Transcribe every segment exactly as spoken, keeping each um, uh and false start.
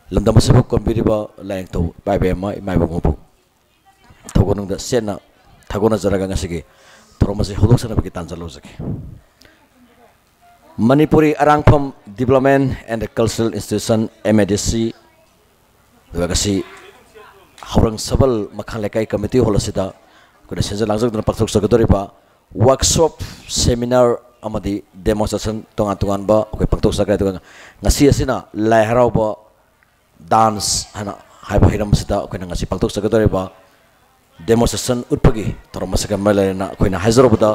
ꯂꯝꯗꯝ ꯑꯁꯤꯕꯨ ꯀꯣꯟꯕꯤꯔꯤꯕ ꯂꯥꯏꯅꯤꯡꯊꯧ ꯏꯄꯥ ꯏꯕꯦꯝꯃ, ꯏꯃꯥ ꯏꯕꯨꯡꯉꯣꯕꯨ ꯊꯧꯒꯣꯟꯗ ꯆꯦꯠꯅ ꯊꯥꯒꯣꯟꯅꯖꯔꯒ ꯉꯁꯤꯒꯤ ꯊꯧꯔꯝ ꯑꯁꯤ ꯍꯧꯗꯣꯛꯆꯅꯕꯒꯤ ꯇꯥꯟꯖꯥ ꯂꯧꯖꯒꯦ꯫ Manipuri ꯑꯔꯥꯡꯐꯝ Development and Cultural Institution, M A D C, ꯑꯗꯨꯒ ꯉꯁꯤ ꯍꯧꯔꯪ ꯁꯕꯜ ꯃꯈꯥ ꯂꯩꯀꯥꯏ ꯀꯃꯤꯇꯤ ꯍꯣꯜ ꯑꯁꯤꯗ ꯑꯩꯈꯣꯏꯅ ꯁꯤꯟꯖ ꯂꯥꯡꯖꯗꯨꯅ ꯄꯥꯡꯊꯣꯛꯆꯒꯗꯧꯔꯤꯕ workshop, seminar ꯑꯃꯗꯤ demonstration ꯇꯣꯉꯥꯟ ꯇꯣꯉꯥꯟꯕ ꯑꯩꯈꯣꯏ ꯄꯥꯡꯊꯣꯛꯆꯈ꯭ꯔꯦ꯫ ꯑꯗꯨꯒ ꯉꯁꯤ ꯑꯁꯤꯅ ꯂꯥꯏ ꯍꯔꯥꯎꯕ dance ꯍꯥꯏꯅ ꯍꯥꯏꯕ ꯍꯤꯔꯝ ꯑꯁꯤꯗ ꯑꯩꯈꯣꯏꯅ ꯉꯁꯤ ꯄꯥꯡꯊꯣꯛꯆꯒꯗꯧꯔꯤꯕ demonstration ꯎꯠꯄꯒꯤ ꯊꯧꯔꯝ ꯑꯁꯤꯒ ꯃꯔꯤ ꯂꯩꯅꯅ ꯑꯩꯈꯣꯏꯅ ꯍꯥꯏꯖꯔꯨꯕꯗ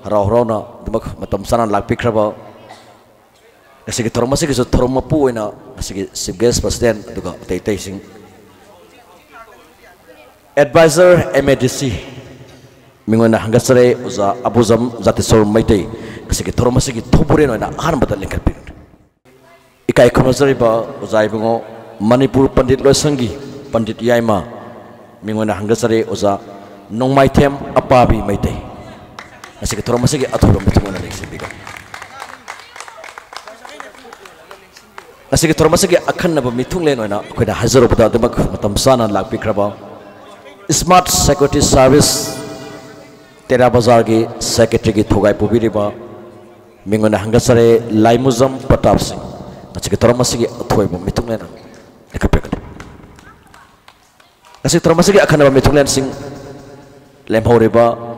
ꯍꯔꯥꯎ ꯍꯔꯥꯎꯅ ꯑꯗꯨꯃꯛ ꯃꯇꯝ ꯆꯥꯅ ꯂꯥꯛꯄꯤꯈ꯭ꯔꯕ ꯉꯁꯤꯒꯤ ꯊꯧꯔꯝ ꯑꯁꯤꯒꯤꯁꯨ ꯊꯧꯔꯝ ꯃꯄꯨ ꯑꯣꯏꯅ ꯉꯁꯤꯒꯤ chief guest president ꯑꯗꯨꯒ ꯑꯇꯩ ꯑꯇꯩꯁꯤꯡ, advisor M A D C, ꯃꯤꯉꯣꯟꯗ ꯍꯪꯒꯠꯆꯔꯦ ꯑꯣꯖꯥ ꯑꯕꯨꯖꯝ ꯖꯥꯇꯤꯁꯣꯔ ꯃꯩꯇꯩ, ꯉꯁꯤꯒꯤ ꯊꯧꯔꯝ ꯑꯁꯤꯒꯤ ꯊꯧꯕꯨꯔꯦꯟ ꯑꯣꯏꯅ ꯑꯍꯥꯟꯕꯗ ꯂꯤꯡꯈꯠꯄꯤꯔꯤ꯫ ꯏꯀꯥꯏ ꯈꯨꯝꯅꯖꯔꯤꯕ ꯑꯣꯖꯥ ꯏꯕꯨꯡꯉꯣ, ꯃꯅꯤꯄꯨꯔ ꯄꯟꯗꯤꯠ ꯂꯣꯏꯁꯪꯒꯤ ꯄꯟꯗꯤꯠ ꯌꯥꯏꯃ, ꯃꯤꯉꯣꯟꯗ ꯍꯪꯒꯠꯆꯔꯤ ꯑꯣꯖꯥ ꯅꯣꯡꯃꯥꯏꯊꯦꯝ ꯑꯄꯥꯕꯤ ꯃꯩꯇꯩ꯫ ꯉꯁꯤꯒꯤ ꯊꯧꯔꯝ ꯑꯁꯤꯒꯤ ꯑꯊꯣꯏꯕ ꯃꯤꯊꯨꯡ ꯑꯣꯏꯅ ꯂꯦꯡꯁꯤꯟꯕꯤꯒꯅꯤ꯫ ꯉꯁꯤꯒꯤ ꯊꯧꯔꯝ ꯑꯁꯤꯒꯤ ꯑꯈꯟꯅꯕ ꯃꯤꯊꯨꯡꯂꯦꯟ ꯑꯣꯏꯅ ꯑꯩꯈꯣꯏꯅ ꯍꯥꯏꯖꯔꯨꯕꯗ ꯑꯗꯨꯃꯛ ꯃꯇꯝ ꯆꯥꯅ ꯂꯥꯛꯄꯤꯈ꯭ꯔꯕ Smart Security Service ꯇꯦꯔꯥ ꯕꯖꯥꯔꯒꯤ secretaryꯒꯤ ꯊꯧꯒꯥꯏ ꯄꯨꯕꯤꯔꯤꯕ ꯃꯤꯉꯣꯟꯗ ꯍꯪꯒꯠꯆꯔꯦ ꯂꯥꯏꯃꯨꯖꯝ ꯄ꯭ꯔꯇꯥꯞ ꯁꯤꯡ꯫ ꯉꯁꯤꯒꯤ ꯊꯧꯔꯝ ꯑꯁꯤꯒꯤ ꯑꯊꯣꯏꯕ ꯃꯤꯊꯨꯡꯂꯦꯟ ꯂꯦꯞꯈꯠꯄꯤꯔꯛꯀꯅꯤ꯫ ꯉꯁꯤ ꯊꯧꯔꯝ ꯑꯁꯤꯒꯤ ꯑꯈꯟꯅꯕ ꯃꯤꯊꯨꯡꯂꯦꯟꯁꯤꯡ ꯂꯦꯝꯍꯧꯔꯤꯕ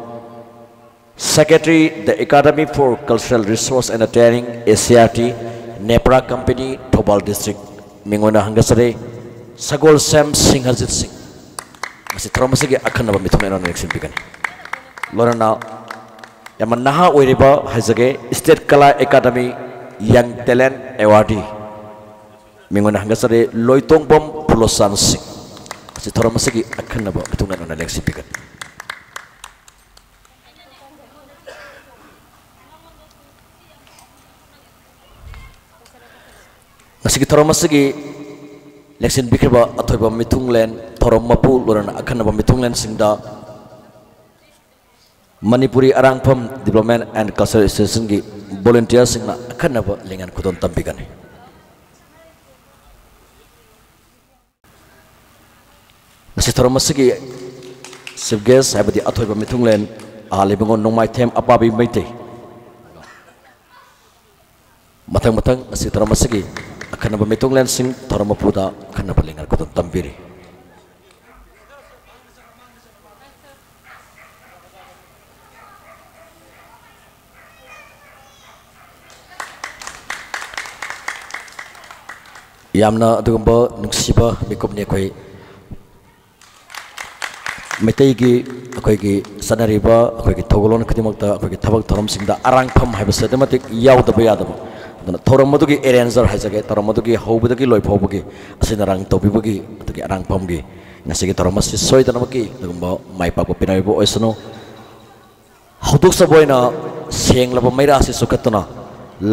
Secretary, The Academy for Cultural Resource and Training, A C R T, Nepra company, Thoubal district, ꯃꯤꯉꯣꯟꯗ ꯍꯪꯒꯠꯆꯔꯤ ꯁꯒꯣꯜꯁꯦꯝ ꯁꯤꯡꯍꯖꯤꯠ ꯁꯤꯡ꯫ ꯉꯁꯤ ꯊꯧꯔꯝ ꯑꯁꯤꯒꯤ ꯑꯈꯟꯅꯕ ꯃꯤꯊꯨꯡꯂꯦꯟ ꯑꯣꯏꯅ ꯂꯦꯡꯁꯤꯟꯕꯤꯒꯅꯤ꯫ ꯂꯣꯏꯅꯅ ꯌꯥꯝꯅ ꯅꯍꯥ ꯑꯣꯏꯔꯤꯕ ꯍꯥꯏꯖꯒꯦ, State Kala Academy Young Talent Awardee, ꯃꯤꯉꯣꯟꯗ ꯍꯪꯒꯠꯆꯔꯤ ꯂꯣꯏꯇꯣꯡꯕꯝ ꯐꯨꯂꯣꯆꯥꯟ ꯁꯤꯡ꯫ ꯉꯁꯤ ꯊꯧꯔꯝ ꯑꯁꯤꯒꯤ ꯑꯈꯟꯅꯕ ꯃꯤꯊꯨꯡꯂꯦꯟ ꯑꯣꯏꯅ ꯂꯦꯡꯁꯤꯟꯕꯤꯒꯅꯤ꯫ ꯉꯁꯤꯒꯤ ꯊꯧꯔꯝ ꯑꯁꯤꯒꯤ ꯂꯦꯡꯁꯤꯟꯕꯤꯈ꯭ꯔꯤꯕ ꯑꯊꯣꯏꯕ ꯃꯤꯊꯨꯡꯂꯦꯟ, ꯊꯧꯔꯝ ꯃꯄꯨ, ꯂꯣꯏꯅꯅ ꯑꯈꯟꯅꯕ ꯃꯤꯊꯨꯡꯂꯦꯟꯁꯤꯡꯗ ꯃꯅꯤꯄꯨꯔꯤ ꯑꯔꯥꯡꯐꯝ Development and Cultural Institutionꯒꯤ volunteerꯁꯤꯡꯅ ꯑꯈꯟꯅꯕ ꯂꯤꯡꯌꯥꯟ ꯈꯨꯗꯣꯜ ꯇꯝꯕꯤꯒꯅꯤ꯫ ꯉꯁꯤ ꯊꯧꯔꯝ ꯑꯁꯤꯒꯤ chief guest ꯍꯥꯏꯕꯗꯤ ꯑꯊꯣꯏꯕ ꯃꯤꯊꯨꯡꯂꯦꯟ ꯑꯍꯥ ꯂꯩꯕꯉꯣꯟ ꯅꯣꯡꯃꯥꯏꯊꯦꯝ ꯑꯄꯥꯕꯤ ꯃꯩꯇꯩ꯫ ꯃꯊꯪ ꯃꯊꯪ ꯉꯁꯤ ꯊꯧꯔꯝ ꯑꯁꯤꯒꯤ ꯑꯈꯟꯅꯕ ꯃꯤꯊꯨꯡꯂꯦꯟꯁꯤꯡ ꯊꯧꯔꯝ ꯃꯄꯨꯗ ꯑꯈꯟꯅꯕ ꯂꯩꯉꯥꯛ ꯈꯨꯗꯣꯜ ꯇꯝꯕꯤꯔꯤ꯫ ꯌꯥꯝꯅ ꯑꯗꯨꯒꯨꯝꯕ ꯅꯨꯡꯁꯤꯕ ꯃꯤꯀꯨꯞꯅꯤ ꯑꯩꯈꯣꯏ ꯃꯩꯇꯩꯒꯤ꯫ ꯑꯩꯈꯣꯏꯒꯤ ꯆꯠꯅꯔꯤꯕ ꯑꯩꯈꯣꯏꯒꯤ ꯊꯧꯒꯜꯂꯣꯟ ꯈꯨꯗꯤꯡꯃꯛꯇ ꯑꯩꯈꯣꯏꯒꯤ ꯊꯕꯛ ꯊꯧꯔꯝꯁꯤꯡꯗ ꯑꯔꯥꯡꯐꯝ ꯍꯥꯏꯕꯁꯦ ꯑꯗꯨꯛꯀꯤ ꯃꯇꯤꯛ ꯌꯥꯎꯗꯕ ꯌꯥꯗꯕ꯫ ꯑꯗꯨꯅ ꯊꯧꯔꯝ ꯑꯗꯨꯒꯤ arranger ꯍꯥꯏꯖꯒꯦ, ꯊꯧꯔꯝ ꯑꯗꯨꯒꯤ ꯍꯧꯕꯗꯒꯤ ꯂꯣꯏ ꯐꯥꯎꯕꯒꯤ ꯑꯁꯤꯅ ꯑꯔꯥꯡ ꯇꯧꯕꯤꯕꯒꯤ ꯑꯗꯨꯒꯤ ꯑꯔꯥꯡꯐꯝꯒꯤ ꯉꯁꯤꯒꯤ ꯊꯧꯔꯝ ꯑꯁꯤ ꯁꯣꯏꯗꯅꯃꯛꯀꯤ ꯑꯗꯨꯒꯨꯝꯕ ꯃꯥꯏ ꯄꯥꯛꯄ ꯄꯤꯅꯕꯤꯕ ꯑꯣꯏꯁꯅꯨ꯫ ꯍꯧꯗꯣꯛꯆꯕ ꯑꯣꯏꯅ ꯁꯦꯡꯂꯕ ꯃꯩꯔꯥ ꯑꯁꯤ ꯆꯨꯈꯠꯇꯨꯅ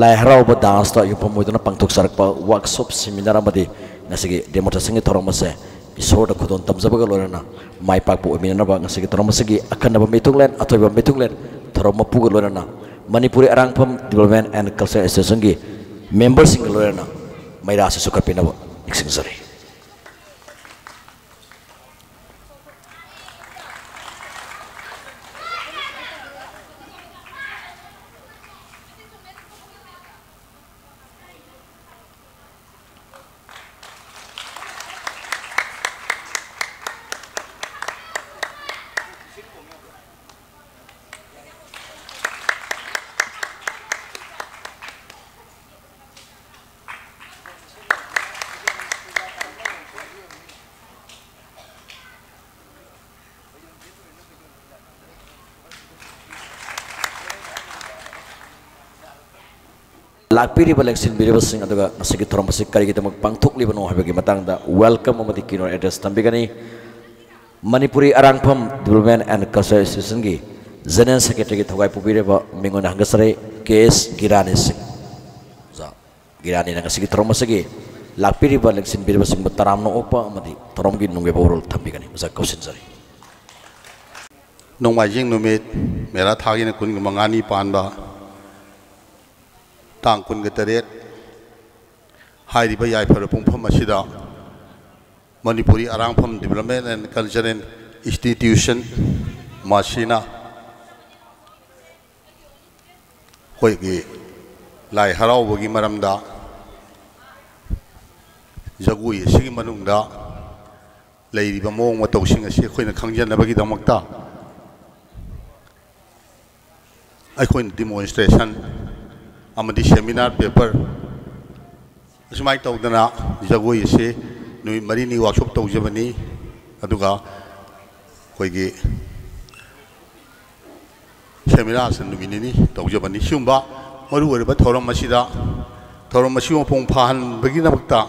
ꯂꯥꯏ ꯍꯔꯥꯎꯕ danceꯇ ꯌꯨꯝꯐꯝ ꯑꯣꯏꯗꯨꯅ ꯄꯥꯡꯊꯣꯛꯆꯔꯛꯄ workshop seminar ꯑꯃꯗꯤ ꯉꯁꯤꯒꯤ demonstrationꯒꯤ ꯊꯧꯔꯝ ꯑꯁꯦ ꯏꯁꯣꯔꯗ ꯈꯨꯗꯣꯜ ꯇꯝꯖꯕꯒ ꯂꯣꯏꯅꯅ ꯃꯥꯏ ꯄꯥꯛꯄ ꯑꯣꯏꯃꯤꯟꯅꯅꯕ ꯉꯁꯤꯒꯤ ꯊꯧꯔꯝ ꯑꯁꯤꯒꯤ ꯑꯈꯟꯅꯕ ꯃꯤꯊꯨꯡꯂꯦꯟ, ꯑꯊꯣꯏꯕ ꯃꯤꯊꯨꯡꯂꯦꯟ ꯊꯧꯔꯝ ꯃꯄꯨꯒ ꯂꯣꯏꯅꯅ ꯃꯅꯤꯄꯨꯔꯤ ꯑꯔꯥꯡꯐꯝ Development and Culture Associationꯒꯤ memberꯁꯤꯡꯒ ꯂꯣꯏꯅꯅ ꯃꯩꯔꯥ ꯑꯁꯤ ꯆꯨꯈꯠꯄꯤꯅꯕ ꯅꯤꯡꯁꯤꯡꯖꯔꯤ꯫ ꯂꯥꯛꯄꯤꯔꯤꯕ ꯂꯦꯡꯁꯤꯟꯕꯤꯔꯤꯕꯁꯤꯡ ꯑꯗꯨꯒ ꯉꯁꯤꯒꯤ ꯊꯧꯔꯝ ꯑꯁꯤ ꯀꯔꯤꯒꯤꯗꯃꯛ ꯄꯥꯡꯊꯣꯛꯂꯤꯕꯅꯣ ꯍꯥꯏꯕꯒꯤ ꯃꯇꯥꯡꯗ welcome ꯑꯃꯗꯤ keynote address ꯊꯝꯕꯤꯒꯅꯤ꯫ Manipuri ꯑꯔꯥꯡꯐꯝ Development and Culture Associationꯒꯤ General Secretaryꯒꯤ ꯊꯧꯒꯥꯏ ꯄꯨꯕꯤꯔꯤꯕ ꯃꯤꯡ ꯑꯣꯏꯅ ꯍꯪꯒꯠꯆꯔꯤ, ꯀꯦ ꯑꯦꯁ ꯒꯤꯔꯥꯅꯤ ꯁꯤꯡ꯫ ꯑꯣꯖꯥ ꯒꯤꯔꯥꯅꯤꯅ ꯉꯁꯤꯒꯤ ꯊꯧꯔꯝ ꯑꯁꯤꯒꯤ ꯂꯥꯛꯄꯤꯔꯤꯕ ꯂꯦꯡꯁꯤꯟꯕꯤꯔꯤꯕꯁꯤꯡꯕꯨ ꯇꯔꯥꯝꯅ ꯑꯣꯛꯄ ꯑꯃꯗꯤ ꯊꯧꯔꯝꯒꯤ ꯅꯨꯡꯉꯥꯏꯕ ꯋꯥꯔꯣꯜ ꯊꯝꯕꯤꯒꯅꯤ꯫ ꯑꯣꯖꯥ ꯀꯧꯁꯤꯟꯖꯔꯤ꯫ ꯅꯣꯡꯃꯥꯏꯖꯤꯡ ꯅꯨꯃꯤꯠ, ꯃꯦꯔꯥ ꯊꯥꯒꯤꯅ ꯀꯨꯟꯒ ꯃꯉꯥꯅꯤ ꯄꯥꯟꯕ, ꯇꯥꯡ ꯀꯨꯟꯒ ꯇꯔꯦꯠ ꯍꯥꯏꯔꯤꯕ ꯌꯥꯏꯐꯔꯕ ꯄꯨꯡꯐꯝ ꯑꯁꯤꯗ Manipuri ꯑꯔꯥꯡꯐꯝ Development and Cultural Institution, ꯃꯁꯤꯅ ꯑꯩꯈꯣꯏꯒꯤ ꯂꯥꯏ ꯍꯔꯥꯎꯕꯒꯤ ꯃꯔꯝꯗ, ꯖꯒꯣꯏ ꯑꯁꯤꯒꯤ ꯃꯅꯨꯡꯗ ꯂꯩꯔꯤꯕ ꯃꯑꯣꯡ ꯃꯇꯧꯁꯤꯡ ꯑꯁꯤ ꯑꯩꯈꯣꯏꯅ ꯈꯪꯖꯅꯕꯒꯤꯗꯃꯛꯇ ꯑꯩꯈꯣꯏꯅ demonstration ꯑꯃꯗꯤ seminar paper ꯑꯁꯨꯃꯥꯏꯅ ꯇꯧꯗꯅ ꯖꯒꯣꯏ ꯑꯁꯤ ꯅꯨꯃꯤꯠ ꯃꯔꯤꯅꯤ workshop ꯇꯧꯖꯕꯅꯤ꯫ ꯑꯗꯨꯒ ꯑꯩꯈꯣꯏꯒꯤ seminar ꯑꯁꯤ ꯅꯨꯃꯤꯠ ꯅꯤꯅꯤ ꯇꯧꯖꯕꯅꯤ꯫ ꯁꯤꯒꯨꯝꯕ ꯃꯔꯨ ꯑꯣꯏꯔꯕ ꯊꯧꯔꯝ ꯑꯁꯤꯗ, ꯊꯧꯔꯝ ꯑꯁꯤ ꯃꯄꯨꯡ ꯐꯥꯍꯟꯕꯒꯤꯗꯃꯛꯇ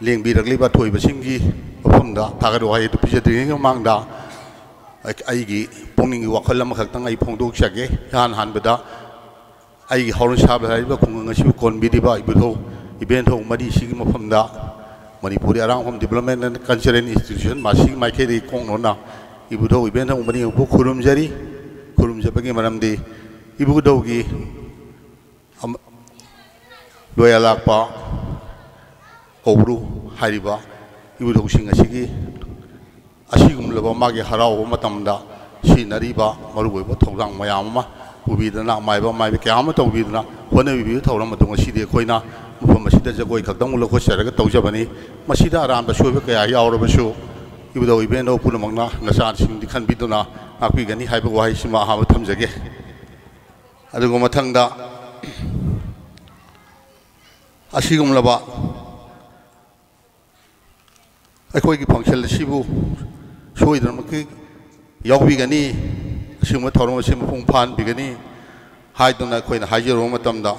ꯂꯦꯡꯕꯤꯔꯛꯂꯤꯕ ꯑꯊꯣꯏꯕꯁꯤꯡꯒꯤ ꯃꯐꯝꯗ ꯊꯥꯒꯠ ꯋꯥꯍꯩ ꯑꯗꯨ ꯄꯤꯖꯗ꯭ꯔꯤꯉꯩꯒꯤ ꯃꯃꯥꯡꯗ, ꯑꯩ-, ꯑꯩꯒꯤ ꯄꯨꯛꯅꯤꯡꯒꯤ ꯋꯥꯈꯜ ꯑꯃꯈꯛꯇꯪ ꯑꯩ ꯐꯣꯡꯗꯣꯛꯆꯒꯦ꯫ ꯏꯍꯥꯟ ꯍꯥꯟꯕꯗ ꯑꯩꯒꯤ ꯍꯧꯔ ꯁꯥꯕ ꯍꯥꯏꯔꯤꯕ ꯈꯨꯡꯒꯪ ꯑꯁꯤꯕꯨ ꯀꯣꯟꯕꯤꯔꯤꯕ ꯏꯕꯨꯙꯧ ꯏꯕꯦꯟꯙꯧ ꯃꯔꯤꯁꯤꯒꯤ ꯃꯐꯝꯗ, Manipuri ꯑꯔꯥꯡꯐꯝ Development and Cultural Institution, ꯃꯁꯤꯒꯤ ꯃꯥꯏꯀꯩꯗꯒꯤ ꯈꯣꯡ ꯅꯣꯟꯅ ꯏꯕꯨꯙꯧ ꯏꯕꯦꯟꯙꯧ ꯃꯔꯤꯃꯛꯄꯨ ꯈꯨꯔꯨꯝꯖꯔꯤ꯫ ꯈꯨꯔꯨꯝꯖꯕꯒꯤ ꯃꯔꯝꯗꯤ ꯏꯕꯨꯙꯧꯒꯤ ꯑꯃ-, ꯂꯣꯌꯥ ꯂꯥꯛꯄ ꯀꯧꯕ꯭ꯔꯨ ꯍꯥꯏꯔꯤꯕ ꯏꯕꯨꯙꯧꯁꯤꯡ ꯑꯁꯤꯒꯤ ꯑꯁꯤꯒꯨꯝꯂꯕ ꯃꯥꯒꯤ ꯍꯔꯥꯎꯕ ꯃꯇꯝꯗ ꯁꯤꯖꯤꯟꯅꯔꯤꯕ ꯃꯔꯨꯑꯣꯏꯕ ꯊꯧꯗꯥꯡ ꯃꯌꯥꯝ ꯑꯃ ꯄꯨꯕꯤꯗꯅ, ꯃꯥꯏꯕ ꯃꯥꯏꯕꯤ ꯀꯌꯥ ꯑꯃ ꯇꯧꯕꯤꯗꯨꯅ ꯍꯣꯠꯅꯕꯤꯕ ꯊꯧꯔꯝ ꯑꯗꯨ ꯉꯁꯤꯗꯤ ꯑꯩꯈꯣꯏꯅ ꯃꯐꯝ ꯑꯁꯤꯗ ꯖꯒꯣꯏ ꯈꯛꯇꯃꯛ ꯂꯧꯈꯠꯆꯔꯒ ꯇꯧꯖꯕꯅꯤ꯫ ꯃꯁꯤꯗ ꯑꯔꯥꯟꯕ ꯁꯣꯏꯕ ꯀꯌꯥ ꯌꯥꯎꯔꯕꯁꯨ ꯏꯕꯨꯙꯧ ꯏꯕꯦꯟꯙꯧ ꯄꯨꯝꯅꯃꯛꯅ ꯅꯆꯥꯁꯤꯡꯗꯤ ꯈꯟꯕꯤꯗꯨꯅ ꯉꯥꯛꯄꯤꯒꯅꯤ ꯍꯥꯏꯕ ꯋꯥꯍꯩꯁꯤꯃ ꯑꯍꯥꯟꯕ ꯊꯝꯖꯒꯦ꯫ ꯑꯗꯨꯒ ꯃꯊꯪꯗ ꯑꯁꯤꯒꯨꯝꯂꯕ ꯑꯩꯈꯣꯏꯒꯤ function ꯑꯁꯤꯕꯨ ꯁꯣꯏꯗꯅꯃꯛꯀꯤ ꯌꯥꯎꯕꯤꯒꯅꯤ, ꯑꯁꯤꯒꯨꯝꯕ ꯊꯧꯔꯝ ꯑꯁꯤ ꯃꯄꯨꯡ ꯐꯥꯍꯟꯕꯤꯒꯅꯤ ꯍꯥꯏꯗꯨꯅ ꯑꯩꯈꯣꯏꯅ ꯍꯥꯏꯖꯔꯨꯕ ꯃꯇꯝꯗ,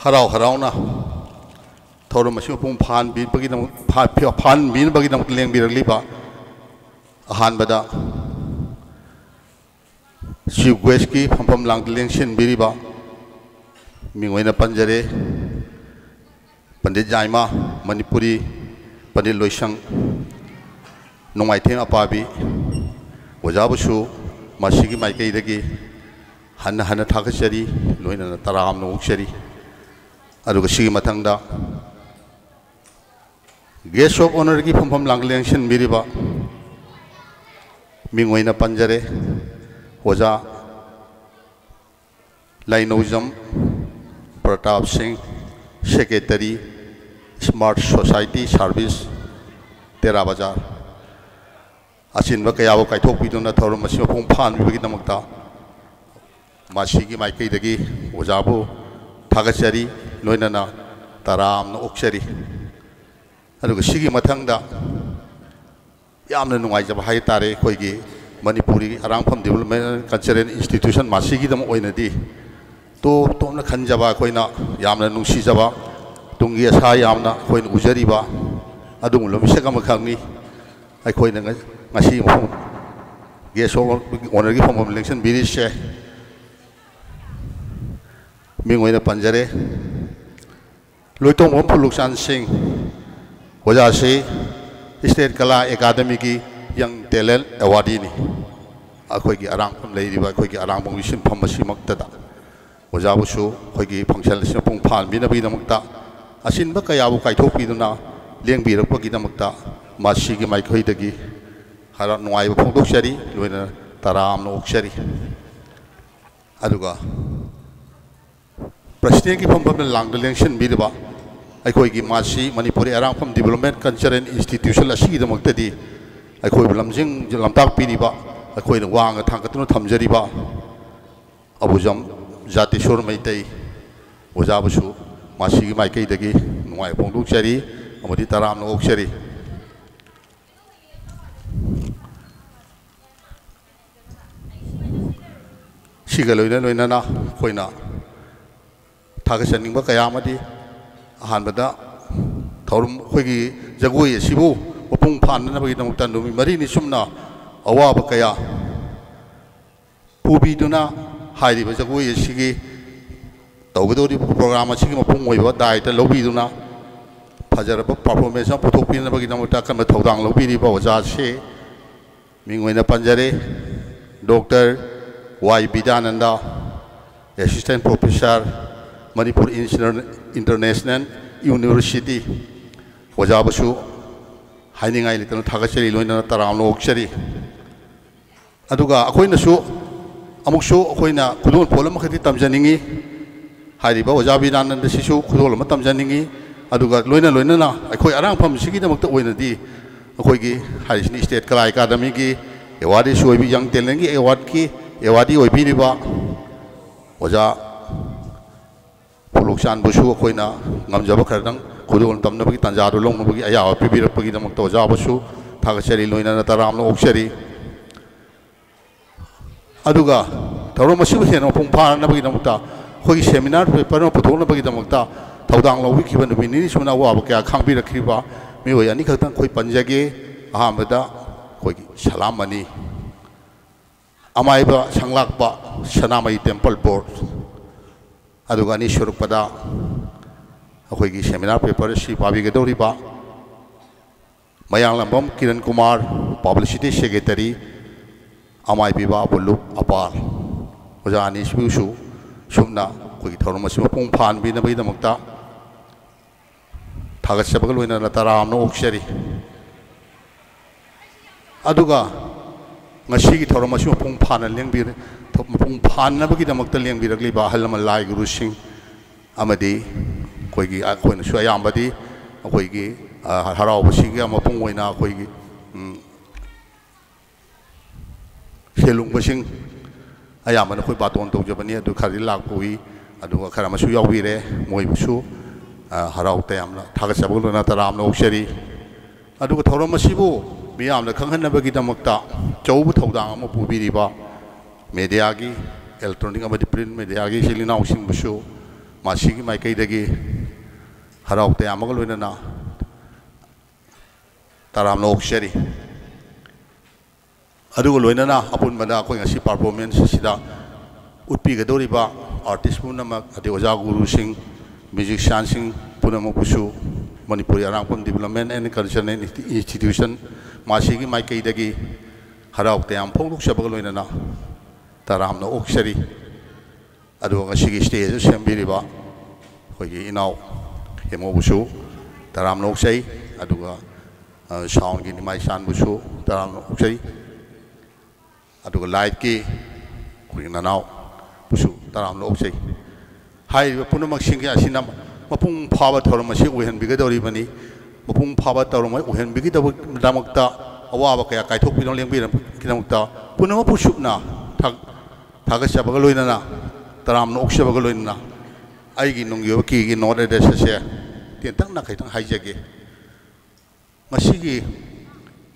ꯍꯔꯥꯎ ꯍꯔꯥꯎꯅ ꯊꯧꯔꯝ ꯑꯁꯤ ꯃꯄꯨꯡ ꯐꯥꯍꯟꯕꯤꯕꯒꯤꯗꯃꯛ, ꯐꯥ-, ꯐꯥꯍꯟꯕꯤꯅꯕꯒꯤꯗꯃꯛꯇ ꯂꯦꯡꯕꯤꯔꯛꯂꯤꯕ ꯑꯍꯥꯟꯕꯗ Chief Guestꯀꯤ ꯐꯝꯐꯝ ꯂꯥꯡꯗ ꯂꯦꯡꯁꯤꯟꯕꯤꯔꯤꯕ ꯃꯤꯡ ꯑꯣꯏꯅ ꯄꯟꯖꯔꯦ, ꯄꯟꯗꯤꯠ ꯌꯥꯏꯃ, ꯃꯅꯤꯄꯨꯔꯤ ꯄꯟꯗꯤꯠ ꯂꯣꯏꯁꯪ ꯅꯣꯡꯃꯥꯏꯊꯦꯝ ꯑꯄꯥꯕꯤ ꯑꯣꯖꯥꯕꯨꯁꯨ ꯃꯁꯤꯒꯤ ꯃꯥꯏꯀꯩꯗꯒꯤ ꯍꯟꯅ ꯍꯟꯅ ꯊꯥꯒꯠꯆꯔꯤ, ꯂꯣꯏꯅꯅ ꯇꯔꯥꯝꯅ ꯑꯣꯛꯆꯔꯤ꯫ ꯑꯗꯨꯒ ꯁꯤꯒꯤ ꯃꯊꯪꯗ Guest of Honourꯒꯤ ꯐꯝꯐꯝ ꯂꯥꯡ ꯂꯦꯡꯁꯤꯟꯕꯤꯔꯤꯕ ꯃꯤꯡ ꯑꯣꯏꯅ ꯄꯟꯖꯔꯦ, ꯑꯣꯖꯥ ꯂꯥꯏꯅꯧꯖꯝ ꯄ꯭ꯔꯇꯥꯞ ꯁꯤꯡ, Secretary, Smart Society Service, ꯇꯦꯔꯥ ꯕꯖꯥꯔ꯫ ꯑꯆꯤꯟꯕ ꯀꯌꯥꯕꯨ ꯀꯥꯏꯊꯣꯛꯄꯤꯗꯨꯅ ꯊꯧꯔꯝ ꯑꯁꯤ ꯃꯄꯨꯡ ꯐꯥꯍꯟꯕꯤꯕꯒꯤꯗꯃꯛꯇ ꯃꯁꯤꯒꯤ ꯃꯥꯏꯀꯩꯗꯒꯤ ꯑꯣꯖꯥꯕꯨ ꯊꯥꯒꯠꯆꯔꯤ, ꯂꯣꯏꯅꯅ ꯇꯔꯥꯝꯅ ꯑꯣꯛꯆꯔꯤ꯫ ꯑꯗꯨꯒ ꯁꯤꯒꯤ ꯃꯊꯪꯗ ꯌꯥꯝꯅ ꯅꯨꯡꯉꯥꯏꯖꯕ ꯍꯥꯏ ꯇꯥꯔꯦ, ꯑꯩꯈꯣꯏꯒꯤ Manipuri ꯑꯔꯥꯡꯐꯝ Development and Cultural Institution ꯃꯁꯤꯒꯤꯗꯃꯛ ꯑꯣꯏꯅꯗꯤ ꯇꯣꯞ ꯇꯣꯞꯅ ꯈꯟꯖꯕ, ꯑꯩꯈꯣꯏꯅ ꯌꯥꯝꯅ ꯅꯨꯡꯁꯤꯖꯕ, ꯇꯨꯡꯒꯤ ꯑꯁꯥ ꯌꯥꯝꯅ ꯑꯩꯈꯣꯏꯅ ꯎꯖꯔꯤꯕ ꯑꯗꯨꯒꯨꯝꯂꯕ ꯃꯤꯁꯛ ꯑꯃꯈꯛꯅꯤ꯫ ꯑꯩꯈꯣꯏꯅ ꯉ-, ꯉꯁꯤ ꯃꯐꯝ Guest of Honourꯒꯤ ꯐꯝꯐꯝ ꯂꯦꯡꯁꯤꯟꯕꯤꯔꯤꯁꯦ ꯃꯤꯡ ꯑꯣꯏꯅ ꯄꯟꯖꯔꯦ, ꯂꯣꯏꯇꯣꯡꯕꯝ ꯐꯨꯂꯨꯛꯆꯥꯟ ꯁꯤꯡ, ꯑꯣꯖꯥꯁꯤ State Kala Academyꯒꯤ Young Talent Awardꯅꯤ꯫ ꯑꯩꯈꯣꯏꯒꯤ ꯑꯔꯥꯡꯐꯝ ꯂꯩꯔꯤꯕ ꯑꯩꯈꯣꯏꯒꯤ ꯑꯔꯥꯡꯐꯝꯒꯤ ꯁꯤꯟꯐꯝ ꯑꯁꯤꯃꯛꯇꯗ ꯑꯣꯖꯥꯕꯨꯁꯨ ꯑꯩꯈꯣꯏꯒꯤ function ꯑꯁꯤ ꯃꯄꯨꯡ ꯐꯥꯍꯟꯕꯤꯅꯕꯒꯤꯗꯃꯛꯇ, ꯑꯆꯤꯟꯕ ꯀꯌꯥꯕꯨ ꯀꯥꯏꯊꯣꯛꯄꯤꯗꯨꯅ ꯂꯦꯡꯕꯤꯔꯛꯄꯒꯤꯗꯃꯛꯇ ꯃꯁꯤꯒꯤ ꯃꯥꯏꯀꯩꯗꯒꯤ ꯍꯔꯥꯎ ꯅꯨꯡꯉꯥꯏꯕ ꯐꯣꯡꯗꯣꯛꯆꯔꯤ, ꯂꯣꯏꯅꯅ ꯇꯔꯥꯝꯅ ꯑꯣꯛꯆꯔꯤ꯫ ꯑꯗꯨꯒ Presidentꯀꯤ ꯐꯝꯐꯝꯗ ꯂꯥꯡꯗ ꯂꯦꯡꯁꯤꯟꯕꯤꯔꯤꯕ ꯑꯩꯈꯣꯏꯒꯤ ꯃꯥꯁꯤ ꯃꯅꯤꯄꯨꯔꯤ ꯑꯔꯥꯡꯐꯝ Development Cultural Institution ꯑꯁꯤꯒꯤꯗꯃꯛꯇꯗꯤ ꯑꯩꯈꯣꯏꯕꯨ ꯂꯝꯖꯤꯡ ꯂꯝꯇꯥꯛꯄꯤꯔꯤꯕ, ꯑꯩꯈꯣꯏꯅ ꯋꯥꯡꯅ ꯊꯥꯡꯒꯠꯇꯨꯅ ꯊꯝꯖꯔꯤꯕ ꯑꯕꯨꯖꯝ ꯖꯥꯇꯤꯁꯣꯔ ꯃꯩꯇꯩ ꯑꯣꯖꯥꯕꯨꯁꯨ ꯃꯁꯤꯒꯤ ꯃꯥꯏꯀꯩꯗꯒꯤ ꯅꯨꯡꯉꯥꯏꯕ ꯐꯣꯡꯗꯣꯛꯆꯔꯤ ꯑꯃꯗꯤ ꯇꯔꯥꯝꯅ ꯑꯣꯛꯆꯔꯤ꯫ ꯁꯤꯒ ꯂꯣꯏꯅ ꯂꯣꯏꯅꯅ ꯑꯩꯈꯣꯏꯅ ꯊꯥꯒꯠꯆꯅꯤꯡꯕ ꯀꯌꯥ ꯑꯃꯗꯤ, ꯑꯍꯥꯟꯕꯗ ꯊꯧꯔꯝ, ꯑꯩꯈꯣꯏꯒꯤ ꯖꯒꯣꯏ ꯑꯁꯤꯕꯨ ꯃꯄꯨꯡ ꯐꯥꯅꯅꯕꯒꯤꯗꯃꯛꯇ ꯅꯨꯃꯤꯠ ꯃꯔꯤꯅꯤ ꯆꯨꯞꯅ ꯑꯋꯥꯕ ꯀꯌꯥ ꯄꯨꯕꯤꯗꯨꯅ ꯍꯥꯏꯔꯤꯕ ꯖꯒꯣꯏ ꯑꯁꯤꯒꯤ ꯇꯧꯒꯗꯧꯔꯤꯕ program ꯑꯁꯤꯒꯤ ꯃꯄꯨꯡ ꯑꯣꯏꯕ ꯗꯥꯏꯇ ꯂꯧꯕꯤꯗꯨꯅ ꯐꯖꯔꯕ performance ꯑꯃ ꯄꯨꯊꯣꯛꯄꯤꯅꯕꯒꯤꯗꯃꯛꯇ ꯑꯀꯟꯕ ꯊꯧꯗꯥꯡ ꯂꯧꯕꯤꯔꯤꯕ ꯑꯣꯖꯥꯁꯤ ꯃꯤꯡ ꯑꯣꯏꯅ ꯄꯟꯖꯔꯦ, Doctor ꯋꯥꯏ ꯕꯤꯗ꯭ꯌꯥꯅꯟꯗ, Assistant Professor, ꯃꯅꯤꯄꯨꯔ ꯏꯟꯁꯤꯅꯔ-, ꯏꯟꯇꯔꯅꯦꯁꯅꯦꯜ ꯌꯨꯅꯤꯚꯔꯁꯤꯇꯤ ꯑꯣꯖꯥꯕꯨꯁꯨ ꯍꯥꯏꯅꯤꯡꯉꯥꯏ ꯂꯩꯇꯅ ꯊꯥꯒꯠꯆꯔꯤ, ꯂꯣꯏꯅꯅ ꯇꯔꯥꯝꯅ ꯑꯣꯛꯆꯔꯤ꯫ ꯑꯗꯨꯒ ꯑꯩꯈꯣꯏꯅꯁꯨ ꯑꯃꯨꯛꯁꯨ ꯑꯩꯈꯣꯏꯅ ꯈꯨꯗꯣꯜ ꯄꯣꯠ ꯑꯃꯈꯛꯇꯤ ꯇꯝꯖꯅꯤꯡꯉꯤ꯫ ꯍꯥꯏꯔꯤꯕ ꯑꯣꯖꯥ ꯕꯤꯔꯥꯅꯟꯗꯁꯤꯁꯨ ꯈꯨꯗꯣꯜ ꯑꯃ ꯇꯝꯖꯅꯤꯡꯉꯤ꯫ ꯑꯗꯨꯒ ꯂꯣꯏꯅ ꯂꯣꯏꯅꯅ ꯑꯩꯈꯣꯏ ꯑꯔꯥꯡꯐꯝꯁꯤꯒꯤꯗꯃꯛꯇ ꯑꯣꯏꯅꯗꯤ ꯑꯩꯈꯣꯏꯒꯤ ꯍꯥꯏꯔꯤꯁꯤꯅꯤ ꯁ꯭ꯇꯦꯠ ꯀꯂꯥ ꯑꯦꯀꯥꯗꯃꯤꯒꯤ ꯑꯦꯋꯥꯔꯗꯁꯨ ꯑꯣꯏꯕꯤ, ꯌꯪ ꯇꯦꯂꯦꯟꯒꯤ ꯑꯦꯋꯥꯔꯗꯀꯤ ꯑꯦꯋꯥꯔꯗꯤ ꯑꯣꯏꯕꯤꯔꯤꯕ ꯑꯣꯖꯥ ꯄꯣꯂꯣꯛꯆꯥꯟꯕꯨꯁꯨ ꯑꯩꯈꯣꯏꯅ ꯉꯝꯖꯕ ꯈꯔꯗꯪ ꯈꯨꯗꯣꯜ ꯇꯝꯅꯕꯒꯤ ꯇꯥꯟꯖꯥꯗꯨ ꯂꯧꯅꯕꯒꯤ ꯑꯌꯥꯕ ꯄꯤꯕꯤꯔꯛꯄꯒꯤꯗꯃꯛꯇ ꯑꯣꯖꯥꯕꯨꯁꯨ ꯊꯥꯒꯠꯆꯔꯤ, ꯂꯣꯏꯅꯅ ꯇꯔꯥꯝꯅ ꯑꯣꯛꯆꯔꯤ꯫ ꯑꯗꯨꯒ ꯊꯧꯔꯝ ꯑꯁꯤꯕꯨ ꯍꯦꯟꯅ ꯃꯄꯨꯡ ꯐꯥꯅꯕꯒꯤꯗꯃꯛꯇ ꯑꯩꯈꯣꯏꯒꯤ ꯁꯦꯃꯤꯅꯥꯔ ꯄꯦꯄꯔ ꯑꯃ ꯄꯨꯊꯣꯛꯅꯕꯒꯤꯗꯃꯛꯇ ꯊꯧꯗꯥꯡ ꯂꯧꯕꯤꯈꯤꯕ, ꯅꯨꯃꯤꯠ ꯅꯤꯅꯤ ꯁꯨꯅ ꯑꯋꯥꯕ ꯀꯌꯥ ꯈꯥꯡꯕꯤꯔꯛꯈꯤꯕ ꯃꯤꯑꯣꯏ ꯑꯅꯤꯈꯛꯇꯪ ꯑꯩꯈꯣꯏ ꯄꯟꯖꯒꯦ꯫ ꯑꯍꯥꯟꯕꯗ ꯑꯩꯈꯣꯏꯒꯤ ꯁꯂꯥꯝ ꯑꯅꯤ, ꯑꯃꯥꯏꯕ ꯁꯪꯂꯥꯛꯄ ꯁꯅꯥꯃꯍꯤ ꯇꯦꯝꯄꯜ ꯕꯣꯔꯗ, ꯑꯗꯨꯒ ꯑꯅꯤꯁꯨꯔꯛꯄꯗ ꯑꯩꯈꯣꯏꯒꯤ ꯁꯦꯃꯤꯅꯥꯔ ꯄꯦꯄꯔ ꯑꯁꯤ ꯄꯥꯕꯤꯒꯗꯧꯔꯤꯕ ꯃꯌꯥꯡꯂꯝꯕꯝ ꯀꯤꯔꯟ ꯀꯨꯃꯥꯔ, ꯄꯕ꯭ꯂꯤꯁꯤꯇꯤ ꯁꯦꯀ꯭ꯔꯦꯇꯔꯤ, ꯑꯃꯥꯏꯕꯤꯕ ꯑꯕꯨꯂꯨꯞ ꯑꯄꯥꯜ꯫ ꯑꯣꯖꯥ ꯑꯅꯤꯁꯤꯕꯨꯁꯨ ꯁꯨꯝꯅ ꯑꯩꯈꯣꯏꯒꯤ ꯊꯧꯔꯝ ꯑꯁꯤ ꯃꯄꯨꯡ ꯐꯥꯍꯟꯕꯤꯅꯕꯒꯤꯗꯃꯛꯇ ꯊꯥꯒꯠꯆꯕꯒ ꯂꯣꯏꯅꯅ ꯇꯔꯥꯝꯅ ꯑꯣꯛꯆꯔꯤ꯫ ꯑꯗꯨꯒ ꯉꯁꯤꯒꯤ ꯊꯧꯔꯝ ꯑꯁꯤ ꯃꯄꯨꯡ ꯐꯥꯅ ꯂꯦꯡꯕꯤꯔ-, ꯃꯄꯨꯡ ꯐꯥꯅꯕꯒꯤꯗꯃꯛꯇ ꯂꯦꯡꯕꯤꯔꯛꯂꯤꯕ ꯑꯍꯜ ꯂꯃꯟ ꯂꯥꯏ ꯒꯨꯔꯨꯁꯤꯡ ꯑꯃꯗꯤ ꯑꯩꯈꯣꯏꯒꯤ, ꯑꯩꯈꯣꯏꯅꯁꯨ ꯑꯌꯥꯝꯕꯗꯤ ꯑꯩꯈꯣꯏꯒꯤ, ꯑ, ꯍꯔꯥꯎꯕꯁꯤꯒꯤ ꯃꯄꯨꯡ ꯑꯣꯏꯅ ꯑꯩꯈꯣꯏꯒꯤ, ꯎꯝ, ꯁꯦꯜꯂꯨꯡꯕꯁꯤꯡ ꯑꯌꯥꯝꯕꯅ ꯑꯩꯈꯣꯏ ꯕꯥꯇꯣꯟ ꯇꯧꯖꯕꯅꯤ, ꯑꯗꯨ ꯈꯔꯗꯤ ꯂꯥꯛꯄ ꯎꯏ, ꯑꯗꯨꯒ ꯈꯔ ꯑꯃꯁꯨ ꯌꯥꯎꯕꯤꯔꯦ꯫ ꯃꯣꯏꯕꯨꯁꯨ, ꯑ, ꯍꯔꯥꯎ ꯇꯌꯥꯝꯅ ꯊꯥꯒꯠꯆꯕꯒ ꯂꯣꯏꯅꯅ ꯇꯔꯥꯝꯅ ꯑꯣꯛꯆꯔꯤ꯫ ꯑꯗꯨꯒ ꯊꯧꯔꯝ ꯑꯁꯤꯕꯨ ꯃꯤꯌꯥꯝꯅ ꯈꯪꯍꯟꯅꯕꯒꯤꯗꯃꯛꯇ ꯑꯆꯧꯕ ꯊꯧꯗꯥꯡ ꯑꯃ ꯄꯨꯕꯤꯔꯤꯕ ꯃꯦꯗꯤꯌꯥꯒꯤ, ꯏꯂꯦꯛꯇ꯭ꯔꯣꯅꯤꯛ ꯑꯃꯗꯤ ꯄ꯭ꯔꯤꯟ ꯃꯦꯗꯤꯌꯥꯒꯤ ꯏꯆꯤꯜ ꯏꯅꯥꯎꯁꯤꯡꯕꯨꯁꯨ ꯃꯁꯤꯒꯤ ꯃꯥꯏꯀꯩꯗꯒꯤ ꯍꯔꯥꯎ ꯇꯌꯥꯝꯕꯒ ꯂꯣꯏꯅꯅ ꯇꯔꯥꯝꯅ ꯑꯣꯛꯆꯔꯤ꯫ ꯑꯗꯨꯒ ꯂꯣꯏꯅꯅ ꯑꯄꯨꯟꯕꯗ ꯑꯩꯈꯣꯏ ꯉꯁꯤ ꯄꯔꯐꯣꯔꯃꯦꯟꯁ ꯑꯁꯤꯗ ꯎꯠꯄꯤꯒꯗꯧꯔꯤꯕ ꯑꯥꯔꯇꯤꯁ ꯄꯨꯝꯅꯃꯛ, ꯑꯗꯩ ꯑꯣꯖꯥ ꯒꯨꯔꯨꯁꯤꯡ, ꯃ꯭ꯌꯨꯖꯤꯁꯤꯌꯥꯟꯁꯤꯡ ꯄꯨꯝꯅꯃꯛꯄꯨꯁꯨ Manipuri Arangpham development and cultural institution ꯃꯁꯤꯒꯤ ꯃꯥꯏꯀꯩꯗꯒꯤ ꯍꯔꯥꯎ ꯇꯌꯥꯝ ꯐꯣꯡꯗꯣꯛꯆꯕꯒ ꯂꯣꯏꯅꯅ ꯇꯔꯥꯝꯅ ꯑꯣꯛꯆꯔꯤ꯫ ꯑꯗꯨꯒ ꯉꯁꯤꯒꯤ ꯁ꯭ꯇꯦꯖ ꯑꯁꯤ ꯁꯦꯝꯕꯤꯔꯤꯕ ꯑꯩꯈꯣꯏꯒꯤ ꯏꯅꯥꯎ ꯍꯦꯃꯣꯕꯨꯁꯨ ꯇꯔꯥꯝꯅ ꯑꯣꯛꯆꯩ꯫ ꯑꯗꯨꯒ, ꯑ, soundꯒꯤ ꯅꯤꯃꯥꯏ ꯆꯥꯟꯕꯨꯁꯨ ꯇꯔꯥꯝꯅ ꯑꯣꯛꯆꯩ꯫ ꯑꯗꯨꯒ lightꯀꯤ ꯑꯩꯈꯣꯏꯒꯤ ꯅꯅꯥꯎꯕꯨꯁꯨ ꯇꯔꯥꯝꯅ ꯑꯣꯛꯆꯩ꯫ ꯍꯥꯏꯔꯤꯕ ꯄꯨꯝꯅꯃꯛꯁꯤꯡ ꯑꯁꯤꯅ ꯃꯄꯨꯡ ꯐꯥꯕ ꯊꯧꯔꯝ ꯑꯁꯤ ꯑꯣꯏꯍꯟꯕꯤꯒꯗꯧꯔꯤꯕꯅꯤ꯫ ꯃꯄꯨꯡ ꯐꯥꯕ ꯊꯧꯔꯝ ꯑꯣꯏꯍꯟꯕꯤꯒꯗꯕꯒꯤꯗꯃꯛꯇ ꯑꯋꯥꯕ ꯀꯌꯥ ꯀꯥꯏꯊꯣꯛꯄꯤꯗꯨꯅ ꯂꯦꯡꯕꯤꯔꯛꯄꯒꯤꯗꯃꯛꯇ ꯄꯨꯝꯅꯃꯛꯄꯨ ꯁꯨꯞꯅ ꯊꯥ-, ꯊꯥꯒꯠꯆꯕꯒ ꯂꯣꯏꯅꯅ, ꯇꯔꯥꯝꯅ ꯑꯣꯛꯆꯕꯒ ꯂꯣꯏꯅꯅ, ꯑꯩꯒꯤ ꯅꯨꯡꯒꯤ ꯑꯣꯏꯕ ꯀꯦꯒꯤ note address ꯑꯁꯦ ꯇꯦꯟꯇꯛꯅ ꯈꯤꯇꯪ ꯍꯥꯏꯖꯒꯦ꯫ ꯃꯁꯤꯒꯤ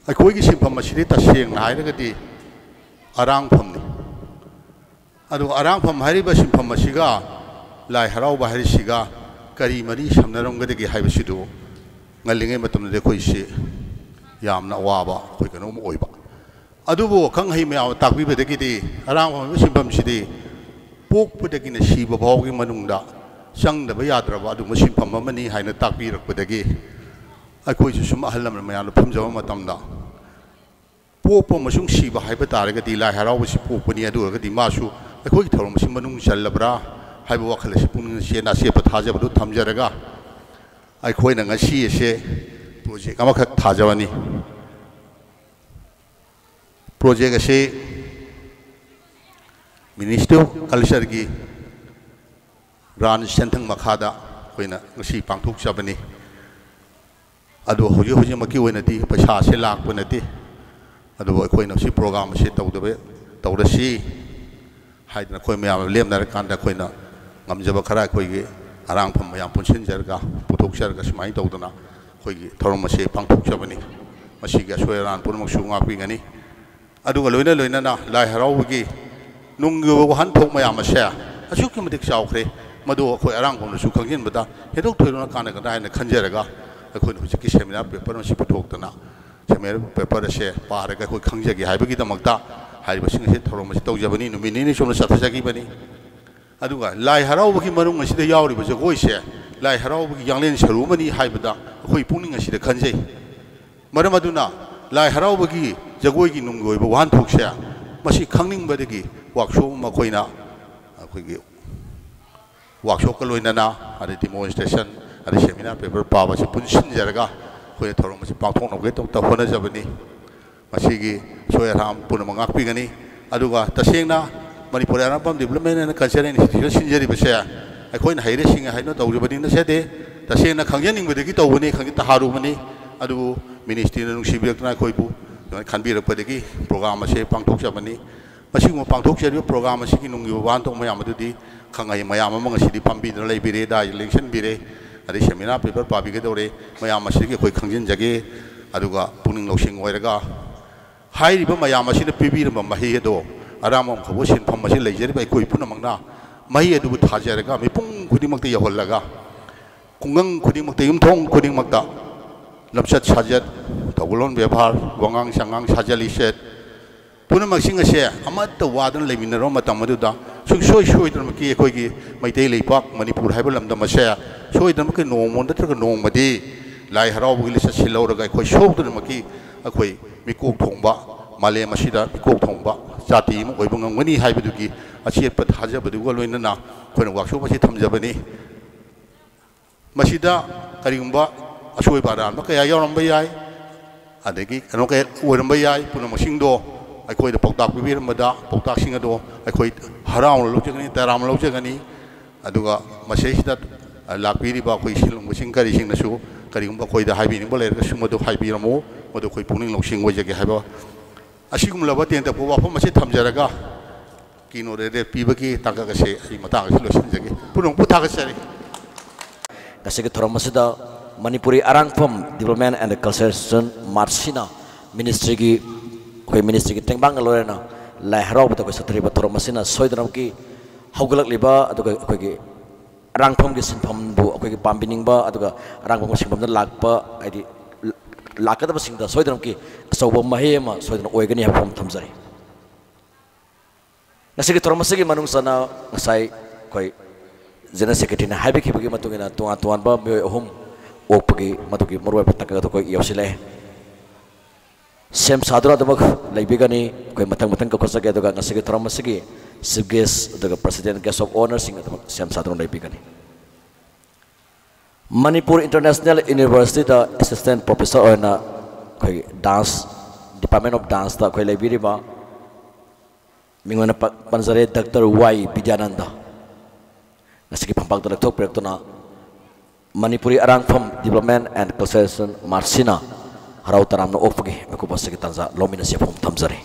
ꯑꯩꯈꯣꯏꯒꯤ ꯁꯤꯟꯐꯝ ꯑꯁꯤꯗꯤ ꯇꯁꯦꯡꯅ ꯍꯥꯏꯔꯒꯗꯤ ꯑꯔꯥꯡꯐꯝꯅꯤ꯫ ꯑꯗꯨꯒ ꯑꯔꯥꯡꯐꯝ ꯍꯥꯏꯔꯤꯕ ꯁꯤꯟꯐꯝ ꯑꯁꯤꯒ ꯂꯥꯏ ꯍꯔꯥꯎꯕ ꯍꯥꯏꯔꯤꯁꯤꯒ ꯀꯔꯤ ꯃꯔꯤ ꯁꯝꯅꯔꯝꯒꯗꯒꯦ ꯍꯥꯏꯕꯁꯤꯗꯨ ꯉꯜꯂꯤꯉꯩ ꯃꯇꯝꯗꯗꯤ ꯑꯩꯈꯣꯏꯁꯤ ꯌꯥꯝꯅ ꯑꯋꯥꯕ ꯑꯩꯈꯣꯏ ꯀꯩꯅꯣꯝ ꯑꯣꯏꯕ꯫ ꯑꯗꯨꯕꯨ ꯑꯈꯪ ꯑꯍꯩ ꯃꯌꯥꯝꯅ ꯇꯥꯛꯄꯤꯕꯗꯒꯤꯗꯤ ꯑꯔꯥꯡꯐꯝ ꯍꯥꯏꯕ ꯁꯤꯟꯐꯝꯁꯤꯗꯤ ꯄꯣꯛꯄꯗꯒꯤꯅ ꯁꯤꯕ ꯐꯥꯎꯒꯤ ꯃꯅꯨꯡꯗ ꯆꯪꯗꯕ ꯌꯥꯗ꯭ꯔꯕ ꯑꯗꯨꯒꯨꯝꯕ ꯁꯤꯟꯐꯝ ꯑꯃꯅꯤ ꯍꯥꯏꯅ ꯇꯥꯛꯄꯤꯔꯛꯄꯗꯒꯤ ꯑꯩꯈꯣꯏꯁꯨ ꯁꯨꯝ ꯑꯍꯜ ꯂꯃꯟ ꯃꯌꯥꯝꯅ ꯐꯝꯖꯕ ꯃꯇꯝꯗ ꯄꯣꯛꯄ ꯑꯃꯁꯨꯡ ꯁꯤꯕ ꯍꯥꯏꯕ ꯇꯥꯔꯒꯗꯤ ꯂꯥꯏ ꯍꯔꯥꯎꯕꯁꯤ ꯄꯣꯛꯄꯅꯤ, ꯑꯗꯨ ꯑꯣꯏꯔꯒꯗꯤ ꯃꯥꯁꯨ ꯑꯩꯈꯣꯏꯒꯤ ꯊꯧꯔꯝ ꯑꯁꯤ ꯃꯅꯨꯡ ꯆꯜꯂꯕ꯭ꯔꯥ ꯍꯥꯏꯕ ꯋꯥꯈꯜ ꯑꯁꯤ ꯄꯨꯛꯅꯤꯡ ꯆꯦꯟꯅ ꯑꯆꯦꯠꯄ ꯊꯥꯖꯕꯗꯨ ꯊꯝꯖꯔꯒ ꯑꯩꯈꯣꯏꯅ ꯉꯁꯤ ꯑꯁꯦ project ꯑꯃꯈꯛ ꯊꯥꯖꯕꯅꯤ꯫ Project ꯑꯁꯤ Ministry of Cultureꯒꯤ branch ꯁꯦꯟꯊꯪ ꯃꯈꯥꯗ ꯑꯩꯈꯣꯏꯅ ꯉꯁꯤ ꯄꯥꯡꯊꯣꯛꯆꯕꯅꯤ꯫ ꯑꯗꯨ ꯍꯧꯖꯤꯛ ꯍꯧꯖꯤꯛꯃꯛꯀꯤ ꯑꯣꯏꯅꯗꯤ ꯄꯩꯁꯥ ꯑꯁꯤ ꯂꯥꯛꯄ ꯅꯠꯇꯦ꯫ ꯑꯗꯨꯕꯨ ꯑꯩꯈꯣꯏꯅ ꯁꯤ program ꯑꯁꯤ ꯇꯧꯗꯕ, ꯇꯧꯔꯁꯤ ꯍꯥꯏꯗꯅ ꯑꯩꯈꯣꯏ ꯃꯌꯥꯝ ꯂꯦꯞꯅꯔꯀꯥꯟꯗ ꯑꯩꯈꯣꯏꯅ ꯉꯝꯖꯕ ꯈꯔ ꯑꯩꯈꯣꯏꯒꯤ ꯑꯔꯥꯡꯐꯝ ꯃꯌꯥꯝ ꯄꯨꯟꯁꯤꯟꯖꯔꯒ, ꯄꯨꯊꯣꯛꯆꯔꯒ ꯁꯨꯃꯥꯏꯅ ꯇꯧꯗꯅ ꯑꯩꯈꯣꯏꯒꯤ ꯊꯧꯔꯝ ꯑꯁꯤ ꯄꯥꯡꯊꯣꯛꯆꯕꯅꯤ꯫ ꯃꯁꯤꯒꯤ ꯑꯁꯣꯏ ꯑꯔꯥꯟ ꯄꯨꯝꯅꯃꯛꯁꯨ ꯉꯥꯛꯄꯤꯒꯅꯤ꯫ ꯑꯗꯨꯒ ꯂꯣꯏꯅ ꯂꯣꯏꯅꯅ ꯂꯥꯏ ꯍꯔꯥꯎꯕꯒꯤ ꯅꯨꯡꯒꯤ ꯑꯣꯏꯕ ꯋꯥꯍꯟꯊꯣꯛ ꯃꯌꯥꯝ ꯑꯁꯦ ꯑꯁꯨꯛꯀꯤ ꯃꯇꯤꯛ ꯆꯥꯎꯈ꯭ꯔꯦ, ꯃꯗꯨ ꯑꯩꯈꯣꯏ ꯑꯔꯥꯡꯐꯝꯅꯁꯨ ꯈꯪꯖꯤꯟꯕꯗ ꯍꯦꯟꯗꯣꯛ ꯊꯣꯏꯗꯣꯛꯅ ꯀꯥꯟꯅꯒꯗ꯭ꯔꯥ ꯍꯥꯏꯅ ꯈꯟꯖꯔꯒ ꯑꯩꯈꯣꯏꯅ ꯍꯧꯖꯤꯛꯀꯤ seminar paper ꯑꯁꯤ ꯄꯨꯊꯣꯛꯇꯅ seminar paper ꯑꯁꯦ ꯄꯥꯔꯒ ꯑꯩꯈꯣꯏ ꯈꯪꯖꯒꯦ ꯍꯥꯏꯕꯒꯤꯗꯃꯛꯇ ꯍꯥꯏꯔꯤꯕꯁꯤꯡ ꯑꯁꯤ ꯊꯧꯔꯝ ꯑꯁꯤ ꯇꯧꯖꯕꯅꯤ꯫ ꯅꯨꯃꯤꯠ ꯅꯤꯅꯤ ꯆꯨꯞꯅ ꯆꯠꯊꯖꯈꯤꯕꯅꯤ꯫ ꯑꯗꯨꯒ ꯂꯥꯏ ꯍꯔꯥꯎꯕꯒꯤ ꯃꯅꯨꯡ ꯑꯁꯤꯗ ꯌꯥꯎꯔꯤꯕ ꯖꯒꯣꯏꯁꯦ ꯂꯥꯏ ꯍꯔꯥꯎꯕꯒꯤ ꯌꯥꯡꯂꯦꯟ ꯁꯔꯨ ꯑꯃꯅꯤ ꯍꯥꯏꯕꯗ ꯑꯩꯈꯣꯏ ꯄꯨꯛꯅꯤꯡ ꯑꯁꯤꯗ ꯈꯟꯖꯩ꯫ ꯃꯔꯝ ꯑꯗꯨꯅ ꯂꯥꯏ ꯍꯔꯥꯎꯕꯒꯤ ꯖꯒꯣꯏꯒꯤ ꯅꯨꯡꯒꯤ ꯑꯣꯏꯕ ꯋꯥꯍꯟꯊꯣꯛꯁꯦ ꯃꯁꯤ ꯈꯪꯅꯤꯡꯕꯗꯒꯤ workshop ꯑꯃ ꯑꯩꯈꯣꯏꯅ ꯑꯩꯈꯣꯏꯒꯤ ꯋꯥꯛꯁꯣꯞꯀ ꯂꯣꯏꯅꯅ, ꯑꯗꯩ ꯗꯤꯃꯣꯟꯁꯇ꯭ꯔꯦꯁꯟ, ꯑꯗꯩ ꯁꯦꯃꯤꯅꯥꯔ ꯄꯦꯄꯔ ꯄꯥꯕꯁꯤ ꯄꯨꯟꯁꯤꯟꯖꯔꯒ ꯑꯩꯈꯣꯏꯅ ꯊꯧꯔꯝ ꯑꯁꯤ ꯄꯥꯡꯊꯣꯛꯅꯕꯒꯤꯗꯃꯛꯇ ꯍꯣꯠꯅꯖꯕꯅꯤ꯫ ꯃꯁꯤꯒꯤ ꯑꯁꯣꯏ ꯑꯔꯥꯝ ꯄꯨꯝꯅꯃꯛ ꯉꯥꯛꯄꯤꯒꯅꯤ꯫ ꯑꯗꯨꯒ ꯇꯁꯦꯡꯅ Manipur Arambam development and cultural institution ꯁꯤꯟꯖꯔꯤꯕꯁꯦ ꯑꯩꯈꯣꯏꯅ ꯍꯩꯔꯦ ꯁꯤꯡꯉꯦ ꯍꯥꯏꯅ ꯇꯧꯖꯕꯗꯤ ꯅꯠꯆꯗꯦ꯫ ꯇꯁꯦꯡꯅ ꯈꯪꯖꯅꯤꯡꯕꯗꯒꯤ ꯇꯧꯕꯅꯤ, ꯈꯪꯖ ꯇꯍꯥꯔꯨꯕꯅꯤ꯫ ꯑꯗꯨꯕꯨ ꯃꯤꯅꯤꯁꯇ꯭ꯔꯤꯅ ꯅꯨꯡꯁꯤꯕꯤꯔꯛꯇꯨꯅ ꯑꯩꯈꯣꯏꯕꯨ ꯑꯗꯨꯃꯥꯏꯅ ꯈꯟꯕꯤꯔꯛꯄꯗꯒꯤ ꯄ꯭ꯔꯣꯒ꯭ꯔꯥꯝ ꯑꯁꯦ ꯄꯥꯡꯊꯣꯛꯆꯕꯅꯤ꯫ ꯃꯁꯤꯒꯨꯝꯕ ꯄꯥꯡꯊꯣꯛꯆꯔꯤꯕ ꯄ꯭ꯔꯣꯒ꯭ꯔꯥꯝ ꯑꯁꯤꯒꯤ ꯅꯨꯡꯒꯤ ꯋꯥꯍꯟꯊꯣꯛ ꯃꯌꯥꯝ ꯑꯗꯨꯗꯤ ꯈꯪꯍꯩ ꯃꯌꯥꯝ ꯑꯃ ꯉꯁꯤꯗꯤ ꯐꯝꯕꯤꯗꯨꯅ ꯂꯩꯕꯤꯔꯦ, ꯗꯥꯏꯗ ꯂꯦꯡꯁꯤꯟꯕꯤꯔꯦ, ꯑꯗꯩ ꯁꯦꯃꯤꯅꯥꯔ ꯄꯦꯄꯔ ꯄꯥꯕꯤꯒꯗꯧꯔꯦ꯫ ꯃꯌꯥꯝ ꯑꯁꯤꯗꯒꯤ ꯑꯩꯈꯣꯏ ꯈꯪꯖꯤꯟꯖꯒꯦ꯫ ꯑꯗꯨꯒ ꯄꯨꯛꯅꯤꯡ ꯂꯧꯁꯤꯡ ꯑꯣꯏꯔꯒ ꯍꯥꯏꯔꯤꯕ ꯃꯌꯥꯝ ꯑꯁꯤꯅ ꯄꯤꯕꯤꯔꯝꯕ ꯃꯍꯩ ꯑꯗꯣ, ꯑꯔꯥꯝꯕꯝ ꯈꯧꯕ ꯁꯤꯟꯐꯝ ꯑꯁꯤ ꯂꯩꯖꯔꯤꯕ ꯑꯩꯈꯣꯏ ꯄꯨꯝꯅꯃꯛꯅ ꯃꯍꯩ ꯑꯗꯨꯕꯨ ꯊꯥꯖꯔꯒ ꯃꯤꯄꯨꯝ ꯈꯨꯗꯤꯡꯃꯛꯇ ꯌꯧꯍꯜꯂꯒ, ꯈꯨꯡꯒꯪ ꯈꯨꯗꯤꯡꯃꯛꯇ, ꯌꯨꯝꯊꯣꯡ ꯈꯨꯗꯤꯡꯃꯛꯇ ꯂꯝꯆꯠ ꯁꯥꯖꯠ, ꯊꯧꯒꯜꯂꯣꯟ ꯕꯦꯕꯥꯔ, ꯋꯥꯉꯥꯡ ꯁꯉꯥꯡ, ꯁꯥꯖꯠ ꯂꯤꯆꯠ ꯄꯨꯝꯅꯃꯛꯁꯤꯡ ꯑꯁꯦ ꯑꯃꯠꯇ ꯋꯥꯗꯅ ꯂꯩꯃꯤꯟꯅꯔꯕ ꯃꯇꯝ ꯑꯗꯨꯗ ꯁꯨꯡꯁꯣꯏ ꯁꯣꯏꯗꯅꯃꯛꯀꯤ ꯑꯩꯈꯣꯏꯒꯤ ꯃꯩꯇꯩ ꯂꯩꯄꯥꯛ ꯃꯅꯤꯄꯨꯔ ꯍꯥꯏꯕ ꯂꯝꯗꯝ ꯑꯁꯦ ꯁꯣꯏꯗꯅꯃꯛꯀꯤ ꯅꯣꯡꯃ ꯅꯠꯇ꯭ꯔꯒ ꯅꯣꯡꯃꯗꯤ ꯂꯥꯏ ꯍꯔꯥꯎꯕꯒꯤ ꯂꯤꯆꯠ ꯁꯤꯜꯍꯧꯔꯒ ꯑꯩꯈꯣꯏ ꯁꯣꯏꯗꯅꯃꯛꯀꯤ ꯑꯩꯈꯣꯏ ꯃꯤꯀꯣꯛ ꯊꯣꯡꯕ, ꯃꯥꯂꯦꯝ ꯑꯁꯤꯗ ꯃꯤꯀꯣꯛ ꯊꯣꯡꯕ ꯖꯥꯇꯤ ꯑꯃ ꯑꯣꯏꯕ ꯉꯝꯒꯅꯤ ꯍꯥꯏꯕꯗꯨꯒꯤ ꯑꯆꯦꯠꯄ ꯊꯥꯖꯕꯗꯨꯒ ꯂꯣꯏꯅꯅ ꯑꯩꯈꯣꯏꯅ ꯋꯥꯛꯁꯣꯞ ꯑꯁꯤ ꯊꯝꯖꯕꯅꯤ꯫ ꯃꯁꯤꯗ ꯀꯔꯤꯒꯨꯝꯕ ꯑꯁꯣꯏꯕ ꯑꯔꯥꯟꯕ ꯀꯌꯥ ꯌꯥꯎꯔꯝꯕ ꯌꯥꯏ, ꯑꯗꯒꯤ ꯀꯩꯅꯣ ꯀꯌꯥ ꯑꯣꯏꯔꯝꯕ ꯌꯥꯏ, ꯄꯨꯝꯅꯃꯛꯁꯤꯡꯗꯣ ꯑꯩꯈꯣꯏꯗ ꯄꯥꯎꯇꯥꯛ ꯄꯤꯕꯤꯔꯝꯕꯗ ꯄꯥꯎꯇꯥꯛꯁꯤꯡ ꯑꯗꯣ ꯑꯩꯈꯣꯏ ꯍꯔꯥꯎꯅ ꯂꯧꯖꯒꯅꯤ, ꯇꯔꯥꯝꯅ ꯂꯧꯖꯒꯅꯤ꯫ ꯑꯗꯨꯒ ꯃꯁꯤꯁꯤꯗ ꯂꯥꯛꯄꯤꯔꯤꯕ ꯑꯩꯈꯣꯏ ꯁꯤꯟꯂꯨꯡꯕꯁꯤꯡ ꯀꯔꯤꯁꯤꯡꯅꯁꯨ ꯀꯔꯤꯒꯨꯝꯕ ꯑꯩꯈꯣꯏꯗ ꯍꯥꯏꯕꯤꯅꯤꯡꯕ ꯂꯩꯔꯒꯁꯨ ꯃꯗꯨ ꯍꯥꯏꯕꯤꯔꯝꯃꯨ, ꯃꯗꯨ ꯑꯩꯈꯣꯏ ꯄꯨꯛꯅꯤꯡ ꯂꯧꯁꯤꯡ ꯑꯣꯏꯖꯒꯦ ꯍꯥꯏꯕ ꯑꯁꯤꯒꯨꯝꯂꯕ ꯇꯦꯟꯇꯛꯄ ꯋꯥꯐꯝ ꯑꯁꯤ ꯊꯝꯖꯔꯒ ꯀꯤꯅꯣꯠ ꯑꯦꯗ꯭ꯔꯦꯁ ꯄꯤꯕꯒꯤ ꯇꯥꯡꯀꯛ ꯑꯁꯤ ꯑꯩ ꯃꯇꯥꯡ ꯑꯁꯤ ꯂꯣꯏꯁꯤꯟꯖꯒꯦ꯫ ꯄꯨꯝꯅꯃꯛꯄꯨ ꯊꯥꯒꯠꯆꯔꯤ꯫ ꯉꯁꯤꯒꯤ ꯊꯧꯔꯝ ꯑꯁꯤꯗ ꯃꯅꯤꯄꯨꯔꯤ ꯑꯔꯥꯡꯐꯝ ꯗꯤꯕ꯭ꯂꯞꯃꯦꯟ ꯑꯦꯟ ꯀꯜꯆꯔꯦꯜ ꯃꯥꯔꯠꯁꯤꯅ ꯃꯤꯅꯤꯁꯇ꯭ꯔꯤꯒꯤ, ꯑꯩꯈꯣꯏ ꯃꯤꯅꯤꯁꯇ꯭ꯔꯤꯒꯤ ꯇꯦꯡꯕꯥꯡꯒ ꯂꯣꯏꯅꯅ ꯂꯥꯏ ꯍꯔꯥꯎꯕꯗ ꯑꯩꯈꯣꯏ ꯆꯠꯊꯔꯤꯕ ꯊꯧꯔꯝ ꯑꯁꯤꯅ ꯁꯣꯏꯗꯅꯃꯛꯀꯤ ꯍꯧꯒꯠꯂꯛꯂꯤꯕ ꯑꯗꯨꯒ ꯑꯩꯈꯣꯏꯒꯤ ꯑꯔꯥꯡꯐꯝꯒꯤ ꯁꯤꯟꯐꯝꯕꯨ ꯑꯩꯈꯣꯏꯒꯤ ꯄꯥꯝꯕꯤꯅꯤꯡꯕ ꯑꯗꯨꯒ ꯑꯔꯥꯡꯐꯝꯒꯤ ꯁꯤꯟꯐꯝꯗ ꯂꯥꯛꯄ, ꯍꯥꯏꯗꯤ ꯂꯥꯛꯀꯗꯕꯁꯤꯡꯗ ꯁꯣꯏꯗꯅꯃꯛꯀꯤ ꯑꯆꯧꯕ ꯃꯍꯩ ꯑꯃ ꯁꯣꯏꯗꯅ ꯑꯣꯏꯒꯅꯤ ꯍꯥꯏꯕ ꯋꯥꯐꯝ ꯊꯝꯖꯔꯤ꯫ ꯉꯁꯤꯒꯤ ꯊꯧꯔꯝ ꯑꯁꯤꯒꯤ ꯃꯅꯨꯡ ꯆꯟꯅ ꯉꯁꯥꯏ ꯑꯩꯈꯣꯏ ꯖꯦꯅꯔꯦꯜ ꯁꯦꯀ꯭ꯔꯦꯇꯔꯤꯅ ꯍꯥꯏꯕꯤꯈꯤꯕꯒꯤ ꯃꯇꯨꯡ ꯏꯟꯅ ꯇꯣꯉꯥꯟ ꯇꯣꯉꯥꯟꯕ ꯃꯤꯑꯣꯏ ꯑꯍꯨꯝ ꯑꯣꯛꯄꯒꯤ ꯃꯗꯨꯒꯤ ꯃꯔꯨꯑꯣꯏꯕ ꯇꯥꯡꯀꯛ ꯑꯗꯨ ꯑꯩꯈꯣꯏ ꯌꯧꯁꯤꯜꯂꯛꯑꯦ꯫ ꯁꯦꯝ ꯁꯥꯗꯨꯅ ꯑꯗꯨꯃꯛ ꯂꯩꯕꯤꯒꯅꯤ꯫ ꯑꯩꯈꯣꯏ ꯃꯊꯪ ꯃꯊꯪ ꯀꯧꯈꯠꯆꯒꯦ꯫ ꯑꯗꯨꯒ ꯉꯁꯤꯒꯤ ꯊꯧꯔꯝ ꯑꯁꯤꯒꯤ Chief Guest ꯑꯗꯨꯒ President, Guest of Honourꯁꯤꯡ ꯑꯗꯨꯃꯛ ꯁꯦꯝ ꯁꯥꯗꯨꯅ ꯂꯩꯕꯤꯒꯅꯤ꯫ ꯃꯅꯤꯄꯨꯔ International Universityꯗ Assistant Professor ꯑꯣꯏꯅ ꯑꯩꯈꯣꯏꯒꯤ Dance, Department of Danceꯇ ꯑꯩꯈꯣꯏ ꯂꯩꯕꯤꯔꯤꯕ ꯃꯤꯡ ꯑꯣꯏꯅ ꯄ-, ꯄꯟꯖꯔꯦ, ꯗꯥꯛꯇꯔ ꯋꯥꯏ ꯕꯤꯗ꯭ꯌꯥꯅꯟꯗ꯫ ꯉꯁꯤꯒꯤ ꯐꯝꯄꯥꯛꯇ ꯂꯦꯞꯊꯣꯛꯄꯤꯔꯛꯇꯨꯅ ꯃꯅꯤꯄꯨꯔꯤ ꯑꯔꯥꯡꯐꯝ Development and Cultivation ꯃꯥꯔꯁꯤꯅ ꯍꯔꯥꯎ ꯇꯔꯥꯝꯅ ꯑꯣꯛꯄꯒꯤ ꯃꯤꯀꯨꯞ ꯑꯁꯤꯒꯤ ꯇꯥꯟꯖꯥ ꯂꯧꯃꯤꯟꯅꯁꯤ ꯐꯣꯡ ꯊꯝꯖꯔꯤ꯫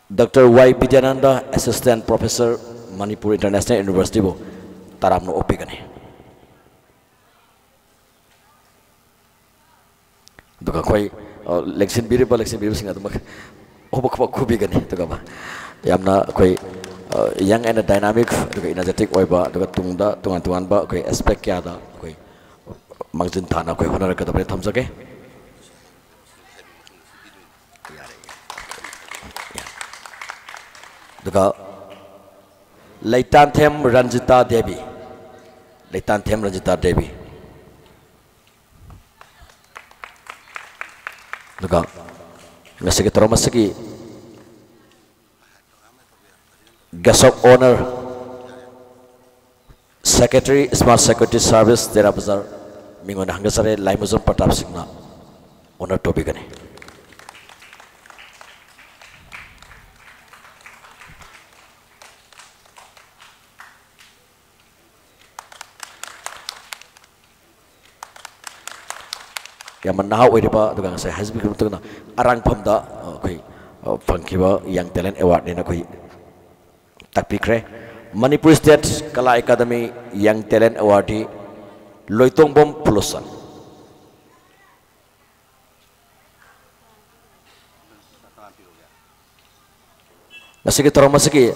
ꯗꯥꯛꯇꯔ ꯋꯥꯏ ꯕꯤꯗ꯭ꯌꯥꯅꯟꯗ, Assistant Professor, ꯃꯅꯤꯄꯨꯔ International Universityꯕꯨ ꯇꯔꯥꯝꯅ ꯑꯣꯛꯄꯤꯒꯅꯤ꯫ ꯑꯗꯨꯒ ꯑꯩꯈꯣꯏ, ꯑ, ꯂꯦꯡꯁꯤꯟꯕꯤꯔꯤꯕ, ꯂꯦꯡꯁꯤꯟꯕꯤꯔꯤꯕꯁꯤꯡ ꯑꯗꯨꯃꯛ ꯍꯨꯕ ꯈꯨꯕ ꯈꯨꯕꯤꯒꯅꯤ꯫ ꯑꯗꯨꯒ ꯌꯥꯝꯅ ꯑꯩꯈꯣꯏ, ꯑ, young and dynamic, ꯑꯗꯨꯒ energetic ꯑꯣꯏꯕ, ꯑꯗꯨꯒ ꯇꯨꯡꯗ ꯇꯣꯉꯥꯟ ꯇꯣꯉꯥꯟꯕ ꯑꯩꯈꯣꯏ aspect ꯀꯌꯥꯗ ꯑꯩꯈꯣꯏ ꯃꯥꯡꯖꯤꯟ ꯊꯥꯅ ꯑꯩꯈꯣꯏ ꯍꯣꯠꯅꯔꯛꯀꯗꯕꯅꯤ ꯊꯝꯖꯒꯦ꯫ ꯑꯗꯨꯒ ꯂꯩꯇꯥꯟꯊꯦꯝ ꯔꯟꯖꯤꯇꯥ ꯗꯦꯕꯤ, ꯂꯩꯇꯥꯟꯊꯦꯝ ꯔꯟꯖꯤꯇꯥ ꯗꯦꯕꯤ꯫ ꯑꯗꯨꯒ ꯉꯁꯤꯒꯤ ꯊꯧꯔꯝ ꯑꯁꯤꯒꯤ Guest of Honour, Secretary, Smart Security Service, ꯇꯦꯔꯥ ꯕꯖꯥꯔ, ꯃꯤꯡ ꯑꯣꯏꯅ ꯍꯪꯒꯠꯆꯔꯦ, ꯂꯥꯏꯃꯨꯖꯝ ꯄ꯭ꯔꯇꯥꯞ ꯁꯤꯡꯅ honour ꯇꯧꯕꯤꯒꯅꯤ꯫ ꯌꯥꯝꯅ ꯅꯍꯥ ꯑꯣꯏꯔꯤꯕ, ꯑꯗꯨꯒ ꯉꯁꯥꯏ ꯍꯥꯏꯖꯕꯤꯈꯤꯕ ꯃꯇꯨꯡ ꯏꯟꯅ ꯑꯔꯥꯡꯐꯝꯗ, ꯑ, ꯑꯩꯈꯣꯏ, ꯑ, ꯐꯪꯈꯤꯕ Young Talent Awardꯅꯦꯅ ꯑꯩꯈꯣꯏ ꯇꯥꯛꯄꯤꯈ꯭ꯔꯦ꯫ Manipur State Kala Academy Young Talent Awardee ꯂꯣꯏꯇꯣꯡꯕꯝ ꯐꯨꯂꯣꯆꯟ꯫ ꯉꯁꯤꯒꯤ ꯊꯧꯔꯝ ꯑꯁꯤꯒꯤ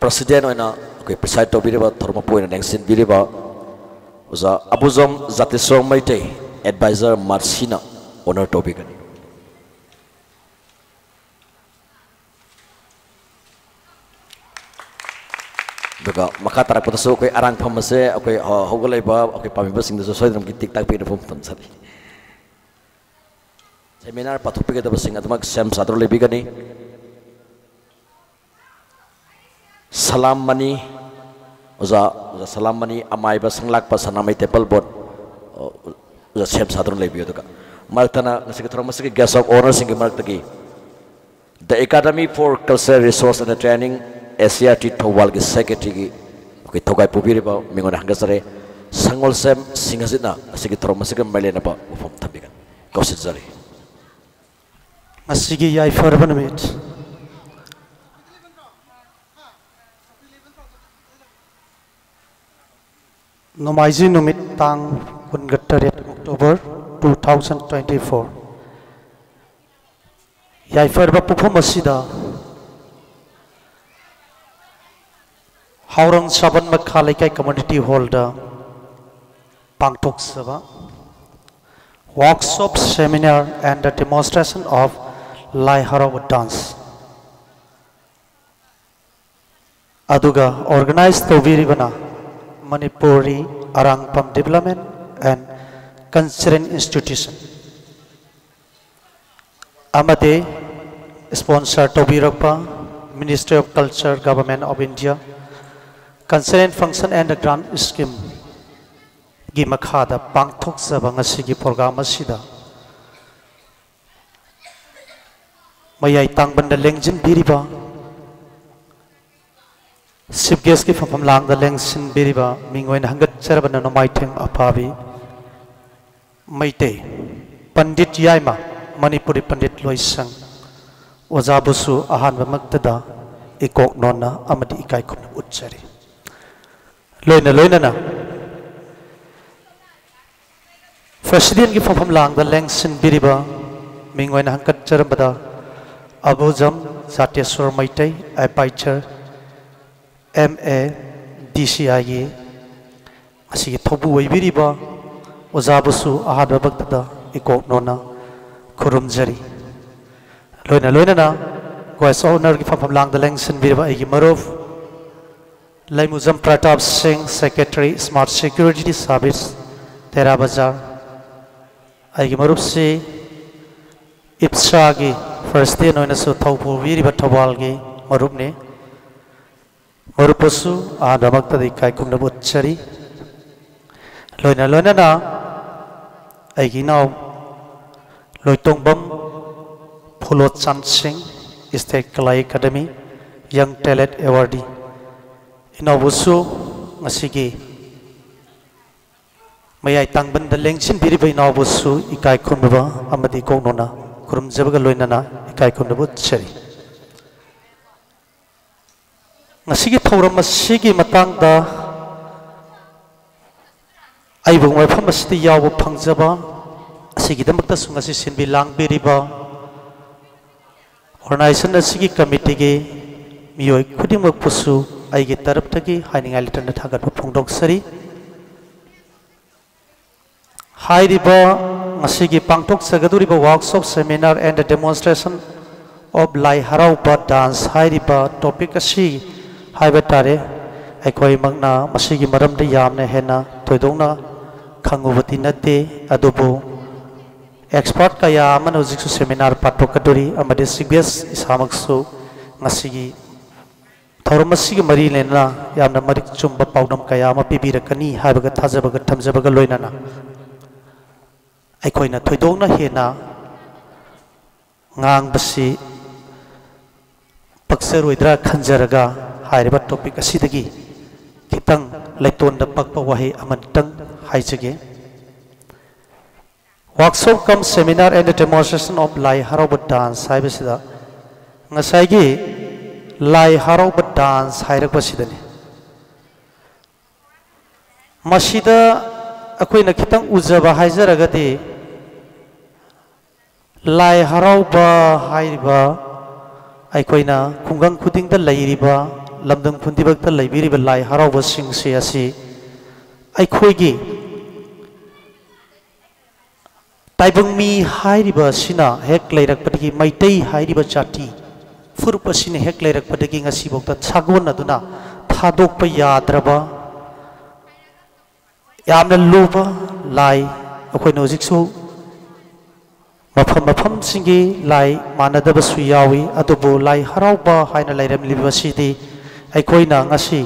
President ꯑꯣꯏꯅ ꯑꯩꯈꯣꯏ preside ꯇꯧꯕꯤꯔꯤꯕ, ꯊꯧꯔꯝ ꯃꯄꯨ ꯑꯣꯏꯅ ꯂꯦꯡꯁꯤꯟꯕꯤꯔꯤꯕ ꯑꯣꯖꯥ ꯑꯕꯨꯖꯝ ꯖꯥꯇꯤꯁꯣꯔ ꯃꯩꯇꯩ, Advisor ꯃꯥꯔꯁꯤꯅ honour ꯇꯧꯕꯤꯒꯅꯤ꯫ ꯑꯗꯨꯒ ꯃꯈꯥ ꯇꯥꯔꯛꯄꯗꯁꯨ ꯑꯩꯈꯣꯏ ꯑꯔꯥꯡꯐꯝ ꯑꯁꯦ ꯑꯩꯈꯣꯏ ꯍꯧ-, ꯍꯧꯒꯠꯂꯛꯏꯕ ꯑꯩꯈꯣꯏ ꯄꯥꯝꯃꯤꯕꯁꯤꯡꯗꯁꯨ ꯁꯣꯏꯗꯅꯃꯛꯀꯤ ꯇꯦꯛ ꯇꯥꯛꯄꯤꯅꯕ ꯐꯣꯡ ꯊꯝꯖꯔꯤ꯫ Seminar ꯄꯥꯊꯣꯛꯄꯤꯒꯗꯕꯁꯤꯡ ꯑꯗꯨꯃꯛ ꯁꯦꯝ ꯁꯥꯗꯨꯅ ꯂꯩꯕꯤꯒꯅꯤ꯫ ꯁꯂꯥꯝ ꯃꯅꯤ, ꯑꯣꯖꯥ, ꯑꯣꯖꯥ ꯁꯂꯥꯝ ꯃꯅꯤ, ꯑꯃꯥꯏꯕ ꯁꯪꯂꯥꯛꯄ ꯁꯅꯥꯃꯍꯤ ꯇꯦꯝꯄꯜ ꯕꯣꯔꯗ, ꯑꯣꯖꯥ ꯁꯦꯝ ꯁꯥꯗꯨꯅ ꯂꯩꯕꯤꯌꯨ꯫ ꯑꯗꯨꯒ ꯃꯔꯛꯇꯅ ꯉꯁꯤꯒꯤ ꯊꯧꯔꯝ ꯑꯁꯤꯒꯤ guest of honourꯁꯤꯡꯒꯤ ꯃꯔꯛꯇꯒꯤ The Academy for Cultural Resource and Training, A C R T ꯊꯧꯕꯥꯜꯒꯤ ꯁꯦꯀ꯭ꯔꯦꯇꯔꯤꯒꯤ ꯑꯩꯈꯣꯏ ꯊꯧꯒꯥꯏ ꯄꯨꯕꯤꯔꯤꯕ ꯃꯤꯉꯣꯟꯗ ꯍꯪꯒꯠꯆꯔꯦ꯫ ꯁꯪꯒꯣꯜꯁꯦꯝ ꯁꯤꯡꯍꯖꯤꯠꯅ ꯉꯁꯤꯒꯤ ꯊꯧꯔꯝ ꯑꯁꯤꯒ ꯃꯔꯤ ꯂꯩꯅꯕ ꯋꯥꯐꯝ ꯊꯝꯕꯤꯒꯅꯤ꯫ ꯀꯧꯁꯤꯟꯖꯔꯤ꯫ ꯉꯁꯤꯒꯤ ꯌꯥꯏꯐꯔꯕ ꯅꯨꯃꯤꯠ, ꯅꯣꯡꯃꯥꯏꯖꯤꯡ ꯅꯨꯃꯤꯠ, ꯇꯥꯡ ꯀꯨꯟꯒ ꯇꯔꯦꯠ October two thousand twenty four꯫ ꯌꯥꯏꯐꯔꯕ ꯄꯣꯠꯐꯝ ꯑꯁꯤꯗ ꯍꯥꯎꯔꯪ ꯁꯥꯕꯟ ꯃꯈꯥ ꯂꯩꯀꯥꯏ community hallꯗ ꯄꯥꯡꯊꯣꯛꯆꯕ workshop, seminar and the demonstration of ꯂꯥꯏ ꯍꯔꯥꯎꯕ dance ꯑꯗꯨꯒ organize ꯇꯧꯕꯤꯔꯤꯕꯅ Manipuri Arangpam Development and Cultural Institution ꯑꯃꯗꯤ sponsor ꯇꯧꯕꯤꯔꯛꯄ Ministry of Culture, Government of India, Cultural Function and Grant Scheme ꯒꯤ ꯃꯈꯥꯗ ꯄꯥꯡꯊꯣꯛꯆꯕ ꯉꯁꯤꯒꯤ program ꯑꯁꯤꯗ ꯃꯌꯥꯏ ꯇꯥꯡꯕꯟꯗ ꯂꯦꯡꯁꯤꯟꯕꯤꯔꯤꯕ chief guestꯀꯤ ꯐꯝꯐꯝ ꯂꯥꯡꯗ ꯂꯦꯡꯁꯤꯟꯕꯤꯔꯤꯕ ꯃꯤꯡ ꯑꯣꯏꯅ ꯍꯪꯒꯠꯆꯔꯕꯅ ꯅꯣꯡꯃꯥꯏꯊꯦꯡ ꯑꯐꯥꯕꯤ ꯃꯩꯇꯩ ꯄꯟꯗꯤꯠ ꯌꯥꯏꯃ ꯃꯅꯤꯄꯨꯔꯤ ꯄꯟꯗꯤꯠ ꯂꯣꯏꯁꯪ ꯑꯣꯖꯥꯕꯨꯁꯨ ꯑꯍꯥꯟꯕꯃꯛꯇꯗ ꯏꯀꯣꯛ ꯅꯣꯟꯅ ꯑꯃꯗꯤ ꯏꯀꯥꯏ ꯈꯨꯝꯅꯕ ꯎꯠꯆꯔꯤ꯫ ꯂꯣꯏꯅ ꯂꯣꯏꯅꯅ presidentꯀꯤ ꯐꯝꯐꯝ ꯂꯥꯡꯗ ꯂꯦꯡꯁꯤꯟꯕꯤꯔꯤꯕ ꯃꯤꯡ ꯑꯣꯏꯅ ꯍꯪꯀꯠꯆꯔꯝꯕꯗ ꯑꯕꯨꯖꯝ ꯖꯥꯇꯦꯁꯣꯔ Meitei, advisor, M A D C Iꯒꯤ ꯉꯁꯤꯒꯤ ꯊꯧꯕꯨ ꯑꯣꯏꯕꯤꯔꯤꯕ ꯑꯣꯖꯥꯕꯨꯁꯨ ꯑꯍꯥꯟꯕꯃꯛꯇꯗ ꯏꯀꯣꯛ ꯅꯣꯟꯅ ꯈꯨꯔꯨꯝꯖꯔꯤ꯫ ꯂꯣꯏꯅ ꯂꯣꯏꯅꯅ guest of honourꯒꯤ ꯐꯝꯐꯝ ꯂꯥꯡꯗ ꯂꯦꯡꯁꯤꯟꯕꯤꯔꯤꯕ ꯑꯩꯒꯤ ꯃꯔꯨꯞ ꯂꯩꯃꯨꯖꯝ ꯄ꯭ꯔꯇꯥꯞ ꯁꯤꯡ, Secretary, Smart Security Service, ꯇꯦꯔꯥ ꯕꯖꯥꯔ꯫ ꯑꯩꯒꯤ ꯃꯔꯨꯞꯁꯤ ꯏꯞꯁꯥꯒꯤ president ꯑꯣꯏꯅꯁꯨ ꯊꯧ ꯄꯨꯕꯤꯔꯤꯕ ꯊꯧꯕꯥꯜꯒꯤ ꯃꯔꯨꯞꯅꯤ꯫ ꯃꯔꯨꯞꯄꯨꯁꯨ ꯑꯍꯥꯟꯕꯃꯛꯇꯗ ꯏꯀꯥꯏ ꯈꯨꯝꯅꯕ ꯎꯠꯆꯔꯤ꯫ ꯂꯣꯏꯅ ꯂꯣꯏꯅꯅ ꯑꯩꯒꯤ ꯏꯅꯥꯎ ꯂꯣꯏꯇꯣꯡꯕꯝ ꯐꯨꯂꯣꯆꯥꯟ ꯁꯤꯡ, State Kala Academy Young Talent Awardee ꯏꯅꯥꯎꯕꯨꯁꯨ ꯉꯁꯤꯒꯤ ꯃꯌꯥꯏ ꯇꯥꯡꯕꯟꯗ ꯂꯦꯡꯁꯤꯟꯕꯤꯔꯤꯕ ꯏꯅꯥꯎꯕꯨꯁꯨ ꯏꯀꯥꯏ ꯈꯨꯝꯅꯕ ꯑꯃꯗꯤ ꯀꯣꯛꯅꯣꯅ ꯈꯨꯔꯨꯝꯖꯕꯒ ꯂꯣꯏꯅꯅ ꯏꯀꯥꯏ ꯈꯨꯝꯅꯕ ꯎꯠꯆꯔꯤ꯫ ꯉꯁꯤꯒꯤ ꯊꯧꯔꯝ ꯑꯁꯤꯒꯤ ꯃꯇꯥꯡꯗ ꯑꯩꯕꯨ ꯃꯐꯝ ꯑꯁꯤꯗ ꯌꯥꯎꯕ ꯐꯪꯖꯕ ꯑꯁꯤꯒꯤꯗꯃꯛꯇꯁꯨ ꯉꯁꯤ ꯁꯤꯟꯕꯤ ꯂꯥꯡꯕꯤꯔꯤꯕ organization ꯑꯁꯤꯒꯤ committeeꯒꯤ ꯃꯤꯑꯣꯏ ꯈꯨꯗꯤꯡꯃꯛꯄꯨꯁꯨ ꯑꯩꯒꯤ ꯇꯔꯞꯇꯒꯤ ꯍꯥꯏꯅꯤꯡꯉꯥꯏ ꯂꯩꯇꯅ ꯊꯥꯒꯠꯄ ꯐꯣꯡꯗꯣꯛꯆꯔꯤ꯫ ꯍꯥꯏꯔꯤꯕ ꯉꯁꯤꯒꯤ ꯄꯥꯡꯊꯣꯛꯆꯒꯗꯧꯔꯤꯕ Workshop, Seminar and Demonstration of ꯂꯥꯏ ꯍꯔꯥꯎꯕ dance ꯍꯥꯏꯔꯤꯕ topic ꯑꯁꯤ ꯍꯥꯏꯕ ꯇꯥꯔꯦ꯫ ꯑꯩꯈꯣꯏꯃꯛꯅ ꯃꯁꯤꯒꯤ ꯃꯔꯝꯗ ꯌꯥꯝꯅ ꯍꯦꯟꯅ ꯊꯣꯏꯗꯣꯛꯅ ꯈꯪꯉꯨꯕꯗꯤ ꯅꯠꯇꯦ, ꯑꯗꯨꯕꯨ expert ꯀꯌꯥ ꯑꯃꯅ ꯍꯧꯖꯤꯛꯁꯨ seminar ꯄꯥꯡꯊꯣꯛꯀꯗꯧꯔꯤ ꯑꯃꯗꯤ chief guest ꯏꯁꯥꯃꯛꯁꯨ ꯉꯁꯤꯒꯤ ꯊꯧꯔꯝ ꯑꯁꯤꯒ ꯃꯔꯤ ꯂꯩꯅꯅ ꯌꯥꯝꯅ ꯃꯔꯤꯛ ꯆꯨꯝꯕ ꯄꯥꯎꯗꯝ ꯀꯌꯥ ꯑꯃ ꯄꯤꯕꯤꯔꯛꯀꯅꯤ ꯍꯥꯏꯕꯒ ꯊꯥꯖꯕꯒ ꯊꯝꯖꯕꯒ ꯂꯣꯏꯅꯅ ꯑꯩꯈꯣꯏꯅ ꯊꯣꯏꯗꯣꯛꯅ ꯍꯦꯟꯅ ꯉꯥꯡꯕꯁꯤ ꯄꯛꯆꯔꯣꯏꯗ꯭ꯔꯥ ꯈꯟꯖꯔꯒ ꯍꯥꯏꯔꯤꯕ topic ꯑꯁꯤꯗꯒꯤ ꯈꯤꯇꯪ ꯂꯩꯇꯣꯟꯗ ꯄꯛꯄ ꯋꯥꯍꯩ ꯑꯃꯇꯪ ꯍꯥꯏꯖꯒꯦ꯫ Workshop cum Seminar and Demonstration of ꯂꯥꯏ ꯍꯔꯥꯎꯕ dance ꯍꯥꯏꯕꯁꯤꯗ ꯉꯁꯥꯏꯒꯤ ꯂꯥꯏ ꯍꯔꯥꯎꯕ dance ꯍꯥꯏꯔꯛꯄꯁꯤꯗꯅꯤ꯫ ꯃꯁꯤꯗ ꯑꯩꯈꯣꯏꯅ ꯈꯤꯇꯪ ꯎꯖꯕ ꯍꯥꯏꯖꯔꯒꯗꯤ, ꯂꯥꯏ ꯍꯔꯥꯎꯕ ꯍꯥꯏꯔꯤꯕ ꯑꯩꯈꯣꯏꯅ ꯈꯨꯡꯒꯪ ꯈꯨꯗꯤꯡꯗ ꯂꯩꯔꯤꯕ, ꯂꯝꯗꯝ ꯈꯨꯗꯤꯡꯃꯛꯇ ꯂꯩꯕꯤꯔꯤꯕ ꯂꯥꯏ ꯍꯔꯥꯎꯕꯁꯤꯡꯁꯦ ꯑꯁꯤ ꯑꯩꯈꯣꯏꯒꯤ ꯇꯥꯏꯕꯪ ꯃꯤ ꯍꯥꯏꯔꯤꯕ ꯑꯁꯤꯅ ꯍꯦꯛ ꯂꯩꯔꯛꯄꯗꯒꯤ, ꯃꯩꯇꯩ ꯍꯥꯏꯔꯤꯕ ꯖꯥꯇꯤ ꯐꯨꯔꯨꯞ ꯑꯁꯤꯅ ꯍꯦꯛ ꯂꯩꯔꯛꯄꯗꯒꯤ ꯉꯁꯤꯐꯥꯎꯗ ꯁꯥꯒꯣꯟꯅꯗꯨꯅ ꯊꯥꯗꯣꯛꯄ ꯌꯥꯗ꯭ꯔꯕ ꯌꯥꯝꯅ ꯂꯨꯕ ꯂꯥꯏ, ꯑꯩꯈꯣꯏꯅ ꯍꯧꯖꯤꯛꯁꯨ ꯃꯐꯝ ꯃꯐꯝꯁꯤꯡꯒꯤ ꯂꯥꯏ ꯃꯥꯟꯅꯗꯕꯁꯨ ꯌꯥꯎꯏ, ꯑꯗꯨꯕꯨ ꯂꯥꯏ ꯍꯔꯥꯎꯕ ꯍꯥꯏꯅ ꯂꯩꯔꯝꯂꯤꯕ ꯑꯁꯤꯗꯤ ꯑꯩꯈꯣꯏꯅ ꯉꯁꯤ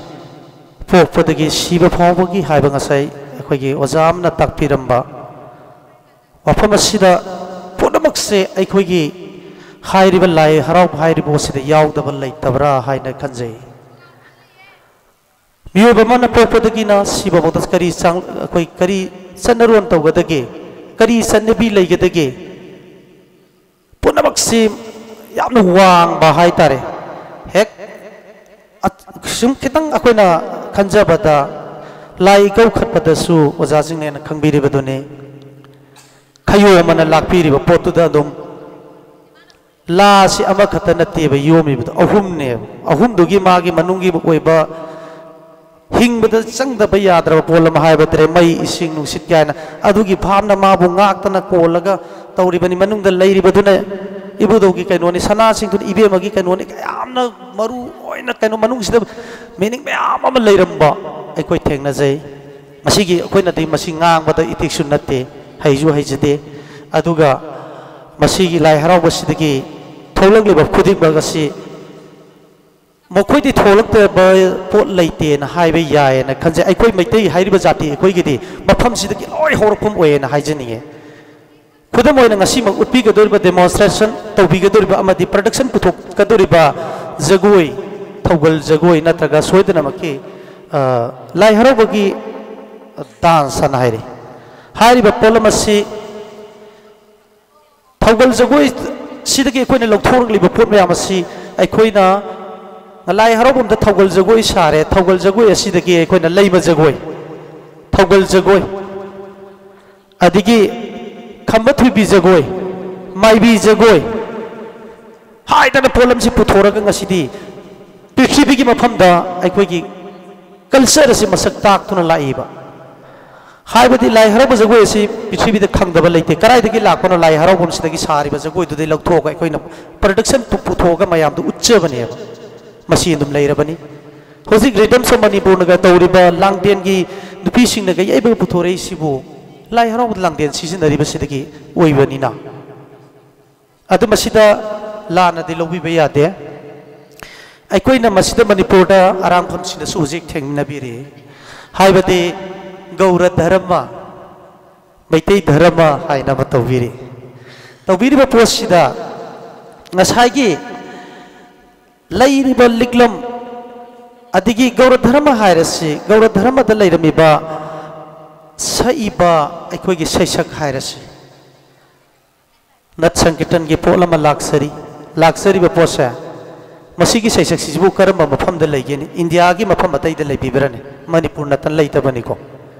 ꯄꯣꯛꯄꯗꯒꯤ ꯁꯤꯕ ꯐꯥꯎꯕꯒꯤ ꯍꯥꯏꯕ ꯉꯁꯥꯏ ꯑꯩꯈꯣꯏꯒꯤ ꯑꯣꯖꯥ ꯑꯃꯅ ꯇꯥꯛꯄꯤꯔꯝꯕ ꯋꯥꯐꯝ ꯑꯁꯤꯗ ꯄꯨꯝꯅꯃꯛꯁꯦ ꯑꯩꯈꯣꯏꯒꯤ ꯍꯥꯏꯔꯤꯕ ꯂꯥꯏ ꯍꯔꯥꯎꯕ ꯍꯥꯏꯔꯤꯕ ꯑꯁꯤꯗ ꯌꯥꯎꯗꯕ ꯂꯩꯇꯕ꯭ꯔꯥ ꯍꯥꯏꯅ ꯈꯟꯖꯩ꯫ ꯃꯤꯑꯣꯏꯕ ꯑꯃꯅ ꯄꯣꯛꯄꯗꯒꯤꯅ ꯁꯤꯕ ꯐꯥꯎꯗ ꯀꯔꯤ ꯆꯥꯡ-, ꯑꯩꯈꯣꯏ ꯀꯔꯤ ꯆꯠꯅꯔꯣꯟ ꯇꯧꯒꯗꯒꯦ, ꯀꯔꯤ ꯆꯠꯅꯕꯤ ꯂꯩꯒꯗꯒꯦ? ꯄꯨꯝꯅꯃꯛꯁꯤ ꯌꯥꯝꯅ ꯋꯥꯡꯕ ꯍꯥꯏꯇꯥꯔꯦ꯫ ꯍꯦꯛ ꯑ-, ꯁꯨꯝ ꯈꯤꯇꯪ ꯑꯩꯈꯣꯏꯅ ꯈꯟꯖꯕꯗ, ꯂꯥꯏ ꯏꯀꯧꯈꯠꯄꯗꯁꯨ ꯑꯣꯖꯥꯁꯤꯡꯅ ꯍꯦꯟꯅ ꯈꯪꯕꯤꯔꯤꯕꯗꯨꯅꯤ꯫ ꯈꯌꯣꯝ ꯑꯃꯅ ꯂꯥꯛꯄꯤꯔꯤꯕ ꯄꯣꯠꯇꯨꯗ ꯑꯗꯨꯝ ꯂꯥꯁꯤ ꯑꯃꯈꯛꯇ ꯅꯠꯇꯦꯕ ꯌꯣꯝꯃꯤꯕꯗꯣ, ꯑꯍꯨꯝꯅꯦꯕ꯫ ꯑꯍꯨꯝꯗꯨꯒꯤ ꯃꯥꯒꯤ ꯃꯅꯨꯡꯒꯤ ꯑꯣꯏꯕ ꯍꯤꯡꯕꯗ ꯆꯪꯗꯕ ꯌꯥꯗ꯭ꯔꯕ ꯄꯣꯠ ꯑꯃ ꯍꯥꯏꯕ ꯇꯥꯔꯦ, ꯃꯩ, ꯏꯁꯤꯡ, ꯅꯨꯡꯁꯤꯠ ꯀꯥꯏꯅ꯫ ꯑꯗꯨꯒꯤ ꯚꯥꯞꯅ ꯃꯥꯕꯨ ꯉꯥꯛꯇꯅ ꯀꯣꯜꯂꯒ ꯇꯧꯔꯤꯕꯅꯤ꯫ ꯃꯅꯨꯡꯗ ꯂꯩꯔꯤꯕꯗꯨꯅ ꯏꯕꯨꯙꯧꯒꯤ ꯀꯩꯅꯣꯅꯤ, ꯁꯅꯥꯁꯤꯡꯗꯨꯅ ꯏꯕꯦꯝꯃꯒꯤ ꯀꯩꯅꯣꯅꯤ꯫ ꯌꯥꯝꯅ ꯃꯔꯨ ꯑꯣꯏꯅ ꯀꯩꯅꯣ ꯃꯅꯨꯡꯁꯤꯗ ꯃꯤꯅꯤꯡ ꯃꯌꯥꯝ ꯑꯃ ꯂꯩꯔꯝꯕ ꯑꯩꯈꯣꯏ ꯊꯦꯡꯅꯖꯩ꯫ ꯃꯁꯤꯒꯤ ꯑꯩꯈꯣꯏꯅꯗꯤ ꯃꯁꯤ ꯉꯥꯡꯕꯗ ꯏꯊꯤꯛꯁꯨ ꯅꯠꯇꯦ, ꯍꯩꯁꯨ ꯍꯩꯖꯗꯦ꯫ ꯑꯗꯨꯒ ꯃꯁꯤꯒꯤ ꯂꯥꯏ ꯍꯔꯥꯎꯕꯁꯤꯗꯒꯤ ꯊꯣꯛꯂꯛꯂꯤꯕ ꯈꯨꯗꯤꯡꯃꯛ ꯑꯁꯤ ꯃꯈꯣꯏꯗꯤ ꯊꯣꯛꯂꯛꯇꯕ ꯄꯣꯠ ꯂꯩꯇꯦꯅ ꯍꯥꯏꯕ ꯌꯥꯏꯌꯦꯅ ꯈꯟꯖꯩ꯫ ꯑꯩꯈꯣꯏ ꯃꯩꯇꯩ ꯍꯥꯏꯔꯤꯕ ꯖꯥꯇꯤ ꯑꯩꯈꯣꯏꯒꯤꯗꯤ ꯃꯐꯝꯁꯤꯗꯒꯤ ꯂꯣꯏ ꯍꯧꯔꯛꯐꯝ ꯑꯣꯏꯌꯦꯅ ꯍꯥꯏꯖꯅꯤꯡꯉꯦ꯫ ꯈꯨꯗꯝ ꯑꯣꯏꯅ ꯉꯁꯤꯃꯛ ꯎꯠꯄꯤꯒꯗꯧꯔꯤꯕ, demonstration ꯇꯧꯕꯤꯒꯗꯧꯔꯤꯕ ꯑꯃꯗꯤ production ꯄꯨꯊꯣꯛꯀꯗꯧꯔꯤꯕ ꯖꯒꯣꯏ, ꯊꯧꯒꯜ ꯖꯒꯣꯏ ꯅꯠꯇ꯭ꯔꯒ ꯁꯣꯏꯗꯅꯃꯛꯀꯤ, ꯑ, ꯂꯥꯏ ꯍꯔꯥꯎꯕꯒꯤ dance ꯑꯅ ꯍꯥꯏꯔꯤ꯫ ꯍꯥꯏꯔꯤꯕ ꯄꯣꯠꯂꯝ ꯑꯁꯤ ꯊꯧꯒꯜ ꯖꯒꯣꯏ ꯁꯤꯗꯒꯤ ꯑꯩꯈꯣꯏꯅ ꯂꯧꯊꯣꯔꯛꯂꯤꯕ ꯄꯣꯠ ꯃꯌꯥꯝ ꯑꯁꯤ ꯑꯩꯈꯣꯏꯅ ꯂꯥꯏ ꯍꯔꯥꯎꯐꯝꯗ ꯊꯧꯒꯜ ꯖꯒꯣꯏ ꯁꯥꯔꯦ, ꯊꯧꯒꯜ ꯖꯒꯣꯏ ꯑꯁꯤꯗꯒꯤ ꯑꯩꯈꯣꯏꯅ ꯂꯩꯃ ꯖꯒꯣꯏ, ꯊꯧꯒꯜ ꯖꯒꯣꯏ, ꯑꯗꯒꯤ ꯈꯝꯕ ꯊꯣꯏꯕꯤ ꯖꯒꯣꯏ, ꯃꯥꯏꯕꯤ ꯖꯒꯣꯏ ꯍꯥꯏꯗꯅ ꯄꯣꯠꯂꯝꯁꯤ ꯄꯨꯊꯣꯔꯒ ꯉꯁꯤꯗꯤ ꯄ꯭ꯔꯤꯊꯤꯕꯤꯒꯤ ꯃꯐꯝꯗ ꯑꯩꯈꯣꯏꯒꯤ culture ꯑꯁꯤ ꯃꯁꯛ ꯇꯥꯛꯇꯨꯅ ꯂꯥꯛꯏꯕ꯫ ꯍꯥꯏꯕꯗꯤ ꯂꯥꯏ ꯍꯔꯥꯎꯕ ꯖꯒꯣꯏ ꯑꯁꯤ ꯄ꯭ꯔꯤꯊꯤꯕꯤꯗ ꯈꯪꯗꯕ ꯂꯩꯇꯦ꯫ ꯀꯗꯥꯏꯗꯒꯤ ꯂꯥꯛꯄꯅꯣ? ꯂꯥꯏ ꯍꯔꯥꯎꯐꯝꯁꯤꯗꯒꯤ ꯁꯥꯔꯤꯕ ꯖꯒꯣꯏꯗꯨꯗꯩ ꯂꯧꯊꯣꯛꯑꯒ ꯑꯩꯈꯣꯏꯅ production ꯄꯨ-, ꯄꯨꯊꯣꯛꯑꯒ ꯃꯌꯥꯝꯗ ꯎꯠꯆꯕꯅꯦꯕ꯫ ꯃꯁꯤ ꯑꯗꯨꯝ ꯂꯩꯔꯕꯅꯤ꯫ ꯍꯧꯖꯤꯛ Rhythms of ꯃꯅꯤꯄꯨꯔꯅꯒ ꯇꯧꯔꯤꯕ, ꯂꯥꯡꯗꯦꯟꯒꯤ ꯅꯨꯄꯤꯁꯤꯡꯅꯒ ꯌꯩꯕꯒ ꯄꯨꯊꯣꯔꯛꯏꯁꯤꯕꯨ ꯂꯥꯏ ꯍꯔꯥꯎꯕꯗ ꯂꯥꯡꯗꯦꯟ ꯁꯤꯖꯤꯟꯅꯔꯤꯕꯁꯤꯗꯒꯤ ꯑꯣꯏꯕꯅꯤꯅ꯫ ꯑꯗꯨ ꯃꯁꯤꯗ ꯂꯥꯟꯅꯗꯤ ꯂꯧꯕꯤꯕ ꯌꯥꯗꯦ꯫ ꯑꯩꯈꯣꯏꯅ ꯃꯁꯤꯗ ꯃꯅꯤꯄꯨꯔꯗ ꯑꯔꯥꯡꯐꯝꯁꯤꯡꯗꯁꯨ ꯍꯧꯖꯤꯛ ꯊꯦꯡꯅꯕꯤꯔꯤ꯫ ꯍꯥꯏꯕꯗꯤ ꯒꯧꯔ ꯙꯔꯃ, ꯃꯩꯇꯩ ꯙꯔꯃ ꯍꯥꯏꯅ ꯑꯃ ꯇꯧꯕꯤꯔꯤ꯫ ꯇꯧꯕꯤꯔꯤꯕ ꯄꯣꯠꯁꯤꯗ ꯉꯁꯥꯏꯒꯤ ꯂꯩꯔꯤꯕ ꯂꯤꯛꯂꯝ, ꯑꯗꯒꯤ ꯒꯧꯔ ꯙꯔꯃ ꯍꯥꯏꯔꯁꯤ, ꯒꯧꯔ ꯙꯔꯃꯗ ꯂꯩꯔꯝꯃꯤꯕ ꯁꯛꯏꯕ ꯑꯩꯈꯣꯏꯒꯤ ꯁꯩꯁꯛ ꯍꯥꯏꯔꯁꯤ, ꯅꯠ ꯁꯪꯀꯤꯔꯇꯟꯒꯤ ꯄꯣꯠ ꯑꯃ ꯂꯥꯛꯆꯔꯤ꯫ ꯂꯥꯛꯆꯔꯤꯕ ꯄꯣꯠꯁꯦ, ꯃꯁꯤꯒꯤ ꯁꯩꯁꯛꯁꯤꯕꯨ ꯀꯔꯝꯕ ꯃꯐꯝꯗ ꯂꯩꯒꯦꯅꯤ? ꯏꯟꯗꯤꯌꯥꯒꯤ ꯃꯐꯝ ꯑꯇꯩꯗ ꯂꯩꯕꯤꯕ꯭ꯔꯅꯤ? ꯃꯅꯤꯄꯨꯔ ꯅꯠꯇꯅ ꯂꯩꯇꯕꯅꯤꯀꯣ꯫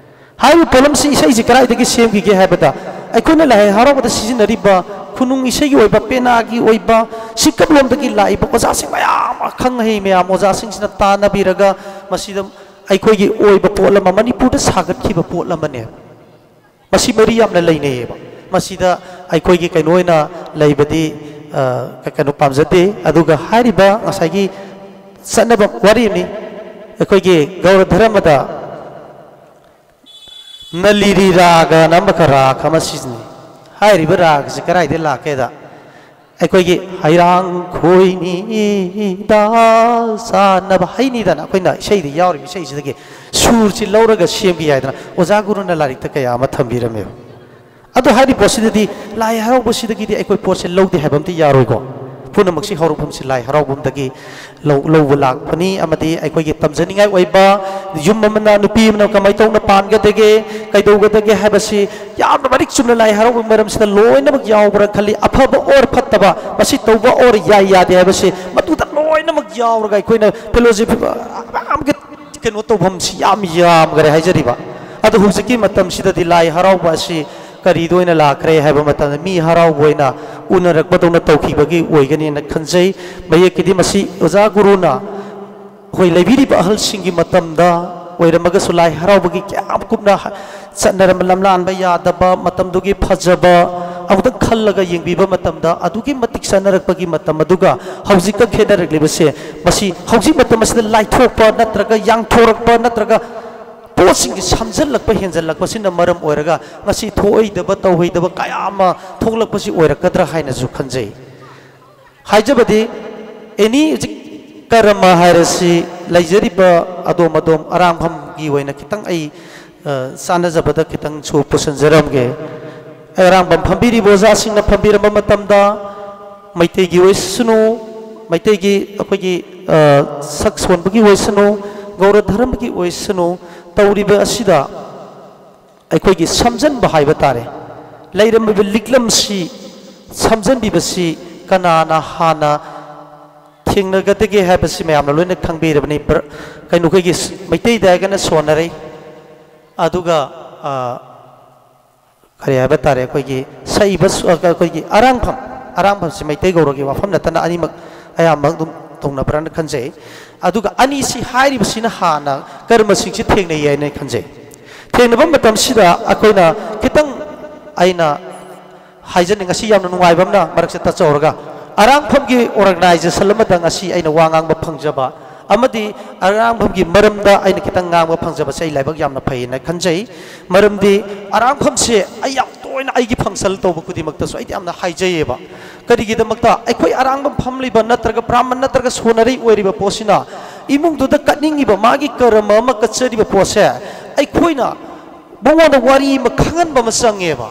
ꯍꯥꯏꯔꯤꯕ ꯄꯣꯠꯂꯝꯁꯤ, ꯏꯁꯩꯁꯤ ꯀꯗꯥꯏꯗꯒꯤ ꯁꯦꯝꯈꯤꯒꯦ ꯍꯥꯏꯕꯗ, ꯑꯩꯈꯣꯏꯅ ꯂꯥꯏ ꯍꯔꯥꯎꯕꯗ ꯁꯤꯖꯤꯟꯅꯔꯤꯕ ꯈꯨꯅꯨꯡ ꯏꯁꯩꯒꯤ ꯑꯣꯏꯕ, ꯄꯦꯅꯥꯒꯤ ꯑꯣꯏꯕ, ꯁꯤꯀꯞꯂꯣꯝꯗꯒꯤ ꯂꯥꯛꯏꯕ ꯑꯣꯖꯥꯁꯤꯡ ꯃꯌꯥꯝ, ꯑꯈꯪ ꯑꯍꯩ ꯃꯌꯥꯝ, ꯑꯣꯖꯥꯁꯤꯡꯁꯤꯅ ꯇꯥꯟꯅꯕꯤꯔꯒ ꯃꯁꯤꯗ ꯑꯩꯈꯣꯏꯒꯤ ꯑꯣꯏꯕ ꯄꯣꯠ ꯑꯃ, ꯃꯅꯤꯄꯨꯔꯗ ꯁꯥꯒꯠꯈꯤꯕ ꯄꯣꯠ ꯑꯃꯅꯦ꯫ ꯃꯁꯤ ꯃꯔꯤ ꯌꯥꯝꯅ ꯂꯩꯅꯩꯌꯦꯕ꯫ ꯃꯁꯤꯗ ꯑꯩꯈꯣꯏꯒꯤ ꯀꯩꯅꯣ ꯑꯣꯏꯅ ꯂꯩꯕꯗꯤ, ꯑ, ꯀ-, ꯀꯩꯅꯣ ꯄꯥꯝꯖꯗꯦ꯫ ꯑꯗꯨꯒ ꯍꯥꯏꯔꯤꯕ ꯉꯁꯥꯏꯒꯤ ꯆꯠꯅꯕ ꯋꯥꯔꯤꯅꯤ, ꯑꯩꯈꯣꯏꯒꯤ ꯒꯧꯔ ꯙꯔꯃꯗ ꯅꯂꯤꯔꯤ ꯔꯥꯒꯅ ꯑꯃꯈꯛ ꯔꯥꯒ ꯑꯃ ꯁꯤꯖꯤꯟꯅꯩ꯫ ꯍꯥꯏꯔꯤꯕ ꯔꯥꯒꯁꯤ ꯀꯗꯥꯏꯗꯒꯤ ꯂꯥꯛꯀꯦꯗ, ꯑꯩꯈꯣꯏꯒꯤ ꯍꯩꯔꯥꯡ ꯈꯣꯏꯅꯤꯗ ꯆꯥꯅꯕ ꯍꯩꯅꯤꯗꯅ ꯑꯩꯈꯣꯏꯅ ꯏꯁꯩꯗ ꯌꯥꯎꯔꯤꯕ ꯏꯁꯩꯁꯤꯗꯒꯤ ꯁꯨꯔꯁꯤ ꯂꯧꯔꯒ ꯁꯦꯝꯈꯤ ꯍꯥꯏꯗꯅ ꯑꯣꯖꯥ ꯒꯨꯔꯨꯅ ꯂꯥꯏꯔꯤꯛꯇ ꯀꯌꯥ ꯑꯃ ꯊꯝꯕꯤꯔꯝꯃꯦꯕ꯫ ꯑꯗꯣ ꯍꯥꯏꯔꯤꯕ ꯄꯣꯠꯁꯤꯗꯗꯤ ꯂꯥꯏ ꯍꯔꯥꯎꯕꯁꯤꯗꯒꯤꯗꯤ ꯑꯩꯈꯣꯏ ꯄꯣꯠꯁꯦ ꯂꯧꯗꯦ ꯍꯥꯏꯕ ꯑꯝꯇ ꯌꯥꯔꯣꯏꯀꯣ꯫ ꯄꯨꯝꯅꯃꯛꯁꯤ ꯍꯧꯔꯛꯐꯝꯁꯤ ꯂꯥꯏ ꯍꯔꯥꯎꯐꯝꯗꯒꯤ ꯂꯧ-, ꯂꯧꯕ ꯂꯥꯛꯄꯅꯤ꯫ ꯑꯃꯗꯤ ꯑꯩꯈꯣꯏꯒꯤ ꯇꯝꯖꯅꯤꯡꯉꯥꯏ ꯑꯣꯏꯕ, ꯌꯨꯝ ꯑꯃꯅ, ꯅꯨꯄꯤ ꯑꯃꯅ ꯀꯃꯥꯏꯅ ꯇꯧꯅ ꯄꯥꯟꯒꯗꯒꯦ, ꯀꯩꯗꯧꯒꯗꯒꯦ ꯍꯥꯏꯕꯁꯤ ꯌꯥꯝꯅ ꯃꯔꯤꯛ ꯆꯨꯝꯅ ꯂꯥꯏ ꯍꯔꯥꯎꯕꯒꯤ ꯃꯔꯝꯁꯤꯗ ꯂꯣꯏꯅꯃꯛ ꯌꯥꯎꯕ꯭ꯔꯥ ꯈꯜꯂꯤ꯫ ꯑꯐꯕ ꯑꯣꯔ ꯐꯠꯇꯕ, ꯃꯁꯤ ꯇꯧꯕ ꯑꯣꯔ ꯌꯥꯏ ꯌꯥꯗꯦ ꯍꯥꯏꯕꯁꯤ ꯃꯗꯨꯗ ꯂꯣꯏꯅꯃꯛ ꯌꯥꯎꯔꯒ ꯑꯩꯈꯣꯏꯅ ꯐꯤꯂꯣꯁꯣꯐꯤ ꯃꯌꯥꯝꯒꯤ ꯀꯩꯅꯣ ꯇꯧꯐꯝꯁꯤ ꯌꯥꯝ ꯌꯥꯝꯈ꯭ꯔꯦ ꯍꯥꯏꯖꯔꯤꯕ꯫ ꯑꯗꯣ ꯍꯧꯖꯤꯛꯀꯤ ꯃꯇꯝꯁꯤꯗꯗꯤ ꯂꯥꯏ ꯍꯔꯥꯎꯕ ꯑꯁꯤ ꯀꯔꯤꯗ ꯑꯣꯏꯅ ꯂꯥꯛꯈ꯭ꯔꯦ ꯍꯥꯏꯕ ꯃꯇꯝꯗ ꯃꯤ ꯍꯔꯥꯎꯕ ꯑꯣꯏꯅ ꯎꯅꯔꯛꯄꯗꯧꯅ ꯇꯧꯈꯤꯕꯒꯤ ꯑꯣꯏꯒꯅꯤꯅ ꯈꯟꯖꯩ꯫ ꯃꯌꯦꯛꯀꯤꯗꯤ ꯃꯁꯤ ꯑꯣꯖꯥ ꯒꯨꯔꯨꯅ ꯑꯩꯈꯣꯏ ꯂꯩꯕꯤꯔꯤꯕ ꯑꯍꯜꯁꯤꯡꯒꯤ ꯃꯇꯝꯗ ꯑꯣꯏꯔꯝꯃꯒꯁꯨ ꯂꯥꯏ ꯍꯔꯥꯎꯕꯒꯤ ꯀꯌꯥꯝ ꯀꯨꯞꯅ ꯆꯠꯅꯔꯝꯕ, ꯂꯝꯂꯥꯟꯕ ꯌꯥꯗꯕ, ꯃꯇꯝꯗꯨꯒꯤ ꯐꯖꯕ ꯑꯃꯨꯛꯇꯪ ꯈꯜꯂꯒ ꯌꯦꯡꯕꯤꯕ ꯃꯇꯝꯗ ꯑꯗꯨꯛꯀꯤ ꯃꯇꯤꯛ ꯆꯠꯅꯔꯛꯄꯒꯤ ꯃꯇꯝ ꯑꯗꯨꯒ ꯍꯧꯖꯤꯛꯀ ꯈꯦꯠꯅꯔꯛꯂꯤꯕꯁꯦ, ꯃꯁꯤ ꯍꯧꯖꯤꯛ ꯃꯇꯝ ꯑꯁꯤꯗ ꯂꯥꯏꯊꯣꯛꯄ ꯅꯠꯇ꯭ꯔꯒ ꯌꯥꯡꯊꯣꯔꯛꯄ ꯅꯠꯇ꯭ꯔꯒ ꯄꯣꯠꯁꯤꯡꯒꯤ ꯁꯝꯖꯜꯂꯛꯄ ꯍꯦꯟꯖꯜꯂꯛꯄꯁꯤꯅ ꯃꯔꯝ ꯑꯣꯏꯔꯒ ꯉꯁꯤ ꯊꯣꯛꯑꯣꯏꯗꯕ ꯇꯧꯍꯩꯗꯕ ꯀꯌꯥ ꯑꯃ ꯊꯣꯛꯂꯛꯄꯁꯤ ꯑꯣꯏꯔꯛꯀꯗ꯭ꯔꯥ ꯍꯥꯏꯅꯁꯨ ꯈꯟꯖꯩ꯫ ꯍꯥꯏꯖꯕꯗꯤ, ꯑꯦꯅꯤ ꯍꯧꯖꯤꯛ ꯀꯔꯃ ꯍꯥꯏꯔꯁꯤ ꯂꯩꯖꯔꯤꯕ ꯑꯗꯣꯝ ꯑꯗꯣꯝ ꯑꯔꯥꯡꯐꯝꯒꯤ ꯑꯣꯏꯅ ꯈꯤꯇꯪ ꯑꯩ, ꯑ, ꯆꯥꯟꯅꯖꯕꯗ ꯈꯤꯇꯪꯁꯨ ꯄꯨꯁꯤꯟꯖꯔꯝꯒꯦ꯫ ꯑꯩ ꯑꯔꯥꯡꯐꯝ ꯐꯝꯕꯤꯔꯤꯕ ꯑꯣꯖꯥꯁꯤꯡꯅ ꯐꯝꯕꯤꯔꯝꯕ ꯃꯇꯝꯗ ꯃꯩꯇꯩꯒꯤ ꯑꯣꯏꯁꯅꯨ, ꯃꯩꯇꯩꯒꯤ ꯑꯩꯈꯣꯏꯒꯤ, ꯑ, ꯁꯛ ꯁꯣꯟꯕꯒꯤ ꯑꯣꯏꯁꯅꯨ, ꯒꯧꯔ ꯙꯔꯃꯒꯤ ꯑꯣꯏꯁꯅꯨ, ꯇꯧꯔꯤꯕ ꯑꯁꯤꯗ ꯑꯩꯈꯣꯏꯒꯤ ꯁꯝꯖꯟꯕ ꯍꯥꯏꯕ ꯇꯥꯔꯦ꯫ ꯂꯩꯔꯝꯃꯤꯕ ꯂꯤꯛꯂꯝꯁꯤ ꯁꯝꯖꯟꯕꯤꯕꯁꯤ ꯀꯅꯥꯅ ꯍꯥꯟꯅ ꯊꯦꯡꯅꯒꯗꯒꯦ ꯍꯥꯏꯕꯁꯤ ꯃꯌꯥꯝꯅ ꯂꯣꯏꯅ ꯈꯪꯕꯤꯔꯕꯅꯤ꯫ ꯕ꯭ꯔ-, ꯀꯩꯅꯣ, ꯑꯩꯈꯣꯏꯒꯤ ꯁ-, ꯃꯩꯇꯩꯗ ꯍꯥꯏꯔꯒꯅ ꯁꯣꯟꯅꯔꯩ, ꯑꯗꯨꯒ, ꯑ, ꯀꯔꯤ ꯍꯥꯏꯕ ꯇꯥꯔꯦ, ꯑꯩꯈꯣꯏꯒꯤ ꯁꯛꯏꯕ ꯁ-, ꯑ, ꯑꯩꯈꯣꯏꯒꯤ ꯑꯔꯥꯡꯐꯝ, ꯑꯔꯥꯡꯐꯝꯁꯤ ꯃꯩꯇꯩ ꯒꯧꯔꯒꯤ ꯋꯥꯐꯝ ꯅꯠꯇꯅ ꯑꯅꯤꯃꯛ ꯑꯌꯥꯝꯕ ꯑꯗꯨꯝ ꯇꯧꯅꯕ꯭ꯔꯅ ꯈꯟꯖꯩ꯫ ꯑꯗꯨꯒ ꯑꯅꯤꯁꯤ ꯍꯥꯏꯔꯤꯕꯁꯤꯅ ꯍꯥꯟꯅ ꯀꯔꯃꯁꯤꯡꯁꯤ ꯊꯦꯡꯅꯩ ꯍꯥꯏꯅ ꯈꯟꯖꯩ꯫ ꯊꯦꯡꯅꯕ ꯃꯇꯝꯁꯤꯗ ꯑꯩꯈꯣꯏꯅ ꯈꯤꯇꯪ, ꯑꯩꯅ ꯍꯥꯏꯖꯅꯤꯡ, ꯉꯁꯤ ꯌꯥꯝꯅ ꯅꯨꯡꯉꯥꯏꯕ ꯑꯃꯅ ꯃꯔꯛꯁꯦ ꯇꯠꯆꯍꯧꯔꯒ, ꯑꯔꯥꯡꯐꯝꯒꯤ organization ꯑꯃꯗ ꯉꯁꯤ ꯑꯩꯅ ꯋꯥ ꯉꯥꯡꯕ ꯐꯪꯖꯕ ꯑꯃꯗꯤ ꯑꯔꯥꯡꯐꯝꯒꯤ ꯃꯔꯝꯗ ꯑꯩꯅ ꯈꯤꯇꯪ ꯉꯥꯡꯕ ꯐꯪꯖꯕꯁꯦ ꯑꯩ ꯂꯥꯏꯕꯛ ꯌꯥꯝꯅ ꯐꯩꯌꯦꯅ ꯈꯟꯖꯩ꯫ ꯃꯔꯝꯗꯤ ꯑꯔꯥꯡꯐꯝꯁꯦ ꯑꯩ ꯌꯥꯝ ꯇꯣꯏꯅ ꯑꯩꯒꯤ function ꯇꯧꯕ ꯈꯨꯗꯤꯡꯃꯛꯇꯁꯨ ꯑꯩꯗꯤ ꯌꯥꯝꯅ ꯍꯥꯏꯖꯩꯌꯦꯕ꯫ ꯀꯔꯤꯒꯤꯗꯃꯛꯇ? ꯑꯩꯈꯣꯏ ꯑꯔꯥꯡꯐꯝ ꯐꯝꯂꯤꯕ ꯅꯠꯇ꯭ꯔꯒ ꯕ꯭ꯔꯥꯍꯃꯟ ꯅꯠꯇ꯭ꯔꯒ ꯁꯣꯟꯅꯔꯩ ꯑꯣꯏꯔꯤꯕ ꯄꯣꯠꯁꯤꯅ ꯏꯃꯨꯡꯗꯨꯗ ꯀꯠꯅꯤꯡꯉꯤꯕ ꯃꯥꯒꯤ ꯀꯔꯃ ꯑꯃ ꯀꯠꯆꯔꯤꯕ ꯄꯣꯠꯁꯦ ꯑꯩꯈꯣꯏꯅ ꯃꯉꯣꯟꯗ ꯋꯥꯔꯤ ꯑꯃ ꯈꯪꯍꯟꯕ ꯑꯃ ꯆꯪꯉꯦꯕ꯫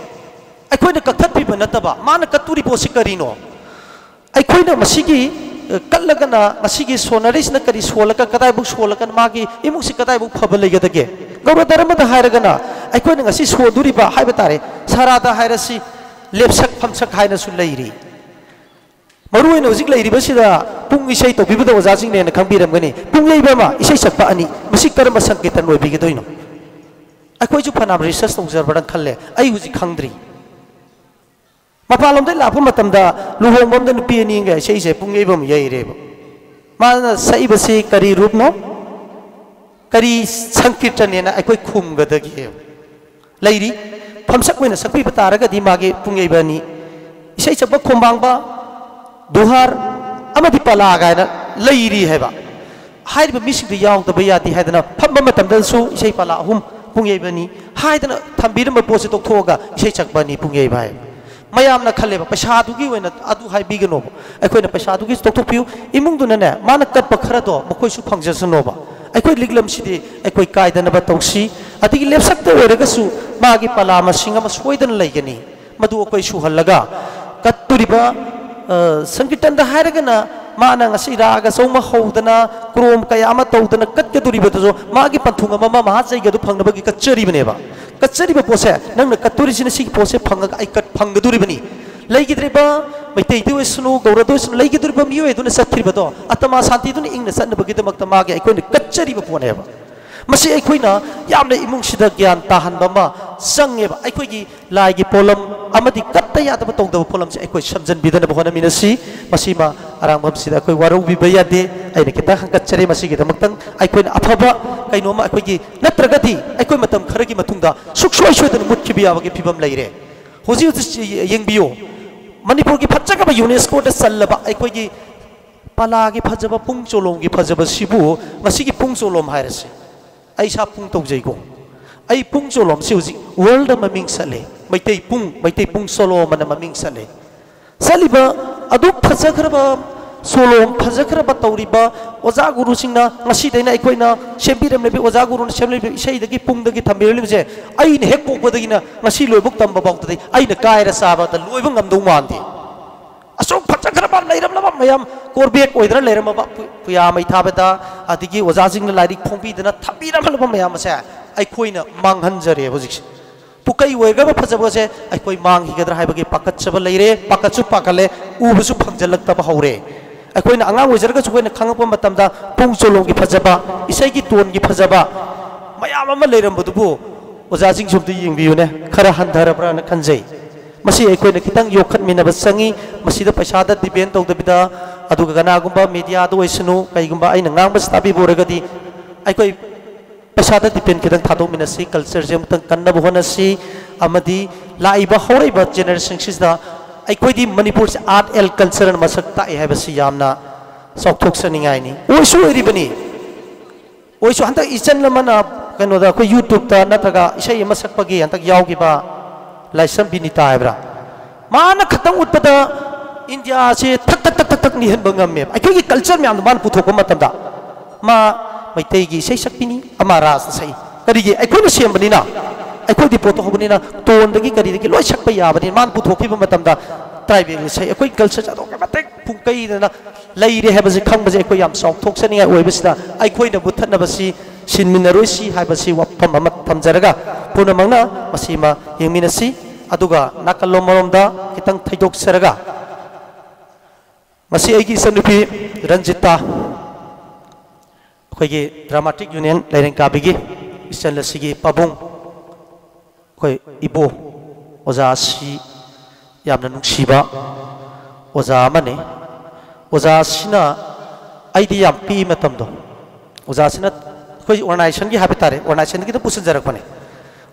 ꯑꯩꯈꯣꯏꯅ ꯀꯛꯊꯠꯄꯤꯕ ꯅꯠꯇꯕ, ꯃꯥꯅ ꯀꯠꯇꯣꯔꯤ ꯄꯣꯠꯁꯤ ꯀꯔꯤꯅꯣ? ꯑꯩꯈꯣꯏꯅ ꯃꯁꯤꯒꯤ, ꯑ, ꯀꯠꯂꯒꯅ ꯃꯁꯤꯒꯤ ꯁꯣꯟꯅꯔꯤꯁꯤꯅ ꯀꯔꯤ ꯁꯣꯜꯂꯒ, ꯀꯗꯥꯏꯕꯨꯛ ꯁꯣꯜꯂꯒꯅ ꯃꯥꯒꯤ ꯏꯃꯨꯡꯁꯤ ꯀꯗꯥꯏꯕꯨꯛ ꯐꯕ ꯂꯩꯒꯗꯒꯦ? ꯒꯧꯔ ꯙꯔꯃꯗ ꯍꯥꯏꯔꯒꯅ ꯑꯩꯈꯣꯏꯅ ꯉꯁꯤ ꯁꯣꯟꯗꯣꯔꯤꯕ ꯍꯥꯏꯕ ꯇꯥꯔꯦ, ꯁꯔꯥꯗ ꯍꯥꯏꯔꯁꯤ, ꯂꯦꯞꯁꯛ ꯐꯝꯁꯛ ꯍꯥꯏꯅꯁꯨ ꯂꯩꯔꯤ꯫ ꯃꯔꯨ ꯑꯣꯏꯅ ꯍꯧꯖꯤꯛ ꯂꯩꯔꯤꯕꯁꯤꯗ ꯄꯨꯡ ꯏꯁꯩ ꯇꯧꯕꯤꯕꯗ ꯑꯣꯖꯥꯁꯤꯡꯅ ꯍꯦꯟꯅ ꯈꯪꯕꯤꯔꯝꯒꯅꯤ꯫ ꯄꯨꯡ ꯌꯩꯕ ꯑꯃ, ꯏꯁꯩ ꯁꯛꯄ ꯑꯅꯤ, ꯃꯁꯤ ꯀꯔꯝꯕ ꯁꯪꯀꯤꯔꯇꯟ ꯑꯣꯏꯕꯤꯒꯗꯣꯏꯅꯣ? ꯑꯩꯈꯣꯏꯁꯨ ꯐꯅꯌꯥꯝ research ꯇꯧꯖꯕ꯭ꯔꯥ ꯈꯜꯂꯦ, ꯑꯩ ꯍꯧꯖꯤꯛ ꯈꯪꯗ꯭ꯔꯤ꯫ ꯃꯄꯥꯟꯂꯣꯝꯗꯒꯤ ꯂꯥꯛꯄ ꯃꯇꯝꯗ ꯂꯨꯍꯣꯡꯕ ꯑꯃꯗ ꯅꯨꯄꯤ ꯑꯅꯤꯒ ꯏꯁꯩꯁꯦ ꯄꯨꯡ ꯌꯩꯕ ꯑꯃ ꯌꯩꯔꯦꯕ꯫ ꯃꯥꯅ ꯁꯛꯏꯕꯁꯤ ꯀꯔꯤ ꯔꯨꯞꯅꯣ, ꯀꯔꯤ ꯁꯪꯀꯤꯔꯇꯟꯅꯦꯅ ꯑꯩꯈꯣꯏ ꯈꯨꯝꯒꯗꯒꯦ? ꯂꯩꯔꯤ꯫ ꯐꯝꯁꯛ ꯑꯣꯏꯅ ꯁꯛꯄꯤꯕ ꯇꯥꯔꯒꯗꯤ ꯃꯥꯒꯤ ꯄꯨꯡ ꯌꯩꯕ ꯑꯅꯤ, ꯏꯁꯩ ꯁꯛꯄ ꯈꯣꯝꯕꯥꯡꯕ, ꯗꯨꯍꯥꯔ ꯑꯃꯗꯤ ꯄꯂꯥ ꯀꯥꯏꯅ ꯂꯩꯔꯤ ꯍꯥꯏꯕ꯫ ꯍꯥꯏꯔꯤꯕ ꯃꯤꯁꯤꯡꯗꯨ ꯌꯥꯎꯗꯕ ꯌꯥꯗꯦ ꯍꯥꯏꯗꯅ ꯐꯝꯕ ꯃꯇꯝꯗꯁꯨ ꯏꯁꯩ ꯄꯂꯥ ꯑꯍꯨꯝ ꯄꯨꯡ ꯌꯩꯕ ꯑꯅꯤ ꯍꯥꯏꯗꯅ ꯊꯝꯕꯤꯔꯝꯕ ꯄꯣꯠꯁꯤ ꯇꯣꯛꯊꯣꯛꯑꯒ ꯏꯁꯩ ꯁꯛꯄ ꯑꯅꯤ ꯄꯨꯡ ꯌꯩꯕ ꯍꯥꯏ꯫ ꯃꯌꯥꯝꯅ ꯈꯜꯂꯦꯕ, ꯄꯩꯁꯥꯗꯨꯒꯤ ꯑꯣꯏꯅ ꯑꯗꯨ ꯍꯥꯏꯕꯤꯒꯅꯣꯕ꯫ ꯑꯩꯈꯣꯏꯅ ꯄꯩꯁꯥꯗꯨꯒꯤ ꯇꯣꯛꯊꯣꯛꯄꯤꯌꯨ꯫ ꯏꯃꯨꯡꯗꯨꯅꯅꯦ, ꯃꯥꯅ ꯀꯠꯄ ꯈꯔꯗꯣ ꯃꯈꯣꯏꯁꯨ ꯐꯪꯖꯁꯅꯣꯕ꯫ ꯑꯩꯈꯣꯏ ꯂꯤꯛꯂꯝꯁꯤꯗꯤ ꯑꯩꯈꯣꯏ ꯀꯥꯏꯗꯅꯕ ꯇꯧꯁꯤ꯫ ꯑꯗꯒꯤ ꯂꯦꯞꯁꯛꯇ ꯑꯣꯏꯔꯒꯁꯨ ꯃꯥꯒꯤ ꯄꯂꯥ ꯃꯁꯤꯡ ꯑꯃ ꯁꯣꯏꯗꯅ ꯂꯩꯒꯅꯤ꯫ ꯃꯗꯨ ꯑꯩꯈꯣꯏ ꯁꯨꯍꯜꯂꯒ ꯀꯠꯇꯣꯔꯤꯕ, ꯑ, ꯁꯪꯀꯤꯔꯇꯟꯗ ꯍꯥꯏꯔꯒꯅ ꯃꯥꯅ ꯉꯁꯤ ꯔꯥꯒ ꯆꯧꯃ ꯍꯧꯗꯅ, ꯀ꯭ꯔꯣꯝ ꯀꯌꯥ ꯑꯃ ꯇꯧꯗꯅ ꯀꯠꯀꯗꯣꯔꯤꯕꯗꯨꯁꯨ ꯃꯥꯒꯤ ꯄꯟꯊꯨꯡ ꯑꯃ ꯃꯍꯥꯖꯩꯒꯗꯨ ꯐꯪꯅꯕꯒꯤ ꯀꯠꯆꯔꯤꯕꯅꯦꯕ꯫ ꯀꯠꯆꯔꯤꯕ ꯄꯣꯠꯁꯦ, ꯅꯪꯅ ꯀꯠꯇꯣꯔꯤꯁꯤꯅ ꯁꯤꯒꯤ ꯄꯣꯠꯁꯦ ꯐꯪꯉꯒ ꯑꯩ ꯀꯠ ꯐꯪꯒꯗꯣꯔꯤꯕꯅꯤ꯫ ꯂꯩꯈꯤꯗ꯭ꯔꯤꯕ ꯃꯩꯇꯩꯗ ꯑꯣꯏꯁꯅꯨ, ꯒꯧꯔꯗ ꯑꯣꯏꯁꯅꯨ, ꯂꯩꯈꯤꯗꯣꯔꯤꯕ ꯃꯤꯑꯣꯏ ꯑꯗꯨꯅ ꯆꯠꯈ꯭ꯔꯤꯕꯗꯣ ꯑꯇꯃꯥ ꯁꯥꯟꯇꯤꯗꯨꯅ ꯏꯪꯅ ꯆꯠꯅꯕꯒꯤꯗꯃꯛꯇ ꯃꯥꯒꯤ ꯑꯩꯈꯣꯏꯅ ꯀꯠꯆꯔꯤꯕ ꯄꯣꯠꯅꯦꯕ꯫ ꯃꯁꯤ ꯑꯩꯈꯣꯏꯅ ꯌꯥꯝꯅ ꯏꯃꯨꯡꯁꯤꯗ ꯒ꯭ꯌꯥꯟ ꯇꯥꯍꯟꯕ ꯑꯃ ꯆꯪꯉꯦꯕ꯫ ꯑꯩꯈꯣꯏꯒꯤ ꯂꯥꯏꯒꯤ ꯄꯣꯠꯂꯝ ꯑꯃꯗꯤ ꯀꯠꯇ ꯌꯥꯗꯕ ꯇꯧꯗꯕ ꯄꯣꯠꯂꯝꯁꯦ ꯑꯩꯈꯣꯏ ꯁꯝꯖꯟꯕꯤꯗꯅꯕ ꯍꯣꯠꯅꯃꯤꯟꯅꯁꯤ꯫ ꯃꯁꯤꯃ ꯑꯔꯥꯡꯕꯝꯁꯤꯗ ꯑꯩꯈꯣꯏ ꯋꯥꯔꯧꯕꯤꯕ ꯌꯥꯗꯦ꯫ ꯑꯩꯅ ꯈꯤꯇꯪ ꯍꯪꯒꯠꯆꯔꯦ꯫ ꯃꯁꯤꯒꯤꯗꯃꯛꯇꯪ ꯑꯩꯈꯣꯏꯅ ꯑꯐꯕ ꯀꯩꯅꯣꯝꯃ, ꯑꯩꯈꯣꯏꯒꯤ, ꯅꯠꯇ꯭ꯔꯒꯗꯤ ꯑꯩꯈꯣꯏ ꯃꯇꯝ ꯈꯔꯒꯤ ꯃꯇꯨꯡꯗ ꯁꯨꯡꯁꯣꯏ ꯁꯣꯏꯗꯅ ꯃꯨꯠꯈꯤꯕ ꯌꯥꯕꯒꯤ ꯐꯤꯕꯝ ꯂꯩꯔꯦ꯫ ꯍꯧꯖꯤꯛ ꯍꯧꯖꯤꯛ ꯌꯦꯡꯕꯤꯌꯨ, ꯃꯅꯤꯄꯨꯔꯒꯤ ꯐꯖꯈ꯭ꯔꯕ ꯌꯨꯅꯦꯁꯀꯣꯗ ꯆꯜꯂꯕ ꯑꯩꯈꯣꯏꯒꯤ ꯄꯂꯥꯒꯤ ꯐꯖꯕ, ꯄꯨꯡ ꯆꯣꯂꯣꯝꯒꯤ ꯐꯖꯕꯁꯤꯕꯨ ꯉꯁꯤꯒꯤ ꯄꯨꯡ ꯆꯣꯂꯣꯝ ꯍꯥꯏꯔꯁꯤ꯫ ꯑꯩ ꯏꯁꯥ ꯄꯨꯡ ꯇꯧꯖꯩꯀꯣ꯫ ꯑꯩ ꯄꯨꯡ ꯆꯣꯂꯣꯝꯁꯤ ꯍꯧꯖꯤꯛ ꯋꯥꯔꯜꯗ ꯃꯃꯤꯡ ꯆꯠꯂꯦ꯫ ꯃꯩꯇꯩ ꯄꯨꯡ, ꯃꯩꯇꯩ ꯄꯨꯡ ꯆꯣꯂꯣꯝ ꯑꯅ ꯃꯃꯤꯡ ꯆꯠꯂꯦ꯫ ꯆꯠꯂꯤꯕ ꯑꯗꯨ ꯐꯖꯈ꯭ꯔꯕ ꯆꯣꯂꯣꯝ, ꯐꯖꯈ꯭ꯔꯕ ꯇꯧꯔꯤꯕ ꯑꯣꯖꯥ ꯒꯨꯔꯨꯁꯤꯡꯅ ꯉꯁꯤꯗꯩꯅ ꯑꯩꯈꯣꯏꯅ ꯁꯦꯝꯕꯤꯔꯝꯂꯤꯕ, ꯑꯣꯖꯥ ꯒꯨꯔꯨꯅ ꯁꯦꯝꯂꯤꯕ ꯏꯁꯩꯗꯒꯤ ꯄꯨꯡꯗꯒꯤ ꯊꯝꯕꯤꯔꯝꯂꯤꯕꯁꯦ, ꯑꯩꯅ ꯍꯦꯛ ꯄꯣꯛꯄꯗꯒꯤꯅ ꯉꯁꯤ ꯂꯣꯏꯕꯨꯛ ꯇꯝꯕ ꯐꯥꯎꯗꯗꯤ ꯑꯩꯅ ꯀꯥꯏꯔ ꯆꯥꯕꯗ ꯂꯣꯏꯕ ꯉꯝꯗꯧ ꯃꯥꯟꯗꯦ꯫ ꯑꯁꯨꯛ ꯐꯖꯈ꯭ꯔꯕ ꯂꯩꯔꯝꯂꯕ ꯃꯌꯥꯝ, ꯀꯣꯔꯕꯦꯛ ꯑꯣꯏꯗꯅ ꯂꯩꯔꯝꯃꯕ ꯄꯨ-, ꯄꯨꯌꯥ ꯃꯩ ꯊꯥꯕꯗ, ꯑꯗꯒꯤ ꯑꯣꯖꯥꯁꯤꯡꯅ ꯂꯥꯏꯔꯤꯛ ꯐꯣꯡꯕꯤꯗꯅ ꯊꯝꯕꯤꯔꯝꯂꯕ ꯃꯌꯥꯝ ꯑꯁꯦ ꯑꯩꯈꯣꯏꯅ ꯃꯥꯡꯍꯟꯖꯔꯦ ꯍꯧꯖꯤꯛꯁꯦ꯫ ꯄꯨꯀꯩ ꯑꯣꯏꯈ꯭ꯔꯕ ꯐꯖꯕꯁꯦ ꯑꯩꯈꯣꯏ ꯃꯥꯡꯈꯤꯒꯗ꯭ꯔꯥ ꯍꯥꯏꯕꯒꯤ ꯄꯥꯈꯠꯆꯕ ꯂꯩꯔꯦ, ꯄꯥꯈꯠꯁꯨ ꯄꯥꯈꯠꯂꯦ, ꯎꯕꯁꯨ ꯐꯪꯖꯜꯂꯛꯇꯕ ꯍꯧꯔꯦ꯫ ꯑꯩꯈꯣꯏꯅ ꯑꯉꯥꯡ ꯑꯣꯏꯖꯔꯒꯁꯨ ꯑꯩꯈꯣꯏꯅ ꯈꯪꯉꯛꯄ ꯃꯇꯝꯗ ꯄꯨꯡ ꯆꯣꯂꯣꯝꯒꯤ ꯐꯖꯕ, ꯏꯁꯩꯒꯤ ꯇꯣꯟꯒꯤ ꯐꯖꯕ ꯃꯌꯥꯝ ꯑꯃ ꯂꯩꯔꯝꯕꯗꯨꯕꯨ ꯑꯣꯖꯥꯁꯤꯡꯁꯨ ꯑꯝꯇ ꯌꯦꯡꯕꯤꯌꯨꯅꯦ, ꯈꯔ ꯍꯟꯊꯔꯕ꯭ꯔꯥꯅ ꯈꯟꯖꯩ꯫ ꯃꯁꯤ ꯑꯩꯈꯣꯏꯅ ꯈꯤꯇꯪ ꯌꯣꯛꯈꯠꯃꯤꯟꯅꯕ ꯆꯪꯉꯤ꯫ ꯃꯁꯤꯗ ꯄꯩꯁꯥꯗ ꯗꯤꯄꯦꯟ ꯇꯧꯗꯕꯤꯗ, ꯑꯗꯨꯒ ꯀꯅꯥꯒꯨꯝꯕ ꯃꯦꯗꯤꯌꯥꯗ ꯑꯣꯏꯁꯅꯨ, ꯀꯩꯒꯨꯝꯕ ꯑꯩꯅ ꯉꯥꯡꯕꯁꯤ ꯇꯥꯕꯤꯕ ꯑꯣꯏꯔꯒꯗꯤ, ꯑꯩꯈꯣꯏ ꯄꯩꯁꯥꯗ ꯗꯤꯄꯦꯟ ꯈꯤꯇꯪ ꯊꯥꯗꯣꯛꯃꯤꯟꯅꯁꯤ, ꯀꯜꯆꯔꯁꯦ ꯑꯃꯨꯛꯇꯪ ꯀꯟꯅꯕ ꯍꯣꯠꯅꯁꯤ, ꯑꯃꯗꯤ ꯂꯥꯛꯏꯕ ꯍꯧꯔꯛꯏꯕ ꯖꯦꯅꯦꯔꯦꯁꯟꯁꯤꯗ ꯑꯩꯈꯣꯏꯗꯤ ꯃꯅꯤꯄꯨꯔꯁꯦ ꯑꯥꯔꯠ ꯑꯦꯟ ꯀꯜꯆꯔꯅ ꯃꯁꯛ ꯇꯥꯛꯑꯦ ꯍꯥꯏꯕꯁꯤ ꯌꯥꯝꯅ ꯆꯥꯎꯊꯣꯛꯆꯅꯤꯡꯉꯥꯏꯅꯤ꯫ ꯑꯣꯏꯁꯨ ꯑꯣꯏꯔꯤꯕꯅꯤ꯫ ꯑꯣꯏꯁꯨ ꯍꯟꯗꯛ ꯏꯆꯟ ꯑꯃꯅ ꯀꯩꯅꯣꯗ ꯑꯩꯈꯣꯏ ꯌꯨꯇ꯭ꯌꯨꯕꯇ ꯅꯠꯇ꯭ꯔꯒ ꯏꯁꯩ ꯑꯃ ꯁꯛꯄꯒꯤ ꯍꯟꯗꯛ ꯌꯥꯎꯈꯤꯕ ꯂꯥꯏꯁ꯭ꯔꯝ ꯕꯤꯅꯤꯇꯥ ꯍꯥꯏꯕ꯭ꯔꯥ? ꯃꯥꯅ ꯈꯛꯇꯪ ꯎꯠꯄꯗ ꯏꯟꯗꯤꯌꯥꯁꯦ ꯊꯛ ꯊꯛ ꯊꯛ ꯊꯛ ꯊꯛ ꯅꯤꯍꯟꯕ ꯉꯝꯃꯦꯕ꯫ ꯑꯩꯈꯣꯏꯒꯤ ꯀꯜꯆꯔ ꯃꯌꯥꯝꯗꯣ ꯃꯥꯅ ꯄꯨꯊꯣꯛꯄ ꯃꯇꯝꯗ, ꯃꯥ ꯃꯩꯇꯩꯒꯤ ꯏꯁꯩ ꯁꯛꯄꯤꯅꯤ, ꯑꯃ ꯔꯥꯁꯇ ꯁꯛꯏ꯫ ꯀꯔꯤꯒꯤ? ꯑꯩꯈꯣꯏꯅ ꯁꯦꯝꯕꯅꯤꯅ, ꯑꯩꯈꯣꯏꯗꯤ ꯄꯣꯠꯇꯣ ꯍꯧꯕꯅꯤꯅ, ꯇꯣꯟꯗꯒꯤ ꯀꯔꯤꯗꯒꯤ ꯂꯣꯏ ꯁꯛꯄ ꯌꯥꯕꯅꯤ꯫ ꯃꯥꯅ ꯄꯨꯊꯣꯛꯈꯤꯕ ꯃꯇꯝꯗ ꯇ꯭ꯔꯥꯏꯕꯦꯜ ꯏꯁꯩ, ꯑꯩꯈꯣꯏ ꯀꯜꯆꯔꯁꯦ ꯑꯗꯨꯛꯀꯤ ꯃꯇꯤꯛ ꯄꯨꯡꯀꯩꯗꯅ ꯂꯩꯔꯦ ꯍꯥꯏꯕꯁꯤ ꯈꯪꯕꯁꯦ ꯑꯩꯈꯣꯏ ꯌꯥꯝ ꯆꯥꯎꯊꯣꯛꯆꯅꯤꯡꯉꯥꯏ ꯑꯣꯏꯕꯁꯤꯗ, ꯑꯩꯈꯣꯏꯅ ꯃꯨꯠꯊꯠꯅꯕꯁꯤ ꯁꯤꯟꯃꯤꯟꯅꯔꯣꯏꯁꯤ ꯍꯥꯏꯕꯁꯤ ꯋꯥꯐꯝ ꯑꯃ ꯊꯝꯖꯔꯒ, ꯄꯨꯝꯅꯃꯛꯅ ꯃꯁꯤꯃ ꯌꯦꯡꯃꯤꯟꯅꯁꯤ꯫ ꯑꯗꯨꯒ ꯅꯥꯀꯜꯂꯣꯝ ꯃꯔꯣꯝꯗ ꯈꯤꯇꯪ ꯊꯩꯗꯣꯛꯆꯔꯒ, ꯉꯁꯤ ꯑꯩꯒꯤ ꯏꯆꯟꯅꯨꯄꯤ ꯔꯟꯖꯤꯇꯥ, ꯑꯩꯈꯣꯏꯒꯤ ꯗ꯭ꯔꯥꯃꯥꯇꯤꯛ ꯌꯨꯅꯤꯌꯟ ꯂꯩꯔꯦꯡꯀꯥꯕꯤꯒꯤ ꯏꯆꯜ ꯑꯁꯤꯒꯤ ꯄꯥꯕꯨꯡ, ꯑꯩꯈꯣꯏ ꯏꯕꯣ, ꯑꯣꯖꯥ ꯑꯁꯤ ꯌꯥꯝꯅ ꯅꯨꯡꯁꯤꯕ ꯑꯣꯖꯥ ꯑꯃꯅꯤ꯫ ꯑꯣꯖꯥ ꯑꯁꯤꯅ ꯑꯩꯗꯤ ꯌꯥꯝ ꯄꯤꯛꯏ ꯃꯇꯝꯗꯣ, ꯑꯣꯖꯥꯁꯤꯅ ꯑꯩꯈꯣꯏ ꯑꯣꯔꯒꯅꯥꯏꯖꯦꯁꯟꯒꯤ ꯍꯥꯏꯕ ꯇꯥꯔꯦ, ꯑꯣꯔꯒꯅꯥꯏꯖꯦꯁꯟꯒꯤꯗ ꯄꯨꯁꯤꯟꯖꯔꯛꯄꯅꯦ꯫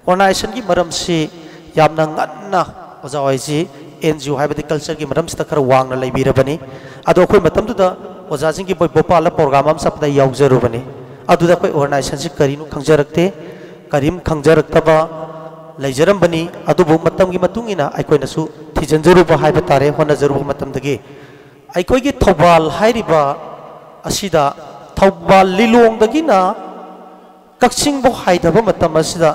ꯑꯣꯔꯒꯅꯥꯏꯖꯦꯁꯟꯒꯤ ꯃꯔꯝꯁꯤ ꯌꯥꯝꯅ ꯉꯟꯅ ꯑꯣꯖꯥ ꯍꯣꯏꯁꯤ ꯑꯦꯟ ꯖꯤ ꯑꯣ ꯍꯥꯏꯕꯗꯤ ꯀꯜꯆꯔꯒꯤ ꯃꯔꯝꯁꯤꯗ ꯈꯔ ꯋꯥꯡꯅ ꯂꯩꯕꯤꯔꯕꯅꯤ꯫ ꯑꯗꯣ ꯑꯩꯈꯣꯏ ꯃꯇꯝꯗꯨꯗ ꯑꯣꯖꯥꯁꯤꯡꯒꯤ ꯃꯣꯏ ꯚꯣꯄꯥꯜꯗ ꯄ꯭ꯔꯣꯒ꯭ꯔꯥꯝ ꯑꯃ ꯆꯠꯄꯗ ꯑꯩ ꯌꯥꯎꯖꯔꯨꯕꯅꯤ꯫ ꯑꯗꯨꯗ ꯑꯩꯈꯣꯏ ꯑꯣꯔꯒꯅꯥꯏꯖꯦꯁꯟꯁꯤ ꯀꯔꯤꯅꯣ ꯈꯪꯖꯔꯛꯇꯦ, ꯀꯔꯤꯝ ꯈꯪꯖꯔꯛꯇꯕ ꯂꯩꯖꯔꯝꯕꯅꯤ꯫ ꯑꯗꯨꯕꯨ ꯃꯇꯝꯒꯤ ꯃꯇꯨꯡ ꯏꯟꯅ ꯑꯩꯈꯣꯏꯅꯁꯨ ꯊꯤꯖꯤꯟꯖꯔꯨꯕ ꯍꯥꯏꯕ ꯇꯥꯔꯦ, ꯍꯣꯠꯅꯖꯔꯨꯕ ꯃꯇꯝꯗꯒꯤ ꯑꯩꯈꯣꯏꯒꯤ ꯊꯧꯕꯥꯜ ꯍꯥꯏꯔꯤꯕ ꯑꯁꯤꯗ, ꯊꯧꯕꯥꯜ ꯂꯤꯂꯣꯡꯗꯒꯤꯅ ꯀꯛꯆꯤꯡꯕꯨ ꯍꯥꯏꯊꯕ ꯃꯇꯝ ꯑꯁꯤꯗ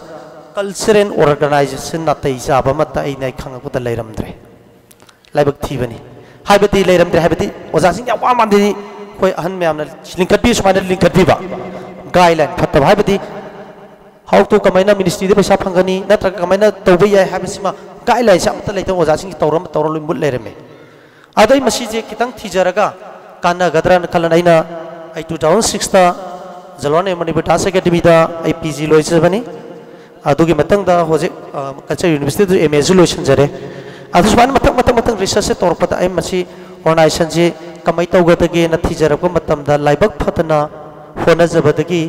ꯀꯜꯆꯔꯦꯜ ꯑꯣꯔꯒꯅꯥꯏꯖꯦꯁꯟ ꯅꯥꯇꯩ ꯆꯥꯕ ꯑꯃꯠꯇ ꯑꯩꯅ ꯈꯪꯉꯛꯄꯗ ꯂꯩꯔꯝꯗ꯭ꯔꯦ꯫ ꯂꯥꯏꯕꯛ ꯊꯤꯕꯅꯤ꯫ ꯍꯥꯏꯕꯗꯤ ꯂꯩꯔꯝꯗ꯭ꯔꯦ ꯍꯥꯏꯕꯗꯤ ꯑꯣꯖꯥꯁꯤꯡ ꯌꯥꯝ ꯋꯥ ꯃꯥꯟꯗꯗꯤ ꯑꯩꯈꯣꯏ ꯑꯍꯟ ꯃꯌꯥꯝꯅ ꯂꯤꯡꯈꯠꯄꯤ, ꯁꯨꯃꯥꯏꯅ ꯂꯤꯡꯈꯠꯄꯤꯕ ꯒꯥꯏꯗꯂꯥꯏꯟ ꯐꯠꯇꯕ ꯍꯥꯏꯕꯗꯤ ꯍꯥꯎꯇꯣ ꯀꯃꯥꯏꯅ ꯃꯤꯅꯤꯁꯇ꯭ꯔꯤꯗ ꯄꯩꯁꯥ ꯐꯪꯒꯅꯤ ꯅꯠꯇ꯭ꯔꯒ ꯀꯃꯥꯏꯅ ꯇꯧꯕ ꯌꯥꯏ ꯍꯥꯏꯕꯁꯤꯃ ꯒꯥꯏꯗꯂꯥꯏꯟꯁꯦ ꯑꯃꯠꯇ ꯂꯩꯇꯕ ꯑꯣꯖꯥꯁꯤꯡꯁꯤ ꯇꯧꯔ ꯇꯧꯔ ꯂꯣꯏ ꯃꯨꯠ ꯂꯩꯔꯝꯃꯦ꯫ ꯑꯗꯣ ꯑꯩ ꯃꯁꯤꯁꯦ ꯈꯤꯇꯪ ꯊꯤꯖꯔꯒ ꯀꯥꯟꯅꯒꯗ꯭ꯔꯅ ꯈꯜꯂꯅ ꯑꯩꯅ ꯑꯩ ꯇꯨ ꯊꯥꯎꯖꯟ ꯁꯤꯛꯁꯇ ꯖꯂꯣꯟ ꯑꯦ ꯃꯅꯤꯄꯨꯔ ꯗꯥꯟꯁ ꯑꯦꯀꯥꯗꯃꯤꯗ ꯑꯩ ꯄꯤ ꯖꯤ ꯂꯣꯏꯖꯕꯅꯤ꯫ ꯑꯗꯨꯒꯤ ꯃꯊꯪꯗ ꯍꯧꯖꯤꯛ ꯀꯜꯆꯔ ꯌꯨꯅꯤꯚꯔꯁꯤꯇꯤꯗ ꯑꯦꯝ ꯑꯦꯁꯨ ꯂꯣꯏꯁꯤꯟꯖꯔꯦ꯫ ꯑꯗꯨ ꯁꯨꯃꯥꯏꯅ ꯃꯊꯪ ꯃꯊꯪ ꯃꯊꯪ ꯔꯤꯁꯔꯁꯁꯦ ꯇꯧꯔꯛꯄꯗ ꯑꯩ ꯃꯁꯤ ꯑꯣꯔꯒꯅꯥꯏꯖꯦꯁꯟꯁꯤ ꯀꯃꯥꯏꯅ ꯇꯧꯒꯗꯒꯦꯅ ꯊꯤꯖꯔꯛꯄ ꯃꯇꯝꯗ ꯂꯥꯏꯕꯛ ꯐꯗꯅ ꯍꯣꯠꯅꯖꯕꯗꯒꯤ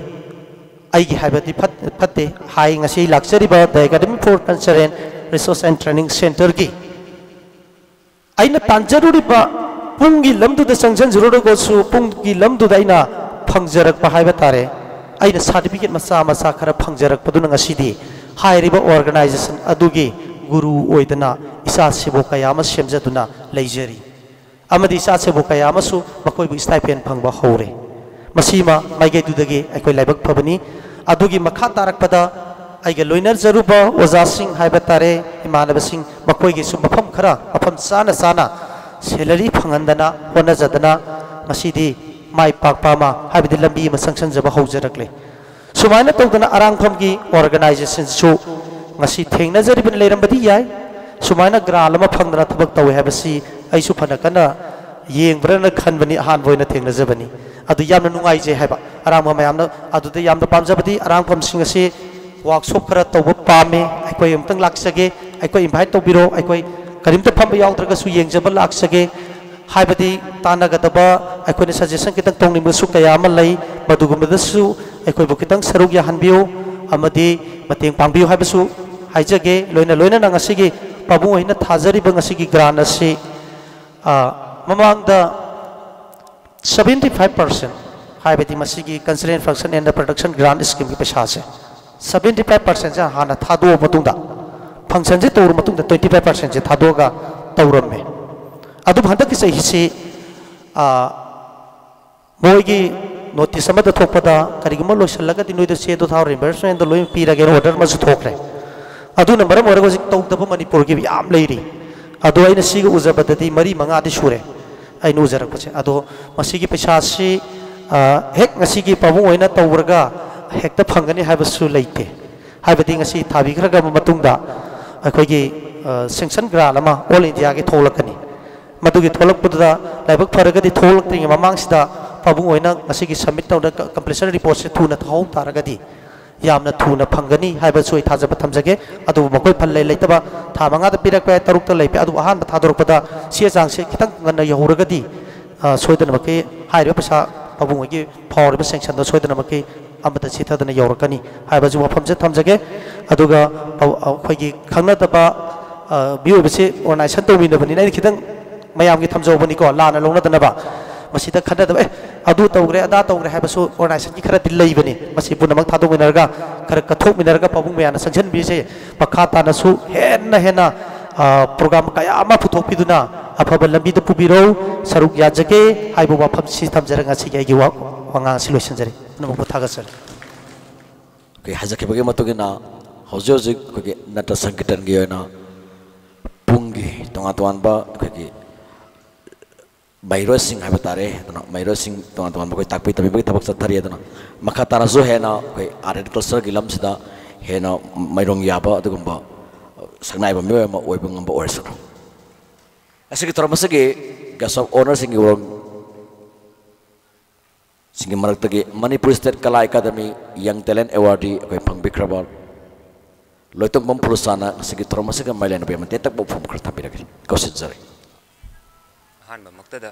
ꯑꯩꯒꯤ ꯍꯥꯏꯕꯗꯤ ꯐꯠ- ꯐꯠꯇꯦ ꯍꯥꯏ꯫ ꯉꯁꯤ ꯂꯥꯛꯆꯔꯤꯕ The Academy for Culture and Resource and Training Centerꯒꯤ ꯑꯩꯅ ꯇꯥꯟꯖꯔꯨꯔꯤꯕ ꯄꯨꯡꯒꯤ ꯂꯝꯗꯨꯗ ꯆꯪꯁꯤꯟꯖꯔꯨꯔꯒꯁꯨ ꯄꯨꯡꯒꯤ ꯂꯝꯗꯨꯗ ꯑꯩꯅ ꯐꯪꯖꯔꯛꯄ ꯍꯥꯏꯕ ꯇꯥꯔꯦ꯫ ꯑꯩꯅ ꯁꯥꯔꯇꯤꯐꯤꯀꯦꯠ ꯃꯆꯥ ꯃꯆꯥ ꯈꯔ ꯐꯪꯖꯔꯛꯄꯗꯨꯅ ꯉꯁꯤꯗꯤ ꯍꯥꯏꯔꯤꯕ ꯑꯣꯔꯒꯅꯥꯏꯖꯦꯁꯟ ꯑꯗꯨꯒꯤ ꯒꯨꯔꯨ ꯑꯣꯏꯗꯅ ꯏꯆꯥꯁꯤꯕꯨ ꯀꯌꯥ ꯑꯃ ꯁꯦꯝꯖꯗꯨꯅ ꯂꯩꯖꯔꯤ꯫ ꯑꯃꯗꯤ ꯏꯆꯥꯁꯤꯕꯨ ꯀꯌꯥ ꯑꯃꯁꯨ ꯃꯈꯣꯏꯕꯨ stipend ꯐꯪꯕ ꯍꯧꯔꯦ꯫ ꯃꯁꯤꯃ ꯃꯥꯏꯀꯩꯗꯨꯗꯒꯤ ꯑꯩꯈꯣꯏ ꯂꯥꯏꯕꯛ ꯐꯕꯅꯤ꯫ ꯑꯗꯨꯒꯤ ꯃꯈꯥ ꯇꯥꯔꯛꯄꯗ ꯑꯩꯒ ꯂꯣꯏꯅꯖꯔꯨꯕ ꯑꯣꯖꯥꯁꯤꯡ ꯍꯥꯏꯕ ꯇꯥꯔꯦ, ꯏꯃꯥꯟꯅꯕꯁꯤꯡ, ꯃꯈꯣꯏꯒꯤꯁꯨ ꯃꯐꯝ ꯈꯔ ꯃꯐꯝ ꯆꯥꯅ ꯆꯥꯅ salary ꯐꯪꯍꯟꯗꯅ ꯍꯣꯠꯅꯖꯗꯅ ꯉꯁꯤꯗꯤ ꯃꯥꯏ ꯄꯥꯛꯄ ꯑꯃ, ꯍꯥꯏꯕꯗꯤ ꯂꯝꯕꯤ ꯑꯃ ꯆꯪꯁꯤꯟꯖꯕ ꯍꯧꯖꯔꯛꯂꯦ꯫ ꯁꯨꯃꯥꯏꯅ ꯇꯧꯗꯅ ꯑꯔꯥꯡꯐꯝꯒꯤ organizationꯁꯨ ꯉꯁꯤ ꯊꯦꯡꯅꯖꯔꯤꯕꯅ ꯂꯩꯔꯝꯕꯗꯤ ꯌꯥꯏ꯫ ꯁꯨꯃꯥꯏꯅ grant ꯑꯃ ꯐꯪꯗꯅ ꯊꯕꯛ ꯇꯧꯋꯦ ꯍꯥꯏꯕꯁꯤ ꯑꯩꯁꯨ ꯐꯅ ꯀꯟꯅ ꯌꯦꯡꯕ꯭ꯔꯅ ꯈꯟꯕꯅꯤ, ꯑꯍꯥꯟꯕ ꯑꯣꯏꯅ ꯊꯦꯡꯅꯖꯕꯅꯤ꯫ ꯑꯗꯨ ꯌꯥꯝꯅ ꯅꯨꯡꯉꯥꯏꯖꯩ ꯍꯥꯏꯕ, ꯑꯔꯥꯡꯕ ꯃꯌꯥꯝꯅ ꯑꯗꯨꯗ ꯌꯥꯝꯅ ꯄꯥꯝꯖꯕꯗꯤ ꯑꯔꯥꯡꯐꯝꯁꯤꯡ ꯑꯁꯤ workshop ꯈꯔ ꯇꯧꯕ ꯄꯥꯝꯃꯤ꯫ ꯑꯩꯈꯣꯏ ꯑꯃꯨꯛꯇꯪ ꯂꯥꯛꯆꯒꯦ, ꯑꯩꯈꯣꯏ invite ꯇꯧꯕꯤꯔꯣ, ꯑꯩꯈꯣꯏ ꯀꯔꯤꯝꯇ ꯐꯝꯕ ꯌꯥꯎꯗ꯭ꯔꯒꯁꯨ ꯌꯦꯡꯖꯕ ꯂꯥꯛꯆꯒꯦ꯫ ꯍꯥꯏꯕꯗꯤ ꯇꯥꯟꯅꯒꯗꯕ ꯑꯩꯈꯣꯏꯅ suggestion ꯈꯤꯇꯪ ꯇꯧꯅꯤꯡꯕꯁꯨ ꯀꯌꯥ ꯑꯃ ꯂꯩ, ꯃꯗꯨꯒꯨꯝꯕꯗꯁꯨ ꯑꯩꯈꯣꯏꯕꯨ ꯈꯤꯇꯪ ꯁꯔꯨꯛ ꯌꯥꯍꯟꯕꯤꯌꯨ ꯑꯃꯗꯤ ꯃꯇꯦꯡ ꯄꯥꯡꯕꯤꯌꯨ ꯍꯥꯏꯕꯁꯨ ꯍꯥꯏꯖꯒꯦ꯫ ꯂꯣꯏꯅ ꯂꯣꯏꯅꯅ ꯉꯁꯤꯒꯤ ꯄꯥꯕꯨꯡ ꯑꯣꯏꯅ ꯊꯥꯖꯔꯤꯕ ꯉꯁꯤꯒꯤ grant ꯑꯁꯤ, ꯑ, ꯃꯃꯥꯡꯗ seventy five percent, ꯍꯥꯏꯕꯗꯤ ꯃꯁꯤꯒꯤ Cultural Function and Production Grant Schemeꯒꯤ ꯄꯩꯁꯥꯁꯦ seventy five percentꯁꯦ ꯍꯥꯟꯅ ꯊꯥꯗꯣꯛꯑ ꯃꯇꯨꯡꯗ, functionꯁꯦ ꯇꯧꯔ ꯃꯇꯨꯡꯗ twenty five percentꯁꯦ ꯊꯥꯗꯣꯛꯑꯒ ꯇꯧꯔꯝꯃꯦ꯫ ꯑꯗꯨꯕꯨ ꯍꯟꯗꯛꯀꯤ ꯆꯍꯤꯁꯤ, ꯑ, ꯃꯣꯏꯒꯤ notice ꯑꯃꯗ ꯊꯣꯛꯄꯗ, "ꯀꯔꯤꯒꯨꯝꯕ ꯂꯣꯏꯁꯤꯜꯂꯒꯗꯤ ꯅꯣꯏꯗ ꯆꯦꯗꯣ ꯊꯥꯎ, reimbursementꯗꯣ ꯂꯣꯏꯅ ꯄꯤꯔꯒꯦꯅ" order ꯑꯃꯁꯨ ꯊꯣꯛꯈ꯭ꯔꯦ꯫ ꯑꯗꯨꯅ ꯃꯔꯝ ꯑꯣꯏꯔꯒ ꯍꯧꯖꯤꯛ ꯇꯧꯗꯕ ꯃꯅꯤꯄꯨꯔꯒꯤ ꯌꯥꯝ ꯂꯩꯔꯤ꯫ ꯑꯗꯣ ꯑꯩꯅ ꯁꯤꯒ ꯎꯖꯕꯗꯗꯤ ꯃꯔꯤ ꯃꯉꯥꯗꯤ ꯁꯨꯔꯦ ꯑꯩꯅ ꯎꯖꯔꯛꯄꯁꯦ꯫ ꯑꯗꯣ ꯃꯁꯤꯒꯤ ꯄꯩꯁꯥꯁꯤ, ꯑ, ꯍꯦꯛ ꯉꯁꯤꯒꯤ ꯄꯥꯕꯨꯡ ꯑꯣꯏꯅ ꯇꯧꯔꯒ ꯍꯦꯛꯇ ꯐꯪꯒꯅꯤ ꯍꯥꯏꯕꯁꯨ ꯂꯩꯇꯦ꯫ ꯍꯥꯏꯕꯗꯤ ꯉꯁꯤ ꯊꯥꯕꯤꯈ꯭ꯔꯕ ꯃꯇꯨꯡꯗ ꯑꯩꯈꯣꯏꯒꯤ, ꯑ, sanction grant ꯑꯃ all Indiaꯒꯤ ꯊꯣꯛꯂꯛꯀꯅꯤ꯫ ꯃꯗꯨꯒꯤ ꯊꯣꯛꯂꯛꯄꯗꯨꯗ ꯂꯥꯏꯕꯛ ꯐꯔꯒꯗꯤ ꯊꯣꯛꯂꯛꯇ꯭ꯔꯤꯉꯩ ꯃꯃꯥꯡꯁꯤꯗ ꯄꯥꯕꯨꯡ ꯑꯣꯏꯅ ꯉꯁꯤꯒꯤ submit ꯇꯧꯅ completion reportꯁꯦ ꯊꯨꯅ ꯊꯥꯍꯧ ꯇꯥꯔꯒꯗꯤ ꯌꯥꯝꯅ ꯊꯨꯅ ꯐꯪꯒꯅꯤ ꯍꯥꯏꯕꯁꯨ ꯑꯩ ꯊꯥꯖꯕ ꯊꯝꯖꯒꯦ꯫ ꯑꯗꯨꯕꯨ ꯃꯈꯣꯏ ꯐꯜ ꯂꯩ ꯂꯩꯇꯕ ꯊꯥ ꯃꯉꯥꯗ ꯄꯤꯔꯛꯄ ꯌꯥꯏ, ꯇꯔꯨꯛꯇ ꯂꯩꯕ ꯌꯥꯏ, ꯑꯗꯨꯕꯨ ꯑꯍꯥꯟꯕ ꯊꯥꯗꯣꯔꯛꯄꯗ ꯆꯦ ꯆꯥꯡꯁꯦ ꯈꯤꯇꯪ ꯉꯟꯅ ꯌꯧꯍꯧꯔꯒꯗꯤ, ꯑ, ꯁꯣꯏꯗꯅꯃꯛꯀꯤ ꯍꯥꯏꯔꯤꯕ ꯄꯩꯁꯥ ꯄꯥꯕꯨꯡ ꯍꯣꯏꯒꯤ ꯐꯥꯎꯔꯤꯕ sanctionꯗꯣ ꯁꯣꯏꯗꯅꯃꯛꯀꯤ ꯑꯃꯠꯇ ꯆꯤꯠꯊꯗꯅ ꯌꯧꯔꯛꯀꯅꯤ ꯍꯥꯏꯕꯁꯨ ꯋꯥꯐꯝꯁꯦ ꯊꯝꯖꯒꯦ꯫ ꯑꯗꯨꯒ ꯄꯥꯎ-, ꯑꯩꯈꯣꯏꯒꯤ ꯈꯪꯅꯗꯕ, ꯑ, ꯃꯤꯑꯣꯏꯕꯁꯤ organization ꯇꯧꯃꯤꯟꯅꯕꯅꯤꯅ ꯑꯩꯅ ꯈꯤꯇꯪ ꯃꯌꯥꯝꯒꯤ ꯊꯝꯖꯍꯧꯕꯅꯤꯀꯣ, ꯂꯥꯟꯅ ꯂꯧꯅꯗꯅꯕ꯫ ꯃꯁꯤꯗ ꯈꯟꯅꯗꯕ, "ꯑꯦ, ꯑꯗꯨ ꯇꯧꯈ꯭ꯔꯦ, ꯑꯗꯥ ꯇꯧꯈ꯭ꯔꯦ" ꯍꯥꯏꯕꯁꯨ ꯑꯣꯔꯒꯅꯥꯏꯖꯦꯁꯟꯒꯤ ꯈꯔꯗꯤ ꯂꯩꯕꯅꯤ꯫ ꯃꯁꯤ ꯄꯨꯝꯅꯃꯛ ꯊꯥꯗꯣꯛꯃꯤꯟꯅꯔꯒ, ꯈꯔ ꯀꯠꯊꯣꯛꯃꯤꯟꯅꯔꯒ, ꯄꯥꯕꯨꯡ ꯃꯌꯥꯝꯅ ꯆꯪꯁꯤꯟꯕꯤꯔꯤꯁꯦ ꯃꯈꯥ ꯇꯥꯅꯁꯨ ꯍꯦꯟꯅ ꯍꯦꯟꯅ, ꯑ, ꯄ꯭ꯔꯣꯒ꯭ꯔꯥꯝ ꯀꯌꯥ ꯑꯃ ꯄꯨꯊꯣꯛꯄꯤꯗꯨꯅ ꯑꯐꯕ ꯂꯝꯕꯤꯗ ꯄꯨꯕꯤꯔꯧ꯫ ꯁꯔꯨꯛ ꯌꯥꯖꯒꯦ ꯍꯥꯏꯕ ꯋꯥꯐꯝꯁꯤ ꯊꯝꯖꯔꯒ ꯉꯁꯤꯒꯤ ꯑꯩꯒꯤ ꯋꯥ-, ꯋꯥꯉꯥꯡ ꯑꯁꯤ ꯂꯣꯏꯁꯤꯟꯖꯔꯦ꯫ ꯄꯨꯝꯅꯃꯛꯄꯨ ꯊꯥꯒꯠꯆꯔꯤ꯫ ꯑꯩꯈꯣꯏ ꯍꯥꯏꯖꯈꯤꯕꯒꯤ ꯃꯇꯨꯡ ꯏꯟꯅ ꯍꯧꯖꯤꯛ ꯍꯧꯖꯤꯛ ꯑꯩꯈꯣꯏꯒꯤ ꯅꯠꯇ ꯁꯪꯀꯤꯔꯇꯟꯒꯤ ꯑꯣꯏꯅ ꯄꯨꯡꯒꯤ ꯇꯣꯉꯥꯟ ꯇꯣꯉꯥꯟꯕ ꯑꯩꯈꯣꯏꯒꯤ ꯃꯍꯩꯔꯣꯏꯁꯤꯡ ꯍꯥꯏꯕ ꯇꯥꯔꯦ, ꯑꯗꯨꯅ ꯃꯍꯩꯔꯣꯏꯁꯤꯡ ꯇꯣꯉꯥꯟ ꯇꯣꯉꯥꯟꯕ ꯑꯩꯈꯣꯏ ꯇꯥꯛꯄꯤ ꯇꯝꯕꯤꯕꯒꯤ ꯊꯕꯛ ꯆꯠꯊꯔꯤ꯫ ꯑꯗꯨꯅ ꯃꯈꯥ ꯇꯥꯅꯁꯨ ꯍꯦꯟꯅ ꯑꯩꯈꯣꯏ ꯑꯥꯔꯠ ꯑꯦꯟ ꯀꯜꯆꯔꯒꯤ ꯂꯝꯁꯤꯗ ꯍꯦꯟꯅ ꯃꯥꯏꯔꯣꯡ ꯌꯥꯕ ꯑꯗꯨꯒꯨꯝꯕ ꯁꯛꯅꯥꯏꯕ ꯃꯤꯑꯣꯏ ꯑꯃ ꯑꯣꯏꯕ ꯉꯝꯕ ꯑꯣꯏꯔꯁꯅꯨ꯫ ꯉꯁꯤꯒꯤ ꯊꯧꯔꯝ ꯑꯁꯤꯒꯤ ꯒꯦꯁ ꯑꯣꯐ ꯑꯣꯅꯔꯁꯤꯡꯒꯤ ꯋꯥꯔꯣꯜ ꯁꯤꯡꯒꯤ ꯃꯔꯛꯇꯒꯤ ꯃꯅꯤꯄꯨꯔ ꯁ꯭ꯇꯦꯠ ꯀꯂꯥ ꯑꯦꯀꯥꯗꯃꯤ ꯌꯪ ꯇꯦꯂꯦꯟ ꯑꯦꯋꯥꯔꯗꯤ ꯑꯩꯈꯣꯏ ꯐꯪꯕꯤꯈ꯭ꯔꯕ ꯂꯣꯏꯇꯣꯡꯕꯝ ꯐꯨꯔꯨꯁꯥꯅ ꯉꯁꯤꯒꯤ ꯊꯧꯔꯝ ꯑꯁꯤꯒ ꯃꯥꯏ ꯂꯩꯅꯕ ꯌꯥꯝꯅ ꯇꯦꯟꯇꯛꯄ ꯋꯥꯐꯝ ꯈꯔ ꯊꯝꯕꯤꯔꯒꯦ꯫ ꯀꯧꯁꯤꯟꯖꯔꯤ꯫ ꯑꯍꯥꯟꯕꯃꯛꯇꯗ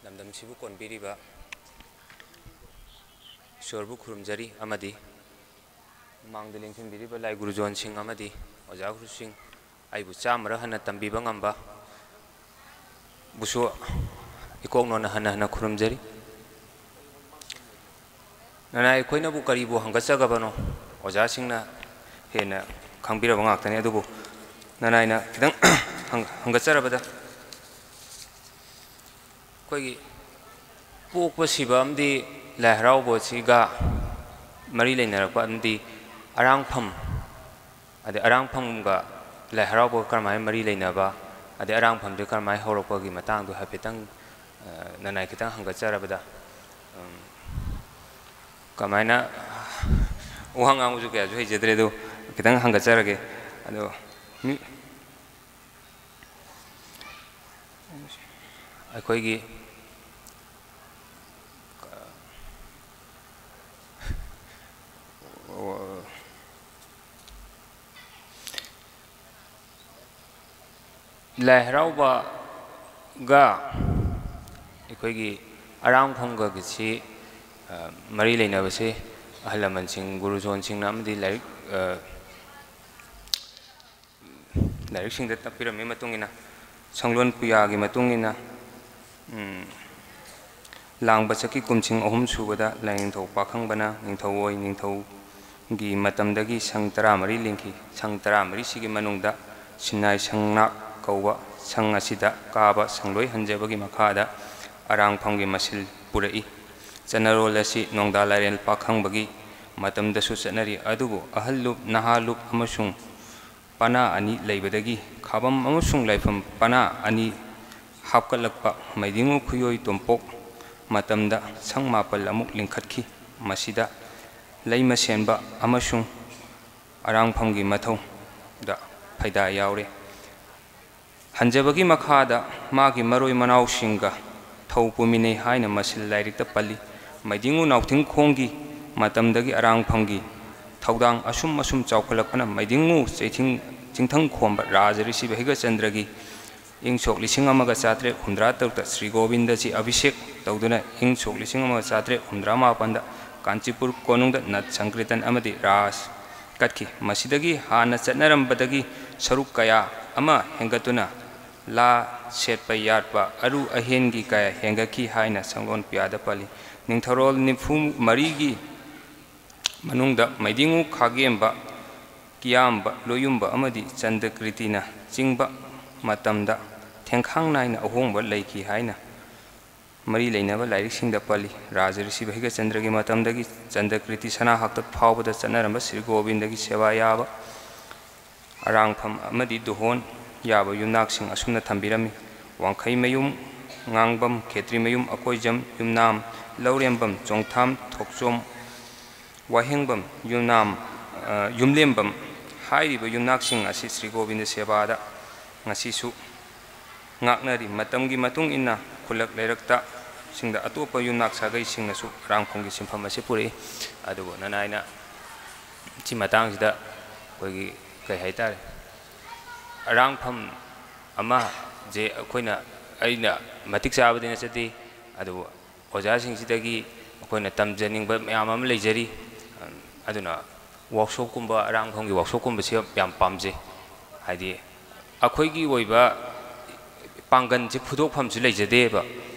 ꯂꯝꯗꯝꯁꯤꯕꯨ ꯀꯣꯟꯕꯤꯔꯤꯕ ꯏꯁꯣꯔꯕꯨ ꯈꯨꯔꯨꯝꯖꯔꯤ ꯑꯃꯗꯤ ꯃꯃꯥꯡꯗ ꯂꯦꯡꯁꯤꯟꯕꯤꯔꯤꯕ ꯂꯥꯏ ꯒꯨꯔꯨꯖꯣꯟꯁꯤꯡ ꯑꯃꯗꯤ ꯑꯣꯖꯥ ꯒꯨꯔꯨꯁꯤꯡ, ꯑꯩꯕꯨ ꯆꯥꯝꯃꯔꯛ ꯍꯟꯅ ꯇꯝꯕꯤꯕ ꯉꯝꯕ ꯕꯨꯁꯨ ꯏꯀꯣꯛꯅꯣꯅ ꯍꯟꯅ ꯍꯟꯅ ꯈꯨꯔꯨꯝꯖꯔꯤ꯫ ꯅꯅꯥꯏ ꯑꯩꯈꯣꯏꯅꯕꯨ ꯀꯔꯤꯕꯨ ꯍꯪꯒꯠꯆꯒꯕꯅꯣ? ꯑꯣꯖꯥꯁꯤꯡꯅ ꯍꯦꯟꯅ ꯈꯪꯕꯤꯔꯕ ꯉꯥꯛꯇꯅꯤ꯫ ꯑꯗꯨꯕꯨ ꯅꯅꯥꯏꯅ ꯈꯤꯇꯪ ꯍꯪ-, ꯍꯪꯒꯠꯆꯔꯕꯗ, ꯑꯩꯈꯣꯏꯒꯤ ꯄꯣꯛꯄ ꯁꯤꯕ ꯑꯃꯗꯤ ꯂꯥꯏ ꯍꯔꯥꯎꯕ ꯑꯁꯤꯒ ꯃꯔꯤ ꯂꯩꯅꯔꯛꯄ ꯑꯃꯗꯤ ꯑꯔꯥꯡꯐꯝ, ꯑꯗꯩ ꯑꯔꯥꯡꯐꯝꯒ ꯂꯥꯏ ꯍꯔꯥꯎꯕꯒ ꯀꯔꯝꯍꯥꯏꯅ ꯃꯔꯤ ꯂꯩꯅꯕ, ꯑꯗꯩ ꯑꯔꯥꯡꯐꯝꯁꯦ ꯀꯔꯝꯍꯥꯏꯅ ꯍꯧꯔꯛꯄꯒꯤ ꯃꯇꯥꯡꯗꯣ ꯍꯥꯏꯐꯦꯠꯇꯪ, ꯑ, ꯅꯅꯥꯏ ꯈꯤꯇꯪ ꯍꯪꯒꯠꯆꯔꯕꯗ, ꯎꯝ, ꯀꯃꯥꯏꯅ, ꯋꯥ ꯉꯥꯡꯕꯁꯨ ꯀꯌꯥꯁꯨ ꯍꯩꯖꯗ꯭ꯔꯦ, ꯑꯗꯣ ꯈꯤꯇꯪ ꯍꯪꯒꯠꯆꯔꯒꯦ꯫ ꯑꯗꯣ ꯃꯤ-, ꯑꯩꯈꯣꯏꯒꯤ ꯂꯥꯏ ꯍꯔꯥꯎꯕꯒ ꯑꯩꯈꯣꯏꯒꯤ ꯑꯔꯥꯡꯐꯝꯒꯒꯤꯁꯤ, ꯑ, ꯃꯔꯤ ꯂꯩꯅꯕꯁꯤ ꯑꯍꯜ ꯂꯃꯟꯁꯤꯡ, ꯒꯨꯔꯨꯖꯣꯟꯁꯤꯡꯅ ꯑꯃꯗꯤ ꯂꯥꯏꯔꯤꯛ, ꯑ, ꯂꯥꯏꯔꯤꯛꯁꯤꯡꯗ ꯇꯥꯛꯄꯤꯔꯝꯃꯤ ꯃꯇꯨꯡ ꯏꯟꯅ, ꯁꯪꯂꯣꯟ ꯄꯨꯌꯥꯒꯤ ꯃꯇꯨꯡ ꯏꯟꯅ, ꯎꯝ, ꯂꯥꯡꯕ ꯆꯠꯈꯤ꯫ ꯀꯨꯝꯁꯤꯡ ꯑꯍꯨꯝ ꯁꯨꯕꯗ ꯂꯥꯏꯅꯤꯡꯊꯧ ꯄꯥꯈꯪꯕꯅ ꯅꯤꯡꯊꯧ ꯑꯣꯏ꯫ ꯅꯤꯡꯊꯧꯒꯤ ꯃꯇꯝꯗꯒꯤ ꯁꯪ ꯇꯔꯥꯃꯔꯤ ꯂꯤꯡꯈꯤ꯫ ꯁꯪ ꯇꯔꯥꯃꯔꯤꯁꯤꯒꯤ ꯃꯅꯨꯡꯗ ꯁꯤꯟꯅꯥꯏ ꯁꯪꯅꯥꯛ ꯀꯧꯕ ꯁꯪ ꯑꯁꯤꯗ ꯀꯥꯕ ꯁꯪꯂꯣꯏ ꯍꯟꯖꯕꯒꯤ ꯃꯈꯥꯗ ꯑꯔꯥꯡꯐꯝꯒꯤ ꯃꯁꯤꯜ ꯄꯨꯔꯛꯏ꯫ ꯆꯠꯅꯔꯣꯜ ꯑꯁꯤ ꯅꯣꯡꯗꯥ ꯂꯥꯏꯔꯦꯜ ꯄꯥꯈꯪꯕꯒꯤ ꯃꯇꯝꯗꯁꯨ ꯆꯠꯅꯔꯤ, ꯑꯗꯨꯕꯨ ꯑꯍꯜ ꯂꯨꯞ, ꯅꯍꯥ ꯂꯨꯞ ꯑꯃꯁꯨꯡ ꯄꯅꯥ ꯑꯅꯤ ꯂꯩꯕꯗꯒꯤ ꯈꯥꯕꯝ ꯑꯃꯁꯨꯡ ꯂꯥꯏꯐꯝ ꯄꯅꯥ ꯑꯅꯤ ꯍꯥꯞꯀꯠꯂꯛꯄ ꯃꯩꯗꯤꯡꯉꯨ ꯈꯨꯌꯣꯏ ꯇꯣꯝꯄꯣꯛ ꯃꯇꯝꯗ ꯁꯪ ꯃꯥꯄꯜ ꯑꯃꯨꯛ ꯂꯤꯡꯈꯠꯈꯤ꯫ ꯃꯁꯤꯗ ꯂꯩꯃ ꯁꯦꯟꯕ ꯑꯃꯁꯨꯡ ꯑꯔꯥꯡꯐꯝꯒꯤ ꯃꯊꯧꯗ ꯐꯩꯗꯥ ꯌꯥꯎꯔꯦ꯫ ꯍꯟꯖꯕꯒꯤ ꯃꯈꯥꯗ ꯃꯥꯒꯤ ꯃꯔꯣꯏ ꯃꯅꯥꯎꯁꯤꯡꯒ ꯊꯧ ꯄꯨꯃꯤꯟꯅꯩ ꯍꯥꯏꯅ ꯃꯁꯤꯜ ꯂꯥꯏꯔꯤꯛꯇ ꯄꯜꯂꯤ꯫ ꯃꯩꯗꯤꯡꯉꯨ ꯅꯥꯎꯊꯤꯡꯈꯣꯡꯒꯤ ꯃꯇꯝꯗꯒꯤ ꯑꯔꯥꯡꯐꯝꯒꯤ ꯊꯧꯗꯥꯡ ꯑꯁꯨꯝ ꯑꯁꯨꯝ ꯆꯥꯎꯈꯠꯂꯛꯄꯅ ꯃꯩꯗꯤꯡꯉꯨ ꯆꯩꯊꯤꯡ-, ꯆꯤꯡꯊꯪ ꯈꯣꯝꯕ ꯔꯥꯖ ꯔꯤꯁꯤ ꯚꯩꯒꯆꯟꯗ꯭ꯔꯒꯤ ꯏꯪ ꯁꯣꯛ ꯂꯤꯁꯤꯡ ꯑꯃꯒ ꯆꯥꯇ꯭ꯔꯦꯠ ꯍꯨꯝꯗ꯭ꯔꯥ ꯇꯔꯨꯛꯇ ꯁ꯭ꯔꯤ ꯒꯣꯕꯤꯟꯗꯖꯤ ꯑꯚꯤꯁꯦꯛ ꯇꯧꯗꯨꯅ ꯏꯪ ꯁꯣꯛ ꯂꯤꯁꯤꯡ ꯑꯃꯒ ꯆꯥꯇ꯭ꯔꯦꯠ ꯍꯨꯝꯗ꯭ꯔꯥ ꯃꯥꯄꯟꯗ ꯀꯥꯟꯆꯤꯄꯨꯔ ꯀꯣꯅꯨꯡꯗ ꯅꯠ ꯁꯪꯀ꯭ꯔꯤꯇꯟ ꯑꯃꯗꯤ ꯔꯥꯁ ꯀꯠꯈꯤ꯫ ꯃꯁꯤꯗꯒꯤ ꯍꯥꯟꯅ ꯆꯠꯅꯔꯝꯕꯗꯒꯤ ꯁꯔꯨꯛ ꯀꯌꯥ ꯑꯃ ꯍꯦꯟꯒꯠꯇꯨꯅ ꯂꯥ ꯁꯦꯠꯄ ꯌꯥꯠꯄ ꯑꯔꯨ ꯑꯍꯦꯟꯒꯤ ꯀꯌꯥ ꯍꯦꯟꯒꯠꯈꯤ ꯍꯥꯏꯅ ꯁꯪꯂꯣꯟ ꯄꯤꯌꯥꯗ ꯄꯜꯂꯤ꯫ ꯅꯤꯡꯊꯧꯔꯣꯜ ꯅꯤꯐꯨ ꯃꯔꯤꯒꯤ ꯃꯅꯨꯡꯗ ꯃꯩꯗꯤꯡꯉꯨ ꯈꯥꯒꯦꯝꯕ, ꯀꯤꯌꯥꯝꯕ, ꯂꯣꯌꯨꯝꯕ ꯑꯃꯗꯤ ꯆꯟꯗꯀ꯭ꯔꯤꯇꯤꯅ ꯆꯤꯡꯕ ꯃꯇꯝꯗ ꯊꯦꯡꯈꯥꯡ ꯅꯥꯏꯅ ꯑꯍꯣꯡꯕ ꯂꯩꯈꯤ ꯍꯥꯏꯅ ꯃꯔꯤ ꯂꯩꯅꯕ ꯂꯥꯏꯔꯤꯛꯁꯤꯡꯗ ꯄꯜꯂꯤ꯫ ꯔꯥꯖ ꯔꯤꯁꯤ ꯚꯩꯒꯆꯟꯗ꯭ꯔꯒꯤ ꯃꯇꯝꯗꯒꯤ ꯆꯟꯗꯀ꯭ꯔꯤꯇꯤ ꯁꯅꯥ ꯍꯥꯛꯇꯛ ꯐꯥꯎꯕꯗ ꯆꯠꯅꯔꯝꯕ ꯁ꯭ꯔꯤ ꯒꯣꯕꯤꯟꯗꯒꯤ ꯁꯦꯕꯥ ꯌꯥꯕ ꯑꯔꯥꯡꯐꯝ ꯑꯃꯗꯤ ꯗꯨꯍꯣꯟ ꯌꯥꯕ ꯌꯨꯝꯅꯥꯛꯁꯤꯡ ꯑꯁꯨꯝꯅ ꯊꯝꯕꯤꯔꯝꯃꯤ: ꯋꯥꯡꯈꯩꯃꯌꯨꯝ, ꯉꯥꯡꯕꯝ, ꯈꯦꯇ꯭ꯔꯤꯃꯌꯨꯝ, ꯑꯀꯣꯏꯖꯝ, ꯌꯨꯝꯅꯥꯝ, ꯂꯧꯔꯦꯝꯕꯝ, ꯆꯣꯡꯊꯥꯝ, ꯊꯣꯛꯆꯣꯝ, ꯋꯥꯍꯦꯡꯕꯝ, ꯌꯨꯝꯅꯥꯝ, ꯑ, ꯌꯨꯝꯂꯦꯝꯕꯝ ꯍꯥꯏꯔꯤꯕ ꯌꯨꯝꯅꯥꯛꯁꯤꯡ ꯑꯁꯤ ꯁ꯭ꯔꯤ ꯒꯣꯕꯤꯟꯗ ꯁꯦꯕꯥꯗ ꯉꯁꯤꯁꯨ ꯉꯥꯛꯅꯔꯤ꯫ ꯃꯇꯝꯒꯤ ꯃꯇꯨꯡ ꯏꯟꯅ ꯈꯨꯜꯂꯛ ꯂꯩꯔꯛꯇ ꯁꯤꯡꯗ ꯑꯇꯣꯞꯄ ꯌꯨꯝꯅꯥꯛ ꯁꯥꯒꯩꯁꯤꯡꯅꯁꯨ ꯑꯔꯥꯡꯐꯝꯒꯤ ꯁꯤꯟꯐꯝ ꯑꯁꯤ ꯄꯨꯔꯛꯏ꯫ ꯑꯗꯨꯕꯨ ꯅꯅꯥꯏꯅ ꯁꯤ ꯃꯇꯥꯡꯁꯤꯗ ꯑꯩꯈꯣꯏꯒꯤ ꯀꯩ ꯍꯥꯏꯇꯥꯔꯦ, ꯑꯔꯥꯡꯐꯝ ꯑꯃꯁꯦ ꯑꯩꯈꯣꯏꯅ, ꯑꯩꯅ ꯃꯇꯤꯛ ꯆꯥꯕꯗꯤ ꯅꯠꯆꯗꯦ, ꯑꯗꯨꯕꯨ ꯑꯣꯖꯥꯁꯤꯡꯁꯤꯗꯒꯤ ꯑꯩꯈꯣꯏꯅ ꯇꯝꯖꯅꯤꯡꯕ ꯃꯌꯥꯝ ꯑꯃ ꯂꯩꯖꯔꯤ꯫ ꯑꯗꯨꯅ ꯋꯥꯛꯁꯣꯞꯀꯨꯝꯕ, ꯑꯔꯥꯡꯐꯝꯒꯤ ꯋꯥꯛꯁꯣꯞꯀꯨꯝꯕꯁꯤ ꯌꯥꯝ ꯄꯥꯝꯖꯩ꯫ ꯍꯥꯏꯗꯤ ꯑꯩꯈꯣꯏꯒꯤ ꯑꯣꯏꯕ ꯄꯥꯡꯒꯜꯁꯦ ꯐꯨꯗꯣꯛꯐꯝꯁꯨ ꯂꯩꯖꯗꯦꯕ꯫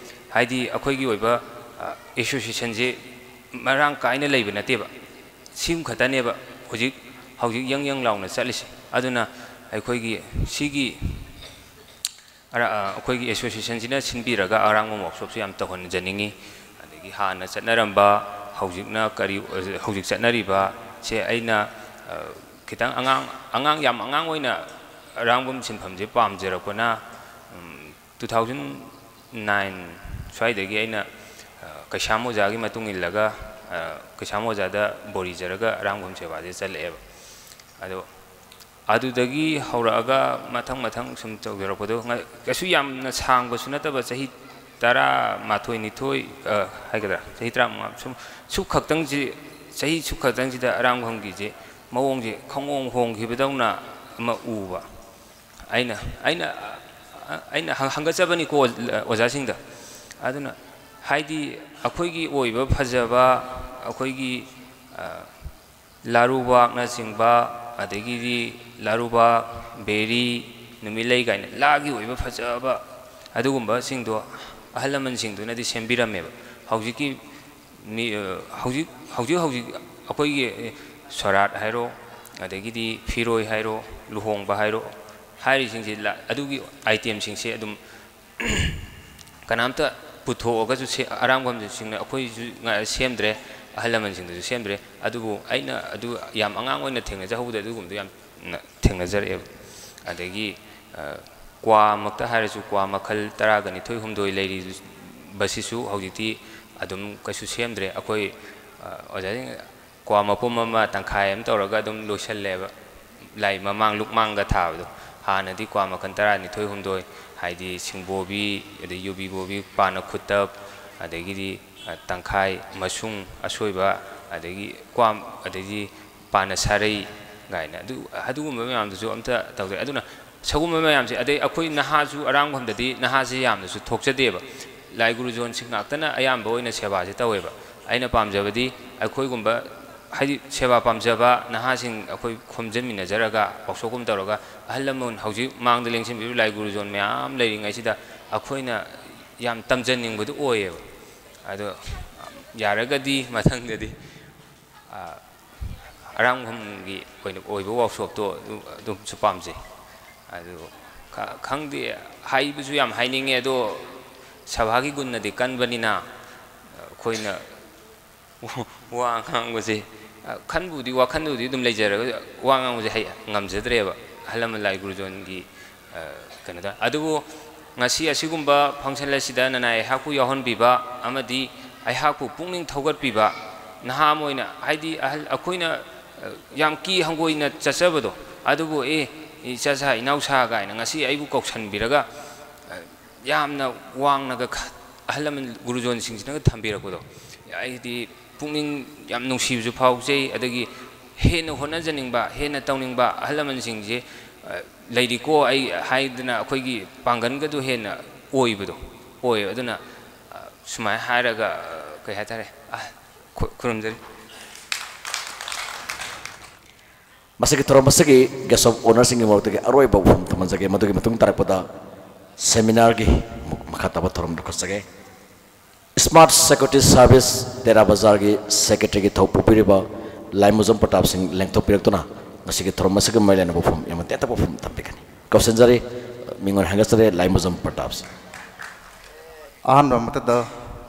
ꯍꯥꯏꯗꯤ ꯑꯩꯈꯣꯏꯒꯤ ꯑꯣꯏꯕ ꯑꯦꯁꯣꯁꯤꯌꯦꯁꯟꯁꯦ ꯃꯔꯥꯡ ꯀꯥꯏꯅ ꯂꯩꯕ ꯅꯠꯇꯦꯕ꯫ ꯁꯤꯝ ꯈꯛꯇꯅꯦꯕ ꯍꯧꯖꯤꯛ ꯍꯧꯖꯤꯛ ꯌꯪ ꯌꯪ ꯂꯥꯎꯅ ꯆꯠꯂꯤꯁꯦ꯫ ꯑꯗꯨꯅ ꯑꯩꯈꯣꯏꯒꯤ ꯁꯤꯒꯤ ꯑꯔꯥ-, ꯑ, ꯑꯩꯈꯣꯏꯒꯤ ꯑꯦꯁꯣꯁꯤꯌꯦꯁꯟꯁꯤꯅ ꯁꯤꯟꯕꯤꯔꯒ ꯑꯔꯥꯡꯕꯝ ꯋꯥꯛꯁꯣꯞꯁꯦ ꯌꯥꯝ ꯇꯧꯍꯟꯖꯅꯤꯡꯉꯤ꯫ ꯑꯗꯒꯤ ꯍꯥꯟꯅ ꯆꯠꯅꯔꯝꯕ, ꯍꯧꯖꯤꯛꯅ ꯀꯔꯤ, ꯍꯧꯖꯤꯛ ꯆꯠꯅꯔꯤꯕꯁꯦ ꯑꯩꯅ, ꯑ, ꯈꯤꯇꯪ ꯑꯉꯥꯡ, ꯑꯉꯥꯡ, ꯌꯥꯝ ꯑꯉꯥꯡ ꯑꯣꯏꯅ ꯑꯔꯥꯡꯕꯝ ꯁꯤꯟꯐꯝꯁꯦ ꯄꯥꯝꯖꯔꯛꯄꯅ, ꯎꯝ, two thousand nine ꯁ꯭ꯋꯥꯏꯗꯒꯤ ꯑꯩꯅ, ꯑ, ꯀꯩꯁꯥꯝ ꯑꯣꯖꯥꯒꯤ ꯃꯇꯨꯡ ꯏꯜꯂꯒ, ꯑ, ꯀꯩꯁꯥꯝ ꯑꯣꯖꯥꯗ ꯕꯣꯔꯤꯖꯔꯒ ꯑꯔꯥꯡꯕꯝ ꯁꯦꯕꯥꯁꯦ ꯆꯠꯂꯛꯑꯦꯕ꯫ ꯑꯗꯣ ꯑꯗꯨꯗꯒꯤ ꯍꯧꯔꯛꯑꯒ ꯃꯊꯪ ꯃꯊꯪ ꯁꯨꯝ ꯇꯧꯖꯔꯛꯄꯗꯣ, ꯉ-, ꯀꯩꯁꯨ ꯌꯥꯝꯅ ꯁꯥꯡꯕꯁꯨ ꯅꯠꯇꯕ, ꯆꯍꯤ ꯇꯔꯥꯃꯥꯊꯣꯏ, ꯅꯤꯊꯣꯏ, ꯑ, ꯍꯥꯏꯒꯗ꯭ꯔꯥ, ꯆꯍꯤ ꯇꯔꯥꯃꯉꯥ ꯁꯨꯝ, ꯁꯨꯛ ꯈꯛꯇꯪꯁꯤ, ꯆꯍꯤ ꯁꯨꯛ ꯈꯛꯇꯪꯁꯤꯗ ꯑꯔꯥꯡꯕꯝꯒꯤꯁꯦ ꯃꯑꯣꯡꯁꯦ ꯈꯪꯍꯣꯡ ꯍꯣꯡꯈꯤꯕꯗꯧꯅ ꯑꯃ ꯎꯕ꯫ ꯑꯩꯅ, ꯑꯩꯅ, ꯑꯩꯅ ꯍ-, ꯍꯪꯒꯠꯆꯕꯅꯤꯀꯣ ꯑꯣꯖꯥꯁꯤꯡꯗ꯫ ꯑꯗꯨꯅ ꯍꯥꯏꯗꯤ ꯑꯩꯈꯣꯏꯒꯤ ꯑꯣꯏꯕ ꯐꯖꯕ, ꯑꯩꯈꯣꯏꯒꯤ, ꯑ, ꯂꯥꯔꯨꯕꯥꯛꯅꯆꯤꯡꯕ, ꯑꯗꯒꯤꯗꯤ ꯂꯥꯔꯨꯕꯥꯛ, ꯕꯦꯔꯤ, ꯅꯨꯃꯤꯠꯂꯩ ꯀꯥꯏꯅ ꯂꯥꯒꯤ ꯑꯣꯏꯕ ꯐꯖꯕ ꯑꯗꯨꯒꯨꯝꯕꯁꯤꯡꯗꯣ ꯑꯍꯜ ꯂꯃꯟꯁꯤꯡꯗꯨꯅꯗꯤ ꯁꯦꯝꯕꯤꯔꯝꯃꯦꯕ꯫ ꯍꯧꯖꯤꯛꯀꯤ ꯃꯤ, ꯑ, ꯍꯧꯖꯤꯛ, ꯍꯧꯖꯤꯛ, ꯍꯧꯖꯤꯛ ꯑꯩꯈꯣꯏꯒꯤ, ꯑꯦ, ꯁꯣꯔꯥꯠ ꯍꯥꯏꯔꯣ, ꯑꯗꯒꯤꯗꯤ ꯐꯤꯔꯣꯏ ꯍꯥꯏꯔꯣ, ꯂꯨꯍꯣꯡꯕ ꯍꯥꯏꯔꯣ, ꯍꯥꯏꯔꯤꯁꯤꯡꯁꯦ ꯂ-, ꯑꯗꯨꯒꯤ ꯑꯥꯏꯇꯦꯝꯁꯤꯡꯁꯦ ꯑꯗꯨꯝ ꯀꯅꯥꯝꯇ ꯄꯨꯊꯣꯛꯑꯒꯁꯨ ꯁꯦ-, ꯑꯔꯥꯡꯕꯝꯁꯤꯡꯅ ꯑꯩꯈꯣꯏꯁꯨ ꯉ-, ꯁꯦꯝꯗ꯭ꯔꯦ, ꯑꯍꯜ ꯂꯃꯟꯁꯤꯡꯗꯁꯨ ꯁꯦꯝꯗ꯭ꯔꯦ꯫ ꯑꯗꯨꯕꯨ ꯑꯩꯅ ꯑꯗꯨ ꯌꯥꯝ ꯑꯉꯥꯡ ꯑꯣꯏꯅ ꯊꯦꯡꯅꯖꯍꯧꯕꯗ ꯑꯗꯨꯒꯨꯝꯕꯗꯣ ꯌꯥꯝ ꯅ-, ꯊꯦꯡꯅꯖꯔꯛꯑꯦꯕ꯫ ꯑꯗꯒꯤ, ꯑ, ꯀ꯭ꯋꯥꯃꯛꯇ ꯍꯥꯏꯔꯁꯨ, ꯀ꯭ꯋꯥ ꯃꯈꯜ ꯇꯔꯥꯒ ꯅꯤꯊꯣꯏ ꯍꯨꯝꯗꯣꯏ ꯂꯩꯔꯤꯕꯁꯤꯁꯨ ꯍꯧꯖꯤꯛꯇꯤ ꯑꯗꯨꯝ ꯀꯩꯁꯨ ꯁꯦꯝꯗ꯭ꯔꯦ꯫ ꯑꯩꯈꯣꯏ, ꯑ, ꯑꯣꯖꯥꯁꯤꯡ ꯀ꯭ꯋꯥ ꯃꯄꯨꯝ ꯑꯃ ꯇꯪꯈꯥꯏ ꯑꯃ ꯇꯧꯔꯒ ꯑꯗꯨꯝ ꯂꯣꯏꯁꯜꯂꯦꯕ, ꯂꯥꯏ ꯃꯃꯥꯡ ꯂꯨꯛꯃꯥꯡꯒ ꯊꯥꯕꯗꯣ꯫ ꯍꯥꯟꯅꯗꯤ ꯀ꯭ꯋꯥ ꯃꯈꯜ ꯇꯔꯥꯅꯤꯊꯣꯏ ꯍꯨꯝꯗꯣꯏ, ꯍꯥꯏꯗꯤ ꯁꯤꯡꯕꯣꯕꯤ, ꯑꯗꯩ ꯌꯨꯕꯤ ꯕꯣꯕꯤ, ꯄꯥꯟꯅ ꯈꯨꯠꯇꯞ, ꯑꯗꯒꯤꯗꯤ, ꯑ, ꯇꯪꯈꯥꯏ ꯃꯁꯨꯡ ꯑꯁꯣꯏꯕ, ꯑꯗꯒꯤ ꯀ꯭ꯋꯥ, ꯑꯗꯒꯤ ꯄꯥꯟꯅ ꯁꯥꯔꯩ ꯀꯥꯏꯅ ꯑꯗꯨ, ꯑꯗꯨꯒꯨꯝꯕ ꯃꯌꯥꯝꯗꯨꯁꯨ ꯑꯝꯇ ꯇꯧꯗꯦ꯫ ꯑꯗꯨꯅ ꯁꯒꯨꯝꯕ ꯃꯌꯥꯝꯁꯦ, ꯑꯗꯩ ꯑꯩꯈꯣꯏ ꯅꯍꯥꯁꯨ ꯑꯔꯥꯡꯕꯝꯗꯗꯤ ꯅꯍꯥꯁꯦ ꯌꯥꯝꯅꯁꯨ ꯊꯣꯛꯆꯗꯦꯕ꯫ ꯂꯥꯏ ꯒꯨꯔꯨꯖꯣꯟꯁꯤꯡ ꯉꯥꯛꯇꯅ ꯑꯌꯥꯝꯕ ꯑꯣꯏꯅ ꯁꯦꯕꯥꯁꯦ ꯇꯧꯋꯦꯕ꯫ ꯑꯩꯅ ꯄꯥꯝꯖꯕꯗꯤ ꯑꯩꯈꯣꯏꯒꯨꯝꯕ ꯍꯥꯏꯗꯤ ꯁꯦꯕꯥ ꯄꯥꯝꯖꯕ ꯅꯍꯥꯁꯤꯡ ꯑꯩꯈꯣꯏ ꯈꯣꯝꯖꯤꯟꯃꯤꯟꯅꯖꯔꯒ ꯋꯥꯛꯁꯣꯞꯀꯨꯝ ꯇꯧꯔꯒ ꯑꯍꯜ ꯂꯃꯟ ꯍꯧꯖꯤꯛ ꯃꯥꯡꯗ ꯂꯦꯡꯁꯤꯟꯕꯤꯔꯤꯕ ꯂꯥꯏ ꯒꯨꯔꯨꯖꯣꯟ ꯃꯌꯥꯝ ꯂꯩꯔꯤꯉꯩꯁꯤꯗ ꯑꯩꯈꯣꯏꯅ ꯌꯥꯝ ꯇꯝꯖꯅꯤꯡꯕꯗꯨ ꯑꯣꯏꯌꯦꯕ꯫ ꯑꯗꯣ ꯌꯥꯔꯒꯗꯤ ꯃꯊꯪꯗꯗꯤ ꯑꯔꯥꯡꯐꯝꯒꯤ ꯑꯣꯏꯅ ꯑꯣꯏꯕ ꯋꯥꯛꯁꯣꯞꯇꯣ ꯑꯗꯨ ꯑꯗꯨꯝꯁꯨ ꯄꯥꯝꯖꯩ꯫ ꯑꯗꯨ ꯈꯪꯗꯦ, ꯍꯥꯏꯕꯁꯨ ꯌꯥꯝ ꯍꯥꯏꯅꯤꯡꯉꯦ, ꯑꯗꯣ ꯁꯚꯥꯒꯤ ꯒꯨꯟꯅꯗꯤ ꯀꯟꯕꯅꯤꯅ ꯑꯩꯈꯣꯏꯅ ꯋꯥ ꯉꯥꯡꯕꯁꯦ, ꯈꯟꯕꯨꯗꯤ ꯋꯥꯈꯟꯗꯨꯗꯤ ꯑꯗꯨꯝ ꯂꯩꯖꯔꯒ ꯋꯥ ꯉꯥꯡꯕꯁꯦ ꯍꯩ ꯉꯝꯖꯗ꯭ꯔꯦꯕ꯫ ꯑꯍꯜ ꯂꯃꯟ ꯂꯥꯏ ꯒꯨꯔꯨꯖꯣꯟꯒꯤ ꯀꯩꯅꯣꯗ꯫ ꯑꯗꯨꯕꯨ ꯉꯁꯤ ꯑꯁꯤꯒꯨꯝꯕ ꯐꯪꯁꯟ ꯑꯁꯤꯗ ꯅꯅꯥꯏ ꯑꯩꯍꯥꯛꯄꯨ ꯌꯥꯎꯍꯟꯕꯤꯕ ꯑꯃꯗꯤ ꯑꯩꯍꯥꯛꯄꯨ ꯄꯨꯛꯅꯤꯡ ꯊꯧꯒꯠꯄꯤꯕ, ꯅꯍꯥ ꯑꯃ ꯑꯣꯏꯅ, ꯍꯥꯏꯗꯤ ꯑꯍꯜ ꯑꯩꯈꯣꯏꯅ ꯌꯥꯝ ꯀꯤ ꯍꯪꯒꯣꯏꯅ ꯆꯠꯆꯕꯗꯣ, ꯑꯗꯨꯕꯨ ꯑꯦ, ꯏꯆꯥꯁꯥ ꯏꯅꯥꯎꯁꯥ ꯀꯥꯏꯅ ꯉꯁꯤ ꯑꯩꯕꯨ ꯀꯧꯁꯟꯕꯤꯔꯒ ꯌꯥꯝꯅ ꯋꯥꯡꯅꯒ ꯑꯍꯜ ꯂꯃꯟ ꯒꯨꯔꯨꯖꯣꯟꯁꯤꯡꯁꯤꯅꯒ ꯊꯝꯕꯤꯔꯛꯄꯗꯣ, ꯑꯩꯗꯤ ꯄꯨꯛꯅꯤꯡ ꯌꯥꯝ ꯅꯨꯡꯁꯤꯕꯁꯨ ꯐꯥꯎꯖꯩ꯫ ꯑꯗꯒꯤ ꯍꯦꯟꯅ ꯍꯣꯠꯅꯖꯅꯤꯡꯕ, ꯍꯦꯟꯅ ꯇꯧꯅꯤꯡꯕ ꯑꯍꯜ ꯂꯃꯟꯁꯤꯡꯁꯦ ꯂꯩꯔꯤꯀꯣ ꯑꯩ ꯍꯥꯏꯗꯅ ꯑꯩꯈꯣꯏꯒꯤ ꯄꯥꯡꯒꯟꯒꯗꯨ ꯍꯦꯟꯅ ꯑꯣꯏꯕꯗꯣ ꯑꯣꯏ꯫ ꯑꯗꯨꯅ ꯁꯨꯃꯥꯏꯅ ꯍꯥꯏꯔꯒ, ꯀꯩ ꯍꯥꯏꯇꯥꯔꯦ, ꯈꯨꯔꯨꯝꯖꯔꯤ꯫ ꯃꯁꯤꯒꯤ ꯊꯧꯔꯝ ꯑꯁꯤꯒꯤ ꯒꯦꯁ ꯑꯣꯐ ꯑꯣꯅꯔꯁꯤꯡꯒꯤ ꯃꯔꯛꯇꯒꯤ ꯑꯔꯣꯏꯕ ꯋꯥꯐꯝ ꯊꯝꯍꯟꯖꯒꯦ꯫ ꯃꯗꯨꯒꯤ ꯃꯇꯨꯡ ꯇꯥꯔꯛꯄꯗ ꯁꯦꯃꯤꯅꯥꯔꯒꯤ ꯃꯈꯥ ꯇꯥꯕ ꯊꯧꯔꯝ ꯂꯧꯈꯠꯆꯒꯦ꯫ ꯁ꯭ꯃꯥꯔꯠ ꯁꯦꯀ꯭ꯌꯨꯔꯤꯇꯤ ꯁꯥꯔꯚꯤꯁ ꯇꯦꯔꯥ ꯕꯖꯥꯔꯒꯤ ꯁꯦꯀ꯭ꯔꯦꯇꯔꯤꯒꯤ ꯊꯧ ꯄꯨꯕꯤꯔꯤꯕ ꯂꯥꯏꯃꯨꯖꯝ ꯄ꯭ꯔꯇꯥꯞ ꯁꯤꯡ ꯂꯦꯡꯊꯣꯛꯄꯤꯔꯛꯇꯨꯅ ꯉꯁꯤꯒꯤ ꯊꯧꯔꯝ ꯑꯁꯤꯒꯤ ꯃꯔꯤ ꯂꯩꯅꯕ ꯋꯥꯐꯝ ꯌꯥꯝꯅ ꯇꯦꯟꯇꯛꯄ ꯋꯥꯐꯝ ꯊꯝꯕꯤꯒꯅꯤ꯫ ꯀꯧꯁꯤꯟꯖꯔꯤ꯫ ꯃꯤꯡ ꯑꯣꯏꯅ ꯍꯪꯒꯠꯆꯔꯤ ꯂꯥꯏꯃꯨꯖꯝ ꯄ꯭ꯔꯇꯥꯞ ꯁꯤꯡ꯫ ꯑꯍꯥꯟꯕ ꯃꯛꯇꯗ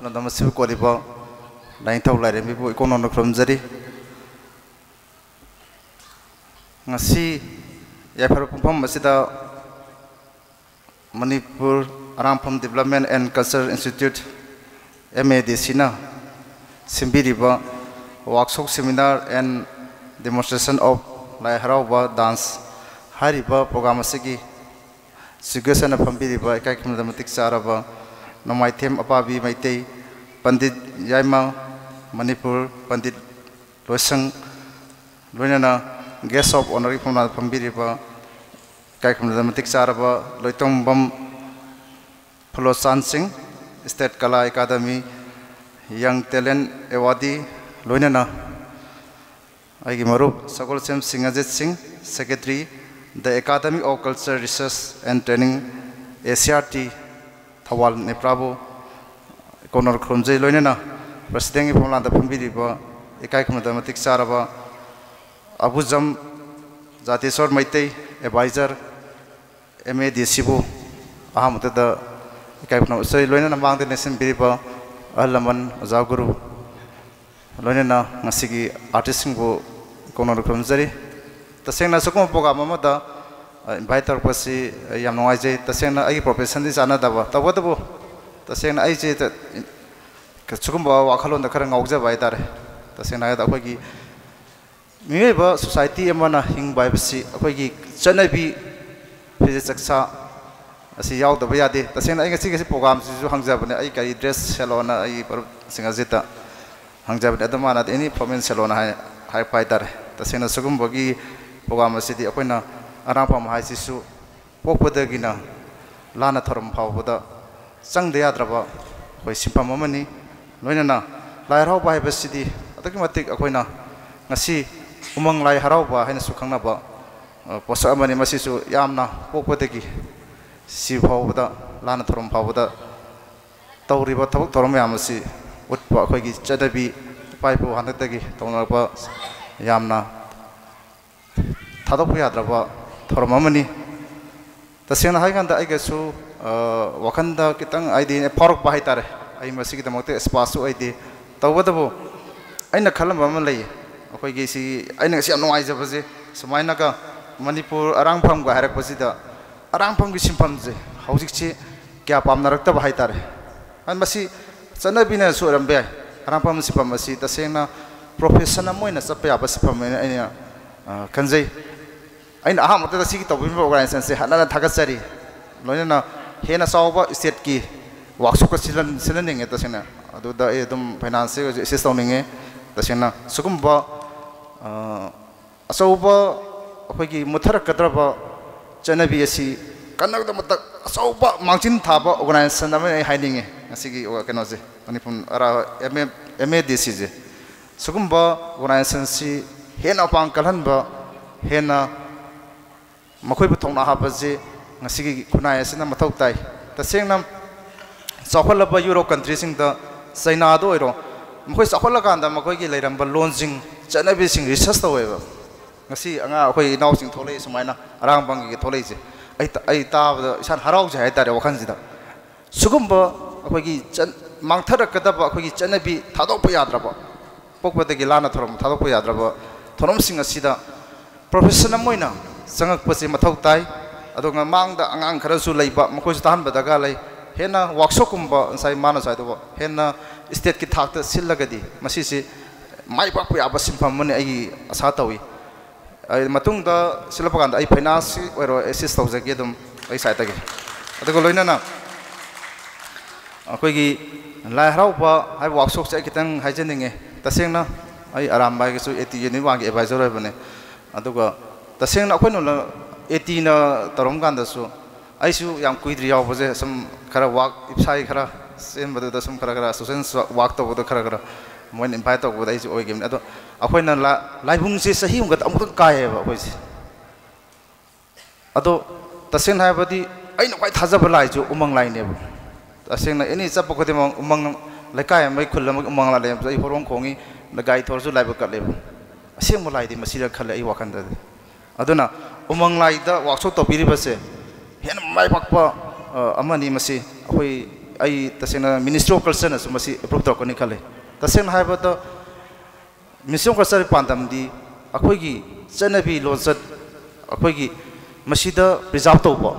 ꯂꯝꯗꯝ ꯑꯁꯤꯕꯨ ꯀꯣꯜꯂꯤꯕ ꯂꯥꯏꯅꯤꯡꯊꯧ ꯂꯥꯏꯔꯦꯝꯕꯤꯕꯨ ꯏꯀꯣꯛ ꯅꯧꯅ ꯈꯨꯔꯨꯝꯖꯔꯤ꯫ ꯉꯁꯤ ꯌꯥꯏꯐꯔꯕ ꯄꯨꯡꯐꯝ ꯑꯁꯤꯗ Manipur ꯑꯔꯥꯡꯐꯝ Development and Cultural Institute, M A D C ꯅ ꯁꯤꯟꯕꯤꯔꯤꯕ Workshop Seminar and Demonstration of ꯂꯥꯏ ꯍꯔꯥꯎꯕ dance ꯍꯥꯏꯔꯤꯕ program ꯑꯁꯤꯒꯤ ꯁꯤꯒ꯭ꯔꯦꯁꯟꯅ ꯐꯝꯕꯤꯔꯤꯕ ꯏꯀꯥꯏ ꯈꯨꯝꯅꯗ ꯃꯇꯤꯛ ꯆꯥꯔꯕ ꯅꯣꯡꯃꯥꯏꯊꯦꯝ ꯑꯄꯥꯕꯤ ꯃꯩꯇꯩ, ꯄꯟꯗꯤꯠ ꯌꯥꯏꯃ ꯃꯅꯤꯄꯨꯔ, ꯄꯟꯗꯤꯠ ꯂꯣꯏꯁꯪ, ꯂꯣꯏꯅꯅ guest of honourꯒꯤ ꯐꯝꯂꯥꯡꯗ ꯐꯝꯕꯤꯔꯤꯕ ꯏꯀꯥꯏ ꯈꯨꯝꯅꯗ ꯃꯇꯤꯛ ꯆꯥꯔꯕ ꯂꯣꯏꯇꯣꯡꯕꯝ ꯐꯨꯂꯣꯆꯥꯟ ꯁꯤꯡ, State Kala Academy Young Talent Awardee, ꯂꯣꯏꯅꯅ ꯑꯩꯒꯤ ꯃꯔꯨꯞ ꯁꯒꯣꯜꯁꯦꯝ ꯁꯤꯡꯍꯖꯤꯠ ꯁꯤꯡ, Secretary, The Academy of Culture Research and Training, A C R T, Thoubal ꯅꯦꯄ꯭ꯔꯥꯕꯨ ꯀꯣꯅꯔ ꯈꯨꯔꯨꯝꯖꯩ꯫ ꯂꯣꯏꯅꯅ Presidentꯀꯤ ꯐꯝꯂꯥꯟꯗ ꯐꯝꯕꯤꯔꯤꯕ ꯏꯀꯥꯏ ꯈꯨꯝꯅꯗꯕ ꯃꯇꯤꯛ ꯆꯥꯔꯕ ꯑꯕꯨꯖꯝ ꯖꯥꯇꯦꯁꯣꯔ Meitei, Advisor, M A D Cꯕꯨ ꯑꯍꯥꯟꯕꯗ ꯏꯀꯥꯏ ꯈꯨꯝꯅꯕ ꯎꯠꯆꯔꯤ꯫ ꯂꯣꯏꯅꯅ ꯃꯥꯡꯗ ꯂꯦꯡꯁꯤꯟꯕꯤꯔꯤꯕ ꯑꯍꯜ ꯂꯃꯟ, ꯑꯣꯖꯥ ꯒꯨꯔꯨ, ꯂꯣꯏꯅꯅ ꯉꯁꯤꯒꯤ artistꯁꯤꯡꯕꯨ ꯀꯣꯅꯔ ꯈꯨꯔꯨꯝꯖꯔꯤ꯫ ꯇꯁꯦꯡꯅ ꯑꯁꯤꯒꯨꯝꯕ program ꯑꯃꯗ, ꯑ, invite ꯇꯧꯔꯛꯄꯁꯤ ꯑꯩ ꯌꯥꯝ ꯅꯨꯡꯉꯥꯏꯖꯩ꯫ ꯇꯁꯦꯡꯅ ꯑꯩꯒꯤ professionꯗꯤ ꯆꯥꯟꯅꯗꯕ, ꯇꯧꯕꯇꯕꯨ ꯇꯁꯦꯡꯅ ꯑꯩꯁꯦ ꯇ-, ꯁꯤꯒꯨꯝꯕ ꯋꯥꯈꯜꯂꯣꯟꯗ ꯈꯔ ꯉꯥꯎꯖꯕ ꯍꯥꯏꯇꯥꯔꯦ꯫ ꯇꯁꯦꯡꯅ ꯍꯥꯏꯔꯕꯗ ꯑꯩꯈꯣꯏꯒꯤ ꯃꯤꯑꯣꯏꯕ society ꯑꯃꯅ ꯍꯤꯡꯕ ꯍꯥꯏꯕꯁꯤ ꯑꯩꯈꯣꯏꯒꯤ ꯆꯠꯅꯕꯤ, ꯐꯤꯖꯦꯠ ꯆꯛꯆꯥ ꯑꯁꯤ ꯌꯥꯎꯗꯕ ꯌꯥꯗꯦ꯫ ꯇꯁꯦꯡꯅ ꯑꯩ ꯉꯁꯤꯒꯤ ꯑꯁꯤ programꯁꯤꯁꯨ ꯍꯪꯖꯕꯅꯦ, ꯑꯩ ꯀꯔꯤ dress ꯁꯦꯠꯂꯣꯅ ꯑꯩ ꯃꯔꯨꯞꯁꯤꯡ ꯑꯁꯤꯗ ꯍꯪꯖꯕꯅꯦ꯫ ꯑꯗꯨ ꯃꯥꯅꯗꯤ any formal ꯁꯦꯠꯂꯣꯅ ꯍꯥꯏ-, ꯍꯥꯏꯔꯛꯄ ꯍꯥꯏꯇꯥꯔꯦ꯫ ꯇꯁꯦꯡꯅ ꯁꯤꯒꯨꯝꯕꯒꯤ program ꯑꯁꯤꯗꯤ ꯑꯩꯈꯣꯏꯅ ꯑꯔꯥꯡꯐꯝ ꯍꯥꯏꯁꯤꯁꯨ ꯄꯣꯛꯄꯗꯒꯤꯅ ꯂꯥꯟꯅ ꯊꯧꯔꯝ ꯐꯥꯎꯕꯗ ꯆꯪꯗ ꯌꯥꯗ꯭ꯔꯕ ꯑꯩꯈꯣꯏ ꯁꯤꯟꯐꯝ ꯑꯃꯅꯤ꯫ ꯂꯣꯏꯅꯅ ꯂꯥꯏ ꯍꯔꯥꯎꯕ ꯍꯥꯏꯕꯁꯤꯗꯤ ꯑꯗꯨꯛꯀꯤ ꯃꯇꯤꯛ ꯑꯩꯈꯣꯏꯅ ꯉꯁꯤ ꯎꯃꯪ ꯂꯥꯏ ꯍꯔꯥꯎꯕ ꯍꯥꯏꯅꯁꯨ ꯈꯪꯅꯕ, ꯑ, ꯄꯣꯠꯁꯛ ꯑꯃꯅꯤ꯫ ꯃꯁꯤꯁꯨ ꯌꯥꯝꯅ ꯄꯣꯛꯄꯗꯒꯤ ꯁꯤ ꯐꯥꯎꯕꯗ, ꯂꯥꯟꯅ ꯊꯧꯔꯝ ꯐꯥꯎꯕꯗ ꯇꯧꯔꯤꯕ ꯊꯕꯛ ꯊꯧꯔꯝ ꯃꯌꯥꯝ ꯑꯁꯤ ꯎꯠꯄ ꯑꯩꯈꯣꯏꯒꯤ ꯆꯠꯅꯕꯤ, ꯏꯄꯥ ꯏꯄꯨ ꯍꯥꯛꯇꯛꯇꯒꯤ ꯇꯧꯅꯔꯛꯄ ꯌꯥꯝꯅ ꯊꯥꯗꯣꯛꯄ ꯌꯥꯗ꯭ꯔꯕ ꯊꯧꯔꯝ ꯑꯃꯅꯤ꯫ ꯇꯁꯦꯡꯅ ꯍꯥꯏꯀꯥꯟꯗ ꯑꯩꯒꯁꯨ, ꯑ, ꯋꯥꯈꯜꯗ ꯈꯤꯇꯪ ꯍꯥꯏꯗꯤ ꯐꯥꯎꯔꯛꯄ ꯍꯥꯏꯇꯥꯔꯦ, ꯑꯩ ꯃꯁꯤꯒꯤꯗꯃꯛꯇ expertꯁꯨ ꯑꯣꯏꯗꯦ꯫ ꯇꯧꯕꯇꯕꯨ ꯑꯩꯅ ꯈꯜꯂꯝꯕ ꯑꯃ ꯂꯩ꯫ ꯑꯩꯈꯣꯏꯒꯤ ꯁꯤ, ꯑꯩꯅ ꯉꯁꯤ ꯌꯥꯝ ꯅꯨꯡꯉꯥꯏꯖꯕꯁꯦ, ꯁꯨꯃꯥꯏꯅꯒ ꯃꯅꯤꯄꯨꯔ ꯑꯔꯥꯡꯐꯝꯒ ꯍꯥꯏꯔꯛꯄꯁꯤꯗ, ꯑꯔꯥꯡꯐꯝꯒꯤ ꯁꯤꯟꯐꯝꯁꯦ ꯍꯧꯖꯤꯛꯁꯤ ꯀꯌꯥ ꯄꯥꯝꯅꯔꯛꯇꯕ ꯍꯥꯏꯇꯥꯔꯦ꯫ ꯑ, ꯃꯁꯤ ꯆꯠꯅꯕꯤꯅꯁꯨ ꯑꯣꯏꯔꯝꯕ ꯌꯥꯏ꯫ ꯑꯔꯥꯡꯐꯝ ꯁꯤꯟꯐꯝ ꯑꯁꯤ ꯇꯁꯦꯡꯅ profession ꯑꯃ ꯑꯣꯏꯅ ꯆꯠꯄ ꯌꯥꯕ ꯁꯤꯟꯐꯝ ꯑꯣꯏꯅ ꯑꯩꯅ, ꯑ, ꯈꯟꯖꯩ꯫ ꯑꯩꯅ ꯑꯍꯥꯟꯕꯗ ꯁꯤꯒꯤ ꯇꯧꯕꯤꯔꯤꯕ organizationꯁꯦ ꯍꯟꯅ ꯍꯟꯅ ꯊꯥꯒꯠꯆꯔꯤ꯫ ꯂꯣꯏꯅꯅ ꯍꯦꯟꯅ ꯆꯥꯎꯕ stateꯀꯤ workshopꯀ ꯁꯤꯜꯍꯟ-, ꯁꯤꯜꯍꯟꯅꯤꯡꯉꯦ ꯇꯁꯦꯡꯅ꯫ ꯑꯗꯨꯗ ꯑꯩ ꯑꯗꯨꯝ financeꯁꯦ assist ꯇꯧꯅꯤꯡꯉꯦ꯫ ꯇꯁꯦꯡꯅ ꯁꯤꯒꯨꯝꯕ, ꯑ, ꯑꯆꯧꯕ ꯑꯩꯈꯣꯏꯒꯤ ꯃꯨꯠꯊꯔꯛꯀꯗ꯭ꯔꯕ ꯆꯠꯅꯕꯤ ꯑꯁꯤ ꯀꯟꯅꯕꯒꯤꯗꯃꯛꯇ ꯑꯆꯧꯕ ꯃꯥꯡꯖꯤꯟ ꯊꯥꯕ organization ꯑꯃꯅꯤ ꯑꯩ ꯍꯥꯏꯅꯤꯡꯉꯤ꯫ ꯉꯁꯤꯒꯤ ꯀꯩꯅꯣꯁꯦ, Manipur ꯑꯔꯥ-, M A, M A D Cꯁꯦ꯫ ꯁꯤꯒꯨꯝꯕ organizationꯁꯤ ꯍꯦꯟꯅ ꯃꯄꯥꯡ ꯀꯜꯍꯟꯕ, ꯍꯦꯟꯅ ꯃꯈꯣꯏꯕꯨ ꯊꯧꯅꯥ ꯍꯥꯞꯄꯁꯤ ꯉꯁꯤꯒꯤ ꯈꯨꯟꯅꯥꯏ ꯑꯁꯤꯅ ꯃꯊꯧ ꯇꯥꯏ꯫ ꯇꯁꯦꯡꯅ ꯆꯥꯎꯈꯠꯂꯕ ꯌꯨꯔꯣꯞ ꯀꯟꯇ꯭ꯔꯤꯁꯤꯡꯗ, ꯆꯩꯅꯥꯗ ꯑꯣꯏꯔꯣ, ꯃꯈꯣꯏ ꯆꯥꯎꯈꯠꯂꯀꯥꯟꯗ ꯃꯈꯣꯏꯒꯤ ꯂꯩꯔꯝꯕ ꯂꯣꯟꯁꯤꯡ, ꯆꯠꯅꯕꯤꯁꯤꯡ ꯔꯤꯁꯔꯁ ꯇꯧꯋꯦꯕ꯫ ꯉꯁꯤ ꯑꯉꯥꯡ ꯑꯩꯈꯣꯏ ꯏꯅꯥꯎꯁꯤꯡ ꯊꯣꯛꯂꯛꯏ ꯁꯨꯃꯥꯏꯅ, ꯑꯔꯥꯡꯕꯪꯒꯤ ꯊꯣꯛꯂꯛꯏꯁꯦ, ꯑꯩ ꯇ-, ꯑꯩ ꯇꯥꯕꯗ ꯏꯁꯥꯅ ꯍꯔꯥꯎꯖꯩ ꯍꯥꯏꯇꯥꯔꯦ ꯋꯥꯈꯜꯁꯤꯗ꯫ ꯁꯤꯒꯨꯝꯕ ꯑꯩꯈꯣꯏꯒꯤ ꯆꯠ-, ꯃꯥꯡꯊꯔꯛꯀꯗꯕ ꯑꯩꯈꯣꯏꯒꯤ ꯆꯠꯅꯕꯤ ꯊꯥꯗꯣꯛꯄ ꯌꯥꯗ꯭ꯔꯕ, ꯄꯣꯛꯄꯗꯒꯤ ꯂꯥꯟꯅ ꯊꯧꯔꯝ ꯊꯥꯗꯣꯛꯄ ꯌꯥꯗ꯭ꯔꯕ ꯊꯧꯔꯝꯁꯤꯡ ꯑꯁꯤꯗ ꯄ꯭ꯔꯣꯐꯦꯁꯟ ꯑꯃ ꯑꯣꯏꯅ ꯆꯪꯉꯛꯄꯁꯦ ꯃꯊꯧ ꯇꯥꯏ꯫ ꯑꯗꯨꯒ ꯃꯃꯥꯡꯗ ꯑꯉꯥꯡ ꯈꯔꯁꯨ ꯂꯩꯕ, ꯃꯈꯣꯏꯁꯨ ꯇꯥꯍꯟꯕ ꯗꯔꯀꯥꯔ ꯂꯩ꯫ ꯍꯦꯟꯅ ꯋꯥꯛꯁꯣꯞꯀꯨꯝꯕ, ꯉꯁꯥꯏ ꯃꯥꯅꯁꯨ ꯍꯥꯏꯗꯧꯕ, ꯍꯦꯟꯅ ꯁ꯭ꯇꯦꯠꯀꯤ ꯊꯥꯛꯇ ꯁꯤꯜꯂꯒꯗꯤ ꯃꯁꯤꯁꯤ ꯃꯥꯏ ꯄꯥꯛꯄ ꯌꯥꯕ ꯁꯤꯟꯐꯝ ꯑꯃꯅꯤ ꯑꯩꯒꯤ ꯑꯁꯥ ꯇꯧꯏ꯫ ꯑꯩ ꯃꯇꯨꯡꯗ ꯁꯤꯜꯂꯛꯄ ꯀꯥꯟꯗ ꯑꯩ ꯐꯥꯏꯅꯥꯟꯁꯀꯤ ꯑꯣꯏꯔꯣ ꯑꯦꯁꯤꯁ ꯇꯧꯖꯒꯦ ꯑꯗꯨꯝ ꯑꯩ ꯁꯥꯏꯠꯇꯒꯤ꯫ ꯑꯗꯨꯒ ꯂꯣꯏꯅꯅ ꯑꯩꯈꯣꯏꯒꯤ ꯂꯥꯏ ꯍꯔꯥꯎꯕ ꯍꯥꯏꯕ ꯋꯥꯛꯁꯣꯞꯁꯦ ꯑꯩ ꯈꯤꯇꯪ ꯍꯥꯏꯖꯅꯤꯡꯉꯦ꯫ ꯇꯁꯦꯡꯅ ꯑꯩ ꯑꯔꯥꯝꯕꯥꯏꯒꯁꯨ ꯑꯦ ꯇꯤ ꯌꯨꯅꯤꯠ ꯋꯥꯟꯒꯤ ꯑꯦꯗꯚꯥꯏꯖꯔ ꯑꯣꯏꯕꯅꯦ꯫ ꯑꯗꯨꯒ ꯇꯁꯦꯡꯅ ꯑꯩꯈꯣꯏꯅ ꯑꯦ ꯇꯤꯅ ꯇꯧꯔꯝ ꯀꯥꯟꯗꯁꯨ ꯑꯩꯁꯨ ꯌꯥꯝ ꯀꯨꯏꯗ꯭ꯔꯤ ꯌꯥꯎꯕꯁꯦ, ꯁꯨꯝ ꯈꯔ ꯋꯥꯛ, ꯏꯁꯥꯒꯤ ꯈꯔ ꯆꯦꯟꯕꯗꯨꯗ ꯁꯨꯝ ꯈꯔ ꯈꯔ ꯁꯣꯁꯦꯜ ꯋꯥꯛ ꯇꯧꯕꯗ ꯈꯔ ꯈꯔ ꯃꯣꯏꯅ ꯏꯟꯚꯥꯏꯠ ꯇꯧꯕꯗ ꯑꯩꯁꯨ ꯑꯣꯏꯈꯤꯕꯅꯤ꯫ ꯑꯗꯣ ꯑꯩꯈꯣꯏꯅ ꯂꯥ-, ꯂꯥꯏꯕꯨꯡꯁꯦ ꯆꯍꯤ ꯑꯃꯈꯛꯇ ꯑꯃꯨꯛꯇꯪ ꯀꯥꯏꯌꯦꯕ ꯑꯩꯈꯣꯏꯁꯦ꯫ ꯑꯗꯣ ꯇꯁꯦꯡꯅ ꯍꯥꯏꯔꯕꯗꯤ ꯑꯩꯅ ꯈ꯭ꯋꯥꯏ ꯊꯥꯖꯕ ꯂꯥꯏꯁꯨ ꯎꯃꯪ ꯂꯥꯏꯅꯦꯕ꯫ ꯇꯁꯦꯡꯅ ꯑꯦꯅꯤ ꯆꯠꯄ ꯈꯨꯗꯤꯡꯃꯛ ꯎꯃꯪ, ꯂꯩꯀꯥꯏ ꯑꯃꯒꯤ, ꯈꯨꯜ ꯑꯃꯒꯤ ꯎꯃꯪ ꯂꯥꯏ ꯂꯩꯔꯝꯕꯁꯨ ꯑꯩ ꯍꯣꯔꯣꯡ ꯈꯣꯡꯉꯤ, ꯒꯥꯔꯤ ꯊꯧꯔꯁꯨ ꯂꯥꯏꯕꯛ ꯀꯠꯂꯦꯕ꯫ ꯑꯁꯦꯡꯕ ꯂꯥꯏꯗꯤ ꯃꯁꯤꯔ ꯈꯜꯂꯦ ꯑꯩ ꯋꯥꯈꯜꯗꯗꯤ꯫ ꯑꯗꯨꯅ ꯎꯃꯪ ꯂꯥꯏꯗ ꯋꯥꯛꯁꯣꯞ ꯇꯧꯕꯤꯔꯤꯕꯁꯦ ꯍꯦꯟꯅ ꯃꯥꯏ ꯄꯥꯛꯄ, ꯑ, ꯑꯃꯅꯤ꯫ ꯃꯁꯤ ꯑꯩꯈꯣꯏ, ꯑꯩ ꯇꯁꯦꯡꯅ Ministry of Cultureꯅꯁꯨ ꯃꯁꯤ ꯑꯦꯄ꯭ꯔꯨꯞ ꯇꯧꯔꯛꯀꯅꯤ ꯈꯜꯂꯤ꯫ ꯇꯁꯦꯡꯅ ꯍꯥꯏꯔꯕꯗ Ministry of Cultureꯒꯤ ꯄꯥꯟꯗꯝꯗꯤ ꯑꯩꯈꯣꯏꯒꯤ ꯆꯠꯅꯕꯤ ꯂꯣꯟꯆꯠ, ꯑꯩꯈꯣꯏꯒꯤ ꯃꯁꯤꯗ ꯄ꯭ꯔꯤꯖꯥꯔꯚ ꯇꯧꯕ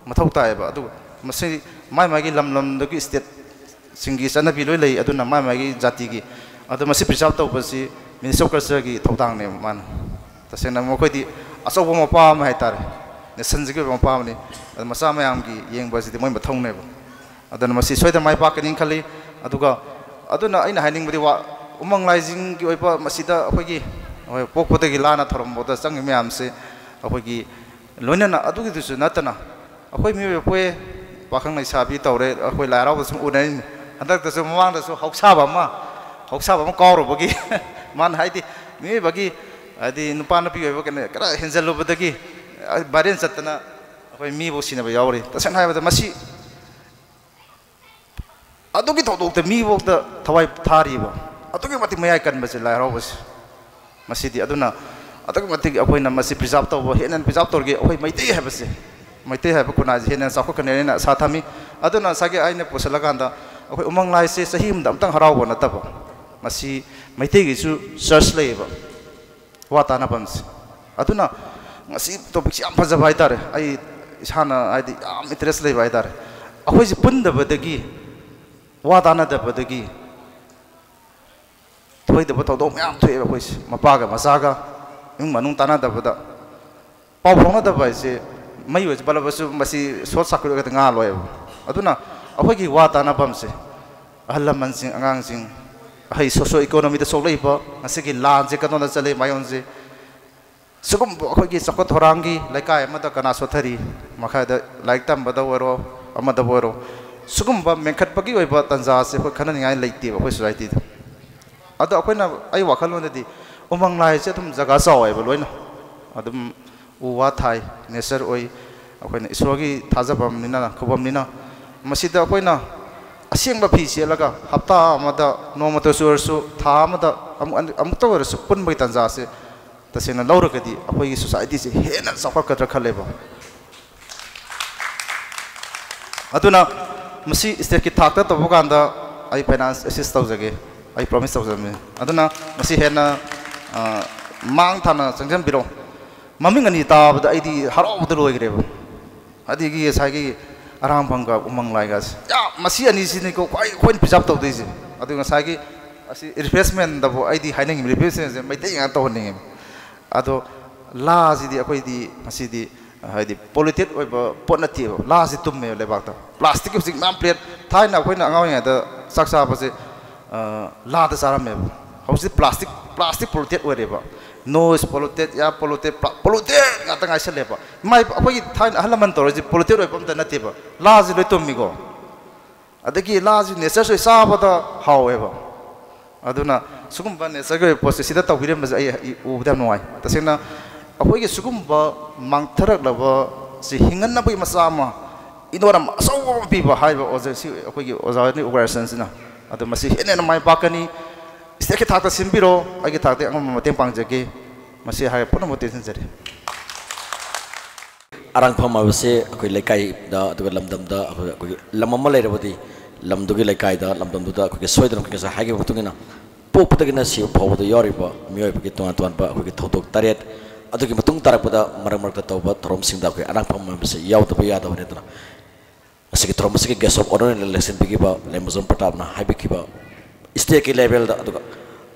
ꯃꯊꯧ ꯇꯥꯏꯌꯦꯕ꯫ ꯑꯗꯨꯒ ꯃꯁꯤ ꯃꯥꯏ ꯃꯥꯏꯒꯤ ꯂꯝ ꯂꯝꯗꯨꯒꯤ ꯁ꯭ꯇꯦꯠꯁꯤꯡꯒꯤ ꯆꯠꯅꯕꯤ ꯂꯣꯏ ꯂꯩ, ꯑꯗꯨꯅ ꯃꯥꯏ ꯃꯥꯏꯒꯤ ꯖꯥꯇꯤꯒꯤ, ꯑꯗꯣ ꯃꯁꯤ ꯄ꯭ꯔꯤꯖꯥꯔꯚ ꯇꯧꯕꯁꯤ Ministry of Cultureꯒꯤ ꯊꯧꯗꯥꯡꯅꯦꯕ ꯃꯥꯅ꯫ ꯇꯁꯦꯡꯅ ꯃꯈꯣꯏꯗꯤ ꯑꯆꯧꯕ ꯃꯄꯥ ꯑꯃ ꯍꯥꯏꯇꯥꯔꯦ, ꯅꯦꯁꯟꯁꯤꯒꯤ ꯑꯣꯏꯕ ꯃꯄꯥ ꯑꯃꯅꯤ꯫ ꯑꯗꯣ ꯃꯆꯥ ꯃꯌꯥꯝꯒꯤ ꯌꯦꯡꯕ ꯑꯁꯤꯗꯤ ꯃꯣꯏ ꯃꯊꯧꯅꯦꯕ꯫ ꯑꯗꯨꯅ ꯃꯁꯤ ꯁꯣꯏꯗꯅ ꯃꯥꯏ ꯄꯥꯛꯀꯅꯤ ꯈꯜꯂꯤ꯫ ꯑꯗꯨꯒ ꯑꯗꯨꯅ ꯑꯩꯅ ꯍꯥꯏꯅꯤꯡꯕꯗꯤ ꯋꯥ-, ꯎꯃꯪ ꯂꯥꯏꯁꯤꯡꯒꯤ ꯑꯣꯏꯕ ꯃꯁꯤꯗ ꯑꯩꯈꯣꯏꯒꯤ, ꯑꯩꯈꯣꯏ ꯄꯣꯛꯄꯗꯒꯤ ꯂꯥꯟꯅ ꯊꯧꯔꯝꯕꯗ ꯆꯪꯉꯤ ꯃꯌꯥꯝꯁꯦ ꯑꯩꯈꯣꯏꯒꯤ ꯂꯣꯏꯅꯅ ꯑꯗꯨꯒꯤꯗꯨꯁꯨ ꯅꯠꯇꯅ ꯑꯩꯈꯣꯏ ꯃꯤꯑꯣꯏꯕ ꯄꯣꯛꯑꯦ, ꯄꯥꯈꯪ ꯂꯩꯁꯥꯕꯤ ꯇꯧꯔꯦ, ꯑꯩꯈꯣꯏ ꯂꯥꯏ ꯍꯔꯥꯎꯕ ꯁꯨꯝ ꯎꯅꯔꯤꯅꯤ꯫ ꯍꯟꯗꯛꯇꯁꯨ ꯃꯃꯥꯡꯗꯁꯨ ꯍꯧꯁꯥꯕ ꯑꯃ, ꯍꯧꯁꯥꯕ ꯑꯃ ꯀꯥꯎꯔꯨꯕꯒꯤ ꯃꯥꯅ ꯍꯥꯏꯗꯤ ꯃꯤꯑꯣꯏꯕꯒꯤ, ꯍꯥꯏꯗꯤ, ꯅꯨꯄꯥ ꯅꯨꯄꯤ ꯑꯣꯏꯕ ꯀꯩꯅꯣ ꯈꯔ ꯍꯦꯟꯖꯜꯂꯨꯕꯗꯒꯤ viral ꯆꯠꯇꯅ ꯑꯩꯈꯣꯏ ꯃꯤꯕꯨ ꯁꯤꯅꯕ ꯌꯥꯎꯔꯤ꯫ ꯇꯁꯦꯡꯅ ꯍꯥꯏꯔꯕꯗ, ꯃꯁꯤ ꯑꯗꯨꯒꯤ ꯊꯧꯗꯣꯛꯇ ꯃꯤꯐꯥꯎꯗ ꯊꯋꯥꯏ ꯊꯥꯔꯤꯕ, ꯑꯗꯨꯛꯀꯤ ꯃꯇꯤꯛ ꯃꯌꯥꯏ ꯀꯟꯕꯁꯦ ꯂꯥꯏ ꯍꯔꯥꯎꯕꯁꯦ꯫ ꯃꯁꯤꯗꯤ ꯑꯗꯨꯅ ꯑꯗꯨꯛꯀꯤ ꯃꯇꯤꯛ ꯑꯩꯈꯣꯏꯅ ꯃꯁꯤ preserve ꯇꯧꯕ, ꯍꯦꯟꯅ preserve ꯇꯧꯔꯒꯦ꯫ ꯑꯩꯈꯣꯏ ꯃꯩꯇꯩ ꯍꯥꯏꯕꯁꯦ, ꯃꯩꯇꯩ ꯍꯥꯏꯕ ꯈꯨꯟꯅꯥꯏꯁꯦ ꯍꯦꯟꯅ ꯆꯥꯎꯈꯠꯀꯅꯤ ꯍꯥꯏꯅ ꯑꯁꯥ ꯊꯝꯃꯤ꯫ ꯑꯗꯨꯅ ꯉꯁꯥꯏꯒꯤ ꯑꯩꯅ ꯄꯨꯁꯤꯜꯂꯀꯥꯟꯗ, ꯑꯩꯈꯣꯏ ꯎꯃꯪ ꯂꯥꯏꯁꯦ ꯆꯍꯤ ꯑꯃꯗ ꯑꯃꯨꯛꯇꯪ ꯍꯔꯥꯎꯕ ꯅꯠꯇꯕ, ꯃꯁꯤ ꯃꯩꯇꯩꯒꯤꯁꯨ church ꯂꯩꯌꯦꯕ, ꯋꯥ ꯇꯥꯅꯐꯝꯁꯦ꯫ ꯑꯗꯨꯅ ꯉꯁꯤ topicꯁꯤ ꯌꯥꯝ ꯐꯖꯕ ꯍꯥꯏꯇꯥꯔꯦ꯫ ꯑꯩ ꯏꯁꯥꯅ, ꯍꯥꯏꯗꯤ, ꯌꯥꯝ interest ꯂꯩꯕ ꯍꯥꯏꯇꯥꯔꯦ꯫ ꯑꯩꯈꯣꯏꯁꯦ ꯄꯨꯟꯗꯕꯗꯒꯤ ꯋꯥ ꯇꯥꯅꯗꯕꯗꯒꯤ ꯊꯣꯏꯗꯕ ꯊꯧꯗꯣꯛ ꯃꯌꯥꯝ ꯊꯣꯛꯑꯦꯕ꯫ ꯑꯩꯈꯣꯏꯁꯦ ꯃꯄꯥꯒ ꯃꯆꯥꯒ ꯏꯃꯨꯡ ꯃꯅꯨꯡ ꯇꯥꯅꯗꯕꯗ, ꯄꯥꯎ ꯐꯥꯎꯅꯗꯕ ꯍꯥꯏꯁꯦ ꯃꯩ ꯑꯣꯏꯔꯁꯨ ꯕꯜꯕꯁꯨ ꯃꯁꯤ short circuit ꯑꯣꯏꯔꯒꯗꯤ ꯉꯥꯜꯂꯣꯏꯕ꯫ ꯑꯗꯨꯅ ꯑꯩꯈꯣꯏꯒꯤ ꯋꯥ ꯇꯥꯅꯐꯝꯁꯦ, ꯑꯍꯜ ꯂꯃꯟꯁꯤꯡ, ꯑꯉꯥꯡꯁꯤꯡ, ꯑꯍꯩ socio economyꯗ ꯁꯣꯛꯂꯛꯏꯕ, ꯉꯁꯤꯒꯤ ꯂꯥꯟꯁꯦ ꯀꯗꯣꯝꯗ ꯆꯠꯂꯤ ꯃꯥꯏꯑꯣꯟꯁꯦ, ꯁꯤꯒꯨꯝꯕ ꯑꯩꯈꯣꯏꯒꯤ ꯆꯥꯎꯈꯠ ꯊꯧꯔꯥꯡꯒꯤ ꯂꯩꯀꯥꯏ ꯑꯃꯗ ꯀꯅꯥ ꯁꯣꯠꯊꯔꯤ, ꯃꯈꯥꯗ ꯂꯥꯏꯔꯤꯛ ꯇꯝꯕꯗ ꯑꯣꯏꯔꯣ, ꯑꯃꯗꯕꯨ ꯑꯣꯏꯔꯣ, ꯁꯤꯒꯨꯝꯕ ꯃꯦꯟꯈꯠꯄꯒꯤ ꯑꯣꯏꯕ ꯇꯥꯟꯖꯥꯁꯦ ꯑꯩꯈꯣꯏ ꯈꯟꯅꯅꯤꯡꯉꯥꯏ ꯂꯩꯇꯦꯕ ꯑꯩꯈꯣꯏ societyꯗ꯫ ꯑꯗꯣ ꯑꯩꯈꯣꯏꯅ, ꯑꯩ ꯋꯥꯈꯜꯂꯣꯟꯗꯗꯤ ꯎꯃꯪ ꯂꯥꯏꯁꯦ ꯑꯗꯨꯝ ꯖꯒꯥ ꯆꯥꯎꯋꯦꯕ ꯂꯣꯏꯅ, ꯑꯗꯨꯝ ꯎ ꯋꯥ ꯊꯥꯏ, nature ꯑꯣꯏ, ꯑꯩꯈꯣꯏꯅ ꯏꯁꯣꯔꯒꯤ ꯊꯥꯖꯕꯝꯅꯤꯅ, ꯈꯨꯕꯝꯅꯤꯅ, ꯃꯁꯤꯗ ꯑꯩꯈꯣꯏꯅ ꯑꯁꯦꯡꯕ ꯐꯤ ꯁꯦꯠꯂꯒ ꯍꯞꯇꯥ ꯑꯃꯗ ꯅꯣꯡꯃꯇꯁꯨ ꯑꯣꯏꯔꯁꯨ, ꯊꯥ ꯑꯃꯗ ꯑꯃꯨꯛ, ꯑꯃꯨꯛꯇ ꯑꯣꯏꯔꯁꯨ ꯄꯨꯟꯕꯒꯤ ꯇꯥꯟꯖꯥꯁꯦ ꯇꯁꯦꯡꯅ ꯂꯧꯔꯒꯗꯤ ꯑꯩꯈꯣꯏꯒꯤ societyꯁꯦ ꯍꯦꯟꯅ ꯆꯥꯎꯈꯠꯀꯗ꯭ꯔꯥ ꯈꯜꯂꯦꯕ꯫ ꯑꯗꯨꯅ ꯃꯁꯤ stateꯀꯤ ꯊꯥꯛꯇ ꯇꯧꯕ ꯀꯥꯟꯗ ꯑꯩ finance assist ꯇꯧꯖꯒꯦ, ꯑꯩ promise ꯇꯧꯖꯕꯅꯤ꯫ ꯑꯗꯨꯅ ꯃꯁꯤ ꯍꯦꯟꯅ, ꯑ, ꯃꯥꯡ ꯊꯥꯅ ꯆꯪꯁꯤꯟꯕꯤꯔꯣ꯫ ꯃꯃꯤꯡ ꯑꯅꯤ ꯇꯥꯕꯗ ꯑꯩꯗꯤ ꯍꯔꯥꯎꯕꯗ ꯂꯣꯏꯈ꯭ꯔꯦꯕ꯫ ꯑꯗꯒꯤ ꯉꯁꯥꯏꯒꯤ ꯑꯔꯥꯡꯐꯝꯒ ꯎꯃꯪ ꯂꯥꯏꯒꯁꯦ, ꯌꯥꯝ, ꯃꯁꯤ ꯑꯅꯤꯁꯤꯅꯤꯀꯣ ꯈ꯭ꯋꯥꯏ ꯑꯩꯈꯣꯏꯅ preserve ꯇꯧꯗꯣꯏꯁꯦ꯫ ꯑꯗꯨ ꯉꯁꯥꯏꯒꯤ ꯑꯁꯤ refreshmentꯗꯕꯨ ꯑꯩꯗꯤ ꯍꯥꯏꯅꯤꯡꯉꯤ, refreshmentꯁꯦ ꯃꯩꯇꯩ ꯉꯥꯛ ꯇꯧꯍꯟꯅꯤꯡꯉꯦꯕ꯫ ꯑꯗꯣ ꯂꯥꯁꯤꯗꯤ ꯑꯩꯈꯣꯏꯗꯤ ꯉꯁꯤꯗꯤ, ꯍꯥꯏꯗꯤ, polluted ꯑꯣꯏꯕ ꯄꯣꯠ ꯅꯠꯇꯦꯕ꯫ ꯂꯥꯁꯤ ꯇꯨꯝꯃꯦꯕ ꯂꯩꯕꯥꯛꯇ꯫ Plasticꯀꯤ ꯍꯧꯖꯤꯛ ꯃꯌꯥꯝ plate, ꯊꯥꯏꯅ ꯑꯩꯈꯣꯏꯅ ꯑꯉꯥꯡ ꯑꯣꯏꯔꯤꯉꯩꯗ ꯆꯥꯛ ꯆꯥꯕꯁꯦ, ꯑ, ꯂꯥꯗ ꯆꯥꯔꯝꯃꯦꯕ꯫ ꯍꯧꯖꯤꯛ plastic, plastic polluted ꯑꯣꯏꯔꯦꯕ꯫ Noise polluted, air polluted, pla-, polluted ꯉꯥꯛꯇ ꯉꯥꯏꯁꯜꯂꯦꯕ꯫ ꯏꯃꯥ ꯏꯄꯥ, ꯑꯩꯈꯣꯏꯒꯤ ꯊꯥꯏꯅ ꯑꯍꯜ ꯂꯃꯟ ꯇꯧꯔꯤꯁꯦ polluted ꯑꯣꯏꯕ ꯑꯝꯇ ꯅꯠꯇꯦꯕ꯫ ꯂꯥꯁꯤ ꯂꯣꯏ ꯇꯨꯝꯃꯤꯀꯣ꯫ ꯑꯗꯒꯤ ꯂꯥꯁꯤ natureꯁꯨ ꯆꯥꯕꯗ ꯍꯥꯎꯋꯦꯕ꯫ ꯑꯗꯨꯅ ꯁꯤꯒꯨꯝꯕ ꯅꯦꯆꯔꯒꯤ ꯑꯣꯏꯕ ꯄꯣꯠꯁꯦ ꯁꯤꯗ ꯇꯧꯕꯤꯔꯝꯕꯁꯦ ꯑꯩ, ꯑꯩ ꯎꯕꯗ ꯌꯥꯝ ꯅꯨꯡꯉꯥꯏ꯫ ꯇꯁꯦꯡꯅ ꯑꯩꯈꯣꯏꯒꯤ ꯁꯤꯒꯨꯝꯕ ꯃꯥꯡꯊꯔꯛꯂꯕ ꯁꯤ ꯍꯤꯡꯍꯟꯅꯕꯒꯤ ꯃꯆꯥꯛ ꯑꯃ, ꯏꯅꯣꯠ ꯑꯃ ꯑꯆꯧꯕ ꯑꯃ ꯄꯤꯕ ꯍꯥꯏꯔꯤꯕ ꯑꯣꯖꯥ ꯁꯤ ꯑꯩꯈꯣꯏꯒꯤ ꯑꯣꯖꯥ ꯍꯣꯏꯒꯤ ꯑꯣꯔꯒꯅꯥꯏꯖꯦꯁꯟꯁꯤꯅ꯫ ꯑꯗꯣ ꯃꯁꯤ ꯍꯦꯟꯅ ꯍꯦꯟꯅ ꯃꯥꯏ ꯄꯥꯛꯀꯅꯤ꯫ ꯁ꯭ꯇꯦꯠꯀꯤ ꯊꯥꯛꯇ ꯁꯤꯟꯕꯤꯔꯣ, ꯑꯩꯒꯤ ꯊꯥꯛꯇ ꯑꯉꯝꯕ ꯃꯇꯦꯡ ꯄꯥꯡꯖꯒꯦ꯫ ꯃꯁꯤ ꯍꯥꯏꯔ ꯄꯨꯝꯅꯃꯛ ꯇꯦꯟꯁꯤꯟꯖꯔꯤ꯫ ꯑꯔꯥꯡꯐꯝ ꯍꯥꯏꯕꯁꯦ ꯑꯩꯈꯣꯏ ꯂꯩꯀꯥꯏꯗ ꯑꯗꯨꯒ ꯂꯝꯗꯝꯗ ꯑꯩꯈꯣꯏ, ꯑꯩꯈꯣꯏꯒꯤ ꯂꯝ ꯑꯃ ꯂꯩꯔꯕꯗꯤ ꯂꯝꯗꯨꯒꯤ ꯂꯩꯀꯥꯏꯗ, ꯂꯝꯗꯝꯗꯨꯗ ꯑꯩꯈꯣꯏꯒꯤ ꯁꯣꯏꯗꯅ ꯑꯩꯈꯣꯏ ꯉꯁꯥꯏ ꯍꯥꯏꯈꯤꯕ ꯃꯇꯨꯡ ꯏꯟꯅ ꯄꯣꯛꯄꯗꯒꯤꯅ ꯁꯤꯕ ꯐꯥꯎꯕꯗ ꯌꯥꯎꯔꯤꯕ ꯃꯤꯑꯣꯏꯕꯒꯤ ꯇꯣꯉꯥꯟ ꯇꯣꯉꯥꯟꯕ ꯑꯩꯈꯣꯏꯒꯤ ꯊꯧꯗꯣꯛ ꯇꯔꯦꯠ, ꯑꯗꯨꯒꯤ ꯃꯇꯨꯡ ꯇꯥꯔꯛꯄꯗ ꯃꯔꯛ ꯃꯔꯛꯇ ꯇꯧꯕ ꯊꯧꯔꯝꯁꯤꯡꯗ ꯑꯩꯈꯣꯏ ꯑꯔꯥꯡꯐꯝ ꯍꯥꯏꯕꯁꯤ ꯌꯥꯎꯗꯕ ꯌꯥꯗꯕꯅꯤ꯫ ꯑꯗꯨꯅ ꯉꯁꯤꯒꯤ ꯊꯧꯔꯝ ꯑꯁꯤꯒꯤ guest of honour ꯑꯣꯏꯅ ꯂꯦꯡꯁꯤꯟꯕꯤꯈꯤꯕ ꯂꯦꯡꯃꯖꯝ ꯄ꯭ꯔꯇꯥꯞꯅ ꯍꯥꯏꯕꯤꯈꯤꯕ, ꯏꯁꯇꯦꯠꯀꯤ ꯂꯦꯚꯦꯜꯗ ꯑꯗꯨꯒ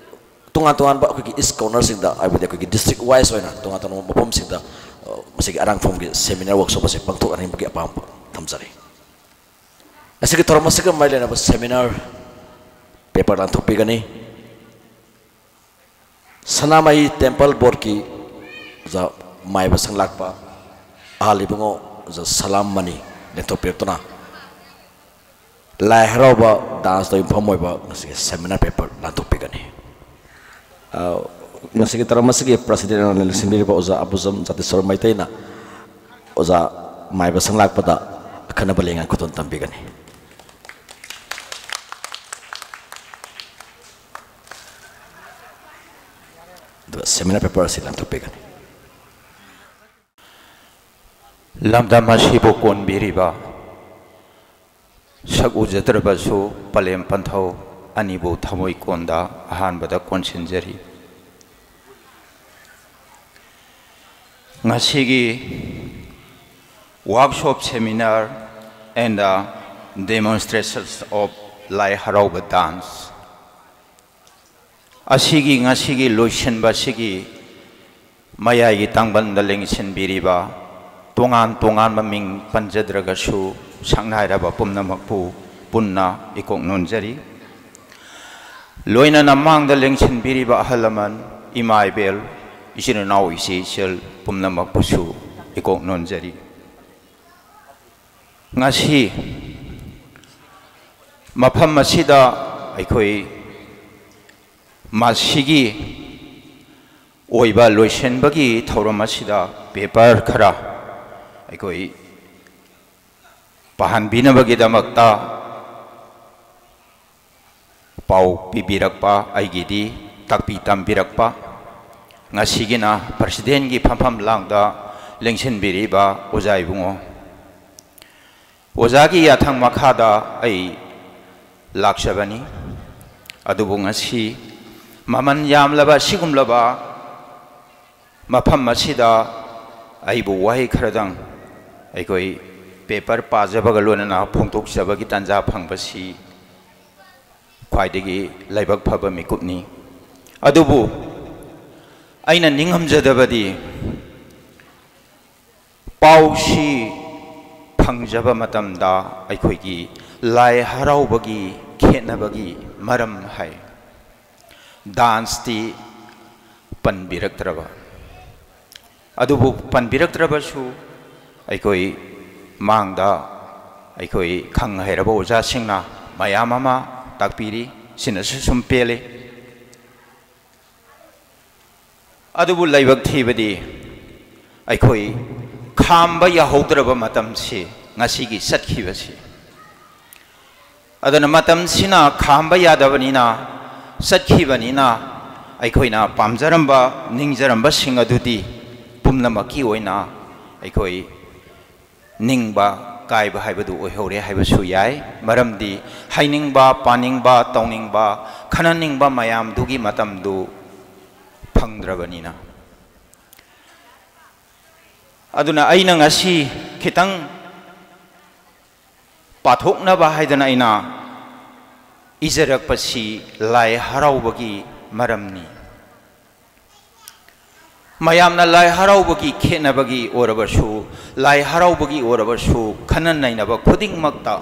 ꯇꯣꯉꯥꯟ ꯇꯣꯉꯥꯟꯕ ꯑꯩꯈꯣꯏꯒꯤ ꯏꯁ ꯀꯣꯔꯅꯔꯁꯤꯡꯗ, ꯍꯥꯏꯕꯗꯤ ꯑꯩꯈꯣꯏꯒꯤ ꯗꯤꯁꯇ꯭ꯔꯤꯛ ꯋꯥꯏꯁ ꯑꯣꯏꯅ ꯇꯣꯉꯥꯟ ꯇꯣꯉꯥꯟꯕ ꯃꯐꯝꯁꯤꯡꯗ, ꯑ, ꯃꯁꯤꯒꯤ ꯑꯔꯥꯡꯐꯝꯒꯤ ꯁꯦꯃꯤꯅꯥꯔ ꯋꯥꯔꯛꯁꯣꯞ ꯑꯁꯤ ꯄꯥꯡꯊꯣꯛꯍꯟꯅꯤꯡꯕꯒꯤ ꯑꯄꯥꯝꯕ ꯊꯝꯖꯔꯤ꯫ ꯉꯁꯤꯒꯤ ꯊꯧꯔꯝ ꯑꯁꯤꯒ ꯃꯔꯤ ꯂꯩꯅꯕ ꯁꯦꯃꯤꯅꯥꯔ ꯄꯦꯄꯔ ꯂꯥꯟꯊꯣꯛꯄꯤꯒꯅꯤ꯫ ꯁꯅꯥꯃꯍꯤ ꯇꯦꯝꯄꯜ ꯕꯣꯔꯗꯀꯤ ꯑꯣꯖꯥ ꯃꯥꯏꯕ ꯁꯪꯂꯥꯛꯄ ꯑꯍꯜ ꯏꯕꯨꯡꯉꯣ ꯑꯣꯖꯥ ꯁꯂꯥꯝ ꯃꯅꯤ ꯂꯦꯡꯊꯣꯛꯄꯤꯔꯛꯇꯨꯅ ꯂꯥꯏ ꯍꯔꯥꯎꯕ ꯗꯥꯟꯁꯇ ꯌꯨꯝꯐꯝ ꯑꯣꯏꯕ ꯉꯁꯤꯒꯤ ꯁꯦꯃꯤꯅꯥꯔ ꯄꯦꯄꯔ ꯂꯥꯟꯊꯣꯛꯄꯤꯒꯅꯤ꯫ ꯑ, ꯉꯁꯤꯒꯤ ꯊꯧꯔꯝ ꯑꯁꯤꯒꯤ ꯄ꯭ꯔꯁꯤꯗꯦꯟ ꯑꯣꯏꯅ ꯂꯦꯡꯁꯤꯟꯕꯤꯔꯤꯕ ꯑꯣꯖꯥ ꯑꯕꯨꯖꯝ ꯖꯥꯇꯤꯁ꯭ꯋꯔ ꯃꯩꯇꯩꯅ ꯑꯣꯖꯥ ꯃꯥꯏꯕ ꯁꯪꯂꯥꯛꯄꯗ ꯑꯈꯟꯅꯕ ꯂꯦꯡꯌꯥꯟ ꯈꯨꯗꯣꯜ ꯇꯝꯕꯤꯒꯅꯤ꯫ ꯑꯗꯨꯒ ꯁꯦꯃꯤꯅꯥꯔ ꯄꯦꯄꯔ ꯑꯁꯤ ꯂꯥꯟꯊꯣꯛꯄꯤꯒꯅꯤ꯫ ꯂꯝꯗꯝ ꯑꯁꯤꯕꯨ ꯀꯣꯟꯕꯤꯔꯤꯕ ꯁꯛ ꯎꯖꯗ꯭ꯔꯕꯁꯨ ꯄꯂꯦꯝ ꯄꯟꯊꯧ ꯑꯅꯤꯕꯨ ꯊꯃꯣꯏ ꯀꯣꯟꯗ ꯑꯍꯥꯟꯕꯗ ꯀꯣꯟꯁꯤꯟꯖꯔꯤ꯫ ꯉꯁꯤꯒꯤ workshop, seminar and demonstrations of ꯂꯥꯏ ꯍꯔꯥꯎꯕ dance ꯑꯁꯤꯒꯤ ꯉꯁꯤꯒꯤ ꯂꯣꯏꯁꯤꯟꯕ ꯑꯁꯤꯒꯤ ꯃꯌꯥꯏꯒꯤ ꯇꯥꯡꯕꯟꯗ ꯂꯦꯡꯁꯤꯟꯕꯤꯔꯤꯕ ꯇꯣꯉꯥꯟ ꯇꯣꯉꯥꯟꯕ ꯃꯤꯡ ꯄꯟꯖꯗ꯭ꯔꯒꯁꯨ ꯁꯛꯅꯥꯏꯔꯕ ꯄꯨꯝꯅꯃꯛꯄꯨ ꯄꯨꯟꯅ ꯏꯀꯣꯛ ꯅꯣꯟꯖꯔꯤ꯫ ꯂꯣꯏꯅꯅ ꯃꯥꯡꯗ ꯂꯦꯡꯁꯤꯟꯕꯤꯔꯤꯕ ꯑꯍꯜ ꯂꯃꯟ, ꯏꯃꯥ ꯏꯕꯦꯜ, ꯏꯆꯤꯟ ꯏꯅꯥꯎ, ꯏꯆꯦ ꯏꯆꯜ ꯄꯨꯝꯅꯃꯛꯄꯨꯁꯨ ꯏꯀꯣꯛ ꯅꯣꯟꯖꯔꯤ꯫ ꯉꯁꯤ ꯃꯐꯝ ꯑꯁꯤꯗ ꯑꯩꯈꯣꯏ ꯃꯁꯤꯒꯤ ꯑꯣꯏꯕ ꯂꯣꯏꯁꯤꯟꯕꯒꯤ ꯊꯧꯔꯝ ꯑꯁꯤꯗ ꯄꯦꯄꯔ ꯈꯔ ꯑꯩꯈꯣꯏ ꯄꯥꯍꯟꯕꯤꯅꯕꯒꯤꯗꯃꯛꯇ ꯄꯥꯎ ꯄꯤꯕꯤꯔꯛꯄ, ꯑꯩꯒꯤꯗꯤ ꯇꯥꯛꯄꯤ ꯇꯝꯕꯤꯔꯛꯄ, ꯉꯁꯤꯒꯤꯅ ꯄ꯭ꯔꯁꯤꯗꯦꯟꯒꯤ ꯐꯝꯐꯝ ꯂꯥꯡꯗ ꯂꯦꯡꯁꯤꯟꯕꯤꯔꯤꯕ ꯑꯣꯖꯥ ꯏꯕꯨꯡꯉꯣ, ꯑꯣꯖꯥꯒꯤ ꯌꯥꯊꯪ ꯃꯈꯥꯗ ꯑꯩ ꯂꯥꯛꯆꯕꯅꯤ꯫ ꯑꯗꯨꯕꯨ ꯉꯁꯤ ꯃꯃꯜ ꯌꯥꯝꯂꯕ ꯑꯁꯤꯒꯨꯝꯂꯕ ꯃꯐꯝ ꯑꯁꯤꯗ ꯑꯩꯕꯨ ꯋꯥꯍꯩ ꯈꯔꯗꯪ ꯑꯩꯈꯣꯏ ꯄꯦꯄꯔ ꯄꯥꯖꯕꯒ ꯂꯣꯏꯅꯅ ꯐꯣꯡꯗꯣꯛꯆꯕꯒꯤ ꯇꯥꯟꯖꯥ ꯐꯪꯕꯁꯤ ꯈ꯭ꯋꯥꯏꯗꯒꯤ ꯂꯥꯏꯕꯛ ꯐꯕ ꯃꯤꯀꯨꯞꯅꯤ꯫ ꯑꯗꯨꯕꯨ ꯑꯩꯅ ꯅꯤꯡꯉꯝꯖꯗꯕꯗꯤ, ꯄꯥꯎꯁꯤ ꯐꯪꯖꯕ ꯃꯇꯝꯗ ꯑꯩꯈꯣꯏꯒꯤ ꯂꯥꯏ ꯍꯔꯥꯎꯕꯒꯤ ꯈꯦꯠꯅꯕꯒꯤ ꯃꯔꯝ ꯍꯥꯏ, ꯗꯥꯟꯁꯇꯤ ꯄꯟꯕꯤꯔꯛꯇ꯭ꯔꯕ꯫ ꯑꯗꯨꯕꯨ ꯄꯟꯕꯤꯔꯛꯇ꯭ꯔꯕꯁꯨ ꯑꯩꯈꯣꯏ ꯃꯥꯡꯗ ꯑꯩꯈꯣꯏ ꯈꯪ ꯍꯩꯔꯕ ꯑꯣꯖꯥꯁꯤꯡꯅ ꯃꯌꯥꯝ ꯑꯃ ꯇꯥꯛꯄꯤꯔꯤ꯫ ꯁꯤꯅꯁꯨ ꯁꯨꯝ ꯄꯦꯜꯂꯤ꯫ ꯑꯗꯨꯕꯨ ꯂꯥꯏꯕꯛ ꯊꯤꯕꯗꯤ, ꯑꯩꯈꯣꯏ ꯈꯥꯝꯕ ꯌꯥꯍꯧꯗ꯭ꯔꯕ ꯃꯇꯝꯁꯤ ꯉꯁꯤꯒꯤ ꯆꯠꯈꯤꯕꯁꯤ꯫ ꯑꯗꯨꯅ ꯃꯇꯝꯁꯤꯅ ꯈꯥꯝꯕ ꯌꯥꯗꯕꯅꯤꯅ, ꯆꯠꯈꯤꯕꯅꯤꯅ, ꯑꯩꯈꯣꯏꯅ ꯄꯥꯝꯖꯔꯝꯕ, ꯅꯤꯡꯖꯔꯝꯕꯁꯤꯡ ꯑꯗꯨꯗꯤ ꯄꯨꯝꯅꯃꯛꯀꯤ ꯑꯣꯏꯅ ꯑꯩꯈꯣꯏ ꯅꯤꯡꯕ ꯀꯥꯏꯕ ꯍꯥꯏꯕꯗꯨ ꯑꯣꯏꯍꯧꯔꯦ ꯍꯥꯏꯕꯁꯨ ꯌꯥꯏ꯫ ꯃꯔꯝꯗꯤ ꯍꯩꯅꯤꯡꯕ, ꯄꯥꯅꯤꯡꯕ, ꯇꯧꯅꯤꯡꯕ, ꯈꯟꯅꯅꯤꯡꯕ ꯃꯌꯥꯝꯗꯨꯒꯤ ꯃꯇꯝꯗꯨ ꯐꯪꯗ꯭ꯔꯕꯅꯤꯅ꯫ ꯑꯗꯨꯅ ꯑꯩꯅ ꯉꯁꯤ ꯈꯤꯇꯪ ꯄꯥꯊꯣꯛꯅꯕ ꯍꯥꯏꯗꯅ ꯑꯩꯅ ꯏꯖꯔꯛꯄꯁꯤ ꯂꯥꯏ ꯍꯔꯥꯎꯕꯒꯤ ꯃꯔꯝꯅꯤ꯫ ꯃꯌꯥꯝꯅ ꯂꯥꯏ ꯍꯔꯥꯎꯕꯒꯤ ꯈꯦꯠꯅꯕꯒꯤ ꯑꯣꯏꯔꯕꯁꯨ, ꯂꯥꯏ ꯍꯔꯥꯎꯕꯒꯤ ꯑꯣꯏꯔꯕꯁꯨ, ꯈꯟꯅ ꯅꯩꯅꯕ ꯈꯨꯗꯤꯡꯃꯛꯇ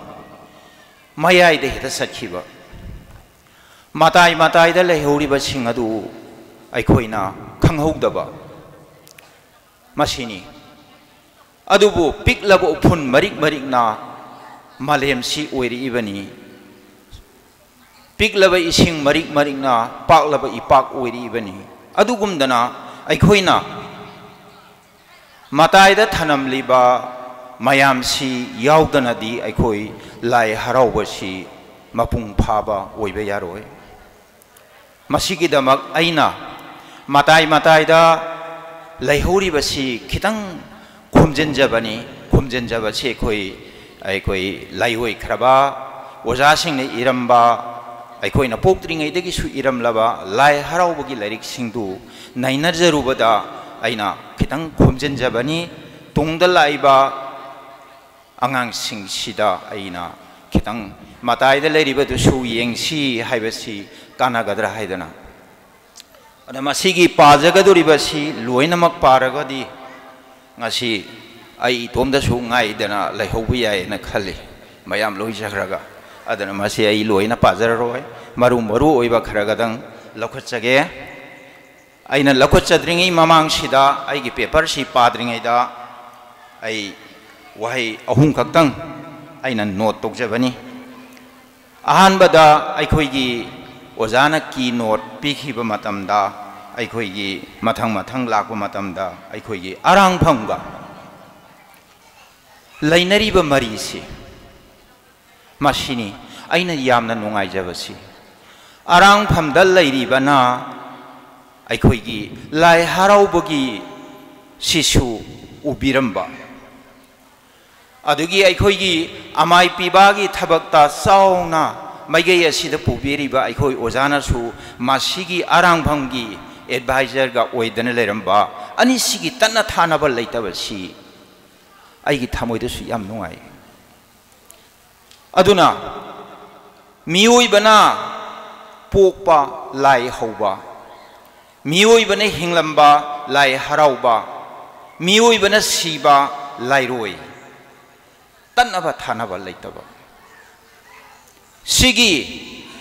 ꯃꯌꯥꯏꯗ ꯍꯦꯛꯇ ꯆꯠꯈꯤꯕ, ꯃꯇꯥꯏ ꯃꯇꯥꯏꯗ ꯂꯩꯍꯧꯔꯤꯕꯁꯤꯡ ꯑꯗꯨ ꯑꯩꯈꯣꯏꯅ ꯈꯪꯍꯧꯗꯕ, ꯃꯁꯤꯅꯤ꯫ ꯑꯗꯨꯕꯨ ꯄꯤꯛꯂꯕ ꯎꯐꯨꯟ ꯃꯔꯤꯛ ꯃꯔꯤꯛꯅ ꯃꯥꯂꯦꯝꯁꯤ ꯑꯣꯏꯔꯛꯏꯕꯅꯤ꯫ ꯄꯤꯛꯂꯕ ꯏꯁꯤꯡ ꯃꯔꯤꯛ ꯃꯔꯤꯛꯅ ꯄꯥꯛꯂꯕ ꯏꯄꯥꯛ ꯑꯣꯏꯔꯤꯕꯅꯤ꯫ ꯑꯗꯨꯒꯨꯝꯗꯅ ꯑꯩꯈꯣꯏꯅ ꯃꯇꯥꯏꯗ ꯊꯅꯝꯂꯤꯕ ꯃꯌꯥꯝꯁꯤ ꯌꯥꯎꯗꯅꯗꯤ ꯑꯩꯈꯣꯏ ꯂꯥꯏ ꯍꯔꯥꯎꯕꯁꯤ ꯃꯄꯨꯡ ꯐꯥꯕ ꯑꯣꯏꯕ ꯌꯥꯔꯣꯏ꯫ ꯃꯁꯤꯒꯤꯗꯃꯛ ꯑꯩꯅ ꯃꯇꯥꯏ ꯃꯇꯥꯏꯗ ꯂꯩꯍꯧꯔꯤꯕꯁꯤ ꯈꯤꯇꯪ ꯈꯣꯝꯖꯤꯟꯖꯕꯅꯤ꯫ ꯈꯣꯝꯖꯤꯟꯖꯕꯁꯤ ꯑꯩꯈꯣꯏ, ꯑꯩꯈꯣꯏ ꯂꯥꯏꯑꯣꯏꯈ꯭ꯔꯕ ꯑꯣꯖꯥꯁꯤꯡꯅ ꯏꯔꯝꯕ, ꯑꯩꯈꯣꯏꯅ ꯄꯣꯛꯇ꯭ꯔꯤꯉꯩꯗꯒꯤꯁꯨ ꯏꯔꯝꯂꯕ ꯂꯥꯏ ꯍꯔꯥꯎꯕꯒꯤ ꯂꯥꯏꯔꯤꯛꯁꯤꯡꯗꯨ ꯅꯩꯅꯖꯔꯨꯕꯗ ꯑꯩꯅ ꯈꯤꯇꯪ ꯈꯣꯝꯖꯤꯟꯖꯕꯅꯤ꯫ ꯇꯨꯡꯗ ꯂꯥꯛꯏꯕ ꯑꯉꯥꯡꯁꯤꯡꯁꯤꯗ ꯑꯩꯅ ꯈꯤꯇꯪ ꯃꯇꯥꯏꯗ ꯂꯩꯔꯤꯕꯗꯨꯁꯨ ꯌꯦꯡꯁꯤ ꯍꯥꯏꯕꯁꯤ ꯀꯥꯟꯅꯒꯗ꯭ꯔꯥ ꯍꯥꯏꯗꯅ꯫ ꯑꯗ ꯃꯁꯤꯒꯤ ꯄꯥꯖꯒꯗꯧꯔꯤꯕꯁꯤ ꯂꯣꯏꯅꯃꯛ ꯄꯥꯔꯒꯗꯤ ꯉꯁꯤ ꯑꯩ ꯏꯇꯣꯝꯗꯁꯨ ꯉꯥꯏꯗꯅ ꯂꯩꯍꯧꯕ ꯌꯥꯏꯅ ꯈꯜꯂꯤ, ꯃꯌꯥꯝ ꯂꯣꯏꯖꯈ꯭ꯔꯒ꯫ ꯑꯗꯨꯅ ꯃꯁꯤ ꯑꯩ ꯂꯣꯏꯅ ꯄꯥꯖꯔꯔꯣꯏ, ꯃꯔꯨ ꯃꯔꯨ ꯑꯣꯏꯕ ꯈꯔꯒꯗꯪ ꯂꯧꯈꯠꯆꯒꯦ꯫ ꯑꯩꯅ ꯂꯧꯈꯠꯆꯗ꯭ꯔꯤꯉꯩ ꯃꯃꯥꯡꯁꯤꯗ ꯑꯩꯒꯤ ꯄꯦꯄꯔꯁꯤ ꯄꯥꯗ꯭ꯔꯤꯉꯩꯗ ꯑꯩ ꯋꯥꯍꯩ ꯑꯍꯨꯝ ꯈꯛꯇꯪ ꯑꯩꯅ ꯅꯣꯠ ꯇꯧꯖꯕꯅꯤ꯫ ꯑꯍꯥꯟꯕꯗ ꯑꯩꯈꯣꯏꯒꯤ ꯑꯣꯖꯥꯅ ꯀꯤ ꯅꯣꯠ ꯄꯤꯈꯤꯕ ꯃꯇꯝꯗ ꯑꯩꯈꯣꯏꯒꯤ ꯃꯊꯪ ꯃꯊꯪ ꯂꯥꯛꯄ ꯃꯇꯝꯗ ꯑꯩꯈꯣꯏꯒꯤ ꯑꯔꯥꯡꯐꯝꯒ ꯂꯩꯅꯔꯤꯕ ꯃꯔꯤꯁꯤ, ꯃꯁꯤꯅꯤ ꯑꯩꯅ ꯌꯥꯝꯅ ꯅꯨꯡꯉꯥꯏꯖꯕꯁꯤ꯫ ꯑꯔꯥꯡꯐꯝꯗ ꯂꯩꯔꯤꯕꯅ ꯑꯩꯈꯣꯏꯒꯤ ꯂꯥꯏ ꯍꯔꯥꯎꯕꯒꯤ ꯁꯤꯁꯨ ꯎꯕꯤꯔꯝꯕ, ꯑꯗꯨꯒꯤ ꯑꯩꯈꯣꯏꯒꯤ ꯑꯃꯥꯏ ꯄꯤꯕꯥꯒꯤ ꯊꯕꯛꯇ ꯆꯥꯎꯅ ꯃꯥꯏꯀꯩ ꯑꯁꯤꯗ ꯄꯨꯕꯤꯔꯤꯕ ꯑꯩꯈꯣꯏ ꯑꯣꯖꯥꯅꯁꯨ ꯃꯁꯤꯒꯤ ꯑꯔꯥꯡꯐꯝꯒꯤ ꯑꯦꯗꯚꯥꯏꯖꯔꯒ ꯑꯣꯏꯗꯅ ꯂꯩꯔꯝꯕ ꯑꯅꯤꯁꯤꯒꯤ ꯇꯠꯅ ꯊꯥꯅꯕ ꯂꯩꯇꯕꯁꯤ ꯑꯩꯒꯤ ꯊꯃꯣꯏꯗꯁꯨ ꯌꯥꯝ ꯅꯨꯡꯉꯥꯏ꯫ ꯑꯗꯨꯅ ꯃꯤꯑꯣꯏꯕꯅ ꯄꯣꯛꯄ ꯂꯥꯏ ꯍꯧꯕ, ꯃꯤꯑꯣꯏꯕꯅ ꯍꯤꯡꯂꯝꯕ ꯂꯥꯏ ꯍꯔꯥꯎꯕ, ꯃꯤꯑꯣꯏꯕꯅ ꯁꯤꯕ ꯂꯥꯏꯔꯣꯏ, ꯇꯠꯅꯕ ꯊꯥꯅꯕ ꯂꯩꯇꯕ꯫ ꯁꯤꯒꯤ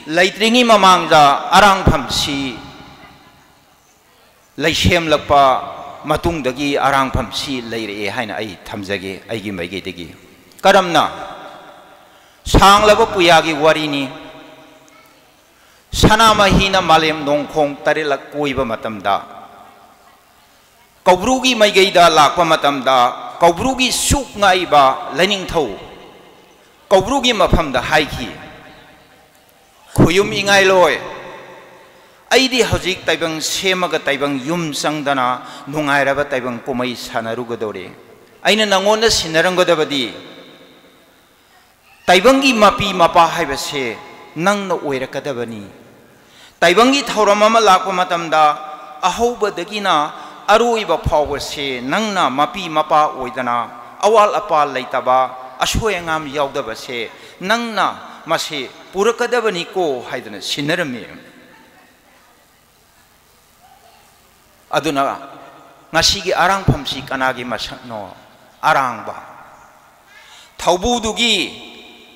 ꯂꯩꯇ꯭ꯔꯤꯉꯩ ꯃꯃꯥꯡꯗ ꯑꯔꯥꯡꯐꯝꯁꯤ ꯂꯩꯁꯦꯝꯂꯛꯄ ꯃꯇꯨꯡꯗꯒꯤ ꯑꯔꯥꯡꯐꯝꯁꯤ ꯂꯩꯔꯛꯑꯦ ꯍꯥꯏꯅ ꯑꯩ ꯊꯝꯖꯒꯦ ꯑꯩꯒꯤ ꯃꯥꯏꯀꯩꯗꯒꯤ꯫ ꯀꯔꯝꯅ? ꯁꯥꯡꯂꯕ ꯄꯨꯌꯥꯒꯤ ꯋꯥꯔꯤꯅꯤ꯫ ꯁꯅꯥꯃꯍꯤꯅ ꯃꯥꯂꯦꯝ ꯅꯣꯡꯈꯣꯡ ꯇꯔꯦꯠꯂꯛ ꯀꯣꯏꯕ ꯃꯇꯝꯗ, ꯀꯧꯕ꯭ꯔꯨꯒꯤ ꯃꯥꯏꯀꯩꯗ ꯂꯥꯛꯄ ꯃꯇꯝꯗ, ꯀꯧꯕ꯭ꯔꯨꯒꯤ ꯁꯨꯛ ꯉꯥꯛꯏꯕ ꯂꯥꯏꯅꯤꯡꯊꯧ ꯀꯧꯕ꯭ꯔꯨꯒꯤ ꯃꯐꯝꯗ ꯍꯥꯏꯈꯤ, "ꯈꯨꯌꯨꯝ ꯏꯉꯥꯏꯂꯣꯏ, ꯑꯩꯗꯤ ꯍꯧꯖꯤꯛ ꯇꯥꯏꯕꯪ ꯁꯦꯝꯃꯒ ꯇꯥꯏꯕꯪ ꯌꯨꯝ ꯆꯪꯗꯅ ꯅꯨꯡꯉꯥꯏꯔꯕ ꯇꯥꯏꯕꯪ ꯀꯨꯝꯍꯩ ꯁꯥꯟꯅꯔꯨꯒꯗꯧꯔꯦ꯫ ꯑꯩꯅ ꯅꯉꯣꯟꯗ ꯁꯤꯟꯅꯔꯝꯒꯗꯕꯗꯤ ꯇꯥꯏꯕꯪꯒꯤ ꯃꯄꯤ ꯃꯄꯥ ꯍꯥꯏꯕꯁꯦ ꯅꯪꯅ ꯑꯣꯏꯔꯛꯀꯗꯕꯅꯤ꯫ ꯇꯥꯏꯕꯪꯒꯤ ꯊꯧꯔꯝ ꯑꯃ ꯂꯥꯛꯄ ꯃꯇꯝꯗ ꯑꯍꯧꯕꯗꯒꯤꯅ ꯑꯔꯣꯏꯕ ꯐꯥꯎꯕꯁꯦ ꯅꯪꯅ ꯃꯄꯤ ꯃꯄꯥ ꯑꯣꯏꯗꯅ ꯑꯋꯥꯠ ꯑꯄꯥ ꯂꯩꯇꯕ, ꯑꯁꯣꯏ ꯑꯉꯥꯝ ꯌꯥꯎꯗꯕꯁꯦ ꯅꯪꯅ ꯃꯁꯤ ꯄꯨꯔꯛꯀꯗꯕꯅꯤꯀꯣ" ꯍꯥꯏꯗꯅ ꯁꯤꯟꯅꯔꯝꯃꯤ꯫ ꯑꯗꯨꯅ ꯉꯁꯤꯒꯤ ꯑꯔꯥꯡꯐꯝꯁꯤ ꯀꯅꯥꯒꯤ ꯃꯁꯛꯅꯣ? ꯑꯔꯥꯡꯕ꯫ ꯊꯧꯕꯨꯗꯨꯒꯤ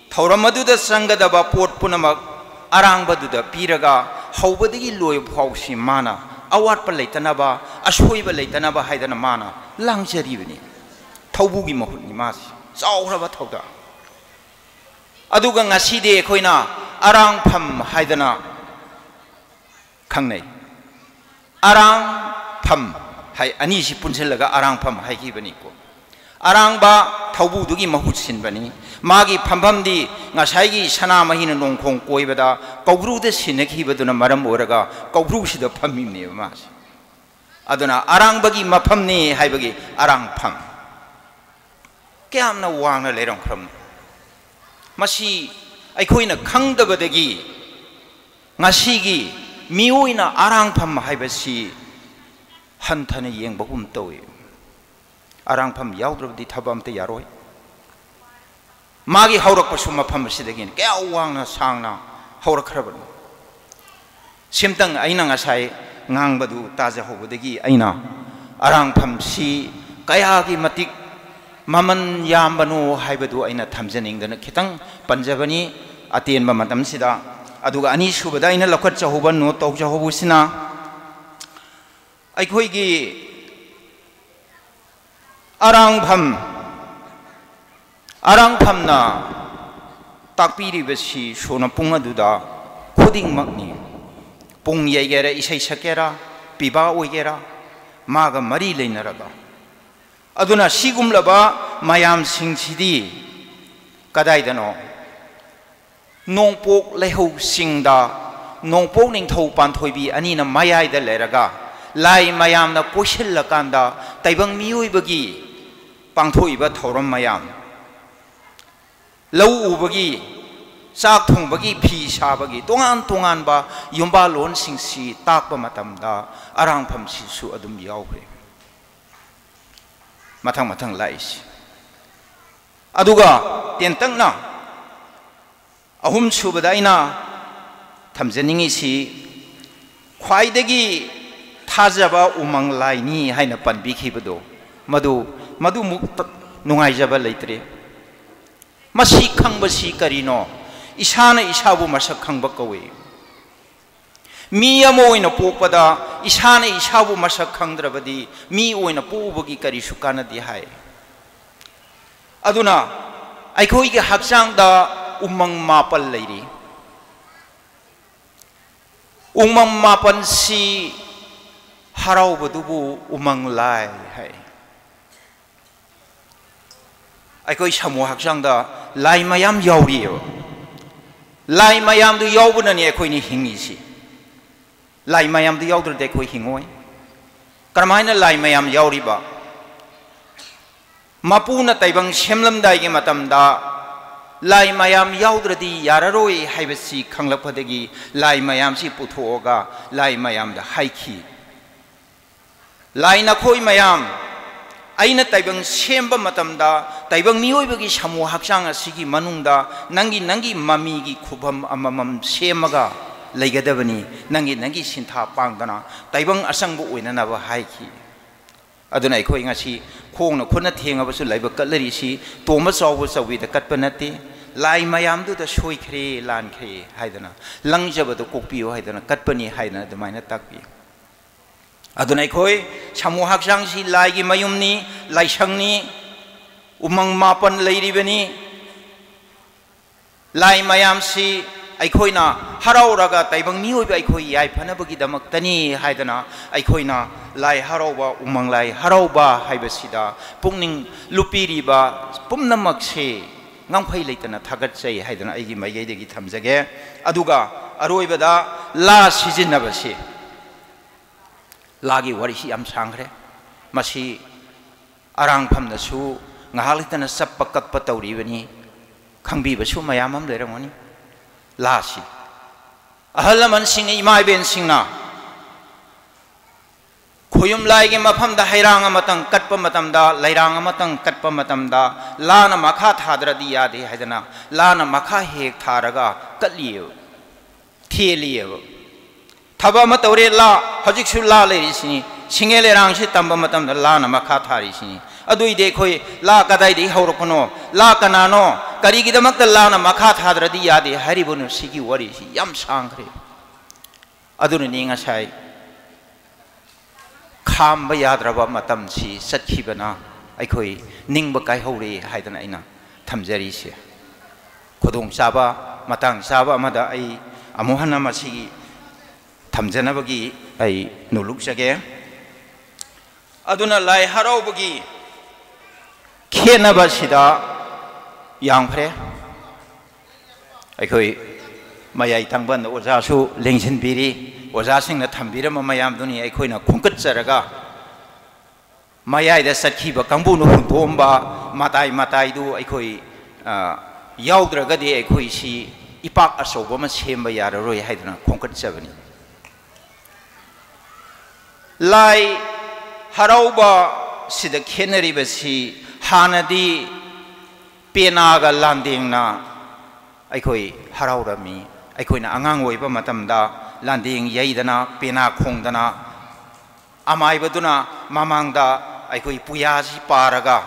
ꯊꯧꯔꯝ ꯑꯗꯨꯗ ꯆꯪꯒꯗꯕ ꯄꯣꯠ ꯄꯨꯝꯅꯃꯛ ꯑꯔꯥꯡꯕꯗꯨꯗ ꯄꯤꯔꯒ ꯍꯧꯕꯗꯒꯤ ꯂꯣꯏꯕ ꯐꯥꯎꯁꯤ ꯃꯥꯅ ꯑꯋꯥꯠꯄ ꯂꯩꯇꯅꯕ, ꯑꯁꯣꯏꯕ ꯂꯩꯇꯅꯕ ꯍꯥꯏꯗꯅ ꯃꯥꯅ ꯂꯥꯡꯖꯔꯤꯕꯅꯤ꯫ ꯊꯧꯕꯨꯒꯤ ꯃꯍꯨꯠꯅꯤ ꯃꯥꯁꯤ꯫ ꯆꯥꯎꯈ꯭ꯔꯕ ꯊꯧꯗꯥꯡ꯫ ꯑꯗꯨꯒ ꯉꯁꯤꯗꯤ ꯑꯩꯈꯣꯏꯅ ꯑꯔꯥꯡꯐꯝ ꯍꯥꯏꯗꯅ ꯈꯪꯅꯩ꯫ ꯑꯔꯥꯡꯐꯝ ꯍꯥꯏ, ꯑꯅꯤꯁꯤ ꯄꯨꯟꯁꯤꯜꯂꯒ ꯑꯔꯥꯡꯐꯝ ꯍꯥꯏꯈꯤꯕꯅꯤꯀꯣ꯫ ꯑꯔꯥꯡꯕ ꯊꯧꯕꯨꯗꯨꯒꯤ ꯃꯍꯨꯠ ꯁꯤꯟꯕꯅꯤ꯫ ꯃꯥꯒꯤ ꯐꯝꯐꯝꯗꯤ ꯉꯁꯥꯏꯒꯤ ꯁꯅꯥꯃꯍꯤꯅ ꯅꯣꯡꯈꯣꯡ ꯀꯣꯏꯕꯗ ꯀꯧꯕ꯭ꯔꯨꯗ ꯁꯤꯟꯅꯈꯤꯕꯗꯨꯅ ꯃꯔꯝ ꯑꯣꯏꯔꯒ ꯀꯧꯕ꯭ꯔꯨꯁꯤꯗ ꯐꯝꯃꯤꯕꯅꯦꯕ ꯃꯥꯁꯦ꯫ ꯑꯗꯨꯅ ꯑꯔꯥꯡꯕꯒꯤ ꯃꯐꯝꯅꯤ ꯍꯥꯏꯕꯒꯤ ꯑꯔꯥꯡꯐꯝ꯫ ꯀꯌꯥꯝꯅ ꯋꯥꯡꯅ ꯂꯩꯔꯝꯈ꯭ꯔꯕꯅꯣ? ꯃꯁꯤ ꯑꯩꯈꯣꯏꯅ ꯈꯪꯗꯕꯗꯒꯤ ꯉꯁꯤꯒꯤ ꯃꯤꯑꯣꯏꯅ ꯑꯔꯥꯡꯐꯝ ꯍꯥꯏꯕꯁꯤ ꯍꯟꯊꯅ ꯌꯦꯡꯕꯒꯨꯝ ꯇꯧꯏ꯫ ꯑꯔꯥꯡꯐꯝ ꯌꯥꯎꯗ꯭ꯔꯕꯗꯤ ꯊꯕꯛ ꯑꯝꯇ ꯌꯥꯔꯣꯏ꯫ ꯃꯥꯒꯤ ꯍꯧꯔꯛꯄꯁꯨ ꯃꯐꯝ ꯑꯁꯤꯗꯒꯤꯅꯤ꯫ ꯀꯌꯥ ꯋꯥꯡꯅ ꯁꯥꯡꯅ ꯍꯧꯔꯛꯈ꯭ꯔꯕꯅꯣ? ꯁꯤꯝꯇꯪ ꯑꯩꯅ ꯉꯁꯥꯏ ꯉꯥꯡꯕꯗꯨ ꯇꯥꯖꯍꯧꯕꯗꯒꯤ ꯑꯩꯅ ꯑꯔꯥꯡꯐꯝꯁꯤ ꯀꯌꯥꯒꯤ ꯃꯇꯤꯛ ꯃꯃꯜ ꯌꯥꯝꯕꯅꯣ ꯍꯥꯏꯕꯗꯨ ꯑꯩꯅ ꯊꯝꯖꯅꯤꯡꯗꯅ ꯈꯤꯇꯪ ꯄꯟꯖꯕꯅꯤ ꯑꯇꯦꯟꯕ ꯃꯇꯝꯁꯤꯗ꯫ ꯑꯗꯨꯒ ꯑꯅꯤꯁꯨꯕꯗ ꯑꯩꯅ ꯂꯧꯈꯠꯆꯍꯧꯕ, ꯅꯣꯠ ꯇꯧꯖꯍꯧꯕꯁꯤꯅ, ꯑꯩꯈꯣꯏꯒꯤ ꯑꯔꯥꯡꯐꯝ, ꯑꯔꯥꯡꯐꯝꯅ ꯇꯥꯛꯄꯤꯔꯤꯕꯁꯤ ꯁꯣꯅ ꯄꯨꯡ ꯑꯗꯨꯗ ꯈꯨꯠ ꯈꯨꯗꯤꯡꯃꯛꯅꯤ꯫ ꯄꯨꯡ ꯌꯩꯒꯦꯔꯥ, ꯏꯁꯩ ꯁꯛꯀꯦꯔꯥ, ꯄꯤꯕꯥ ꯑꯣꯏꯒꯦꯔꯥ, ꯃꯥꯒ ꯃꯔꯤ ꯂꯩꯅꯔꯒ꯫ ꯑꯗꯨꯅ ꯁꯤꯒꯨꯝꯂꯕ ꯃꯌꯥꯝꯁꯤꯡꯁꯤꯗꯤ ꯀꯗꯥꯏꯗꯅꯣ? ꯅꯣꯡꯄꯣꯛ ꯂꯩꯍꯧ ꯆꯤꯡꯗ ꯅꯣꯡꯄꯣꯛ ꯅꯤꯡꯊꯧ ꯄꯥꯟꯊꯣꯏꯕꯤ ꯑꯅꯤꯅ ꯃꯌꯥꯏꯗ ꯂꯩꯔꯒ ꯂꯥꯏ ꯃꯌꯥꯝꯅ ꯀꯣꯏꯁꯤꯜꯂꯀꯥꯟꯗ ꯇꯥꯏꯕꯪ ꯃꯤꯑꯣꯏꯕꯒꯤ ꯄꯥꯡꯊꯣꯛꯏꯕ ꯊꯧꯔꯝ ꯃꯌꯥꯝ, ꯂꯧ ꯎꯕꯒꯤ, ꯆꯥꯛ ꯊꯣꯡꯕꯒꯤ, ꯐꯤ ꯁꯥꯕꯒꯤ, ꯇꯣꯉꯥꯟ ꯇꯣꯉꯥꯟꯕ ꯌꯨꯝꯕꯥꯜꯂꯣꯟꯁꯤꯡꯁꯤ ꯇꯥꯛꯄ ꯃꯇꯝꯗ ꯑꯔꯥꯡꯐꯝꯁꯤꯁꯨ ꯑꯗꯨꯝ ꯌꯥꯎꯈ꯭ꯔꯦ꯫ ꯃꯊꯪ ꯃꯊꯪ ꯂꯥꯛꯏꯁꯤ꯫ ꯑꯗꯨꯒ ꯇꯦꯟꯇꯛꯅ ꯑꯍꯨꯝꯁꯨꯕꯗ ꯑꯩꯅ ꯊꯝꯖꯅꯤꯡꯉꯤꯁꯤ, ꯈ꯭ꯋꯥꯏꯗꯒꯤ ꯊꯥꯖꯕ ꯎꯃꯪ ꯂꯥꯏꯅꯤ ꯍꯥꯏꯅ ꯄꯟꯕꯤꯈꯤꯕꯗꯣ, ꯃꯗꯨ, ꯃꯗꯨꯃꯨꯛ ꯅꯨꯡꯉꯥꯏꯖꯕ ꯂꯩꯇ꯭ꯔꯦ꯫ ꯃꯁꯤ ꯈꯪꯕꯁꯤ ꯀꯔꯤꯅꯣ? ꯏꯁꯥꯅ ꯏꯁꯥꯕꯨ ꯃꯁꯛ ꯈꯪꯕ ꯀꯧꯏ꯫ ꯃꯤ ꯑꯃ ꯑꯣꯏꯅ ꯄꯣꯛꯄꯗ ꯏꯁꯥꯅ ꯏꯁꯥꯕꯨ ꯃꯁꯛ ꯈꯪꯗ꯭ꯔꯕꯗꯤ ꯃꯤ ꯑꯣꯏꯅ ꯄꯣꯛꯎꯕꯒꯤ ꯀꯔꯤꯁꯨ ꯀꯥꯟꯅꯗꯦ ꯍꯥꯏ꯫ ꯑꯗꯨꯅ ꯑꯩꯈꯣꯏꯒꯤ ꯍꯛꯆꯥꯡꯗ ꯎꯃꯪ ꯃꯥꯄꯜ ꯂꯩꯔꯤ꯫ ꯎꯃꯪ ꯃꯥꯄꯜꯁꯤ ꯍꯔꯥꯎꯕꯗꯨꯕꯨ ꯎꯃꯪ ꯂꯥꯏ ꯍꯥꯏ꯫ ꯑꯩꯈꯣꯏ ꯁꯥꯃꯨ ꯍꯛꯆꯥꯡꯗ ꯂꯥꯏ ꯃꯌꯥꯝ ꯌꯥꯎꯔꯤꯑꯕ꯫ ꯂꯥꯏ ꯃꯌꯥꯝꯗꯨ ꯌꯥꯎꯕꯅꯅꯤ ꯑꯩꯈꯣꯏꯅ ꯍꯤꯡꯉꯤꯁꯤ꯫ ꯂꯥꯏ ꯃꯌꯥꯝꯗꯨ ꯌꯥꯎꯗ꯭ꯔꯗꯤ ꯑꯩꯈꯣꯏ ꯍꯤꯡꯉꯣꯏ꯫ ꯀꯔꯝꯍꯥꯏꯅ ꯂꯥꯏ ꯃꯌꯥꯝ ꯌꯥꯎꯔꯤꯕ? ꯃꯄꯨꯅ ꯇꯥꯏꯕꯪ ꯁꯦꯝꯂꯝꯗꯥꯏꯒꯤ ꯃꯇꯝꯗ ꯂꯥꯏ ꯃꯌꯥꯝ ꯌꯥꯎꯗ꯭ꯔꯗꯤ ꯌꯥꯔꯔꯣꯏ ꯍꯥꯏꯕꯁꯤ ꯈꯪꯂꯛꯄꯗꯒꯤ ꯂꯥꯏ ꯃꯌꯥꯝꯁꯤ ꯄꯨꯊꯣꯛꯑꯒ ꯂꯥꯏ ꯃꯌꯥꯝꯗ ꯍꯥꯏꯈꯤ, "ꯂꯥꯏ ꯅꯈꯣꯏ ꯃꯌꯥꯝ, ꯑꯩꯅ ꯇꯥꯏꯕꯪ ꯁꯦꯝꯕ ꯃꯇꯝꯗ ꯇꯥꯏꯕꯪ ꯃꯤꯑꯣꯏꯕꯒꯤ ꯁꯥꯃꯨ ꯍꯛꯆꯥꯡ ꯑꯁꯤꯒꯤ ꯃꯅꯨꯡꯗ ꯅꯪꯒꯤ, ꯅꯪꯒꯤ ꯃꯃꯤꯒꯤ ꯈꯨꯕꯝ ꯑꯃꯃꯝ ꯁꯦꯝꯃꯒ ꯂꯩꯒꯗꯕꯅꯤ, ꯅꯪꯒꯤ, ꯅꯪꯒꯤ ꯁꯤꯟꯊꯥ ꯄꯥꯡꯗꯅ ꯇꯥꯏꯕꯪ ꯑꯆꯪꯕ ꯑꯣꯏꯅꯅꯕ" ꯍꯥꯏꯈꯤ꯫ ꯑꯗꯨꯅ ꯑꯩꯈꯣꯏ ꯉꯁꯤ ꯈꯣꯡꯅ ꯈꯨꯠꯅ ꯊꯦꯡꯉꯕꯁꯨ ꯂꯥꯏꯕꯛ ꯀꯠꯂꯔꯤꯁꯤ ꯇꯣꯝꯕ ꯆꯥꯎꯕ ꯆꯥꯎꯕꯤꯗ ꯀꯠꯄ ꯅꯠꯇꯦ, ꯂꯥꯏ ꯃꯌꯥꯝꯗꯨꯗ ꯁꯣꯏꯈ꯭ꯔꯦ ꯂꯥꯟꯈ꯭ꯔꯦ ꯍꯥꯏꯗꯅ, ꯂꯪꯖꯕꯗꯨ ꯀꯣꯛꯄꯤꯌꯨ ꯍꯥꯏꯗꯅ ꯀꯠꯄꯅꯤ ꯍꯥꯏꯗꯅ ꯑꯗꯨꯃꯥꯏꯅ ꯇꯥꯛꯄꯤ꯫ ꯑꯗꯨꯅ ꯑꯩꯈꯣꯏ ꯁꯥꯃꯨ ꯍꯛꯆꯥꯡꯁꯤ ꯂꯥꯏꯒꯤ ꯃꯌꯨꯝꯅꯤ, ꯂꯥꯏꯁꯪꯅꯤ, ꯎꯃꯪ ꯃꯥꯄꯟ ꯂꯩꯔꯤꯕꯅꯤ꯫ ꯂꯥꯏ ꯃꯌꯥꯝꯁꯤ ꯑꯩꯈꯣꯏꯅ ꯍꯔꯥꯎꯔꯒ ꯇꯥꯏꯕꯪ ꯃꯤꯑꯣꯏꯕ ꯑꯩꯈꯣꯏ ꯌꯥꯏꯐꯅꯕꯒꯤꯗꯃꯛꯇꯅꯤ ꯍꯥꯏꯗꯅ ꯑꯩꯈꯣꯏꯅ ꯂꯥꯏ ꯍꯔꯥꯎꯕ, ꯎꯃꯪ ꯂꯥꯏ ꯍꯔꯥꯎꯕ ꯍꯥꯏꯕꯁꯤꯗ ꯄꯨꯛꯅꯤꯡ ꯂꯨꯞꯄꯤꯔꯤꯕ ꯄꯨꯝꯅꯃꯛꯁꯤ ꯉꯝꯈꯩ ꯂꯩꯇꯅ ꯊꯥꯒꯠꯆꯩ ꯍꯥꯏꯗꯅ ꯑꯩꯒꯤ ꯃꯥꯏꯀꯩꯗꯒꯤ ꯊꯝꯖꯒꯦ꯫ ꯑꯗꯨꯒ ꯑꯔꯣꯏꯕꯗ ꯂꯥ ꯁꯤꯖꯤꯟꯅꯕꯁꯤ, ꯂꯥꯒꯤ ꯋꯥꯔꯤꯁꯤ ꯌꯥꯝ ꯁꯥꯡꯈ꯭ꯔꯦ꯫ ꯃꯁꯤ ꯑꯔꯥꯡꯐꯝꯗꯁꯨ ꯉꯥꯏꯍꯥꯛ ꯂꯩꯇꯅ ꯆꯞꯄ ꯀꯛꯄ ꯇꯧꯔꯤꯕꯅꯤ꯫ ꯈꯪꯕꯤꯕꯁꯨ ꯃꯌꯥꯝ ꯑꯃ ꯂꯩꯔꯝꯒꯅꯤ꯫ ꯂꯥꯁꯤ ꯑꯍꯜ ꯂꯃꯟꯁꯤꯡꯅ, ꯏꯃꯥ ꯏꯕꯦꯟꯁꯤꯡꯅ ꯈꯣꯌꯨꯝ ꯂꯥꯏꯒꯤ ꯃꯐꯝꯗ ꯍꯩꯔꯥꯡ ꯑꯃꯇꯪ ꯀꯠꯄ ꯃꯇꯝꯗ, ꯂꯩꯔꯥꯡ ꯑꯃꯇꯪ ꯀꯠꯄ ꯃꯇꯝꯗ ꯂꯥꯅ ꯃꯈꯥ ꯊꯥꯗ꯭ꯔꯗꯤ ꯌꯥꯗꯦ ꯍꯥꯏꯗꯅ ꯂꯥꯅ ꯃꯈꯥ ꯍꯦꯛ ꯊꯥꯔꯒ ꯀꯠꯂꯤꯑꯕ, ꯊꯦꯜꯂꯤꯑꯕ꯫ ꯊꯕꯛ ꯑꯃ ꯇꯧꯔꯦ, ꯂꯥ, ꯍꯧꯖꯤꯛꯁꯨ ꯂꯥ ꯂꯩꯔꯤꯁꯤꯅꯤ꯫ ꯁꯤꯡꯉꯦ ꯂꯩꯔꯥꯡꯁꯤ ꯇꯝꯕ ꯃꯇꯝꯗ ꯂꯥꯅ ꯃꯈꯥ ꯊꯥꯔꯤꯁꯤꯅꯤ꯫ ꯑꯗꯨꯏꯗꯤ ꯑꯩꯈꯣꯏ ꯂꯥ ꯀꯗꯥꯏꯗꯒꯤ ꯍꯧꯔꯛꯄꯅꯣ, ꯂꯥ ꯀꯅꯥꯅꯣ, ꯀꯔꯤꯒꯤꯗꯃꯛꯇ ꯂꯥꯅ ꯃꯈꯥ ꯊꯥꯗ꯭ꯔꯗꯤ ꯌꯥꯗꯦ ꯍꯥꯏꯔꯤꯕꯅꯣ? ꯁꯤꯒꯤ ꯋꯥꯔꯤꯁꯤ ꯌꯥꯝ ꯁꯥꯡꯈ꯭ꯔꯦ꯫ ꯑꯗꯨꯅꯅꯤ ꯉꯁꯥꯏ ꯈꯥꯝꯕ ꯌꯥꯗ꯭ꯔꯕ ꯃꯇꯝꯁꯤ ꯆꯠꯈꯤꯕꯅ ꯑꯩꯈꯣꯏ ꯅꯤꯡꯕ ꯀꯥꯏꯍꯧꯔꯦ ꯍꯥꯏꯗꯅ ꯑꯩꯅ ꯊꯝꯖꯔꯤꯁꯦ꯫ ꯈꯨꯗꯣꯡꯆꯥꯕ, ꯃꯇꯥꯡ ꯆꯥꯕ ꯑꯃꯗ ꯑꯩ ꯑꯃꯨꯛ ꯍꯟꯅ ꯃꯁꯤꯒꯤ ꯊꯝꯖꯅꯕꯒꯤ ꯑꯩ ꯅꯣꯂꯨꯛꯆꯒꯦ꯫ ꯑꯗꯨꯅ ꯂꯥꯏ ꯍꯔꯥꯎꯕꯒꯤ ꯈꯦꯠꯅꯕꯁꯤꯗ ꯌꯥꯝꯈ꯭ꯔꯦ꯫ ꯑꯩꯈꯣꯏ ꯃꯌꯥꯏ ꯊꯪꯕ ꯑꯣꯖꯥꯁꯨ ꯂꯦꯡꯁꯤꯟꯕꯤꯔꯤ꯫ ꯑꯣꯖꯥꯁꯤꯡꯅ ꯊꯝꯕꯤꯔꯝꯕ ꯃꯌꯥꯝꯗꯨꯅꯤ ꯑꯩꯈꯣꯏꯅ ꯈꯣꯝꯀꯠꯆꯔꯒ ꯃꯌꯥꯏꯗ ꯆꯠꯈꯤꯕ ꯀꯥꯡꯕꯨꯅ ꯍꯨꯟꯗꯣꯛꯑꯝꯕ ꯃꯇꯥꯏ ꯃꯇꯥꯏꯗꯨ ꯑꯩꯈꯣꯏ, ꯑ, ꯌꯥꯎꯗ꯭ꯔꯒꯗꯤ ꯑꯩꯈꯣꯏ ꯁꯤ ꯏꯄꯥꯛ ꯑꯆꯧꯕ ꯑꯃ ꯁꯦꯝꯕ ꯌꯥꯔꯔꯣꯏ ꯍꯥꯏꯗꯨꯅ ꯈꯣꯝꯀꯠꯆꯕꯅꯤ꯫ ꯂꯥꯏ ꯍꯔꯥꯎꯕ ꯁꯤꯗ ꯈꯦꯠꯅꯔꯤꯕꯁꯤ ꯍꯥꯟꯅꯗꯤ ꯄꯦꯅꯥꯒ ꯂꯥꯟꯗꯦꯡꯅ ꯑꯩꯈꯣꯏ ꯍꯔꯥꯎꯔꯝꯃꯤ꯫ ꯑꯩꯈꯣꯏꯅ ꯑꯉꯥꯡ ꯑꯣꯏꯕ ꯃꯇꯝꯗ ꯂꯥꯟꯗꯦꯡ ꯌꯩꯗꯅ, ꯄꯦꯅꯥ ꯈꯣꯡꯗꯅ, ꯑꯃꯥꯏꯕꯗꯨꯅ ꯃꯃꯥꯡꯗ ꯑꯩꯈꯣꯏ ꯄꯨꯌꯥꯁꯤ ꯄꯥꯔꯒ,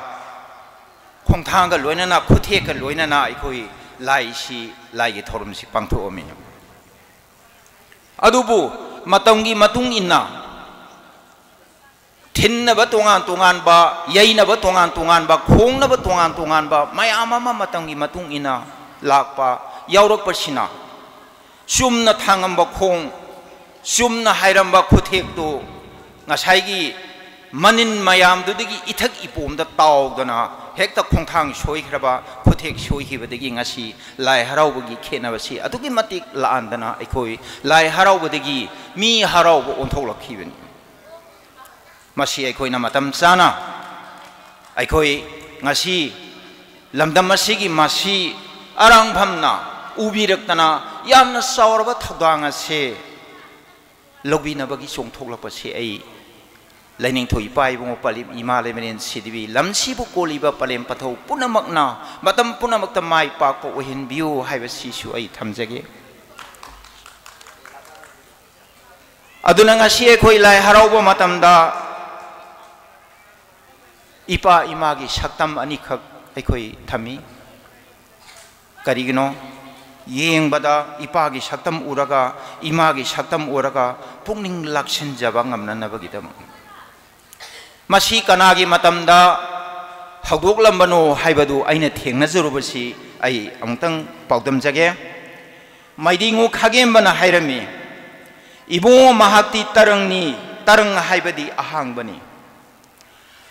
ꯈꯣꯡꯊꯥꯡꯒ ꯂꯣꯏꯅꯅ, ꯈꯨꯠꯊꯦꯛꯀ ꯂꯣꯏꯅꯅ ꯑꯩꯈꯣꯏ ꯂꯥꯏꯁꯤ, ꯂꯥꯏꯒꯤ ꯊꯧꯔꯝꯁꯤ ꯄꯥꯡꯊꯣꯛꯑꯝꯃꯤ꯫ ꯑꯗꯨꯕꯨ ꯃꯇꯝꯒꯤ ꯃꯇꯨꯡ ꯏꯟꯅ ꯊꯤꯟꯅꯕ ꯇꯣꯉꯥꯟ ꯇꯣꯉꯥꯟꯕ, ꯌꯩꯅꯕ ꯇꯣꯉꯥꯟ ꯇꯣꯉꯥꯟꯕ, ꯈꯣꯡꯅꯕ ꯇꯣꯉꯥꯟ ꯇꯣꯉꯥꯟꯕ ꯃꯌꯥꯝ ꯑꯃ ꯃꯇꯝꯒꯤ ꯃꯇꯨꯡ ꯏꯟꯅ ꯂꯥꯛꯄ ꯌꯥꯎꯔꯛꯄꯁꯤꯅ ꯆꯨꯝꯅ ꯊꯥꯡꯉꯝꯕ ꯈꯣꯡ, ꯆꯨꯝꯅ ꯍꯥꯏꯔꯝꯕ ꯈꯨꯊꯦꯛꯇꯨ ꯉꯁꯥꯏꯒꯤ ꯃꯅꯤꯟ ꯃꯌꯥꯝꯗꯨꯗꯒꯤ ꯏꯊꯛ ꯏꯄꯣꯝꯗ ꯇꯥꯎꯗꯅ ꯍꯦꯛꯇ ꯈꯣꯡꯊꯥꯡ ꯁꯣꯏꯈ꯭ꯔꯕ, ꯈꯨꯊꯦꯛ ꯁꯣꯏꯈꯤꯕꯗꯒꯤ ꯉꯁꯤ ꯂꯥꯏ ꯍꯔꯥꯎꯕꯒꯤ ꯈꯦꯠꯅꯕꯁꯤ ꯑꯗꯨꯛꯀꯤ ꯃꯇꯤꯛ ꯂꯥꯛꯍꯟꯗꯅ ꯑꯩꯈꯣꯏ ꯂꯥꯏ ꯍꯔꯥꯎꯕꯗꯒꯤ ꯃꯤ ꯍꯔꯥꯎꯕ ꯑꯣꯟꯊꯣꯛꯂꯛꯈꯤꯕꯅꯤ꯫ ꯃꯁꯤ ꯑꯩꯈꯣꯏꯅ ꯃꯇꯝ ꯆꯥꯅ ꯑꯩꯈꯣꯏ ꯉꯁꯤ ꯂꯝꯗꯝ ꯑꯁꯤꯒꯤ ꯃꯁꯤ ꯑꯔꯥꯡꯐꯝꯅ ꯎꯕꯤꯔꯛꯇꯅ ꯌꯥꯝꯅ ꯆꯥꯎꯔꯕ ꯊꯧꯗꯥꯡ ꯑꯁꯤ ꯂꯧꯕꯤꯅꯕꯒꯤ ꯆꯣꯡꯊꯣꯛꯂꯛꯄꯁꯤ ꯑꯩ ꯂꯥꯏꯅꯤꯡꯊꯧ ꯏꯄꯥ ꯏꯕꯨꯡꯉꯣ ꯄꯂꯦꯝ ꯏꯃꯥ ꯂꯩꯃꯔꯦꯟ ꯁꯤꯗꯕꯤ ꯂꯝꯁꯤꯕꯨ ꯀꯣꯜꯂꯤꯕ ꯄꯂꯦꯝ ꯄꯟꯊꯧ ꯄꯨꯝꯅꯃꯛꯅ ꯃꯇꯝ ꯄꯨꯝꯅꯃꯛꯇ ꯃꯥꯏ ꯄꯥꯛꯄ ꯑꯣꯏꯍꯟꯕꯤꯌꯨ ꯍꯥꯏꯕꯁꯤꯁꯨ ꯑꯩ ꯊꯝꯖꯒꯦ꯫ ꯑꯗꯨꯅ ꯉꯁꯤ ꯑꯩꯈꯣꯏ ꯂꯥꯏ ꯍꯔꯥꯎꯕ ꯃꯇꯝꯗ ꯏꯄꯥ ꯏꯃꯥꯒꯤ ꯁꯛꯇꯝ ꯑꯅꯤꯈꯛ ꯑꯩꯈꯣꯏ ꯊꯝꯃꯤ꯫ ꯀꯔꯤꯒꯤꯅꯣ? ꯌꯦꯡꯕꯗ ꯏꯄꯥꯒꯤ ꯁꯛꯇꯝ ꯎꯔꯒ, ꯏꯃꯥꯒꯤ ꯁꯛꯇꯝ ꯎꯔꯒ ꯄꯨꯛꯅꯤꯡ ꯂꯥꯛꯁꯤꯟꯖꯕ ꯉꯝꯅꯅꯕꯒꯤꯗꯃꯛ꯫ ꯃꯁꯤ ꯀꯅꯥꯒꯤ ꯃꯇꯝꯗ ꯍꯧꯗꯣꯛꯂꯝꯕꯅꯣ ꯍꯥꯏꯕꯗꯨ ꯑꯩꯅ ꯊꯦꯡꯅꯖꯔꯨꯕꯁꯤ ꯑꯩ ꯑꯃꯨꯛꯇꯪ ꯄꯥꯎꯗꯝꯖꯒꯦ꯫ ꯃꯥꯏꯗꯤꯉꯨ ꯈꯥꯒꯦꯝꯕꯅ ꯍꯥꯏꯔꯝꯃꯤ, "ꯏꯕꯨꯡꯉꯣ, ꯃꯍꯥꯛꯇꯤ ꯇꯔꯪꯅꯤ, ꯇꯔꯪ ꯍꯥꯏꯕꯗꯤ ꯑꯍꯥꯡꯕꯅꯤ꯫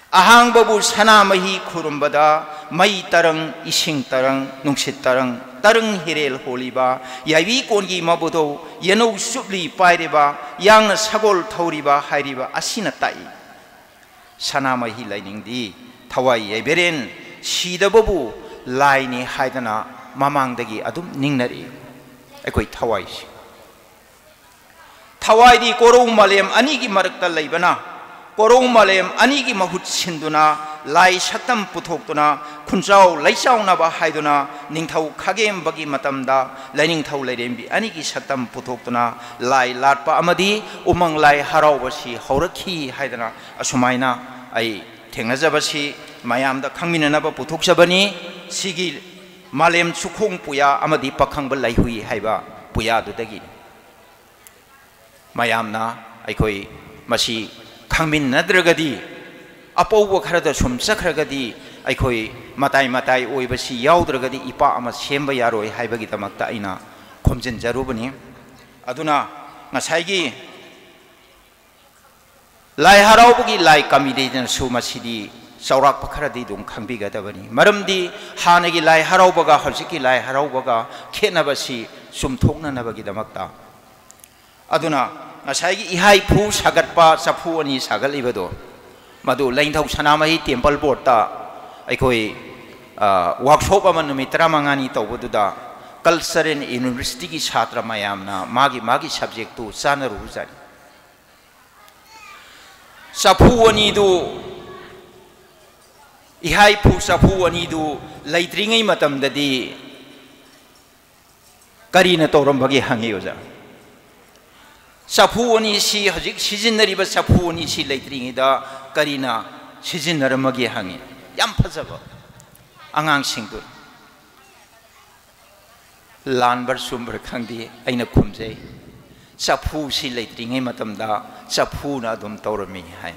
ꯑꯍꯥꯡꯕꯕꯨ ꯁꯅꯥꯃꯍꯤ ꯈꯨꯔꯨꯝꯕꯗ ꯃꯩ ꯇꯔꯪ, ꯏꯁꯤꯡ ꯇꯔꯪ, ꯅꯨꯡꯁꯤꯠ ꯇꯔꯪ, ꯇꯔꯪ ꯍꯤꯔꯦꯜ ꯍꯣꯜꯂꯤꯕ, ꯌꯥꯏꯕꯤ ꯀꯣꯟꯒꯤ ꯃꯕꯨꯗꯧ, ꯌꯦꯅꯧ ꯆꯨꯞꯂꯤ ꯄꯥꯏꯔꯤꯕ, ꯌꯥꯡꯅ ꯁꯒꯣꯜ ꯊꯧꯔꯤꯕ ꯍꯥꯏꯔꯤꯕ ꯑꯁꯤꯅ ꯇꯥꯛꯏ꯫ ꯁꯅꯥꯃꯍꯤ ꯂꯥꯏꯅꯤꯡꯗꯤ ꯊꯋꯥꯏ ꯌꯥꯏꯕꯦꯔꯦꯟ ꯁꯤꯗꯕꯕꯨ ꯂꯥꯏꯅꯤ ꯍꯥꯏꯗꯅ ꯃꯃꯥꯡꯗꯒꯤ ꯑꯗꯨꯝ ꯅꯤꯡꯅꯔꯛꯏ꯫ ꯑꯩꯈꯣꯏ ꯊꯋꯥꯏꯁꯤ, ꯊꯋꯥꯏꯗꯤ ꯀꯣꯔꯧ ꯃꯥꯂꯦꯝ ꯑꯅꯤꯒꯤ ꯃꯔꯛꯇ ꯂꯩꯕꯅ, ꯀꯣꯔꯧ ꯃꯥꯂꯦꯝ ꯑꯅꯤꯒꯤ ꯃꯍꯨꯠ ꯁꯤꯟꯗꯨꯅ ꯂꯥꯏ ꯁꯛꯇꯝ ꯄꯨꯊꯣꯛꯇꯨꯅ ꯈꯨꯟꯖꯥꯎ ꯂꯩꯆꯥꯎꯅꯕ ꯍꯥꯏꯗꯨꯅ ꯅꯤꯡꯊꯧ ꯈꯥꯒꯦꯝꯕꯒꯤ ꯃꯇꯝꯗ ꯂꯥꯏꯅꯤꯡꯊꯧ ꯂꯥꯏꯔꯦꯝꯕꯤ ꯑꯅꯤꯒꯤ ꯁꯛꯇꯝ ꯄꯨꯊꯣꯛꯇꯨꯅ ꯂꯥꯏ ꯂꯥꯠꯄ ꯑꯃꯗꯤ ꯎꯃꯪ ꯂꯥꯏ ꯍꯔꯥꯎꯕꯁꯤ ꯍꯧꯔꯛꯈꯤ ꯍꯥꯏꯗꯅ ꯑꯁꯨꯃꯥꯏꯅ ꯑꯩ ꯊꯦꯡꯅꯖꯕꯁꯤ ꯃꯌꯥꯝꯗ ꯈꯪꯃꯤꯟꯅꯅꯕ ꯄꯨꯊꯣꯛꯆꯕꯅꯤ꯫ ꯁꯤꯒꯤ ꯃꯥꯂꯦꯝ ꯆꯨꯈꯣꯡ ꯄꯨꯌꯥ ꯑꯃꯗꯤ ꯄꯥꯈꯪꯕ ꯂꯥꯏꯍꯨꯏ ꯍꯥꯏꯕ ꯄꯨꯌꯥꯗꯨꯗꯒꯤ꯫ ꯃꯌꯥꯝꯅ ꯑꯩꯈꯣꯏ ꯃꯁꯤ ꯈꯪꯃꯤꯟꯅꯗ꯭ꯔꯒꯗꯤ, ꯑꯄꯧꯕ ꯈꯔꯗ ꯁꯨꯝ ꯆꯠꯈ꯭ꯔꯒꯗꯤ, ꯑꯩꯈꯣꯏ ꯃꯇꯥꯏ ꯃꯇꯥꯏ ꯑꯣꯏꯕꯁꯤ ꯌꯥꯎꯗ꯭ꯔꯒꯗꯤ ꯏꯄꯥ ꯑꯃ ꯁꯦꯝꯕ ꯌꯥꯔꯣꯏ ꯍꯥꯏꯕꯒꯤꯗꯃꯛꯇ ꯑꯩꯅ ꯈꯣꯝꯖꯤꯟꯖꯔꯨꯕꯅꯤ꯫ ꯑꯗꯨꯅ ꯉꯁꯥꯏꯒꯤ ꯂꯥꯏ ꯍꯔꯥꯎꯕꯒꯤ ꯂꯥꯏ ꯀꯃꯤꯇꯤꯅꯁꯨ ꯃꯁꯤꯗꯤ ꯆꯥꯎꯔꯥꯛꯄ ꯈꯔꯗꯤ ꯑꯗꯨꯝ ꯈꯪꯕꯤꯒꯗꯕꯅꯤ꯫ ꯃꯔꯝꯗꯤ ꯍꯥꯟꯅꯒꯤ ꯂꯥꯏ ꯍꯔꯥꯎꯕꯒ ꯍꯧꯖꯤꯛꯀꯤ ꯂꯥꯏ ꯍꯔꯥꯎꯕꯒ ꯈꯦꯠꯅꯕꯁꯤ ꯆꯨꯝꯊꯣꯛꯅꯅꯕꯒꯤꯗꯃꯛꯇ꯫ ꯑꯗꯨꯅ ꯉꯁꯥꯏꯒꯤ ꯏꯍꯥꯏꯐꯨ ꯁꯥꯒꯠꯄ, ꯆꯐꯨ ꯑꯅꯤ ꯁꯥꯒꯠꯂꯤꯕꯗꯣ, ꯃꯗꯨ ꯂꯥꯏꯅꯤꯡꯊꯧ ꯁꯅꯥꯃꯍꯤ ꯇꯦꯝꯄꯜ ꯕꯣꯔꯗꯇ ꯑꯩꯈꯣꯏ, ꯑ, ꯋꯥꯛꯁꯣꯞ ꯑꯃ ꯅꯨꯃꯤꯠ ꯇꯔꯥꯃꯉꯥꯅꯤ ꯇꯧꯕꯗꯨꯗ Culture and Universityꯒꯤ ꯁꯥꯇ꯭ꯔ ꯃꯌꯥꯝꯅ ꯃꯥꯒꯤ ꯃꯥꯒꯤ subjectꯇꯨ ꯆꯥꯅꯔꯨꯕꯖꯥꯠꯅꯤ꯫ ꯆꯐꯨ ꯑꯅꯤꯗꯨ, ꯏꯍꯥꯏꯐꯨ ꯆꯐꯨ ꯑꯅꯤꯗꯨ ꯂꯩꯇ꯭ꯔꯤꯉꯩ ꯃꯇꯝꯗꯗꯤ ꯀꯔꯤꯅ ꯇꯧꯔꯝꯕꯒꯦ ꯍꯪꯉꯤ ꯑꯣꯖꯥ꯫ ꯆꯐꯨ ꯑꯅꯤꯁꯤ, ꯍꯧꯖꯤꯛ ꯁꯤꯖꯤꯟꯅꯔꯤꯕ ꯆꯐꯨ ꯑꯅꯤꯁꯤ ꯂꯩꯇ꯭ꯔꯤꯉꯩꯗ ꯀꯔꯤꯅ ꯁꯤꯖꯤꯟꯅꯔꯝꯃꯒꯦ ꯍꯪꯉꯤ꯫ ꯌꯥꯝ ꯐꯖꯕ ꯑꯉꯥꯡꯁꯤꯡꯗꯨ꯫ ꯂꯥꯟꯕ꯭ꯔ ꯆꯨꯝꯕ꯭ꯔ ꯈꯪꯗꯦ, ꯑꯩꯅ ꯈꯨꯝꯖꯩ, "ꯆꯐꯨꯁꯤ ꯂꯩꯇ꯭ꯔꯤꯉꯩ ꯃꯇꯝꯗ ꯆꯐꯨꯅ ꯑꯗꯨꯝ ꯇꯧꯔꯝꯃꯤ" ꯍꯥꯏ꯫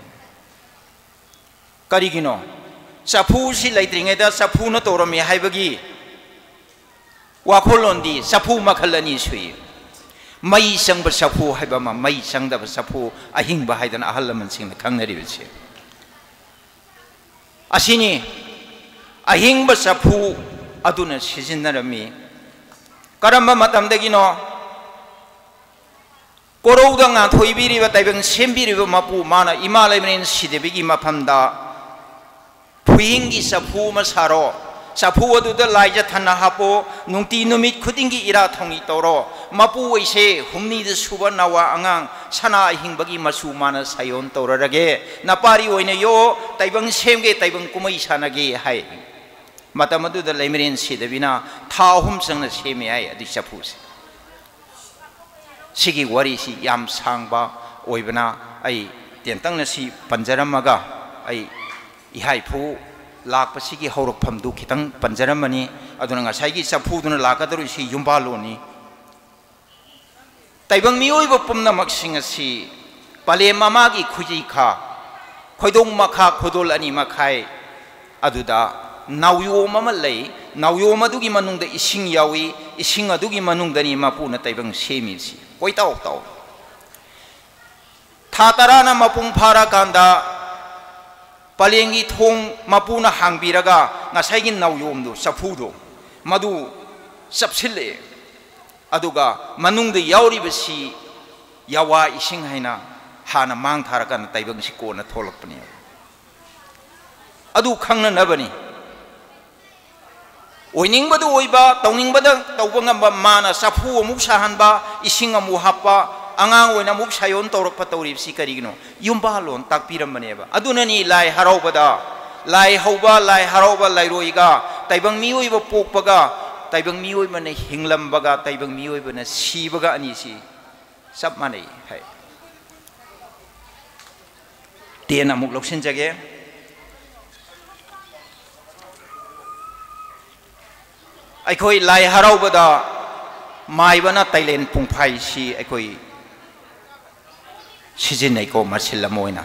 ꯀꯔꯤꯒꯤꯅꯣ? ꯆꯐꯨꯁꯤ ꯂꯩꯇ꯭ꯔꯤꯉꯩꯗ ꯆꯐꯨꯅ ꯇꯧꯔꯝꯃꯤ ꯍꯥꯏꯕꯒꯤ ꯋꯥꯈꯜꯂꯣꯟꯗꯤ ꯆꯐꯨ ꯃꯈꯜ ꯑꯅꯤ ꯁꯨꯏ꯫ ꯃꯩ ꯆꯪꯕ ꯆꯐꯨ ꯍꯥꯏꯕ ꯑꯃ, ꯃꯩ ꯆꯪꯗꯕ ꯆꯐꯨ, ꯑꯍꯤꯡꯕ ꯍꯥꯏꯗꯅ ꯑꯍꯜ ꯂꯃꯟꯁꯤꯡꯅ ꯈꯪꯅꯔꯤꯕꯁꯦ꯫ ꯑꯁꯤꯅꯤ, ꯑꯍꯤꯡꯕ ꯆꯐꯨ ꯑꯗꯨꯅ ꯁꯤꯖꯤꯟꯅꯔꯝꯃꯤ꯫ ꯀꯔꯝꯕ ꯃꯇꯝꯗꯒꯤꯅꯣ? ꯀꯣꯔꯧꯗ ꯉꯥꯟꯊꯣꯏꯕꯤꯔꯤꯕ, ꯇꯥꯏꯕꯪ ꯁꯦꯝꯕꯤꯔꯤꯕ ꯃꯄꯨ, ꯃꯥꯅ ꯏꯃꯥ ꯂꯩꯃꯔꯦꯟ ꯁꯤꯗꯕꯤꯒꯤ ꯃꯐꯝꯗ ꯐꯨꯍꯤꯡꯒꯤ ꯆꯐꯨ ꯑꯃ ꯁꯥꯔꯣ, ꯆꯐꯨ ꯑꯗꯨꯗ ꯂꯥꯏ ꯖꯊꯟꯅ ꯍꯥꯞꯄꯣ, ꯅꯨꯡꯇꯤ ꯅꯨꯃꯤꯠ ꯈꯨꯗꯤꯡꯒꯤ ꯏꯔꯥ ꯊꯧꯅꯤ ꯇꯧꯔꯣ, ꯃꯄꯨ ꯑꯣꯏꯁꯦ ꯍꯨꯝꯅꯤꯗ ꯁꯨꯕ ꯅꯋꯥ ꯑꯉꯥꯡ ꯁꯅꯥ ꯑꯍꯤꯡꯕꯒꯤ ꯃꯆꯨ ꯃꯥꯅ ꯁꯥꯌꯣꯟ ꯇꯧꯔꯔꯒꯦ, ꯅꯄꯥꯔꯤ ꯑꯣꯏꯅ ꯌꯣꯛꯑꯣ, ꯇꯥꯏꯕꯪ ꯁꯦꯝꯒꯦ, ꯇꯥꯏꯕꯪ ꯀꯨꯝꯍꯩ ꯁꯥꯟꯅꯒꯦ ꯍꯥꯏ꯫ ꯃꯇꯝ ꯑꯗꯨꯗ ꯂꯩꯃꯔꯦꯟ ꯁꯤꯗꯕꯤꯅ ꯊꯥ ꯑꯍꯨꯝ ꯆꯪꯅ ꯁꯦꯝꯃꯦ ꯍꯥꯏ ꯑꯗꯨꯏ ꯆꯐꯨꯁꯦ꯫ ꯁꯤꯒꯤ ꯋꯥꯔꯤꯁꯤ ꯌꯥꯝ ꯁꯥꯡꯕ ꯑꯣꯏꯕꯅ ꯑꯩ ꯇꯦꯟꯇꯛꯅ ꯁꯤ ꯄꯟꯖꯔꯝꯃꯒ ꯑꯩ ꯏꯍꯥꯏꯐꯨ ꯂꯥꯛꯄꯁꯤꯒꯤ ꯍꯧꯔꯛꯐꯝꯗꯨ ꯈꯤꯇꯪ ꯄꯟꯖꯔꯝꯃꯅꯤ꯫ ꯑꯗꯨꯅ ꯉꯁꯥꯏꯒꯤ ꯆꯐꯨꯗꯨꯅ ꯂꯥꯛꯀꯗꯧꯔꯤꯁꯤ ꯌꯨꯝꯕꯥꯜꯂꯣꯟꯅꯤ꯫ ꯇꯥꯏꯕꯪ ꯃꯤꯑꯣꯏꯕ ꯄꯨꯝꯅꯃꯛꯁꯤꯡ ꯑꯁꯤ ꯄꯂꯦꯝ ꯑꯃꯒꯤ ꯈꯨꯖꯩꯈꯥ, ꯈꯣꯏꯗꯣꯡ ꯃꯈꯥ, ꯈꯨꯗꯣꯜ ꯑꯅꯤ ꯃꯈꯥꯏ ꯑꯗꯨꯗ ꯅꯥꯎꯌꯣꯝ ꯑꯃ ꯂꯩ, ꯅꯥꯎꯌꯣꯝ ꯑꯗꯨꯒꯤ ꯃꯅꯨꯡꯗ ꯏꯁꯤꯡ ꯌꯥꯎꯏ, ꯏꯁꯤꯡ ꯑꯗꯨꯒꯤ ꯃꯅꯨꯡꯗꯅꯤ ꯃꯄꯨꯅ ꯇꯥꯏꯕꯪ ꯁꯦꯝꯃꯤꯕꯁꯤ꯫ ꯀꯣꯏꯇꯥꯎ ꯇꯥꯎ꯫ ꯊꯥ ꯇꯔꯥꯅ ꯃꯄꯨꯡ ꯐꯥꯔꯀꯥꯟꯗ ꯄꯂꯦꯡꯒꯤ ꯊꯣꯡ ꯃꯄꯨꯅ ꯍꯥꯡꯕꯤꯔꯒ ꯉꯁꯥꯏꯒꯤ ꯅꯥꯎꯌꯣꯝꯗꯨ, ꯆꯐꯨꯗꯨ, ꯃꯗꯨ ꯆꯞꯁꯤꯜꯂꯛꯑꯦ꯫ ꯑꯗꯨꯒ ꯃꯅꯨꯡꯗ ꯌꯥꯎꯔꯤꯕꯁꯤ ꯌꯥꯋꯥ ꯏꯁꯤꯡ ꯍꯥꯏꯅ ꯍꯥꯟꯅ ꯃꯥꯡ ꯊꯥꯔꯀꯥꯟꯗ ꯇꯥꯏꯕꯪꯁꯤ ꯀꯣꯟꯅ ꯊꯣꯛꯂꯛꯄꯅꯦꯕ꯫ ꯑꯗꯨ ꯈꯪꯅꯅꯕꯅꯤ꯫ ꯑꯣꯏꯅꯤꯡꯕꯗꯨ ꯑꯣꯏꯕ, ꯇꯧꯅꯤꯡꯕꯗ ꯇꯧꯕ ꯉꯝꯕ, ꯃꯥꯅ ꯆꯐꯨ ꯑꯃꯨꯛ ꯁꯥꯍꯟꯕ, ꯏꯁꯤꯡ ꯑꯃꯨꯛ ꯍꯥꯞꯄ, ꯑꯉꯥꯡ ꯑꯣꯏꯅ ꯑꯃꯨꯛ ꯁꯥꯌꯣꯟ ꯇꯧꯔꯛꯄ ꯇꯧꯔꯤꯕꯁꯤ ꯀꯔꯤꯒꯤꯅꯣ? ꯌꯨꯝꯕꯥꯜꯂꯣꯟ ꯇꯥꯛꯄꯤꯔꯝꯕꯅꯦꯕ꯫ ꯑꯗꯨꯅꯅꯤ ꯂꯥꯏ ꯍꯔꯥꯎꯕꯗ, ꯂꯥꯏ ꯍꯧꯕ, ꯂꯥꯏ ꯍꯔꯥꯎꯕ, ꯂꯥꯏꯔꯣꯏꯒ, ꯇꯥꯏꯕꯪ ꯃꯤꯑꯣꯏꯕ ꯄꯣꯛꯄꯒ, ꯇꯥꯏꯕꯪ ꯃꯤꯑꯣꯏꯕꯅ ꯍꯤꯡꯂꯝꯕꯒ, ꯇꯥꯏꯕꯪ ꯃꯤꯑꯣꯏꯕꯅ ꯁꯤꯕꯒ ꯑꯅꯤꯁꯤ ꯆꯞ ꯃꯥꯟꯅꯩ ꯍꯥꯏ꯫ ꯇꯦꯟ ꯑꯃꯨꯛ ꯂꯧꯁꯤꯟꯖꯒꯦ꯫ ꯑꯩꯈꯣꯏ ꯂꯥꯏ ꯍꯔꯥꯎꯕꯗ ꯃꯥꯏꯕꯅ ꯇꯥꯏꯂꯦꯟ ꯄꯨꯡꯐꯥꯏꯁꯤ ꯑꯩꯈꯣꯏ ꯁꯤꯖꯤꯟꯅꯩꯀꯣ, ꯃꯁꯤꯜ ꯑꯃ ꯑꯣꯏꯅ꯫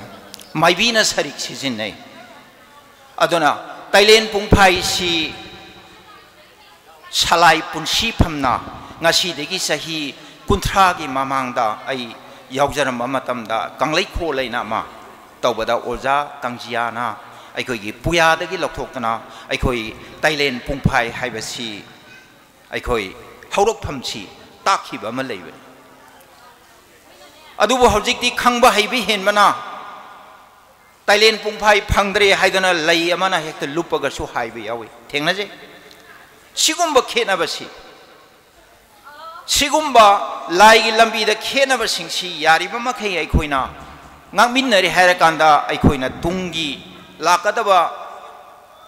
ꯃꯥꯏꯕꯤꯅ ꯁꯔꯤꯛ ꯁꯤꯖꯤꯟꯅꯩ꯫ ꯑꯗꯨꯅ ꯇꯥꯏꯂꯦꯟ ꯄꯨꯡꯐꯥꯏꯁꯤ ꯁꯂꯥꯏ ꯄꯨꯟꯁꯤꯐꯝꯅ ꯉꯁꯤꯗꯒꯤ ꯆꯍꯤ ꯀꯨꯟꯊ꯭ꯔꯥꯒꯤ ꯃꯃꯥꯡꯗ ꯑꯩ ꯌꯥꯎꯖꯔꯝꯕ ꯃꯇꯝꯗ ꯀꯪꯂꯩꯈꯣꯜ ꯍꯥꯏꯅ ꯑꯃ ꯇꯧꯕꯗ ꯑꯣꯖꯥ ꯀꯥꯡꯖꯤꯌꯥꯅ ꯑꯩꯈꯣꯏꯒꯤ ꯄꯨꯌꯥꯗꯒꯤ ꯂꯧꯊꯣꯛꯇꯅ ꯑꯩꯈꯣꯏ ꯇꯥꯏꯂꯦꯟ ꯄꯨꯡꯐꯥꯏ ꯍꯥꯏꯕꯁꯤ ꯑꯩꯈꯣꯏ ꯍꯧꯔꯛꯐꯝꯁꯤ ꯇꯥꯛꯈꯤꯕ ꯑꯃ ꯂꯩꯕꯅꯤ꯫ ꯑꯗꯨꯕꯨ ꯍꯧꯖꯤꯛꯇꯤ ꯈꯪꯕ ꯍꯩꯕ ꯍꯦꯟꯕꯅ ꯇꯥꯏꯂꯦꯟ ꯄꯨꯡꯐꯥꯏ ꯐꯪꯗ꯭ꯔꯦ ꯍꯥꯏꯗꯅ ꯂꯩ ꯑꯃꯅ ꯍꯦꯛꯇ ꯂꯨꯞꯄꯒꯁꯨ ꯍꯥꯏꯕ ꯌꯥꯎꯏ, ꯊꯦꯡꯅꯖꯩ꯫ ꯁꯤꯒꯨꯝꯕ ꯈꯦꯠꯅꯕꯁꯤ, ꯁꯤꯒꯨꯝꯕ ꯂꯥꯏꯒꯤ ꯂꯝꯕꯤꯗ ꯈꯦꯠꯅꯕꯁꯤꯡꯁꯤ ꯌꯥꯔꯤꯕ ꯃꯈꯩ ꯑꯩꯈꯣꯏꯅ ꯉꯥꯛꯃꯤꯟꯅꯔꯦ ꯍꯥꯏꯔꯀꯥꯟꯗ ꯑꯩꯈꯣꯏꯅ ꯇꯨꯡꯒꯤ ꯂꯥꯛꯀꯗꯕ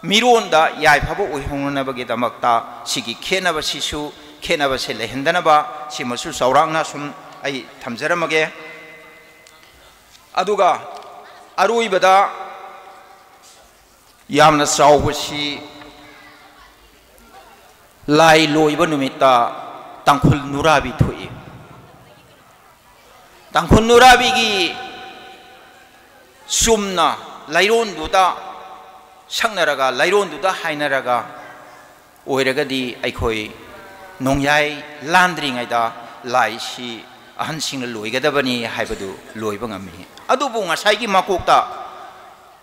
ꯃꯤꯔꯣꯟꯗ ꯌꯥꯏꯐꯕ ꯑꯣꯏꯍꯧꯅꯅꯕꯒꯤꯗꯃꯛꯇ ꯁꯤꯒꯤ ꯈꯦꯠꯅꯕꯁꯤꯁꯨ, ꯈꯦꯠꯅꯕꯁꯦ ꯂꯩꯍꯟꯗꯅꯕ ꯁꯤꯃꯁꯨ ꯆꯥꯎꯔꯥꯛꯅ ꯁꯨꯝ ꯑꯩ ꯊꯝꯖꯔꯝꯃꯒꯦ꯫ ꯑꯗꯨꯒ ꯑꯔꯣꯏꯕꯗ ꯌꯥꯝꯅ ꯆꯥꯎꯕꯁꯤ ꯂꯥꯏ ꯂꯣꯏꯕ ꯅꯨꯃꯤꯠꯇ ꯇꯥꯡꯈꯨꯜ ꯅꯨꯔꯥꯕꯤ ꯊꯣꯛꯏ꯫ ꯇꯥꯡꯈꯨꯜ ꯅꯨꯔꯥꯕꯤꯒꯤ ꯆꯨꯝꯅ ꯂꯥꯏꯔꯣꯟꯗꯨꯗ ꯁꯛꯅꯔꯒ, ꯂꯥꯏꯔꯣꯟꯗꯨꯗ ꯍꯥꯏꯅꯔꯒ ꯑꯣꯏꯔꯒꯗꯤ ꯑꯩꯈꯣꯏ ꯅꯣꯡꯌꯥꯏ ꯂꯥꯟꯗ꯭ꯔꯤꯉꯩꯗ ꯂꯥꯏꯁꯤ ꯑꯍꯟꯁꯤꯡꯅ ꯂꯣꯏꯒꯗꯕꯅꯤ ꯍꯥꯏꯕꯗꯨ ꯂꯣꯏꯕ ꯉꯝꯃꯤ꯫ ꯑꯗꯨꯕꯨ ꯉꯁꯥꯏꯒꯤ ꯃꯀꯣꯛꯇ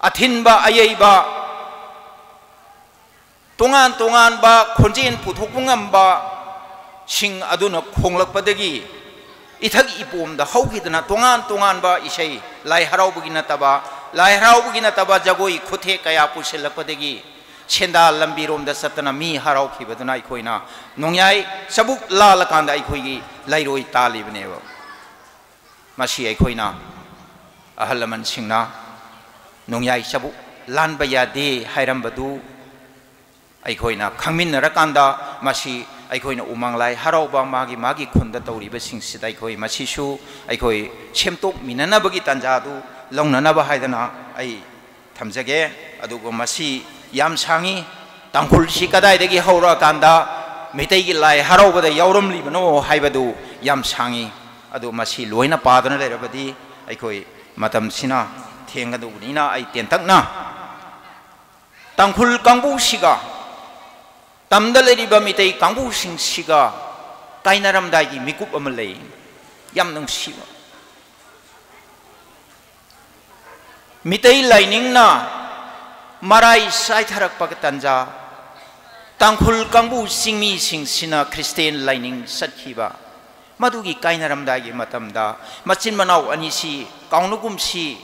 ꯑꯊꯤꯟꯕ, ꯑꯌꯩꯕ, ꯇꯣꯉꯥꯟ ꯇꯣꯉꯥꯟꯕ ꯈꯣꯟꯖꯦꯜ ꯄꯨꯊꯣꯛꯄ ꯉꯝꯕ ꯁꯤꯡ ꯑꯗꯨꯅ ꯈꯣꯡꯂꯛꯄꯗꯒꯤ ꯏꯊꯛ ꯏꯄꯣꯝꯗ ꯍꯧꯈꯤꯗꯅ ꯇꯣꯉꯥꯟ ꯇꯣꯉꯥꯟꯕ ꯏꯁꯩ, ꯂꯥꯏ ꯍꯔꯥꯎꯕꯒꯤ ꯅꯠꯇꯕ, ꯂꯥꯏ ꯍꯔꯥꯎꯕꯒꯤ ꯅꯠꯇꯕ ꯖꯒꯣꯏ ꯈꯨꯠꯊꯦꯛ ꯀꯌꯥ ꯄꯨꯁꯤꯜꯂꯛꯄꯗꯒꯤ ꯁꯦꯟꯗꯥꯜ ꯂꯝꯕꯤꯔꯣꯝꯗ ꯆꯠꯇꯅ ꯃꯤ ꯍꯔꯥꯎꯈꯤꯕꯗꯨꯅ ꯑꯩꯈꯣꯏꯅ ꯅꯣꯡꯌꯥꯏ ꯆꯕꯨꯛ ꯂꯥꯜꯂꯀꯥꯟꯗ ꯑꯩꯈꯣꯏꯒꯤ ꯂꯩꯔꯣꯏ ꯇꯥꯜꯂꯤꯕꯅꯦꯕ꯫ ꯃꯁꯤ ꯑꯩꯈꯣꯏꯅ, ꯑꯍꯜ ꯂꯃꯟꯁꯤꯡꯅ ꯅꯣꯡꯌꯥꯏ ꯆꯕꯨꯛ ꯂꯥꯟꯕ ꯌꯥꯗꯦ ꯍꯥꯏꯔꯝꯕꯗꯨ ꯑꯩꯈꯣꯏꯅ ꯈꯪꯃꯤꯟꯅꯔꯀꯥꯟꯗ, ꯃꯁꯤ ꯑꯩꯈꯣꯏꯅ ꯎꯃꯪ ꯂꯥꯏ ꯍꯔꯥꯎꯕ ꯃꯥꯒꯤ ꯃꯥꯒꯤ ꯈꯨꯟꯗ ꯇꯧꯔꯤꯕꯁꯤꯡꯁꯤꯗ ꯑꯩꯈꯣꯏ ꯃꯁꯤꯁꯨ ꯑꯩꯈꯣꯏ ꯁꯦꯝꯗꯣꯛꯃꯤꯟꯅꯅꯕꯒꯤ ꯇꯥꯟꯖꯥꯗꯨ ꯂꯧꯅꯅꯕ ꯍꯥꯏꯗꯅ ꯑꯩ ꯊꯝꯖꯒꯦ꯫ ꯑꯗꯨꯒ ꯃꯁꯤ ꯌꯥꯝ ꯁꯥꯡꯉꯤ꯫ ꯇꯥꯡꯈꯨꯜꯁꯤ ꯀꯗꯥꯏꯗꯒꯤ ꯍꯧꯔꯛꯑꯀꯥꯟꯗ ꯃꯤꯇꯩꯒꯤ ꯂꯥꯏ ꯍꯔꯥꯎꯕꯗ ꯌꯥꯎꯔꯝꯂꯤꯕꯅꯣ ꯍꯥꯏꯕꯗꯨ ꯌꯥꯝ ꯁꯥꯡꯉꯤ꯫ ꯑꯗꯨ ꯃꯁꯤ ꯂꯣꯏꯅ ꯄꯥꯗꯨꯅ ꯂꯩꯔꯕꯗꯤ ꯑꯩꯈꯣꯏ ꯃꯇꯝꯁꯤꯅ ꯊꯦꯡꯒꯗꯧꯕꯅꯤꯅ ꯑꯩ ꯇꯦꯟꯇꯛꯅ ꯇꯥꯡꯈꯨꯜ ꯀꯥꯡꯕꯨꯁꯤꯒ ꯇꯝꯗ ꯂꯩꯔꯤꯕ ꯃꯤꯇꯩ ꯀꯥꯡꯕꯨꯁꯤꯡꯁꯤꯒ ꯀꯥꯏꯅꯔꯝꯗꯥꯏꯒꯤ ꯃꯤꯀꯨꯞ ꯑꯃ ꯂꯩ꯫ ꯌꯥꯝ ꯅꯨꯡꯁꯤꯕ꯫ ꯃꯤꯇꯩ ꯂꯥꯏꯅꯤꯡꯅ ꯃꯔꯥꯏ ꯆꯥꯏꯊꯔꯛꯄꯒ ꯇꯟꯖꯥ, ꯇꯥꯡꯈꯨꯜ ꯀꯥꯡꯕꯨ ꯆꯤꯡꯃꯤꯁꯤꯡꯁꯤꯅ ꯈ꯭ꯔꯤꯁꯇꯦꯟ ꯂꯥꯏꯅꯤꯡ ꯆꯠꯈꯤꯕ, ꯃꯗꯨꯒꯤ ꯀꯥꯏꯅꯔꯝꯗꯥꯏꯒꯤ ꯃꯇꯝꯗ ꯃꯆꯤꯟ ꯃꯅꯥꯎ ꯑꯅꯤꯁꯤ ꯀꯥꯎꯅꯒꯨꯝꯁꯤ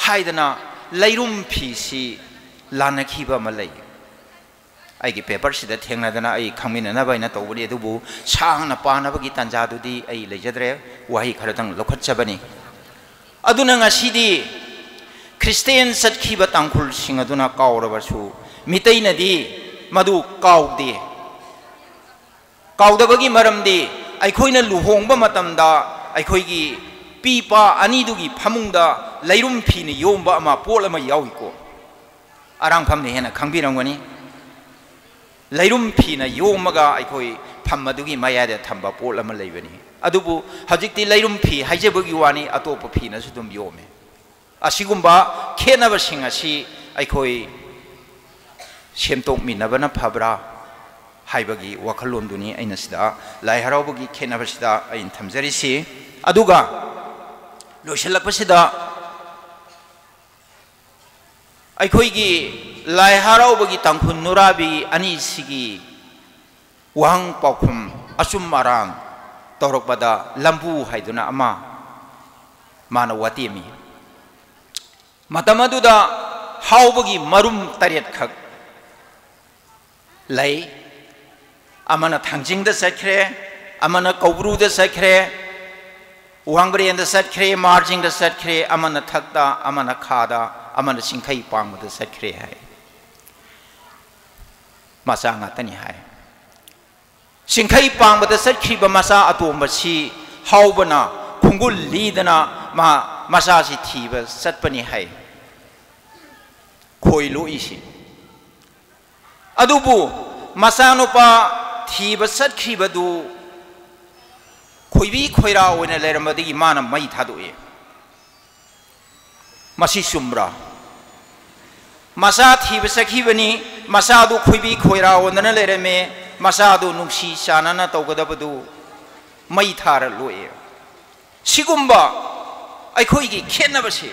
ꯍꯥꯏꯗꯅ ꯂꯩꯔꯨꯝ ꯐꯤꯁꯤ ꯂꯥꯟꯅꯈꯤꯕ ꯑꯃ ꯂꯩ꯫ ꯑꯩꯒꯤ ꯄꯦꯄꯔꯁꯤꯗ ꯊꯦꯡꯅꯗꯅ ꯑꯩ ꯈꯪꯃꯤꯟꯅꯅꯕ ꯍꯥꯏꯅ ꯇꯧꯕꯅꯤ, ꯑꯗꯨꯕꯨ ꯁꯥꯡꯅ ꯄꯥꯅꯕꯒꯤ ꯇꯥꯟꯖꯥꯗꯨꯗꯤ ꯑꯩ ꯂꯩꯖꯗ꯭ꯔꯦ, ꯋꯥꯍꯩ ꯈꯔꯗꯪ ꯂꯧꯈꯠꯆꯕꯅꯤ꯫ ꯑꯗꯨꯅ ꯉꯁꯤꯗꯤ ꯈ꯭ꯔꯤꯁꯇꯦꯟ ꯆꯠꯈꯤꯕ ꯇꯥꯡꯈꯨꯜꯁꯤꯡ ꯑꯗꯨꯅ ꯀꯥꯎꯔꯕꯁꯨ, ꯃꯤꯇꯩꯅꯗꯤ ꯃꯗꯨ ꯀꯥꯎꯗꯦ꯫ ꯀꯥꯎꯗꯕꯒꯤ ꯃꯔꯝꯗꯤ ꯑꯩꯈꯣꯏꯅ ꯂꯨꯍꯣꯡꯕ ꯃꯇꯝꯗ ꯑꯩꯈꯣꯏꯒꯤ ꯄꯤ ꯄꯥ ꯑꯅꯤꯗꯨꯒꯤ ꯐꯃꯨꯡꯗ ꯂꯩꯔꯨꯝ ꯐꯤꯅ ꯌꯣꯝꯕ ꯑꯃ, ꯄꯣꯠ ꯑꯃ ꯌꯥꯎꯏꯀꯣ꯫ ꯑꯔꯥꯡꯐꯝꯅ ꯍꯦꯟꯅ ꯈꯪꯕꯤꯔꯝꯒꯅꯤ꯫ ꯂꯩꯔꯨꯝ ꯐꯤꯅ ꯌꯣꯝꯃꯒ ꯑꯩꯈꯣꯏ ꯐꯝ ꯑꯗꯨꯒꯤ ꯃꯌꯥꯏꯗ ꯊꯝꯕ ꯄꯣꯠ ꯑꯃ ꯂꯩꯕꯅꯤ꯫ ꯑꯗꯨꯕꯨ ꯍꯧꯖꯤꯛꯇꯤ ꯂꯩꯔꯨꯝ ꯐꯤ ꯍꯥꯏꯖꯕꯒꯤ ꯋꯥꯅꯤ, ꯑꯇꯣꯞꯄ ꯐꯤꯅꯁꯨ ꯑꯗꯨꯝ ꯌꯣꯝꯃꯤ꯫ ꯑꯁꯤꯒꯨꯝꯕ ꯈꯦꯠꯅꯕꯁꯤꯡ ꯑꯁꯤ ꯑꯩꯈꯣꯏ ꯁꯦꯝꯗꯣꯛꯃꯤꯟꯅꯕꯅ ꯐꯕ꯭ꯔꯥ ꯍꯥꯏꯕꯒꯤ ꯋꯥꯈꯜꯂꯣꯟꯗꯨꯅꯤ ꯑꯩꯅ ꯁꯤꯗ ꯂꯥꯏ ꯍꯔꯥꯎꯕꯒꯤ ꯈꯦꯠꯅꯕꯁꯤꯗ ꯑꯩꯅ ꯊꯝꯖꯔꯤꯁꯤ꯫ ꯑꯗꯨꯒ ꯂꯣꯏꯁꯤꯜꯂꯛꯄꯁꯤꯗ ꯑꯩꯈꯣꯏꯒꯤ ꯂꯥꯏ ꯍꯔꯥꯎꯕꯒꯤ ꯇꯥꯡꯈꯨꯜ ꯅꯨꯔꯥꯕꯤ ꯑꯅꯤꯁꯤꯒꯤ ꯋꯥꯍꯪ ꯄꯥꯎꯈꯨꯝ, ꯑꯆꯨꯝ ꯑꯔꯥꯟ ꯇꯧꯔꯛꯄꯗ ꯂꯝꯕꯨ ꯍꯥꯏꯗꯨꯅ ꯑꯃ ꯃꯥꯅ ꯋꯥꯇꯦꯝꯃꯤ꯫ ꯃꯇꯝ ꯑꯗꯨꯗ ꯍꯥꯎꯕꯒꯤ ꯃꯔꯨꯝ ꯇꯔꯦꯠꯈꯛ ꯂꯩ꯫ ꯑꯃꯅ ꯊꯥꯡꯖꯤꯡꯗ ꯆꯠꯈ꯭ꯔꯦ, ꯑꯃꯅ ꯀꯧꯕ꯭ꯔꯨꯗ ꯆꯠꯈ꯭ꯔꯦ, ꯋꯥꯡꯕ꯭ꯔꯦꯟꯗ ꯆꯠꯈ꯭ꯔꯦ, ꯃꯥꯔꯖꯤꯡꯗ ꯆꯠꯈ꯭ꯔꯦ, ꯑꯃꯅ ꯊꯛꯇ, ꯑꯃꯅ ꯈꯥꯗ, ꯑꯃꯅ ꯆꯤꯡꯈꯩ ꯄꯥꯡꯕꯗ ꯆꯠꯈ꯭ꯔꯦ ꯍꯥꯏ꯫ ꯃꯆꯥ ꯉꯥꯛꯇꯅꯤ ꯍꯥꯏ꯫ ꯆꯤꯡꯈꯩ ꯄꯥꯡꯕꯗ ꯆꯠꯈ꯭ꯔꯤꯕ ꯃꯆꯥ ꯑꯇꯣꯝꯕꯁꯤ ꯍꯥꯎꯕꯅ ꯈꯣꯡꯒꯨꯜ ꯂꯤꯗꯅ ꯃꯥ ꯃꯆꯥꯁꯤ ꯊꯤꯕ ꯆꯠꯄꯅꯤ ꯍꯥꯏ꯫ ꯈꯣꯏ ꯂꯣꯛꯏꯁꯤ꯫ ꯑꯗꯨꯕꯨ ꯃꯆꯥꯅꯨꯄꯥ ꯊꯤꯕ ꯆꯠꯈ꯭ꯔꯤꯕꯗꯨ ꯈꯣꯏꯕꯤ ꯈꯣꯏꯔꯥ ꯑꯣꯏꯅ ꯂꯩꯔꯝꯕꯗꯒꯤ ꯃꯥꯅ ꯃꯩ ꯊꯥꯗꯣꯛꯏ꯫ ꯃꯁꯤ ꯆꯨꯝꯕ꯭ꯔꯥ? ꯃꯆꯥ ꯊꯤꯕ ꯆꯠꯈꯤꯕꯅꯤ, ꯃꯆꯥꯗꯨ ꯈꯣꯏꯕꯤ ꯈꯣꯏꯔꯥ ꯑꯣꯟꯗꯅ ꯂꯩꯔꯝꯃꯦ, ꯃꯆꯥꯗꯨ ꯅꯨꯡꯁꯤ ꯆꯥꯟꯅꯅ ꯇꯧꯒꯗꯕꯗꯨ ꯃꯩ ꯊꯥꯔ ꯂꯣꯛꯑꯦ꯫ ꯁꯤꯒꯨꯝꯕ ꯑꯩꯈꯣꯏꯒꯤ ꯈꯦꯠꯅꯕꯁꯤ,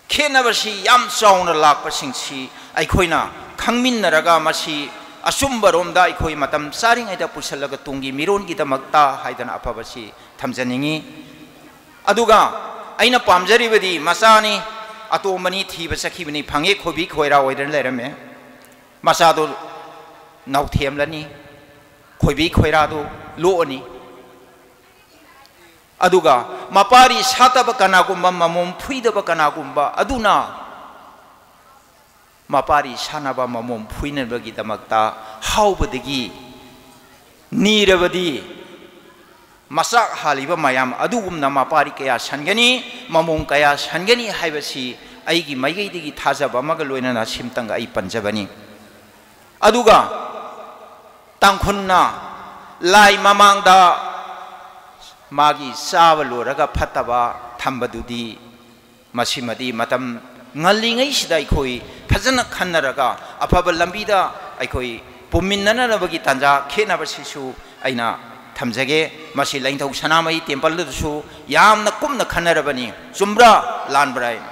ꯈꯦꯠꯅꯕꯁꯤ ꯌꯥꯝ ꯆꯥꯎꯅ ꯂꯥꯛꯄꯁꯤꯡꯁꯤ ꯑꯩꯈꯣꯏꯅ ꯈꯪꯃꯤꯟꯅꯔꯒ ꯃꯁꯤ ꯑꯆꯨꯝꯕꯔꯣꯝꯗ ꯑꯩꯈꯣꯏ ꯃꯇꯝ ꯆꯥꯔꯤꯉꯩꯗ ꯄꯨꯁꯜꯂꯒ ꯇꯨꯡꯒꯤ ꯃꯤꯔꯣꯟꯒꯤꯗꯃꯛꯇ ꯍꯥꯏꯗꯅ ꯑꯐꯕꯁꯤ ꯊꯝꯖꯅꯤꯡꯏ꯫ ꯑꯗꯨꯒ ꯑꯩꯅ ꯄꯥꯝꯖꯔꯤꯕꯗꯤ ꯃꯆꯥꯅꯤ, ꯑꯇꯣꯝꯕꯅꯤ, ꯊꯤꯕ ꯆꯠꯈꯤꯕꯅꯤ, ꯐꯪꯉꯦ, ꯈꯣꯏꯕꯤ ꯈꯣꯏꯔꯥ ꯑꯣꯏꯗꯅ ꯂꯩꯔꯝꯃꯦ꯫ ꯃꯆꯥꯗꯨ ꯅꯥꯎꯊꯦꯝꯂꯅꯤ, ꯈꯣꯏꯕꯤ ꯈꯣꯏꯔꯥꯗꯨ ꯂꯣꯛꯑꯅꯤ꯫ ꯑꯗꯨꯒ ꯃꯄꯥꯔꯤ ꯁꯥꯠꯇꯕ ꯀꯅꯥꯒꯨꯝꯕ, ꯃꯃꯣꯝ ꯐꯨꯏꯗꯕ ꯀꯅꯥꯒꯨꯝꯕ ꯑꯗꯨꯅ ꯃꯄꯥꯔꯤ ꯁꯥꯟꯅꯕ, ꯃꯃꯣꯝ ꯐꯨꯏꯅꯕꯒꯤꯗꯃꯛꯇ ꯍꯥꯎꯕꯗꯒꯤ ꯅꯤꯔꯕꯗꯤ, ꯃꯆꯥꯛ ꯍꯥꯜꯂꯤꯕ ꯃꯌꯥꯝ ꯑꯗꯨꯒꯨꯝꯅ ꯃꯄꯥꯔꯤ ꯀꯌꯥ ꯁꯟꯒꯅꯤ, ꯃꯃꯣꯝ ꯀꯌꯥ ꯁꯟꯒꯅꯤ ꯍꯥꯏꯕꯁꯤ ꯑꯩꯒꯤ ꯃꯥꯏꯀꯩꯗꯒꯤ ꯊꯥꯖꯕ ꯑꯃꯒ ꯂꯣꯏꯅꯅ ꯁꯤꯝꯇꯪꯒ ꯑꯩ ꯄꯟꯖꯕꯅꯤ꯫ ꯑꯗꯨꯒ ꯇꯥꯡꯈꯨꯜꯅ ꯂꯥꯏ ꯃꯃꯥꯡꯗ ꯃꯥꯒꯤ ꯆꯥꯕ ꯂꯣꯏꯔꯒ ꯐꯠꯇꯕ ꯊꯝꯕꯗꯨꯗꯤ, ꯃꯁꯤꯃꯗꯤ ꯃꯇꯝ ꯉꯜꯂꯤꯉꯩꯁꯤꯗ ꯑꯩꯈꯣꯏ ꯐꯖꯅ ꯈꯟꯅꯔꯒ ꯑꯐꯕ ꯂꯝꯕꯤꯗ ꯑꯩꯈꯣꯏ ꯄꯨꯃꯤꯟꯅꯅꯕꯒꯤ ꯇꯥꯟꯖꯥ ꯈꯦꯠꯅꯕꯁꯤꯁꯨ ꯑꯩꯅ ꯊꯝꯖꯒꯦ꯫ ꯃꯁꯤ ꯂꯥꯏꯅꯤꯡꯊꯧ ꯁꯅꯥꯃꯍꯤ ꯇꯦꯝꯄꯜꯗꯁꯨ ꯌꯥꯝꯅ ꯀꯨꯞꯅ ꯈꯟꯅꯔꯕꯅꯤ꯫ ꯆꯨꯝꯕ꯭ꯔꯥ ꯂꯥꯟꯕ꯭ꯔꯥ ꯍꯥꯏꯅ꯫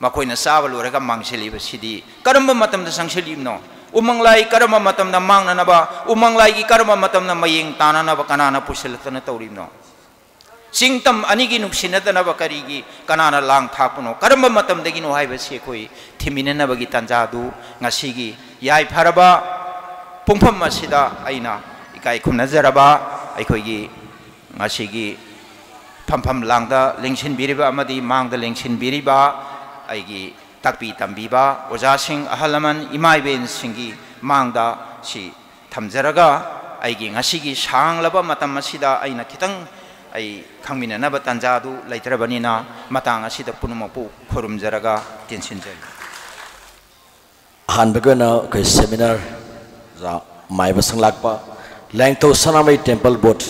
ꯃꯈꯣꯏꯅ ꯆꯥꯕ ꯂꯣꯏꯔꯒ ꯃꯥꯡꯁꯤꯜꯂꯤꯕꯁꯤꯗꯤ ꯀꯔꯝꯕ ꯃꯇꯝꯗ ꯆꯪꯁꯤꯜꯂꯤꯕꯅꯣ? ꯎꯃꯪ ꯂꯥꯏ ꯀꯔꯝꯕ ꯃꯇꯝꯗ ꯃꯥꯡꯅꯅꯕ, ꯎꯃꯪ ꯂꯥꯏꯒꯤ ꯀꯔꯝꯕ ꯃꯇꯝꯗ ꯃꯌꯦꯡ ꯇꯥꯅꯅꯕ ꯀꯅꯥꯅ ꯄꯨꯁꯤꯜꯂꯛꯇꯅ ꯇꯧꯔꯤꯕꯅꯣ? ꯆꯤꯡ ꯇꯝ ꯑꯅꯤꯒꯤ ꯅꯨꯡꯁꯤꯅꯗꯅꯕ ꯀꯔꯤꯒꯤ, ꯀꯅꯥꯅ ꯂꯥꯡ ꯊꯥꯛꯄꯅꯣ? ꯀꯔꯝꯕ ꯃꯇꯝꯗꯒꯤꯅꯣ ꯍꯥꯏꯕꯁꯤ ꯑꯩꯈꯣꯏ ꯊꯤꯃꯤꯟꯅꯅꯕꯒꯤ ꯇꯥꯟꯖꯥꯗꯨ ꯉꯁꯤꯒꯤ ꯌꯥꯏꯐꯔꯕ ꯄꯨꯡꯐꯝ ꯑꯁꯤꯗ ꯑꯩꯅ ꯏꯀꯥꯏ ꯈꯨꯝꯅꯖꯔꯕ ꯑꯩꯈꯣꯏꯒꯤ ꯉꯁꯤꯒꯤ ꯐꯝꯐꯝ ꯂꯥꯡꯗ ꯂꯦꯡꯁꯤꯟꯕꯤꯔꯤꯕ ꯑꯃꯗꯤ ꯃꯥꯡꯗ ꯂꯦꯡꯁꯤꯟꯕꯤꯔꯤꯕ ꯑꯩꯒꯤ ꯇꯥꯛꯄꯤ ꯇꯝꯕꯤꯕ ꯑꯣꯖꯥꯁꯤꯡ, ꯑꯍꯜ ꯂꯃꯟ, ꯏꯃꯥ ꯏꯕꯦꯟꯁꯤꯡꯒꯤ ꯃꯥꯡꯗ ꯁꯤ ꯊꯝꯖꯔꯒ, ꯑꯩꯒꯤ ꯉꯁꯤꯒꯤ ꯁꯥꯡꯂꯕ ꯃꯇꯝ ꯑꯁꯤꯗ ꯑꯩꯅ ꯈꯤꯇꯪ ꯑꯩ ꯈꯪꯃꯤꯟꯅꯅꯕ ꯇꯥꯟꯖꯥ ꯑꯗꯨ ꯂꯩꯇ꯭ꯔꯕꯅꯤꯅ, ꯃꯇꯥꯡ ꯑꯁꯤꯗ ꯄꯨꯝꯅꯃꯛꯄꯨ ꯈꯨꯔꯨꯝꯖꯔꯒ ꯇꯦꯟꯁꯤꯟꯖꯔꯤ꯫ ꯑꯍꯥꯟꯕꯒꯤ ꯑꯣꯏꯅ ꯑꯩꯈꯣꯏ seminar ꯑꯣꯖꯥ ꯃꯥꯏꯕ ꯁꯪꯂꯥꯛꯄ, ꯂꯥꯏꯅꯤꯡꯊꯧ ꯁꯅꯥꯃꯍꯤ temple board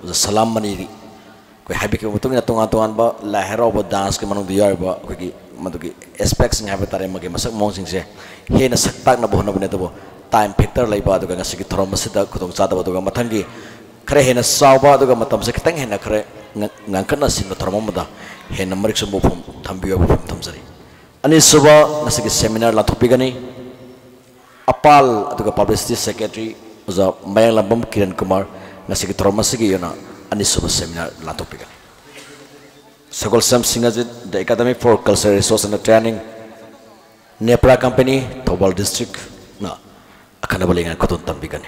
ꯑꯣꯖꯥ ꯁꯂꯥꯝ ꯃꯅꯤꯒꯤ ꯑꯩꯈꯣꯏ ꯍꯥꯏꯕꯤꯈꯤꯕ ꯃꯇꯨꯡ ꯏꯟꯅ ꯇꯣꯉꯥꯟ ꯇꯣꯉꯥꯟꯕ ꯂꯥꯏ ꯍꯔꯥꯎꯕ danceꯀꯤ ꯃꯅꯨꯡꯗ ꯌꯥꯎꯔꯤꯕ ꯑꯩꯈꯣꯏꯒꯤ ꯃꯗꯨꯒꯤ aspectꯁꯤꯡ ꯍꯥꯏꯕ ꯇꯥꯔꯦ, ꯃꯥꯒꯤ ꯃꯁꯛ ꯃꯑꯣꯡꯁꯤꯡꯁꯦ ꯍꯦꯟꯅ ꯁꯛ ꯇꯥꯛꯅꯕ ꯍꯣꯠꯅꯕꯅꯤ꯫ ꯑꯗꯨꯕꯨ time factor ꯂꯩꯕ, ꯑꯗꯨꯒ ꯉꯁꯤꯒꯤ ꯊꯧꯔꯝ ꯑꯁꯤꯗ ꯈꯨꯗꯣꯡꯆꯥꯗꯕ, ꯑꯗꯨꯒ ꯃꯊꯪꯒꯤ ꯈꯔ ꯍꯦꯟꯅ ꯆꯥꯎꯕ, ꯑꯗꯨꯒ ꯃꯇꯝꯁꯦ ꯈꯤꯇꯪ ꯍꯦꯟꯅ ꯈꯔ ꯉ-, ꯉꯟꯈꯠꯅ ꯁꯤꯟꯕ ꯊꯧꯔꯝ ꯑꯃꯗ ꯍꯦꯟꯅ ꯃꯔꯤꯛ ꯆꯨꯝꯕ ꯋꯥꯐꯝ ꯊꯝꯕꯤꯌꯨ ꯍꯥꯏꯕ ꯋꯥꯐꯝ ꯊꯝꯖꯔꯤ꯫ ꯑꯅꯤꯁꯨꯕ ꯉꯁꯤꯒꯤ seminar ꯂꯥꯟꯊꯣꯛꯄꯤꯒꯅꯤ ꯑꯄꯥꯜ, ꯑꯗꯨꯒ publicity secretary ꯑꯣꯖꯥ ꯃꯌꯥꯡꯂꯝꯕꯝ ꯀꯤꯔꯟ ꯀꯨꯃꯥꯔ ꯉꯁꯤꯒꯤ ꯊꯧꯔꯝ ꯑꯁꯤꯒꯤ ꯑꯣꯏꯅ ꯑꯅꯤꯁꯨꯕ seminar ꯂꯥꯟꯊꯣꯛꯄꯤꯒꯅꯤ꯫ ꯁꯒꯣꯜꯁꯝ ꯁꯤꯡꯍꯖꯤꯠ, the Academy for Cultural Resource and Training, ꯅꯦꯄ꯭ꯔꯥ company, Thoubal districtꯅ ꯑꯈꯟꯅꯕ ꯂꯩꯉꯥꯛ ꯈꯨꯗꯣꯜ ꯇꯝꯕꯤꯒꯅꯤ꯫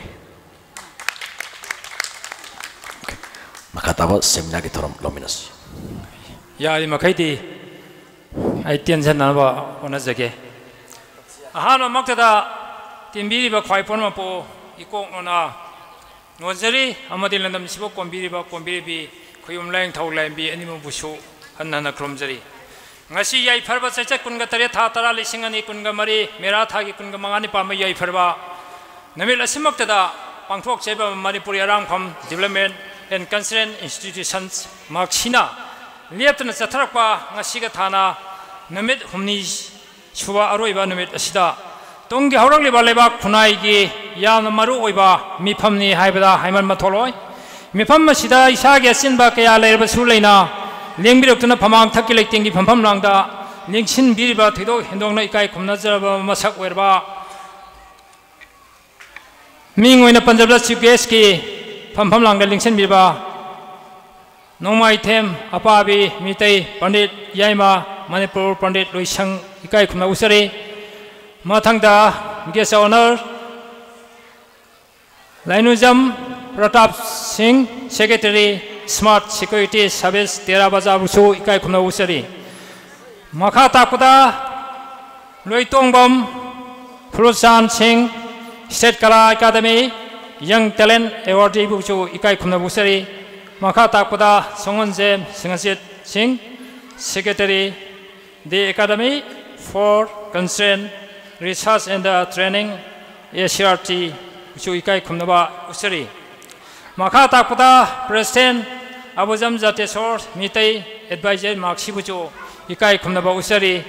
ꯃꯈꯥ ꯇꯥꯕ seminarꯒꯤ ꯊꯧꯔꯝ ꯂꯧꯃꯤꯟꯅꯁꯤ꯫ ꯌꯥꯔꯤꯃꯈꯩꯗꯤ ꯑꯩ ꯇꯦꯟꯖꯟꯅꯕ ꯍꯣꯠꯅꯖꯒꯦ꯫ ꯑꯍꯥꯟꯕꯃꯛꯇꯗ ꯇꯤꯟꯕꯤꯔꯤꯕ ꯈ꯭ꯋꯥꯏ ꯄꯨꯝꯅꯃꯛꯄꯨ ꯏꯀꯣꯛ ꯅꯣꯟꯅ ꯅꯣꯟꯖꯔꯤ ꯑꯃꯗꯤ ꯂꯝꯗꯝꯁꯤꯕꯨ ꯀꯣꯟꯕꯤꯔꯤꯕ ꯀꯣꯟꯕꯤꯔꯤꯕꯤ ꯈꯣꯌꯨꯝ ꯂꯥꯏꯅꯤꯡꯊꯧ ꯂꯥꯏꯔꯦꯝꯕꯤ ꯑꯅꯤꯃꯛꯄꯨꯁꯨ ꯍꯟꯅ ꯍꯟꯅ ꯈꯨꯔꯨꯝꯖꯔꯤ꯫ ꯉꯁꯤ ꯌꯥꯏꯐꯔꯕ ꯆꯩꯆꯠ ꯀꯨꯟꯒ ꯇꯔꯦꯠ, ꯊꯥ ꯇꯔꯥ, ꯂꯤꯁꯤꯡ ꯑꯅꯤ ꯀꯨꯟꯒ ꯃꯔꯤ, ꯃꯦꯔꯥ ꯊꯥꯒꯤ ꯀꯨꯟꯒ ꯃꯉꯥꯅꯤ ꯄꯥꯟꯕ ꯌꯥꯏꯐꯔꯕ ꯅꯨꯃꯤꯠ ꯑꯁꯤꯃꯛꯇꯗ ꯄꯥꯡꯊꯣꯛꯆꯔꯤꯕ Manipuri ꯑꯔꯥꯝꯈꯣꯝ Development and Cultural Institutions ꯃꯍꯥꯛꯁꯤꯅ ꯂꯦꯞꯇꯅ ꯆꯠꯊꯔꯛꯄ ꯉꯁꯤꯒ ꯊꯥꯅ ꯅꯨꯃꯤꯠ ꯍꯨꯝꯅꯤ ꯁꯨꯕ ꯑꯔꯣꯏꯕ ꯅꯨꯃꯤꯠ ꯑꯁꯤꯗ ꯇꯨꯡꯒꯤ ꯍꯧꯔꯛꯂꯤꯕ ꯂꯩꯕꯥꯛ ꯈꯨꯟꯅꯥꯏꯒꯤ ꯌꯥꯝꯅ ꯃꯔꯨ ꯑꯣꯏꯕ ꯃꯤꯐꯝꯅꯤ ꯍꯥꯏꯕꯗ ꯍꯥꯏꯃꯟꯕ ꯊꯣꯛꯂꯣꯏ꯫ ꯃꯤꯐꯝ ꯑꯁꯤꯗ ꯏꯁꯥꯒꯤ ꯑꯆꯤꯟꯕ ꯀꯌꯥ ꯂꯩꯔꯕꯁꯨ ꯂꯩꯅ ꯂꯦꯡꯕꯤꯔꯛꯇꯨꯅ ꯐꯝꯃꯥꯡ ꯊꯛꯀꯤ ꯂꯩꯇꯦꯡꯒꯤ ꯐꯝꯐꯝ ꯂꯥꯡꯗ ꯂꯦꯡꯁꯤꯟꯕꯤꯔꯤꯕ ꯊꯣꯏꯗꯣꯛ ꯍꯦꯟꯗꯣꯛꯅ ꯏꯀꯥꯏ ꯈꯨꯝꯅꯖꯔꯕ ꯃꯁꯛ ꯑꯣꯏꯔꯕ ꯃꯤꯡ ꯑꯣꯏꯅ ꯄꯟꯖꯕꯗ ꯆꯤꯐ ꯒꯦꯁꯀꯤ ꯐꯝꯐꯝ ꯂꯥꯡꯗ ꯂꯦꯡꯁꯤꯟꯕꯤꯕ ꯅꯣꯡꯃꯥꯏꯊꯦꯝ ꯑꯄꯥꯕꯤ ꯃꯤꯇꯩ ꯄꯟꯗꯤꯠ ꯌꯥꯏꯃ ꯃꯅꯤꯄꯨꯔ ꯄꯟꯗꯤꯠ ꯂꯣꯏꯁꯪ ꯏꯀꯥꯏ ꯈꯨꯝꯅ ꯎꯠꯆꯔꯤ꯫ ꯃꯊꯪꯗ ꯒꯦꯁ ꯑꯣꯅꯔ ꯂꯥꯏꯅꯨꯖꯝ ꯄ꯭ꯔꯇꯥꯞ ꯁꯤꯡ, ꯁꯦꯀ꯭ꯔꯦꯇꯔꯤ, ꯁ꯭ꯃꯥꯔꯠ ꯁꯦꯀ꯭ꯌꯨꯔꯤꯇꯤ ꯁꯥꯔꯚꯤꯁ, ꯇꯦꯔꯥ ꯕꯖꯥꯔꯕꯨꯁꯨ ꯏꯀꯥꯏ ꯈꯨꯝꯅ ꯎꯠꯆꯔꯤ꯫ ꯃꯈꯥ ꯇꯥꯛꯄꯗ ꯂꯣꯏꯇꯣꯡꯕꯝ ꯐꯨꯂꯨꯆꯥꯟ ꯁꯤꯡ, ꯁ꯭ꯇꯦꯠ ꯀꯂꯥ ꯑꯦꯀꯥꯗꯃꯤ ꯌꯪ ꯇꯦꯂꯦꯟ ꯑꯦꯋꯥꯔꯗꯤꯕꯨꯁꯨ ꯏꯀꯥꯏ ꯈꯨꯝꯅꯕ ꯎꯠꯆꯔꯤ꯫ ꯃꯈꯥ ꯇꯥꯛꯄꯗ ꯁꯣꯡꯉꯣꯟꯖꯦꯝ ꯁꯤꯡꯍꯖꯤꯠ ꯁꯤꯡ, secretary, the Academy for Concern, Research and Training, A C R T ꯕꯨꯁꯨ ꯏꯀꯥꯏ ꯈꯨꯝꯅꯕ ꯎꯠꯆꯔꯤ꯫ ꯃꯈꯥ ꯇꯥꯛꯄꯗ ꯄ꯭ꯔꯦꯁꯤꯗꯦꯟ ꯑꯕꯨꯖꯝ ꯖꯥꯇꯦꯁꯣꯔ ꯃꯤꯇꯩ ꯑꯦꯗꯚꯥꯏꯖꯔ ꯃꯥꯛꯁꯤꯕꯨꯁꯨ ꯏꯀꯥꯏ ꯈꯨꯝꯅꯕ ꯎꯠꯆꯔꯤ꯫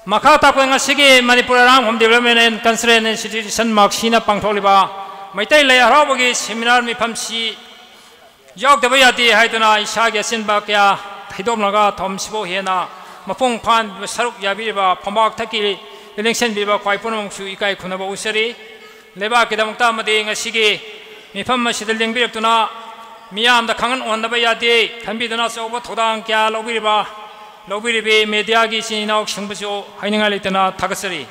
ꯃꯈꯥ ꯇꯥꯛꯄꯗ ꯉꯁꯤꯒꯤ Manipur Arangpham development and cultural institution ꯃꯥꯛꯁꯤꯅ ꯄꯥꯡꯊꯣꯛꯂꯤꯕ ꯃꯩꯇꯩ ꯂꯥꯏ ꯍꯔꯥꯎꯕꯒꯤ ꯁꯦꯃꯤꯅꯥꯔ ꯃꯤꯐꯝꯁꯤ ꯌꯥꯎꯗꯕ ꯌꯥꯗꯦ ꯍꯥꯏꯗꯨꯅ ꯏꯁꯥꯒꯤ ꯑꯆꯤꯟꯕ ꯀꯌꯥ ꯊꯩꯗꯣꯛꯂꯒ ꯊꯧꯔꯝꯁꯤꯕꯨ ꯍꯦꯟꯅ ꯃꯄꯨꯡ ꯐꯥꯍꯟꯕ ꯁꯔꯨꯛ ꯌꯥꯕꯤꯔꯤꯕ ꯐꯝꯕꯥꯛ ꯊꯛꯀꯤ ꯂꯦꯡꯁꯤꯟꯕꯤꯕ ꯈ꯭ꯋꯥꯏ ꯄꯨꯝꯅꯃꯛꯁꯨ ꯏꯀꯥꯏ ꯈꯨꯝꯅꯕ ꯎꯠꯆꯔꯤ꯫ ꯂꯩꯕꯥꯛꯀꯤꯗꯃꯛꯇ ꯑꯃꯗꯤ ꯉꯁꯤꯒꯤ ꯃꯤꯐꯝ ꯑꯁꯤꯗ ꯂꯦꯡꯕꯤꯔꯛꯇꯨꯅ ꯃꯤꯌꯥꯝꯗ ꯈꯪꯍꯟ ꯎꯍꯟꯗꯕ ꯌꯥꯗꯦ ꯈꯟꯕꯤꯗꯨꯅ ꯑꯆꯧꯕ ꯊꯧꯗꯥꯡ ꯀꯌꯥ ꯂꯧꯕꯤꯔꯤꯕ, ꯂꯧꯕꯤꯔꯤꯕꯤ ꯃꯦꯗꯤꯌꯥꯒꯤ ꯏꯆꯤꯟ ꯏꯅꯥꯎꯁꯤꯡꯕꯨꯁꯨ ꯍꯥꯏꯅꯤꯡꯉꯥꯏ ꯂꯩꯇꯅ ꯊꯥꯒꯠꯆꯔꯤ꯫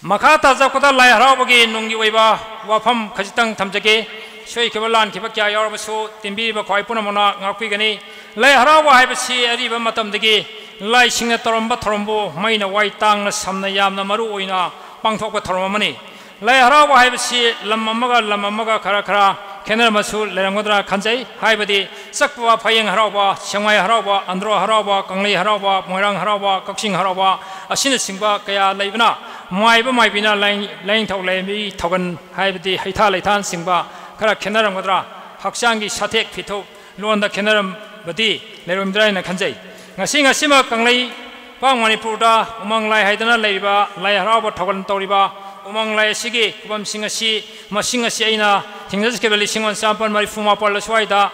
ꯃꯈꯥ ꯇꯥꯖꯔꯛꯄꯗ ꯂꯥꯏ ꯍꯔꯥꯎꯕꯒꯤ ꯅꯨꯡꯒꯤ ꯑꯣꯏꯕ ꯋꯥꯐꯝ ꯈꯖꯤꯛꯇꯪ ꯊꯝꯖꯒꯦ꯫ ꯁꯣꯏꯈꯤꯕ ꯂꯥꯟꯈꯤꯕ ꯀꯌꯥ ꯌꯥꯎꯔꯕꯁꯨ ꯇꯤꯟꯕꯤꯔꯤꯕ ꯈ꯭ꯋꯥꯏ ꯄꯨꯝꯅꯃꯛꯅ ꯉꯥꯛꯄꯤꯒꯅꯤ꯫ ꯂꯥꯏ ꯍꯔꯥꯎꯕ ꯍꯥꯏꯕꯁꯤ ꯑꯔꯤꯕ ꯃꯇꯝꯗꯒꯤ ꯂꯥꯏꯁꯤꯡꯅ ꯇꯧꯔꯝꯕ ꯊꯧꯔꯝꯕꯨ ꯃꯩꯅ ꯋꯥꯏ ꯇꯥꯡꯅ ꯁꯝꯅ ꯌꯥꯝꯅ ꯃꯔꯨ ꯑꯣꯏꯅ ꯄꯥꯡꯊꯣꯛꯄ ꯊꯧꯔꯝ ꯑꯃꯅꯤ꯫ ꯂꯥꯏ ꯍꯔꯥꯎꯕ ꯍꯥꯏꯕꯁꯤ ꯂꯝ ꯑꯃꯒ ꯂꯝ ꯑꯃꯒ ꯈꯔ ꯈꯔ ꯈꯦꯠꯅꯔꯝꯕꯁꯨ ꯂꯩꯔꯝꯒꯗ꯭ꯔꯥ ꯈꯟꯖꯩ꯫ ꯍꯥꯏꯕꯗꯤ ꯆꯛꯄ ꯐꯌꯦꯡ ꯍꯔꯥꯎꯕ, ꯁꯦꯡꯃꯥꯏ ꯍꯔꯥꯎꯕ, ꯑꯟꯗ꯭ꯔꯣ ꯍꯔꯥꯎꯕ, ꯀꯪꯂꯩ ꯍꯔꯥꯎꯕ, ꯃꯣꯏꯔꯥꯡ ꯍꯔꯥꯎꯕ, ꯀꯛꯆꯤꯡ ꯍꯔꯥꯎꯕ ꯑꯁꯤꯅꯆꯤꯡꯕ ꯀꯌꯥ ꯂꯩꯕꯅ ꯃꯥꯏꯕ ꯃꯥꯏꯕꯤꯅ ꯂꯥꯏ-, ꯂꯥꯏꯅꯤꯡꯊꯧ ꯂꯥꯏꯔꯦꯝꯕꯤ ꯊꯧꯒꯜ ꯍꯥꯏꯕꯗꯤ ꯍꯩꯊꯥ ꯂꯩꯊꯥꯅꯆꯤꯡꯕ ꯈꯔ ꯈꯦꯠꯅꯔꯝꯒꯗ꯭ꯔꯥ, ꯍꯛꯆꯥꯡꯒꯤ ꯁꯥꯊꯦꯛ ꯐꯤꯊꯨꯞ ꯂꯣꯟꯗ ꯈꯦꯠꯅꯔꯝ-, ꯕꯗꯤ ꯂꯩꯔꯣꯏꯗ꯭ꯔꯥ ꯍꯥꯏꯅ ꯈꯟꯖꯩ꯫ ꯉꯁꯤ ꯉꯁꯤꯃꯛ ꯀꯪꯂꯩꯄꯥꯛ ꯃꯅꯤꯄꯨꯔꯗ ꯎꯃꯪ ꯂꯥꯏ ꯍꯥꯏꯗꯨꯅ ꯂꯩꯔꯤꯕ, ꯂꯥꯏ ꯍꯔꯥꯎꯕ ꯊꯧꯒꯜ ꯇꯧꯔꯤꯕ ꯎꯃꯪ ꯂꯥꯏ ꯑꯁꯤꯒꯤ ꯈꯨꯕꯝꯁꯤꯡ ꯑꯁꯤ, ꯃꯁꯤꯡ ꯑꯁꯤ ꯑꯩꯅ ꯊꯦꯡꯅꯖꯈꯤꯕ ꯂꯤꯁꯤꯡ ꯑꯃ ꯆꯥꯃꯥꯄꯜ ꯃꯔꯤꯐꯨ ꯃꯥꯄꯜ ꯑꯁ꯭ꯋꯥꯏꯗ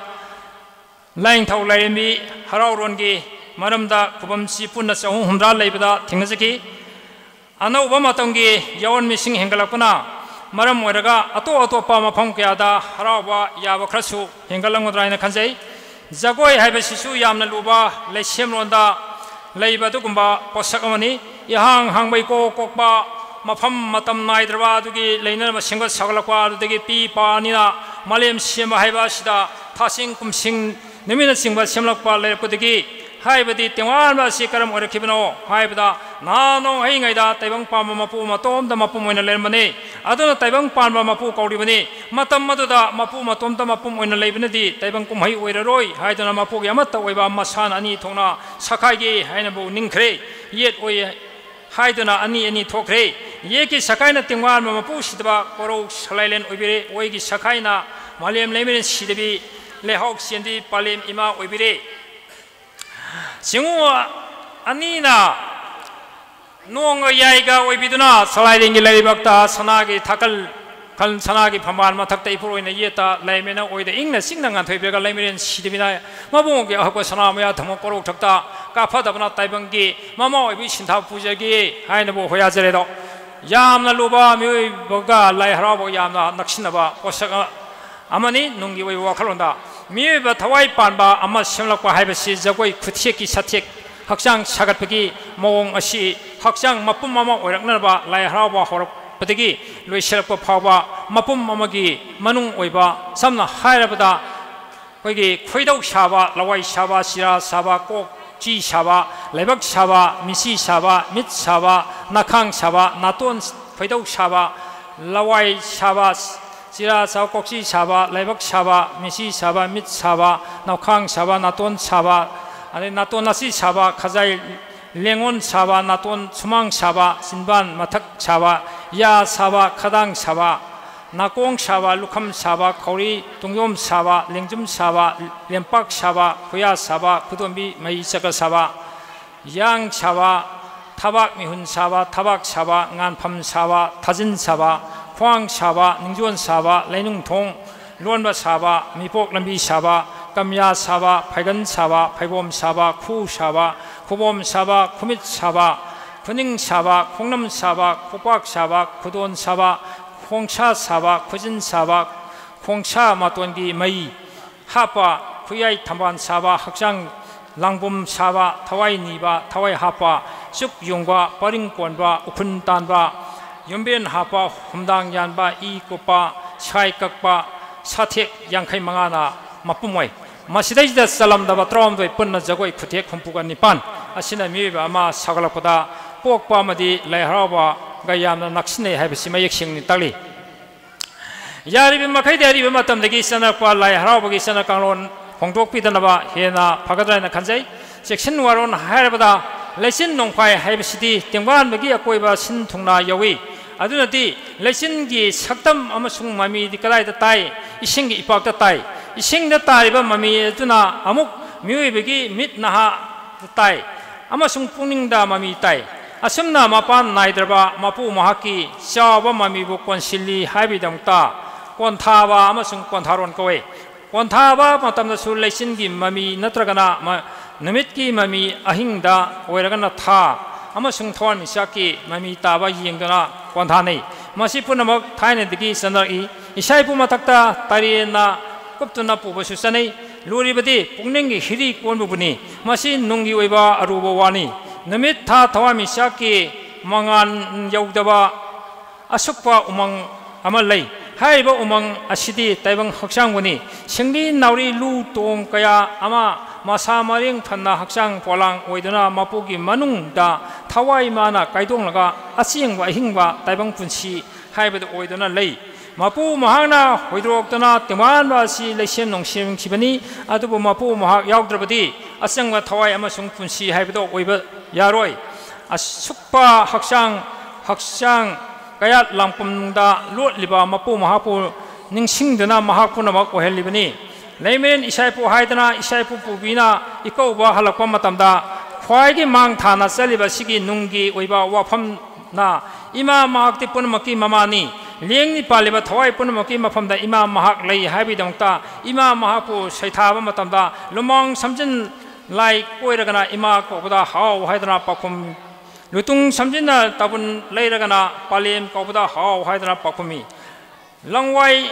ꯂꯥꯏꯅꯤꯡꯊꯧ ꯂꯥꯏꯔꯦꯝꯕꯤ ꯍꯔꯥꯎꯔꯣꯟꯒꯤ ꯃꯔꯝꯗ ꯈꯨꯕꯝꯁꯤ ꯄꯨꯟꯅ ꯆꯍꯨꯝ ꯍꯨꯝꯗ꯭ꯔꯥ ꯂꯩꯕꯗ ꯊꯦꯡꯅꯖꯈꯤ꯫ ꯑꯅꯧꯕ ꯃꯇꯝꯒꯤ ꯌꯥꯑꯣꯟꯃꯤꯁꯤꯡ ꯍꯦꯟꯒꯠꯂꯛꯄꯅ ꯃꯔꯝ ꯑꯣꯏꯔꯒ ꯑꯇꯣꯞ ꯑꯇꯣꯞꯄ ꯃꯐꯝ ꯀꯌꯥꯗ ꯍꯔꯥꯎꯕ ꯌꯥꯕ ꯈꯔꯁꯨ ꯍꯦꯟꯒꯠꯂꯝꯒꯗ꯭ꯔꯥ ꯍꯥꯏꯅ ꯈꯟꯖꯩ꯫ ꯖꯒꯣꯏ ꯍꯥꯏꯕꯁꯤꯁꯨ ꯌꯥꯝꯅ ꯂꯨꯕ ꯂꯩꯁꯦꯝꯂꯣꯟꯗ ꯂꯩꯕ ꯑꯗꯨꯒꯨꯝꯕ ꯄꯣꯠꯁꯛ ꯑꯃꯅꯤ꯫ ꯏꯍꯥꯡ ꯍꯥꯡꯕ ꯏꯀꯣꯛ ꯀꯣꯛꯄ, ꯃꯐꯝ ꯃꯇꯝ ꯅꯥꯏꯗ꯭ꯔꯕ ꯑꯗꯨꯒꯤ ꯂꯩꯅꯅꯕ ꯁꯦꯝꯒꯠ ꯁꯥꯒꯠꯂꯛꯄ, ꯑꯗꯨꯗꯒꯤ ꯄꯤ ꯄꯥꯅꯤꯅ ꯃꯥꯂꯦꯝ ꯁꯦꯝꯕ ꯍꯥꯏꯕ ꯑꯁꯤꯗ ꯊꯥꯁꯤꯡ ꯀꯨꯝꯁꯤꯡ ꯅꯨꯃꯤꯠꯅꯆꯤꯡꯕ ꯁꯦꯝꯂꯛꯄ ꯂꯩꯔꯛꯄꯗꯒꯤ, ꯍꯥꯏꯕꯗꯤ ꯇꯦꯡꯋꯥꯟꯕ ꯑꯁꯤ ꯀꯔꯝ ꯑꯣꯏꯔꯛꯈꯤꯕꯅꯣ ꯍꯥꯏꯕꯗ, ꯅꯍꯥ ꯅꯣꯡꯍꯩꯉꯩꯗ ꯇꯥꯏꯕꯪ ꯄꯥꯟꯕ ꯃꯄꯨ ꯃꯇꯣꯝꯇ ꯃꯄꯨꯝ ꯑꯣꯏꯅ ꯂꯩꯔꯝꯕꯅꯤ꯫ ꯑꯗꯨꯅ ꯇꯥꯏꯕꯪ ꯄꯥꯟꯕ ꯃꯄꯨ ꯀꯧꯔꯤꯕꯅꯤ꯫ ꯃꯇꯝ ꯑꯗꯨꯗ ꯃꯄꯨ ꯃꯇꯣꯝꯇ ꯃꯄꯨꯝ ꯑꯣꯏꯅ ꯂꯩꯕꯅꯗꯤ ꯇꯥꯏꯕꯪ ꯀꯨꯝꯍꯩ ꯑꯣꯏꯔꯔꯣꯏ ꯍꯥꯏꯗꯨꯅ ꯃꯄꯨꯒꯤ ꯑꯃꯠꯇ ꯑꯣꯏꯕ ꯃꯁꯥꯟꯅ ꯑꯅꯤ ꯊꯣꯛꯅ ꯁꯈꯥꯏꯒꯦ ꯍꯥꯏꯅꯕꯨ ꯅꯤꯡꯈ꯭ꯔꯦ꯫ ꯌꯦꯠ ꯑꯣꯏ ꯍꯥꯏꯗꯨꯅ ꯑꯅꯤ ꯑꯅꯤ ꯊꯣꯛꯈ꯭ꯔꯦ꯫ ꯌꯦꯠꯀꯤ ꯁꯈꯥꯏꯅ ꯇꯦꯡꯋꯥꯟꯕ ꯃꯄꯨ ꯁꯤꯗꯕ ꯀꯣꯔꯧ ꯁꯂꯥꯏꯂꯦꯟ ꯑꯣꯏꯕꯤꯔꯦ꯫ ꯑꯣꯏꯒꯤ ꯁꯈꯥꯏꯅ ꯃꯥꯂꯦꯝ ꯂꯩꯃꯔꯦꯟ ꯁꯤꯗꯕꯤ ꯂꯩꯍꯥꯎ ꯆꯦꯟꯕꯤ ꯄꯥꯂꯦꯝ ꯏꯃꯥ ꯑꯣꯏꯕꯤꯔꯦ꯫ ꯆꯤꯡꯉꯨ ꯑꯅꯤꯅ ꯅꯣꯡꯒ ꯌꯥꯏꯒ ꯑꯣꯏꯕꯤꯗꯨꯅ ꯁꯂꯥꯏꯔꯦꯟꯒꯤ ꯂꯩꯕꯥꯛꯇ ꯁꯅꯥꯒꯤ ꯊꯥꯀꯜ, ꯈꯜ ꯁꯅꯥꯒꯤ ꯐꯝꯕꯥꯜ ꯃꯊꯛꯇ ꯏꯄꯨꯔꯣꯏꯅ ꯌꯦꯠꯇ ꯂꯩꯃꯦꯅ ꯑꯣꯏꯗ ꯏꯪꯅ ꯆꯤꯛꯅ ꯉꯥꯟꯊꯣꯏꯕꯤꯔꯒ ꯂꯩꯃꯔꯦꯟ ꯁꯤꯗꯕꯤꯅ ꯃꯕꯨꯡꯒꯤ ꯑꯍꯛꯄ ꯁꯅꯥ ꯃꯌꯥ ꯊꯝꯃ ꯀꯣꯔꯧꯊꯛꯇ ꯀꯥꯐꯗꯕꯅ ꯇꯥꯏꯕꯪꯒꯤ ꯃꯃꯥ ꯑꯣꯏꯕꯤ ꯁꯤꯟꯊꯥ ꯄꯨꯖꯒꯦ ꯍꯥꯏꯅꯕꯨ ꯍꯣꯌꯥꯖꯔꯦꯗꯣ꯫ ꯌꯥꯝꯅ ꯂꯨꯕ ꯃꯤꯑꯣꯏꯕꯒ ꯂꯥꯏ ꯍꯔꯥꯎꯕ ꯌꯥꯝꯅ ꯅꯛꯁꯤꯟꯅꯕ ꯄꯣꯠꯁꯛ ꯑꯃꯅꯤ꯫ ꯅꯨꯡꯒꯤ ꯑꯣꯏꯕ ꯋꯥꯈꯜꯂꯣꯟꯗ ꯃꯤꯑꯣꯏꯕ ꯊꯋꯥꯏ ꯄꯥꯟꯕ ꯑꯃ ꯁꯦꯝꯂꯛꯄ ꯍꯥꯏꯕꯁꯤ ꯖꯒꯣꯏ ꯈꯨꯠꯊꯦꯛꯀꯤ ꯁꯥꯊꯦꯛ ꯍꯛꯆꯥꯡ ꯁꯥꯒꯠꯄꯒꯤ ꯃꯑꯣꯡ ꯑꯁꯤ ꯍꯛꯆꯥꯡ ꯃꯄꯨꯝ ꯑꯃ ꯑꯣꯏꯔꯛꯅꯕ ꯂꯥꯏ ꯍꯔꯥꯎꯕ ꯍꯧꯔꯛꯄꯗꯒꯤ ꯂꯣꯏꯁꯤꯜꯂꯛꯄ ꯐꯥꯎꯕ ꯃꯄꯨꯝ ꯑꯃꯒꯤ ꯃꯅꯨꯡ ꯑꯣꯏꯕ, ꯁꯝꯅ ꯍꯥꯏꯔꯕꯗ ꯑꯩꯈꯣꯏꯒꯤ ꯈꯣꯏꯗꯧ ꯁꯥꯕ, ꯂꯋꯥꯏ ꯁꯥꯕ, ꯆꯤꯔꯥ ꯁꯥꯕ, ꯀꯣꯛ ꯆꯤ ꯁꯥꯕ, ꯂꯥꯏꯕꯛ ꯁꯥꯕ, ꯃꯤꯆꯤ ꯁꯥꯕ, ꯃꯤꯠ ꯁꯥꯕ, ꯅꯈꯥꯡ ꯁꯥꯕ, ꯅꯥꯇꯣꯟ ꯈꯣꯏꯗꯧ ꯁꯥꯕ, ꯂꯋꯥꯏ ꯁꯥꯕ, ꯆꯤꯔꯥ ꯁꯥꯕ, ꯀꯣꯛꯆꯤ ꯁꯥꯕ, ꯂꯥꯏꯕꯛ ꯁꯥꯕ, ꯃꯤꯆꯤ ꯁꯥꯕ, ꯃꯤꯠ ꯁꯥꯕ, ꯅꯈꯥꯡ ꯁꯥꯕ, ꯅꯥꯇꯣꯟ ꯁꯥꯕ, ꯑꯗꯩ ꯅꯥꯇꯣꯟ ꯅꯥꯆꯤ ꯁꯥꯕ, ꯈꯖꯥꯏ ꯂꯦꯡꯉꯣꯟ ꯁꯥꯕ, ꯅꯥꯇꯣꯟ ꯁꯨꯃꯥꯡ ꯁꯥꯕ, ꯆꯤꯟꯕꯥꯟ ꯃꯊꯛ ꯁꯥꯕ, ꯌꯥ ꯁꯥꯕ, ꯈꯗꯥꯡ ꯁꯥꯕ, ꯅꯥꯀꯣꯡ ꯁꯥꯕ, ꯂꯨꯈꯝ ꯁꯥꯕ, ꯈꯧꯔꯤ ꯇꯨꯡꯌꯣꯝ ꯁꯥꯕ, ꯂꯦꯡꯖꯨꯝ ꯁꯥꯕ, ꯂꯦꯝꯄꯥꯛ ꯁꯥꯕ, ꯈꯨꯌꯥ ꯁꯥꯕ, ꯈꯨꯗꯣꯝꯕꯤ ꯃꯍꯤ ꯆꯀ꯭ꯔ ꯁꯥꯕ, ꯌꯥꯡ ꯁꯥꯕ, ꯊꯕꯥꯛ ꯃꯤꯍꯨꯟ ꯁꯥꯕ, ꯊꯕꯥꯛ ꯁꯥꯕ, ꯉꯥꯟꯐꯝ ꯁꯥꯕ, ꯊꯥꯖꯤꯟ ꯁꯥꯕ, ꯈ꯭ꯋꯥꯡ ꯁꯥꯕ, ꯅꯤꯡꯖꯣꯟ ꯁꯥꯕ, ꯂꯩꯅꯨꯡ ꯊꯣꯡ ꯂꯣꯟꯕ ꯁꯥꯕ, ꯃꯤꯄꯣꯛ ꯂꯝꯕꯤ ꯁꯥꯕ, ꯀꯝꯌꯥ ꯁꯥꯕ, ꯐꯩꯒꯟ ꯁꯥꯕ, ꯐꯩꯕꯣꯝ ꯁꯥꯕ, ꯈꯨ ꯁꯥꯕ, ꯈꯨꯕꯣꯝ ꯁꯥꯕ, ꯈꯨꯃꯤꯠ ꯁꯥꯕ, ꯈꯨꯅꯤꯡ ꯁꯥꯕ, ꯈꯣꯡꯅꯝ ꯁꯥꯕ, ꯈꯨꯄꯥꯛ ꯁꯥꯕ, ꯈꯨꯗꯣꯟ ꯁꯥꯕ, ꯈꯣꯡꯁꯥ ꯁꯥꯕ, ꯈꯨꯖꯤꯟ ꯁꯥꯕ, ꯈꯣꯡꯁꯥ ꯃꯇꯣꯟꯒꯤ ꯃꯩ ꯍꯥꯞꯄ, ꯈꯨꯌꯥꯏ ꯊꯝꯕꯥꯜ ꯁꯥꯕ, ꯍꯛꯆꯥꯡ ꯂꯥꯡꯕꯨꯝ ꯁꯥꯕ, ꯊꯋꯥꯏ ꯅꯤꯕ, ꯊꯋꯥꯏ ꯍꯥꯞꯄ, ꯆꯨꯛ ꯌꯨꯡꯕ, ꯄꯔꯤꯡ ꯀꯣꯟꯕ, ꯎꯐꯨꯟ ꯇꯥꯟꯕ, ꯌꯨꯝꯕꯦꯟ ꯍꯥꯞꯄ, ꯍꯨꯝꯗꯥꯡ ꯌꯥꯟꯕ, ꯏ ꯀꯨꯞꯄ, ꯁꯥꯏ ꯀꯛꯄ, ꯁꯥꯊꯦꯛ ꯌꯥꯡꯈꯩ ꯃꯉꯥꯅ ꯃꯄꯨꯝ ꯑꯣꯏ꯫ ꯃꯁꯤꯗꯩꯁꯤꯗ ꯆꯜꯂꯝꯗꯕ ꯇꯔꯥꯍꯨꯝꯗꯣꯏ ꯄꯨꯟꯅ ꯖꯒꯣꯏ ꯈꯨꯊꯦꯛ ꯍꯨꯝꯐꯨꯒ ꯅꯤꯄꯥꯟ ꯑꯁꯤꯅ ꯃꯤꯑꯣꯏꯕ ꯑꯃ ꯁꯥꯒꯠꯂꯛꯄꯗ ꯄꯣꯛꯄ ꯑꯃꯗꯤ ꯂꯥꯏ ꯍꯔꯥꯎꯕꯒ ꯌꯥꯝꯅ ꯅꯛꯁꯤꯟꯅꯩ ꯍꯥꯏꯕꯁꯤ ꯃꯌꯦꯛ ꯁꯦꯡꯅ ꯇꯥꯛꯂꯤ꯫ ꯌꯥꯔꯤꯕ ꯃꯈꯩꯗꯤ ꯑꯔꯤꯕ ꯃꯇꯝꯗꯒꯤ ꯆꯠꯅꯔꯛꯄ ꯂꯥꯏ ꯍꯔꯥꯎꯕꯒꯤ ꯆꯠꯅ ꯀꯥꯡꯂꯣꯟ ꯍꯣꯡꯗꯣꯛꯄꯤꯗꯅꯕ ꯍꯦꯟꯅ ꯐꯒꯗ꯭ꯔꯥ ꯍꯥꯏꯅ ꯈꯟꯖꯩ꯫ ꯆꯦꯛꯁꯤꯟ ꯋꯥꯔꯣꯟ ꯍꯥꯏꯔꯕꯗ ꯂꯩꯆꯤꯟ ꯅꯣꯡꯐꯥꯏ ꯍꯥꯏꯕꯁꯤꯗꯤ ꯇꯦꯡꯕꯥꯟꯕꯒꯤ ꯑꯀꯣꯏꯕ ꯁꯤꯟ ꯊꯨꯡꯅ ꯌꯧꯏ꯫ ꯑꯗꯨꯅꯗꯤ ꯂꯩꯆꯤꯟꯒꯤ ꯁꯛꯇꯝ ꯑꯃꯁꯨꯡ ꯃꯃꯤꯗꯤ ꯀꯗꯥꯏꯗ ꯇꯥꯏ? ꯏꯁꯤꯡꯒꯤ ꯏꯄꯥꯛꯇ ꯇꯥꯏ꯫ ꯏꯁꯤꯡꯗ ꯇꯥꯔꯤꯕ ꯃꯃꯤ ꯑꯗꯨꯅ ꯑꯃꯨꯛ ꯃꯤꯑꯣꯏꯕꯒꯤ ꯃꯤꯠ ꯅꯍꯥꯗ ꯇꯥꯏ ꯑꯃꯁꯨꯡ ꯄꯨꯛꯅꯤꯡꯗ ꯃꯃꯤ ꯇꯥꯏ꯫ ꯑꯁꯨꯝꯅ ꯃꯄꯥꯟ ꯅꯥꯏꯗ꯭ꯔꯕ ꯃꯄꯨ ꯃꯍꯥꯛꯀꯤ ꯆꯥꯎꯕ ꯃꯃꯤꯕꯨ ꯀꯣꯟꯁꯤꯜꯂꯤ ꯍꯥꯏꯕꯒꯤꯗꯃꯛꯇ ꯀꯣꯟꯊꯥꯕ ꯑꯃꯁꯨꯡ ꯀꯣꯟꯊꯥꯔꯣꯟ ꯀꯧꯏ꯫ ꯀꯣꯟꯊꯥꯕ ꯃꯇꯝꯗꯁꯨ ꯂꯩꯆꯤꯟꯒꯤ ꯃꯃꯤ ꯅꯠꯇ꯭ꯔꯒꯅ ꯃ-, ꯅꯨꯃꯤꯠꯀꯤ ꯃꯃꯤ, ꯑꯍꯤꯡꯗ ꯑꯣꯏꯔꯒꯅ ꯊꯥ ꯑꯃꯁꯨꯡ ꯊꯋꯥꯟꯃꯤꯆꯥꯛꯀꯤ ꯃꯃꯤ ꯇꯥꯕ ꯌꯦꯡꯗꯨꯅ ꯀꯣꯟꯊꯥꯅꯩ꯫ ꯃꯁꯤ ꯄꯨꯝꯅꯃꯛ ꯊꯥꯏꯅꯗꯒꯤ ꯆꯠꯅꯔꯛꯏ꯫ ꯏꯁꯥ ꯏꯄꯨ ꯃꯊꯛꯇ ꯇꯔꯦꯠꯅ ꯀꯨꯞꯇꯨꯅ ꯄꯨꯕꯁꯨ ꯆꯠꯅꯩ꯫ ꯂꯨꯔꯤꯕꯗꯤ ꯄꯨꯛꯅꯤꯡꯒꯤ ꯍꯤꯔꯤ ꯀꯣꯟꯕꯕꯨꯅꯤ꯫ ꯃꯁꯤ ꯅꯨꯡꯒꯤ ꯑꯣꯏꯕ ꯑꯔꯨꯕ ꯋꯥꯅꯤ꯫ ꯅꯨꯃꯤꯠ, ꯊꯥ, ꯊꯋꯥꯟꯃꯤꯆꯥꯛꯀꯤ ꯃꯉꯥꯜ ꯌꯧꯗꯕ ꯑꯁꯨꯛꯄ ꯎꯃꯪ ꯑꯃ ꯂꯩ꯫ ꯍꯥꯏꯔꯤꯕ ꯎꯃꯪ ꯑꯁꯤꯗꯤ ꯇꯥꯏꯕꯪ ꯍꯛꯆꯥꯡꯕꯨꯅꯤ꯫ ꯁꯤꯡꯂꯤ ꯅꯥꯎꯔꯤ ꯂꯨ ꯇꯣꯡ ꯀꯌꯥ ꯑꯃ ꯃꯁꯥ ꯃꯔꯦꯡ ꯐꯅ ꯍꯛꯆꯥꯡ ꯄꯣꯂꯥꯡ ꯑꯣꯏꯗꯨꯅ ꯃꯄꯨꯒꯤ ꯃꯅꯨꯡꯗ ꯊꯋꯥꯏ ꯃꯥꯅ ꯀꯥꯏꯗꯣꯛꯂꯒ ꯑꯁꯦꯡꯕ ꯑꯍꯤꯡꯕ ꯇꯥꯏꯕꯪ ꯄꯨꯟꯁꯤ ꯍꯥꯏꯕꯗꯨ ꯑꯣꯏꯗꯨꯅ ꯂꯩ꯫ ꯃꯄꯨ ꯃꯍꯥꯛꯅ ꯍꯣꯏꯗꯣꯔꯛꯇꯨꯅ ꯇꯦꯡꯕꯥꯟꯕ ꯑꯁꯤ ꯂꯩꯁꯦꯝ ꯅꯨꯡꯁꯦꯝꯈꯤꯕꯅꯤ꯫ ꯑꯗꯨꯕꯨ ꯃꯄꯨ ꯃꯍꯥꯛ ꯌꯥꯎꯗ꯭ꯔꯕꯗꯤ ꯑꯆꯪꯕ ꯊꯋꯥꯏ ꯑꯃꯁꯨꯡ ꯄꯨꯟꯁꯤ ꯍꯥꯏꯕꯗꯨ ꯑꯣꯏꯕ ꯌꯥꯔꯣꯏ꯫ ꯑꯁꯨꯛꯄ ꯍꯛꯆꯥꯡ, ꯍꯛꯆꯥꯡ ꯀꯌꯥꯠ ꯂꯥꯡꯐꯝꯗ ꯂꯣꯠꯂꯤꯕ ꯃꯄꯨ ꯃꯍꯥꯛꯄꯨ ꯅꯤꯡꯁꯤꯡꯗꯨꯅ ꯃꯍꯥꯛ ꯄꯨꯝꯅꯃꯛ ꯑꯣꯏꯍꯜꯂꯤꯕꯅꯤ꯫ ꯂꯩꯃꯔꯦꯟ ꯏꯁꯥꯏꯄꯨ ꯍꯥꯏꯗꯅ ꯏꯁꯥꯏꯄꯨ ꯄꯨꯕꯤꯅ ꯏꯀꯧꯕ ꯍꯜꯂꯛꯄ ꯃꯇꯝꯗ ꯈ꯭ꯋꯥꯏꯒꯤ ꯃꯥꯡ ꯊꯥꯅ ꯆꯠꯂꯤꯕ ꯁꯤꯒꯤ ꯅꯨꯡꯒꯤ ꯑꯣꯏꯕ ꯋꯥꯐꯝꯅ ꯏꯃꯥ ꯃꯍꯥꯛꯇꯤ ꯄꯨꯝꯅꯃꯛꯀꯤ ꯃꯃꯥꯅꯤ꯫ ꯂꯦꯡꯅꯤ ꯄꯥꯜꯂꯤꯕ ꯊꯋꯥꯏ ꯄꯨꯝꯅꯃꯛꯀꯤ ꯃꯐꯝꯗ ꯏꯃꯥ ꯃꯍꯥꯛ ꯂꯩ ꯍꯥꯏꯕꯒꯤꯗꯃꯛꯇ ꯏꯃꯥ ꯃꯍꯥꯛꯄꯨ ꯁꯩꯊꯥꯕ ꯃꯇꯝꯗ ꯂꯨꯃꯥꯡ ꯁꯝꯖꯤꯟ ꯂꯥꯏ ꯀꯣꯏꯔꯒꯅ ꯏꯃꯥ ꯀꯧꯕꯗ ꯍꯥꯎ ꯍꯥꯏꯗꯅ ꯄꯥꯎꯈꯨꯝ ꯂꯨꯇꯨꯡ ꯁꯝꯖꯤꯟꯅ ꯇꯥꯕꯨꯟ ꯂꯩꯔꯒꯅ ꯄꯥꯂꯦꯝ ꯀꯧꯕꯗ ꯍꯥꯎ ꯍꯥꯏꯗꯅ ꯄꯥꯎꯈꯨꯝꯃꯤ꯫ ꯂꯪꯋꯥꯏ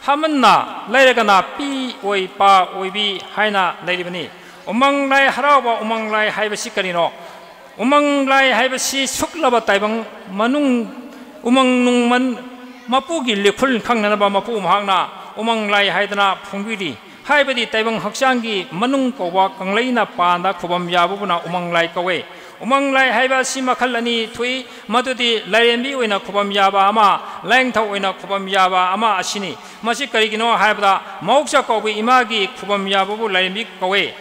ꯍꯥꯃꯟꯅ ꯂꯩꯔꯒꯅ ꯄꯤ ꯑꯣꯏ ꯄꯥ ꯑꯣꯏꯕꯤ ꯍꯥꯏꯅ ꯂꯩꯔꯤꯕꯅꯤ꯫ ꯎꯃꯪ ꯂꯥꯏ ꯍꯔꯥꯎꯕ ꯎꯃꯪ ꯂꯥꯏ ꯍꯥꯏꯕꯁꯤ ꯀꯔꯤꯅꯣ? ꯎꯃꯪ ꯂꯥꯏ ꯍꯥꯏꯕꯁꯤ ꯁꯨꯛꯂꯕ ꯇꯥꯏꯕꯪ ꯃꯅꯨꯡ ꯎꯃꯪ ꯅꯨꯡꯃꯟ ꯃꯄꯨꯒꯤ ꯂꯤꯈꯨꯜ ꯈꯪꯅꯅꯕ ꯃꯄꯨ ꯃꯍꯥꯛꯅ ꯎꯃꯪ ꯂꯥꯏ ꯍꯥꯏꯗꯅ ꯐꯣꯡꯕꯤꯔꯤ꯫ ꯍꯥꯏꯕꯗꯤ ꯇꯥꯏꯕꯪ ꯍꯛꯆꯥꯡꯒꯤ ꯃꯅꯨꯡ ꯀꯧꯕ ꯀꯪꯂꯩꯅ ꯄꯥꯟꯗ ꯈꯨꯕꯝ ꯌꯥꯕꯕꯨꯅ ꯎꯃꯪ ꯂꯥꯏ ꯀꯧꯋꯦ꯫ ꯎꯃꯪ ꯂꯥꯏ ꯍꯥꯏꯕ ꯑꯁꯤ ꯃꯈꯜ ꯑꯅꯤ ꯊꯣꯛꯏ, ꯃꯗꯨꯗꯤ ꯂꯥꯏꯔꯦꯝꯕꯤ ꯑꯣꯏꯅ ꯈꯨꯕꯝ ꯌꯥꯕ ꯑꯃ, ꯂꯥꯏꯅꯤꯡꯊꯧ ꯑꯣꯏꯅ ꯈꯨꯕꯝ ꯌꯥꯕ ꯑꯃ ꯑꯁꯤꯅꯤ꯫ ꯃꯁꯤ ꯀꯔꯤꯒꯤꯅꯣ ꯍꯥꯏꯕꯗ ꯃꯍꯧꯁꯥ ꯀꯧꯕ ꯏꯃꯥꯒꯤ ꯈꯨꯕꯝ ꯌꯥꯕꯕꯨ ꯂꯥꯏꯔꯦꯝꯕꯤ ꯀꯧꯋꯦ꯫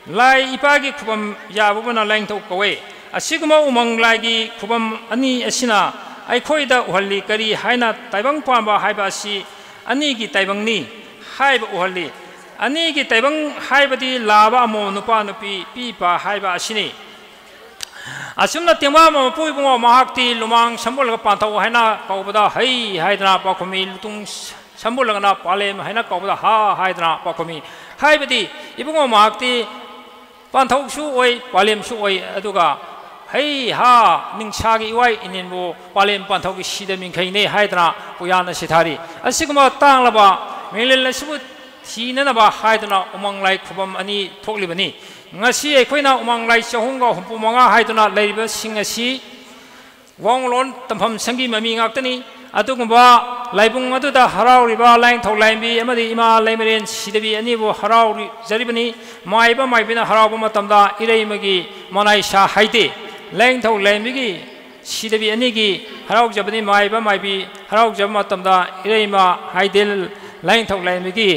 ꯂꯥꯏ ꯏꯄꯥꯒꯤ ꯈꯨꯕꯝ ꯌꯥꯕꯕꯨꯅ ꯂꯥꯏꯅꯤꯡꯊꯧ ꯀꯧꯋꯦ꯫ ꯑꯁꯤꯒꯨꯝꯕ ꯎꯃꯪ ꯂꯥꯏꯒꯤ ꯈꯨꯕꯝ ꯑꯅꯤ ꯑꯁꯤꯅ ꯑꯩꯈꯣꯏꯗ ꯎꯍꯜꯂꯤ ꯀꯔꯤ ꯍꯥꯏꯅ ꯇꯥꯏꯕꯪ ꯄꯥꯟꯕ ꯍꯥꯏꯕ ꯑꯁꯤ ꯑꯅꯤꯒꯤ ꯇꯥꯏꯕꯪꯅꯤ ꯍꯥꯏꯕ ꯎꯍꯜꯂꯤ꯫ ꯑꯅꯤꯒꯤ ꯇꯥꯏꯕꯪ ꯍꯥꯏꯕꯗꯤ ꯂꯥꯕ ꯑꯃꯣꯝ ꯅꯨꯄꯥ ꯅꯨꯄꯤ ꯄꯤ ꯄꯥ ꯍꯥꯏꯕ ꯑꯁꯤꯅꯤ꯫ ꯑꯁꯨꯝꯅ ꯇꯦꯡꯕꯥꯡꯕ ꯃꯄꯨ ꯏꯕꯨꯡꯉꯣ ꯃꯍꯥꯛꯇꯤ ꯂꯨꯃꯥꯡ ꯁꯝꯕꯨꯜꯂꯒ ꯄꯥꯟꯊꯧ ꯍꯥꯏꯅ ꯀꯧꯕꯗ ꯍꯩ ꯍꯥꯏꯗꯅ ꯄꯥꯎꯈꯨꯝꯃꯤ, ꯂꯨꯇꯨꯡ ꯁꯝꯕꯨꯜꯂꯒꯅ ꯄꯥꯂꯦꯝ ꯍꯥꯏꯅ ꯀꯧꯕꯗ ꯍꯥ ꯍꯥꯏꯗꯅ ꯄꯥꯎꯈꯨꯝꯃꯤ꯫ ꯍꯥꯏꯕꯗꯤ ꯏꯕꯨꯡꯉꯣ ꯃꯍꯥꯛꯇꯤ ꯄꯥꯟꯊꯧꯁꯨ ꯑꯣꯏ, ꯄꯥꯂꯦꯝꯁꯨ ꯑꯣꯏ, ꯑꯗꯨꯒ ꯍꯩ ꯍꯥ ꯅꯤꯡꯁꯥꯒꯤ ꯏꯋꯥꯏ ꯏꯅꯤꯟꯕꯨ ꯄꯥꯂꯦꯝ ꯄꯥꯟꯊꯧꯒꯤ ꯁꯤꯗ ꯃꯤꯡꯈꯩꯅꯦ ꯍꯥꯏꯗꯅ ꯄꯨꯌꯥꯅ ꯁꯤꯊꯥꯔꯤ꯫ ꯑꯁꯤꯒꯨꯝꯕ ꯇꯥꯡꯂꯕ ꯃꯤꯡꯂꯦꯟ ꯑꯁꯤꯕꯨ ꯊꯤꯅꯅꯕ ꯍꯥꯏꯗꯨꯅ ꯎꯃꯪ ꯂꯥꯏ ꯈꯨꯕꯝ ꯑꯅꯤ ꯊꯣꯛꯂꯤꯕꯅꯤ꯫ ꯉꯁꯤ ꯑꯩꯈꯣꯏꯅ ꯎꯃꯪ ꯂꯥꯏ ꯆꯍꯨꯝꯒ ꯍꯨꯝꯐꯨ ꯃꯉꯥ ꯍꯥꯏꯗꯨꯅ ꯂꯩꯔꯤꯕꯁꯤꯡ ꯑꯁꯤ ꯋꯥꯉꯨꯂꯣꯟ ꯇꯝꯐꯝ ꯁꯪꯒꯤ ꯃꯃꯤ ꯉꯥꯛꯇꯅꯤ꯫ ꯑꯗꯨꯒꯨꯝꯕ ꯂꯥꯏꯕꯨꯡ ꯑꯗꯨꯗ ꯍꯔꯥꯎꯔꯤꯕ ꯂꯥꯏꯅꯤꯡꯊꯧ ꯂꯥꯏꯔꯦꯝꯕꯤ ꯑꯃꯗꯤ ꯏꯃꯥ ꯂꯩꯃꯔꯦꯟ ꯁꯤꯗꯕꯤ ꯑꯅꯤꯕꯨ ꯍꯔꯥꯎꯖꯔꯤꯕꯅꯤ꯫ ꯃꯥꯏꯕ ꯃꯥꯏꯕꯤꯅ ꯍꯔꯥꯎꯕ ꯃꯇꯝꯗ ꯏꯔꯩꯃꯒꯤ ꯃꯅꯥꯏꯁꯥ ꯍꯥꯏꯗꯦ꯫ ꯂꯥꯏꯅꯤꯡꯊꯧ ꯂꯥꯏꯔꯦꯝꯕꯤꯒꯤ ꯁꯤꯗꯕꯤ ꯑꯅꯤꯒꯤ ꯍꯔꯥꯎꯖꯕꯅꯤ꯫ ꯃꯥꯏꯕ ꯃꯥꯏꯕꯤ ꯍꯔꯥꯎꯖꯕ ꯃꯇꯝꯗ ꯏꯔꯩꯃ ꯍꯥꯏꯗꯦ꯫ ꯂꯥꯏꯅꯤꯡꯊꯧ ꯂꯥꯏꯔꯦꯝꯕꯤꯒꯤ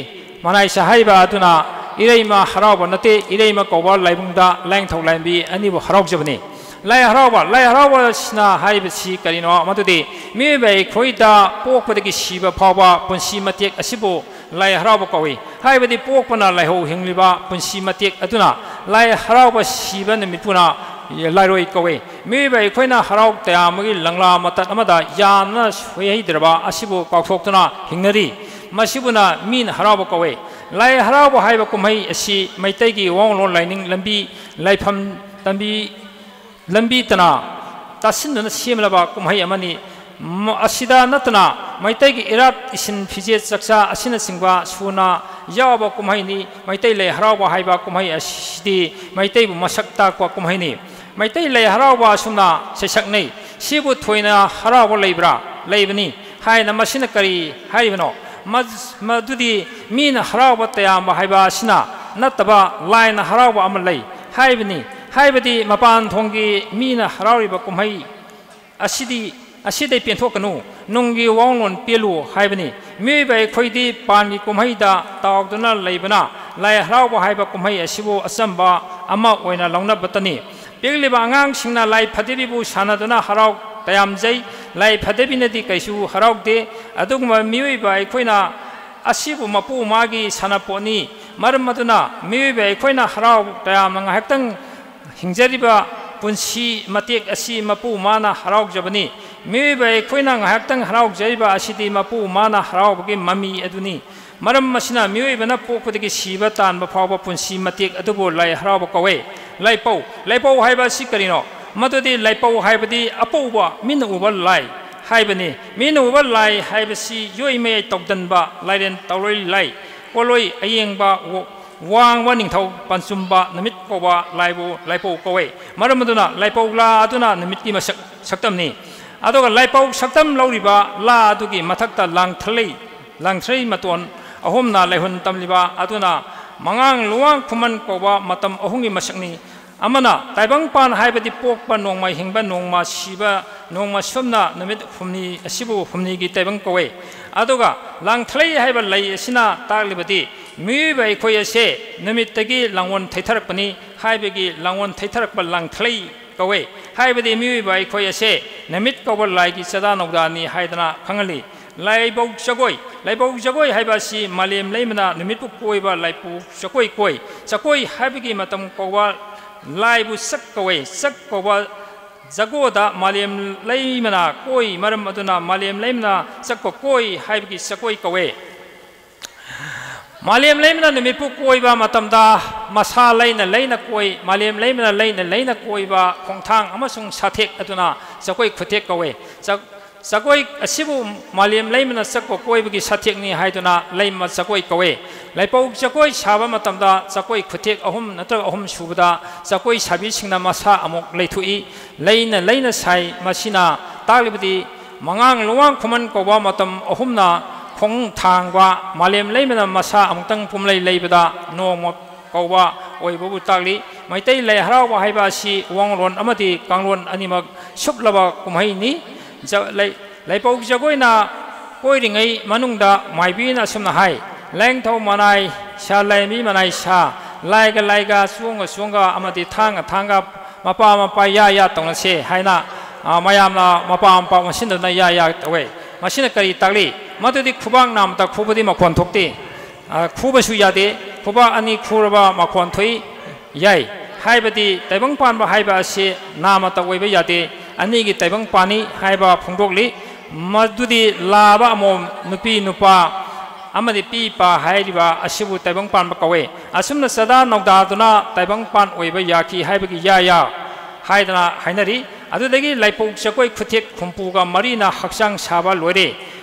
ꯃꯅꯥꯏꯁꯥ ꯍꯥꯏꯔꯤꯕ ꯑꯗꯨꯅ ꯏꯔꯩꯃ ꯍꯔꯥꯎꯕ ꯅꯠꯇꯦ, ꯏꯔꯩꯃ ꯀꯧꯕ ꯂꯥꯏꯕꯨꯡꯗ ꯂꯥꯏꯅꯤꯡꯊꯧ ꯂꯥꯏꯔꯦꯝꯕꯤ ꯑꯅꯤꯕꯨ ꯍꯔꯥꯎꯖꯕꯅꯤ꯫ ꯂꯥꯏ ꯍꯔꯥꯎꯕ, ꯂꯥꯏ ꯍꯔꯥꯎꯕꯁꯤꯅ ꯍꯥꯏꯕꯁꯤ ꯀꯔꯤꯅꯣ? ꯃꯗꯨꯗꯤ ꯃꯤꯑꯣꯏꯕ ꯑꯩꯈꯣꯏꯗ ꯄꯣꯛꯄꯗꯒꯤ ꯁꯤꯕ ꯐꯥꯎꯕ ꯄꯨꯟꯁꯤ ꯃꯇꯦꯛ ꯑꯁꯤꯕꯨ ꯂꯥꯏ ꯍꯔꯥꯎꯕ ꯀꯧꯏ꯫ ꯍꯥꯏꯕꯗꯤ ꯄꯣꯛꯄꯅ ꯂꯥꯏꯍꯧ ꯍꯤꯡꯂꯤꯕ ꯄꯨꯟꯁꯤ ꯃꯇꯦꯛ ꯑꯗꯨꯅ ꯂꯥꯏ ꯍꯔꯥꯎꯕ, ꯁꯤꯕ ꯅꯨꯃꯤꯠꯄꯨꯅ ꯂꯥꯏꯔꯣꯏ ꯀꯧꯏ꯫ ꯃꯤꯑꯣꯏꯕ ꯑꯩꯈꯣꯏꯅ ꯍꯔꯥꯎ ꯇꯌꯥꯝꯕꯒꯤ ꯂꯪꯂꯥ ꯃꯇꯠ ꯑꯃꯗ ꯌꯥꯝꯅ ꯁꯣꯏꯍꯩꯗ꯭ꯔꯕ ꯑꯁꯤꯕꯨ ꯀꯥꯎꯊꯣꯛꯇꯨꯅ ꯍꯤꯡꯅꯔꯤ꯫ ꯃꯁꯤꯕꯨꯅ ꯃꯤꯅ ꯍꯔꯥꯎꯕ ꯀꯧꯏ꯫ ꯂꯥꯏ ꯍꯔꯥꯎꯕ ꯍꯥꯏꯕ ꯀꯨꯝꯍꯩ ꯑꯁꯤ ꯃꯩꯇꯩꯒꯤ ꯋꯥꯉꯂꯣꯟ ꯂꯥꯏꯅꯤꯡ ꯂꯝꯕꯤ, ꯂꯥꯏꯐꯝ ꯇꯝꯕꯤ, ꯂꯝꯕꯤ ꯇꯅꯥ ꯇꯥꯁꯤꯟꯗꯨꯅ ꯁꯦꯝꯂꯕ ꯀꯨꯝꯍꯩ ꯑꯃꯅꯤ꯫ ꯃ-, ꯑꯁꯤꯗ ꯅꯠꯇꯅ ꯃꯩꯇꯩꯒꯤ ꯏꯔꯥꯠ, ꯏꯁꯤꯟ ꯐꯤꯖꯦꯠ ꯆꯥꯛꯆꯥ ꯑꯁꯤꯅꯆꯤꯡꯕ ꯁꯨꯅ ꯌꯥꯎꯕ ꯀꯨꯝꯍꯩꯅꯤ꯫ ꯃꯩꯇꯩ ꯂꯥꯏ ꯍꯔꯥꯎꯕ ꯍꯥꯏꯕ ꯀꯨꯝꯍꯩ ꯑꯁꯤꯗꯤ ꯃꯩꯇꯩꯕꯨ ꯃꯁꯛ ꯇꯥꯛꯄ ꯀꯨꯝꯍꯩꯅꯤ꯫ ꯃꯩꯇꯩ ꯂꯥꯏ ꯍꯔꯥꯎꯕ ꯑꯁꯨꯝꯅ ꯁꯩꯁꯛꯅꯩ꯫ ꯁꯤꯕꯨ ꯊꯣꯏꯅ ꯍꯔꯥꯎꯕ ꯂꯩꯕ꯭ꯔꯥ? ꯂꯩꯕꯅꯤ ꯍꯥꯏꯅ꯫ ꯃꯁꯤꯅ ꯀꯔꯤ ꯍꯥꯏꯔꯤꯕꯅꯣ? ꯃ-, ꯃꯗꯨꯗꯤ ꯃꯤꯅ ꯍꯔꯥꯎꯕ ꯇꯌꯥꯝꯕ ꯍꯥꯏꯕ ꯑꯁꯤꯅ ꯅꯠꯇꯕ ꯂꯥꯏꯅ ꯍꯔꯥꯎꯕ ꯑꯃ ꯂꯩ ꯍꯥꯏꯕꯅꯤ꯫ ꯍꯥꯏꯕꯗꯤ ꯃꯄꯥꯟ ꯊꯣꯡꯒꯤ ꯃꯤꯅ ꯍꯔꯥꯎꯔꯤꯕ ꯀꯨꯝꯍꯩ ꯑꯁꯤꯗꯤ, ꯑꯁꯤꯗꯩ ꯄꯦꯟꯊꯣꯛꯀꯅꯨ, ꯅꯨꯡꯒꯤ ꯋꯥꯉꯣꯟ ꯄꯦꯜꯂꯨ ꯍꯥꯏꯕꯅꯤ꯫ ꯃꯤꯑꯣꯏꯕ ꯑꯩꯈꯣꯏꯗꯤ ꯄꯥꯟꯒꯤ ꯀꯨꯝꯍꯩꯗ ꯇꯥꯎꯗꯨꯅ ꯂꯩꯕꯅ ꯂꯥꯏ ꯍꯔꯥꯎꯕ ꯍꯥꯏꯕ ꯀꯨꯝꯍꯩ ꯑꯁꯤꯕꯨ ꯑꯆꯝꯕ ꯑꯃ ꯑꯣꯏꯅ ꯂꯧꯅꯕꯇꯅꯤ꯫ ꯄꯤꯛꯂꯤꯕ ꯑꯉꯥꯡꯁꯤꯡꯅ ꯂꯥꯏ ꯐꯗꯤꯕꯤꯕꯨ ꯁꯥꯟꯅꯗꯨꯅ ꯍꯔꯥꯎ ꯇꯌꯥꯝꯖꯩ꯫ ꯂꯥꯏ ꯐꯗꯤꯕꯤꯅꯗꯤ ꯀꯩꯁꯨ ꯍꯔꯥꯎꯗꯦ꯫ ꯑꯗꯨꯒꯨꯝꯕ ꯃꯤꯑꯣꯏꯕ ꯑꯩꯈꯣꯏꯅ ꯑꯁꯤꯕꯨ ꯃꯄꯨ ꯃꯥꯒꯤ ꯁꯥꯟꯅꯄꯣꯠꯅꯤ꯫ ꯃꯔꯝ ꯑꯗꯨꯅ ꯃꯤꯑꯣꯏꯕ ꯑꯩꯈꯣꯏꯅ ꯍꯔꯥꯎ ꯇꯌꯥꯝꯅ ꯉꯥꯏꯍꯥꯛꯇꯪ ꯍꯤꯡꯖꯔꯤꯕ ꯄꯨꯟꯁꯤ ꯃꯇꯦꯛ ꯑꯁꯤ ꯃꯄꯨ ꯃꯥꯅ ꯍꯔꯥꯎꯖꯕꯅꯤ꯫ ꯃꯤꯑꯣꯏꯕ ꯑꯩꯈꯣꯏꯅ ꯉꯥꯏꯍꯥꯛꯇꯪ ꯍꯔꯥꯎꯖꯔꯤꯕ ꯑꯁꯤꯗꯤ ꯃꯄꯨ ꯃꯥꯅ ꯍꯔꯥꯎꯕꯒꯤ ꯃꯃꯤ ꯑꯗꯨꯅꯤ꯫ ꯃꯔꯝ ꯑꯁꯤꯅ ꯃꯤꯑꯣꯏꯕꯅ ꯄꯣꯛꯄꯗꯒꯤ ꯁꯤꯕ ꯇꯥꯟꯕ ꯐꯥꯎꯕ ꯄꯨꯟꯁꯤ ꯃꯇꯦꯛ ꯑꯗꯨꯕꯨ ꯂꯥꯏ ꯍꯔꯥꯎꯕ ꯀꯧꯋꯦ꯫ ꯂꯥꯏꯄꯧ, ꯂꯥꯏꯄꯧ ꯍꯥꯏꯕ ꯑꯁꯤ ꯀꯔꯤꯅꯣ? ꯃꯗꯨꯗꯤ ꯂꯥꯏꯄꯧ ꯍꯥꯏꯕꯗꯤ ꯑꯄꯧꯕ, ꯃꯤꯠꯅ ꯎꯕ ꯂꯥꯏ ꯍꯥꯏꯕꯅꯤ꯫ ꯃꯤꯠꯅ ꯎꯕ ꯂꯥꯏ ꯍꯥꯏꯕꯁꯤ ꯌꯣꯏ ꯃꯌꯥꯏ ꯇꯧꯗꯟꯕ, ꯂꯥꯏꯔꯦꯟ ꯇꯧꯔꯣꯏ ꯂꯥꯏ, ꯄꯣꯠꯂꯣꯏ ꯑꯌꯦꯡꯕ, ꯋꯥꯡꯕ ꯅꯤꯡꯊꯧ ꯄꯟꯆꯨꯝꯕ ꯅꯨꯃꯤꯠ ꯀꯧꯕ ꯂꯥꯏꯕꯨ ꯂꯥꯏꯄꯧ ꯀꯧꯋꯦ꯫ ꯃꯔꯝ ꯑꯗꯨꯅ ꯂꯥꯏꯄꯧ ꯂꯥ ꯑꯗꯨꯅ ꯅꯨꯃꯤꯠꯀꯤ ꯃꯁꯛ, ꯁꯛꯇꯝꯅꯤ꯫ ꯑꯗꯨꯒ ꯂꯥꯏꯄꯧ ꯁꯛꯇꯝ ꯂꯧꯔꯤꯕ ꯂꯥ ꯑꯗꯨꯒꯤ ꯃꯊꯛꯇ ꯂꯥꯡꯊ꯭ꯔꯩ, ꯂꯥꯡꯊ꯭ꯔꯩ ꯃꯇꯣꯟ ꯑꯍꯨꯝꯅ ꯂꯥꯏꯍꯨꯟ ꯇꯝꯂꯤꯕ ꯑꯗꯨꯅ ꯃꯉꯥꯡ ꯂꯨꯋꯥꯡ ꯈꯨꯃꯟ ꯀꯧꯕ ꯃꯇꯝ ꯑꯍꯨꯝꯒꯤ ꯃꯁꯛꯅꯤ꯫ ꯑꯃꯅ ꯇꯥꯏꯕꯪꯄꯥꯟ ꯍꯥꯏꯕꯗꯤ ꯄꯣꯛꯄ, ꯅꯣꯡꯃ ꯍꯤꯡꯕ, ꯅꯣꯡꯃ ꯁꯤꯕ, ꯅꯣꯡꯃ ꯁꯨꯞꯅ ꯅꯨꯃꯤꯠ ꯍꯨꯝꯅꯤ ꯑꯁꯤꯕꯨ ꯍꯨꯝꯅꯤꯒꯤ ꯇꯥꯏꯕꯪ ꯀꯧꯋꯦ꯫ ꯑꯗꯨꯒ ꯂꯥꯡꯊ꯭ꯔꯩ ꯍꯥꯏꯕ ꯂꯩ ꯑꯁꯤꯅ ꯇꯥꯛꯂꯤꯕꯗꯤ ꯃꯤꯑꯣꯏꯕ ꯑꯩꯈꯣꯏ ꯑꯁꯦ ꯅꯨꯃꯤꯠꯇꯒꯤ ꯂꯥꯡꯑꯣꯟ ꯊꯩꯊꯔꯛꯄꯅꯤ ꯍꯥꯏꯕꯒꯤ ꯂꯥꯡꯑꯣꯟ ꯊꯩꯊꯔꯛꯄ ꯂꯥꯡꯊ꯭ꯔꯩ ꯀꯧꯋꯦ꯫ ꯍꯥꯏꯕꯗꯤ ꯃꯤꯑꯣꯏꯕ ꯑꯩꯈꯣꯏ ꯑꯁꯦ ꯅꯨꯃꯤꯠ ꯀꯧꯕ ꯂꯥꯏꯒꯤ ꯆꯥꯗꯥ ꯅꯧꯗꯥꯅꯤ ꯍꯥꯏꯗꯅ ꯈꯪꯍꯜꯂꯤ꯫ ꯂꯥꯏꯕꯧ ꯖꯒꯣꯏ, ꯂꯥꯏꯕꯧ ꯖꯒꯣꯏ ꯍꯥꯏꯕ ꯑꯁꯤ ꯃꯥꯂꯦꯝ ꯂꯩꯃꯅ ꯅꯨꯃꯤꯠꯄꯨ ꯀꯣꯏꯕ ꯂꯥꯏꯕꯧ ꯖꯒꯣꯏ ꯀꯣꯏ꯫ ꯖꯒꯣꯏ ꯍꯥꯏꯕꯒꯤ ꯃꯇꯝ ꯀꯧꯕ ꯂꯥꯏꯕꯨ ꯆꯛ ꯀꯧꯋꯦ꯫ ꯆꯛ ꯀꯧꯕ ꯖꯒꯣꯗ ꯃꯥꯂꯦꯝ ꯂꯩꯃꯅ ꯀꯣꯏ, ꯃꯔꯝ ꯑꯗꯨꯅ ꯃꯥꯂꯦꯝ ꯂꯩꯃꯅ ꯆꯛꯄ ꯀꯣꯏ ꯍꯥꯏꯕꯒꯤ ꯖꯒꯣꯏ ꯀꯧꯋꯦ꯫ ꯃꯥꯂꯦꯝ ꯂꯩꯃꯅ ꯅꯨꯃꯤꯠꯄꯨ ꯀꯣꯏꯕ ꯃꯇꯝꯗ ꯃꯁꯥ ꯂꯩꯅ ꯂꯩꯅ ꯀꯣꯏ, ꯃꯥꯂꯦꯝ ꯂꯩꯃꯅ ꯂꯩꯅ ꯂꯩꯅ ꯀꯣꯏꯕ ꯈꯣꯡꯊꯥꯡ ꯑꯃꯁꯨꯡ ꯁꯥꯊꯦꯛ ꯑꯗꯨꯅ ꯖꯒꯣꯏ ꯈꯨꯊꯦꯛ ꯀꯧꯋꯦ꯫ ꯖ-, ꯖꯒꯣꯏ ꯑꯁꯤꯕꯨ ꯃꯥꯂꯦꯝ ꯂꯩꯃꯅ ꯆꯛꯄ ꯀꯣꯏꯕꯒꯤ ꯁꯥꯊꯦꯛꯅꯤ ꯍꯥꯏꯗꯨꯅ ꯂꯩꯃ ꯖꯒꯣꯏ ꯀꯧꯋꯦ꯫ ꯂꯥꯏꯄꯧ ꯖꯒꯣꯏ ꯁꯥꯕ ꯃꯇꯝꯗ ꯖꯒꯣꯏ ꯈꯨꯊꯦꯛ ꯑꯍꯨꯝ ꯅꯠꯇ꯭ꯔꯒ ꯑꯍꯨꯝ ꯁꯨꯕꯗ ꯖꯒꯣꯏ ꯁꯥꯕꯤꯁꯤꯡꯅ ꯃꯁꯥ ꯑꯃꯨꯛ ꯂꯩꯊꯣꯛꯏ, ꯂꯩꯅ ꯂꯩꯅ ꯁꯥꯏ꯫ ꯃꯁꯤꯅ ꯇꯥꯛꯂꯤꯕꯗꯤ ꯃꯉꯥꯡ ꯂꯨꯋꯥꯡ ꯈꯨꯃꯟ ꯀꯧꯕ ꯃꯇꯝ ꯑꯍꯨꯝꯅ ꯈꯣꯡ ꯊꯥꯡꯕ, ꯃꯥꯂꯦꯝ ꯂꯩꯃꯅ ꯃꯁꯥ ꯑꯃꯨꯛꯇꯪ ꯄꯨꯝꯂꯩ ꯂꯩꯕꯗ ꯅꯣꯡꯃ ꯀꯧꯕ ꯑꯣꯏꯕꯕꯨ ꯇꯥꯛꯂꯤ꯫ ꯃꯩꯇꯩ ꯂꯥꯏ ꯍꯔꯥꯎꯕ ꯍꯥꯏꯕ ꯑꯁꯤ ꯋꯥꯡꯂꯣꯟ ꯑꯃꯗꯤ ꯀꯥꯡꯂꯣꯟ ꯑꯅꯤꯃꯛ ꯁꯨꯞꯂꯕ ꯀꯨꯝꯍꯩꯅꯤ꯫ ꯖ-, ꯂꯩ-, ꯂꯥꯏꯄꯧ ꯖꯒꯣꯏꯅ ꯀꯣꯏꯔꯤꯉꯩ ꯃꯅꯨꯡꯗ ꯃꯥꯏꯕꯤꯅ ꯑꯁꯨꯝꯅ ꯍꯥꯏ, "ꯂꯥꯏꯅꯤꯡꯊꯧ ꯃꯅꯥꯏ ꯁꯥ, ꯂꯥꯏꯔꯦꯝꯕꯤ ꯃꯅꯥꯏ ꯁꯥ, ꯂꯥꯏꯒ ꯂꯥꯏꯒ, ꯆꯣꯡꯒ ꯆꯣꯡꯒ ꯑꯃꯗꯤ ꯊꯥꯡꯒ ꯊꯥꯡꯒ, ꯃꯄꯥ ꯃꯄꯥ ꯌꯥ ꯌꯥ ꯇꯧꯅꯁꯦ" ꯍꯥꯏꯅ, ꯑ, ꯃꯌꯥꯝꯅ ꯃꯄꯥ ꯃꯄꯥ ꯑꯣꯟꯁꯤꯟꯗꯨꯅ ꯌꯥ ꯌꯥ ꯇꯧꯋꯦ꯫ ꯃꯁꯤꯅ ꯀꯔꯤ ꯇꯥꯛꯂꯤ? ꯃꯗꯨꯗꯤ ꯈꯨꯕꯥꯛ ꯅꯥꯝꯃꯇ ꯈꯨꯕꯗꯤ ꯃꯈꯣꯟ ꯊꯣꯛꯇꯦ꯫ ꯑ, ꯈꯨꯕꯁꯨ ꯌꯥꯗꯦ꯫ ꯈꯨꯕꯥꯛ ꯑꯅꯤ ꯈꯨꯔꯕ ꯃꯈꯣꯟ ꯊꯣꯛꯏ꯫ ꯌꯥꯏ꯫ ꯍꯥꯏꯕꯗꯤ ꯇꯥꯏꯕꯪ ꯄꯥꯟꯕ ꯍꯥꯏꯕ ꯑꯁꯤ ꯅꯥꯃꯇ ꯑꯣꯏꯕ ꯌꯥꯗꯦ꯫ ꯑꯅꯤꯒꯤ ꯇꯥꯏꯕꯪ ꯄꯥꯟꯅꯤ ꯍꯥꯏꯕ ꯐꯣꯡꯗꯣꯛꯂꯤ꯫ ꯃꯗꯨꯗꯤ ꯂꯥꯕ ꯑꯃꯣꯝ, ꯅꯨꯄꯤ ꯅꯨꯄꯥ ꯑꯃꯗꯤ ꯄꯤ ꯄꯥ ꯍꯥꯏꯔꯤꯕ ꯑꯁꯤꯕꯨ ꯇꯥꯏꯕꯪ ꯄꯥꯟꯕ ꯀꯧꯋꯦ꯫ ꯑꯁꯨꯝꯅ ꯆꯥꯗꯥ ꯅꯧꯗꯥꯗꯨꯅ ꯇꯥꯏꯕꯪ ꯄꯥꯟ ꯑꯣꯏꯕ ꯌꯥꯈꯤ ꯍꯥꯏꯕꯒꯤ ꯌꯥ ꯌꯥ ꯍꯥꯏꯗꯅ ꯍꯥꯏꯅꯔꯤ꯫ ꯑꯗꯨꯗꯒꯤ ꯂꯥꯏꯄꯧ ꯖꯒꯣꯏ ꯈꯨꯊꯦꯛ ꯍꯨꯝꯐꯨꯒ ꯃꯔꯤꯅ ꯍꯛꯆꯥꯡ ꯁꯥꯕ ꯂꯣꯏꯔꯦ꯫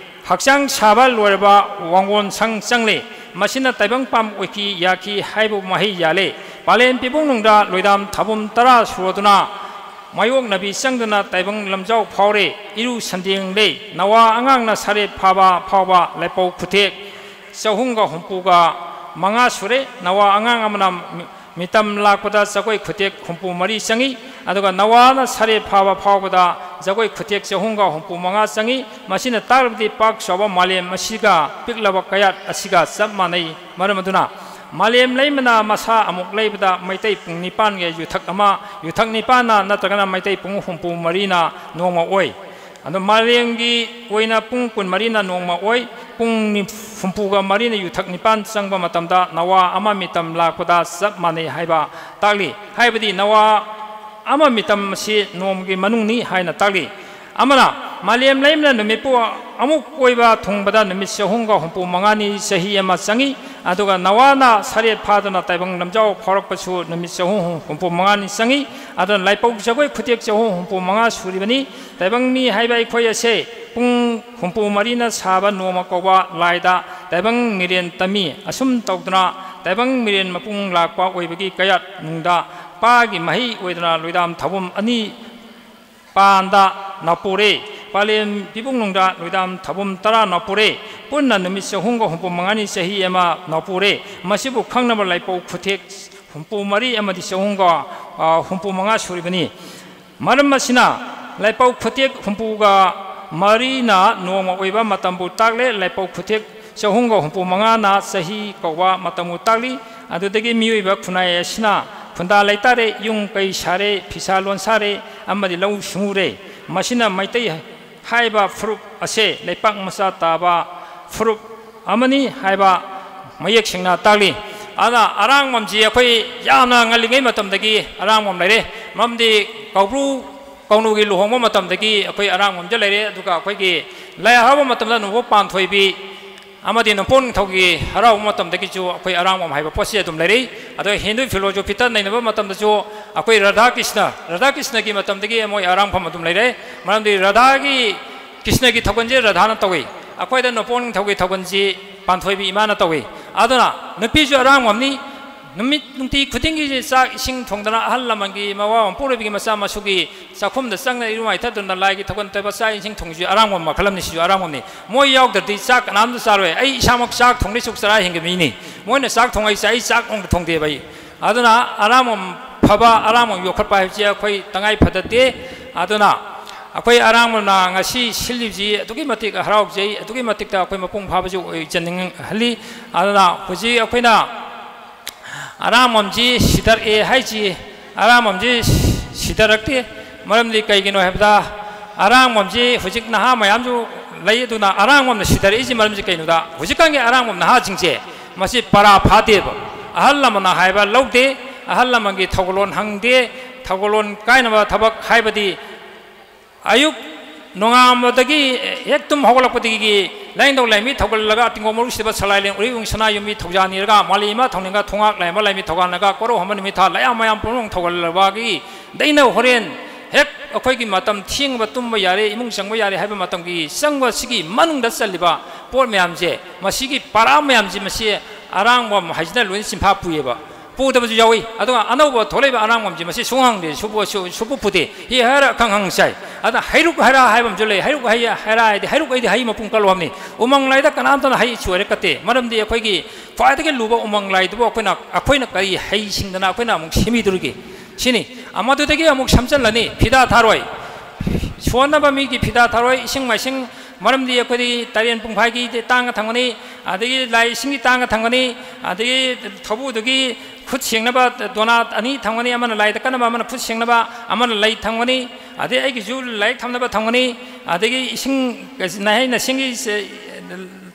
ꯍꯛꯆꯥꯡ ꯁꯥꯕ ꯂꯣꯏꯔꯕ ꯋꯥꯡꯒꯣꯟ ꯁꯪ ꯆꯪꯂꯦ꯫ ꯃꯁꯤꯅ ꯇꯥꯏꯕꯪ ꯄꯥꯟ ꯑꯣꯏꯈꯤ ꯌꯥꯈꯤ ꯍꯥꯏꯕ ꯃꯍꯩ ꯌꯥꯜꯂꯦ꯫ ꯄꯥꯂꯦꯟ ꯄꯤꯕꯨꯡ ꯅꯨꯡꯗ ꯂꯣꯏꯗꯥꯝ ꯊꯥꯕꯨꯝ ꯇꯔꯥ ꯁꯨꯔꯗꯨꯅ ꯃꯥꯌꯣꯛꯅꯕꯤ ꯆꯪꯗꯨꯅ ꯇꯥꯏꯕꯪ ꯂꯝꯖꯥꯎ ꯐꯥꯎꯔꯦ꯫ ꯏꯔꯨ ꯁꯟꯗꯦꯡꯂꯦ꯫ ꯅꯋꯥ ꯑꯉꯥꯡꯅ ꯁꯥꯔꯦꯞ ꯐꯥꯕ ꯐꯥꯎꯕ ꯂꯥꯏꯄꯧ ꯈꯨꯊꯦꯛ ꯆꯍꯨꯝꯒ ꯍꯨꯝꯐꯨꯒ ꯃꯉꯥ ꯁꯨꯔꯦ꯫ ꯅꯋꯥ ꯑꯉꯥꯡ ꯑꯃꯅ ꯃꯤ-, ꯃꯤꯇꯝ ꯂꯥꯛꯄꯗ ꯖꯒꯣꯏ ꯈꯨꯊꯦꯛ ꯍꯨꯝꯐꯨ ꯃꯔꯤ ꯆꯪꯏ, ꯑꯗꯨꯒ ꯅꯋꯥꯅ ꯁꯥꯔꯦꯞ ꯐꯥꯕ ꯐꯥꯎꯕꯗ ꯖꯒꯣꯏ ꯈꯨꯊꯦꯛ ꯆꯍꯨꯝꯒ ꯍꯨꯝꯐꯨ ꯃꯉꯥ ꯆꯪꯏ꯫ ꯃꯁꯤꯅ ꯇꯥꯛꯂꯤꯕꯗꯤ ꯄꯥꯛ ꯆꯥꯎꯕ ꯃꯥꯂꯦꯝ ꯑꯁꯤꯒ ꯄꯤꯛꯂꯕ ꯀꯌꯥꯠ ꯑꯁꯤꯒ ꯆꯞ ꯃꯥꯟꯅꯩ꯫ ꯃꯔꯝ ꯑꯗꯨꯅ ꯃꯥꯂꯦꯝ ꯂꯩꯃꯅ ꯃꯁꯥ ꯑꯃꯨꯛ ꯂꯩꯕꯗ ꯃꯩꯇꯩ ꯄꯨꯡ ꯅꯤꯄꯥꯟꯒꯤ ꯌꯨꯊꯛ ꯑꯃ, ꯌꯨꯊꯛ ꯅꯤꯄꯥꯟꯅ ꯅꯠꯇ꯭ꯔꯒꯅ ꯃꯩꯇꯩ ꯄꯨꯡ ꯍꯨꯝꯐꯨ ꯃꯔꯤꯅ ꯅꯣꯡꯃ ꯑꯣꯏ꯫ ꯑꯗꯣ ꯃꯥꯂꯦꯝꯒꯤ ꯑꯣꯏꯅ ꯄꯨꯡ ꯀꯨꯟꯃꯔꯤꯅ ꯅꯣꯡꯃ ꯑꯣꯏ꯫ ꯄꯨꯡ ꯅꯤ-, ꯍꯨꯝꯐꯨꯒ ꯃꯔꯤꯅ ꯌꯨꯊꯛ ꯅꯤꯄꯥꯟ ꯆꯪꯕ ꯃꯇꯝꯗ ꯅꯋꯥ ꯑꯃ ꯃꯤꯇꯝ ꯂꯥꯛꯄꯗ ꯆꯞ ꯃꯥꯟꯅꯩ ꯍꯥꯏꯕ ꯇꯥꯛꯂꯤ꯫ ꯍꯥꯏꯕꯗꯤ ꯅꯋꯥ ꯑꯃ ꯃꯤꯇꯝ ꯑꯁꯤ ꯅꯣꯡꯃꯒꯤ ꯃꯅꯨꯡꯅꯤ ꯍꯥꯏꯅ ꯇꯥꯛꯂꯤ꯫ ꯑꯃꯅ, ꯃꯥꯂꯦꯝ ꯂꯩꯃꯅ ꯅꯨꯃꯤꯠꯄꯨ ꯑꯃꯨꯛ ꯀꯣꯏꯕ ꯊꯨꯡꯕꯗ ꯅꯨꯃꯤꯠ ꯆꯍꯨꯝꯒ ꯍꯨꯝꯐꯨ ꯃꯉꯥꯅꯤ ꯆꯍꯤ ꯑꯃ ꯆꯪꯏ꯫ ꯑꯗꯨꯒ ꯅꯋꯥꯅ ꯁꯔꯦꯠ ꯐꯥꯗꯨꯅ ꯇꯥꯏꯕꯪ ꯂꯝꯖꯥꯎ ꯐꯥꯎꯔꯛꯄꯁꯨ ꯅꯨꯃꯤꯠ ꯆꯍꯨꯝ ꯍꯨꯝꯐꯨ ꯃꯉꯥꯅꯤ ꯆꯪꯏ꯫ ꯑꯗꯨꯅ ꯂꯥꯏꯄꯧ ꯖꯒꯣꯏ ꯈꯨꯊꯦꯛ ꯆꯍꯨꯝ ꯍꯨꯝꯐꯨ ꯃꯉꯥ ꯁꯨꯔꯤꯕꯅꯤ꯫ ꯇꯥꯏꯕꯪ ꯃꯤ ꯍꯥꯏꯕ ꯑꯩꯈꯣꯏ ꯑꯁꯦ ꯄꯨꯡ ꯍꯨꯝꯐꯨ ꯃꯔꯤꯅ ꯁꯥꯕ ꯅꯣꯡꯃ ꯀꯧꯕ ꯂꯥꯏꯗ ꯇꯥꯏꯕꯪ ꯃꯤꯔꯦꯟ ꯇꯝꯃꯤ꯫ ꯑꯁꯨꯝ ꯇꯧꯗꯅ ꯇꯥꯏꯕꯪ ꯃꯤꯔꯦꯟ ꯃꯄꯨꯡ ꯂꯥꯛꯄ ꯑꯣꯏꯕꯒꯤ ꯀꯌꯥꯠ ꯅꯨꯡꯗ ꯄꯥꯒꯤ ꯃꯍꯩ ꯑꯣꯏꯗꯅ ꯂꯣꯏꯗꯥꯝ ꯊꯥꯕꯨꯝ ꯑꯅꯤ ꯄꯥꯟꯗ ꯅꯥꯎꯄꯨꯔꯦ꯫ ꯄꯥꯂꯦꯝ ꯄꯤꯕꯨꯡ ꯅꯨꯡꯗ ꯂꯣꯏꯗꯥꯝ ꯊꯥꯕꯨꯝ ꯇꯔꯥ ꯅꯥꯎꯄꯨꯔꯦ꯫ ꯄꯨꯟꯅ ꯅꯨꯃꯤꯠ ꯆꯍꯨꯝꯒ ꯍꯨꯝꯐꯨ ꯃꯉꯥꯅꯤ ꯆꯍꯤ ꯑꯃ ꯅꯥꯎꯄꯨꯔꯦ꯫ ꯃꯁꯤꯕꯨ ꯈꯪꯅꯕ ꯂꯥꯏꯄꯧ ꯈꯨꯊꯦꯛ ꯍꯨꯝꯐꯨ ꯃꯔꯤ ꯑꯃꯗꯤ ꯆꯍꯨꯝꯒ, ꯑ, ꯍꯨꯝꯐꯨ ꯃꯉꯥ ꯁꯨꯔꯤꯕꯅꯤ꯫ ꯃꯔꯝ ꯑꯁꯤꯅ ꯂꯥꯏꯄꯧ ꯈꯨꯊꯦꯛ ꯍꯨꯝꯐꯨꯒ ꯃꯔꯤꯅ ꯅꯣꯡꯃ ꯑꯣꯏꯕ ꯃꯇꯝꯕꯨ ꯇꯥꯛꯂꯦ꯫ ꯂꯥꯏꯄꯧ ꯈꯨꯊꯦꯛ ꯆꯍꯨꯝꯒ ꯍꯨꯝꯐꯨ ꯃꯉꯥꯅ ꯆꯍꯤ ꯀꯧꯕ ꯃꯇꯝꯕꯨ ꯇꯥꯛꯂꯤ꯫ ꯑꯗꯨꯗꯒꯤ ꯃꯤꯑꯣꯏꯕ ꯈꯨꯟꯅꯥꯏ ꯑꯁꯤꯅ ꯈꯨꯟꯗꯥ ꯂꯩꯇꯥꯔꯦ, ꯌꯨꯝ ꯀꯩ ꯁꯥꯔꯦ, ꯐꯤꯁꯥ ꯂꯣꯟꯁꯥꯔꯦ ꯑꯃꯗꯤ ꯂꯧꯎ ꯁꯤꯡꯎꯔꯦ꯫ ꯃꯁꯤꯅ ꯃꯩꯇꯩ ꯍꯥꯏꯕ ꯐꯨꯔꯨꯞ ꯑꯁꯦ ꯂꯩꯄꯥꯛ ꯃꯆꯥ ꯇꯥꯕ ꯐꯨꯔꯨꯞ ꯑꯃꯅꯤ ꯍꯥꯏꯕ ꯃꯌꯦꯛ ꯁꯦꯡꯅ ꯇꯥꯛꯂꯤ꯫ ꯑꯗꯨꯅ ꯑꯔꯥꯡꯕꯝꯁꯤ ꯑꯩꯈꯣꯏ ꯌꯥꯝꯅ ꯉꯜꯂꯤꯉꯩ ꯃꯇꯝꯗꯒꯤ ꯑꯔꯥꯡꯕꯝ ꯂꯩꯔꯦ꯫ ꯃꯔꯝꯗꯤ ꯀꯧꯕ꯭ꯔꯨ ꯀꯧꯅꯨꯒꯤ ꯂꯨꯍꯣꯡꯕ ꯃꯇꯝꯗꯒꯤ ꯑꯩꯈꯣꯏ ꯑꯔꯥꯡꯕꯝꯗ ꯂꯩꯔꯦ꯫ ꯑꯗꯨꯒ ꯑꯩꯈꯣꯏꯒꯤ ꯂꯥꯏ ꯍꯔꯥꯎꯕ ꯃꯇꯝꯗ ꯅꯣꯡꯄꯣꯛ ꯄꯥꯟꯊꯣꯏꯕꯤ ꯑꯃꯗꯤ ꯅꯣꯡꯄꯣꯛ ꯅꯤꯡꯊꯧꯒꯤ ꯍꯔꯥꯎꯕ ꯃꯇꯝꯗꯒꯤꯁꯨ ꯑꯩꯈꯣꯏ ꯑꯔꯥꯡꯕꯝ ꯍꯥꯏꯕ ꯄꯣꯠꯁꯤ ꯑꯗꯨꯝ ꯂꯩꯔꯛꯏ꯫ ꯑꯗꯣ ꯍꯤꯟꯗꯨ ꯐꯤꯂꯣꯁꯣꯐꯤꯗ ꯅꯩꯅꯕ ꯃꯇꯝꯗꯁꯨ ꯑꯩꯈꯣꯏ ꯔꯥꯙꯥ ꯀ꯭ꯔꯤꯁꯅ, ꯔꯥꯙꯥ ꯀ꯭ꯔꯤꯁꯅꯒꯤ ꯃꯇꯝꯗꯒꯤ ꯃꯣꯏ ꯑꯔꯥꯡꯐꯝ ꯑꯗꯨꯝ ꯂꯩꯔꯦ꯫ ꯃꯔꯝꯗꯤ ꯔꯥꯙꯥꯒꯤ, ꯀ꯭ꯔꯤꯁꯅꯒꯤ ꯊꯧꯒꯜꯁꯦ ꯔꯥꯙꯥꯅ ꯇꯧꯏ, ꯑꯩꯈꯣꯏꯗ ꯅꯣꯡꯄꯣꯛ ꯅꯤꯡꯊꯧꯒꯤ ꯊꯧꯒꯜꯁꯤ ꯄꯥꯟꯊꯣꯏꯕꯤ ꯏꯃꯥꯅ ꯇꯧꯏ꯫ ꯑꯗꯨꯅ ꯅꯨꯄꯤꯁꯨ ꯑꯔꯥꯡꯕꯝꯅꯤ꯫ ꯅꯨꯃꯤꯠ ꯅꯨꯡꯇꯤ ꯈꯨꯗꯤꯡꯒꯤ ꯆꯥꯛ ꯏꯁꯤꯡ ꯊꯣꯡꯗꯅ ꯑꯍꯜ ꯂꯃꯟꯒꯤ ꯃꯋꯥ ꯃꯄꯨꯔꯣꯏꯕꯒꯤ ꯃꯆꯥ ꯃꯁꯨꯒꯤ ꯆꯥꯛꯈꯨꯝꯗ ꯆꯪꯗꯅ ꯏꯔꯨ ꯃꯥꯏꯊꯗꯅ ꯂꯥꯏꯒꯤ ꯊꯧꯒꯜ ꯇꯧꯕ ꯆꯥꯛ ꯏꯁꯤꯡ ꯊꯣꯡꯕꯁꯤꯁꯨ ꯑꯔꯥꯡꯕꯝ ꯃꯈꯜ ꯑꯃꯅꯤ꯫ ꯁꯤꯁꯨ ꯑꯔꯥꯡꯕꯝꯅꯤ꯫ ꯃꯣꯏ ꯌꯥꯎꯗ꯭ꯔꯗꯤ ꯆꯥꯛ ꯀꯅꯥꯝꯇ ꯆꯥꯔꯣꯏ꯫ ꯑꯩ ꯏꯁꯥꯃꯛ ꯆꯥꯛ ꯊꯣꯡꯗ꯭ꯔꯤ ꯁꯨꯛ ꯆꯔꯥ ꯍꯦꯟꯒꯦ ꯃꯤꯅꯤ꯫ ꯃꯣꯏꯅ ꯆꯥꯛ ꯊꯣꯡꯉꯛꯏꯁꯦ ꯑꯩ ꯆꯥꯛ ꯅꯣꯡꯇ ꯊꯣꯡꯗꯦꯕ ꯑꯩ꯫ ꯑꯗꯨꯅ ꯑꯔꯥꯡꯕꯝ ꯐꯕ, ꯑꯔꯥꯡꯕꯝ ꯌꯣꯛꯈꯠꯄ ꯍꯥꯏꯕꯁꯤ ꯑꯩꯈꯣꯏ ꯇꯉꯥꯏ ꯐꯗꯗꯦ꯫ ꯑꯗꯨꯅ ꯑꯩꯈꯣꯏ ꯑꯔꯥꯡꯕꯝꯅ ꯉꯁꯤ ꯁꯤꯜꯂꯤꯕꯁꯤ ꯑꯗꯨꯛꯀꯤ ꯃꯇꯤꯛ ꯍꯔꯥꯎꯖꯩ, ꯑꯗꯨꯛꯀꯤ ꯃꯇꯤꯛꯇ ꯑꯩꯈꯣꯏ ꯃꯄꯨꯡ ꯐꯥꯕꯁꯨ ꯑꯣꯏꯖꯅꯤꯡꯍꯜꯂꯤ꯫ ꯑꯗꯨꯅ ꯍꯧꯖꯤꯛ ꯑꯩꯈꯣꯏꯅ ꯑꯔꯥꯡꯕꯝꯁꯤ ꯁꯤꯊꯔꯛꯑꯦ ꯍꯥꯏꯁꯤ, ꯑꯔꯥꯡꯕꯝꯁꯤ ꯁꯤꯊꯔꯛꯇꯦ꯫ ꯃꯔꯝꯗꯤ ꯀꯩꯒꯤꯅꯣ ꯍꯥꯏꯕꯗ, ꯑꯔꯥꯡꯕꯝꯁꯤ ꯍꯧꯖꯤꯛ ꯅꯍꯥ ꯃꯌꯥꯝꯁꯨ ꯂꯩ, ꯑꯗꯨꯅ ꯑꯔꯥꯡꯕꯝꯅ ꯁꯤꯊꯔꯛꯏꯁꯤ ꯃꯔꯝꯁꯤ ꯀꯩꯅꯣꯗ, ꯍꯧꯖꯤꯛꯀꯥꯟꯒꯤ ꯑꯔꯥꯡꯕꯝ ꯅꯍꯥꯁꯤꯡꯁꯦ ꯃꯁꯤ ꯄꯔꯥ ꯐꯥꯗꯦꯕ꯫ ꯑꯍꯜ ꯂꯃꯟꯅ ꯍꯥꯏꯕ ꯂꯧꯗꯦ, ꯑꯍꯜ ꯂꯃꯟꯒꯤ ꯊꯧꯒꯜꯂꯣꯟ ꯍꯪꯗꯦ, ꯊꯧꯒꯜꯂꯣꯟ ꯀꯥꯏꯅꯕ ꯊꯕꯛ ꯍꯥꯏꯕꯗꯤ ꯑꯌꯨꯛ ꯅꯣꯡꯉꯥꯟꯕꯗꯒꯤ ꯍꯦꯛ ꯇꯨꯝ ꯍꯧꯒꯠꯂꯛꯄꯗꯒꯤ ꯂꯥꯏꯅꯤꯡꯊꯧ ꯂꯥꯏꯃꯤ ꯊꯧꯒꯜꯂꯒ ꯇꯤꯡꯒꯣꯡ ꯃꯔꯨ ꯁꯤꯗꯕ ꯁꯂꯥꯏꯂꯦꯟ ꯎꯔꯤꯕꯨꯡ ꯁꯅꯥ ꯌꯨꯝꯕꯤ ꯊꯧꯖꯥꯟ ꯅꯤꯔꯒ ꯃꯥꯂꯦꯝ ꯏꯃꯥ ꯊꯧꯅꯤꯡꯒ ꯊꯣꯡꯉꯥꯛ ꯂꯥꯏꯔꯦꯝꯕ ꯂꯥꯏꯃꯤ ꯊꯧꯒꯥꯟꯅꯒ ꯀꯣꯔꯧ ꯍꯝꯕ ꯅꯨꯃꯤꯠ ꯊꯥ ꯂꯌꯥꯝ ꯃꯌꯥꯝ ꯄꯨꯝꯅꯃꯛ ꯊꯧꯒꯜꯂꯕꯒꯤ ꯗꯩꯅ ꯍꯣꯔꯦꯟ ꯍꯦꯛ ꯑꯩꯈꯣꯏꯒꯤ ꯃꯇꯝ ꯊꯦꯡꯕ ꯇꯨꯝꯕ ꯌꯥꯔꯦ, ꯏꯃꯨꯡ ꯆꯪꯕ ꯌꯥꯔꯦ ꯍꯥꯏꯕ ꯃꯇꯝꯒꯤ ꯆꯪꯕ ꯁꯤꯒꯤ ꯃꯅꯨꯡꯗ ꯆꯜꯂꯤꯕ ꯄꯣꯠ ꯃꯌꯥꯝꯁꯦ, ꯃꯁꯤꯒꯤ ꯄꯔꯥ ꯃꯌꯥꯝꯁꯦ, ꯃꯁꯤ ꯑꯔꯥꯡꯕꯝ ꯍꯥꯏꯁꯤꯅ ꯂꯣꯏꯅ ꯆꯤꯟꯐꯥ ꯄꯨꯏꯌꯦꯕ꯫ ꯄꯨꯗꯕꯁꯨ ꯌꯥꯎꯏ꯫ ꯑꯗꯨꯒ ꯑꯅꯧꯕ ꯊꯣꯛꯂꯛꯏꯕ ꯑꯔꯥꯡꯕꯝꯁꯦ ꯃꯁꯤ ꯁꯨꯡꯍꯪꯗꯦ, ꯁꯨꯕꯨ-, ꯁꯨ-, ꯁꯨꯕꯨ ꯄꯨꯗꯦ꯫ ꯍꯤ ꯍꯥꯏꯔ ꯈꯪ ꯍꯪ ꯆꯥꯏ꯫ ꯑꯗ ꯍꯩꯔꯨꯛ ꯍꯩꯔꯥ ꯍꯥꯏꯕ ꯑꯃꯁꯨ ꯂꯩ꯫ ꯍꯩꯔꯨꯛ ꯍꯩ-, ꯍꯩꯔꯥ ꯍꯥꯏꯗꯤ ꯍꯩꯔꯨꯛ ꯍꯩꯗꯤ ꯍꯩ ꯃꯄꯨꯡ ꯀꯜꯂꯣ ꯍꯥꯏꯕꯅꯤ꯫ ꯎꯃꯪ ꯂꯥꯏꯗ ꯀꯅꯥꯝꯇꯅ ꯍꯩ ꯆꯣꯏꯔꯛꯀꯠꯇꯦ꯫ ꯃꯔꯝꯗꯤ ꯑꯩꯈꯣꯏꯒꯤ ꯈ꯭ꯋꯥꯏꯗꯒꯤ ꯂꯨꯕ ꯎꯃꯪ ꯂꯥꯏꯗꯨꯕꯨ ꯑꯩꯈꯣꯏꯅ, ꯑꯩꯈꯣꯏꯅ ꯀꯔꯤ ꯍꯩ ꯁꯤꯡꯗꯅ ꯑꯩꯈꯣꯏꯅ ꯑꯃꯨꯛ ꯁꯦꯝꯕꯤꯗꯣꯔꯤꯒꯦ? ꯁꯤꯅꯤ꯫ ꯑ, ꯃꯗꯨꯗꯒꯤ ꯑꯃꯨꯛ ꯁꯝꯖꯜꯂꯅꯤ ꯐꯤꯗꯥ ꯊꯥꯔꯣꯏ꯫ ꯁꯣꯟꯅꯕ ꯃꯤꯒꯤ ꯐꯤꯗꯥ ꯊꯥꯔꯣꯏ, ꯏꯁꯤꯡ ꯃꯥꯏꯁꯤꯡ, ꯃꯔꯝꯗꯤ ꯑꯩꯈꯣꯏꯗꯤ ꯇꯔꯦꯟ ꯄꯨꯡꯐꯥꯏꯒꯤ ꯇꯥꯡꯉ ꯊꯝꯒꯅꯤ, ꯑꯗꯒꯤ ꯂꯥꯏ ꯏꯁꯤꯡꯒꯤ ꯇꯥꯡꯉ ꯊꯝꯒꯅꯤ, ꯑꯗꯒꯤ ꯊꯧꯕꯨꯗꯨꯒꯤ ꯈꯨꯠ ꯁꯦꯡꯅꯕ ꯗꯣꯅꯥ ꯑꯅꯤ ꯊꯝꯒꯅꯤ, ꯑꯃꯅ ꯂꯥꯏꯗ ꯀꯠꯅꯕ, ꯑꯃꯅ ꯈꯨꯠ ꯁꯦꯡꯅꯕ, ꯑꯃꯅ ꯂꯩ ꯊꯝꯒꯅꯤ, ꯑꯗꯩ ꯑꯩꯒꯤꯁꯨ ꯂꯥꯏꯔꯤꯛ ꯊꯝꯅꯕ ꯊꯝꯒꯅꯤ, ꯑꯗꯒꯤ ꯏꯁꯤꯡ ꯅꯥꯍꯩ ꯅꯁꯤꯡꯒꯤ ꯁꯦ-,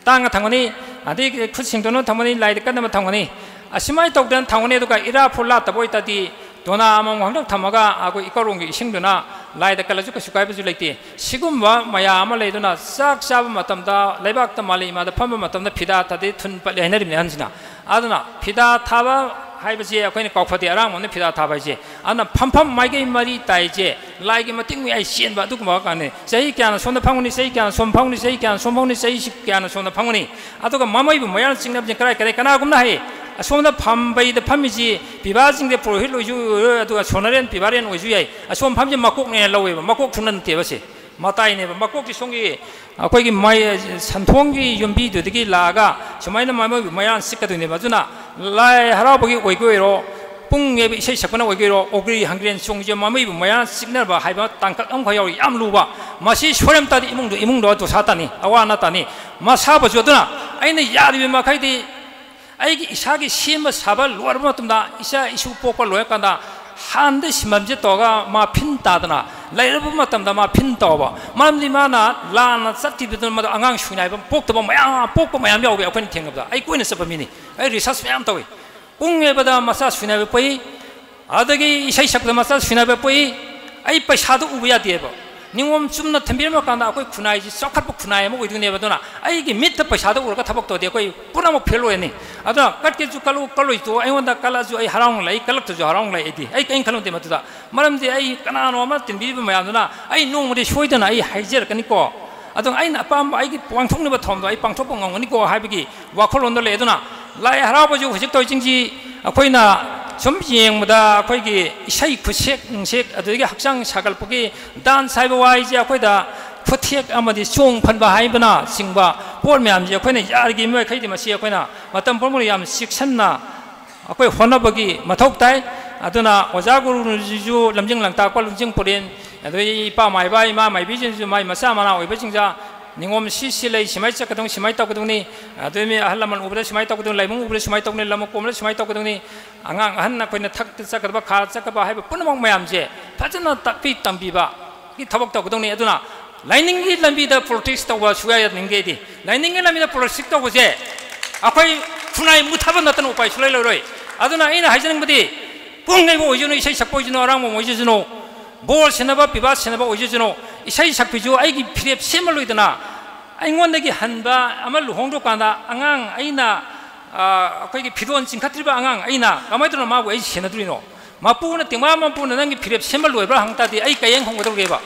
ꯇꯥꯡꯉ ꯊꯝꯒꯅꯤ, ꯑꯗꯩ ꯈꯨꯠ ꯁꯦꯡꯗꯣꯛꯅꯕ ꯊꯝꯒꯅꯤ, ꯂꯥꯏꯗ ꯀꯠꯅꯕ ꯊꯝꯒꯅꯤ꯫ ꯑꯁꯨꯃꯥꯏꯅ ꯇꯧꯗꯅ ꯊꯝꯒꯅꯤ꯫ ꯑꯗꯨꯒ ꯏꯔꯥ ꯐꯨꯜ ꯂꯥꯠꯇꯕ ꯑꯣꯏꯇꯥꯔꯗꯤ ꯗꯣꯅꯥ ꯑꯃꯃꯝ ꯈꯛꯇꯪ ꯊꯝꯃꯒ ꯑꯩꯈꯣꯏ ꯏꯀꯧꯔꯣꯡꯒꯤ ꯏꯁꯤꯡꯗꯨꯅ ꯂꯥꯏꯗ ꯀꯠꯂꯁꯨ ꯀꯩꯁꯨ ꯀꯥꯏꯕꯁꯨ ꯂꯩꯇꯦ꯫ ꯁꯤꯒꯨꯝꯕ ꯃꯌꯥꯝ ꯑꯃ ꯂꯩꯗꯨꯅ ꯆꯥꯛ ꯆꯥꯕ ꯃꯇꯝꯗ ꯂꯩꯕꯥꯛꯇ ꯃꯥꯂꯦꯝ ꯏꯃꯥꯗ ꯐꯝꯕ ꯃꯇꯝꯗ ꯐꯤꯗꯥ ꯊꯥꯗꯦ ꯊꯨꯟ ꯄꯠꯂꯦ ꯍꯥꯏꯅꯔꯤꯕꯅꯤ ꯑꯍꯟꯁꯤꯅ꯫ ꯑꯗꯨꯅ ꯐꯤꯗꯥ ꯊꯥꯕ ꯍꯥꯏꯕꯁꯦ ꯑꯩꯈꯣꯏꯅ ꯀꯥꯎꯐꯗꯦ, ꯑꯔꯥꯡꯕꯝꯅ ꯐꯤꯗꯥ ꯊꯥꯕ ꯍꯥꯏꯁꯦ꯫ ꯑꯗꯨꯅ ꯐꯝꯐꯝ ꯃꯥꯏꯀꯩ ꯃꯔꯤ ꯇꯥꯏꯁꯦ ꯂꯥꯏꯒꯤ ꯃꯇꯤꯛ ꯃꯌꯥꯏ ꯆꯦꯟꯕ ꯑꯗꯨꯒꯨꯝꯕ ꯀꯥꯟꯅꯩ꯫ ꯆꯍꯤ ꯀꯌꯥꯅ ꯁꯣꯝꯗ ꯐꯝꯒꯅꯤ, ꯆꯍꯤ ꯀꯌꯥꯅ ꯁꯣꯝ ꯐꯝꯒꯅꯤ, ꯆꯍꯤ ꯀꯌꯥꯅ ꯁꯣꯝ ꯐꯝꯒꯅꯤ, ꯆꯍꯤ ꯀꯌꯥꯅ ꯁꯣꯝꯗ ꯐꯝꯒꯅꯤ꯫ ꯑꯗꯨꯒ ꯃꯃꯩꯕꯨ ꯃꯌꯥꯅ ꯆꯤꯛꯅꯕꯁꯦ ꯀꯔꯥꯏ ꯀꯔꯥꯏ? ꯀꯅꯥꯒꯨꯝꯅ ꯍꯥꯏ, ꯑꯁꯣꯝꯗ ꯐꯝꯕꯩꯗ ꯐꯝꯃꯤꯁꯤ ꯄꯤꯕꯥꯁꯤꯡꯁꯦ ꯄꯨꯔꯣꯍꯤꯠ ꯑꯣꯏꯁꯨ ꯑꯣꯏꯔꯣꯏ, ꯑꯗꯨꯒ ꯁꯣꯅꯔꯦꯟ ꯄꯤꯕꯥꯔꯦꯟ ꯑꯣꯏꯁꯨ ꯌꯥꯏ꯫ ꯑꯁꯣꯝ ꯐꯝꯁꯦ ꯃꯀꯣꯛꯅꯦꯅ ꯂꯧꯋꯦꯕ, ꯃꯀꯣꯛ ꯊꯨꯅ ꯅꯠꯇꯦꯕ ꯁꯦ꯫ ꯃꯇꯥꯏꯅꯦꯕ꯫ ꯃꯀꯣꯛꯁꯤ ꯁꯣꯝꯒꯤ ꯑꯩꯈꯣꯏꯒꯤ ꯃꯥꯏ-, ꯁꯟꯊꯣꯡꯒꯤ ꯌꯨꯝꯕꯤꯗꯨꯗꯒꯤ ꯂꯥꯛꯑꯒ ꯁꯨꯃꯥꯏꯅ ꯃꯃꯩꯕꯨ ꯃꯌꯥꯅ ꯆꯤꯛꯀꯗꯣꯏꯅꯦꯕ꯫ ꯑꯗꯨꯅ ꯂꯥꯏ ꯍꯔꯥꯎꯕꯒꯤ ꯑꯣꯏꯒꯦ ꯑꯣꯏꯔꯣ, ꯄꯨꯡ ꯌꯩꯕ ꯏꯁꯩ ꯁꯛꯄꯅ ꯑꯣꯏꯒꯦ ꯑꯣꯏꯔꯣ, ꯑꯣꯒ꯭ꯔꯤ ꯍꯪꯒ꯭ꯔꯦꯟ ꯆꯣꯡꯁꯦ ꯃꯃꯩꯕꯨ ꯃꯌꯥꯅ ꯆꯤꯛꯅꯕ ꯍꯥꯏꯕ ꯇꯥꯡꯀꯛ ꯑꯃꯈꯛ ꯌꯥꯎꯔꯤ, ꯌꯥꯝ ꯂꯨꯕ꯫ ꯃꯁꯤ ꯁꯣꯏꯔꯝ ꯇꯥꯔꯗꯤ ꯏꯃꯨꯡꯗ, ꯏꯃꯨꯡꯗ ꯗꯣꯁꯥ ꯇꯥꯅꯤ, ꯑꯋꯥ ꯑꯅꯥ ꯇꯥꯅꯤ꯫ ꯃꯁꯥꯕꯨꯁꯨ ꯑꯗꯨꯅ ꯑꯩꯅ ꯌꯥꯔꯤꯕ ꯃꯈꯩꯗꯤ ꯑꯩꯒꯤ ꯏꯁꯥꯒꯤ ꯁꯦꯝꯕ ꯁꯥꯕ ꯂꯣꯏꯔꯕ ꯃꯇꯨꯡꯗ, ꯏꯆꯥ ꯏꯁꯨ ꯄꯣꯛꯄ ꯂꯣꯏꯔꯀꯥꯟꯗ, ꯍꯥꯟꯅꯗꯩ ꯁꯤꯟꯐꯝꯁꯦ ꯇꯧꯔꯒ ꯃꯥ ꯐꯤꯟ ꯇꯥꯗꯅ ꯂꯩꯔꯕ ꯃꯇꯝꯗ ꯃꯥ ꯐꯤꯟ ꯇꯧꯕ꯫ ꯃꯔꯝꯗꯤ ꯃꯥꯅ ꯂꯥꯟꯅ ꯆꯠꯈꯤꯕꯗꯨꯅ ꯃꯗꯨ ꯑꯉꯥꯡ ꯁꯣꯏꯅꯥꯏꯕ ꯄꯣꯛꯇꯕ ꯃꯌꯥꯝ, ꯄꯣꯛꯄ ꯃꯌꯥꯝ ꯌꯥꯎꯋꯤ ꯑꯩꯈꯣꯏꯅ ꯊꯦꯡꯅꯕꯗ꯫ ꯑꯩ ꯀꯣꯏꯅ ꯆꯠꯄ ꯃꯤꯅꯤ, ꯑꯩ research ꯃꯌꯥꯝ ꯇꯧꯏ꯫ ꯄꯨꯡ ꯌꯩꯕꯗ ꯃꯆꯥ ꯁꯣꯏꯅꯥꯏꯕ ꯄꯣꯛꯏ, ꯑꯗꯒꯤ ꯏꯁꯩ ꯁꯛꯄꯗ ꯃꯆꯥ ꯁꯣꯏꯅꯥꯏꯕ ꯄꯣꯛꯏ꯫ ꯑꯩ ꯄꯩꯁꯥꯗꯣ ꯎꯕ ꯌꯥꯗꯦꯕ꯫ ꯅꯤꯉꯣꯝ ꯆꯨꯝꯅ ꯊꯝꯕꯤꯔꯝꯃ ꯀꯥꯟꯗ ꯑꯩꯈꯣꯏ ꯈꯨꯟꯅꯥꯏꯁꯤ ꯆꯥꯎꯈꯠꯄ ꯈꯨꯟꯅꯥꯏ ꯑꯃ ꯑꯣꯏꯗꯣꯏꯅꯦꯕ꯫ ꯑꯗꯨꯅ ꯑꯩꯒꯤ ꯃꯤꯠꯇ ꯄꯩꯁꯥꯗꯣ ꯎꯔꯒ ꯊꯕꯛ ꯇꯧꯔꯗꯤ ꯑꯩꯈꯣꯏ ꯄꯨꯝꯅꯃꯛ fail ꯑꯣꯏꯔꯅꯤ꯫ ꯑꯗꯨꯅ ꯀꯠꯀꯦꯁꯨ ꯀꯠꯂꯨ, ꯀꯠꯂꯣꯏꯁꯨ ꯑꯩꯉꯣꯟꯗ ꯀꯠꯂꯛꯑꯁꯨ ꯑꯩ ꯍꯔꯥꯎꯅ ꯂꯩ, ꯀꯠꯂꯛꯇ꯭ꯔꯁꯨ ꯍꯔꯥꯎꯅ ꯂꯩ꯫ ꯑꯩꯗꯤ ꯑꯩ ꯀꯔꯤꯝ ꯈꯜꯂꯨꯗꯦ ꯃꯗꯨꯗ꯫ ꯃꯔꯝꯗꯤ ꯑꯩ ꯀꯅꯥꯅꯣ ꯑꯃ ꯇꯤꯟꯕꯤꯔꯤꯕ ꯃꯌꯥꯝꯗꯨꯅ ꯑꯩ ꯅꯣꯡꯃꯗꯤ ꯁꯣꯏꯗꯅ ꯑꯩ ꯍꯥꯏꯖꯔꯛꯀꯅꯤꯀꯣ꯫ ꯑꯗꯨꯅ ꯑꯩꯅ ꯑꯄꯥꯝꯕ ꯑꯩꯒꯤ ꯄꯥꯡꯊꯣꯛꯅꯕ ꯊꯧꯔꯝꯗꯣ ꯑꯩ ꯄꯥꯡꯊꯣꯛꯄ ꯉꯝꯒꯅꯤꯀꯣ ꯍꯥꯏꯕꯒꯤ ꯋꯥꯈꯜꯂꯣꯟꯗ ꯂꯩ꯫ ꯑꯗꯨꯅ ꯂꯥꯏ ꯍꯔꯥꯎꯕꯁꯨ ꯍꯧꯖꯤꯛ ꯇꯧꯔꯤꯁꯤꯡꯁꯤ ꯑꯩꯈꯣꯏꯅ ꯁꯨꯝ ꯌꯦꯡꯕꯗ ꯑꯩꯈꯣꯏꯒꯤ ꯏꯁꯩ ꯈꯨꯠꯁꯦꯛ ꯅꯨꯡꯁꯦꯛ, ꯑꯗꯨꯗꯒꯤ ꯍꯛꯆꯥꯡ ꯁꯥꯒꯠꯄꯒꯤ dance ꯍꯥꯏꯕ ꯋꯥꯍꯩꯁꯦ ꯑꯩꯈꯣꯏꯗ ꯈꯨꯠꯊꯦꯛ ꯑꯃꯗꯤ ꯆꯣꯡ ꯐꯟꯕ ꯍꯥꯏꯕꯅꯆꯤꯡꯕ ꯄꯣꯠ ꯃꯌꯥꯝꯁꯦ ꯑꯩꯈꯣꯏꯅ ꯌꯥꯔꯤꯉꯩ ꯃꯈꯩꯗꯤ ꯃꯁꯤ ꯑꯩꯈꯣꯏꯅ ꯃꯇꯝ ꯄꯨꯝꯅꯃꯛꯇ ꯌꯥꯝ ꯆꯦꯛꯁꯤꯟꯅ ꯑꯩꯈꯣꯏ ꯍꯣꯠꯅꯕꯒꯤ ꯃꯊꯧ ꯇꯥꯏ꯫ ꯑꯗꯨꯅ ꯑꯣꯖꯥ ꯒꯨꯔꯨꯁꯤꯁꯨ ꯂꯝꯖꯤꯡ ꯂꯝꯇꯥꯛꯄ, ꯂꯨꯆꯤꯡ ꯄꯨꯔꯦꯟ, ꯑꯗꯩ ꯏꯄꯥ ꯃꯥꯏꯕ, ꯏꯃꯥ ꯃꯥꯏꯕꯤꯁꯤꯡꯁꯨ ꯃꯥꯏ ꯃꯆꯥ ꯃꯅꯥꯎ ꯑꯣꯏꯕꯁꯤꯡꯗ ꯅꯤꯉꯣꯝ ꯁꯤ ꯁꯤ ꯂꯩ, ꯁꯨꯃꯥꯏꯅ ꯆꯠꯀꯗꯧꯅꯤ, ꯁꯨꯃꯥꯏꯅ ꯇꯧꯒꯗꯧꯅꯤ, ꯑꯗꯨ ꯃꯤ ꯑꯍꯜ ꯂꯃꯟ ꯎꯕꯗ ꯁꯨꯃꯥꯏꯅ ꯇꯧꯒꯗꯧꯅꯤ, ꯂꯥꯏꯕꯨꯡ ꯎꯕꯗ ꯁꯨꯃꯥꯏꯅ ꯇꯧꯒꯅꯤ, ꯂꯝ ꯀꯣꯝꯕꯗ ꯁꯨꯃꯥꯏꯅ ꯇꯧꯒꯗꯧꯅꯤ, ꯑꯉꯥꯡ ꯑꯍꯟ ꯑꯩꯈꯣꯏꯅ ꯊꯛꯇ ꯆꯠꯀꯗꯕ, ꯈꯥ ꯆꯠꯀꯗꯕ ꯍꯥꯏꯕ ꯄꯨꯝꯅꯃꯛ ꯃꯌꯥꯝꯁꯦ ꯐꯖꯅ ꯇꯥꯛꯄꯤ ꯇꯝꯕꯤꯕꯒꯤ ꯊꯕꯛ ꯇꯧꯒꯗꯧꯅꯤ꯫ ꯑꯗꯨꯅ ꯂꯥꯏꯅꯤꯡꯒꯤ ꯂꯝꯕꯤꯗ politics ꯇꯧꯕ ꯁꯨꯡꯌꯥ ꯌꯥꯅꯤꯡꯗꯦ ꯑꯩꯗꯤ꯫ ꯂꯥꯏꯅꯤꯡꯒꯤ ꯂꯝꯕꯤꯗ politics ꯇꯧꯕꯁꯦ ꯑꯩꯈꯣꯏ ꯈꯨꯟꯅꯥꯏ ꯃꯨꯠꯊꯕ ꯅꯠꯇꯅ ꯎꯄꯥꯏ ꯁꯨꯡꯂꯩ ꯂꯩꯔꯣꯏ꯫ ꯑꯗꯨꯅ ꯑꯩꯅ ꯍꯥꯏꯖꯅꯤꯡꯕꯗꯤ, ꯄꯨꯡ ꯌꯩꯕ ꯑꯣꯏꯖꯅꯨ, ꯏꯁꯩ ꯁꯛꯄ ꯑꯣꯏꯖꯅꯨ, ꯑꯔꯥꯡꯕꯝ ꯑꯣꯏꯖꯁꯅꯨ, ꯕꯣꯜ ꯁꯥꯟꯅꯕ, ꯄꯤꯕꯥ ꯁꯥꯟꯅꯕ ꯑꯣꯏꯖꯁꯅꯨ, ꯏꯁꯩ ꯁꯛꯄꯤꯁꯨ ꯑꯩꯒꯤ ꯐꯤꯔꯦꯞ ꯁꯦꯝꯃ ꯂꯣꯏꯗꯅ ꯑꯩꯉꯣꯟꯗꯒꯤ ꯍꯟꯕ ꯑꯃ ꯂꯨꯍꯣꯡꯗ꯭ꯔꯀꯥꯟꯗ ꯑꯉꯥꯡ ꯑꯩꯅ, ꯑ, ꯑꯩꯈꯣꯏꯒꯤ ꯐꯤꯔꯣꯜ ꯆꯤꯡꯈꯠꯇ꯭ꯔꯤꯕ ꯑꯉꯥꯡ ꯑꯩꯅ ꯀꯃꯥꯏꯅ ꯇꯧꯗꯅ ꯃꯥꯕꯨ ꯑꯩ ꯁꯦꯟꯅꯗꯣꯔꯤꯅꯣ? ꯃꯄꯨꯅ ꯇꯦꯡꯕꯥ ꯃꯄꯨꯅ ꯅꯪꯒꯤ ꯐꯤꯔꯦꯞ ꯁꯦꯝꯕ ꯂꯣꯏꯕ꯭ꯔꯥ ꯍꯪ ꯇꯥꯔꯗꯤ ꯑꯩ ꯀꯩ ꯍꯥꯏꯅ ꯈꯨꯝꯒꯗꯧꯔꯤꯒꯦꯕ?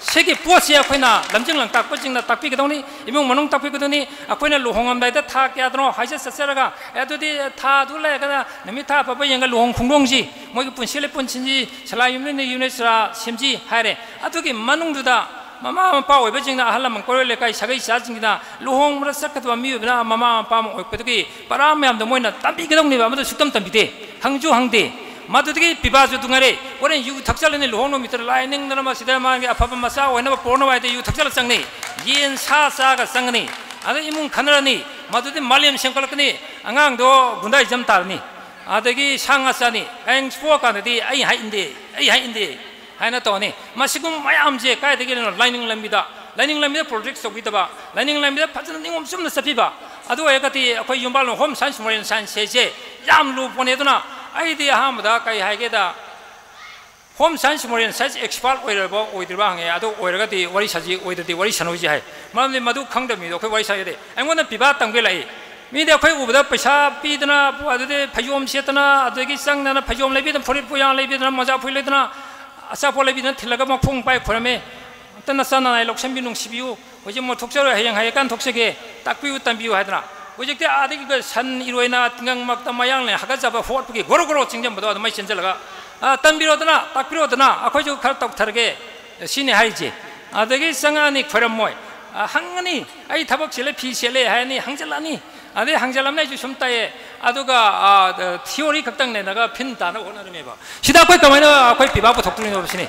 ꯁꯤꯒꯤ ꯄꯣꯠꯁꯦ ꯑꯩꯈꯣꯏꯅ ꯂꯝꯖꯤꯡ ꯂꯝꯇꯥꯛꯄꯁꯤꯡꯅ ꯇꯥꯛꯄꯤꯒꯗꯧꯅꯤ, ꯏꯃꯨꯡ ꯃꯅꯨꯡ ꯇꯥꯛꯄꯤꯒꯗꯧꯅꯤ꯫ ꯑꯩꯈꯣꯏꯅ ꯂꯨꯍꯣꯡꯉꯝꯗꯥꯏꯗ ꯊꯥ ꯀꯌꯥꯗꯅꯣ ꯍꯥꯏꯖ ꯆꯠꯆꯔꯒ, "ꯑꯦ, ꯑꯗꯨꯗꯤ ꯊꯥꯗꯨ ꯂꯩꯔꯒꯅ ꯅꯨꯃꯤꯠ ꯊꯥ ꯐꯕ ꯌꯦꯡꯉ ꯂꯨꯍꯣꯡ ꯈꯣꯡꯗꯣꯡꯁꯤ, ꯃꯣꯏꯒꯤ ꯄꯨꯟꯁꯤ ꯂꯤꯄꯨꯟꯁꯤꯟꯁꯤ, ꯁꯂꯥꯏ ꯌꯨꯝꯂꯦꯟꯅ ꯌꯨꯅꯦꯁꯔꯥ ꯁꯦꯝꯁꯤ" ꯍꯥꯏꯔꯦ꯫ ꯑꯗꯨꯒꯤ ꯃꯅꯨꯡꯗꯨꯗ ꯃꯃꯥ ꯃꯄꯥ ꯑꯣꯏꯕꯁꯤꯡꯅ ꯑꯍꯜ ꯂꯃꯟ ꯀꯩꯔꯣꯏ ꯂꯩꯀꯥꯏ ꯁꯥꯒꯩ ꯆꯥꯁꯤꯡꯁꯤꯅ ꯂꯨꯍꯣꯡꯕꯗ ꯆꯠꯀꯗꯕ ꯃꯤꯑꯣꯏꯕꯅ ꯃꯃꯥ ꯃꯄꯥ ꯑꯃ ꯑꯣꯏꯔꯛꯄꯗꯒꯤ ꯄꯔꯥ ꯃꯌꯥꯝꯗꯣ ꯃꯣꯏꯅ ꯇꯝꯕꯤꯒꯗꯧꯅꯦꯕ, ꯑꯃꯗꯨ ꯁꯨꯛꯇꯝ ꯇꯝꯕꯤꯗꯦ, ꯍꯪꯁꯨ ꯍꯪꯗꯦ꯫ ꯃꯗꯨꯗꯒꯤ ꯄꯤꯕꯥꯁꯨ ꯑꯗꯨ ꯉꯥꯏꯔꯦ꯫ ꯍꯣꯔꯦꯟ ꯌꯨ ꯊꯛꯆꯜꯂꯅꯤ, ꯂꯨꯍꯣꯡ ꯅꯨꯃꯤꯠꯇꯨꯗ ꯂꯥꯏ ꯅꯤꯡꯗꯅ ꯃꯁꯤꯗ ꯃꯥꯒꯤ ꯑꯐꯕ ꯃꯆꯥ ꯑꯣꯏꯅꯕ ꯄꯣꯔꯛꯅꯕ ꯍꯥꯏꯗꯤ ꯌꯨ ꯊꯛꯆꯜꯂ ꯆꯪꯅꯤ, ꯌꯦꯟ ꯁꯥ ꯆꯥꯒ ꯆꯪꯒꯅꯤ, ꯑꯗ ꯏꯃꯨꯡ ꯈꯟꯅꯔꯅꯤ, ꯃꯗꯨꯗꯤ ꯃꯥꯂꯦꯝ ꯁꯦꯝꯒꯠꯂꯛꯀꯅꯤ꯫ ꯑꯉꯥꯡꯗꯣ ꯒꯨꯟꯗꯥꯏꯖꯝ ꯇꯥꯔꯅꯤ, ꯑꯗꯒꯤ ꯁꯥ ꯉꯥ ꯆꯥꯅꯤ, ꯍꯌꯦꯡ ꯄꯣꯛꯑꯀꯥꯟꯗꯗꯤ ꯑꯩ ꯍꯥꯏ ꯏꯟꯗꯦ, ꯑꯩ ꯍꯥꯏ ꯏꯟꯗꯦ ꯍꯥꯏꯅ ꯇꯧꯔꯅꯤ꯫ ꯃꯁꯤꯒꯨꯝꯕ ꯃꯌꯥꯝꯁꯦ ꯀꯥꯏꯗꯒꯤꯅꯣ? ꯂꯥꯏꯅꯤꯡ ꯂꯝꯕꯤꯗ, ꯂꯥꯏꯅꯤꯡ ꯂꯝꯕꯤꯗ ꯄ꯭ꯔꯣꯇꯦꯛ ꯇꯧꯕꯤꯗꯕ, ꯂꯥꯏꯅꯤꯡ ꯂꯝꯕꯤꯗ ꯐꯖꯅ ꯅꯤꯉꯣꯝ ꯆꯨꯝꯅ ꯆꯠꯄꯤꯕ, ꯑꯗꯨ ꯑꯣꯏꯔꯒꯗꯤ ꯑꯩꯈꯣꯏ ꯌꯨꯝꯕꯥꯜ ꯍꯣꯝ ꯁꯥꯏꯟꯁ, ꯃꯣꯔꯦꯜ ꯁꯥꯏꯟꯁ ꯍꯥꯏꯁꯦ ꯌꯥꯝ ꯂꯨꯕ ꯄꯣꯠꯅꯦ꯫ ꯑꯗꯨꯅ ꯑꯩꯗꯤ ꯑꯍꯥꯟꯕꯗ ꯀꯩ ꯍꯥꯏꯒꯦꯗ, home science, moral science expert ꯑꯣꯏꯔꯕ ꯑꯣꯏꯗ꯭ꯔꯤꯕ ꯍꯪꯉꯦ꯫ ꯑꯗꯨ ꯑꯣꯏꯔꯒꯗꯤ ꯋꯥꯔꯤ ꯁꯥꯁꯤ, ꯑꯣꯏꯗ꯭ꯔꯗꯤ ꯋꯥꯔꯤ ꯁꯥꯟꯅꯣꯏꯁꯤ ꯍꯥꯏ꯫ ꯃꯔꯝꯗꯤ ꯃꯗꯨ ꯈꯪꯗꯕ ꯃꯤꯗꯣ ꯑꯩꯈꯣꯏ ꯋꯥꯔꯤ ꯁꯥ ꯌꯥꯗꯦ꯫ ꯑꯩꯉꯣꯟꯗ ꯄꯤꯕꯥ ꯇꯝꯒꯦ ꯂꯥꯛꯏ꯫ ꯃꯤꯗꯤ ꯑꯩꯈꯣꯏ ꯎꯕꯗ ꯄꯩꯁꯥ ꯄꯤꯗꯅ, ꯑꯗꯨꯗꯤ ꯐꯩꯖꯣꯝ ꯁꯦꯠꯇꯅ, ꯑꯗꯒꯤ ꯆꯪꯗꯅ ꯐꯩꯖꯣꯝ ꯂꯩꯕꯤꯗꯅ, ꯐꯨꯔꯤꯠ ꯄꯣꯌꯥ ꯂꯩꯕꯤꯗꯅ, ꯃꯣꯖꯥ ꯐꯨꯔꯤꯠ ꯂꯩꯗꯅ, ꯑꯆꯥꯄꯣꯠ ꯂꯩꯕꯤꯗꯅ ꯊꯤꯜꯂꯒ ꯃꯈꯣꯡ ꯄꯥꯏ ꯈꯣꯏꯔꯝꯃꯦ꯫ ꯑꯝꯇ ꯅꯆꯥ ꯅꯅꯥꯏ ꯂꯧꯁꯟꯕꯤꯌꯨ, ꯅꯨꯡꯁꯤꯕꯤꯌꯨ꯫ ꯍꯧꯖꯤꯛ ꯑꯃꯨꯛ ꯊꯣꯛꯆꯔꯣꯏ, ꯍꯌꯦꯡ ꯍꯥꯏꯔꯀꯥꯟꯗ ꯊꯣꯛꯆꯒꯦ, ꯇꯥꯛꯄꯤꯌꯨ ꯇꯝꯕꯤꯌꯨ ꯍꯥꯏꯗꯅ꯫ ꯍꯧꯖꯤꯛꯇꯤ ꯑꯥꯗꯒꯤ ꯁꯟ ꯏꯔꯣꯏꯅ ꯇꯤꯡꯒꯪ ꯃꯔꯛꯇ ꯃꯌꯥꯡꯂꯦꯟ ꯍꯥꯀꯠꯆꯕ ꯍꯣꯠꯄꯒꯤ ꯒꯣꯔꯣ ꯒꯣꯔꯣ ꯆꯤꯡꯖꯟꯕꯗꯣ ꯑꯗꯨꯃꯥꯏ ꯆꯦꯟꯖꯜꯂꯒ, "ꯑ, ꯇꯝꯕꯤꯔꯣꯗꯅ, ꯇꯥꯛꯄꯤꯔꯣꯗꯅ, ꯑꯩꯈꯣꯏꯁꯨ ꯈꯔ ꯇꯧꯊꯔꯒꯦ", ꯁꯤꯅꯤ ꯍꯥꯏꯔꯤꯁꯦ꯫ ꯑꯗꯒꯤ ꯆꯪꯉꯛꯑꯅꯤ, ꯈꯣꯏꯔꯝꯃꯣꯏ꯫ ꯑ, ꯍꯪꯉꯅꯤ, "ꯑꯩ ꯊꯕꯛ ꯆꯤꯜꯂꯦ, ꯐꯤ ꯁꯦꯠꯂꯦ" ꯍꯥꯏꯔꯅꯤ, ꯍꯪꯖꯜꯂꯛꯑꯅꯤ꯫ ꯑꯗꯩ ꯍꯪꯖꯜꯂꯝꯅꯤ ꯑꯩꯁꯨ ꯁꯨꯝ ꯇꯥꯏꯌꯦ꯫ ꯑꯗꯨꯒ, ꯑ, ꯊꯤꯑꯣꯔꯤ ꯈꯛꯇꯪ ꯅꯩꯅꯔꯒ ꯐꯤꯜꯝ ꯇꯥꯅꯕ ꯍꯣꯠꯅꯔꯝꯃꯦꯕ꯫ ꯁꯤꯗ ꯑꯩꯈꯣꯏ ꯀꯃꯥꯏꯅ ꯑꯩꯈꯣꯏ ꯄꯤꯕꯥ ꯄꯨꯊꯣꯛꯇꯣꯔꯤꯅꯣꯕ ꯁꯤꯅꯤ꯫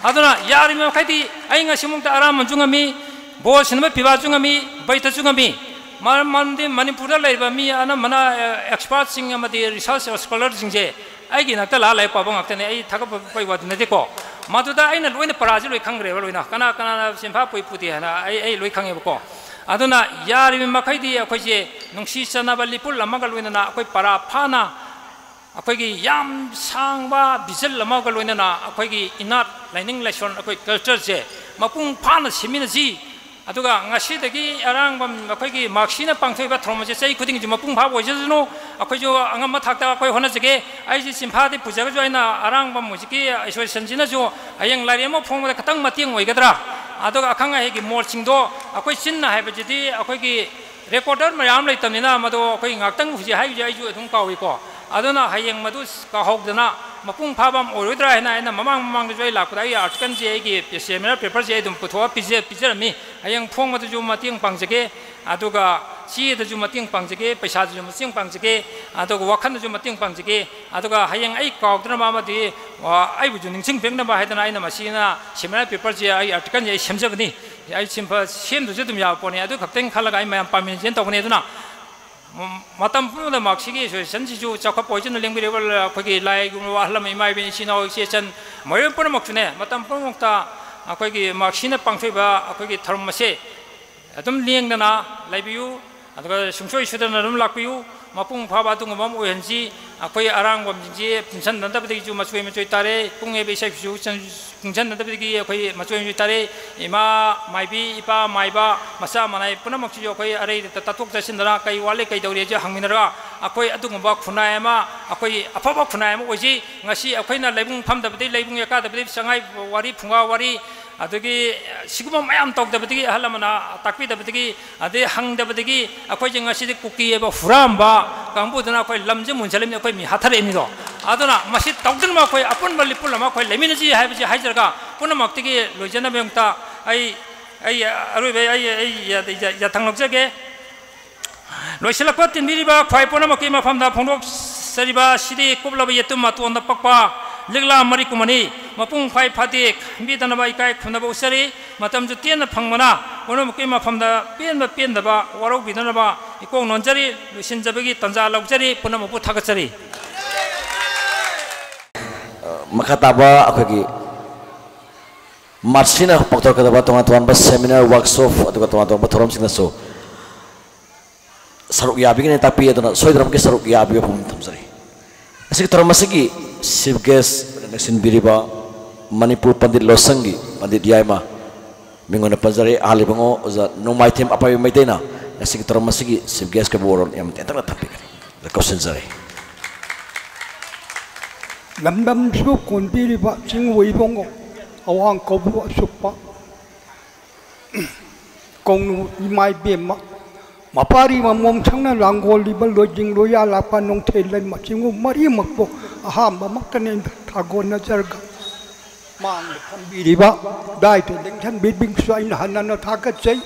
ꯑꯗꯨꯅ ꯌꯥꯔꯤꯕ ꯃꯈꯩꯗꯤ ꯑꯩ ꯉꯁꯤꯃꯨꯛꯇ ꯑꯔꯥꯝꯕꯅꯁꯨ ꯉꯝꯃꯤ, ꯕꯣꯜ ꯁꯥꯟꯅꯕ ꯄꯤꯕꯥꯁꯨ ꯉꯝꯃꯤ, ꯕꯩꯇꯁꯨ ꯉꯝꯃꯤ꯫ ꯃꯔꯝ, ꯃꯔꯝꯗꯤ ꯃꯅꯤꯄꯨꯔꯗ ꯂꯩꯔꯤꯕ ꯃꯤ ꯑꯅꯝꯕꯅ, ꯑ, ꯑꯦꯛꯁꯄꯥꯔꯠꯁꯤꯡ ꯑꯃꯗꯤ ꯔꯤꯁꯔꯁ ꯁ꯭ꯀꯣꯂꯔꯁꯤꯡꯁꯦ ꯑꯩꯒꯤ ꯅꯥꯛꯇ ꯂꯥꯛꯑ ꯂꯥꯏꯔꯤꯛ ꯄꯥꯕ ꯉꯥꯛꯇꯅꯤ꯫ ꯑꯩ ꯊꯥꯒꯠꯄꯒꯤ ꯋꯥꯗꯤ ꯅꯠꯇꯦꯀꯣ꯫ ꯃꯗꯨꯗ ꯑꯩꯅ ꯂꯣꯏꯅ ꯄꯔꯥꯁꯤ ꯂꯣꯏ ꯈꯪꯈ꯭ꯔꯦꯕ, ꯂꯣꯏꯅ ꯀꯅꯥ ꯀꯅꯥꯅ ꯆꯦꯟꯐꯥ ꯄꯨꯏ ꯄꯨꯗꯦ ꯍꯥꯏꯅ ꯑꯩ, ꯑꯩ ꯂꯣꯏ ꯈꯪꯉꯦꯕꯀꯣ꯫ ꯑꯗꯨꯅ ꯌꯥꯔꯤꯕ ꯃꯈꯩꯗꯤ ꯑꯩꯈꯣꯏꯁꯦ ꯅꯨꯡꯁꯤ ꯆꯥꯟꯅꯕ ꯂꯤꯄꯨꯟ ꯑꯃꯒ ꯂꯣꯏꯅꯅ ꯑꯩꯈꯣꯏ ꯄꯔꯥ ꯐꯥꯅ ꯑꯩꯈꯣꯏꯒꯤ ꯌꯥꯝ ꯁꯥꯡꯕ ꯚꯤꯖꯟ ꯑꯃꯒ ꯂꯣꯏꯅꯅ ꯑꯩꯈꯣꯏꯒꯤ ꯏꯅꯥꯠ, ꯂꯥꯏꯅꯤꯡ ꯂꯥꯏꯁꯣꯟ, ꯑꯩꯈꯣꯏ ꯀꯜꯆꯔꯁꯦ ꯃꯄꯨꯡ ꯐꯥꯅ ꯁꯦꯝꯃꯤꯟꯅꯁꯤ꯫ ꯑꯗꯨꯒ ꯉꯁꯤꯗꯒꯤ ꯑꯔꯥꯡꯕꯝ ꯑꯩꯈꯣꯏꯒꯤ ꯃꯥꯔꯛꯁꯤꯅ ꯄꯥꯡꯊꯣꯛꯏꯕ ꯊꯧꯔꯝ ꯑꯁꯦ ꯆꯍꯤ ꯈꯨꯗꯤꯡꯒꯤ ꯃꯄꯨꯡ ꯐꯥꯕ ꯑꯣꯏꯖꯁꯅꯨ꯫ ꯑꯩꯈꯣꯏꯁꯨ ꯑꯉꯝꯕ ꯊꯥꯛꯇ ꯑꯩꯈꯣꯏ ꯍꯣꯠꯅꯖꯒꯦ꯫ ꯑꯩꯁꯦ ꯆꯤꯟꯐꯥꯗꯤ ꯄꯨꯖꯔꯒꯁꯨ ꯑꯩꯅ ꯑꯔꯥꯡꯕꯝ ꯍꯧꯖꯤꯛꯀꯤ ꯑꯦꯁꯣꯁꯤꯌꯦꯁꯟꯁꯤꯅꯁꯨ ꯍꯌꯦꯡ ꯂꯥꯏꯔꯤꯛ ꯑꯃ ꯐꯣꯡꯕꯗ ꯈꯤꯇꯪ ꯃꯇꯦꯡ ꯑꯣꯏꯒꯗ꯭ꯔꯥ? ꯑꯗꯨꯒ ꯑꯈꯪ ꯑꯍꯩꯒꯤ ꯃꯣꯠꯁꯤꯡꯗꯣ, ꯑꯩꯈꯣꯏ ꯆꯤꯟꯅ ꯍꯥꯏꯕꯁꯤꯗꯤ ꯑꯩꯈꯣꯏꯒꯤ ꯔꯦꯀꯣꯔꯗꯔ ꯃꯌꯥꯝ ꯂꯩꯇꯕꯅꯤꯅ ꯃꯗꯨ ꯑꯩꯈꯣꯏ ꯉꯥꯛꯇꯪ ꯍꯧꯖꯤꯛ ꯍꯥꯏꯕꯁꯦ ꯑꯩꯁꯨ ꯑꯗꯨꯝ ꯀꯥꯎꯏꯀꯣ꯫ ꯑꯗꯨꯅ ꯍꯌꯦꯡ ꯃꯗꯨ ꯀꯥꯎꯍꯧꯗꯅ ꯃꯄꯨꯡ ꯐꯥꯕ ꯑꯃ ꯑꯣꯏꯔꯣꯏꯗ꯭ꯔꯥ ꯍꯥꯏꯅ ꯑꯩꯅ ꯃꯃꯥꯡ ꯃꯃꯥꯡꯗꯁꯨ ꯑꯩ ꯂꯥꯛꯄꯗ ꯑꯩꯒꯤ ꯑꯥꯔꯇꯤꯀꯜꯁꯦ, ꯑꯩꯒꯤ ꯁꯦꯃꯤꯅꯥꯔ ꯄꯦꯄꯔꯁꯦ ꯑꯩ ꯑꯗꯨꯝ ꯄꯨꯊꯣꯛꯑ ꯄꯤꯖ-, ꯄꯤꯖꯔꯝꯃꯤ꯫ ꯍꯌꯦꯡ ꯐꯣꯡꯕꯗꯁꯨ ꯃꯇꯦꯡ ꯄꯥꯡꯖꯒꯦ, ꯑꯗꯨꯒ ꯆꯦꯗꯁꯨ ꯃꯇꯦꯡ ꯄꯥꯡꯖꯒꯦ, ꯄꯩꯁꯥꯗꯁꯨ ꯃꯇꯦꯡ ꯄꯥꯡꯖꯒꯦ, ꯑꯗꯨꯒ ꯋꯥꯈꯜꯗꯁꯨ ꯃꯇꯦꯡ ꯄꯥꯡꯖꯒꯦ꯫ ꯑꯗꯨꯒ ꯍꯌꯦꯡ ꯑꯩ ꯀꯥꯎꯗꯅꯕ ꯑꯃꯗꯤ, ꯑ, ꯑꯩꯕꯨꯁꯨ ꯅꯤꯡꯁꯤꯡꯕꯤꯔꯛꯅꯕ ꯍꯥꯏꯗꯅ ꯑꯩꯅ ꯃꯁꯤꯅ ꯁꯦꯃꯤꯅꯥꯔ ꯄꯦꯄꯔꯁꯦ, ꯑꯩ ꯑꯥꯔꯇꯤꯀꯜꯁꯦ ꯑꯩ ꯁꯦꯝꯖꯕꯅꯤ꯫ ꯑꯩ ꯁꯦꯝꯕ-, ꯁꯦꯝꯗ꯭ꯔꯁꯨ ꯑꯗꯨꯝ ꯌꯥꯕ ꯄꯣꯠꯅꯤ꯫ ꯑꯗꯨ ꯈꯛꯇꯪ ꯈꯜꯂꯒ ꯑꯩ ꯃꯌꯥꯝ ꯄꯥꯝꯃꯤꯟꯅꯁꯦꯅ ꯇꯧꯕꯅꯤ꯫ ꯑꯗꯨꯅ ꯃꯇꯝ ꯄꯨꯝꯅꯃꯛꯇ ꯃꯍꯥꯛꯁꯤꯒꯤ ꯑꯦꯁꯣꯁꯤꯌꯦꯁꯟꯁꯤꯁꯨ ꯆꯥꯎꯈꯠꯄ ꯑꯣꯏꯁꯅ ꯂꯦꯡꯕꯤꯔꯤꯕ ꯑꯩꯈꯣꯏꯒꯤ ꯂꯥꯏꯒꯨꯝꯂꯕ ꯑꯍꯜ ꯂꯃꯟ, ꯏꯃꯥ ꯏꯕꯦꯟ, ꯏꯆꯤꯟ ꯏꯅꯥꯎ, ꯏꯆꯦ ꯏꯆꯟ, ꯃꯌꯥꯝ ꯄꯨꯝꯅꯃꯛꯁꯨꯅꯦ, ꯃꯇꯝ ꯄꯨꯝꯅꯃꯛꯇ ꯑꯩꯈꯣꯏꯒꯤ ꯃꯍꯥꯛꯁꯤꯅ ꯄꯥꯡꯊꯣꯛꯏꯕ ꯑꯩꯈꯣꯏꯒꯤ ꯊꯧꯔꯝ ꯑꯁꯦ ꯑꯗꯨꯝ ꯂꯦꯡꯗꯅ ꯂꯩꯕꯤꯌꯨ, ꯑꯗꯨꯒ ꯁꯨꯡꯁꯣꯏ ꯁꯣꯏꯗꯅ ꯑꯗꯨꯝ ꯂꯥꯛꯄꯤꯌꯨ꯫ ꯃꯄꯨꯡ ꯐꯥꯕ ꯑꯗꯨꯒꯨꯝꯕ ꯑꯃ ꯑꯣꯏꯍꯟꯁꯤ꯫ ꯑꯩꯈꯣꯏ ꯑꯔꯥꯡꯕꯝꯁꯤꯡꯁꯦ ꯄꯨꯟꯁꯤꯟꯅꯗꯕꯗꯒꯤꯁꯨ ꯃꯆꯣꯏ ꯃꯆꯣꯏ ꯇꯥꯔꯦ꯫ ꯄꯨꯡ ꯌꯩꯕ ꯏꯁꯩꯁꯤꯁꯨ ꯆꯟ-, ꯄꯨꯟꯁꯤꯟꯅꯗꯕꯗꯒꯤ ꯑꯩꯈꯣꯏ ꯃꯆꯣꯏ ꯃꯆꯣꯏ ꯇꯥꯔꯦ꯫ ꯏꯃꯥ ꯃꯥꯏꯕꯤ, ꯏꯄꯥ ꯃꯥꯏꯕ, ꯃꯆꯥ ꯃꯅꯥꯏ ꯄꯨꯝꯅꯃꯛꯁꯤꯁꯨ ꯑꯩꯈꯣꯏ ꯑꯔꯩꯗ ꯇꯥꯊꯣꯛ ꯇꯥꯁꯤꯟꯗꯅ ꯀꯩ ꯋꯥꯠꯂꯤ, ꯀꯩꯗꯧꯔꯤ ꯍꯥꯏꯁꯦ ꯍꯪꯃꯤꯟꯅꯔꯒ ꯑꯩꯈꯣꯏ ꯑꯗꯨꯒꯨꯝꯕ ꯈꯨꯟꯅꯥꯏ ꯑꯃ, ꯑꯩꯈꯣꯏ ꯑꯐꯕ ꯈꯨꯟꯅꯥꯏ ꯑꯃ ꯑꯣꯏꯁꯤ꯫ ꯉꯁꯤ ꯑꯩꯈꯣꯏꯅ ꯂꯩꯕꯨꯡ ꯐꯝꯗꯕꯗꯒꯤ, ꯂꯩꯕꯨꯡ ꯌꯦꯛꯀꯥꯗꯕꯗꯒꯤ ꯁꯉꯥꯏ ꯋꯥꯔꯤ, ꯐꯨꯡꯒꯥ ꯋꯥꯔꯤ, ꯑꯗꯒꯤ ꯁꯤꯒꯨꯝꯕ ꯃꯌꯥꯝ ꯇꯧꯗꯕꯗꯒꯤ, ꯑꯍꯜ ꯂꯃꯟꯅ ꯇꯥꯛꯄꯤꯗꯕꯗꯒꯤ, ꯑꯗꯩ ꯍꯪꯗꯕꯗꯒꯤ ꯑꯩꯈꯣꯏꯁꯦ ꯉꯁꯤꯗꯤ ꯀꯨꯀꯤ ꯍꯥꯏꯕ ꯍꯨꯔꯥꯟꯕ ꯀꯥꯡꯕꯨꯗꯨꯅ ꯑꯩꯈꯣꯏ ꯂꯝꯁꯦ ꯃꯨꯟꯁꯤꯜꯂꯝꯃꯤ, ꯑꯩꯈꯣꯏ ꯃꯤ ꯍꯥꯠꯊꯔꯛꯏꯅꯤꯗꯣ꯫ ꯑꯗꯨꯅ ꯃꯁꯤ ꯇꯧꯗꯅꯕ ꯑꯩꯈꯣꯏ ꯑꯄꯨꯟꯕ ꯂꯤꯄꯨꯟ ꯑꯃ ꯑꯩꯈꯣꯏ ꯂꯩꯃꯤꯟꯅꯁꯤ ꯍꯥꯏꯕꯁꯤ ꯍꯥꯏꯖꯔꯒ, ꯄꯨꯝꯅꯃꯛꯇꯒꯤ ꯂꯣꯏꯖꯅꯕꯒꯤꯗꯃꯛꯇ ꯑꯩ, ꯑꯩ ꯑꯔꯣꯏꯕ ꯑꯩ, ꯑꯩ ꯌꯥ-, ꯌꯥ-, ꯌꯥꯊꯪ ꯂꯧꯖꯒꯦ꯫ ꯂꯣꯏꯁꯤꯜꯂꯛꯄ ꯇꯤꯟꯕꯤꯔꯤꯕ ꯈ꯭ꯋꯥꯏ ꯄꯨꯝꯅꯃꯛꯀꯤ ꯃꯐꯝꯗ ꯐꯣꯡꯗꯣꯛꯆꯔꯤꯕ ꯁꯤꯗꯤ ꯀꯨꯞꯂꯕ ꯌꯦꯇꯨꯝ ꯃꯇꯣꯟꯗ ꯄꯛꯄ ꯂꯤꯛꯂꯥ ꯃꯔꯤꯛ ꯑꯃꯅꯤ꯫ ꯃꯄꯨꯡ ꯈ꯭ꯋꯥꯏ ꯐꯥꯗꯦ ꯈꯟꯕꯤꯗꯅꯕ ꯏꯀꯥꯏ ꯈꯨꯝꯅꯕ ꯎꯠꯆꯔꯤ꯫ ꯃꯇꯝꯁꯨ ꯇꯦꯟꯅ ꯐꯪꯕꯅ ꯄꯨꯝꯅꯃꯛꯀꯤ ꯃꯐꯝꯗ ꯄꯦꯟꯕ ꯄꯦꯟꯗꯕ ꯋꯥꯔꯧꯕꯤꯗꯅꯕ ꯏꯀꯣꯛ ꯅꯣꯟꯖꯔꯤ, ꯂꯣꯏꯁꯤꯟꯖꯕꯒꯤ ꯇꯥꯟꯖꯥ ꯂꯧꯖꯔꯤ꯫ ꯄꯨꯝꯅꯃꯛꯄꯨ ꯊꯥꯒꯠꯆꯔꯤ꯫ ꯃꯈꯥ ꯇꯥꯕ ꯑꯩꯈꯣꯏꯒꯤ ꯃꯥꯔꯁꯤꯅ ꯄꯥꯡꯊꯣꯔꯛꯀꯗꯕ ꯇꯣꯉꯥꯟ ꯇꯣꯉꯥꯟꯕ seminar, workshop ꯑꯗꯨꯒ ꯇꯣꯉꯥꯟ ꯇꯣꯉꯥꯟꯕ ꯊꯧꯔꯝꯁꯤꯡꯗꯁꯨ ꯁꯔꯨꯛ ꯌꯥꯕꯤꯒꯅꯤ ꯇꯥꯛꯄꯤ꯫ ꯑꯗꯨꯅ ꯁꯣꯏꯗꯅꯃꯛꯀꯤ ꯁꯔꯨꯛ ꯌꯥꯕꯤꯕ ꯄꯨꯛꯅꯤꯡ ꯊꯝꯖꯔꯤ꯫ ꯉꯁꯤꯒꯤ ꯊꯧꯔꯝ ꯑꯁꯤꯒꯤ chief guest ꯂꯦꯡꯁꯤꯟꯕꯤꯔꯤꯕ ꯃꯅꯤꯄꯨꯔ ꯄꯟꯗꯤꯠ ꯂꯣꯁꯪꯒꯤ ꯄꯟꯗꯤꯠ ꯌꯥꯏꯃ, ꯃꯤꯡ ꯑꯣꯏꯅ ꯄꯟꯖꯔꯦ, ꯑꯍꯜ ꯏꯕꯨꯡꯉꯣ ꯑꯣꯖꯥ ꯅꯣꯡꯃꯥꯏꯊꯦꯝ ꯑꯄꯥꯏꯕ ꯃꯩꯇꯩꯅ ꯉꯁꯤꯒꯤ ꯊꯧꯔꯝ ꯑꯁꯤꯒꯤ chief guest ꯀꯕꯨ ꯋꯥꯔꯣꯜ ꯌꯥꯝ ꯇꯦꯟꯇꯛꯅ ꯊꯝꯕꯤꯒꯅꯤ꯫ ꯀꯧꯁꯤꯟꯖꯔꯤ꯫ ꯂꯝꯗꯝꯁꯨ ꯀꯣꯟꯕꯤꯔꯤꯕ ꯆꯤꯡ ꯑꯣꯏꯕꯉꯣ ꯑꯋꯥꯡ ꯀꯧꯕ꯭ꯔꯨ ꯑꯁꯨꯞꯄ ꯀꯧꯅꯨ ꯏꯃꯥ ꯏꯕꯦꯝꯃ ꯃꯄꯥꯔꯤ ꯃꯃꯣꯝ ꯁꯪꯅ ꯂꯥꯡꯒꯣꯜꯂꯤꯕ ꯂꯣꯏꯖꯤꯡ ꯂꯣꯌꯥ ꯂꯥꯛꯄ ꯅꯣꯡꯊꯦꯜ ꯂꯩꯃ ꯆꯤꯡꯉꯨ ꯃꯔꯤꯃꯛꯄꯨ ꯑꯍꯥꯟꯕꯃꯛꯇꯅꯦ ꯊꯥꯒꯣꯟꯅꯖꯔꯒ ꯃꯥꯡꯗ ꯐꯝꯕꯤꯔꯤꯕ ꯗꯥꯏꯇ ꯂꯦꯡꯁꯟꯕꯤꯕꯤꯡꯁꯨ ꯑꯩꯅ ꯍꯟꯅ ꯍꯟꯅ ꯊꯥꯒꯠꯆꯩ꯫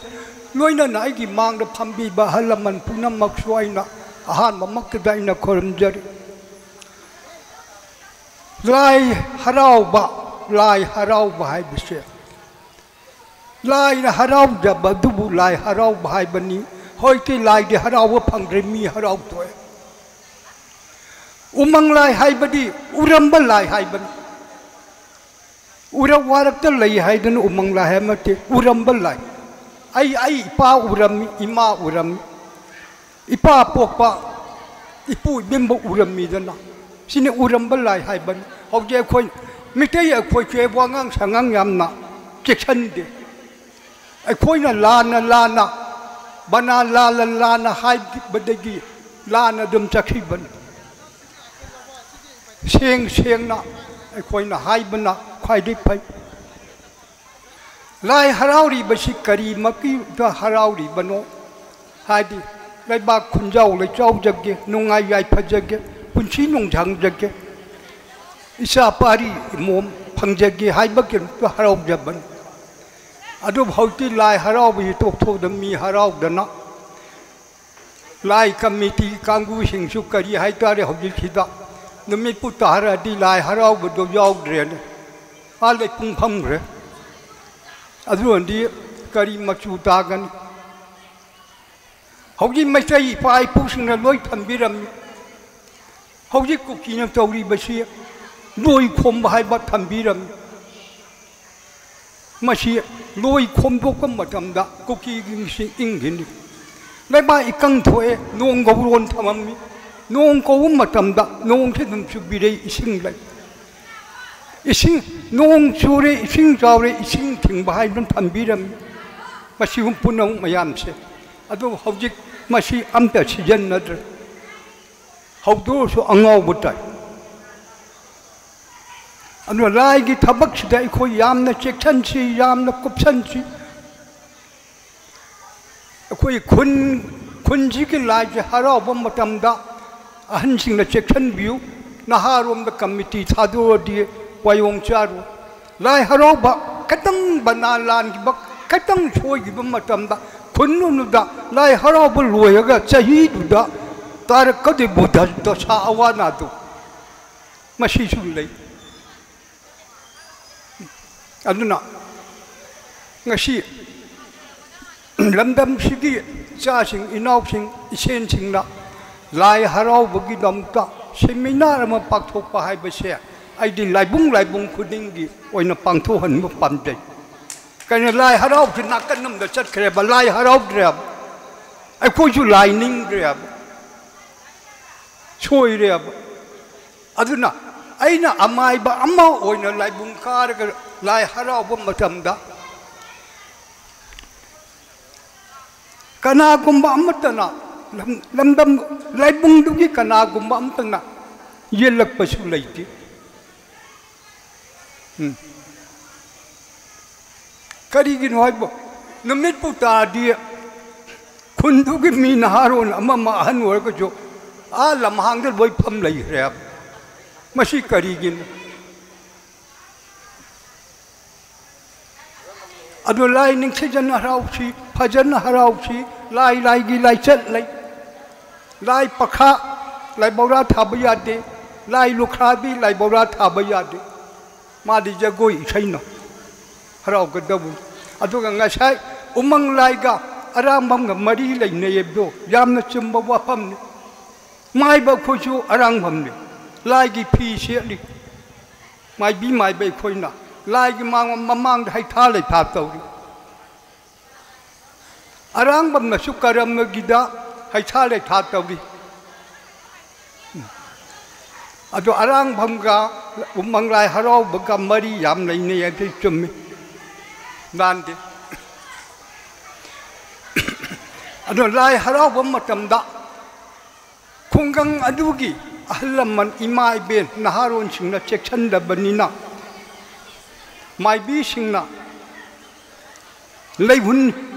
ꯂꯣꯏꯅꯅ ꯑꯩꯒꯤ ꯃꯥꯡꯗ ꯐꯝꯕꯤꯕ ꯑꯍꯜ ꯂꯃꯟ ꯄꯨꯝꯅꯃꯛꯁꯨ ꯑꯩꯅ ꯑꯍꯥꯟꯕꯃꯛꯇꯗ ꯑꯩꯅ ꯈꯨꯔꯨꯝꯖꯔꯤ꯫ ꯂꯥꯏ ꯍꯔꯥꯎꯕ, ꯂꯥꯏ ꯍꯔꯥꯎꯕ ꯍꯥꯏꯕꯁꯦ ꯂꯥꯏꯅ ꯍꯔꯥꯎꯖꯕ ꯑꯗꯨꯕꯨ ꯂꯥꯏ ꯍꯔꯥꯎꯕ ꯍꯥꯏꯕꯅꯤ꯫ ꯍꯧꯖꯤꯛꯇꯤ ꯂꯥꯏꯗꯤ ꯍꯔꯥꯎꯕ ꯐꯪꯗ꯭ꯔꯦ, ꯃꯤ ꯍꯔꯥꯎ ꯊꯣꯛꯑꯦ꯫ ꯎꯃꯪ ꯂꯥꯏ ꯍꯥꯏꯕꯗꯤ ꯎꯔꯝꯕ ꯂꯥꯏ ꯍꯥꯏꯕꯅꯤ꯫ ꯎꯔꯛ ꯋꯥꯔꯛꯇ ꯂꯩ ꯍꯥꯏꯗꯅ ꯎꯃꯪ ꯂꯥꯏ ꯍꯥꯏꯕ ꯅꯠꯇꯦ, ꯎꯔꯝꯕ ꯂꯥꯏ꯫ ꯑꯩ, ꯑꯩ ꯏꯄꯥ ꯎꯔꯝꯃꯤ, ꯏꯃꯥ ꯎꯔꯝꯃꯤ, ꯏꯄꯥ ꯄꯣꯛꯄ ꯏꯄꯨ ꯏꯕꯦꯝꯕ ꯎꯔꯝꯃꯤꯗꯅ꯫ ꯁꯤꯅꯤ ꯎꯔꯝꯕ ꯂꯥꯏ ꯍꯥꯏꯕꯅꯤ꯫ ꯍꯧꯖꯤꯛ ꯑꯩꯈꯣꯏ ꯃꯤꯇꯩ ꯑꯩꯈꯣꯏꯁꯦ ꯋꯥꯉꯥꯡ ꯁꯉꯥꯡ ꯌꯥꯝꯅ ꯆꯦꯛꯁꯤꯟꯗꯦ꯫ ꯑꯩꯈꯣꯏꯅ ꯂꯥꯟꯅ ꯂꯥꯟꯅ, ꯕꯅꯥ ꯂꯥꯜꯂ ꯂꯥꯟꯅ ꯍꯥꯏꯈꯤꯕꯗꯒꯤ ꯂꯥꯟꯅ ꯑꯗꯨꯝ ꯆꯠꯈꯤꯕꯅꯤ꯫ ꯁꯦꯡ ꯁꯦꯡꯅ ꯑꯩꯈꯣꯏꯅ ꯍꯥꯏꯕꯅ ꯈ꯭ꯋꯥꯏꯗꯒꯤ ꯐꯩ꯫ ꯂꯥꯏ ꯍꯔꯥꯎꯔꯤꯕꯁꯤ ꯀꯔꯤꯃꯛꯀꯤꯗ ꯍꯔꯥꯎꯔꯤꯕꯅꯣ? ꯍꯥꯏꯗꯤ, ꯂꯩꯕꯥꯛ ꯈꯨꯟꯖꯥꯎ ꯂꯩꯆꯥꯎꯖꯒꯦ, ꯅꯨꯡꯉꯥꯏ ꯌꯥꯏꯐꯖꯒꯦ, ꯄꯨꯟꯁꯤ ꯅꯨꯡꯁꯥꯡꯖꯒꯦ, ꯏꯆꯥ ꯄꯥꯔꯤ ꯏꯃꯣꯝ ꯐꯪꯖꯒꯦ ꯍꯥꯏꯕꯒꯤꯗꯃꯛꯇ ꯍꯔꯥꯎꯖꯕꯅꯤ꯫ ꯑꯗꯨꯕꯨ ꯍꯧꯖꯤꯛꯇꯤ ꯂꯥꯏ ꯍꯔꯥꯎꯕꯁꯤ ꯇꯣꯛꯊꯣꯛꯇꯅ ꯃꯤ ꯍꯔꯥꯎꯗꯅ, ꯂꯥꯏ ꯀꯃꯤꯇꯤ ꯀꯥꯡꯕꯨꯁꯤꯡꯁꯨ ꯀꯔꯤ ꯍꯥꯏꯇꯥꯔꯦ, ꯍꯧꯖꯤꯛꯁꯤꯗ ꯅꯨꯃꯤꯠꯄꯨ ꯇꯥꯔꯗꯤ ꯂꯥꯏ ꯍꯔꯥꯎꯕꯗꯣ ꯌꯥꯎꯗ꯭ꯔꯦꯅꯦ, ꯑꯥ ꯂꯩꯄꯨꯡ ꯐꯝꯈ꯭ꯔꯦ꯫ ꯑꯗꯨꯅꯗꯤ ꯀꯔꯤ ꯃꯆꯨ ꯇꯥꯒꯅꯤ? ꯍꯧꯖꯤꯛ ꯃꯩꯇꯩ ꯏꯄꯥ ꯏꯄꯨꯁꯤꯡꯅ ꯂꯣꯏ ꯊꯝꯕꯤꯔꯝꯃꯤ꯫ ꯍꯧꯖꯤꯛ ꯀꯨꯀꯤꯅ ꯇꯧꯔꯤꯕꯁꯤ ꯂꯣꯏ ꯈꯣꯝꯕ ꯍꯥꯏꯕ ꯊꯝꯕꯤꯔꯝꯃꯤ꯫ ꯃꯁꯤ ꯂꯣꯏ ꯈꯣꯝꯗꯣꯛꯄ ꯃꯇꯝꯗ ꯀꯨꯀꯤꯒꯤ ꯃꯤꯁꯤꯡ ꯏꯪꯈꯤꯅꯤ꯫ ꯂꯩꯕꯥꯛ ꯏꯀꯪ ꯊꯣꯛꯑꯦ, ꯅꯣꯡ ꯒꯧꯔꯣꯟ ꯊꯝꯃꯝꯃꯤ꯫ ꯅꯣꯡ ꯀꯧꯕ ꯃꯇꯝꯗ ꯅꯣꯡꯁꯤ ꯑꯗꯨꯝ ꯆꯨꯕꯤꯔꯦ, ꯏꯁꯤꯡ ꯂꯩ꯫ ꯏꯁꯤꯡ, ꯅꯣꯡ ꯆꯨꯔꯦ, ꯏꯁꯤꯡ ꯆꯥꯎꯔꯦ, ꯏꯁꯤꯡ ꯊꯤꯡꯕ ꯍꯥꯏꯗꯨꯅ ꯊꯝꯕꯤꯔꯝꯃꯤ꯫ ꯃꯁꯤꯒꯨꯝ ꯄꯨꯝꯅꯃꯛ ꯃꯌꯥꯝꯁꯦ꯫ ꯑꯗꯨꯕꯨ ꯍꯧꯖꯤꯛ ꯃꯁꯤ ꯑꯝꯇ ꯁꯤꯖꯤꯟꯅꯗ꯭ꯔꯦ꯫ ꯍꯧꯗꯣꯛꯑꯁꯨ ꯑꯉꯥꯎꯕ ꯇꯥꯏ꯫ ꯑꯗꯨꯅ ꯂꯥꯏꯒꯤ ꯊꯕꯛꯁꯤꯗ ꯑꯩꯈꯣꯏ ꯌꯥꯝꯅ ꯆꯦꯛꯁꯤꯟꯁꯤ, ꯌꯥꯝꯅ ꯀꯨꯞꯁꯟꯁꯤ꯫ ꯑꯩꯈꯣꯏ ꯈꯨꯟ, ꯈꯨꯟꯁꯤꯒꯤ ꯂꯥꯏꯁꯦ ꯍꯔꯥꯎꯕ ꯃꯇꯝꯗ ꯑꯍꯟꯁꯤꯡꯅ ꯆꯦꯛꯁꯤꯟꯕꯤꯌꯨ꯫ ꯅꯍꯥꯔꯣꯝꯗ ꯀꯃꯤꯇꯤ ꯊꯥꯗꯣꯛꯑꯗꯤ ꯋꯥꯌꯣꯡ ꯆꯥꯔꯣꯏ꯫ ꯂꯥꯏ ꯍꯔꯥꯎꯕ ꯈꯤꯇꯪ ꯕꯅꯥ ꯂꯥꯟꯈꯤꯕ, ꯈꯤꯇꯪ ꯁꯣꯏꯈꯤꯕ ꯃꯇꯝꯗ ꯈꯨꯟ ꯑꯃꯗ ꯂꯥꯏ ꯍꯔꯥꯎꯕ ꯂꯣꯏꯔꯒ ꯆꯍꯤꯗꯨꯗ ꯇꯥꯔꯛꯀꯗꯣꯏꯕ ꯗ-, ꯗꯁꯥ ꯑꯋꯥ ꯅꯥꯗꯣ ꯃꯁꯤꯁꯨ ꯂꯩ꯫ ꯑꯗꯨꯅ ꯉꯁꯤ ꯂꯝꯗꯝꯁꯤꯒꯤ ꯏꯆꯥꯁꯤꯡ, ꯏꯅꯥꯎꯁꯤꯡ, ꯏꯆꯦꯟꯁꯤꯡꯅ ꯂꯥꯏ ꯍꯔꯥꯎꯕꯒꯤꯗꯃꯛꯇ ꯁꯦꯃꯤꯅꯥꯔ ꯑꯃ ꯄꯥꯡꯊꯣꯛꯄ ꯍꯥꯏꯕꯁꯦ ꯑꯩꯗꯤ ꯂꯥꯏꯕꯨꯡ ꯂꯥꯏꯕꯨꯡ ꯈꯨꯗꯤꯡꯒꯤ ꯑꯣꯏꯅ ꯄꯥꯡꯊꯣꯛꯍꯟꯕ ꯄꯥꯝꯖꯩ꯫ ꯀꯩꯅꯣ, ꯂꯥꯏ ꯍꯔꯥꯎꯕꯁꯤ ꯅꯥꯀꯟ ꯑꯃꯗ ꯆꯠꯈ꯭ꯔꯦꯕ, ꯂꯥꯏ ꯍꯔꯥꯎꯗ꯭ꯔꯦꯕ, ꯑꯩꯈꯣꯏꯁꯨ ꯂꯥꯏ ꯅꯤꯡꯗ꯭ꯔꯦꯕ, ꯁꯣꯏꯔꯦꯕ꯫ ꯑꯗꯨꯅ ꯑꯩꯅ ꯑꯃꯥꯏꯕ ꯑꯃ ꯑꯣꯏꯅ ꯂꯥꯏꯕꯨꯡ ꯀꯥꯔꯒ ꯂꯥꯏ ꯍꯔꯥꯎꯕ ꯃꯇꯝꯗ ꯀꯅꯥꯒꯨꯝꯕ ꯑꯃꯠꯇꯅ ꯂꯝ-, ꯂꯝꯗꯝ, ꯂꯥꯏꯕꯨꯡꯗꯨꯒꯤ ꯀꯅꯥꯒꯨꯝꯕ ꯑꯃꯠꯇꯅ ꯌꯦꯜꯂꯛꯄꯁꯨ ꯂꯩꯇꯦ꯫ ꯎꯝ꯫ ꯀꯔꯤꯒꯤꯅꯣ ꯍꯥꯏꯕ, ꯅꯨꯃꯤꯠꯄꯨ ꯇꯥꯔꯗꯤ ꯈꯨꯟꯗꯨꯒꯤ ꯃꯤ ꯅꯍꯥꯔꯣꯟ ꯑꯃ ꯑꯃ ꯑꯍꯟ ꯑꯣꯏꯔꯒꯁꯨ ꯑꯥ ꯂꯝꯍꯥꯡꯗ ꯂꯣꯏ ꯐꯝ ꯂꯩꯈ꯭ꯔꯦ ꯍꯥꯏꯕ꯫ ꯃꯁꯤ ꯀꯔꯤꯒꯤꯅꯣ? ꯑꯗꯣ ꯂꯥꯏ ꯅꯤꯡꯊꯤꯖꯅ ꯍꯔꯥꯎꯁꯤ, ꯐꯖꯅ ꯍꯔꯥꯎꯁꯤ, ꯂꯥꯏ ꯂꯥꯏꯒꯤ ꯂꯥꯏꯆꯠ ꯂꯩ꯫ ꯂꯥꯏ ꯄꯈꯥ, ꯂꯥꯏ ꯕꯧꯔꯥ ꯊꯥꯕ ꯌꯥꯗꯦ꯫ ꯂꯥꯏ ꯂꯨꯈ꯭ꯔꯥꯕꯤ, ꯂꯥꯏ ꯕꯧꯔꯥ ꯊꯥꯕ ꯌꯥꯗꯦ꯫ ꯃꯥꯗꯤ ꯖꯒꯣꯏ ꯏꯁꯩꯅ ꯍꯔꯥꯎꯒꯗꯧꯕꯅꯤ꯫ ꯑꯗꯨꯒ ꯉꯁꯥꯏ ꯎꯃꯪ ꯂꯥꯏꯒ ꯑꯔꯥꯡꯕꯝꯒ ꯃꯔꯤ ꯂꯩꯅꯩ ꯍꯥꯏꯕꯗꯣ ꯌꯥꯝꯅ ꯆꯨꯝꯕ ꯋꯥꯐꯝꯅꯤ꯫ ꯃꯥꯏꯕ ꯑꯩꯈꯣꯏꯁꯨ ꯑꯔꯥꯡꯕꯝꯅꯤ, ꯂꯥꯏꯒꯤ ꯐꯤ ꯁꯦꯠꯂꯤ꯫ ꯃꯥꯏꯕꯤ ꯃꯥꯏꯕ ꯑꯩꯈꯣꯏꯅ ꯂꯥꯏꯒꯤ ꯃꯥꯡ-, ꯃꯃꯥꯡꯗ ꯍꯩꯊꯥ ꯂꯩꯊꯥ ꯇꯧꯔꯤ꯫ ꯑꯔꯥꯡꯕꯝꯅꯁꯨ ꯀꯔꯝꯃꯒꯤꯗ ꯍꯩꯊꯥ ꯂꯩꯊꯥ ꯇꯧꯔꯤ꯫ ꯑꯗꯣ ꯑꯔꯥꯡꯕꯝꯒ ꯎꯃꯪ ꯂꯥꯏ ꯍꯔꯥꯎꯕꯒ ꯃꯔꯤ ꯌꯥꯝ ꯂꯩꯅꯩ ꯍꯥꯏꯕꯁꯤ ꯆꯨꯝꯃꯤ, ꯂꯥꯟꯗꯦ꯫ ꯑꯗꯣ ꯂꯥꯏ ꯍꯔꯥꯎꯕ ꯃꯇꯝꯗ ꯈꯨꯡꯒꯪ ꯑꯗꯨꯒꯤ ꯑꯍꯜ ꯂꯃꯟ, ꯏꯃꯥ ꯏꯕꯦꯟ, ꯅꯍꯥꯔꯣꯟꯁꯤꯡꯅ ꯆꯦꯛꯁꯤꯟꯗꯕꯅꯤꯅ ꯃꯥꯏꯕꯤꯁꯤꯡꯅ ꯂꯩꯍꯨꯟ,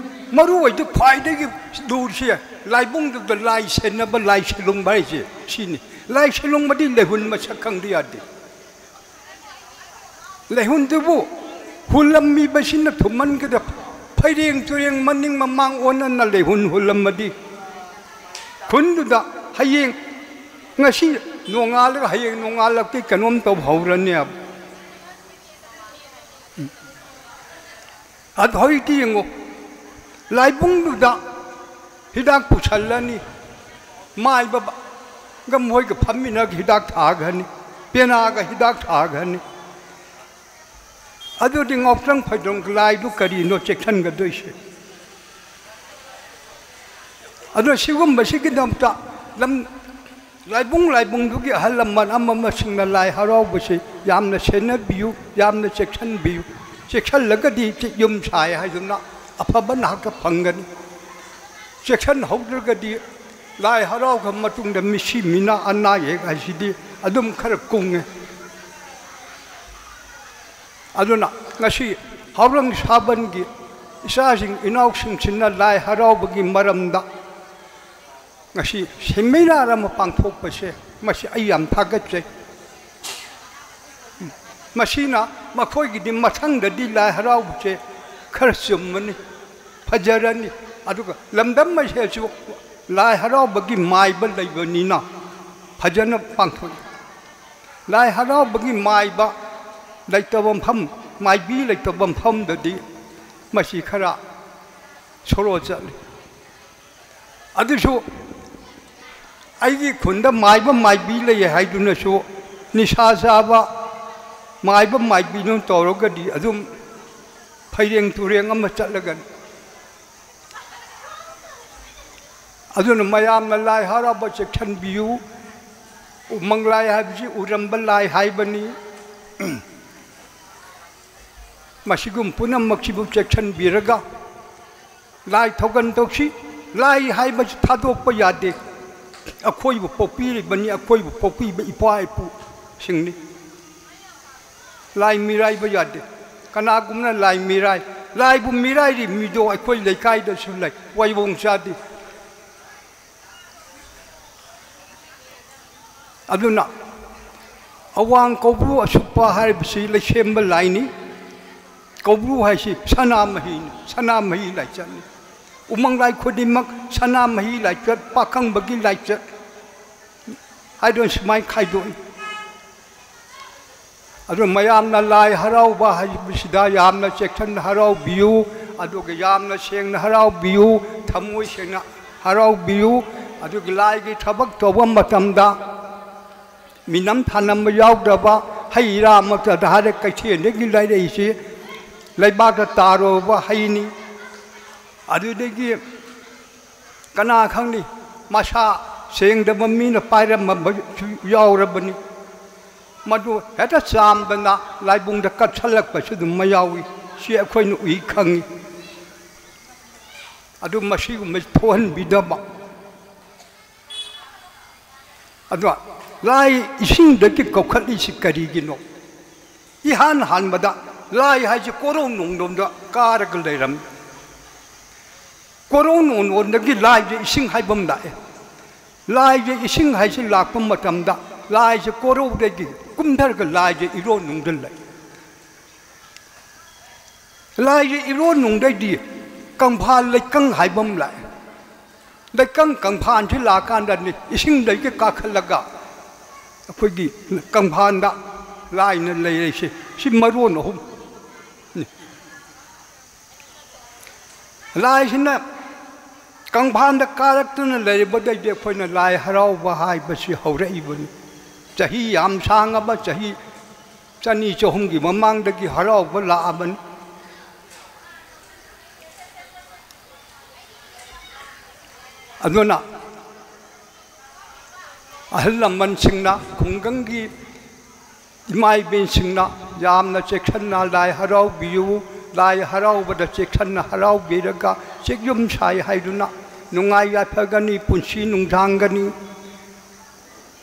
ꯃꯔꯨ ꯑꯣꯏꯗꯤ ꯈ꯭ꯋꯥꯏꯗꯒꯤ ꯂꯨꯔꯤꯁꯦ ꯂꯥꯏꯕꯨꯡꯗꯨꯗ ꯂꯥꯏ ꯁꯦꯟꯅꯕ, ꯂꯥꯏ ꯁꯦꯂꯨꯡꯕ ꯍꯥꯏꯁꯦ ꯁꯤꯅꯤ꯫ ꯂꯥꯏ ꯁꯦꯂꯨꯡꯕꯗꯤ ꯂꯩꯍꯨꯟ ꯃꯁꯛ ꯈꯪꯗ ꯌꯥꯗꯦ꯫ ꯂꯩꯍꯨꯟꯗꯨꯕꯨ ꯍꯨꯜꯂꯝꯃꯤꯕꯁꯤꯅ ꯊꯨꯝꯃꯟꯒꯗꯕ꯫ ꯐꯩꯔꯦꯡ ꯇꯨꯔꯦꯡ ꯃꯅꯤꯡ ꯃꯃꯥꯡ ꯑꯣꯟꯅꯅ ꯂꯩꯍꯨꯟ ꯍꯨꯜꯂꯝꯃꯗꯤ ꯈꯨꯟꯗꯨꯗ ꯍꯌꯦꯡ, ꯉꯁꯤ ꯅꯣꯡꯉꯥꯜꯂꯒ ꯍꯌꯦꯡ ꯅꯣꯡꯉꯥꯜꯂꯛꯇꯦ ꯀꯩꯅꯣꯝ ꯇꯧꯍꯧꯔꯅꯦꯕ꯫ ꯑꯗꯨ ꯍꯧꯖꯤꯛꯇꯤ ꯌꯦꯡꯉꯣ, ꯂꯥꯏꯕꯨꯡꯗꯨꯗ ꯍꯤꯗꯥꯛ ꯄꯨꯁꯜꯂꯅꯤ, ꯃꯥꯏꯕꯒ ꯃꯣꯏꯒ ꯐꯝꯃꯤꯟꯅꯒ ꯍꯤꯗꯥꯛ ꯊꯥꯈ꯭ꯔꯅꯤ, ꯄꯦꯅꯥꯒ ꯍꯤꯗꯥꯛ ꯊꯥꯈ꯭ꯔꯅꯤ꯫ ꯑꯗꯨꯗꯤ ꯉꯥꯎꯇ꯭ꯔꯪ ꯐꯩꯗ꯭ꯔꯪ ꯂꯥꯏꯗꯨ ꯀꯔꯤꯅꯣ ꯆꯦꯛꯁꯤꯟꯒꯗꯣꯏꯁꯦ? ꯑꯗꯣ ꯁꯤꯒꯨꯝꯕꯁꯤꯒꯤꯗꯃꯛꯇ ꯂꯝ, ꯂꯥꯏꯕꯨꯡ ꯂꯥꯏꯕꯨꯡꯗꯨꯒꯤ ꯑꯍꯜ ꯂꯃꯟ ꯑꯃ ꯑꯃꯁꯤꯡꯅ ꯂꯥꯏ ꯍꯔꯥꯎꯕꯁꯤ ꯌꯥꯝꯅ ꯁꯦꯟꯅꯕꯤꯌꯨ, ꯌꯥꯝꯅ ꯆꯦꯛꯁꯤꯟꯕꯤꯌꯨ꯫ ꯆꯦꯛꯁꯤꯜꯂꯒꯗꯤ ꯆꯤ-, ꯌꯨꯝ ꯁꯥꯏ ꯍꯥꯏꯗꯨꯅ ꯑꯐꯕ ꯉꯥꯛꯇ ꯐꯪꯒꯅꯤ꯫ ꯆꯦꯛꯁꯤꯟꯍꯧꯗ꯭ꯔꯒꯗꯤ ꯂꯥꯏ ꯍꯔꯥꯎꯈ꯭ꯔ ꯃꯇꯨꯡꯗ ꯃꯤꯁꯤ ꯃꯤꯅꯥ ꯑꯅꯥ ꯑꯌꯦꯛ ꯍꯥꯏꯁꯤꯗꯤ ꯑꯗꯨꯝ ꯈꯔ ꯀꯨꯡꯉꯦ꯫ ꯑꯗꯨꯅ ꯉꯁꯤ ꯍꯥꯎꯔꯪ ꯁꯥꯕꯟꯒꯤ ꯏꯆꯥꯁꯤꯡ ꯏꯅꯥꯎꯁꯤꯡꯁꯤꯅ ꯂꯥꯏ ꯍꯔꯥꯎꯕꯒꯤ ꯃꯔꯝꯗ ꯉꯁꯤ ꯁꯦꯃꯤꯅꯥꯔ ꯑꯃ ꯄꯥꯡꯊꯣꯛꯄꯁꯦ, ꯃꯁꯤ ꯑꯩ ꯌꯥꯝ ꯊꯥꯒꯠꯆꯩ꯫ ꯃꯁꯤꯅ ꯃꯈꯣꯏꯒꯤꯗꯤ ꯃꯊꯪꯗꯗꯤ ꯂꯥꯏ ꯍꯔꯥꯎꯕꯁꯦ ꯈꯔ ꯆꯨꯝꯃꯅꯤ, ꯐꯖꯔꯅꯤ꯫ ꯑꯗꯨꯒ ꯂꯝꯗꯝ ꯑꯁꯤꯁꯨ ꯂꯥꯏ ꯍꯔꯥꯎꯕꯒꯤ ꯃꯥꯏꯕ ꯂꯩꯕꯅꯤꯅ ꯐꯖꯅ ꯄꯥꯡꯊꯣꯛꯏ꯫ ꯂꯥꯏ ꯍꯔꯥꯎꯕꯒꯤ ꯃꯥꯏꯕ ꯂꯩꯇꯕ ꯃꯐꯝ, ꯃꯥꯏꯕꯤ ꯂꯩꯇꯕ ꯃꯐꯝꯗꯗꯤ ꯃꯁꯤ ꯈꯔ ꯁꯣꯔꯣ ꯆꯠꯂꯤ꯫ ꯑꯗꯨꯁꯨ ꯑꯩꯒꯤ ꯈꯨꯟꯗ ꯃꯥꯏꯕ ꯃꯥꯏꯕꯤ ꯂꯩ ꯍꯥꯏꯗꯨꯅꯁꯨ ꯅꯤꯁꯥ ꯆꯥꯕ ꯃꯥꯏꯕ ꯃꯥꯏꯕꯤꯅ ꯇꯧꯔꯒꯗꯤ ꯑꯗꯨꯝ ꯐꯩꯔꯦꯡ ꯇꯨꯔꯦꯡ ꯑꯃ ꯆꯠꯂꯒꯅꯤ꯫ ꯑꯗꯨꯅ ꯃꯌꯥꯝꯅ ꯂꯥꯏ ꯍꯔꯥꯎꯕ ꯆꯦꯛꯁꯤꯟꯕꯤꯌꯨ꯫ ꯎꯃꯪ ꯂꯥꯏ ꯍꯥꯏꯕꯁꯤ ꯎꯔꯝꯕ ꯂꯥꯏ ꯍꯥꯏꯕꯅꯤ꯫ ꯃꯁꯤꯒꯨꯝ ꯄꯨꯝꯅꯃꯛꯁꯤꯕꯨ ꯆꯦꯛꯁꯤꯟꯕꯤꯔꯒ ꯂꯥꯏ ꯊꯧꯒꯟ ꯇꯧꯁꯤ꯫ ꯂꯥꯏ ꯍꯥꯏꯕꯁꯤ ꯊꯥꯗꯣꯛꯄ ꯌꯥꯗꯦ꯫ ꯑꯩꯈꯣꯏꯕꯨ ꯄꯣꯛꯄꯤꯔꯤꯕꯅꯤ, ꯑꯩꯈꯣꯏꯕꯨ ꯄꯣꯛꯄꯤꯕ ꯏꯄꯥ ꯏꯄꯨꯁꯤꯡꯅꯤ꯫ ꯂꯥꯏ ꯃꯤꯔꯥꯏꯕ ꯌꯥꯗꯦ꯫ ꯀꯅꯥꯒꯨꯝꯕꯅ ꯂꯥꯏ ꯃꯤꯔꯥꯏ, ꯂꯥꯏꯕꯨ ꯃꯤꯔꯥꯏꯔꯤ ꯃꯤꯗꯣ ꯑꯩꯈꯣꯏ ꯂꯩꯀꯥꯏꯗꯁꯨ ꯂꯩ, ꯋꯥꯏꯕꯣꯡ ꯆꯥꯗꯦ꯫ ꯑꯗꯨꯅ ꯑꯋꯥꯡ ꯀꯧꯕ꯭ꯔꯨ ꯑꯁꯨꯞꯄ ꯍꯥꯏꯔꯤꯕꯁꯤ ꯂꯩꯁꯦꯝꯕ ꯂꯥꯏꯅꯤ꯫ ꯀꯧꯕ꯭ꯔꯨ ꯍꯥꯏꯁꯤ ꯁꯅꯥꯃꯍꯤꯅꯤ, ꯁꯅꯥꯃꯍꯤ ꯂꯥꯏꯆꯠꯅꯤ꯫ ꯎꯃꯪ ꯂꯥꯏ ꯈꯨꯗꯤꯡꯃꯛ ꯁꯅꯥꯃꯍꯤ ꯂꯥꯏꯆꯠ, ꯄꯥꯈꯪꯕꯒꯤ ꯂꯥꯏꯆꯠ ꯍꯥꯏꯗꯨꯅ ꯁꯨꯃꯥꯏꯅ ꯈꯥꯏꯗꯣꯛꯏ꯫ ꯑꯗꯨ ꯃꯌꯥꯝꯅ ꯂꯥꯏ ꯍꯔꯥꯎꯕ ꯍꯥꯏꯕꯁꯤꯗ ꯌꯥꯝꯅ ꯆꯦꯛꯁꯤꯟꯅ ꯍꯔꯥꯎꯕꯤꯌꯨ, ꯑꯗꯨꯒ ꯌꯥꯝꯅ ꯁꯦꯡꯅ ꯍꯔꯥꯎꯕꯤꯌꯨ, ꯊꯃꯣꯏ ꯁꯦꯡꯅ꯫ ꯍꯔꯥꯎꯕꯤꯌꯨ꯫ ꯑꯗꯨꯒꯤ ꯂꯥꯏꯒꯤ ꯊꯕꯛ ꯇꯧꯕ ꯃꯇꯝꯗ ꯃꯤꯅꯝ ꯊꯥꯅꯝꯕ ꯌꯥꯎꯗꯕ, ꯍꯩ ꯔꯥꯃꯛꯇꯗ ꯍꯥꯏꯔꯦ, ꯀꯩꯊꯦꯜꯗꯒꯤ ꯂꯩꯔꯛꯏꯁꯤ ꯂꯩꯕꯥꯛꯇ ꯇꯥꯔꯨꯕ ꯍꯩꯅꯤ꯫ ꯑꯗꯨꯗꯒꯤ ꯀꯅꯥ ꯈꯪꯅꯤ, ꯃꯁꯥ ꯁꯦꯡꯗꯕ ꯃꯤꯅ ꯄꯥꯏꯔꯝꯕꯁꯨ ꯌꯥꯎꯔꯕꯅꯤ꯫ ꯃꯗꯨ ꯍꯦꯛꯇ ꯆꯥꯝꯗꯅ ꯂꯥꯏꯕꯨꯡꯗ ꯀꯠꯁꯜꯂꯛꯄꯁꯨ ꯑꯗꯨꯝ ꯌꯥꯎꯏ꯫ ꯁꯤ ꯑꯩꯈꯣꯏꯅ ꯎꯏ ꯈꯪꯉꯤ꯫ ꯑꯗꯨ ꯃꯁꯤꯒꯨꯝꯕ ꯊꯣꯛꯍꯟꯕꯤꯗꯕ꯫ ꯑꯗꯣ ꯂꯥꯏ ꯏꯁꯤꯡꯗꯒꯤ ꯀꯧꯈꯠꯂꯤꯁꯤ ꯀꯔꯤꯒꯤꯅꯣ? ꯏꯍꯥꯟ ꯍꯥꯟꯕꯗ ꯂꯥꯏ ꯍꯥꯏꯁꯦ ꯀꯣꯔꯧ ꯅꯣꯡꯗꯣꯟꯗ ꯀꯥꯔꯒ ꯂꯩꯔꯝꯃꯤ꯫ ꯀꯣꯔꯧ ꯅꯣꯡꯗꯣꯟꯗꯒꯤ ꯂꯥꯏꯁꯦ ꯏꯁꯤꯡ ꯍꯥꯏꯕ ꯑꯃ ꯂꯥꯛꯑꯦ꯫ ꯂꯥꯏꯁꯦ ꯏꯁꯤꯡ ꯍꯥꯏꯁꯦ ꯂꯥꯛꯄ ꯃꯇꯝꯗ ꯂꯥꯏꯁꯦ ꯀꯣꯔꯧꯗꯒꯤ ꯀꯨꯝꯊꯔꯒ ꯂꯥꯏꯁꯦ ꯏꯔꯣꯟꯅꯨꯡꯗ ꯂꯩ꯫ ꯂꯥꯏꯁꯦ ꯏꯔꯣꯟꯅꯨꯡꯗꯩꯗꯤ ꯀꯪꯐꯥꯜ ꯂꯩꯀꯪ ꯍꯥꯏꯕ ꯑꯃ ꯂꯥꯛꯑꯦ꯫ ꯂꯩꯀꯪ ꯀꯪꯐꯥꯜꯁꯤ ꯂꯥꯛꯀꯥꯟꯗꯅꯤ ꯏꯁꯤꯡꯗꯒꯤ ꯀꯥꯈꯠꯂꯒ ꯑꯩꯈꯣꯏꯒꯤ ꯀꯪꯐꯥꯜꯗ ꯂꯥꯏꯅ ꯂꯩꯔꯤꯁꯦ꯫ ꯁꯤ ꯃꯔꯣꯟ ꯑꯍꯨꯝ꯫ ꯂꯥꯏꯁꯤꯅ ꯀꯪꯐꯥꯜꯗ ꯀꯥꯔꯛꯇꯨꯅ ꯂꯩꯔꯤꯕꯗꯩꯗꯤ ꯑꯩꯈꯣꯏꯅ ꯂꯥꯏ ꯍꯔꯥꯎꯕ ꯍꯥꯏꯕꯁꯤ ꯍꯧꯔꯛꯏꯕꯅꯤ꯫ ꯆꯍꯤ ꯌꯥꯝ ꯁꯥꯡꯉꯕ, ꯆꯍꯤ ꯆꯅꯤ ꯆꯍꯨꯝꯒꯤ ꯃꯃꯥꯡꯗꯒꯤ ꯍꯔꯥꯎꯕ ꯂꯥꯛꯑꯕꯅꯤ꯫ ꯑꯗꯨꯅ ꯑꯍꯜ ꯂꯃꯟꯁꯤꯡꯅ, ꯈꯨꯡꯒꯪꯒꯤ ꯏꯃꯥ ꯏꯕꯦꯟꯁꯤꯡꯅ ꯌꯥꯝꯅ ꯆꯦꯛꯁꯤꯟꯅ ꯂꯥꯏ ꯍꯔꯥꯎꯕꯤꯌꯨ, ꯂꯥꯏ ꯍꯔꯥꯎꯕꯗ ꯆꯦꯛꯁꯤꯟꯅ ꯍꯔꯥꯎꯕꯤꯔꯒ ꯆꯦꯛꯌꯨꯝ ꯁꯥꯏ ꯍꯥꯏꯗꯨꯅ ꯅꯨꯡꯉꯥꯏ ꯌꯥꯏꯐꯒꯅꯤ, ꯄꯨꯟꯁꯤ ꯅꯨꯡꯁꯥꯡꯒꯅꯤ,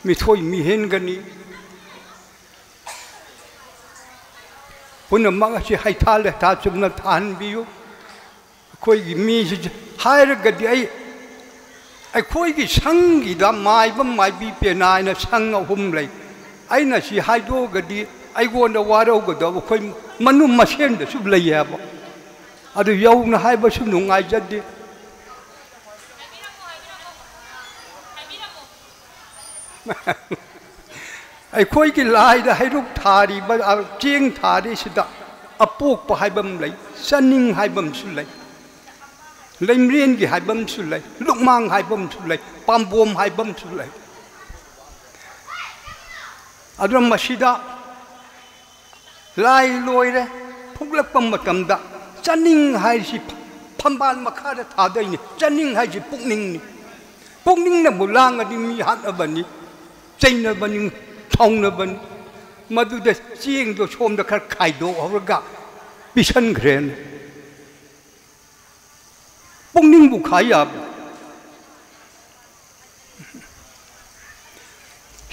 ꯃꯤꯊꯣꯏ ꯃꯤꯍꯦꯟꯒꯅꯤ꯫ ꯄꯨꯝꯅꯃꯛ ꯑꯁꯤ ꯍꯩꯊꯥ ꯂꯩꯊꯥ ꯆꯨꯝꯅ ꯊꯥꯍꯟꯕꯤꯌꯨ꯫ ꯑꯩꯈꯣꯏꯒꯤ ꯃꯤꯁꯤ ꯍꯥꯏꯔꯒꯗꯤ ꯑꯩ, ꯑꯩꯈꯣꯏꯒꯤ ꯁꯪꯒꯤꯗ ꯃꯥꯏꯕ ꯃꯥꯏꯕꯤ ꯄꯦꯅꯥ ꯍꯥꯏꯅ ꯁꯪ ꯑꯍꯨꯝ ꯂꯩ꯫ ꯑꯩꯅ ꯁꯤ ꯍꯥꯏꯗꯣꯛꯑꯒꯗꯤ ꯑꯩꯉꯣꯟꯗ ꯋꯥꯔꯧꯒꯗꯕ ꯑꯩꯈꯣꯏ ꯃꯅꯨꯡ ꯃꯁꯦꯟꯗꯁꯨ ꯂꯩꯌꯦꯕ꯫ ꯑꯗꯨ ꯌꯧꯅ ꯍꯥꯏꯕꯁꯨ ꯅꯨꯡꯉꯥꯏꯖꯗꯦ꯫ ꯑꯩꯈꯣꯏꯒꯤ ꯂꯥꯏꯗ ꯍꯩꯔꯨꯛ ꯊꯥꯔꯤꯕ, ꯑ, ꯆꯦꯡ ꯊꯥꯔꯤꯁꯤꯗ ꯑꯄꯣꯛꯄ ꯍꯥꯏꯕ ꯑꯃ ꯂꯩ, ꯆꯥꯅꯤꯡ ꯍꯥꯏꯕ ꯑꯃꯁꯨ ꯂꯩ꯫ ꯂꯩꯃꯔꯦꯟꯒꯤ ꯍꯥꯏꯕ ꯑꯃꯁꯨ ꯂꯩ, ꯂꯨꯛꯃꯥꯡ ꯍꯥꯏꯕ ꯑꯃꯁꯨ ꯂꯩ, ꯄꯥꯝꯕꯣꯝ ꯍꯥꯏꯕ ꯑꯃꯁꯨ ꯂꯩ꯫ ꯑꯗꯨꯅ ꯃꯁꯤꯗ ꯂꯥꯏ ꯂꯣꯏꯔꯦ, ꯐꯨꯛꯂꯛꯄ ꯃꯇꯝꯗ ꯆꯥꯅꯤꯡ ꯍꯥꯏꯁꯤ ꯐꯝꯕꯥꯜ ꯃꯈꯥꯗ ꯊꯥꯗꯣꯏꯅꯤ꯫ ꯆꯥꯅꯤꯡ ꯍꯥꯏꯁꯤ ꯄꯨꯛꯅꯤꯡꯅꯤ꯫ ꯄꯨꯛꯅꯤꯡꯅꯕꯨ ꯂꯥꯡꯉꯗꯤ ꯃꯤ ꯍꯥꯠꯅꯕꯅꯤ, ꯆꯩꯅꯕꯅꯤ, ꯁꯥꯎꯅꯕꯅꯤ꯫ ꯃꯗꯨꯗ ꯆꯦꯡꯗꯣ ꯁꯣꯝꯗ ꯈꯔ ꯈꯥꯏꯗꯣꯛꯍꯧꯔꯒ ꯄꯤꯁꯟꯈ꯭ꯔꯦꯅ꯫ ꯄꯨꯛꯅꯤꯡꯕꯨ ꯈꯥꯏ ꯌꯥꯕ꯭ꯔꯥ?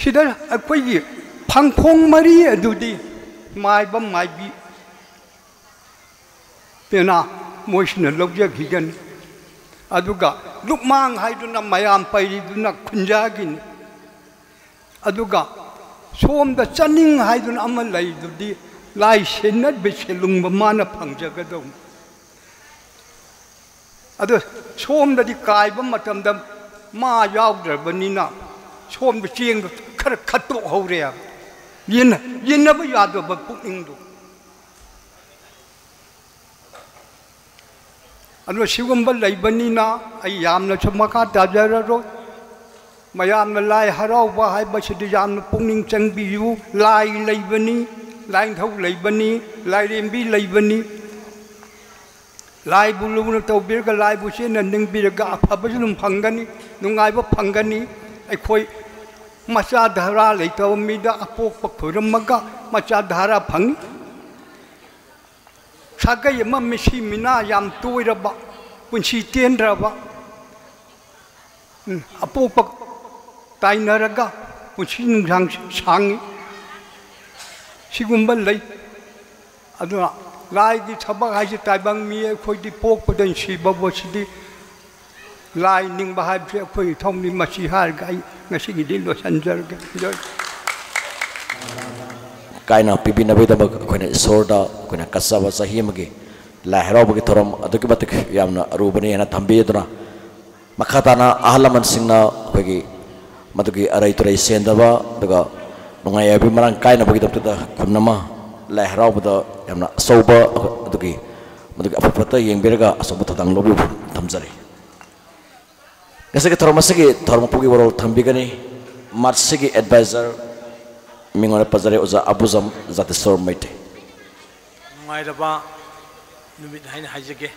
ꯁꯤꯗ ꯑꯩꯈꯣꯏꯒꯤ ꯐꯪꯈꯣꯡ ꯃꯔꯤ ꯑꯗꯨꯗꯤ ꯃꯥꯏꯕ ꯃꯥꯏꯕꯤ ꯄꯦꯅꯥ ꯃꯣꯏꯁꯤꯅ ꯂꯧꯖꯈꯤꯒꯅꯤ꯫ ꯑꯗꯨꯒ ꯂꯨꯛꯃꯥꯡ ꯍꯥꯏꯗꯨꯅ ꯃꯌꯥꯝ ꯄꯩꯔꯤꯗꯨꯅ ꯈꯨꯟꯖꯥꯒꯤꯅꯤ꯫ ꯑꯗꯨꯒ ꯁꯣꯝꯗ ꯆꯥꯅꯤꯡ ꯍꯥꯏꯗꯨꯅ ꯑꯃ ꯂꯩꯗꯨꯗꯤ ꯂꯥꯏ ꯁꯦꯟꯅꯕ ꯁꯦꯜꯂꯨꯡꯕ ꯃꯥꯅ ꯐꯪꯖꯒꯗꯧꯅꯤ꯫ ꯑꯗꯣ ꯁꯣꯝꯗꯗꯤ ꯀꯥꯏꯕ ꯃꯇꯝꯗ ꯃꯥ ꯌꯥꯎꯗ꯭ꯔꯕꯅꯤꯅ ꯁꯣꯝꯗ ꯆꯦꯡꯗꯣ ꯈꯔ ꯈꯠꯇꯣꯛꯍꯧꯔꯦ꯫ ꯌꯦꯟꯅ-, ꯌꯦꯟꯅꯕ ꯌꯥꯗꯕ ꯄꯨꯛꯅꯤꯡꯗꯣ꯫ ꯑꯗꯣ ꯁꯤꯒꯨꯝꯕ ꯂꯩꯕꯅꯤꯅ ꯑꯩ ꯌꯥꯝꯅꯁꯨ ꯃꯈꯥ ꯇꯥꯖꯔꯔꯣꯏ꯫ ꯃꯌꯥꯝꯅ ꯂꯥꯏ ꯍꯔꯥꯎꯕ ꯍꯥꯏꯕꯁꯤꯗꯤ ꯌꯥꯝꯅ ꯄꯨꯛꯅꯤꯡ ꯆꯪꯕꯤꯌꯨ꯫ ꯂꯥꯏ ꯂꯩꯕꯅꯤ, ꯂꯥꯏꯅꯤꯡꯊꯧ ꯂꯩꯕꯅꯤ, ꯂꯥꯏꯔꯦꯝꯕꯤ ꯂꯩꯕꯅꯤ꯫ ꯂꯥꯏꯕꯨ ꯂꯨꯅ ꯇꯧꯕꯤꯔꯒ, ꯂꯥꯏꯕꯨ ꯆꯦꯠꯅ ꯅꯤꯡꯕꯤꯔꯒ ꯑꯐꯕꯁꯨ ꯑꯗꯨꯝ ꯐꯪꯒꯅꯤ, ꯅꯨꯡꯉꯥꯏꯕ ꯐꯪꯒꯅꯤ꯫ ꯑꯩꯈꯣꯏ ꯃꯆꯥ ꯙꯔꯥ ꯂꯩꯇꯕ ꯃꯤꯗ ꯑꯄꯣꯛꯄ ꯈꯨꯔꯨꯝꯃꯒ ꯃꯆꯥ ꯙꯔꯥ ꯐꯪꯏ꯫ ꯁꯥꯒꯩ ꯑꯃ ꯃꯤꯁꯤ ꯃꯤꯅꯥ ꯌꯥꯝ ꯇꯣꯏꯔꯕ, ꯄꯨꯟꯁꯤ ꯇꯦꯟꯗ꯭ꯔꯕ, ꯎꯝ, ꯑꯄꯣꯛꯄ ꯇꯥꯏꯅꯔꯒ ꯄꯨꯟꯁꯤ ꯅꯨꯡꯁꯥꯡ ꯁꯥꯡꯉꯤ꯫ ꯁꯤꯒꯨꯝꯕ ꯂꯩ꯫ ꯑꯗꯨꯅ ꯂꯥꯏꯒꯤ ꯊꯕꯛ ꯍꯥꯏꯁꯦ ꯇꯥꯏꯕꯪ ꯃꯤ ꯑꯩꯈꯣꯏꯗꯤ ꯄꯣꯛꯄꯗꯩ ꯁꯤꯕ ꯐꯥꯎꯁꯤꯗꯤ ꯂꯥꯏ ꯅꯤꯡꯕ ꯍꯥꯏꯕꯁꯦ ꯑꯩꯈꯣꯏ ꯏꯊꯧꯅꯤ꯫ ꯃꯁꯤ ꯍꯥꯏꯔꯒ ꯑꯩ ꯉꯁꯤꯒꯤꯗꯤ ꯂꯣꯏꯁꯤꯟꯖꯔꯒꯦ꯫ ꯖꯣꯏ꯫ ꯀꯥꯏꯅ ꯄꯤꯕꯤꯅꯕꯒꯤꯗꯃꯛ ꯑꯩꯈꯣꯏꯅ ꯏꯁꯣꯔꯗ ꯑꯩꯈꯣꯏꯅ ꯀꯠꯆꯕ ꯆꯍꯤ ꯑꯃꯒꯤ ꯂꯥꯏ ꯍꯔꯥꯎꯕꯒꯤ ꯊꯧꯔꯝ ꯑꯗꯨꯛꯀꯤ ꯃꯇꯤꯛ ꯌꯥꯝꯅ ꯑꯔꯨꯕꯅꯤ ꯍꯥꯏꯅ ꯊꯝꯕꯤ꯫ ꯑꯗꯨꯅ ꯃꯈꯥ ꯇꯥꯅ ꯑꯍꯜ ꯂꯃꯟꯁꯤꯡꯅ ꯑꯩꯈꯣꯏꯒꯤ ꯃꯗꯨꯒꯤ ꯑꯔꯩ ꯇꯨꯔꯩ ꯁꯦꯟꯗꯕ, ꯑꯗꯨꯒ ꯅꯨꯡꯉꯥꯏ ꯌꯥꯏꯕꯤ ꯃꯔꯥꯡ ꯀꯥꯏꯅꯕꯒꯤꯗꯃꯛꯇ ꯈꯨꯟ ꯑꯃ ꯂꯥꯏ ꯍꯔꯥꯎꯕꯗ ꯌꯥꯝꯅ ꯑꯆꯧꯕ, ꯑꯗꯨꯒꯤ ꯃꯗꯨꯒꯤ ꯑꯐ ꯐꯠꯇ ꯌꯦꯡꯕꯤꯔꯒ ꯑꯆꯧꯕ ꯊꯧꯗꯥꯡ ꯂꯧꯕꯤꯕ ꯊꯝꯖꯔꯤ꯫ ꯉꯁꯤꯒꯤ ꯊꯧꯔꯝ ꯑꯁꯤꯒꯤ ꯊꯧꯔꯝ ꯃꯄꯨꯒꯤ ꯋꯥꯔꯣꯜ ꯊꯝꯕꯤꯒꯅꯤ ꯃꯁꯤꯒꯤ advisor, ꯃꯤꯡ ꯑꯣꯏꯅ ꯄꯟꯖꯔꯦ, ꯑꯣꯖꯥ ꯑꯕꯨꯖꯝ ꯖꯥꯇꯦꯁꯣꯔ ꯃꯩꯇꯩ꯫ ꯅꯨꯡꯉꯥꯏꯔꯕ ꯅꯨꯃꯤꯠ ꯍꯥꯏꯅ ꯍꯥꯏꯖꯒꯦ꯫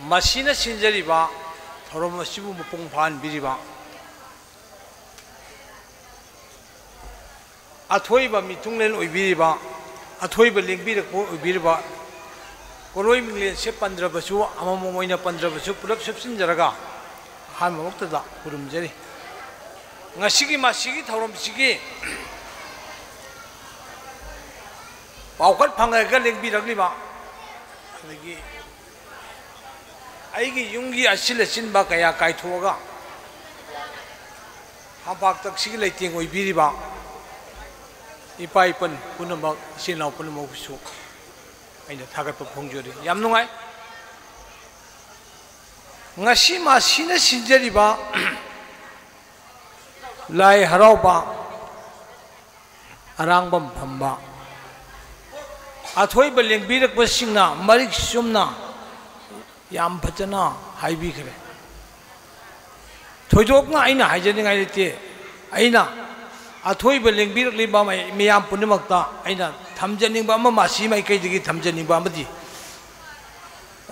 ꯃꯁꯤꯅ ꯁꯤꯟꯖꯔꯤꯕ ꯊꯧꯔꯝ ꯑꯁꯤꯕꯨ ꯃꯄꯨꯡ ꯐꯥꯍꯟꯕꯤꯔꯤꯕ ꯑꯊꯣꯏꯕ ꯃꯤꯊꯨꯡꯂꯦꯟ ꯑꯣꯏꯕꯤꯔꯤꯕ, ꯑꯊꯣꯏꯕ ꯂꯦꯡꯕꯤꯔꯛꯄ ꯑꯣꯏꯕꯤꯔꯤꯕ, ꯀꯣꯔꯣꯏ ꯃꯤꯡꯂꯦꯟꯁꯦ ꯄꯟꯗ꯭ꯔꯕꯁꯨ, ꯑꯃꯃꯝ ꯑꯣꯏꯅ ꯄꯟꯗ꯭ꯔꯕꯁꯨ, ꯄꯨꯂꯞ ꯁꯨꯞꯆꯤꯟꯖꯔꯒ ꯑꯍꯥꯟꯕꯃꯛꯇꯗ ꯈꯨꯔꯨꯝꯖꯔꯤ꯫ ꯉꯁꯤꯒꯤ ꯃꯁꯤꯒꯤ ꯊꯧꯔꯝꯁꯤꯒꯤ ꯄꯥꯎꯈꯠ ꯐꯪꯉꯒ ꯂꯦꯡꯕꯤꯔꯛꯂꯤꯕ, ꯑꯗꯒꯤ ꯑꯩꯒꯤ ꯌꯨꯝꯒꯤ ꯑꯁꯤꯜ ꯑꯁꯤꯟꯕ ꯀꯌꯥ ꯀꯥꯏꯊꯣꯛꯑꯒ ꯐꯝꯄꯥꯛꯇꯛꯁꯤꯒꯤ ꯂꯩꯇꯦꯡ ꯑꯣꯏꯕꯤꯔꯤꯕ ꯏꯄꯥ ꯏꯄꯟ ꯄꯨꯝꯅꯃꯛ, ꯏꯆꯤꯜ ꯏꯅꯥꯎ ꯄꯨꯝꯅꯃꯛꯄꯨꯁꯨ ꯑꯩꯅ ꯊꯥꯒꯠꯄ ꯐꯣꯡꯖꯔꯤ꯫ ꯌꯥꯝ ꯅꯨꯡꯉꯥꯏ꯫ ꯉꯁꯤ ꯃꯁꯤꯅ ꯁꯤꯟꯖꯔꯤꯕ ꯂꯥꯏ ꯍꯔꯥꯎꯕ, ꯑꯔꯥꯡꯕꯝ ꯐꯝꯕ, ꯑꯊꯣꯏꯕ ꯂꯦꯡꯕꯤꯔꯛꯄꯁꯤꯡꯅ ꯃꯔꯤꯛ ꯆꯨꯝꯅ ꯌꯥꯝ ꯐꯖꯅ ꯍꯥꯏꯕꯤꯈ꯭ꯔꯦ꯫ ꯊꯣꯏꯗꯣꯛꯅ ꯑꯩꯅ ꯍꯥꯏꯖꯅꯤꯡꯉꯥꯏ ꯂꯩꯇꯦ꯫ ꯑꯩꯅ ꯑꯊꯣꯏꯕ ꯂꯦꯡꯕꯤꯔꯛꯂꯤꯕ ꯃꯌꯥꯝ ꯄꯨꯝꯅꯃꯛꯇ ꯑꯩꯅ ꯊꯝꯖꯅꯤꯡꯕ ꯑꯃ, ꯃꯁꯤ ꯃꯥꯏꯀꯩꯗꯒꯤ ꯊꯝꯖꯅꯤꯡꯕ ꯑꯃꯗꯤ,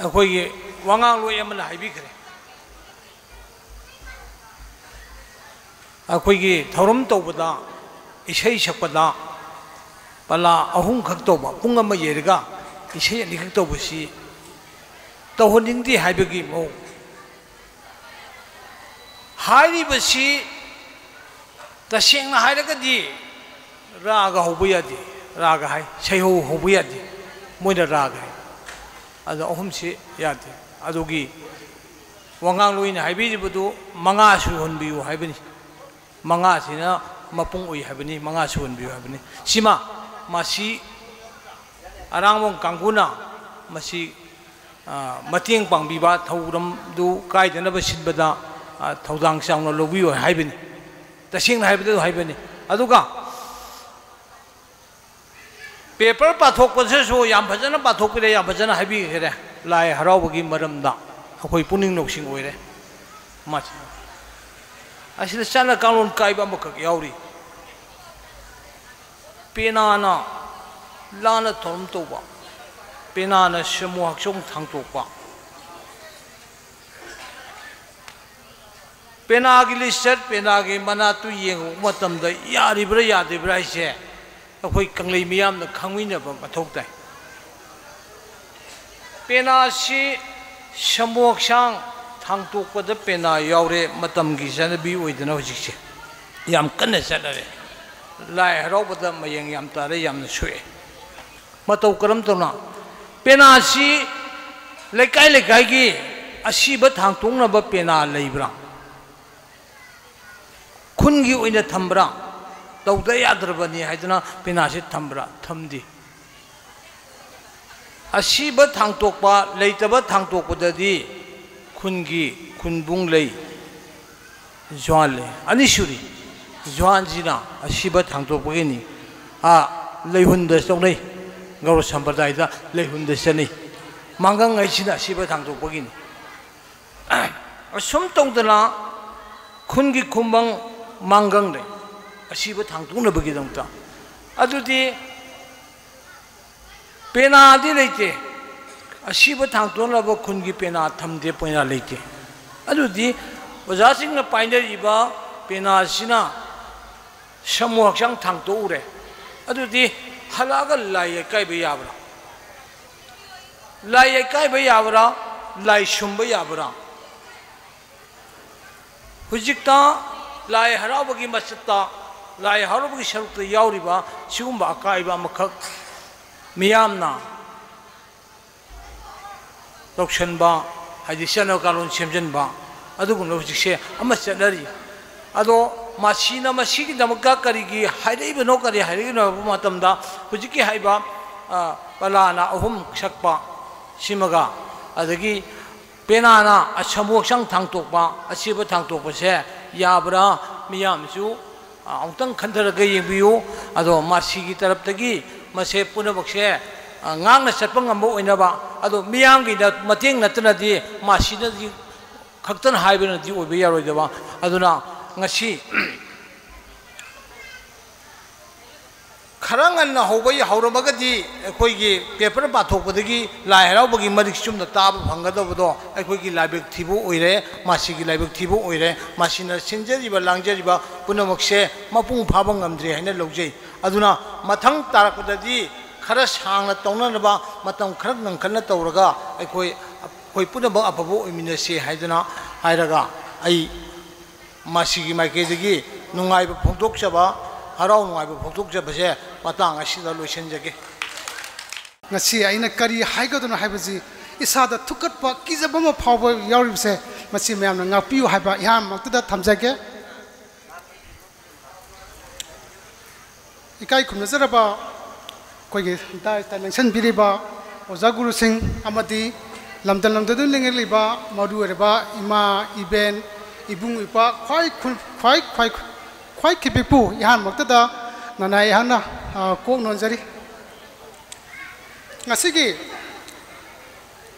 ꯑꯩꯈꯣꯏꯒꯤ ꯋꯥꯉꯥꯡꯂꯣꯏ ꯑꯃꯅ ꯍꯥꯏꯕꯤꯈ꯭ꯔꯦ, ꯑꯩꯈꯣꯏꯒꯤ ꯊꯧꯔꯝ ꯇꯧꯕꯗ, ꯏꯁꯩ ꯁꯛꯄꯗ ꯄꯂꯥ ꯑꯍꯨꯝꯈꯛ ꯇꯧꯕ, ꯄꯨꯡ ꯑꯃ ꯌꯩꯔꯒ ꯏꯁꯩ ꯑꯅꯤꯈꯛ ꯇꯧꯕꯁꯤ ꯇꯧꯍꯟꯅꯤꯡꯗꯦ ꯍꯥꯏꯕꯒꯤ ꯃꯑꯣꯡ꯫ ꯍꯥꯏꯔꯤꯕꯁꯤ ꯇꯁꯦꯡꯅ ꯍꯥꯏꯔꯒꯗꯤ ꯔꯥꯒ ꯍꯧꯕ ꯌꯥꯗꯦ, ꯔꯥꯒ ꯍꯥꯏ, ꯁꯩꯍꯧ ꯍꯧꯕ ꯌꯥꯗꯦ, ꯃꯣꯏꯅ ꯔꯥꯒ ꯍꯥꯏ꯫ ꯑꯗꯣ ꯑꯍꯨꯝꯁꯤ ꯌꯥꯗꯦ꯫ ꯑꯗꯨꯒꯤ ꯋꯥꯉꯥꯡꯂꯣꯏꯅ ꯍꯥꯏꯕꯤꯔꯤꯕꯗꯨ ꯃꯉꯥ ꯁꯨꯍꯟꯕꯤꯌꯨ ꯍꯥꯏꯕꯅꯤ꯫ ꯃꯉꯥꯁꯤꯅ ꯃꯄꯨꯡ ꯑꯣꯏ ꯍꯥꯏꯕꯅꯤ, ꯃꯉꯥ ꯁꯨꯍꯟꯕꯤꯌꯨ ꯍꯥꯏꯕꯅꯤ꯫ ꯁꯤꯃ, ꯃꯁꯤ ꯑꯔꯥꯡꯕꯝ ꯀꯥꯡꯕꯨꯅ ꯃꯁꯤ, ꯑ, ꯃꯇꯦꯡ ꯄꯥꯡꯕꯤꯕ, ꯊꯧꯔꯝꯗꯨ ꯀꯥꯏꯗꯅꯕ ꯁꯤꯟꯕꯗ, ꯑ, ꯊꯧꯗꯥꯡ ꯆꯥꯎꯅ ꯂꯧꯕꯤꯌꯨ ꯍꯥꯏꯕꯅꯤ꯫ ꯇꯁꯦꯡꯅ ꯍꯥꯏꯕꯗ ꯑꯗꯨ ꯍꯥꯏꯕꯅꯤ꯫ ꯑꯗꯨꯒ paper ꯄꯥꯊꯣꯛꯄꯁꯤꯁꯨ ꯌꯥꯝ ꯐꯖꯅ ꯄꯥꯊꯣꯛꯄꯤꯔꯦ, ꯌꯥꯝ ꯐꯖꯅ ꯍꯥꯏꯕꯤꯈ꯭ꯔꯦ ꯂꯥꯏ ꯍꯔꯥꯎꯕꯒꯤ ꯃꯔꯝꯗ꯫ ꯑꯩꯈꯣꯏ ꯄꯨꯛꯅꯤꯡ ꯂꯧꯁꯤꯡ ꯑꯣꯏꯔꯦ꯫ ꯃꯥꯁꯤ, ꯑꯁꯤꯗ ꯆꯠꯅ ꯀꯥꯡꯂꯣꯟ ꯀꯥꯏꯕ ꯑꯃꯈꯛ ꯌꯥꯎꯔꯤ꯫ ꯄꯦꯅꯥꯅ ꯂꯥꯟꯅ ꯊꯧꯔꯝ ꯇꯧꯕ, ꯄꯦꯅꯥꯅ ꯁꯃꯨ ꯍꯛꯆꯥꯡ ꯊꯥꯡꯇꯣꯛꯄ, ꯄꯦꯅꯥꯒꯤ ꯂꯤꯆꯠ, ꯄꯦꯅꯥꯒꯤ ꯃꯅꯥꯠꯇꯨ ꯌꯦꯡꯉꯨꯕ ꯃꯇꯝꯗ ꯌꯥꯔꯤꯕ꯭ꯔꯥ ꯌꯥꯗ꯭ꯔꯤꯕ꯭ꯔꯥ ꯍꯥꯏꯁꯦ ꯑꯩꯈꯣꯏ ꯀꯪꯂꯩ ꯃꯤꯌꯥꯝꯅ ꯈꯪꯃꯤꯟꯅꯕ ꯃꯊꯧ ꯇꯥꯏ꯫ ꯄꯦꯅꯥꯁꯤ ꯁꯃꯨ ꯍꯛꯆꯥꯡ ꯊꯥꯡꯇꯣꯛꯄꯗ ꯄꯦꯅꯥ ꯌꯥꯎꯔꯦ꯫ ꯃꯇꯝꯒꯤ ꯆꯠꯅꯕꯤ ꯑꯣꯏꯗꯅ ꯍꯧꯖꯤꯛꯁꯦ ꯌꯥꯝ ꯀꯟꯅ ꯆꯠꯅꯔꯦ꯫ ꯂꯥꯏ ꯍꯔꯥꯎꯕꯗ ꯃꯌꯦꯡ ꯌꯥꯝ ꯇꯥꯔꯦ, ꯌꯥꯝꯅ ꯁꯣꯛꯑꯦ꯫ ꯃꯇꯧ ꯀꯔꯝ ꯇꯧꯅ? ꯄꯦꯅꯥꯁꯤ ꯂꯩꯀꯥꯏ ꯂꯩꯀꯥꯏꯒꯤ ꯑꯁꯤꯕ ꯊꯥꯡꯇꯣꯛꯅꯕ ꯄꯦꯅꯥ ꯂꯩꯕ꯭ꯔꯥ? ꯈꯨꯟꯒꯤ ꯑꯣꯏꯅ ꯊꯝꯕ꯭ꯔꯥ? ꯇꯧꯗ ꯌꯥꯗ꯭ꯔꯕꯅꯤ ꯍꯥꯏꯗꯅ ꯄꯦꯅꯥꯁꯤ ꯊꯝꯕ꯭ꯔꯥ? ꯊꯝꯗꯦ꯫ ꯑꯁꯤꯕ ꯊꯥꯡꯇꯣꯛꯄ, ꯂꯩꯇꯕ ꯊꯥꯡꯇꯣꯛꯄꯗꯗꯤ ꯈꯨꯟꯒꯤ ꯈꯨꯟꯕꯨꯡ ꯂꯩ, ꯖ꯭ꯋꯥꯟ ꯂꯩ꯫ ꯑꯅꯤꯁꯨꯔꯤ ꯖ꯭ꯋꯥꯟꯁꯤꯅ ꯑꯁꯤꯕ ꯊꯥꯡꯇꯣꯛꯄꯒꯤꯅꯤ꯫ ꯑꯥ, ꯂꯩꯍꯨꯟꯗ ꯆꯠꯅꯩ, ꯒꯧꯔ ꯁꯝꯄ꯭ꯔꯗꯥꯌꯗ ꯂꯩꯍꯨꯟꯗ ꯆꯠꯅꯩ꯫ ꯃꯥꯡꯒꯪ ꯍꯥꯏꯁꯤꯅ ꯑꯁꯤꯕ ꯊꯥꯡꯇꯣꯛꯄꯒꯤꯅꯤ꯫ ꯑꯁꯨꯝ ꯇꯧꯗꯅ ꯈꯨꯟꯒꯤ ꯈꯨꯃꯪ ꯃꯥꯡꯒꯪ ꯂꯩ, ꯑꯁꯤꯕ ꯊꯥꯡꯇꯣꯛꯅꯕꯒꯤꯗꯃꯛꯇ꯫ ꯑꯗꯨꯗꯤ ꯄꯦꯅꯥꯗꯤ ꯂꯩꯇꯦ, ꯑꯁꯤꯕ ꯊꯥꯡꯇꯣꯛꯅꯕ ꯈꯨꯟꯒꯤ ꯄꯦꯅꯥ ꯊꯝꯗꯦ, ꯄꯦꯅꯥ ꯂꯩꯇꯦ꯫ ꯑꯗꯨꯗꯤ ꯑꯣꯖꯥꯁꯤꯡꯅ ꯄꯥꯏꯅꯔꯤꯕ ꯄꯦꯅꯥꯁꯤꯅ ꯁꯃꯨ ꯍꯛꯆꯥꯡ ꯊꯥꯡꯇꯣꯛꯎꯔꯦ꯫ ꯑꯗꯨꯗꯤ ꯍꯜꯂꯛꯑꯒ ꯂꯥꯏ ꯑꯀꯥꯏꯕ ꯌꯥꯕ꯭ꯔꯥ? ꯂꯥꯏ ꯑꯀꯥꯏꯕ ꯌꯥꯕ꯭ꯔꯥ? ꯂꯥꯏ ꯁꯨꯝꯕ ꯌꯥꯕ꯭ꯔꯥ? ꯍꯧꯖꯤꯛꯇ ꯂꯥꯏ ꯍꯔꯥꯎꯕꯒꯤ ꯃꯆꯠꯇ, ꯂꯥꯏ ꯍꯔꯥꯎꯕꯒꯤ ꯁꯔꯨꯛꯇ ꯌꯥꯎꯔꯤꯕ ꯁꯤꯒꯨꯝꯕ ꯑꯀꯥꯏꯕ ꯑꯃꯈꯛ ꯃꯤꯌꯥꯝꯅ ꯇꯧꯁꯟꯕ, ꯍꯥꯏꯗꯤ ꯆꯠꯅ ꯀꯥꯡꯂꯣꯟ ꯁꯦꯝꯖꯤꯟꯕ, ꯑꯗꯨꯒꯨꯝꯂꯕ ꯍꯧꯖꯤꯛꯁꯦ ꯑꯃ ꯆꯠꯅꯔꯤ꯫ ꯑꯗꯣ ꯃꯁꯤꯅ ꯃꯁꯤꯒꯤꯗꯃꯛꯇ ꯀꯔꯤꯒꯤ ꯍꯥꯏꯔꯛꯏꯕꯅꯣ, ꯀꯔꯤ ꯍꯥꯏꯔꯛꯏꯅꯣ ꯍꯥꯏꯕ ꯃꯇꯝꯗ, ꯍꯧꯖꯤꯛꯀꯤ ꯍꯥꯏꯕ, ꯑ, ꯄꯂꯥꯅ ꯑꯍꯨꯝ ꯁꯛꯄ ꯁꯤꯃꯒ, ꯑꯗꯒꯤ ꯄꯦꯅꯥꯅ ꯑꯁꯃꯨ ꯍꯛꯆꯥꯡ ꯊꯥꯡꯇꯣꯛꯄ, ꯑꯁꯤꯕ ꯊꯥꯡꯇꯣꯛꯄꯁꯦ ꯌꯥꯕ꯭ꯔꯥ? ꯃꯤꯌꯥꯝꯁꯨ, ꯑ, ꯑꯃꯨꯛꯇꯪ ꯈꯟꯊꯔꯒ ꯌꯦꯡꯕꯤꯌꯨ꯫ ꯑꯗꯣ ꯃꯁꯤꯒꯤ ꯇꯔꯞꯇꯒꯤ ꯃꯁꯦ ꯄꯨꯝꯅꯃꯛꯁꯦ, ꯑ, ꯉꯥꯛꯅ ꯆꯠꯄ ꯉꯝꯕ ꯑꯣꯏꯅꯕ, ꯑꯗꯣ ꯃꯤꯌꯥꯝꯒꯤ ꯅ-, ꯃꯇꯦꯡ ꯅꯠꯇꯅꯗꯤ ꯃꯁꯤꯅꯗꯤ ꯈꯛꯇꯅ ꯍꯥꯏꯕꯅꯗꯤ ꯑꯣꯏꯕ ꯌꯥꯔꯣꯏꯗꯕ꯫ ꯑꯗꯨꯅ ꯉꯁꯤ ꯈꯔ ꯉꯟꯅ ꯍꯧꯕ ꯍꯧꯔꯝꯃꯒꯗꯤ ꯑꯩꯈꯣꯏꯒꯤ ꯄꯦꯄꯔ ꯄꯥꯊꯣꯛꯄꯗꯒꯤ ꯂꯥꯏ ꯍꯔꯥꯎꯕꯒꯤ ꯃꯔꯤꯛ ꯆꯨꯝꯅ ꯇꯥꯕ ꯐꯪꯒꯗꯕꯗꯣ ꯑꯩꯈꯣꯏꯒꯤ ꯂꯥꯏꯕꯛ ꯊꯤꯕ ꯑꯣꯏꯔꯦ, ꯃꯁꯤꯒꯤ ꯂꯥꯏꯕꯛ ꯊꯤꯕ ꯑꯣꯏꯔꯦ꯫ ꯃꯁꯤꯅ ꯁꯤꯟꯖꯔꯤꯕ ꯂꯥꯡꯖꯔꯤꯕ ꯄꯨꯝꯅꯃꯛꯁꯦ ꯃꯄꯨꯡ ꯐꯥꯕ ꯉꯝꯗ꯭ꯔꯦ ꯍꯥꯏꯅ ꯂꯧꯖꯩ꯫ ꯑꯗꯨꯅ ꯃꯊꯪ ꯇꯥꯔꯛꯄꯗꯗꯤ ꯈꯔ ꯁꯥꯡꯅ ꯇꯧꯅꯅꯕ, ꯃꯇꯝ ꯈꯔ ꯉꯟꯈꯠꯅ ꯇꯧꯔꯒ ꯑꯩꯈꯣꯏ, ꯑꯩꯈꯣꯏ ꯄꯨꯝꯅꯃꯛ ꯑꯐꯕ ꯑꯣꯏꯃꯤꯟꯅꯁꯤ ꯍꯥꯏꯗꯨꯅ ꯍꯥꯏꯔꯒ ꯑꯩ ꯃꯁꯤꯒꯤ ꯃꯥꯏꯀꯩꯗꯒꯤ ꯅꯨꯡꯉꯥꯏꯕ ꯐꯣꯡꯗꯣꯛꯆꯕ, ꯍꯔꯥꯎ ꯅꯨꯡꯉꯥꯏꯕ ꯐꯣꯡꯗꯣꯛꯆꯕꯁꯦ ꯃꯇꯥꯡ ꯑꯁꯤꯗ ꯂꯣꯏꯁꯤꯟꯖꯒꯦ꯫ ꯉꯁꯤ ꯑꯩꯅ ꯀꯔꯤ ꯍꯥꯏꯒꯗꯣꯏꯅꯣ ꯍꯥꯏꯕꯁꯤ ꯏꯁꯥꯗ ꯊꯨꯛꯀꯠꯄ, ꯀꯤꯖꯕ ꯑꯃ ꯐꯥꯎꯕ ꯌꯥꯎꯔꯤꯕꯁꯦ, ꯃꯁꯤ ꯃꯌꯥꯝꯅ ꯉꯥꯛꯄꯤꯌꯨ ꯍꯥꯏꯕ ꯏꯍꯥꯟꯃꯛꯇꯗ ꯊꯝꯖꯒꯦ꯫ ꯏꯀꯥꯏ ꯈꯨꯝꯅꯖꯔꯕ ꯑꯩꯈꯣꯏꯒꯤ ꯗꯥꯏꯁꯇ ꯂꯦꯡꯁꯤꯟꯕꯤꯔꯤꯕ ꯑꯣꯖꯥ ꯒꯨꯔꯨꯁꯤꯡ ꯑꯃꯗꯤ ꯂꯝꯗꯝ ꯂꯝꯗꯝꯗꯨꯅ ꯂꯦꯡꯂꯛꯂꯤꯕ ꯃꯔꯨ ꯑꯣꯏꯔꯕ ꯏꯃꯥ, ꯏꯕꯦꯟ, ꯏꯕꯨꯡ, ꯏꯄ꯭ꯋꯥ, ꯈ꯭ꯋꯥꯏ ꯈꯨ-, ꯈ꯭ꯋꯥꯏ, ꯈ꯭ꯋꯥꯏ, ꯈ꯭ꯋꯥꯏ ꯈꯤꯄꯤꯛꯄꯨ ꯏꯍꯥꯟꯃꯛꯇꯗ ꯅꯅꯥꯏ ꯑꯩꯍꯥꯛꯅ, ꯑ, ꯀꯣꯛ ꯅꯣꯟꯖꯔꯤ꯫ ꯉꯁꯤꯒꯤ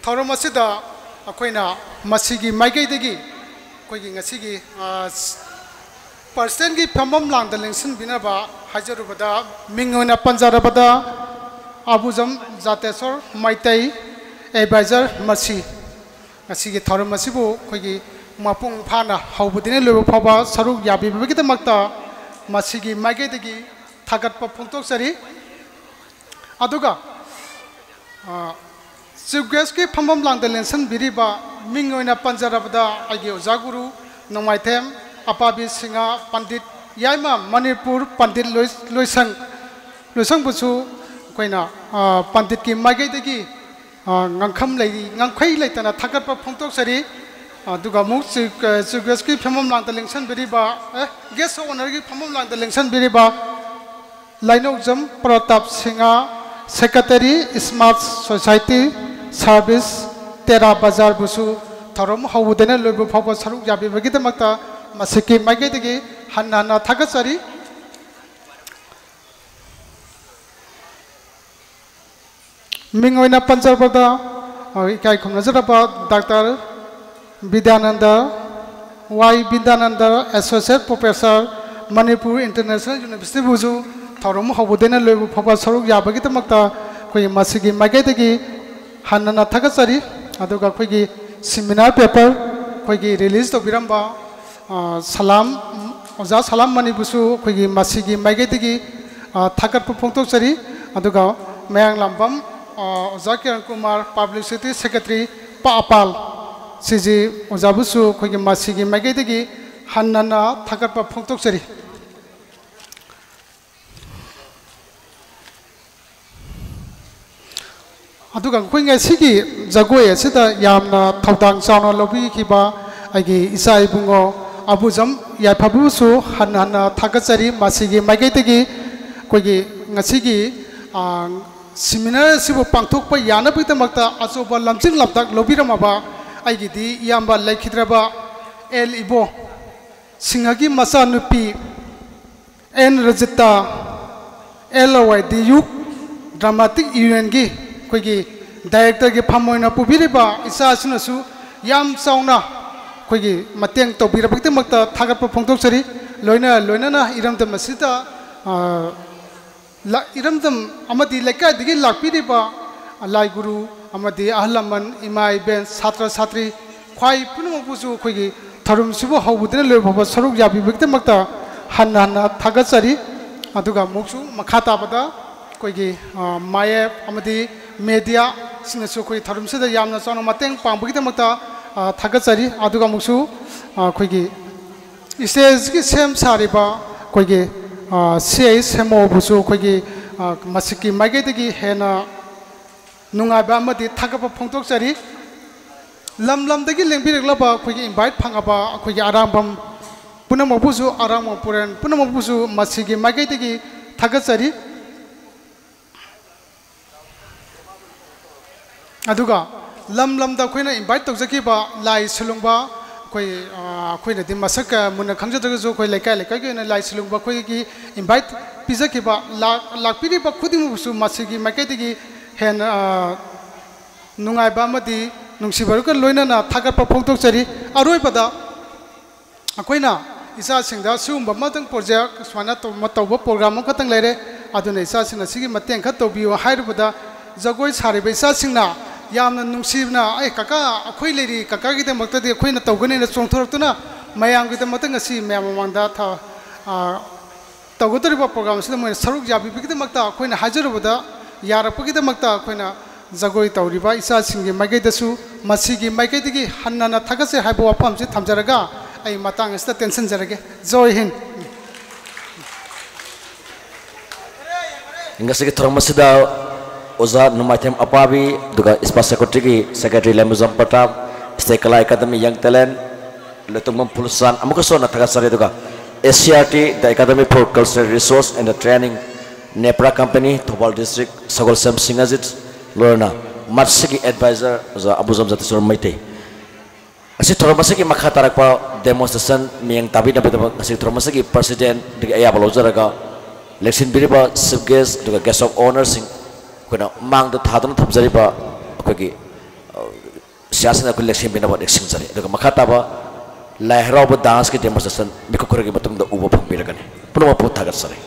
ꯊꯧꯔꯝ ꯑꯁꯤꯗ ꯑꯩꯈꯣꯏꯅ ꯃꯁꯤꯒꯤ ꯃꯥꯏꯀꯩꯗꯒꯤ ꯑꯩꯈꯣꯏꯒꯤ ꯉꯁꯤꯒꯤ, ꯑ, ꯄ꯭ꯔꯁꯤꯗꯦꯟꯒꯤ ꯐꯝꯐꯝ ꯂꯥꯡꯗ ꯂꯦꯡꯁꯤꯟꯕꯤꯅꯕ ꯍꯥꯏꯖꯔꯨꯕꯗ, ꯃꯤꯡ ꯑꯣꯏꯅ ꯄꯟꯖꯔꯕꯗ ꯑꯕꯨꯖꯝ ꯖꯥꯇꯦꯁꯣꯔ ꯃꯩꯇꯩ, ꯑꯦꯗꯚꯥꯏꯖꯔ ꯃꯁꯤ꯫ ꯉꯁꯤꯒꯤ ꯊꯧꯔꯝ ꯑꯁꯤꯕꯨ ꯑꯩꯈꯣꯏꯒꯤ ꯃꯄꯨꯡ ꯐꯥꯅ ꯍꯧꯕꯗꯒꯤꯅ ꯂꯣꯏꯕ ꯐꯥꯎꯕ ꯁꯔꯨꯛ ꯌꯥꯕꯤꯕꯒꯤꯗꯃꯛꯇ ꯃꯁꯤꯒꯤ ꯃꯥꯏꯀꯩꯗꯒꯤ ꯊꯥꯒꯠꯄ ꯐꯣꯡꯗꯣꯛꯆꯔꯤ꯫ ꯑꯗꯨꯒ, ꯑ, ꯆꯤꯐ ꯒꯦꯁꯀꯤ ꯐꯝꯐꯝ ꯂꯥꯡꯗ ꯂꯦꯡꯁꯤꯟꯕꯤꯔꯤꯕ, ꯃꯤꯡ ꯑꯣꯏꯅ ꯄꯟꯖꯔꯕꯗ ꯑꯩꯒꯤ ꯑꯣꯖꯥ ꯒꯨꯔꯨ ꯅꯣꯡꯃꯥꯏꯊꯦꯝ ꯑꯄꯥꯕꯤ ꯁꯤꯡꯍ ꯄꯟꯗꯤꯠ, ꯌꯥꯏꯃ ꯃꯅꯤꯄꯨꯔ ꯄꯟꯗꯤꯠ ꯂꯣꯏ-, ꯂꯣꯏꯁꯪ, ꯂꯣꯏꯁꯪꯕꯨꯁꯨ ꯑꯩꯈꯣꯏꯅ, ꯑ, ꯄꯟꯗꯤꯠꯀꯤ ꯃꯥꯏꯀꯩꯗꯒꯤ, ꯑ, ꯉꯥꯡꯈꯝ ꯂꯩ-, ꯉꯝꯈꯩ ꯂꯩꯇꯅ ꯊꯥꯒꯠꯄ ꯐꯣꯡꯗꯣꯛꯆꯔꯤ꯫ ꯑꯗꯨꯒ ꯑꯃꯨꯛ ꯆꯤꯐ, ꯑ, ꯆꯤꯐ ꯒꯦꯁꯀꯤ ꯐꯝꯐꯝ ꯂꯥꯡꯗ ꯂꯦꯡꯁꯤꯟꯕꯤꯔꯤꯕ, ꯑꯦ, ꯒꯦꯁ ꯑꯣꯐ ꯑꯣꯅꯔꯒꯤ ꯐꯝꯐꯝ ꯂꯥꯡꯗ ꯂꯦꯡꯁꯤꯟꯕꯤꯔꯤꯕ ꯂꯥꯏꯅꯧꯖꯝ ꯄ꯭ꯔꯇꯥꯞ ꯁꯤꯡꯍ, ꯁꯦꯀ꯭ꯔꯦꯇꯔꯤ, ꯁꯃꯥꯖ ꯁꯣꯁꯥꯏꯇꯤ ꯁꯥꯔꯚꯤꯁ, ꯇꯦꯔꯥ ꯕꯖꯥꯔꯕꯨꯁꯨ ꯊꯧꯔꯝ ꯍꯧꯕꯗꯩꯅ ꯂꯣꯏꯕ ꯐꯥꯎꯕ ꯁꯔꯨꯛ ꯌꯥꯕꯤꯕꯒꯤꯗꯃꯛꯇ ꯃꯁꯤꯒꯤ ꯃꯥꯏꯀꯩꯗꯒꯤ ꯍꯟꯅ ꯍꯟꯅ ꯊꯥꯒꯠꯆꯔꯤ꯫ ꯃꯤꯡ ꯑꯣꯏꯅ ꯄꯟꯖꯕꯗ, ꯑ, ꯏꯀꯥꯏ ꯈꯨꯝꯅꯖꯔꯕ ꯗꯥꯛꯇꯔ ꯕꯤꯗ꯭ꯌꯥꯅꯟꯗ ꯋꯥꯏ Bidyananda, Associate Professor, Manipur International University ꯕꯨꯁꯨ ꯊꯧꯔꯝ ꯍꯧꯕꯗꯩꯅ ꯂꯣꯏꯕ ꯐꯥꯎꯕ ꯁꯔꯨꯛ ꯌꯥꯕꯒꯤꯗꯃꯛꯇ ꯑꯩꯈꯣꯏꯒꯤ ꯃꯁꯤꯒꯤ ꯃꯥꯏꯀꯩꯗꯒꯤ ꯍꯟꯅ ꯍꯟꯅ ꯊꯥꯒꯠꯆꯔꯤ꯫ ꯑꯗꯨꯒ ꯑꯩꯈꯣꯏꯒꯤ seminar paper ꯑꯩꯈꯣꯏꯒꯤ release ꯇꯧꯕꯤꯔꯝꯕ, ꯑ, ꯁꯂꯥꯝ, ꯑꯣꯖꯥ ꯁꯂꯥꯝ ꯃꯅꯤꯕꯨꯁꯨ ꯑꯩꯈꯣꯏꯒꯤ ꯃꯁꯤꯒꯤ ꯃꯥꯏꯀꯩꯗꯒꯤ, ꯑ, ꯊꯥꯒꯠꯄ ꯐꯣꯡꯗꯣꯛꯆꯔꯤ꯫ ꯑꯗꯨꯒ ꯃꯌꯥꯡꯂꯥꯝꯕꯝ, ꯑ, ꯑꯣꯖꯥ ꯀꯤꯔꯟ ꯀꯨꯃꯥꯔ, Publicity Secretary, ꯄꯥ ꯑꯄꯥꯜ, ꯁꯤꯖꯤ ꯑꯣꯖꯥꯕꯨꯁꯨ ꯑꯩꯈꯣꯏꯒꯤ ꯃꯁꯤꯒꯤ ꯃꯥꯏꯀꯩꯗꯒꯤ ꯍꯟꯅ ꯍꯟꯅ ꯊꯥꯒꯠꯄ ꯐꯣꯡꯗꯣꯛꯆꯔꯤ꯫ ꯑꯗꯨꯒ ꯑꯩꯈꯣꯏ ꯉꯁꯤꯒꯤ ꯖꯒꯣꯏ ꯑꯁꯤꯗ ꯌꯥꯝꯅ ꯊꯧꯗꯥꯡ ꯆꯥꯎꯅ ꯂꯧꯕꯤꯈꯤꯕ ꯑꯩꯒꯤ ꯏꯆꯥ ꯏꯕꯨꯡꯉꯣ ꯑꯕꯨꯖꯝ ꯌꯥꯏꯐꯕꯕꯨꯁꯨ ꯍꯟꯅ ꯍꯟꯅ ꯊꯥꯒꯠꯆꯔꯤ꯫ ꯃꯁꯤꯒꯤ ꯃꯥꯏꯀꯩꯗꯒꯤ ꯑꯩꯈꯣꯏꯒꯤ ꯉꯁꯤꯒꯤ, ꯑ, seminar ꯑꯁꯤꯕꯨ ꯄꯥꯡꯊꯣꯛꯄ ꯌꯥꯅꯕꯒꯤꯗꯃꯛꯇ ꯑꯆꯧꯕ ꯂꯝꯖꯤꯡ ꯂꯝꯇꯥꯛ ꯂꯧꯕꯤꯔꯝꯃꯕ ꯑꯩꯒꯤꯗꯤ ꯏꯌꯥꯝꯕ ꯂꯩꯈꯤꯗ꯭ꯔꯕ ꯑꯦꯜ ꯏꯕꯣ ꯁꯤꯡꯍꯒꯤ ꯃꯆꯥꯅꯨꯄꯤ, ꯑꯦꯟ ꯔꯖꯤꯇꯥ, ꯑꯦꯜ ꯑꯣ ꯋꯥꯏ ꯗꯤ ꯌꯨ ꯗ꯭ꯔꯃꯥꯇꯤꯛ ꯌꯨꯅꯤꯌꯟꯒꯤ ꯑꯩꯈꯣꯏꯒꯤ director ꯒꯤ ꯐꯝ ꯑꯣꯏꯅ ꯄꯨꯕꯤꯔꯤꯕ ꯏꯆꯥꯁꯤꯅꯁꯨ ꯌꯥꯝ ꯆꯥꯎꯅ ꯑꯩꯈꯣꯏꯒꯤ ꯃꯇꯦꯡ ꯇꯧꯕꯤꯔꯕꯒꯤꯗꯃꯛꯇ ꯊꯥꯒꯠꯄ ꯐꯣꯡꯗꯣꯛꯆꯔꯤ꯫ ꯂꯣꯏꯅ ꯂꯣꯏꯅꯅ ꯏꯔꯝꯗꯝ ꯑꯁꯤꯗ, ꯑ, ꯂ-, ꯏꯔꯝꯗꯝ ꯑꯃꯗꯤ ꯂꯩꯀꯥꯏꯗꯒꯤ ꯂꯥꯛꯄꯤꯔꯤꯕ ꯂꯥꯏ ꯒꯨꯔꯨ ꯑꯃꯗꯤ ꯑꯍꯜ ꯂꯃꯟ, ꯏꯃꯥ ꯏꯕꯦꯟ, ꯁꯥꯇ꯭ꯔ ꯁꯥꯇ꯭ꯔꯤ, ꯈ꯭ꯋꯥꯏ ꯄꯨꯝꯅꯃꯛꯄꯨꯁꯨ ꯑꯩꯈꯣꯏꯒꯤ ꯊꯧꯔꯝꯁꯤꯕꯨ ꯍꯧꯕꯗꯒꯤ ꯂꯣꯏꯕ ꯐꯥꯎꯕ ꯁꯔꯨꯛ ꯌꯥꯕꯤꯕꯒꯤꯗꯃꯛꯇ ꯍꯟꯅ ꯍꯟꯅ ꯊꯥꯒꯠꯆꯔꯤ꯫ ꯑꯗꯨꯒ ꯑꯃꯨꯛꯁꯨ ꯃꯈꯥ ꯇꯥꯕꯗ ꯑꯩꯈꯣꯏꯒꯤ, ꯑ, ꯃꯥꯌꯦꯞ ꯑꯃꯗꯤ media ꯁꯤꯡꯅꯁꯨ ꯑꯩꯈꯣꯏ ꯊꯧꯔꯝꯁꯤꯗ ꯌꯥꯝꯅ ꯆꯥꯎꯅ ꯃꯇꯦꯡ ꯄꯥꯡꯕꯒꯤꯗꯃꯛꯇ, ꯑ, ꯊꯥꯒꯠꯆꯔꯤ꯫ ꯑꯗꯨꯒ ꯑꯃꯨꯛꯁꯨ, ꯑ, ꯑꯩꯈꯣꯏꯒꯤ stage ꯀꯤ ꯁꯦꯝ ꯁꯥꯔꯤꯕ ꯑꯩꯈꯣꯏꯒꯤ, ꯑ, ꯁꯤ ꯑꯩꯆ ꯑꯦꯝ ꯑꯣ ꯕꯨꯁꯨ ꯑꯩꯈꯣꯏꯒꯤ, ꯑ, ꯃꯁꯤꯒꯤ ꯃꯥꯏꯀꯩꯗꯒꯤ ꯍꯦꯟꯅ ꯅꯨꯡꯉꯥꯏꯕ ꯑꯃꯗꯤ ꯊꯥꯒꯠꯄ ꯐꯣꯡꯗꯣꯛꯆꯔꯤ꯫ ꯂꯝ ꯂꯝꯗꯒꯤ ꯂꯦꯡꯕꯤꯔꯛꯂꯕ ꯑꯩꯈꯣꯏꯒꯤ invite ꯐꯪꯉꯕ ꯑꯩꯈꯣꯏꯒꯤ ꯑꯔꯥꯡꯕꯝ ꯄꯨꯝꯅꯃꯛꯄꯨꯁꯨ, ꯑꯔꯥꯡꯕꯝ ꯄꯨꯔꯦꯟ ꯄꯨꯝꯅꯃꯛꯄꯨꯁꯨ ꯃꯁꯤꯒꯤ ꯃꯥꯏꯀꯩꯗꯒꯤ ꯊꯥꯒꯠꯆꯔꯤ꯫ ꯑꯗꯨꯒ ꯂꯝ ꯂꯝꯗ ꯑꯩꯈꯣꯏꯅ invite ꯇꯧꯖꯈꯤꯕ ꯂꯥꯏ ꯁꯨꯂꯨꯡꯕ, ꯑꯩꯈꯣꯏ, ꯑ, ꯑꯩꯈꯣꯏꯅꯗꯤ ꯃꯁꯛ ꯀꯌꯥ ꯃꯨꯟꯅ ꯈꯪꯖꯗ꯭ꯔꯒꯁꯨ, ꯑꯩꯈꯣꯏ ꯂꯩꯀꯥꯏ ꯂꯩꯀꯥꯏꯒꯤ ꯑꯣꯏꯅ ꯂꯥꯏ ꯁꯨꯂꯨꯡꯕ ꯑꯩꯈꯣꯏꯒꯤ invite ꯄꯤꯖꯈꯤꯕ ꯂꯥꯛ-, ꯂꯥꯛꯄꯤꯔꯤꯕ ꯈꯨꯗꯤꯡꯃꯛꯁꯨ ꯃꯁꯤꯒꯤ ꯃꯥꯏꯀꯩꯗꯒꯤ ꯍꯦꯟꯅ, ꯑ, ꯅꯨꯡꯉꯥꯏꯕ ꯑꯃꯗꯤ ꯅꯨꯡꯁꯤꯕꯒ ꯂꯣꯏꯅꯅ ꯊꯥꯒꯠꯄ ꯐꯣꯡꯗꯣꯛꯆꯔꯤ꯫ ꯑꯔꯣꯏꯕꯗ ꯑꯩꯈꯣꯏꯅ ꯏꯆꯥꯁꯤꯡꯗ ꯁꯤꯒꯨꯝꯕ ꯑꯃꯇꯪ ꯄ꯭ꯔꯣꯖꯦꯛ ꯁꯨꯃꯥꯏꯅ ꯇꯧ-, ꯇꯧꯕ ꯄ꯭ꯔꯣꯒ꯭ꯔꯥꯝ ꯑꯃꯈꯛꯇꯪ ꯂꯩꯔꯦ, ꯑꯗꯨꯅ ꯏꯆꯥꯁꯤꯡꯅ ꯁꯤꯒꯤ ꯃꯇꯦꯡ ꯈꯔ ꯇꯧꯕꯤꯌꯨ ꯍꯥꯏꯔꯨꯕꯗ, ꯖꯒꯣꯏ ꯁꯥꯔꯤꯕ ꯏꯆꯥꯁꯤꯡꯅ ꯌꯥꯝꯅ ꯅꯨꯡꯁꯤꯅ, "ꯑꯦ ꯀꯀꯥ, ꯑꯩꯈꯣꯏ ꯂꯩꯔꯤ, ꯀꯀꯥꯒꯤꯗꯃꯛꯇꯗꯤ ꯑꯩꯈꯣꯏꯅ ꯇꯧꯒꯅꯤꯅ" ꯆꯣꯡꯊꯣꯔꯛꯇꯨꯅ ꯃꯌꯥꯝꯒꯤꯗꯃꯛꯇ ꯉꯁꯤ ꯃꯌꯥꯝ ꯃꯃꯥꯡꯗ ꯊ-, ꯑ, ꯇꯧꯒꯗꯧꯔꯤꯕ ꯄ꯭ꯔꯣꯒ꯭ꯔꯥꯝ ꯑꯁꯤꯗ ꯃꯣꯏꯅ ꯁꯔꯨꯛ ꯌꯥꯕꯤꯕꯒꯤꯗꯃꯛꯇ, ꯑꯩꯈꯣꯏꯅ ꯍꯥꯏꯖꯔꯨꯕꯗ ꯌꯥꯔꯛꯄꯒꯤꯗꯃꯛꯇ ꯑꯩꯈꯣꯏꯅ ꯖꯒꯣꯏ ꯇꯧꯔꯤꯕ ꯏꯆꯥꯁꯤꯡꯒꯤ ꯃꯥꯏꯀꯩꯗꯁꯨ ꯃꯁꯤꯒꯤ ꯃꯥꯏꯀꯩꯗꯒꯤ ꯍꯟꯅꯅ ꯊꯥꯒꯠꯆꯩ ꯍꯥꯏꯕ ꯋꯥꯐꯝꯁꯤ ꯊꯝꯖꯔꯒ ꯑꯩ ꯃꯇꯥꯡ ꯑꯁꯤꯗ ꯇꯦꯟꯁꯤꯟꯖꯔꯒꯦ꯫ ꯖꯣꯏ ꯍꯤꯟ꯫ ꯉꯁꯤꯒꯤ ꯊꯧꯔꯝ ꯑꯁꯤꯗ ꯑꯣꯖꯥ ꯅꯣꯡꯃꯥꯏꯊꯦꯝ ꯑꯄꯥꯕꯤ, ꯑꯗꯨꯒ ꯏꯁꯄꯥ ꯁꯦꯀ꯭ꯔꯦꯇꯔꯤꯒꯤ ꯁꯦꯀ꯭ꯔꯦꯇꯔꯤ ꯂꯦꯝꯕꯖꯝ ꯄ꯭ꯔꯇꯥꯞ, ꯏꯁꯇꯦꯠ ꯀꯂꯥ ꯑꯦꯀꯥꯗꯃꯤ ꯌꯪ ꯇꯦꯂꯦꯟ, ꯂꯣꯏꯇꯣꯡꯕꯝ ꯐꯨꯜꯁꯥꯟ ꯑꯃꯨꯛꯀꯁꯨ ꯍꯟꯅ ꯊꯥꯒꯠꯆꯔꯤ꯫ ꯑꯗꯨꯒ A C R T, The Academy for Cultural Resource and the Training, Nepra company, Thoubal district, Sagolsem Singhajit, ꯂꯣꯏꯅꯅ ꯃꯁꯤꯒꯤ ꯑꯦꯗꯚꯥꯏꯖꯔ ꯑꯣꯖꯥ ꯑꯕꯨꯖꯝ ꯖꯇꯤꯁꯣꯔ ꯃꯩꯇꯩ꯫ ꯑꯁꯤ ꯊꯧꯔꯝ ꯑꯁꯤꯒꯤ ꯃꯈꯥ ꯇꯥꯔꯛꯄ ꯗꯦꯃꯣꯟꯁꯇ꯭ꯔꯦꯁꯟ ꯃꯤꯠꯌꯦꯡ ꯇꯥꯕꯤꯅꯕꯒꯤꯗꯃꯛ ꯉꯁꯤ ꯊꯧꯔꯝ ꯑꯁꯤꯒꯤ ꯄ꯭ꯔꯁꯤꯗꯦꯟ ꯑꯗꯒꯤ ꯑꯌꯥꯕ ꯂꯧꯖꯔꯒ ꯂꯦꯡꯁꯤꯟꯕꯤꯔꯤꯕ ꯆꯤꯐ ꯒꯦꯁ ꯑꯗꯨꯒ ꯒꯦꯁ ꯑꯣꯐ ꯑꯣꯅꯔꯁꯤꯡ ꯑꯩꯈꯣꯏꯅ ꯃꯥꯡꯗ ꯊꯥꯗꯨꯅ ꯊꯝꯖꯔꯤꯕ ꯑꯩꯈꯣꯏꯒꯤ, ꯑ, ꯁꯤꯌꯥꯁꯤꯡ ꯑꯩꯈꯣꯏ ꯂꯦꯡꯁꯤꯟꯕꯤꯅꯕ ꯅꯤꯡꯁꯤꯡꯖꯔꯤ꯫ ꯑꯗꯨꯒ ꯃꯈꯥ ꯇꯥꯕ ꯂꯥꯏ ꯍꯔꯥꯎꯕ ꯗꯥꯟꯁꯀꯤ ꯗꯦꯃꯣꯟꯁꯇ꯭ꯔꯦꯁꯟ ꯃꯤꯀꯨꯞ ꯈꯔꯒꯤ ꯃꯇꯨꯡꯗ ꯎꯕ ꯐꯪꯕꯤꯔꯒꯅꯤ꯫ ꯄꯨꯝꯅꯃꯛꯄꯨ ꯊꯥꯒꯠꯆꯔꯤ꯫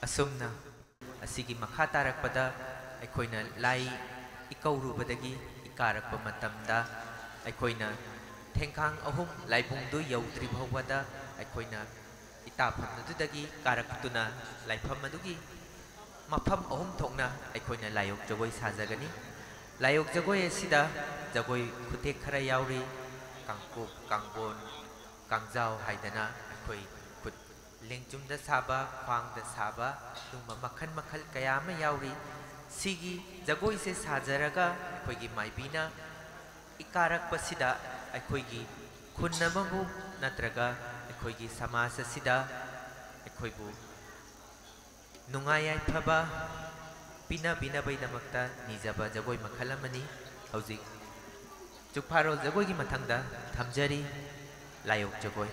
ꯑꯁꯨꯝꯅ ꯑꯁꯤꯒꯤ ꯃꯈꯥ ꯇꯥꯔꯛꯄꯗ ꯑꯩꯈꯣꯏꯅ ꯂꯥꯏ ꯏꯀꯧꯔꯨꯕꯗꯒꯤ ꯏꯀꯥꯔꯛꯄ ꯃꯇꯝꯗ ꯑꯩꯈꯣꯏꯅ ꯊꯦꯡꯈꯥꯡ ꯑꯍꯨꯝ ꯂꯥꯏꯕꯨꯡꯗꯨ ꯌꯧꯗ꯭ꯔꯤ ꯐꯥꯎꯕꯗ ꯑꯩꯈꯣꯏꯅ ꯏꯇꯥꯐꯝ ꯑꯗꯨꯗꯒꯤ ꯀꯥꯔꯛꯇꯨꯅ ꯂꯥꯏꯐꯝ ꯑꯗꯨꯒꯤ ꯃꯐꯝ ꯑꯍꯨꯝ ꯊꯣꯛꯅ ꯑꯩꯈꯣꯏꯅ ꯂꯥꯏꯌꯣꯛ ꯖꯒꯣꯏ ꯁꯥꯖꯒꯅꯤ꯫ ꯂꯥꯏꯌꯣꯛ ꯖꯒꯣꯏ ꯑꯁꯤꯗ ꯖꯒꯣꯏ ꯈꯨꯊꯦꯛ ꯈꯔ ꯌꯥꯎꯔꯤ꯫ ꯀꯥꯡꯄꯣꯛ, ꯀꯥꯡꯕꯣꯟ, ꯀꯥꯡꯖꯥꯎ ꯍꯥꯏꯗꯅ ꯑꯩꯈꯣꯏ ꯈꯨꯠ ꯂꯦꯡꯖꯨꯝꯗ ꯁꯥꯕ, ꯈ꯭ꯋꯥꯡꯗ ꯁꯥꯕ, ꯑꯗꯨꯒꯨꯝꯕ ꯃꯈꯜ ꯃꯈꯜ ꯀꯌꯥ ꯑꯃ ꯌꯥꯎꯔꯤ꯫ ꯁꯤꯒꯤ ꯖꯒꯣꯏꯁꯦ ꯁꯥꯖꯔꯒ ꯑꯩꯈꯣꯏꯒꯤ ꯃꯥꯏꯕꯤꯅ ꯏꯀꯥꯔꯛꯄꯁꯤꯗ ꯑꯩꯈꯣꯏꯒꯤ ꯈꯨꯟ ꯑꯃꯕꯨ ꯅꯠꯇ꯭ꯔꯒ ꯑꯩꯈꯣꯏꯒꯤ ꯁꯃꯥꯖ ꯑꯁꯤꯗ ꯑꯩꯈꯣꯏꯕꯨ ꯅꯨꯡꯉꯥꯏ ꯌꯥꯏꯐꯕ ꯄꯤꯅꯕꯤꯅꯕꯒꯤꯗꯃꯛꯇ ꯅꯤꯖꯕ ꯖꯒꯣꯏ ꯃꯈꯜ ꯑꯃꯅꯤ꯫ ꯍꯧꯖꯤꯛ ꯆꯨꯛꯐꯥꯔꯣꯜ ꯖꯒꯣꯏꯒꯤ ꯃꯊꯪꯗ ꯊꯝꯖꯔꯤ ꯂꯥꯏꯌꯣꯛ ꯖꯒꯣꯏ꯫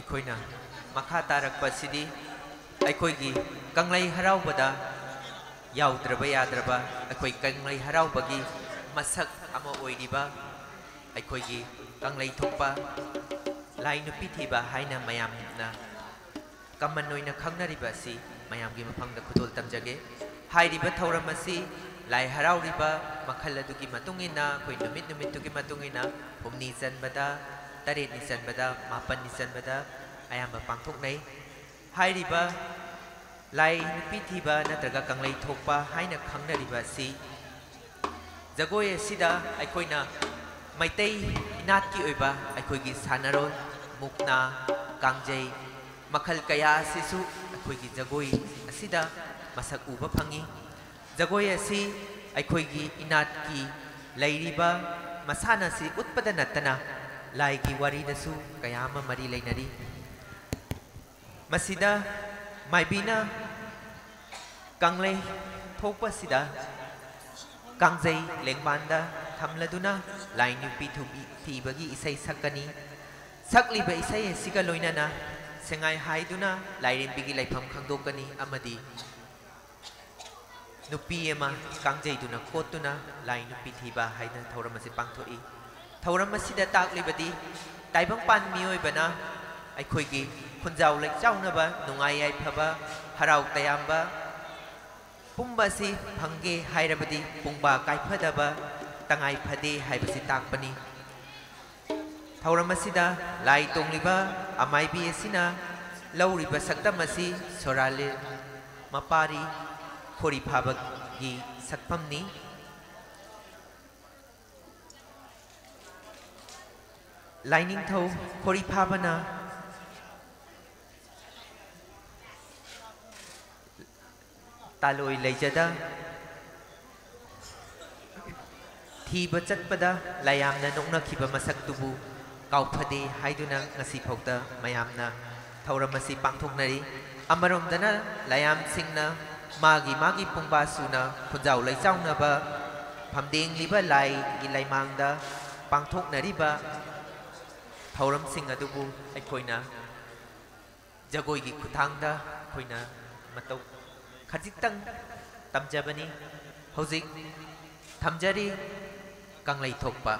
ꯑꯩꯈꯣꯏꯅ ꯃꯈꯥ ꯇꯥꯔꯛꯄꯁꯤꯗꯤ ꯑꯩꯈꯣꯏꯒꯤ ꯀꯪꯂꯩ ꯍꯔꯥꯎꯕꯗ ꯌꯥꯎꯗ꯭ꯔꯕ ꯌꯥꯗ꯭ꯔꯕ ꯑꯩꯈꯣꯏ ꯀꯪꯂꯩ ꯍꯔꯥꯎꯕꯒꯤ ꯃꯁꯛ ꯑꯃ ꯑꯣꯏꯔꯤꯕ ꯑꯩꯈꯣꯏꯒꯤ ꯀꯪꯂꯩ ꯊꯣꯛꯄ ꯂꯥꯏ ꯅꯨꯄꯤ ꯊꯤꯕ ꯍꯥꯏꯅ ꯃꯌꯥꯝꯅ ꯀꯃꯟ ꯑꯣꯏꯅ ꯈꯪꯅꯔꯤꯕ ꯑꯁꯤ ꯃꯌꯥꯝꯒꯤ ꯃꯐꯝꯗ ꯈꯨꯗꯣꯜ ꯇꯝꯖꯒꯦ꯫ ꯍꯥꯏꯔꯤꯕ ꯊꯧꯔꯝ ꯑꯁꯤ ꯂꯥꯏ ꯍꯔꯥꯎꯔꯤꯕ ꯃꯈꯜ ꯑꯗꯨꯒꯤ ꯃꯇꯨꯡ ꯏꯟꯅ ꯑꯩꯈꯣꯏ ꯅꯨꯃꯤꯠ ꯅꯨꯃꯤꯠꯇꯨꯒꯤ ꯃꯇꯨꯡ ꯏꯟꯅ ꯍꯨꯝꯅꯤ ꯆꯟꯕꯗ, ꯇꯔꯦꯠꯅꯤ ꯆꯟꯕꯗ, ꯃꯥꯄꯟꯅꯤ ꯆꯟꯕꯗ ꯑꯌꯥꯝꯕ ꯄꯥꯡꯊꯣꯛꯅꯩ꯫ ꯍꯥꯏꯔꯤꯕ ꯂꯥꯏ ꯅꯨꯄꯤ ꯊꯤꯕ ꯅꯠꯇ꯭ꯔꯒ ꯀꯪꯂꯩ ꯊꯣꯛꯄ ꯍꯥꯏꯅ ꯈꯪꯅꯔꯤꯕ ꯑꯁꯤ ꯖꯒꯣꯏ ꯑꯁꯤꯗ ꯑꯩꯈꯣꯏꯅ ꯃꯩꯇꯩ ꯏꯅꯥꯠꯀꯤ ꯑꯣꯏꯕ ꯑꯩꯈꯣꯏꯒꯤ ꯁꯥꯟꯅꯔꯣꯜ, ꯃꯨꯛꯅꯥ, ꯀꯥꯡꯖꯩ, ꯃꯈꯜ ꯀꯌꯥ ꯑꯁꯤꯁꯨ ꯑꯩꯈꯣꯏꯒꯤ ꯖꯒꯣꯏ ꯑꯁꯤꯗ ꯃꯁꯛ ꯎꯕ ꯐꯪꯉꯤ꯫ ꯖꯒꯣꯏ ꯑꯁꯤ ꯑꯩꯈꯣꯏꯒꯤ ꯏꯅꯥꯠꯀꯤ ꯂꯩꯔꯤꯕ ꯃꯁꯥꯟꯅ ꯑꯁꯤ ꯎꯠꯄꯗ ꯅꯠꯇꯅ ꯂꯥꯏꯒꯤ ꯋꯥꯔꯤꯗꯁꯨ ꯀꯌꯥ ꯑꯃ ꯃꯔꯤ ꯂꯩꯅꯔꯤ꯫ ꯃꯁꯤꯗ ꯃꯥꯏꯕꯤꯅ ꯀꯪꯂꯩ ꯊꯣꯛꯄꯁꯤꯗ ꯀꯥꯡꯖꯩ ꯂꯦꯡꯕꯥꯟꯗ ꯊꯝꯂꯗꯨꯅ ꯂꯥꯏ ꯅꯨꯄꯤ ꯊꯨꯕꯤ-, ꯊꯤꯕꯒꯤ ꯏꯁꯩ ꯁꯛꯀꯅꯤ꯫ ꯁꯛꯂꯤꯕ ꯏꯁꯩ ꯑꯁꯤꯒ ꯂꯣꯏꯅꯅ ꯁꯦꯡꯉꯥꯏ ꯍꯥꯏꯗꯨꯅ ꯂꯥꯏꯔꯦꯝꯕꯤꯒꯤ ꯂꯩꯐꯝ ꯈꯪꯗꯣꯛꯀꯅꯤ ꯑꯃꯗꯤ ꯅꯨꯄꯤ ꯑꯃ ꯀꯥꯡꯖꯩꯗꯨꯅ ꯀꯣꯠꯇꯨꯅ ꯂꯥꯏ ꯅꯨꯄꯤ ꯊꯤꯕ ꯍꯥꯏꯅ ꯊꯧꯔꯝ ꯑꯁꯤ ꯄꯥꯡꯊꯣꯛꯏ꯫ ꯊꯧꯔꯝ ꯑꯁꯤꯗ ꯇꯥꯛꯂꯤꯕꯗꯤ ꯇꯥꯏꯕꯪꯄꯥꯟ ꯃꯤꯑꯣꯏꯕꯅ ꯑꯩꯈꯣꯏꯒꯤ ꯈꯨꯟꯖꯥꯎ ꯂꯩꯆꯥꯎꯅꯕ, ꯅꯨꯡꯉꯥꯏ ꯌꯥꯏꯐꯕ, ꯍꯔꯥꯎ ꯇꯌꯥꯝꯕ ꯄꯨꯝꯕ ꯑꯁꯤ ꯐꯪꯒꯦ ꯍꯥꯏꯔꯕꯗꯤ ꯄꯨꯡꯕꯥ ꯀꯥꯏꯐꯗꯕ ꯇꯉꯥꯏ ꯐꯗꯦ ꯍꯥꯏꯕꯁꯤ ꯇꯥꯛꯄꯅꯤ꯫ ꯊꯧꯔꯝ ꯑꯁꯤꯗ ꯂꯥꯏ ꯇꯣꯡꯂꯤꯕ ꯑꯃꯥꯏꯕꯤ ꯑꯁꯤꯅ ꯂꯧꯔꯤꯕ ꯁꯛꯇꯝ ꯑꯁꯤ ꯁꯣꯔꯥꯂꯤꯟ ꯃꯄꯥꯔꯤ ꯈꯣꯔꯤꯐꯥꯕꯒꯤ ꯁꯛꯐꯝꯅꯤ꯫ ꯂꯥꯏꯅꯤꯡꯊꯧ ꯈꯣꯔꯤꯐꯥꯕꯅ ꯇꯥꯂꯣꯏ ꯂꯩꯖꯗ ꯊꯤꯕ ꯆꯠꯄꯗ ꯂꯥꯏꯌꯥꯝꯅ ꯅꯣꯛꯅꯈꯤꯕ ꯃꯁꯛꯇꯨꯕꯨ ꯀꯥꯎꯐꯗꯦ ꯍꯥꯏꯗꯨꯅ ꯉꯁꯤꯐꯥꯎꯗ ꯃꯌꯥꯝꯅ ꯊꯧꯔꯝ ꯑꯁꯤ ꯄꯥꯡꯊꯣꯛꯅꯔꯤ꯫ ꯑꯃꯔꯣꯝꯗꯅ ꯂꯥꯏꯌꯥꯝꯁꯤꯡꯅ ꯃꯥꯒꯤ ꯃꯥꯒꯤ ꯄꯨꯡꯕꯥ ꯁꯨꯅ ꯈꯨꯟꯖꯥꯎ ꯂꯩꯆꯥꯎꯅꯕ ꯐꯝꯗꯦꯡꯂꯤꯕ ꯂꯥꯏꯒꯤ ꯂꯩꯃꯥꯡꯗ ꯄꯥꯡꯊꯣꯛꯅꯔꯤꯕ ꯊꯧꯔꯝꯁꯤꯡ ꯑꯗꯨꯕꯨ ꯑꯩꯈꯣꯏꯅ ꯖꯒꯣꯏꯒꯤ ꯈꯨꯠꯊꯥꯡꯗ ꯑꯩꯈꯣꯏꯅ ꯃꯇꯧ ꯈꯖꯤꯛꯇꯪ ꯇꯝꯖꯕꯅꯤ꯫ ꯍꯧꯖꯤꯛ ꯊꯝꯖꯔꯤ ꯀꯪꯂꯩ ꯊꯣꯛꯄ꯫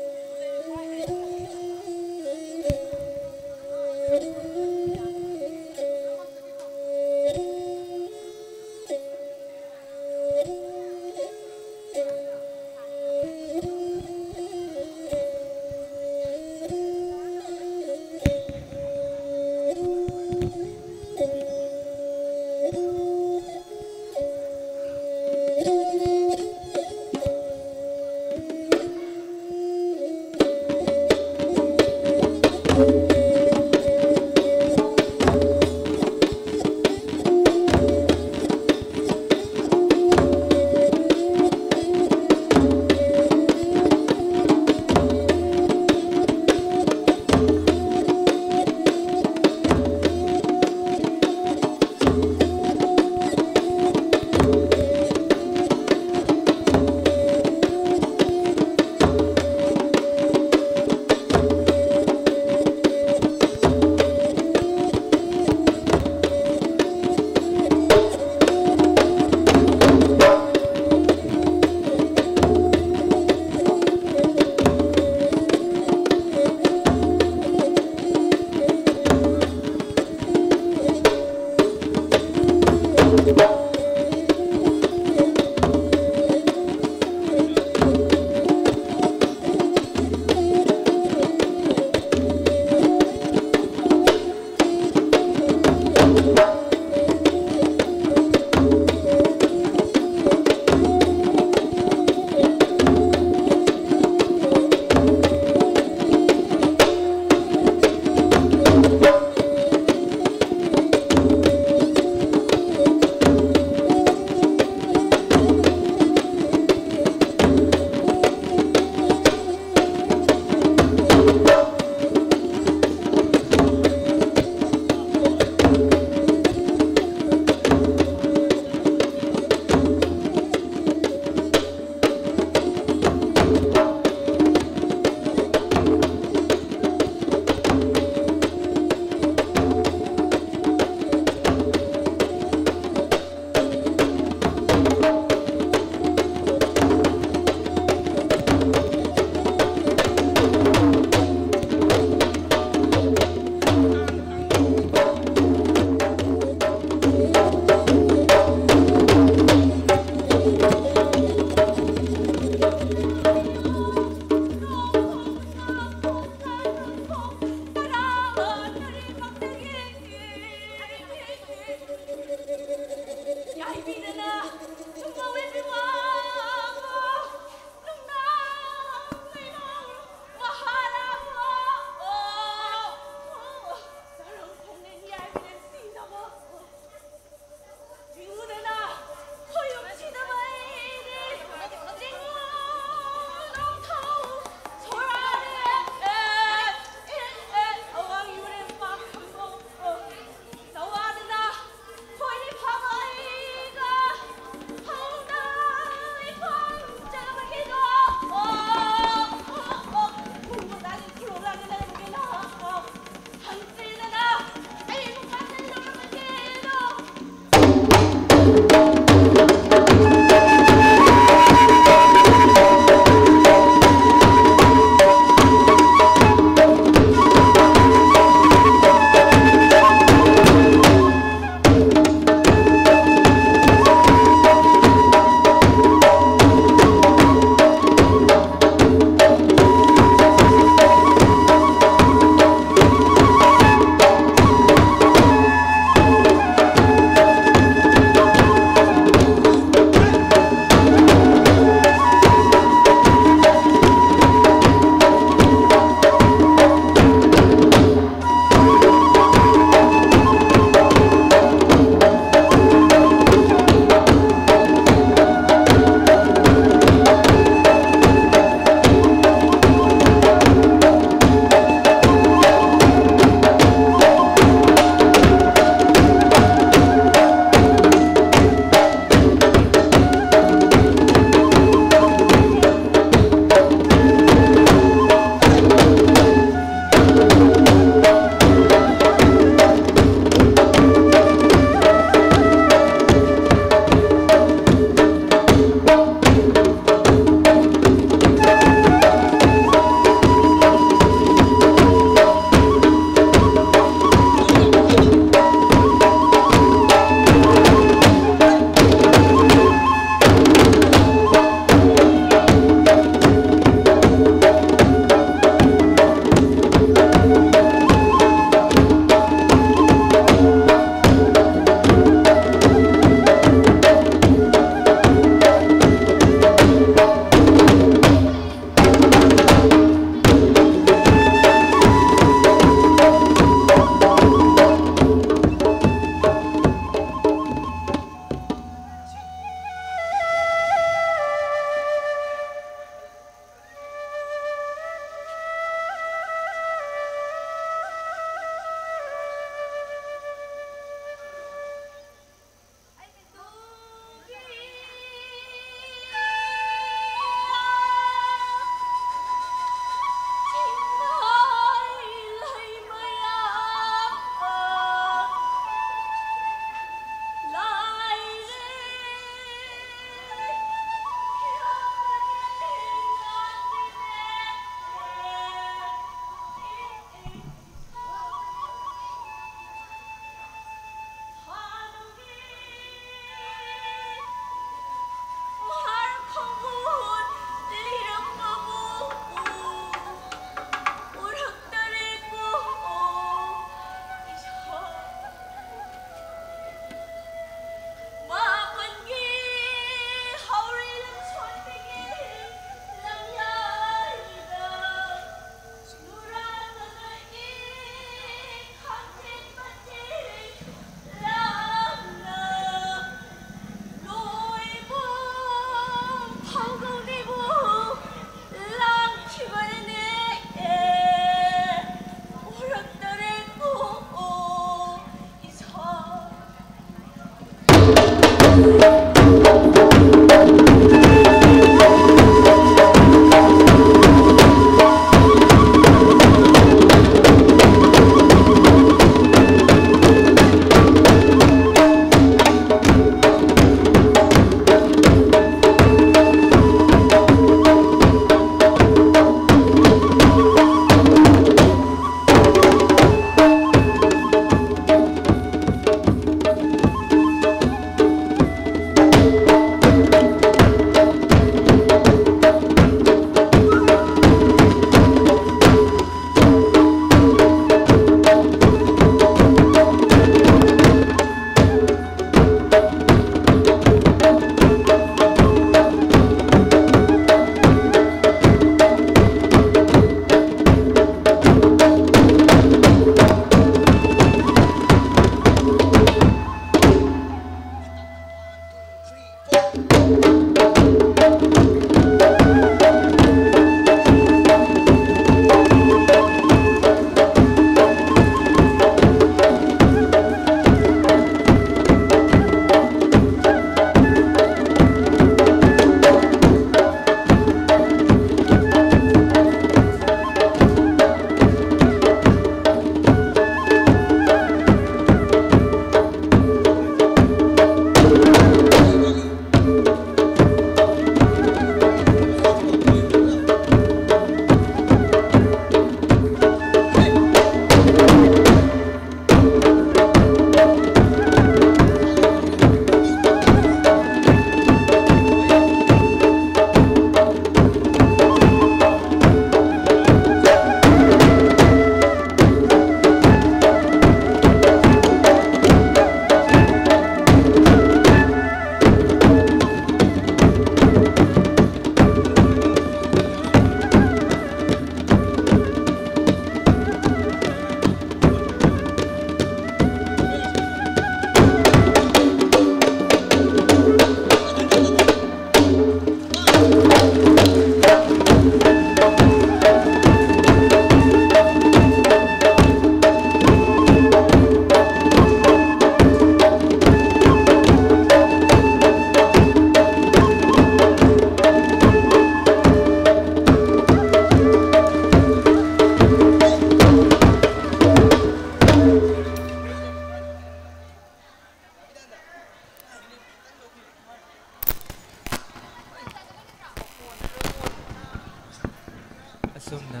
ꯑꯁꯨꯝꯅ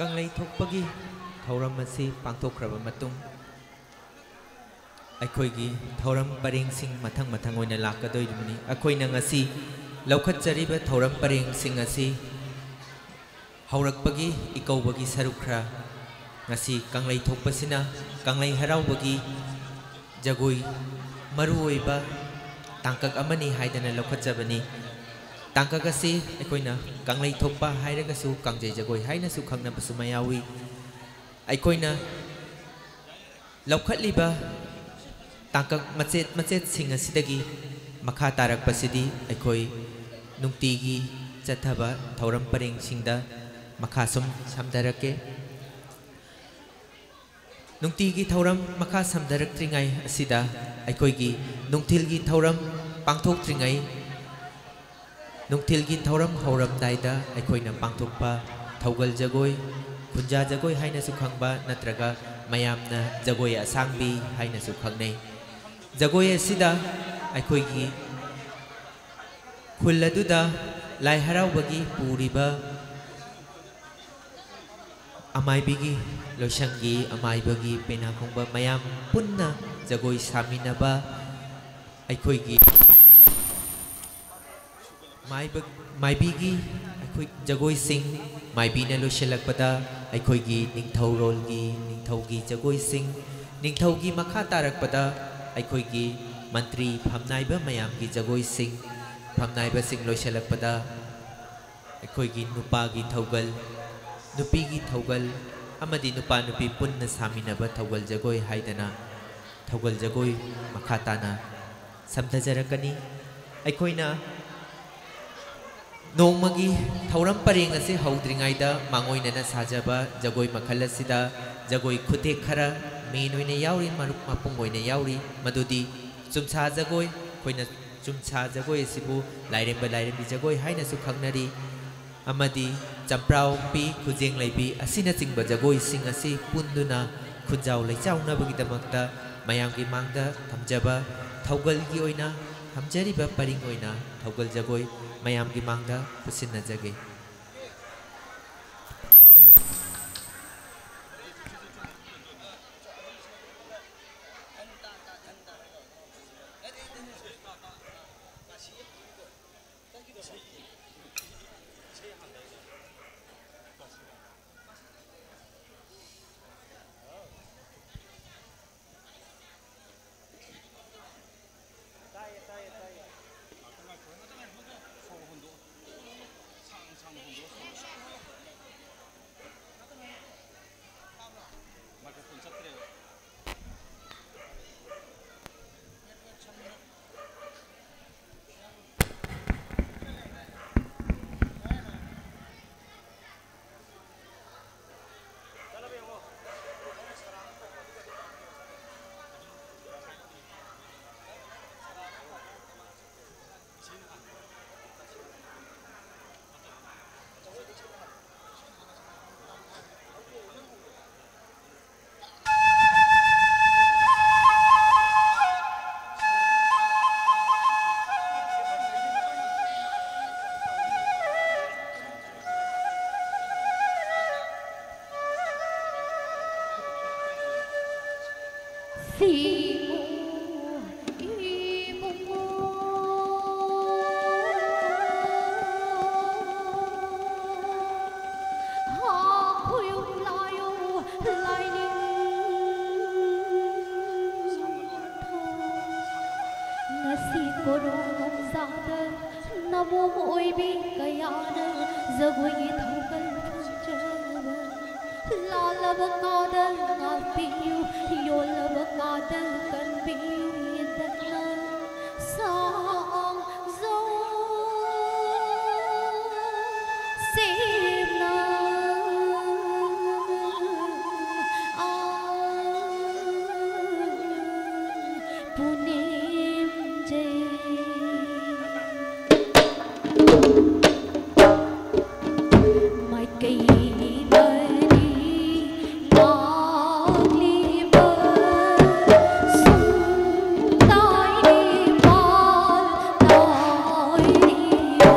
ꯀꯪꯂꯩ ꯊꯣꯛꯄꯒꯤ ꯊꯧꯔꯝ ꯑꯁꯤ ꯄꯥꯡꯊꯣꯛꯈ꯭ꯔꯕ ꯃꯇꯨꯡ, ꯑꯩꯈꯣꯏꯒꯤ ꯊꯧꯔꯝ ꯄꯔꯦꯡꯁꯤꯡ ꯃꯊꯪ ꯃꯊꯪ ꯑꯣꯏꯅ ꯂꯥꯛꯀꯗꯣꯔꯤꯕꯅꯤ꯫ ꯑꯩꯈꯣꯏꯅ ꯉꯁꯤ ꯂꯧꯈꯠꯆꯔꯤꯕ ꯊꯧꯔꯝ ꯄꯔꯦꯡꯁꯤꯡ ꯑꯁꯤ ꯍꯧꯔꯛꯄꯒꯤ ꯏꯀꯧꯕꯒꯤ ꯁꯔꯨꯛ ꯈꯔ, ꯉꯁꯤ ꯀꯪꯂꯩ ꯊꯣꯛꯄꯁꯤꯅ ꯀꯪꯂꯩ ꯍꯔꯥꯎꯕꯒꯤ ꯖꯒꯣꯏ ꯃꯔꯨꯑꯣꯏꯕ ꯇꯥꯡꯀꯛ ꯑꯃꯅꯤ ꯍꯥꯏꯗꯅ ꯂꯧꯈꯠꯆꯕꯅꯤ꯫ ꯇꯥꯡꯀꯛ ꯑꯁꯤ ꯑꯩꯈꯣꯏꯅ ꯀꯪꯂꯩ ꯊꯣꯛꯄ ꯍꯥꯏꯔꯒꯁꯨ ꯀꯥꯡꯖꯩ ꯖꯒꯣꯏ ꯍꯥꯏꯅꯁꯨ ꯈꯪꯅꯕꯁꯨ ꯃꯌꯥꯎꯏ꯫ ꯑꯩꯈꯣꯏꯅ ꯂꯧꯈꯠꯂꯤꯕ ꯇꯥꯡꯀꯛ ꯃꯆꯦꯠ ꯃꯆꯦꯠꯁꯤꯡ ꯑꯁꯤꯗꯒꯤ ꯃꯈꯥ ꯇꯥꯔꯛꯄꯁꯤꯗꯤ ꯑꯩꯈꯣꯏ ꯅꯨꯡꯇꯤꯒꯤ ꯆꯠꯊꯕ ꯊꯧꯔꯝ ꯄꯔꯦꯡꯁꯤꯡꯗ ꯃꯈꯥ ꯁꯨꯝ ꯁꯝꯊꯔꯛꯀꯦ꯫ ꯅꯨꯡꯇꯤꯒꯤ ꯊꯧꯔꯝ ꯃꯈꯥ ꯁꯝꯊꯔꯛꯇ꯭ꯔꯤꯉꯩ ꯑꯁꯤꯗ ꯑꯩꯈꯣꯏꯒꯤ ꯅꯨꯡꯊꯤꯜꯒꯤ ꯊꯧꯔꯝ ꯄꯥꯡꯊꯣꯛꯇ꯭ꯔꯤꯉꯩ, ꯅꯨꯡꯊꯤꯜꯒꯤ ꯊꯧꯔꯝ ꯍꯧꯔꯝꯗꯥꯏꯗ ꯑꯩꯈꯣꯏꯅ ꯄꯥꯡꯊꯣꯛꯄ ꯊꯧꯒꯜ ꯖꯒꯣꯏ, ꯈꯨꯟꯖꯥ ꯖꯒꯣꯏ ꯍꯥꯏꯅꯁꯨ ꯈꯪꯕ ꯅꯠꯇ꯭ꯔꯒ ꯃꯌꯥꯝꯅ ꯖꯒꯣꯏ ꯑꯁꯥꯡꯕꯤ ꯍꯥꯏꯅꯁꯨ ꯈꯪꯅꯩ꯫ ꯖꯒꯣꯏ ꯑꯁꯤꯗ ꯑꯩꯈꯣꯏꯒꯤ ꯈꯨꯜ ꯑꯗꯨꯗ ꯂꯥꯏ ꯍꯔꯥꯎꯕꯒꯤ ꯄꯨꯔꯤꯕ ꯑꯃꯥꯏꯕꯤꯒꯤ ꯂꯣꯏꯁꯪꯒꯤ ꯑꯃꯥꯏꯕꯒꯤ ꯄꯦꯅꯥ ꯈꯣꯡꯕ ꯃꯌꯥꯝ ꯄꯨꯟꯅ ꯖꯒꯣꯏ ꯁꯥꯃꯤꯟꯅꯕ, ꯑꯩꯈꯣꯏꯒꯤ ꯃꯥꯏꯕ-, ꯃꯥꯏꯕꯤꯒꯤ ꯑꯩꯈꯣꯏ ꯖꯒꯣꯏꯁꯤꯡ, ꯃꯥꯏꯕꯤꯅ ꯂꯣꯏꯁꯤꯜꯂꯛꯄꯗ ꯑꯩꯈꯣꯏꯒꯤ ꯅꯤꯡꯊꯧꯔꯣꯜꯒꯤ ꯅꯤꯡꯊꯧꯒꯤ ꯖꯒꯣꯏꯁꯤꯡ, ꯅꯤꯡꯊꯧꯒꯤ ꯃꯈꯥ ꯇꯥꯔꯛꯄꯗ ꯑꯩꯈꯣꯏꯒꯤ ꯃꯟꯇ꯭ꯔꯤ ꯐꯝꯅꯥꯏꯕ ꯃꯌꯥꯝꯒꯤ ꯖꯒꯣꯏꯁꯤꯡ, ꯐꯝꯅꯥꯏꯕꯁꯤꯡ ꯂꯣꯏꯁꯤꯜꯂꯛꯄꯗ ꯑꯩꯈꯣꯏꯒꯤ ꯅꯨꯄꯥꯒꯤ ꯊꯧꯒꯜ, ꯅꯨꯄꯤꯒꯤ ꯊꯧꯒꯜ ꯑꯃꯗꯤ ꯅꯨꯄꯥ ꯅꯨꯄꯤ ꯄꯨꯟꯅ ꯁꯥꯃꯤꯟꯅꯕ ꯊꯧꯒꯜ ꯖꯒꯣꯏ ꯍꯥꯏꯗꯅ ꯊꯧꯒꯜ ꯖꯒꯣꯏ ꯃꯈꯥ ꯇꯥꯅ ꯁꯝꯊꯖꯔꯛꯀꯅꯤ꯫ ꯑꯩꯈꯣꯏꯅ ꯅꯣꯡꯃꯒꯤ ꯊꯧꯔꯝ ꯄꯔꯦꯡ ꯑꯁꯤ ꯍꯧꯗ꯭ꯔꯤꯉꯩꯗ ꯃꯥꯡꯑꯣꯏꯅꯅ ꯁꯥꯖꯕ ꯖꯒꯣꯏ ꯃꯈꯜ ꯑꯁꯤꯗ ꯖꯒꯣꯏ ꯈꯨꯊꯦꯛ ꯈꯔ ꯃꯦꯟ ꯑꯣꯏꯅ ꯌꯥꯎꯔꯤ, ꯃꯔꯨꯞ ꯃꯄꯨꯡ ꯑꯣꯏꯅ ꯌꯥꯎꯔꯤ, ꯃꯗꯨꯗꯤ ꯆꯨꯝꯁꯥ ꯖꯒꯣꯏ꯫ ꯑꯩꯈꯣꯏꯅ ꯆꯨꯝꯁꯥ ꯖꯒꯣꯏ ꯑꯁꯤꯕꯨ ꯂꯥꯏꯔꯦꯝꯕ ꯂꯥꯏꯔꯦꯝꯕꯤ ꯖꯒꯣꯏ ꯍꯥꯏꯅꯁꯨ ꯈꯪꯅꯔꯤ꯫ ꯑꯃꯗꯤ ꯆꯝꯄ꯭ꯔꯥꯎꯄꯤ, ꯈꯨꯖꯦꯡ ꯂꯩꯕꯤ ꯑꯁꯤꯅꯆꯤꯡꯕ ꯖꯒꯣꯏꯁꯤꯡ ꯑꯁꯤ ꯄꯨꯟꯗꯨꯅ ꯈꯨꯟꯖꯥꯎ ꯂꯩꯆꯥꯎꯅꯕꯒꯤꯗꯃꯛꯇ ꯃꯌꯥꯝꯒꯤ ꯃꯥꯡꯗ ꯊꯝꯖꯕ, ꯊꯧꯒꯜꯒꯤ ꯑꯣꯏꯅ ꯊꯝꯖꯔꯤꯕ ꯄꯔꯤꯡ ꯑꯣꯏꯅ ꯊꯧꯒꯜ ꯖꯒꯣꯏ ꯃꯌꯥꯝꯒꯤ ꯃꯥꯡꯗ ꯄꯨꯁꯤꯟꯅꯖꯒꯦ꯫ ꯏꯕꯨꯡꯉꯣ, ꯏꯕꯨꯡꯉꯣ, ꯍꯥ ꯈꯨꯌꯨꯝ ꯂꯥꯏꯌꯣ, ꯂꯥꯏꯅꯤꯡꯊꯧ꯫ ꯉꯁꯤ ꯀꯣꯔꯣꯡ ꯅꯣꯡꯖꯥꯗ ꯅꯃꯣꯝ ꯑꯣꯏꯕꯤ ꯀꯌꯥꯅ ꯖꯒꯣꯏꯒꯤ ꯊꯧꯒꯜ ꯐꯪꯖꯕ꯫ ꯂꯥꯜꯂꯕ ꯀꯥꯗ ꯉꯥꯛꯄꯤꯌꯨ, ꯌꯣꯜꯂꯕ ꯀꯥꯗ ꯀꯟꯕꯤꯌꯨ, ꯌꯦꯟꯗꯛꯅ ꯁꯥꯡꯖꯧ ꯁꯦꯝꯅ꯫ ꯑꯥ꯫ ꯄꯨꯅꯦꯝꯖꯩ꯫ ꯃꯥꯏꯀꯩ ꯃꯔꯤ ꯉꯥꯛꯂꯤꯕ ꯁꯨꯝꯗꯥꯏꯅꯤ ꯄꯥꯜ ꯅꯥꯏꯔꯤꯕ꯫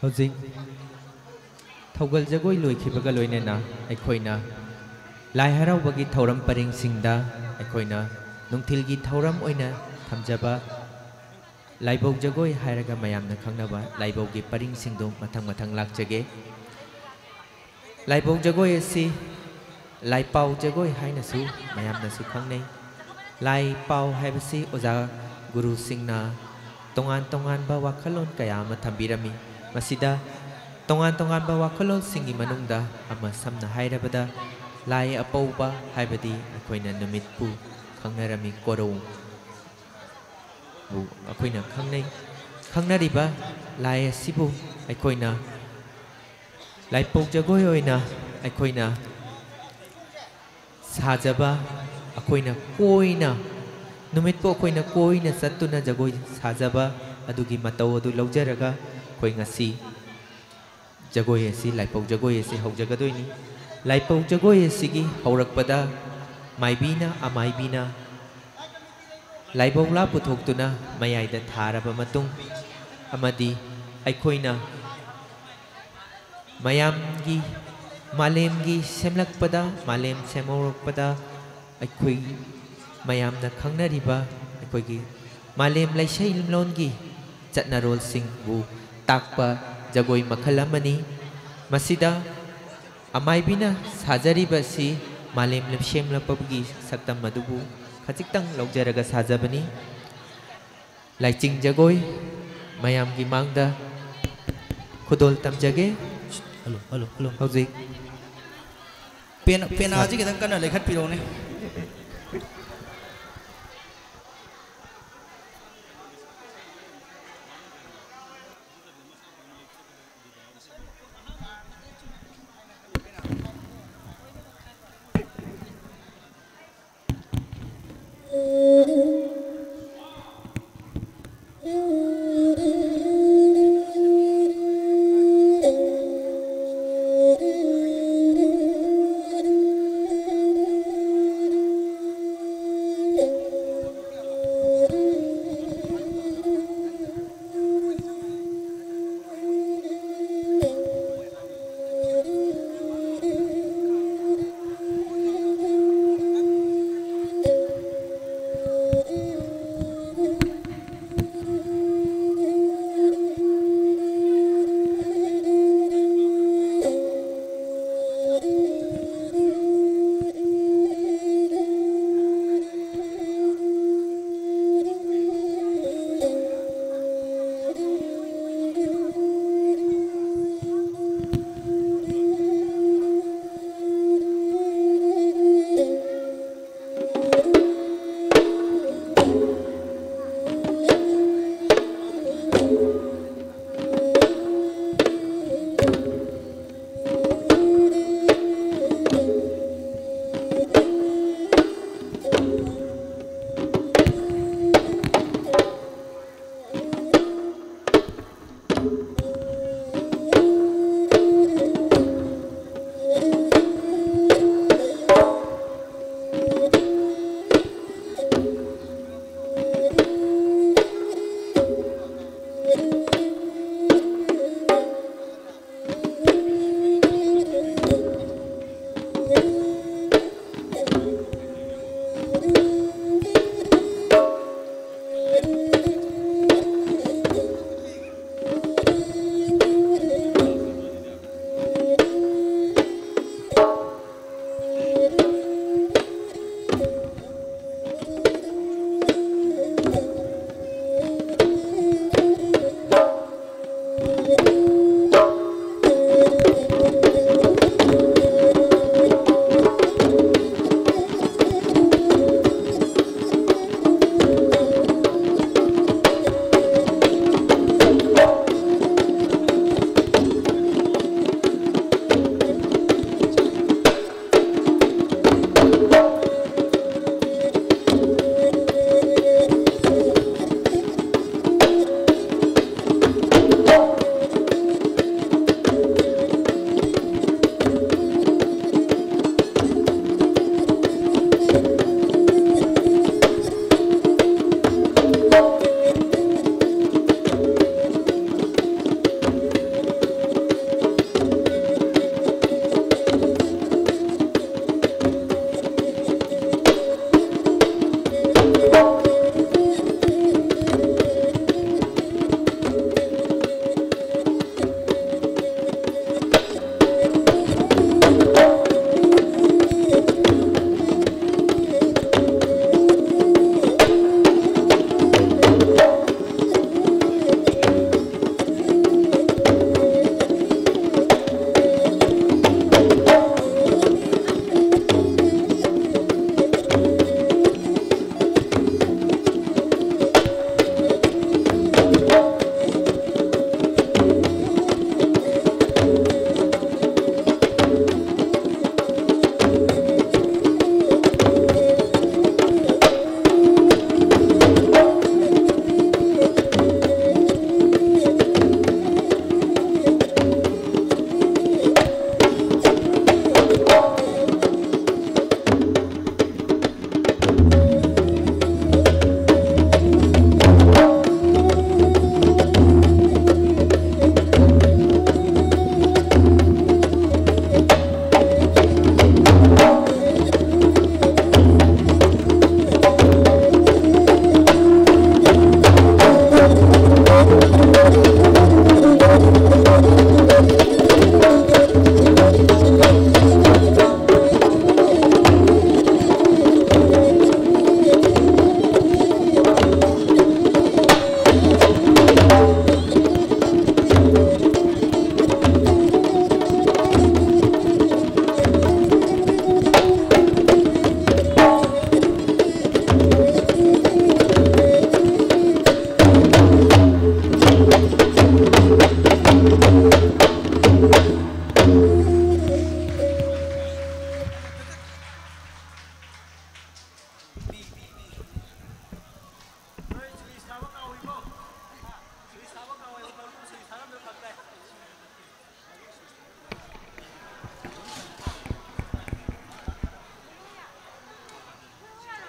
ꯍꯧꯖꯤꯛ ꯊꯧꯒꯜ ꯖꯒꯣꯏ ꯂꯣꯏꯈꯤꯕꯒ ꯂꯣꯏꯅꯅ ꯑꯩꯈꯣꯏꯅ ꯂꯥꯏ ꯍꯔꯥꯎꯕꯒꯤ ꯊꯧꯔꯝ ꯄꯔꯤꯡꯁꯤꯡꯗ ꯑꯩꯈꯣꯏꯅ ꯅꯨꯡꯊꯤꯜꯒꯤ ꯊꯧꯔꯝ ꯑꯣꯏꯅ ꯊꯝꯖꯕ ꯂꯥꯏꯕꯧ ꯖꯒꯣꯏ ꯍꯥꯏꯔꯒ ꯃꯌꯥꯝꯅ ꯈꯪꯅꯕ ꯂꯥꯏꯕꯧꯒꯤ ꯄꯔꯤꯡꯁꯤꯡꯗꯨ ꯃꯊꯪ ꯃꯊꯪ ꯂꯥꯛꯆꯒꯦ꯫ ꯂꯥꯏꯕꯧ ꯖꯒꯣꯏ ꯑꯁꯤ ꯂꯥꯏꯄꯥꯎ ꯖꯒꯣꯏ ꯍꯥꯏꯅꯁꯨ ꯃꯌꯥꯝꯅꯁꯨ ꯈꯪꯅꯩ꯫ ꯂꯥꯏ ꯄꯥꯎ ꯍꯥꯏꯕꯁꯤ ꯑꯣꯖꯥ ꯒꯨꯔꯨꯁꯤꯡꯅ ꯇꯣꯉꯥꯟ ꯇꯣꯉꯥꯟꯕ ꯋꯥꯈꯜꯂꯣꯟ ꯀꯌꯥ ꯑꯃ ꯊꯝꯕꯤꯔꯝꯃꯤ꯫ ꯃꯁꯤꯗ ꯇꯣꯉꯥꯟ ꯇꯣꯉꯥꯟꯕ ꯋꯥꯈꯜꯂꯣꯟꯁꯤꯡꯒꯤ ꯃꯅꯨꯡꯗ ꯑꯃ ꯁꯝꯅ ꯍꯥꯏꯔꯕꯗ ꯂꯥꯏ ꯑꯄꯧꯕ ꯍꯥꯏꯕꯗꯤ ꯑꯩꯈꯣꯏꯅ ꯅꯨꯃꯤꯠꯄꯨ ꯈꯪꯅꯔꯝꯃꯤ, ꯀꯣꯔꯧ ꯕꯨ ꯑꯩꯈꯣꯏꯅ ꯈꯪꯅꯩ꯫ ꯈꯪꯅꯔꯤꯕ ꯂꯥꯏ ꯑꯁꯤꯕꯨ ꯑꯩꯈꯣꯏꯅ ꯂꯥꯏꯄꯧ ꯖꯒꯣꯏ ꯑꯣꯏꯅ ꯑꯩꯈꯣꯏꯅ ꯁꯥꯖꯕ, ꯑꯩꯈꯣꯏꯅ ꯀꯣꯏꯅ, ꯅꯨꯃꯤꯠꯄꯨ ꯑꯩꯈꯣꯏꯅ ꯀꯣꯏꯅ ꯆꯠꯇꯨꯅ ꯖꯒꯣꯏ ꯁꯥꯖꯕ ꯑꯗꯨꯒꯤ ꯃꯇꯧ ꯑꯗꯨ ꯂꯧꯖꯔꯒ ꯑꯩꯈꯣꯏ ꯉꯁꯤ ꯖꯒꯣꯏ ꯑꯁꯤ, ꯂꯥꯏꯄꯧ ꯖꯒꯣꯏ ꯑꯁꯤ ꯍꯧꯖꯒꯗꯣꯏꯅꯤ꯫ ꯂꯥꯏꯄꯧ ꯖꯒꯣꯏ ꯑꯁꯤꯒꯤ ꯍꯧꯔꯛꯄꯗ ꯃꯥꯏꯕꯤꯅ, ꯑꯃꯥꯏꯕꯤꯅ ꯂꯥꯏꯕꯧꯂꯥ ꯄꯨꯊꯣꯛꯇꯨꯅ ꯃꯌꯥꯏꯗ ꯊꯥꯔꯕ ꯃꯇꯨꯡ ꯑꯃꯗꯤ ꯑꯩꯈꯣꯏꯅ ꯃꯌꯥꯝꯒꯤ, ꯃꯥꯂꯦꯝꯒꯤ ꯁꯦꯝꯂꯛꯄꯗ, ꯃꯥꯂꯦꯝ ꯁꯦꯝꯍꯧꯔꯛꯄꯗ ꯑꯩꯈꯣꯏ ꯃꯌꯥꯝꯅ ꯈꯪꯅꯔꯤꯕ ꯑꯩꯈꯣꯏꯒꯤ ꯃꯥꯂꯦꯝ ꯂꯩꯁꯩꯂꯣꯟꯒꯤ ꯆꯠꯅꯔꯣꯜꯁꯤꯡꯕꯨ ꯇꯥꯛꯄ ꯖꯒꯣꯏ ꯃꯈꯜ ꯑꯃꯅꯤ꯫ ꯃꯁꯤꯗ ꯑꯃꯥꯏꯕꯤꯅ ꯁꯥꯖꯔꯤꯕ ꯑꯁꯤ ꯃꯥꯂꯦꯝ ꯁꯦꯝꯂꯛꯄꯒꯤ ꯁꯛꯇꯝ ꯑꯗꯨꯕꯨ ꯈꯖꯤꯛꯇꯪ ꯂꯧꯖꯔꯒ ꯁꯥꯖꯕꯅꯤ꯫ ꯂꯥꯏꯆꯤꯡ ꯖꯒꯣꯏ ꯃꯌꯥꯝꯒꯤ ꯃꯥꯡꯗ ꯈꯨꯗꯣꯜ ꯇꯝꯖꯒꯦ꯫ Hello, hello, hello. ꯍꯧꯖꯤꯛ ꯄꯦꯅꯥ, ꯄꯦꯅꯥꯁꯤ ꯈꯤꯇꯪ ꯀꯟꯅ ꯂꯩꯈꯠꯄꯤꯔꯛꯎꯅꯦ꯫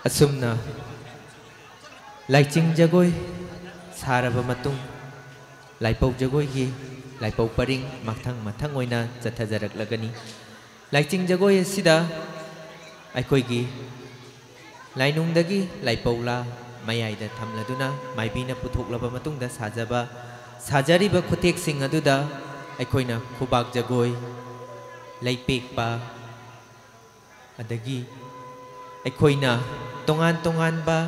ꯑꯁꯨꯝꯅ ꯂꯥꯏꯆꯤꯡ ꯖꯒꯣꯏ ꯁꯥꯔꯕ ꯃꯇꯨꯡ, ꯂꯥꯏꯄꯧ ꯖꯒꯣꯏꯒꯤ ꯂꯥꯏꯄꯧ ꯄꯔꯤꯡ ꯃꯊꯪ ꯃꯊꯪ ꯑꯣꯏꯅ ꯆꯠꯊꯖꯔꯛꯂꯒꯅꯤ꯫ ꯂꯥꯏꯆꯤꯡ ꯖꯒꯣꯏ ꯑꯁꯤꯗ ꯑꯩꯈꯣꯏꯒꯤ ꯂꯥꯏꯅꯨꯡꯗꯒꯤ ꯂꯥꯏꯄꯧꯂꯥ ꯃꯌꯥꯏꯗ ꯊꯝꯂꯗꯨꯅ ꯃꯥꯏꯕꯤꯅ ꯄꯨꯊꯣꯛꯂꯕ ꯃꯇꯨꯡꯗ ꯁꯥꯖꯕ, ꯁꯥꯖꯔꯤꯕ ꯈꯨꯠꯊꯦꯛꯁꯤꯡ ꯑꯗꯨꯗ ꯑꯩꯈꯣꯏꯅ ꯈꯨꯕꯥꯛ ꯖꯒꯣꯏ, ꯂꯩꯄꯦꯛꯄ, ꯑꯗꯒꯤ ꯑꯩꯈꯣꯏꯅ ꯇꯣꯉꯥꯟ ꯇꯣꯉꯥꯟꯕ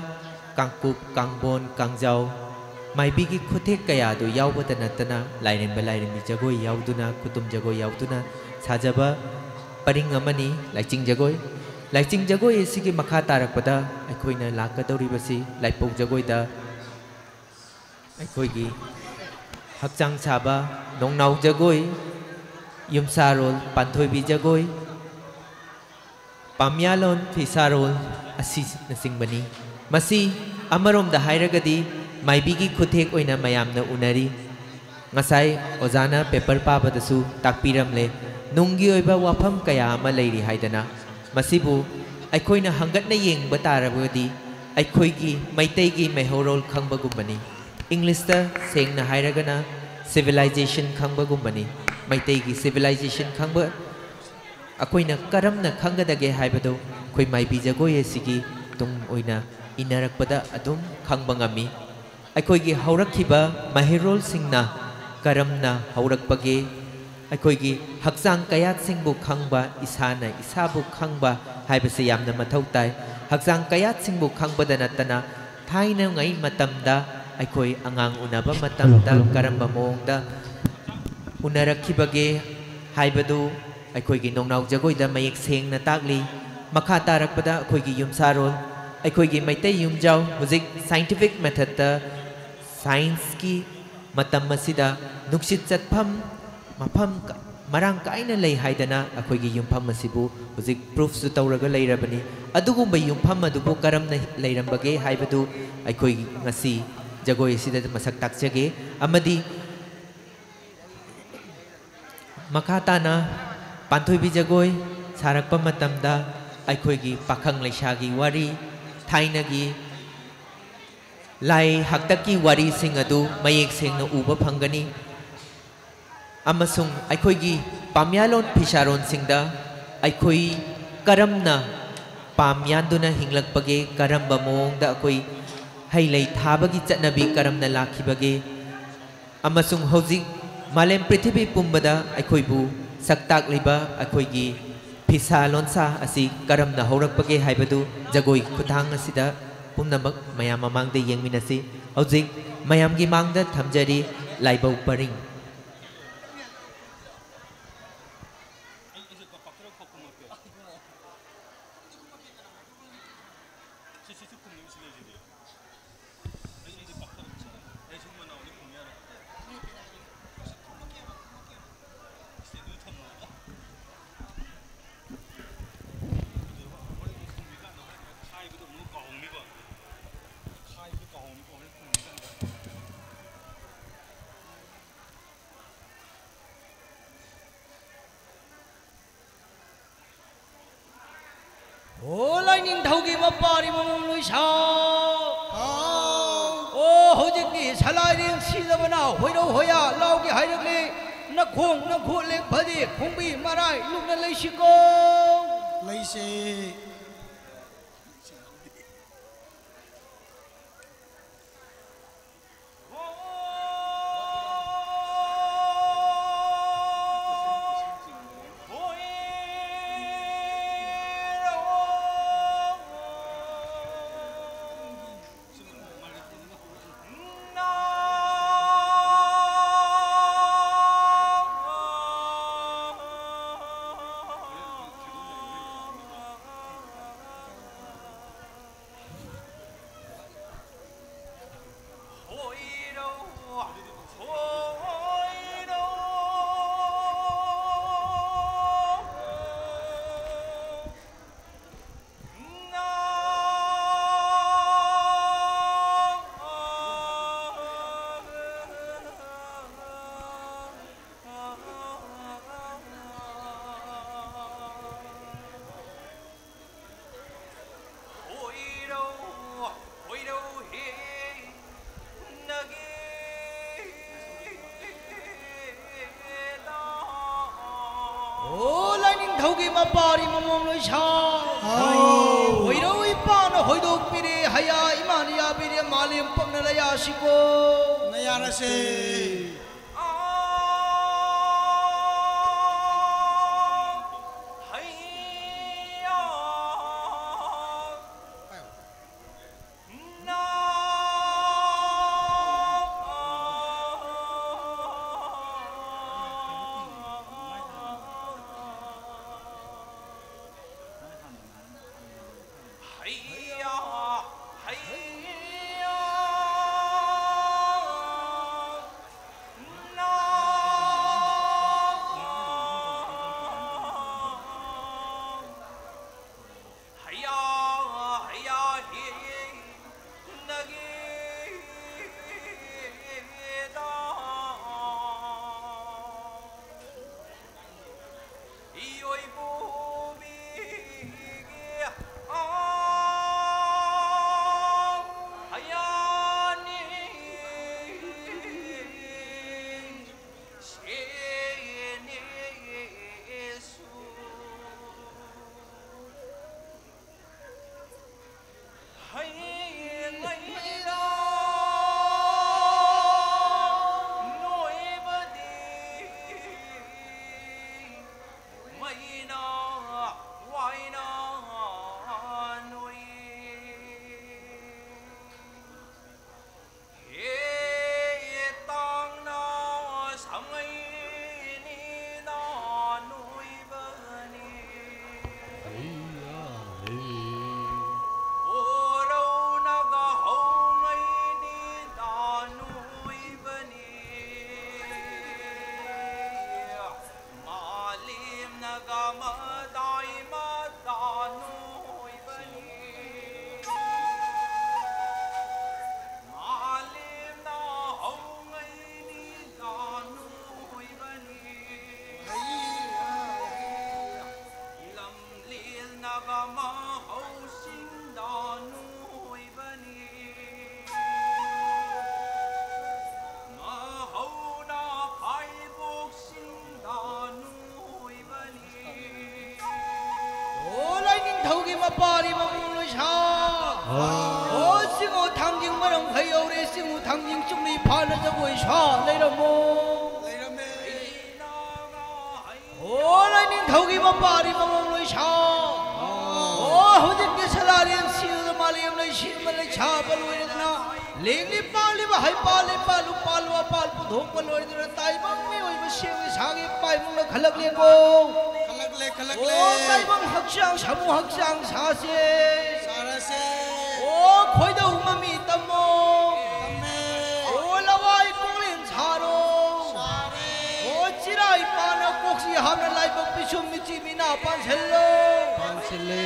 ꯀꯥꯡꯀꯨꯞ, ꯀꯥꯡꯕꯣꯟ, ꯀꯥꯡꯖꯥꯎ, ꯃꯥꯏꯕꯤꯒꯤ ꯈꯨꯠꯊꯦꯛ ꯀꯌꯥꯗꯨ ꯌꯥꯎꯕꯇ ꯅꯠꯇꯅ ꯂꯥꯏꯔꯦꯝꯕ ꯂꯥꯏꯔꯦꯝꯕꯤ ꯖꯒꯣꯏ ꯌꯥꯎꯗꯨꯅ, ꯈꯨꯇꯨꯝ ꯖꯒꯣꯏ ꯌꯥꯎꯗꯨꯅ ꯁꯥꯖꯕ ꯄꯔꯤꯡ ꯑꯃꯅꯤ ꯂꯥꯏꯆꯤꯡ ꯖꯒꯣꯏ꯫ ꯂꯥꯏꯆꯤꯡ ꯖꯒꯣꯏ ꯑꯁꯤꯒꯤ ꯃꯈꯥ ꯇꯥꯔꯛꯄꯗ ꯑꯩꯈꯣꯏꯅ ꯂꯥꯛꯀꯗꯧꯔꯤꯕꯁꯤ ꯂꯥꯏꯄꯧ ꯖꯒꯣꯏꯗ ꯑꯩꯈꯣꯏꯒꯤ ꯍꯛꯆꯥꯡ ꯁꯥꯕ ꯅꯣꯡꯅꯥꯎ ꯖꯒꯣꯏ, ꯌꯨꯝꯁꯥꯔꯣꯜ ꯄꯥꯟꯊꯣꯏꯕꯤ ꯖꯒꯣꯏ, ꯄꯥꯝꯌꯥꯂꯣꯟ ꯐꯤꯁꯥꯔꯣꯜ ꯑꯁꯤꯅꯆꯤꯡꯕꯅꯤ꯫ ꯃꯁꯤ ꯑꯃꯔꯣꯝꯗ ꯍꯥꯏꯔꯒꯗꯤ ꯃꯥꯏꯕꯤꯒꯤ ꯈꯨꯠꯊꯦꯛ ꯑꯣꯏꯅ ꯃꯌꯥꯝꯅ ꯎꯅꯔꯤ꯫ ꯉꯁꯥꯏ ꯑꯣꯖꯥꯅ ꯄꯦꯄꯔ ꯄꯥꯕꯗꯁꯨ ꯇꯥꯛꯄꯤꯔꯝꯂꯦ, ꯅꯨꯡꯒꯤ ꯑꯣꯏꯕ ꯋꯥꯐꯝ ꯀꯌꯥ ꯑꯃ ꯂꯩꯔꯤ ꯍꯥꯏꯗꯅ꯫ ꯃꯁꯤꯕꯨ ꯑꯩꯈꯣꯏꯅ ꯍꯪꯒꯠꯅ ꯌꯦꯡꯕ ꯇꯥꯔꯕꯗꯤ ꯑꯩꯈꯣꯏꯒꯤ ꯃꯩꯇꯩꯒꯤ ꯃꯩꯍꯧꯔꯣꯜ ꯈꯪꯕꯒꯨꯝꯕꯅꯤ꯫ ꯏꯪꯂꯤꯁꯇ ꯁꯦꯡꯅ ꯍꯥꯏꯔꯒꯅ civilization ꯈꯪꯕꯒꯨꯝꯕꯅꯤ꯫ ꯃꯩꯇꯩꯒꯤ civilization ꯈꯪꯕ ꯑꯩꯈꯣꯏꯅ ꯀꯔꯝꯅ ꯈꯪꯒꯗꯒꯦ ꯍꯥꯏꯕꯗꯨ ꯑꯩꯈꯣꯏ ꯃꯥꯏꯕꯤ ꯖꯒꯣꯏ ꯑꯁꯤꯒꯤ ꯇꯨꯡ ꯑꯣꯏꯅ ꯏꯟꯅꯔꯛꯄꯗ ꯑꯗꯨꯝ ꯈꯪꯕ ꯉꯝꯃꯤ꯫ ꯑꯩꯈꯣꯏꯒꯤ ꯍꯧꯔꯛꯈꯤꯕ ꯃꯍꯩꯔꯣꯜꯁꯤꯡꯅ ꯀꯔꯝꯅ ꯍꯧꯔꯛꯄꯒꯦ, ꯑꯩꯈꯣꯏꯒꯤ ꯍꯛꯆꯥꯡ ꯀꯌꯥꯠꯁꯤꯡꯕꯨ ꯈꯪꯕ, ꯏꯁꯥꯅ ꯏꯁꯥꯕꯨ ꯈꯪꯕ ꯍꯥꯏꯕꯁꯤ ꯌꯥꯝꯅ ꯃꯊꯧ ꯇꯥꯏ꯫ ꯍꯛꯆꯥꯡ ꯀꯌꯥꯠꯁꯤꯡꯕꯨ ꯈꯪꯕꯗ ꯅꯠꯇꯅ ꯊꯥꯏꯅꯉꯩ ꯃꯇꯝꯗ ꯑꯩꯈꯣꯏ ꯑꯉꯥꯡ ꯎꯅꯕ ꯃꯇꯝꯗ ꯀꯔꯝꯕ ꯃꯑꯣꯡꯗ ꯎꯅꯔꯛꯈꯤꯕꯒꯦ ꯍꯥꯏꯕꯗꯨ ꯑꯩꯈꯣꯏꯒꯤ ꯅꯣꯡꯅꯥꯎ ꯖꯒꯣꯏꯗ ꯃꯌꯦꯛ ꯁꯦꯡꯅ ꯇꯥꯛꯂꯤ꯫ ꯃꯈꯥ ꯇꯥꯔꯛꯄꯗ ꯑꯩꯈꯣꯏꯒꯤ ꯌꯨꯝꯁꯥꯔꯣꯜ, ꯑꯩꯈꯣꯏꯒꯤ ꯃꯩꯇꯩ ꯌꯨꯝꯖꯥꯎ ꯍꯧꯖꯤꯛ scientific methodꯇ, scienceꯀꯤ ꯃꯇꯝ ꯑꯁꯤꯗ ꯅꯨꯡꯁꯤꯠ ꯆꯠꯐꯝ ꯃꯐꯝ ꯀ-, ꯃꯔꯥꯡ ꯀꯥꯏꯅ ꯂꯩ ꯍꯥꯏꯗꯅ ꯑꯩꯈꯣꯏꯒꯤ ꯌꯨꯝꯐꯝ ꯑꯁꯤꯕꯨ ꯍꯧꯖꯤꯛ proofꯁꯨ ꯇꯧꯔꯒ ꯂꯩꯔꯕꯅꯤ꯫ ꯑꯗꯨꯒꯨꯝꯕ ꯌꯨꯝꯐꯝ ꯑꯗꯨꯕꯨ ꯀꯔꯝꯅ ꯂꯩꯔꯝꯕꯒꯦ ꯍꯥꯏꯕꯗꯨ ꯑꯩꯈꯣꯏ ꯉꯁꯤ ꯖꯒꯣꯏ ꯑꯁꯤꯗ ꯃꯁꯛ ꯇꯥꯛꯆꯒꯦ꯫ ꯑꯃꯗꯤ ꯃꯈꯥ ꯇꯥꯅ ꯄꯥꯟꯊꯣꯏꯕꯤ ꯖꯒꯣꯏ ꯁꯥꯔꯛꯄ ꯃꯇꯝꯗ ꯑꯩꯈꯣꯏꯒꯤ ꯄꯥꯈꯪ ꯂꯩꯁꯥꯒꯤ ꯋꯥꯔꯤ, ꯊꯥꯏꯅꯒꯤ ꯂꯥꯏ ꯍꯥꯛꯇꯛꯀꯤ ꯋꯥꯔꯤꯁꯤꯡ ꯑꯗꯨ ꯃꯌꯦꯛ ꯁꯦꯡꯅ ꯎꯕ ꯐꯪꯒꯅꯤ꯫ ꯑꯃꯁꯨꯡ ꯑꯩꯈꯣꯏꯒꯤ ꯄꯥꯝꯌꯥꯂꯣꯟ ꯐꯤꯁꯥꯔꯣꯟꯁꯤꯡꯗ ꯑꯩꯈꯣꯏ ꯀꯔꯝꯅ ꯄꯥꯝ ꯌꯥꯟꯗꯨꯅ ꯍꯤꯡꯂꯛꯄꯒꯦ, ꯀꯔꯝꯕ ꯃꯑꯣꯡꯗ ꯑꯩꯈꯣꯏ ꯍꯩ ꯂꯩ ꯊꯥꯕꯒꯤ ꯆꯠꯅꯕꯤ ꯀꯔꯝꯅ ꯂꯥꯛꯈꯤꯕꯒꯦ, ꯑꯃꯁꯨꯡ ꯍꯧꯖꯤꯛ ꯃꯥꯂꯦꯝ ꯄ꯭ꯔꯤꯊꯤꯕꯤ ꯄꯨꯝꯕꯗ ꯑꯩꯈꯣꯏꯕꯨ ꯁꯛ ꯇꯥꯛꯂꯤꯕ ꯑꯩꯈꯣꯏꯒꯤ ꯐꯤꯁꯥ ꯂꯣꯟꯁꯥ ꯑꯁꯤ ꯀꯔꯝꯅ ꯍꯧꯔꯛꯄꯒꯦ ꯍꯥꯏꯕꯗꯨ ꯖꯒꯣꯏ ꯈꯨꯠꯊꯥꯡ ꯑꯁꯤꯗ ꯄꯨꯝꯅꯃꯛ ꯃꯌꯥꯝ ꯃꯃꯥꯡꯗ ꯌꯦꯡꯃꯤꯟꯅꯁꯤ꯫ ꯍꯧꯖꯤꯛ ꯃꯌꯥꯝꯒꯤ ꯃꯥꯡꯗ ꯊꯝꯖꯔꯤ ꯂꯥꯏꯕꯧ ꯄꯔꯤꯡ꯫ ꯑꯣ, ꯂꯥꯏꯅꯤꯡꯊꯧꯒꯤ ꯃꯄꯥꯔꯤ ꯃꯃꯧ ꯂꯣꯏꯁꯥ꯫ ꯍꯥꯎ꯫ ꯑꯣ, ꯍꯧꯖꯤꯛꯇꯤ ꯁꯂꯥꯏꯔꯦꯟ ꯁꯤꯗꯕꯅ ꯍꯣꯏꯔꯧ ꯍꯣꯌꯥ ꯂꯥꯎꯒꯦ ꯍꯥꯏꯔꯛꯂꯤ꯫ ꯅꯈꯣꯡ ꯅꯈꯨꯠ ꯂꯦꯛ ꯐꯗꯦ ꯈꯣꯡꯕꯤ ꯃꯔꯥꯏ ꯂꯨꯞꯅ ꯂꯩꯁꯤꯀꯣ꯫ ꯂꯩꯁꯦ꯫ ꯑꯣ, ꯂꯥꯏꯅꯤꯡꯊꯧꯒꯤ ꯃꯄꯥꯔꯤ ꯃꯃꯣꯝ ꯂꯣꯏꯁꯥ꯫ ꯍꯥꯎ꯫ ꯍꯣꯏꯔꯧ ꯏꯄꯥꯅ ꯍꯣꯏꯗꯣꯛꯄꯤꯔꯦ, ꯍꯌꯥ ꯏꯃꯥꯅ ꯌꯥꯕꯤꯔꯦ, ꯃꯥꯂꯦꯝ ꯄꯛꯅ ꯂꯩꯌꯥꯁꯤꯀꯣ꯫ ꯅꯌꯥꯔꯁꯦ꯫ ꯃꯄꯥꯔꯤ ꯃꯃꯨꯡ ꯂꯣꯏꯁꯥ꯫ ꯑꯣ, ꯆꯤꯡꯉꯨ ꯊꯥꯡꯖꯤꯡ ꯃꯔꯝ ꯈꯩ ꯌꯧꯔꯦ, ꯆꯤꯡꯉꯨ ꯊꯥꯡꯖꯤꯡ ꯆꯨꯝꯃꯤ ꯐꯥꯅ ꯖꯒꯣꯏ ꯁꯥ ꯂꯩꯔꯝꯃꯣ꯫ ꯑꯣ, ꯂꯥꯏꯅꯤꯡꯊꯧꯒꯤ ꯃꯄꯥꯔꯤ ꯃꯃꯨꯡ ꯂꯣꯏꯁꯥ꯫ ꯑꯣ, ꯍꯧꯖꯤꯛꯇꯤ ꯁꯂꯥꯔꯦꯟ ꯁꯤꯗ ꯃꯥꯂꯦꯝ ꯂꯩꯁꯤꯟꯕ ꯂꯩꯁꯥꯕ ꯂꯣꯏꯔꯗꯅ ꯂꯦꯡꯂꯤ ꯄꯥꯜꯂꯤꯕ ꯍꯩꯄꯥꯜ ꯂꯩꯄꯥꯜ ꯎꯄꯥꯜ ꯋꯥꯄꯥꯜ ꯄꯨꯊꯣꯛꯄ ꯂꯣꯏꯗꯨꯅ ꯇꯥꯏꯕꯪ ꯃꯤꯑꯣꯏꯕ ꯁꯦꯝꯒꯤ ꯁꯥꯒꯤ ꯄꯥꯏꯃꯨꯡꯅ ꯈꯜꯂꯛꯂꯦꯀꯣ꯫ ꯈꯜꯂꯛꯂꯦ, ꯈꯜꯂꯛꯂꯦ꯫ ꯑꯣ, ꯇꯥꯏꯕꯪ ꯍꯛꯆꯥꯡ ꯁꯥꯃꯨ ꯍꯛꯆꯥꯡ ꯁꯥꯁꯦ꯫ ꯁꯥꯔꯁꯦ꯫ ꯑꯣ, ꯈꯣꯏꯗꯧ ꯃꯃꯤ ꯇꯝꯃꯣ꯫ ꯇꯝꯃꯦ꯫ ꯑꯣ, ꯂꯋꯥꯏ ꯀꯣꯡꯂꯦꯟ ꯁꯥꯔꯣ꯫ ꯁꯥꯔꯦ꯫ ꯑꯣ, ꯆꯤꯔꯥꯏ ꯄꯥꯅ ꯀꯣꯛꯁꯤ ꯍꯥꯞꯅ ꯂꯥꯏꯕꯛ ꯄꯤꯁꯨꯝ ꯃꯤꯆꯤ ꯃꯤꯅꯥ ꯄꯥꯟꯁꯤꯜꯂꯣ꯫ ꯄꯥꯟꯁꯤꯜꯂꯦ꯫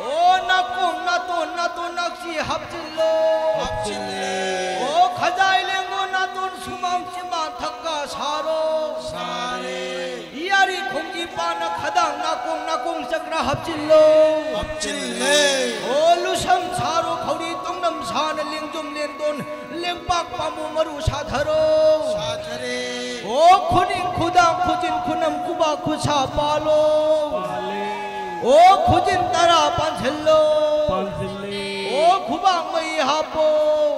ꯑꯣ, ꯅꯥꯀꯣꯡ ꯅꯥꯇꯣꯟ ꯅꯥꯇꯣꯟ ꯅꯥꯛꯁꯤ ꯍꯥꯞꯆꯤꯜꯂꯣ꯫ ꯍꯥꯞꯆꯤꯜꯂꯦ꯫ ꯑꯣ, ꯈꯖꯥꯏ ꯂꯦꯡꯉꯣ ꯅꯥꯇꯣꯟ ꯁꯨꯃꯥꯡ ꯆꯤꯝꯕꯥꯟ ꯊꯛꯀ ꯁꯥꯔꯣ꯫ ꯁꯥꯔꯦ꯫ ꯌꯥꯔꯤ ꯈꯣꯡꯖꯤ ꯄꯥꯅ ꯈꯗꯥꯡ ꯅꯥꯀꯣꯡ ꯅꯥꯀꯣꯡ ꯆꯀ꯭ꯔ ꯍꯥꯞꯆꯤꯜꯂꯣ꯫ ꯍꯥꯞꯆꯤꯜꯂꯦ꯫ ꯑꯣ, ꯂꯨꯁꯝ ꯁꯥꯔꯣ ꯈꯧꯔꯤ ꯇꯣꯡꯅꯝ ꯁꯥꯅ ꯂꯦꯡꯖꯨꯝ ꯂꯦꯟꯗꯣꯟ ꯂꯦꯡꯄꯥꯛ ꯄꯥꯝꯕꯣꯝ ꯃꯔꯨ ꯁꯥꯊꯔꯣ꯫ ꯁꯥꯊꯔꯦ꯫ ꯑꯣ, ꯈꯨꯅꯤꯡ ꯈꯨꯗꯥꯡ ꯈꯨꯖꯤꯟ ꯈꯨꯅꯝ ꯈꯨꯕꯥꯛ ꯈꯨꯠꯁꯥ ꯄꯥꯜꯂꯣ꯫ ꯄꯥꯜꯂꯦ꯫ ꯑꯣ, ꯈꯨꯖꯤꯟ ꯇꯔꯥ ꯄꯥꯟꯁꯤꯜꯂꯣ꯫ ꯄꯥꯟꯁꯤꯜꯂꯦ꯫ ꯑꯣ, ꯈꯨꯕꯥꯛ ꯃꯩ ꯍꯥꯞꯄꯣ꯫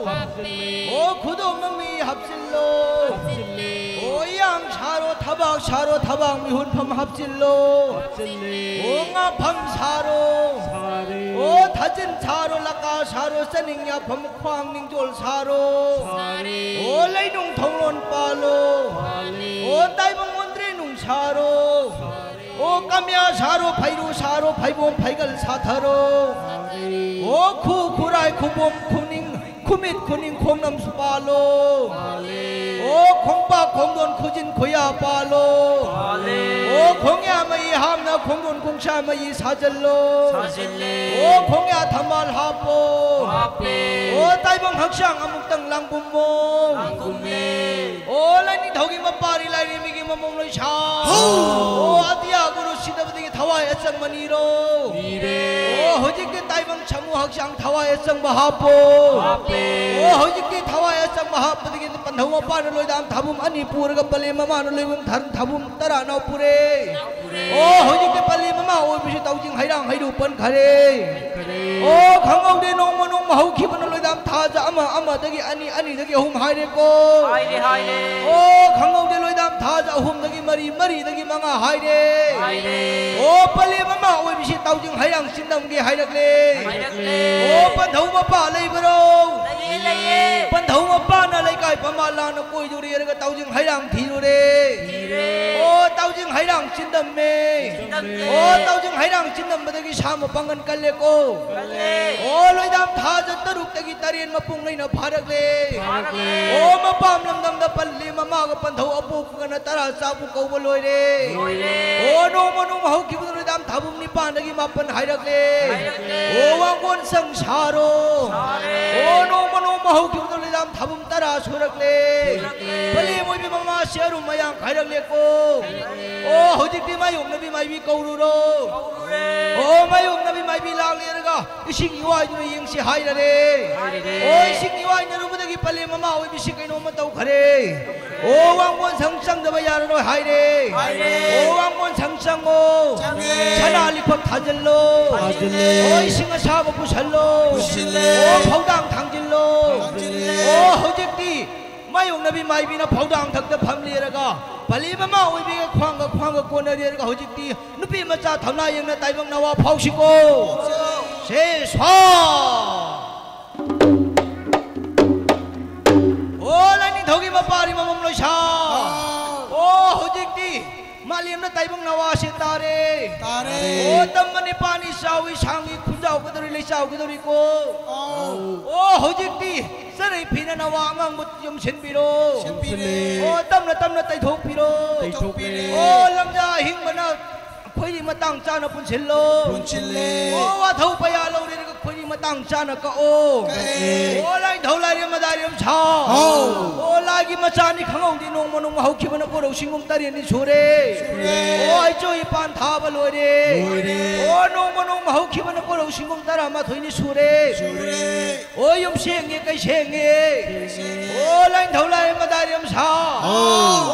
ꯍꯥꯞꯆꯤꯜꯂꯦ꯫ ꯑꯣ, ꯈꯨꯗꯣꯝ ꯃꯃꯤ ꯍꯥꯞꯆꯤꯜꯂꯣ꯫ ꯍꯥꯞꯆꯤꯜꯂꯦ꯫ ꯑꯣ, ꯌꯥꯡ ꯁꯥꯔꯣ ꯊꯕꯥꯛ ꯁꯥꯔꯣ ꯊꯕꯥꯛ ꯃꯤꯍꯨꯟꯐꯝ ꯍꯥꯞꯆꯤꯜꯂꯣ꯫ ꯍꯥꯞꯆꯤꯜꯂꯦ꯫ ꯑꯣ, ꯉꯥꯐꯝ ꯁꯥꯔꯣ꯫ ꯁꯥꯔꯦ꯫ ꯑꯣ, ꯊꯥꯖꯤꯟ ꯁꯥꯔꯣ ꯂꯀꯥ ꯁꯥꯔꯣ ꯆꯅꯤꯡ ꯌꯥꯐꯝ ꯈ꯭ꯋꯥꯡ ꯅꯤꯡꯖꯣꯜ ꯁꯥꯔꯣ꯫ ꯁꯥꯔꯦ꯫ ꯑꯣ, ꯂꯩꯅꯨꯡ ꯊꯣꯡꯂꯣꯟ ꯄꯥꯜꯂꯣ꯫ ꯄꯥꯜꯂꯦ꯫ ꯑꯣ, ꯇꯥꯏꯕꯪ ꯑꯣꯟꯗ꯭ꯔꯦ ꯅꯨꯡ ꯁꯥꯔꯣ꯫ ꯁꯥꯔꯦ꯫ ꯑꯣ, ꯀꯃ꯭ꯌꯥ ꯁꯥꯔꯣ ꯐꯩꯔꯨ ꯁꯥꯔꯣ ꯐꯩꯕꯣꯝ ꯐꯩꯒꯜ ꯁꯥꯊꯔꯣ꯫ ꯁꯥꯔꯦ꯫ ꯑꯣ, ꯈꯨ ꯈꯨꯔꯥꯏ ꯈꯨꯕꯣꯝ ꯈꯨꯅꯤꯡ ꯈꯨꯃꯤꯠ ꯈꯨꯅꯤꯡ ꯈꯣꯡꯅꯝꯁꯨ ꯄꯥꯜꯂꯣ꯫ ꯄꯥꯜꯂꯦ꯫ ꯑꯣ, ꯈꯣꯡꯄꯥꯛ ꯈꯣꯡꯗꯣꯟ ꯈꯨꯖꯤꯟ ꯈꯨꯌꯥ ꯄꯥꯜꯂꯣ꯫ ꯄꯥꯜꯂꯦ꯫ ꯑꯣ, ꯈꯣꯡꯌꯥ ꯃꯩ ꯍꯥꯞꯅ ꯈꯣꯡꯗꯣꯟ ꯈꯣꯡꯁꯥ ꯃꯩ ꯁꯥꯖꯜꯂꯣ꯫ ꯁꯥꯖꯜꯂꯦ꯫ ꯑꯣ, ꯈꯣꯡꯌꯥ ꯊꯝꯕꯥꯜ ꯍꯥꯞꯄꯣ꯫ ꯍꯥꯞꯄꯦ꯫ ꯑꯣ, ꯇꯥꯏꯕꯪ ꯍꯛꯆꯥꯡ ꯑꯃꯨꯛꯇꯪ ꯂꯥꯡꯕꯨꯝꯃꯣ꯫ ꯂꯥꯡꯕꯨꯝꯃꯦ꯫ ꯑꯣ, ꯂꯥꯏꯅꯤꯡꯊꯧꯒꯤ ꯃꯄꯥꯔꯤ ꯂꯥꯏꯔꯦꯝꯕꯤꯒꯤ ꯃꯃꯣꯡ ꯂꯣꯏꯁꯥ꯫ ꯍꯧ! ꯑꯣ, ꯑꯇꯤꯌꯥ ꯒꯨꯔꯨ ꯁꯤꯗꯕꯗꯒꯤ ꯊꯋꯥꯏ ꯑꯆꯪꯕ ꯅꯤꯔꯣ꯫ ꯅꯤꯔꯦ꯫ ꯑꯣ, ꯍꯧꯖꯤꯛꯇꯤ ꯇꯥꯏꯕꯪ ꯁꯝ ꯍꯛꯆꯥꯡ ꯊꯋꯥꯏ ꯑꯆꯪꯕ ꯍꯥꯞꯄꯣ꯫ ꯍꯥꯞꯄꯦ꯫ ꯑꯣ, ꯍꯧꯖꯤꯛꯇꯤ ꯊꯋꯥꯏ ꯑꯆꯪꯕ ꯍꯥꯞꯄꯗꯒꯤ ꯄꯟꯊꯧ ꯃꯄꯥꯅ ꯂꯣꯏꯗꯥꯝ ꯊꯥꯕꯨꯝ ꯑꯅꯤ ꯄꯨꯔꯒ ꯄꯂꯦꯝ ꯃꯃꯥꯅ ꯂꯣꯏꯕꯨꯝ ꯊꯥ-, ꯊꯥꯕꯨꯝ ꯇꯔꯥꯅ ꯄꯨꯔꯦ꯫ ꯄꯨꯔꯦ꯫ ꯑꯣ, ꯍꯧꯖꯤꯛꯇꯤ ꯄꯂꯦꯝ ꯃꯃꯥ ꯑꯣꯏꯕꯁꯤ ꯇꯥꯎꯖꯤꯡ ꯍꯩꯔꯥꯡ ꯍꯩꯔꯨ ꯄꯟꯈꯔꯦ꯫ ꯄꯟꯈꯔꯦ꯫ ꯑꯣ, ꯈꯪꯍꯧꯗꯦ ꯅꯣꯡꯃ ꯅꯣꯡꯃ ꯍꯧꯈꯤꯕꯅ ꯂꯣꯏꯗꯥꯝ ꯊꯥꯖ ꯑꯃ, ꯑꯃꯗꯒꯤ ꯑꯅꯤ, ꯑꯅꯤꯗꯒꯤ ꯑꯍꯨꯝ ꯍꯥꯏꯔꯦꯀꯣ꯫ ꯍꯥꯏꯔꯦ, ꯍꯥꯏꯔꯦ꯫ ꯑꯣ, ꯈꯪꯍꯧꯗꯦ ꯂꯣꯏꯗꯥꯝ ꯊꯥꯖ ꯑꯍꯨꯝꯗꯒꯤ ꯃꯔꯤ, ꯃꯔꯤꯗꯒꯤ ꯃꯉꯥ ꯍꯥꯏꯔꯦ꯫ ꯍꯥꯏꯔꯦ꯫ ꯑꯣ, ꯄꯂꯦꯝ ꯃꯃꯥ ꯑꯣꯏꯕꯁꯤ ꯇꯥꯎꯖꯤꯡ ꯍꯩꯔꯥꯡ ꯆꯤꯟꯗꯝꯒꯦ ꯍꯥꯏꯔꯛꯂꯦ꯫ ꯍꯥꯏꯔꯛꯂꯦ꯫ ꯑꯣ, ꯄꯟꯊꯧ ꯃꯄꯥ ꯂꯩꯕꯔꯣ? ꯂꯩꯌꯦ, ꯂꯩꯌꯦ꯫ ꯄꯟꯊꯧ ꯃꯄꯥꯅ ꯂꯩꯀꯥꯏ ꯄꯃꯥ ꯂꯥꯟꯅ ꯀꯣꯏꯗꯨꯔꯦꯔꯒ ꯇꯥꯎꯖꯤꯡ ꯍꯩꯔꯥꯡ ꯊꯤꯔꯨꯔꯦ꯫ ꯊꯤꯔꯦ꯫ ꯑꯣ, ꯇꯥꯎꯖꯤꯡ ꯍꯩꯔꯥꯡ ꯆꯤꯟꯗꯝꯃꯦ꯫ ꯆꯤꯟꯗꯝꯃꯦ꯫ ꯑꯣ, ꯇꯥꯎꯖꯤꯡ ꯍꯩꯔꯥꯡ ꯆꯤꯟꯗꯝꯕꯗꯒꯤ ꯁꯥ ꯃꯄꯥꯡꯒꯜ ꯀꯜꯂꯦꯀꯣ꯫ ꯀꯜꯂꯦ꯫ ꯑꯣ, ꯂꯣꯏꯗꯥꯝ ꯊꯥꯖ ꯇꯔꯨꯛꯇꯒꯤ ꯇꯔꯦꯠ ꯃꯄꯨꯡ ꯂꯩꯅ ꯐꯥꯔꯛꯂꯦ꯫ ꯐꯥꯔꯛꯂꯦ꯫ ꯑꯣ, ꯃꯄꯥꯝ ꯂꯝꯗꯝꯗ ꯄꯜꯂꯤ ꯃꯃꯥꯒ ꯄꯟꯊꯧ ꯑꯄꯣꯛꯄꯒꯅ ꯇꯔꯥ ꯆꯥꯕꯨ ꯀꯧꯕ ꯂꯣꯏꯔꯦ꯫ ꯂꯣꯏꯔꯦ꯫ ꯑꯣ, ꯅꯣꯡꯃ ꯅꯣꯡꯃ ꯍꯧꯈꯤꯕꯗꯨꯅ ꯂꯣꯏꯗꯥꯝ ꯊꯥꯕꯨꯝ ꯅꯤꯄꯥꯟꯗꯒꯤ ꯃꯥꯄꯟ ꯍꯥꯏꯔꯛꯂꯦ꯫ ꯍꯥꯏꯔꯛꯂꯦ꯫ ꯑꯣ, ꯋꯥꯡꯒꯣꯟ ꯁꯪ ꯁꯥꯔꯣ꯫ ꯁꯥꯔꯦ꯫ ꯑꯣ, ꯅꯣꯡꯃ ꯅꯣꯡꯃ ꯍꯧꯈꯤꯕꯗꯨꯅ ꯂꯣꯏꯗꯥꯝ ꯊꯥꯕꯨꯝ ꯇꯔꯥ ꯁꯨꯔꯛꯂꯦ꯫ ꯁꯨꯔꯛꯂꯦ꯫ ꯄꯂꯦꯝ ꯑꯣꯏꯕꯤ ꯃꯃꯥꯁꯦ ꯑꯔꯨꯝ ꯃꯌꯥꯡ ꯈꯥꯏꯔꯛꯂꯦꯀꯣ꯫ ꯍꯥꯏꯔꯛꯂꯦ꯫ ꯑꯣ, ꯍꯧꯖꯤꯛꯇꯤ ꯃꯥꯌꯣꯛꯅꯕꯤ ꯃꯥꯏꯕꯤ ꯀꯧꯔꯨꯔꯣ꯫ ꯀꯧꯔꯨꯔꯦ꯫ ꯑꯣ, ꯃꯥꯌꯣꯛꯅꯕꯤ ꯃꯥꯏꯕꯤ ꯂꯥꯛꯂꯦꯔꯒ ꯏꯁꯤꯡ ꯏꯋꯥꯏꯗꯨꯅ ꯌꯦꯡꯁꯤ ꯍꯥꯏꯔꯔꯦ꯫ ꯍꯥꯏꯔꯔꯦ꯫ ꯑꯣ, ꯏꯁꯤꯡ ꯏꯋꯥꯏꯅꯔꯨꯕꯗꯒꯤ ꯄꯂꯦꯝ ꯃꯃꯥ ꯑꯣꯏꯕꯤꯁꯤ ꯀꯩꯅꯣꯝꯃ ꯇꯧꯈꯔꯦ꯫ ꯑꯣ, ꯋꯥꯡꯒꯣꯟ ꯁꯪ ꯆꯪꯗꯕ ꯌꯥꯔꯔꯣꯏ ꯍꯥꯏꯔꯦ꯫ ꯍꯥꯏꯔꯦ꯫ ꯑꯣ, ꯋꯥꯡꯒꯣꯟ ꯁꯪ ꯆꯪꯉꯣ꯫ ꯆꯪꯉꯦ꯫ ꯁꯅꯥ ꯂꯤꯛꯐꯞ ꯊꯥꯖꯤꯜꯂꯣ꯫ ꯊꯥꯖꯤꯜꯂꯦ꯫ ꯑꯣ, ꯏꯁꯤꯡ ꯑꯁꯥꯕ ꯄꯨꯁꯜꯂꯣ꯫ ꯄꯨꯁꯤꯜꯂꯦ꯫ ꯑꯣ, ꯐꯧꯗꯥꯡ ꯊꯥꯡꯖꯤꯜꯂꯣ꯫ ꯊꯥꯡꯖꯤꯜꯂꯦ꯫ ꯑꯣ, ꯍꯧꯖꯤꯛꯇꯤ ꯃꯥꯌꯣꯛꯅꯕꯤ ꯃꯥꯏꯕꯤꯅ ꯐꯧꯗꯥꯡ ꯊꯛꯇ ꯐꯝꯂꯦꯔꯒ ꯄꯂꯤ ꯃꯃꯥ ꯑꯣꯏꯕꯤꯒ ꯈ꯭ꯋꯥꯡꯒ ꯈ꯭ꯋꯥꯡꯒ ꯀꯣꯟꯅꯔꯦꯔꯒ ꯍꯧꯖꯤꯛꯇꯤ ꯅꯨꯄꯤ ꯃꯆꯥ ꯊꯧꯅꯥ ꯌꯦꯡꯅ ꯇꯥꯏꯕꯪ ꯅꯋꯥ ꯐꯥꯎꯁꯤꯀꯣ꯫ ꯁꯦ ꯁ꯭ꯋꯥ꯫ ꯑꯣ, ꯂꯥꯏꯅꯤꯡꯊꯧꯒꯤ ꯃꯄꯥꯔꯤ ꯃꯃꯝ ꯂꯣꯏꯁꯥ꯫ ꯑꯥ꯫ ꯑꯣ, ꯍꯧꯖꯤꯛꯇꯤ ꯃꯥꯂꯦꯝꯅ ꯇꯥꯏꯕꯪ ꯅꯋꯥꯁꯦ ꯇꯥꯔꯦ꯫ ꯇꯥꯔꯦ꯫ ꯑꯣ, ꯇꯝꯕ ꯅꯤꯄꯥꯅꯤ ꯆꯥꯎꯏ ꯁꯥꯡꯏ ꯈꯨꯟꯖꯥꯎꯒꯗꯧꯔꯤ ꯂꯩꯆꯥꯎꯒꯗꯧꯔꯤꯀꯣ꯫ ꯑꯥꯎ꯫ ꯑꯣ, ꯍꯧꯖꯤꯛꯇꯤ ꯆꯔꯩ ꯐꯤꯅ ꯅꯋꯥ ꯑꯉꯥꯡꯕ ꯌꯣꯝꯁꯤꯟꯕꯤꯔꯣ꯫ ꯁꯤꯟꯕꯤꯔꯦ꯫ ꯑꯣ, ꯇꯞꯅ ꯇꯞꯅ ꯇꯩꯊꯣꯛꯄꯤꯔꯣ꯫ ꯇꯩꯊꯣꯛꯄꯤꯔꯦ꯫ ꯑꯣ, ꯂꯝꯖꯥ ꯑꯍꯤꯡꯕꯅ ꯈꯣꯏꯔꯤ ꯃꯇꯥꯡ ꯆꯥꯅ ꯄꯨꯟꯁꯤꯜꯂꯣ꯫ ꯄꯨꯟꯁꯤꯜꯂꯦ꯫ ꯑꯣ, ꯋꯥꯊꯧ ꯄꯌꯥ ꯂꯧꯔꯦꯔꯒ ꯈꯣꯏꯔꯤ ꯃꯇꯥꯡ ꯆꯥꯅ ꯀꯛꯑꯣ꯫ ꯀꯛꯑꯦ꯫ ꯑꯣ, ꯂꯥꯏꯅꯤꯡꯊꯧ ꯂꯥꯏꯔꯦꯝ ꯃꯗꯥꯏꯔꯦꯝ ꯁꯥ꯫ ꯍꯥꯎ꯫ ꯑꯣ, ꯂꯥꯏꯒꯤ ꯃꯆꯥꯅꯤ ꯈꯪꯍꯧꯗꯦ, ꯅꯣꯡꯃ ꯅꯣꯡꯃ ꯍꯧꯈꯤꯕꯅ ꯀꯣꯔꯧ ꯁꯤꯡꯒꯨꯝ ꯇꯔꯦꯠꯅꯤ ꯁꯨꯔꯦ꯫ ꯁꯨꯔꯦ꯫ ꯑꯣ, ꯑꯩꯆꯣꯏ ꯏꯄꯥꯟ ꯊꯥꯕ ꯂꯣꯏꯔꯦ꯫ ꯂꯣꯏꯔꯦ꯫ ꯑꯣ, ꯅꯣꯡꯃ ꯅꯣꯡꯃ ꯍꯧꯈꯤꯕꯅ ꯀꯣꯔꯧ ꯁꯤꯡꯒꯨꯝ ꯇꯔꯥꯃꯥꯊꯣꯏꯅꯤ ꯁꯨꯔꯦ꯫ ꯁꯨꯔꯦ꯫ ꯑꯣ, ꯌꯨꯝ ꯁꯦꯡꯉꯦ ꯀꯩ ꯁꯦꯡꯉꯦ꯫ ꯁꯦꯡꯉꯦ꯫ ꯑꯣ, ꯂꯥꯏꯅꯤꯡꯊꯧ ꯂꯥꯏꯔꯦꯝ ꯃꯗꯥꯏꯔꯦꯝ ꯁꯥ꯫ ꯑꯣ꯫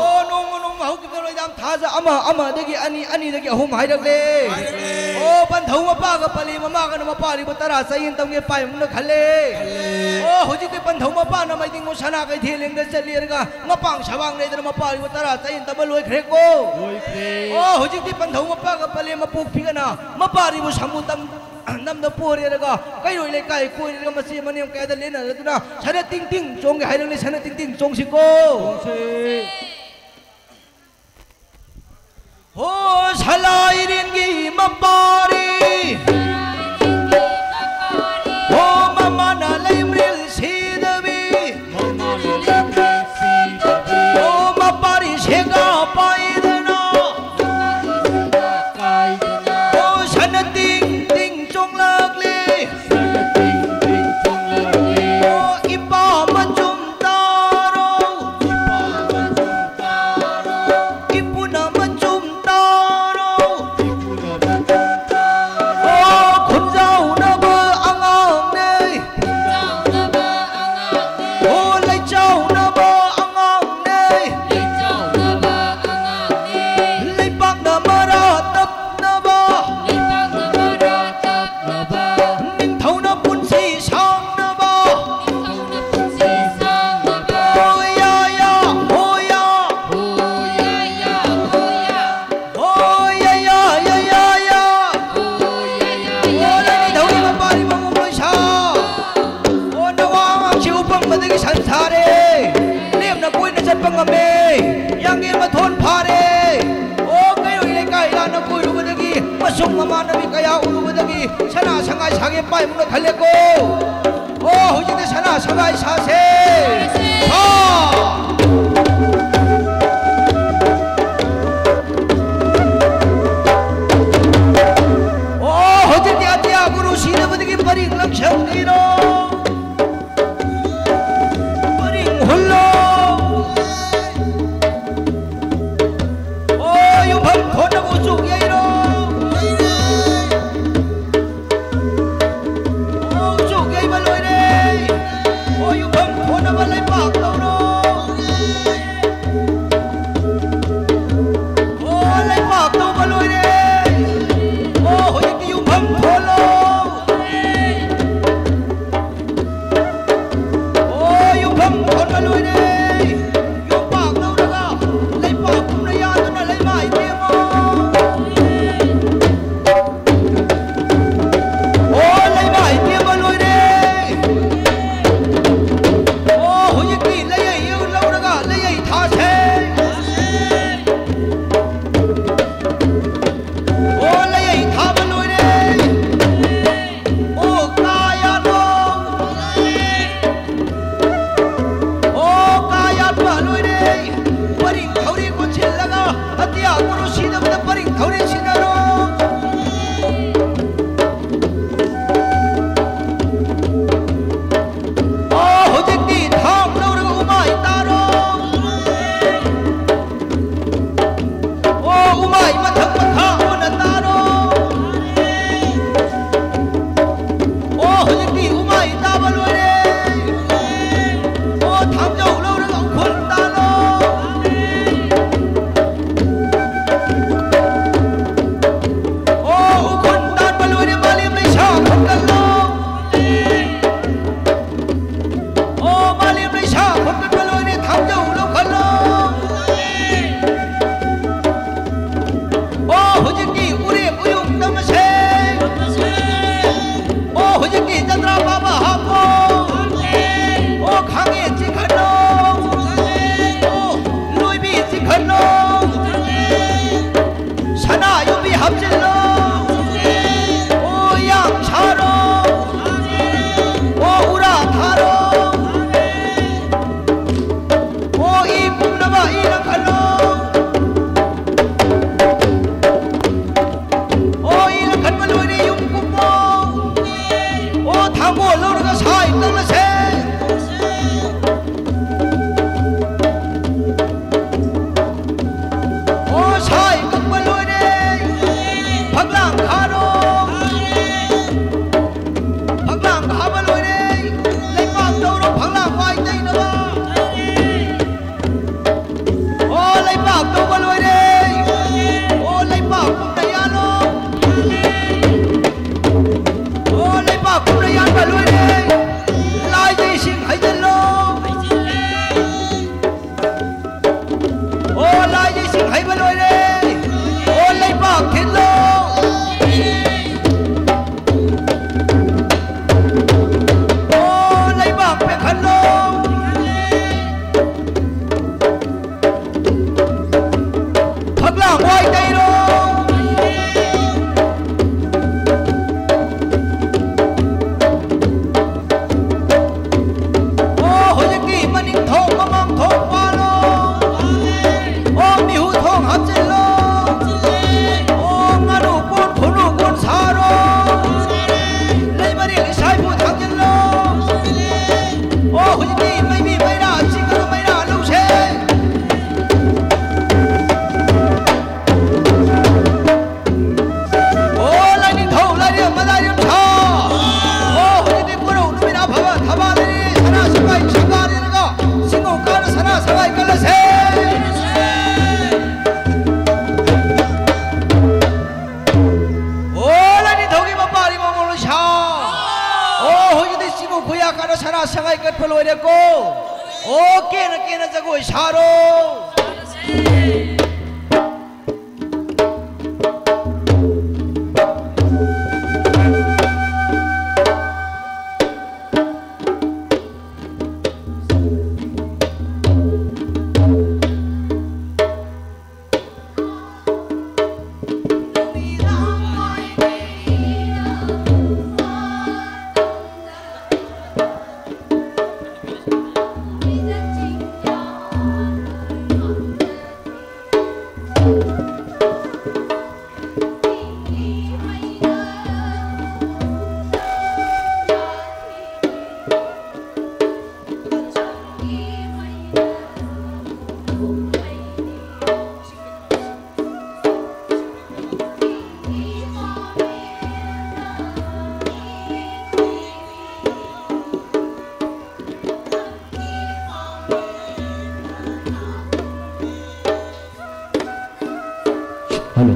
ꯑꯣ, ꯅꯣꯡꯃ ꯅꯣꯡꯃ ꯍꯧꯈꯤꯕꯅ ꯂꯣꯏꯗꯥꯝ ꯊꯥꯖ ꯑꯃ, ꯑꯃꯗꯒꯤ ꯑꯅꯤ, ꯑꯅꯤꯗꯒꯤ ꯑꯍꯨꯝ ꯍꯥꯏꯔꯛꯂꯦ꯫ ꯍꯥꯏꯔꯛꯂꯦ꯫ ꯑꯣ, ꯄꯟꯊꯧ ꯃꯄꯥꯒ ꯄꯂꯦꯝ ꯃꯃꯥꯒꯅ ꯃꯄꯥꯔꯤꯕꯨ ꯇꯔꯥ ꯆꯌꯦꯟ ꯇꯝꯒꯦ ꯄꯥꯏꯕꯅ ꯈꯜꯂꯦ꯫ ꯈꯜꯂꯦ꯫ ꯑꯣ, ꯍꯧꯖꯤꯛꯇꯤ ꯄꯟꯊꯧ ꯃꯄꯥꯅ ꯃꯩꯗꯤꯡꯉꯨ ꯁꯅꯥ ꯀꯩꯊꯦꯜ ꯂꯦꯡꯗ ꯆꯠꯂꯦꯔꯒ ꯃꯄꯥꯡ ꯁꯕꯥꯡ ꯂꯩꯗꯅ ꯃꯄꯥꯔꯤꯕꯨ ꯇꯔꯥ ꯆꯌꯦꯟ ꯇꯝꯕ ꯂꯣꯏꯈ꯭ꯔꯦꯀꯣ꯫ ꯂꯣꯏꯈ꯭ꯔꯦ꯫ ꯑꯣ, ꯍꯧꯖꯤꯛꯇꯤ ꯄꯟꯊꯧ ꯃꯄꯥꯒ ꯄꯂꯦꯝ ꯃꯄꯣꯛꯄꯤꯒꯅ ꯃꯄꯥꯔꯤꯕꯨ ꯁꯃꯨ ꯇꯝ-, ꯅꯝꯗ ꯄꯣꯔꯦꯔꯒ ꯀꯩꯔꯣꯏ ꯂꯩꯀꯥꯏ ꯀꯣꯏꯔꯒ ꯃꯆꯦ ꯃꯅꯦꯝ ꯀꯌꯥꯗ ꯂꯦꯟꯅꯗꯨꯅ ꯁꯅ ꯇꯤꯡ ꯇꯤꯡ ꯆꯣꯡꯒꯦ ꯍꯥꯏꯔꯛꯂꯦ, ꯁꯅ ꯇꯤꯡ ꯇꯤꯡ ꯆꯣꯡꯁꯤꯀꯣ꯫ ꯆꯣꯡꯁꯤ꯫ ꯍꯣ ꯁꯂꯥꯏꯔꯦꯟꯒꯤ ꯃꯄꯥꯔꯤ, ꯍꯣ ꯃꯃꯥꯅ ꯂꯩꯃꯔꯦꯜ ꯁꯤꯗꯕꯤ, ꯍꯣ ꯃꯄꯥꯔꯤ ꯁꯦꯒꯥ ꯄꯥꯏꯗꯅ, ꯍꯣ ꯁꯅ ꯇꯤꯡ ꯇꯤꯡ ꯆꯣꯡꯂꯛꯂꯤ꯫ ꯑꯣ, ꯏꯄꯥ ꯃꯆꯨꯝ ꯇꯥꯔꯣ꯫ ꯏꯄꯨꯅ ꯃꯆꯨꯝ ꯇꯥꯔꯣ꯫ ꯑꯣ, ꯈꯨꯟꯖꯥꯎꯅꯕ ꯑꯉꯥꯡꯅꯦ꯫ ꯑꯣ, ꯂꯩꯆꯥꯎꯅꯕ ꯑꯉꯥꯡꯅꯦ꯫ ꯂꯩꯄꯥꯛꯅ ꯃꯔꯥ ꯇꯞꯅꯕ꯫ ꯅꯤꯡꯊꯧꯅ ꯄꯨꯟꯁꯤ ꯁꯥꯡꯅꯕ꯫ ꯍꯣꯌꯥ ꯌꯥ, ꯍꯣꯌꯥ꯫ ꯍꯣꯌꯥ ꯌꯥ, ꯌꯥ, ꯌꯥ, ꯌꯥ꯫ ꯑꯣ, ꯂꯥꯏꯅꯤꯡꯊꯧꯒꯤ ꯃꯄꯥꯔꯤ ꯃꯃꯨꯡ ꯂꯣꯏꯁꯥ꯫ ꯑꯣ, ꯅꯋꯥ ꯑꯉꯥꯡꯁꯤ ꯎꯄꯪꯕꯗꯒꯤ ꯁꯟ ꯁꯥꯔꯦ꯫ ꯂꯦꯝꯅ ꯀꯣꯏꯅ ꯆꯠꯄ ꯉꯝꯃꯦ꯫ ꯌꯥꯡꯉꯦ ꯃꯊꯣꯟ ꯐꯥꯔꯦ꯫ ꯑꯣ, ꯀꯩꯔꯣꯏ ꯂꯩꯀꯥꯏ ꯂꯥꯟꯅ ꯀꯣꯏꯔꯨꯕꯗꯒꯤ, ꯃꯁꯨꯡ ꯃꯃꯥꯟꯅꯕꯤ ꯀꯌꯥ ꯎꯔꯨꯕꯗꯒꯤ, ꯁꯅꯥ ꯁꯉꯥꯏ ꯁꯥꯒꯦ ꯄꯥꯏꯕꯅ ꯈꯜꯂꯦꯀꯣ꯫ ꯑꯣ, ꯍꯧꯖꯤꯛꯇꯤ ꯁꯅꯥ ꯁꯉꯥꯏ ꯁꯥꯁꯦ꯫ ꯁꯥ꯫ ꯍꯣꯠꯅꯕ ꯎꯆꯨꯛ ꯌꯩꯔꯣ꯫ ꯑꯣ, ꯎꯆꯨꯛ ꯌꯩꯕ ꯂꯣꯏꯔꯦ꯫ ꯑꯣ, ꯌꯨꯝꯐꯝ ꯍꯣꯠꯅꯕ ꯂꯩꯕꯥꯛ ꯇꯧꯔꯣ꯫ ꯑꯣ, ꯂꯩꯕꯥꯛ ꯇꯧꯕ ꯂꯣꯏꯔꯦ꯫ ꯑꯣ, ꯍꯧꯖꯤꯛꯇꯤ ꯌꯨꯝꯐꯝ ꯍꯣꯜꯂꯣ꯫ ꯑꯣ, ꯌꯨꯝꯐꯝ ꯍꯣꯟꯕ ꯂꯣꯏꯔꯦ꯫ ꯌꯣꯝꯄꯥꯛ ꯂꯧꯔꯒ ꯂꯩꯄꯥꯛ ꯄꯨꯝꯅ ꯌꯥꯗꯨꯅ ꯂꯩꯃꯥꯏ ꯇꯦꯝꯃꯣ꯫ ꯑꯣ, ꯂꯩꯃꯥꯏ ꯇꯦꯝꯕ ꯂꯣꯏꯔꯦ꯫ ꯑꯣ, ꯍꯧꯖꯤꯛꯇꯤ ꯂꯩꯌꯩ ꯂꯧꯔꯒ ꯂꯩꯌꯩ ꯊꯥꯁꯦ꯫ ꯑꯣ, ꯂꯩꯌꯩ ꯊꯥꯕ ꯂꯣꯏꯔꯦ꯫ ꯑꯣ, ꯀꯥ ꯌꯥꯜꯂꯣ꯫ ꯑꯣ, ꯀꯥ ꯌꯥꯟꯕ ꯂꯣꯏꯔꯦ꯫ ꯄꯔꯤꯡ ꯊꯧꯔꯤ ꯀꯣꯟꯁꯤꯜꯂꯒ ꯑꯇꯤꯌꯥ ꯀꯣꯔꯣꯁꯤꯗꯕꯗ ꯄꯔꯤꯡ ꯊꯧꯔꯤ ꯁꯤꯟꯅꯔꯣ꯫ ꯑꯣ, ꯍꯧꯖꯤꯛꯇꯤ ꯊꯥꯡ ꯂꯧꯔꯒ ꯎꯃꯥꯏ ꯇꯥꯔꯣ꯫ ꯑꯣ, ꯎꯃꯥꯏ ꯃꯊꯛ ꯃꯈꯥ ꯑꯣꯟꯅ ꯇꯥꯔꯣ꯫ ꯑꯣ, ꯍꯧꯖꯤꯛꯇꯤ ꯎꯃꯥꯏ ꯇꯥꯕ ꯂꯣꯏꯔꯦ꯫ ꯑꯣ, ꯊꯥꯡꯖꯧ ꯂꯧꯔꯒ ꯎꯈꯨꯜ ꯇꯥꯜꯂꯣ꯫ ꯑꯣ, ꯎꯈꯨꯜ ꯇꯥꯟꯕ ꯂꯣꯏꯔꯦ, ꯃꯥꯂꯦꯝ ꯂꯩꯁꯥ ꯈꯨꯝꯒꯠꯂꯣ꯫ ꯑꯣ, ꯃꯥꯂꯦꯝ ꯂꯩꯁꯥ ꯈꯨꯝꯒꯠꯄ ꯂꯣꯏꯔꯦ, ꯊꯥꯡꯖꯧ ꯂꯧꯈꯠꯂꯣ꯫ ꯑꯣ, ꯍꯧꯖꯤꯛ ꯋꯥꯏ ꯇꯩꯔꯣ꯫ ꯑꯣ, ꯍꯧꯖꯤꯛꯇꯤ ꯃꯅꯤꯡ ꯊꯣꯡ, ꯃꯃꯥꯡ ꯊꯣꯡ ꯄꯥꯜꯂꯣ꯫ ꯑꯣ, ꯃꯤꯍꯨ ꯊꯣꯡ ꯍꯥꯞꯆꯤꯜꯂꯣ꯫ ꯑꯣ, ꯉꯥꯅꯨ ꯀꯣꯟ, ꯈꯨꯅꯨ ꯀꯣꯟ ꯁꯥꯔꯣ꯫ ꯂꯩ ꯃꯔꯦꯛ ꯏꯁꯥꯏꯕꯨ ꯊꯥꯡꯖꯤꯜꯂꯣ꯫ ꯑꯣ, ꯍꯧꯖꯤꯛꯇꯤ ꯃꯩꯕꯤ ꯃꯩꯔꯥ, ꯆꯤꯡꯒ ꯃꯩꯔꯥ ꯂꯧꯁꯦ꯫ ꯑꯣ, ꯂꯥꯏꯅꯤꯡꯊꯧ ꯂꯥꯏꯔꯦꯝ ꯃꯂꯥꯏꯔꯦꯝ ꯁꯥ꯫ ꯑꯣ, ꯍꯧꯖꯤꯛꯇꯤ ꯀꯣꯔꯧ ꯅꯨꯃꯤꯠ ꯑꯐꯕ ꯊꯕꯥꯜ ꯂꯩꯔꯤ꯫ ꯁꯅꯥ ꯁꯪꯒꯥꯏ ꯁꯪꯒꯥꯔꯤꯔꯒ ꯆꯤꯡꯉꯧ ꯀꯥꯅ ꯁꯅꯥ ꯁꯪꯒꯥꯏ ꯀꯜꯂꯁꯦ꯫ ꯑꯣ, ꯂꯥꯏꯅꯤꯡꯊꯧꯒꯤ ꯃꯄꯥꯔꯤ ꯃꯃꯣ ꯂꯣꯏꯁꯥ꯫ ꯑꯣ, ꯍꯧꯖꯤꯛꯇꯤ ꯆꯤꯡꯉꯧ ꯈꯨꯌꯥ ꯀꯥꯅ ꯁꯅꯥ ꯁꯪꯒꯥꯏ ꯀꯠꯄ ꯂꯣꯏꯔꯦꯀꯣ꯫ ꯑꯣ, ꯀꯦꯅ ꯀꯦꯅ ꯖꯒꯣꯏ ꯁꯥꯔꯣ꯫ Hello.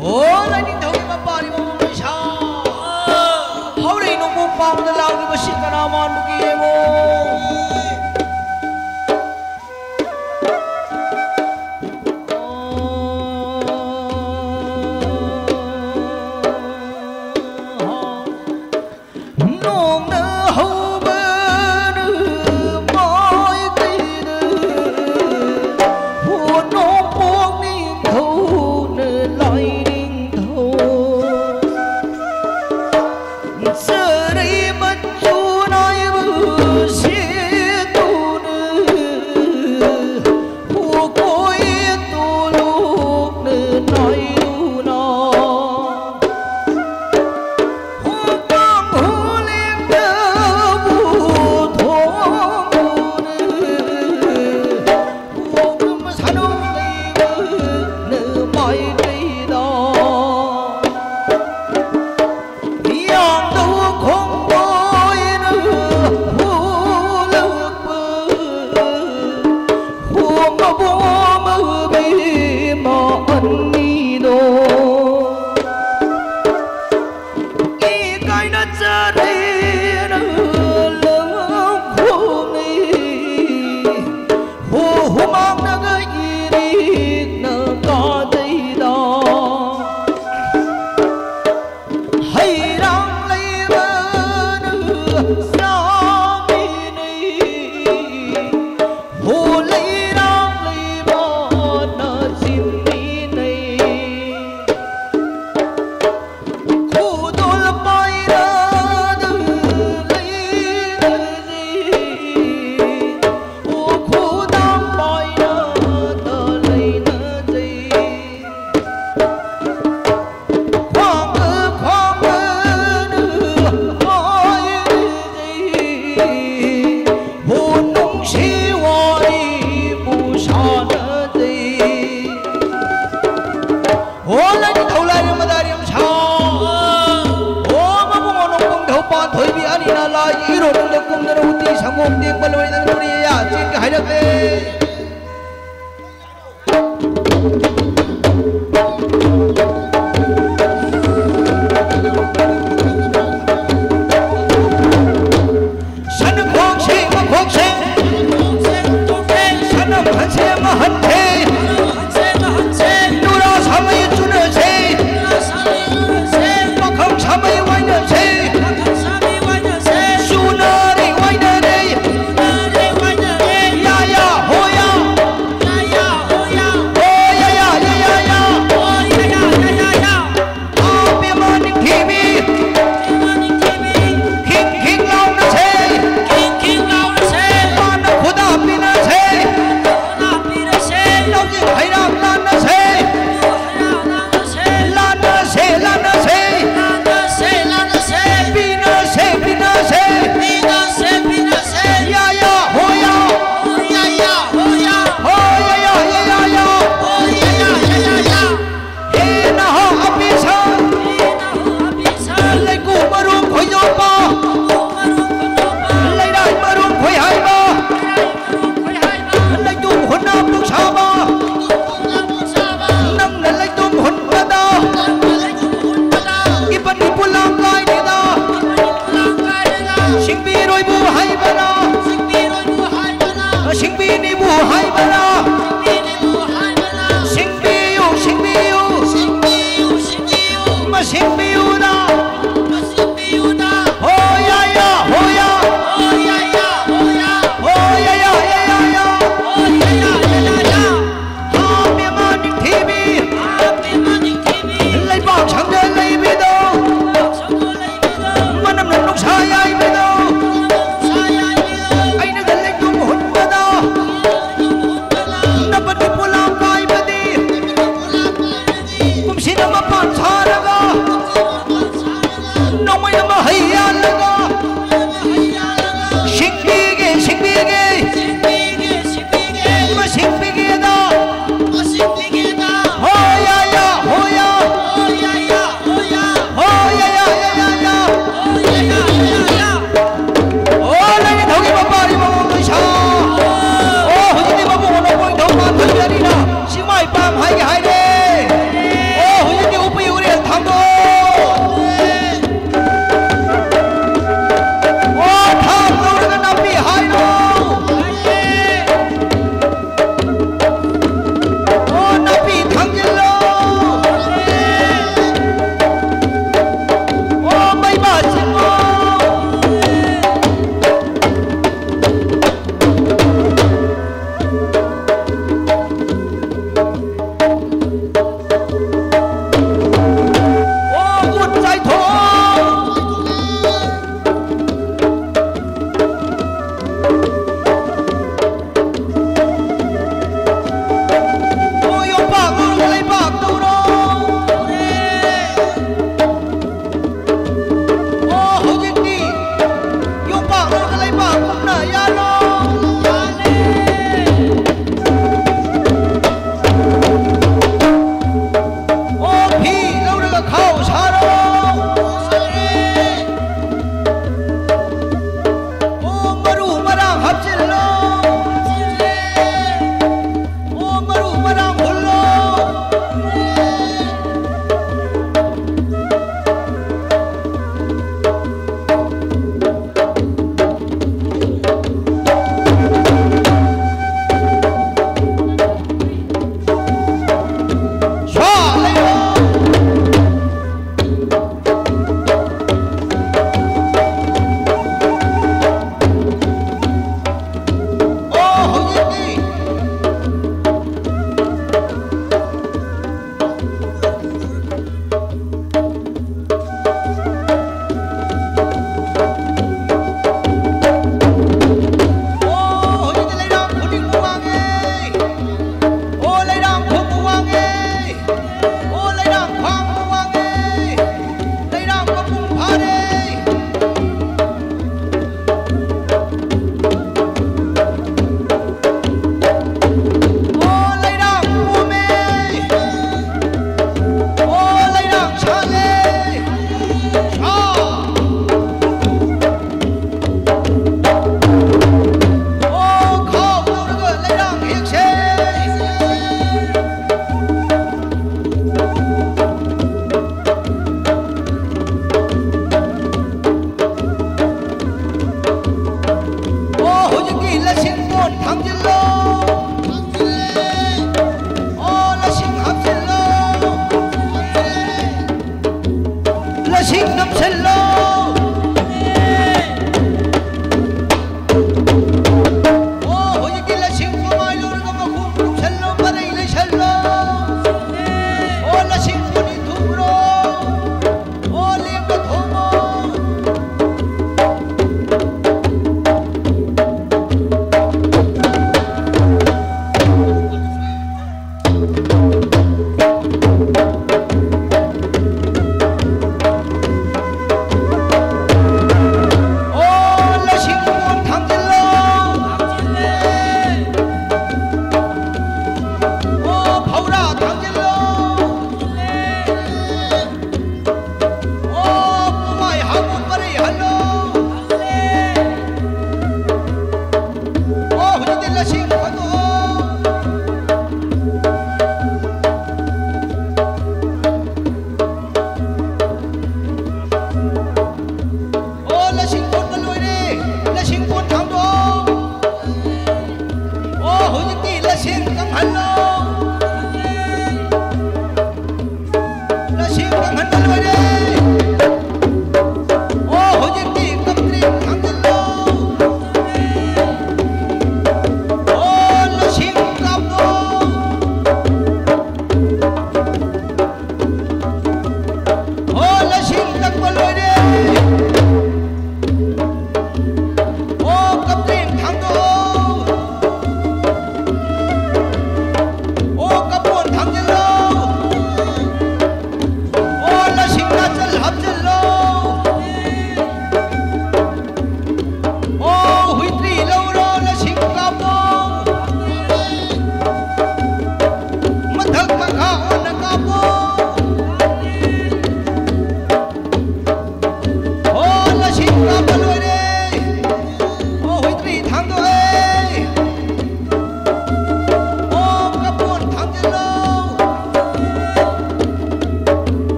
ꯑꯣ, ꯂꯥꯏꯅꯤꯡꯊꯧꯒꯤ ꯃꯄꯥꯔꯤꯕ ꯃꯃꯩꯁꯥ꯫ ꯍꯧꯔꯛꯏ ꯅꯣꯡꯃ ꯅꯣꯡꯅ ꯍꯧꯕꯅ ꯃꯥꯏꯀꯩꯗ ꯍꯣ ꯅꯣꯡꯄꯣꯛ ꯅꯤꯡꯊꯧꯅ ꯂꯥꯏꯅꯤꯡꯊꯧ꯫ ꯆꯔꯩ ꯃꯆꯨ ꯅꯥꯏꯕ ꯁꯦꯠꯇꯨꯅ ꯍꯣ ꯀꯣꯏ ꯇꯣꯂꯨꯛꯅ ꯅꯥꯏꯗꯨꯅ꯫ ꯏꯀꯥꯏꯅ ꯆꯔꯦꯅ ꯂꯪꯈꯣꯡꯅꯤ꯫ ꯍꯣ ꯍꯨꯃꯥꯡꯅꯒ ꯏꯔꯤꯛꯅ ꯀꯥꯗꯩꯗ꯫ ꯍꯩꯔꯥꯡ ꯂꯩꯕꯅ ꯆꯥꯃꯤꯟꯅꯩ꯫ ꯍꯣ ꯂꯩꯔꯥꯡ ꯂꯩꯕꯅ ꯆꯤꯟꯃꯤꯟꯅꯩ꯫ ꯈꯨꯗꯣꯜ ꯄꯥꯏꯔꯗꯨ ꯁꯥ ꯌꯥꯏꯕꯗꯣ, ꯑꯩꯅꯒ ꯂꯩꯇꯣꯡ ꯍꯨꯟꯕꯗꯣ, ꯅꯄꯠꯀꯤ ꯄꯣꯂꯥꯡ ꯀꯥꯏꯕꯗꯤ, ꯀꯨꯝꯁꯤꯅ ꯃꯄꯥꯟ ꯁꯥꯔꯒ, ꯅꯣꯡꯃꯩ ꯑꯃ ꯍꯩ ꯌꯥꯜꯂꯒ, ꯁꯤꯡꯕꯤꯒꯦ, ꯁꯤꯡꯕꯤꯒꯦ꯫ ꯃꯁꯤꯡ ꯄꯤꯒꯦꯗ꯫ ꯍꯣ ꯌꯥ ꯌꯥ, ꯍꯣ ꯌꯥ꯫ ꯍꯣ ꯌꯥ ꯌꯥ, ꯌꯥ ꯌꯥ, ꯌꯥ ꯌꯥ꯫ ꯑꯣ, ꯅꯪꯒꯤ ꯊꯧꯒꯤ ꯃꯄꯥꯔꯤ ꯃꯃꯣꯟ ꯂꯣꯏꯁꯥ꯫ ꯑꯣ, ꯍꯧꯖꯤꯛꯇꯤ ꯃꯕꯨꯡ ꯑꯣꯟꯅ ꯀꯣꯏ ꯊꯧ ꯃꯥ ꯊꯝꯖꯔꯤꯅ꯫ ꯁꯤꯃꯥꯏ ꯄꯥꯝ ꯍꯥꯏꯒꯦ ꯍꯥꯏꯔꯦ꯫ ꯑꯣ, ꯍꯧꯖꯤꯛꯇꯤ ꯎꯄꯨ ꯎꯔꯦꯜ ꯊꯥꯡꯗꯣꯛꯑꯣ꯫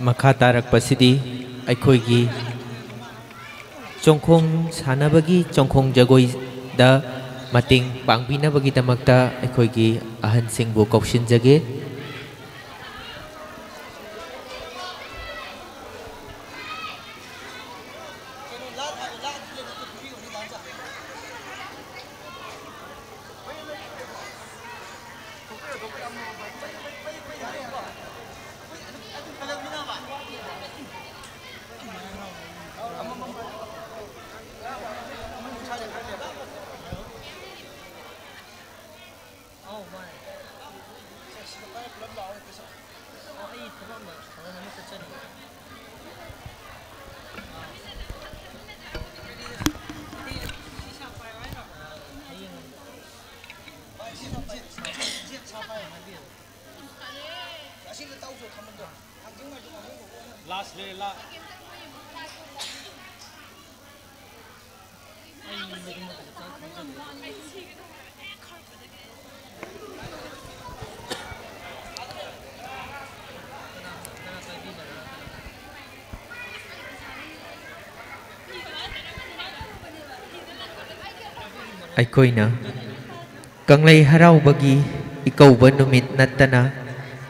ꯃꯈꯥ ꯇꯥꯔꯛꯄꯁꯤꯗꯤ ꯑꯩꯈꯣꯏꯒꯤ ꯆꯣꯡꯈꯣꯡ ꯁꯥꯟꯅꯕꯒꯤ ꯆꯣꯡꯈꯣꯡ ꯖꯒꯣꯏꯗ ꯃꯇꯦꯡ ꯄꯥꯡꯕꯤꯅꯕꯒꯤꯗꯃꯛꯇ ꯑꯩꯈꯣꯏꯒꯤ ꯑꯍꯟꯁꯤꯡꯕꯨ ꯀꯧꯁꯤꯟꯖꯒꯦ꯫ ꯑꯧ, ꯃꯥꯅꯦ꯫ ꯁꯦ, ꯁꯤꯗ ꯄꯥꯏꯔ ꯄꯨꯂꯞ ꯂꯥꯛꯑꯣ, ꯍꯦꯛꯇ ꯁꯠ-, ꯑꯣ, ꯑꯩ ꯊꯕꯛ ꯑꯃ ꯊꯧꯔꯝ ꯑꯃ ꯆꯠꯆꯔꯤꯌꯦ꯫ ꯑꯥ, ꯍꯌꯦꯡ꯫ ꯚꯥꯏ, ꯁꯤ, ꯁꯤ, ꯁꯤ, ꯁꯤ ꯁꯥ ꯄꯥꯏꯔꯣ, ꯍꯥꯏꯕꯤꯌꯨ꯫ ꯑꯁꯤꯗ ꯇꯧꯁꯨ ꯊꯝꯃꯝꯗ꯭ꯔꯣ? ꯊꯥꯡꯖꯤꯡ ꯃꯥꯏꯁꯨ ꯊꯝꯃꯝꯗ꯭ꯔꯣ? ꯂꯥꯁ ꯂꯩꯔꯦ, ꯂꯥꯁ꯫ ꯑꯩꯈꯣꯏꯅ ꯀꯪꯂꯩ ꯍꯔꯥꯎꯕꯒꯤ ꯏꯀꯧꯕ ꯅꯨꯃꯤꯠ ꯅꯠꯇꯅ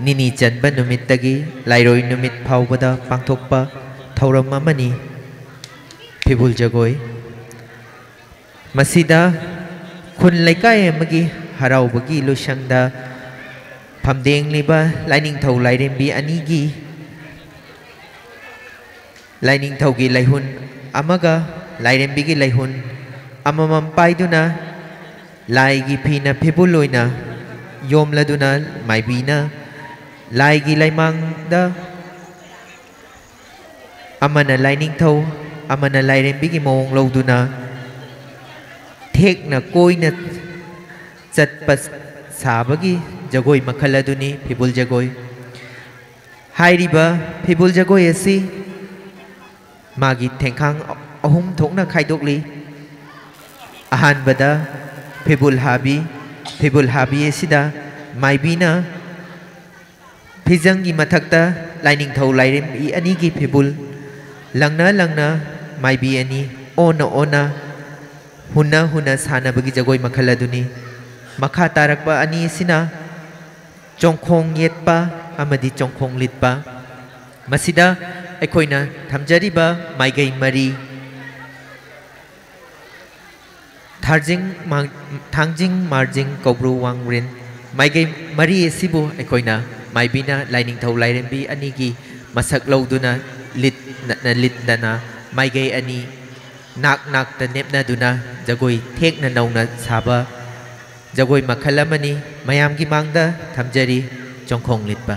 ꯅꯤꯅꯤ ꯆꯟꯕ ꯅꯨꯃꯤꯠꯇꯒꯤ ꯂꯥꯏꯔꯣꯏ ꯅꯨꯃꯤꯠ ꯐꯥꯎꯕꯗ ꯄꯥꯡꯊꯣꯛꯄ ꯊꯧꯔꯝ ꯑꯃꯅꯤ꯫ ꯐꯤꯕꯨꯜ ꯖꯒꯣꯏ꯫ ꯃꯁꯤꯗ ꯈꯨꯟ ꯂꯩꯀꯥꯏ ꯑꯃꯒꯤ ꯍꯔꯥꯎꯕꯒꯤ ꯂꯣꯏꯁꯪꯗ ꯐꯝꯗꯦꯡꯂꯤꯕ ꯂꯥꯏꯅꯤꯡꯊꯧ ꯂꯥꯏꯔꯦꯝꯕꯤ ꯑꯅꯤꯒꯤ, ꯂꯥꯏꯅꯤꯡꯊꯧꯒꯤ ꯂꯩꯍꯨꯟ ꯑꯃꯒ ꯂꯥꯏꯔꯦꯝꯕꯤꯒꯤ ꯂꯩꯍꯨꯟ ꯑꯃꯃꯝ ꯄꯥꯏꯗꯨꯅ, ꯂꯥꯏꯒꯤ ꯐꯤꯅ ꯐꯤꯕꯨꯜ ꯑꯣꯏꯅ ꯌꯣꯝꯂꯗꯨꯅ, ꯃꯥꯏꯕꯤꯅ ꯂꯥꯏꯒꯤ ꯂꯩꯃꯥꯡꯗ ꯑꯃꯅ ꯂꯥꯏꯅꯤꯡꯊꯧ, ꯑꯃꯅ ꯂꯥꯏꯔꯦꯝꯕꯤꯒꯤ ꯃꯑꯣꯡ ꯂꯧꯗꯨꯅ ꯊꯦꯛꯅ ꯀꯣꯏꯅ ꯆꯠꯄ ꯁꯥꯕꯒꯤ ꯖꯒꯣꯏ ꯃꯈꯜ ꯑꯗꯨꯅꯤ ꯐꯤꯕꯨꯜ ꯖꯒꯣꯏ꯫ ꯍꯥꯏꯔꯤꯕ ꯐꯤꯕꯨꯜ ꯖꯒꯣꯏ ꯑꯁꯤ ꯃꯥꯒꯤ ꯊꯦꯡꯈꯥꯡ ꯑꯍꯨꯝ ꯊꯣꯛꯅ ꯈꯥꯏꯗꯣꯛꯂꯤ꯫ ꯑꯍꯥꯟꯕꯗ ꯐꯤꯕꯨꯜ ꯍꯥꯕꯤ, ꯐꯤꯕꯨꯜ ꯍꯥꯕꯤ ꯑꯁꯤꯗ ꯃꯥꯏꯕꯤꯅ ꯐꯤꯖꯪꯒꯤ ꯃꯊꯛꯇ ꯂꯥꯏꯅꯤꯡꯊꯧ ꯂꯥꯏꯔꯦꯝꯕꯤ ꯑꯅꯤꯒꯤ ꯐꯤꯕꯨꯜ ꯂꯪꯅ ꯂꯪꯅ ꯃꯥꯏꯕꯤ ꯑꯅꯤ ꯑꯣꯟꯅ ꯑꯣꯟꯅ ꯍꯨꯟꯅ ꯍꯨꯟꯅ ꯁꯥꯟꯅꯕꯒꯤ ꯖꯒꯣꯏ ꯃꯈꯜ ꯑꯗꯨꯅꯤ꯫ ꯃꯈꯥ ꯇꯥꯔꯛꯄ ꯑꯅꯤ ꯑꯁꯤꯅ ꯆꯣꯡꯈꯣꯡ ꯌꯦꯠꯄ ꯑꯃꯗꯤ ꯆꯣꯡꯈꯣꯡ ꯂꯤꯠꯄ꯫ ꯃꯁꯤꯗ ꯑꯩꯈꯣꯏꯅ ꯊꯝꯖꯔꯤꯕ ꯃꯥꯏꯀꯩ ꯃꯔꯤ, ꯊꯥꯔꯖꯤꯡ, ꯃꯥꯡ-, ꯊꯥꯡꯖꯤꯡ, ꯃꯥꯔꯖꯤꯡ, ꯀꯧꯕ꯭ꯔꯨ, ꯋꯥꯡꯕ꯭ꯔꯦꯟ, ꯃꯥꯏꯀꯩ ꯃꯔꯤ ꯑꯁꯤꯕꯨ ꯑꯩꯈꯣꯏꯅ ꯃꯥꯏꯕꯤꯅ ꯂꯥꯏꯅꯤꯡꯊꯧ ꯂꯥꯏꯔꯦꯝꯕꯤ ꯑꯅꯤꯒꯤ ꯃꯁꯛ ꯂꯧꯗꯨꯅ ꯂꯤꯠ-, ꯅ-, ꯂꯤꯠꯇꯅ ꯃꯥꯏꯀꯩ ꯑꯅꯤ ꯅꯥꯛ ꯅꯥꯛꯇ ꯅꯦꯞꯅꯗꯨꯅ ꯖꯒꯣꯏ ꯊꯦꯛꯅ ꯅꯧꯅ ꯁꯥꯕ ꯖꯒꯣꯏ ꯃꯈꯜ ꯑꯃꯅꯤ꯫ ꯃꯌꯥꯝꯒꯤ ꯃꯥꯡꯗ ꯊꯝꯖꯔꯤ ꯆꯣꯡꯈꯣꯡ ꯂꯤꯠꯄ꯫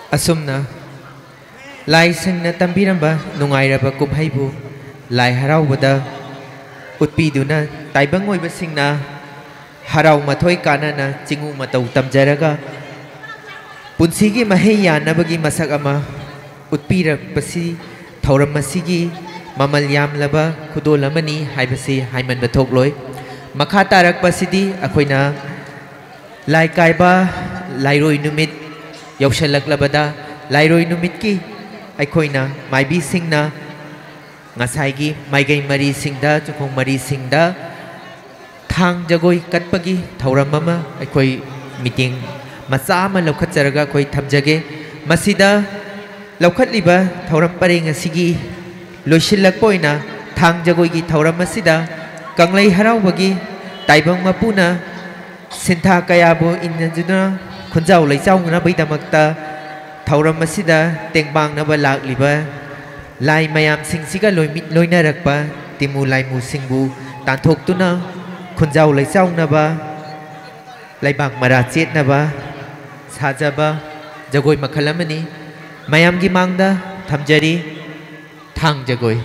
ꯑꯁꯨꯝꯅ ꯂꯥꯏꯁꯤꯡꯅ ꯇꯝꯕꯤꯔꯝꯕ ꯅꯨꯡꯉꯥꯏꯔꯕ ꯀꯨꯝꯍꯩꯕꯨ ꯂꯥꯏ ꯍꯔꯥꯎꯕꯗ ꯎꯠꯄꯤꯗꯨꯅ, ꯇꯥꯏꯕꯪ ꯑꯣꯏꯕꯁꯤꯡꯅ ꯍꯔꯥꯎ ꯃꯊꯣꯏ ꯀꯥꯟꯅꯅ ꯆꯤꯡꯉꯨ ꯃꯇꯧ ꯇꯝꯖꯔꯒ, ꯄꯨꯟꯁꯤꯒꯤ ꯃꯍꯩ ꯌꯥꯟꯅꯕꯒꯤ ꯃꯁꯛ ꯑꯃ ꯎꯠꯄꯤꯔꯛꯄꯁꯤ ꯊꯧꯔꯝ ꯑꯁꯤꯒꯤ ꯃꯃꯜ ꯌꯥꯝꯂꯕ ꯈꯨꯗꯣꯜ ꯑꯃꯅꯤ ꯍꯥꯏꯕꯁꯤ ꯍꯥꯏꯃꯟꯕ ꯊꯣꯛꯂꯣꯏ꯫ ꯃꯈꯥ ꯇꯥꯔꯛꯄꯁꯤꯗꯤ ꯑꯩꯈꯣꯏꯅ ꯂꯥꯏ ꯀꯥꯏꯕ ꯂꯥꯏꯔꯣꯏ ꯅꯨꯃꯤꯠ ꯌꯧꯁꯤꯜꯂꯛꯂꯕꯗ, ꯂꯥꯏꯔꯣꯏ ꯅꯨꯃꯤꯠꯀꯤ ꯑꯩꯈꯣꯏꯅ ꯃꯥꯏꯕꯤꯁꯤꯡꯅ ꯉꯁꯥꯏꯒꯤ ꯃꯥꯏꯀꯩ ꯃꯔꯤꯁꯤꯡꯗ, ꯆꯨꯡꯈꯣꯡ ꯃꯔꯤꯁꯤꯡꯗ ꯊꯥꯡ ꯖꯒꯣꯏ ꯀꯠꯄꯒꯤ ꯊꯧꯔꯝ ꯑꯃ ꯑꯩꯈꯣꯏ ꯃꯤꯇꯤꯡ ꯃꯆꯥ ꯑꯃ ꯂꯧꯈꯠꯆꯔꯒ ꯑꯩꯈꯣꯏ ꯊꯝꯖꯒꯦ꯫ ꯃꯁꯤꯗ ꯂꯧꯈꯠꯂꯤꯕ ꯊꯧꯔꯝ ꯄꯔꯦꯡ ꯑꯁꯤꯒꯤ ꯂꯣꯏꯁꯤꯜꯂꯛꯄ ꯑꯣꯏꯅ ꯊꯥꯡ ꯖꯒꯣꯏꯒꯤ ꯊꯧꯔꯝ ꯑꯁꯤꯗ ꯀꯪꯂꯩ ꯍꯔꯥꯎꯕꯒꯤ ꯇꯥꯏꯕꯪ ꯃꯄꯨꯅ ꯁꯤꯟꯊꯥ ꯀꯌꯥꯕꯨ ꯏꯟꯅꯗꯨꯅ ꯈꯨꯟꯖꯥꯎ ꯂꯩꯆꯥꯎꯅꯕꯒꯤꯗꯃꯛꯇ ꯊꯧꯔꯝ ꯑꯁꯤꯗ ꯇꯦꯡꯕꯥꯡꯅꯕ ꯂꯥꯛꯂꯤꯕ ꯂꯥꯏ ꯃꯌꯥꯝꯁꯤꯡꯁꯤꯒ ꯂꯣꯏꯃꯤꯠ ꯂꯣꯏꯅꯔꯛꯄ ꯇꯤꯃꯨ ꯂꯥꯏꯃꯨꯁꯤꯡꯕꯨ ꯇꯥꯟꯊꯣꯛꯇꯨꯅ ꯈꯨꯟꯖꯥꯎ ꯂꯩꯆꯥꯎꯅꯕ, ꯂꯩꯕꯥꯛ ꯃꯔꯥ ꯆꯦꯠꯅꯕ ꯁꯥꯖꯕ ꯖꯒꯣꯏ ꯃꯈꯜ ꯑꯃꯅꯤ꯫ ꯃꯌꯥꯝꯒꯤ ꯃꯥꯡꯗ ꯊꯝꯖꯔꯤ ꯊꯥꯡ ꯖꯒꯣꯏ꯫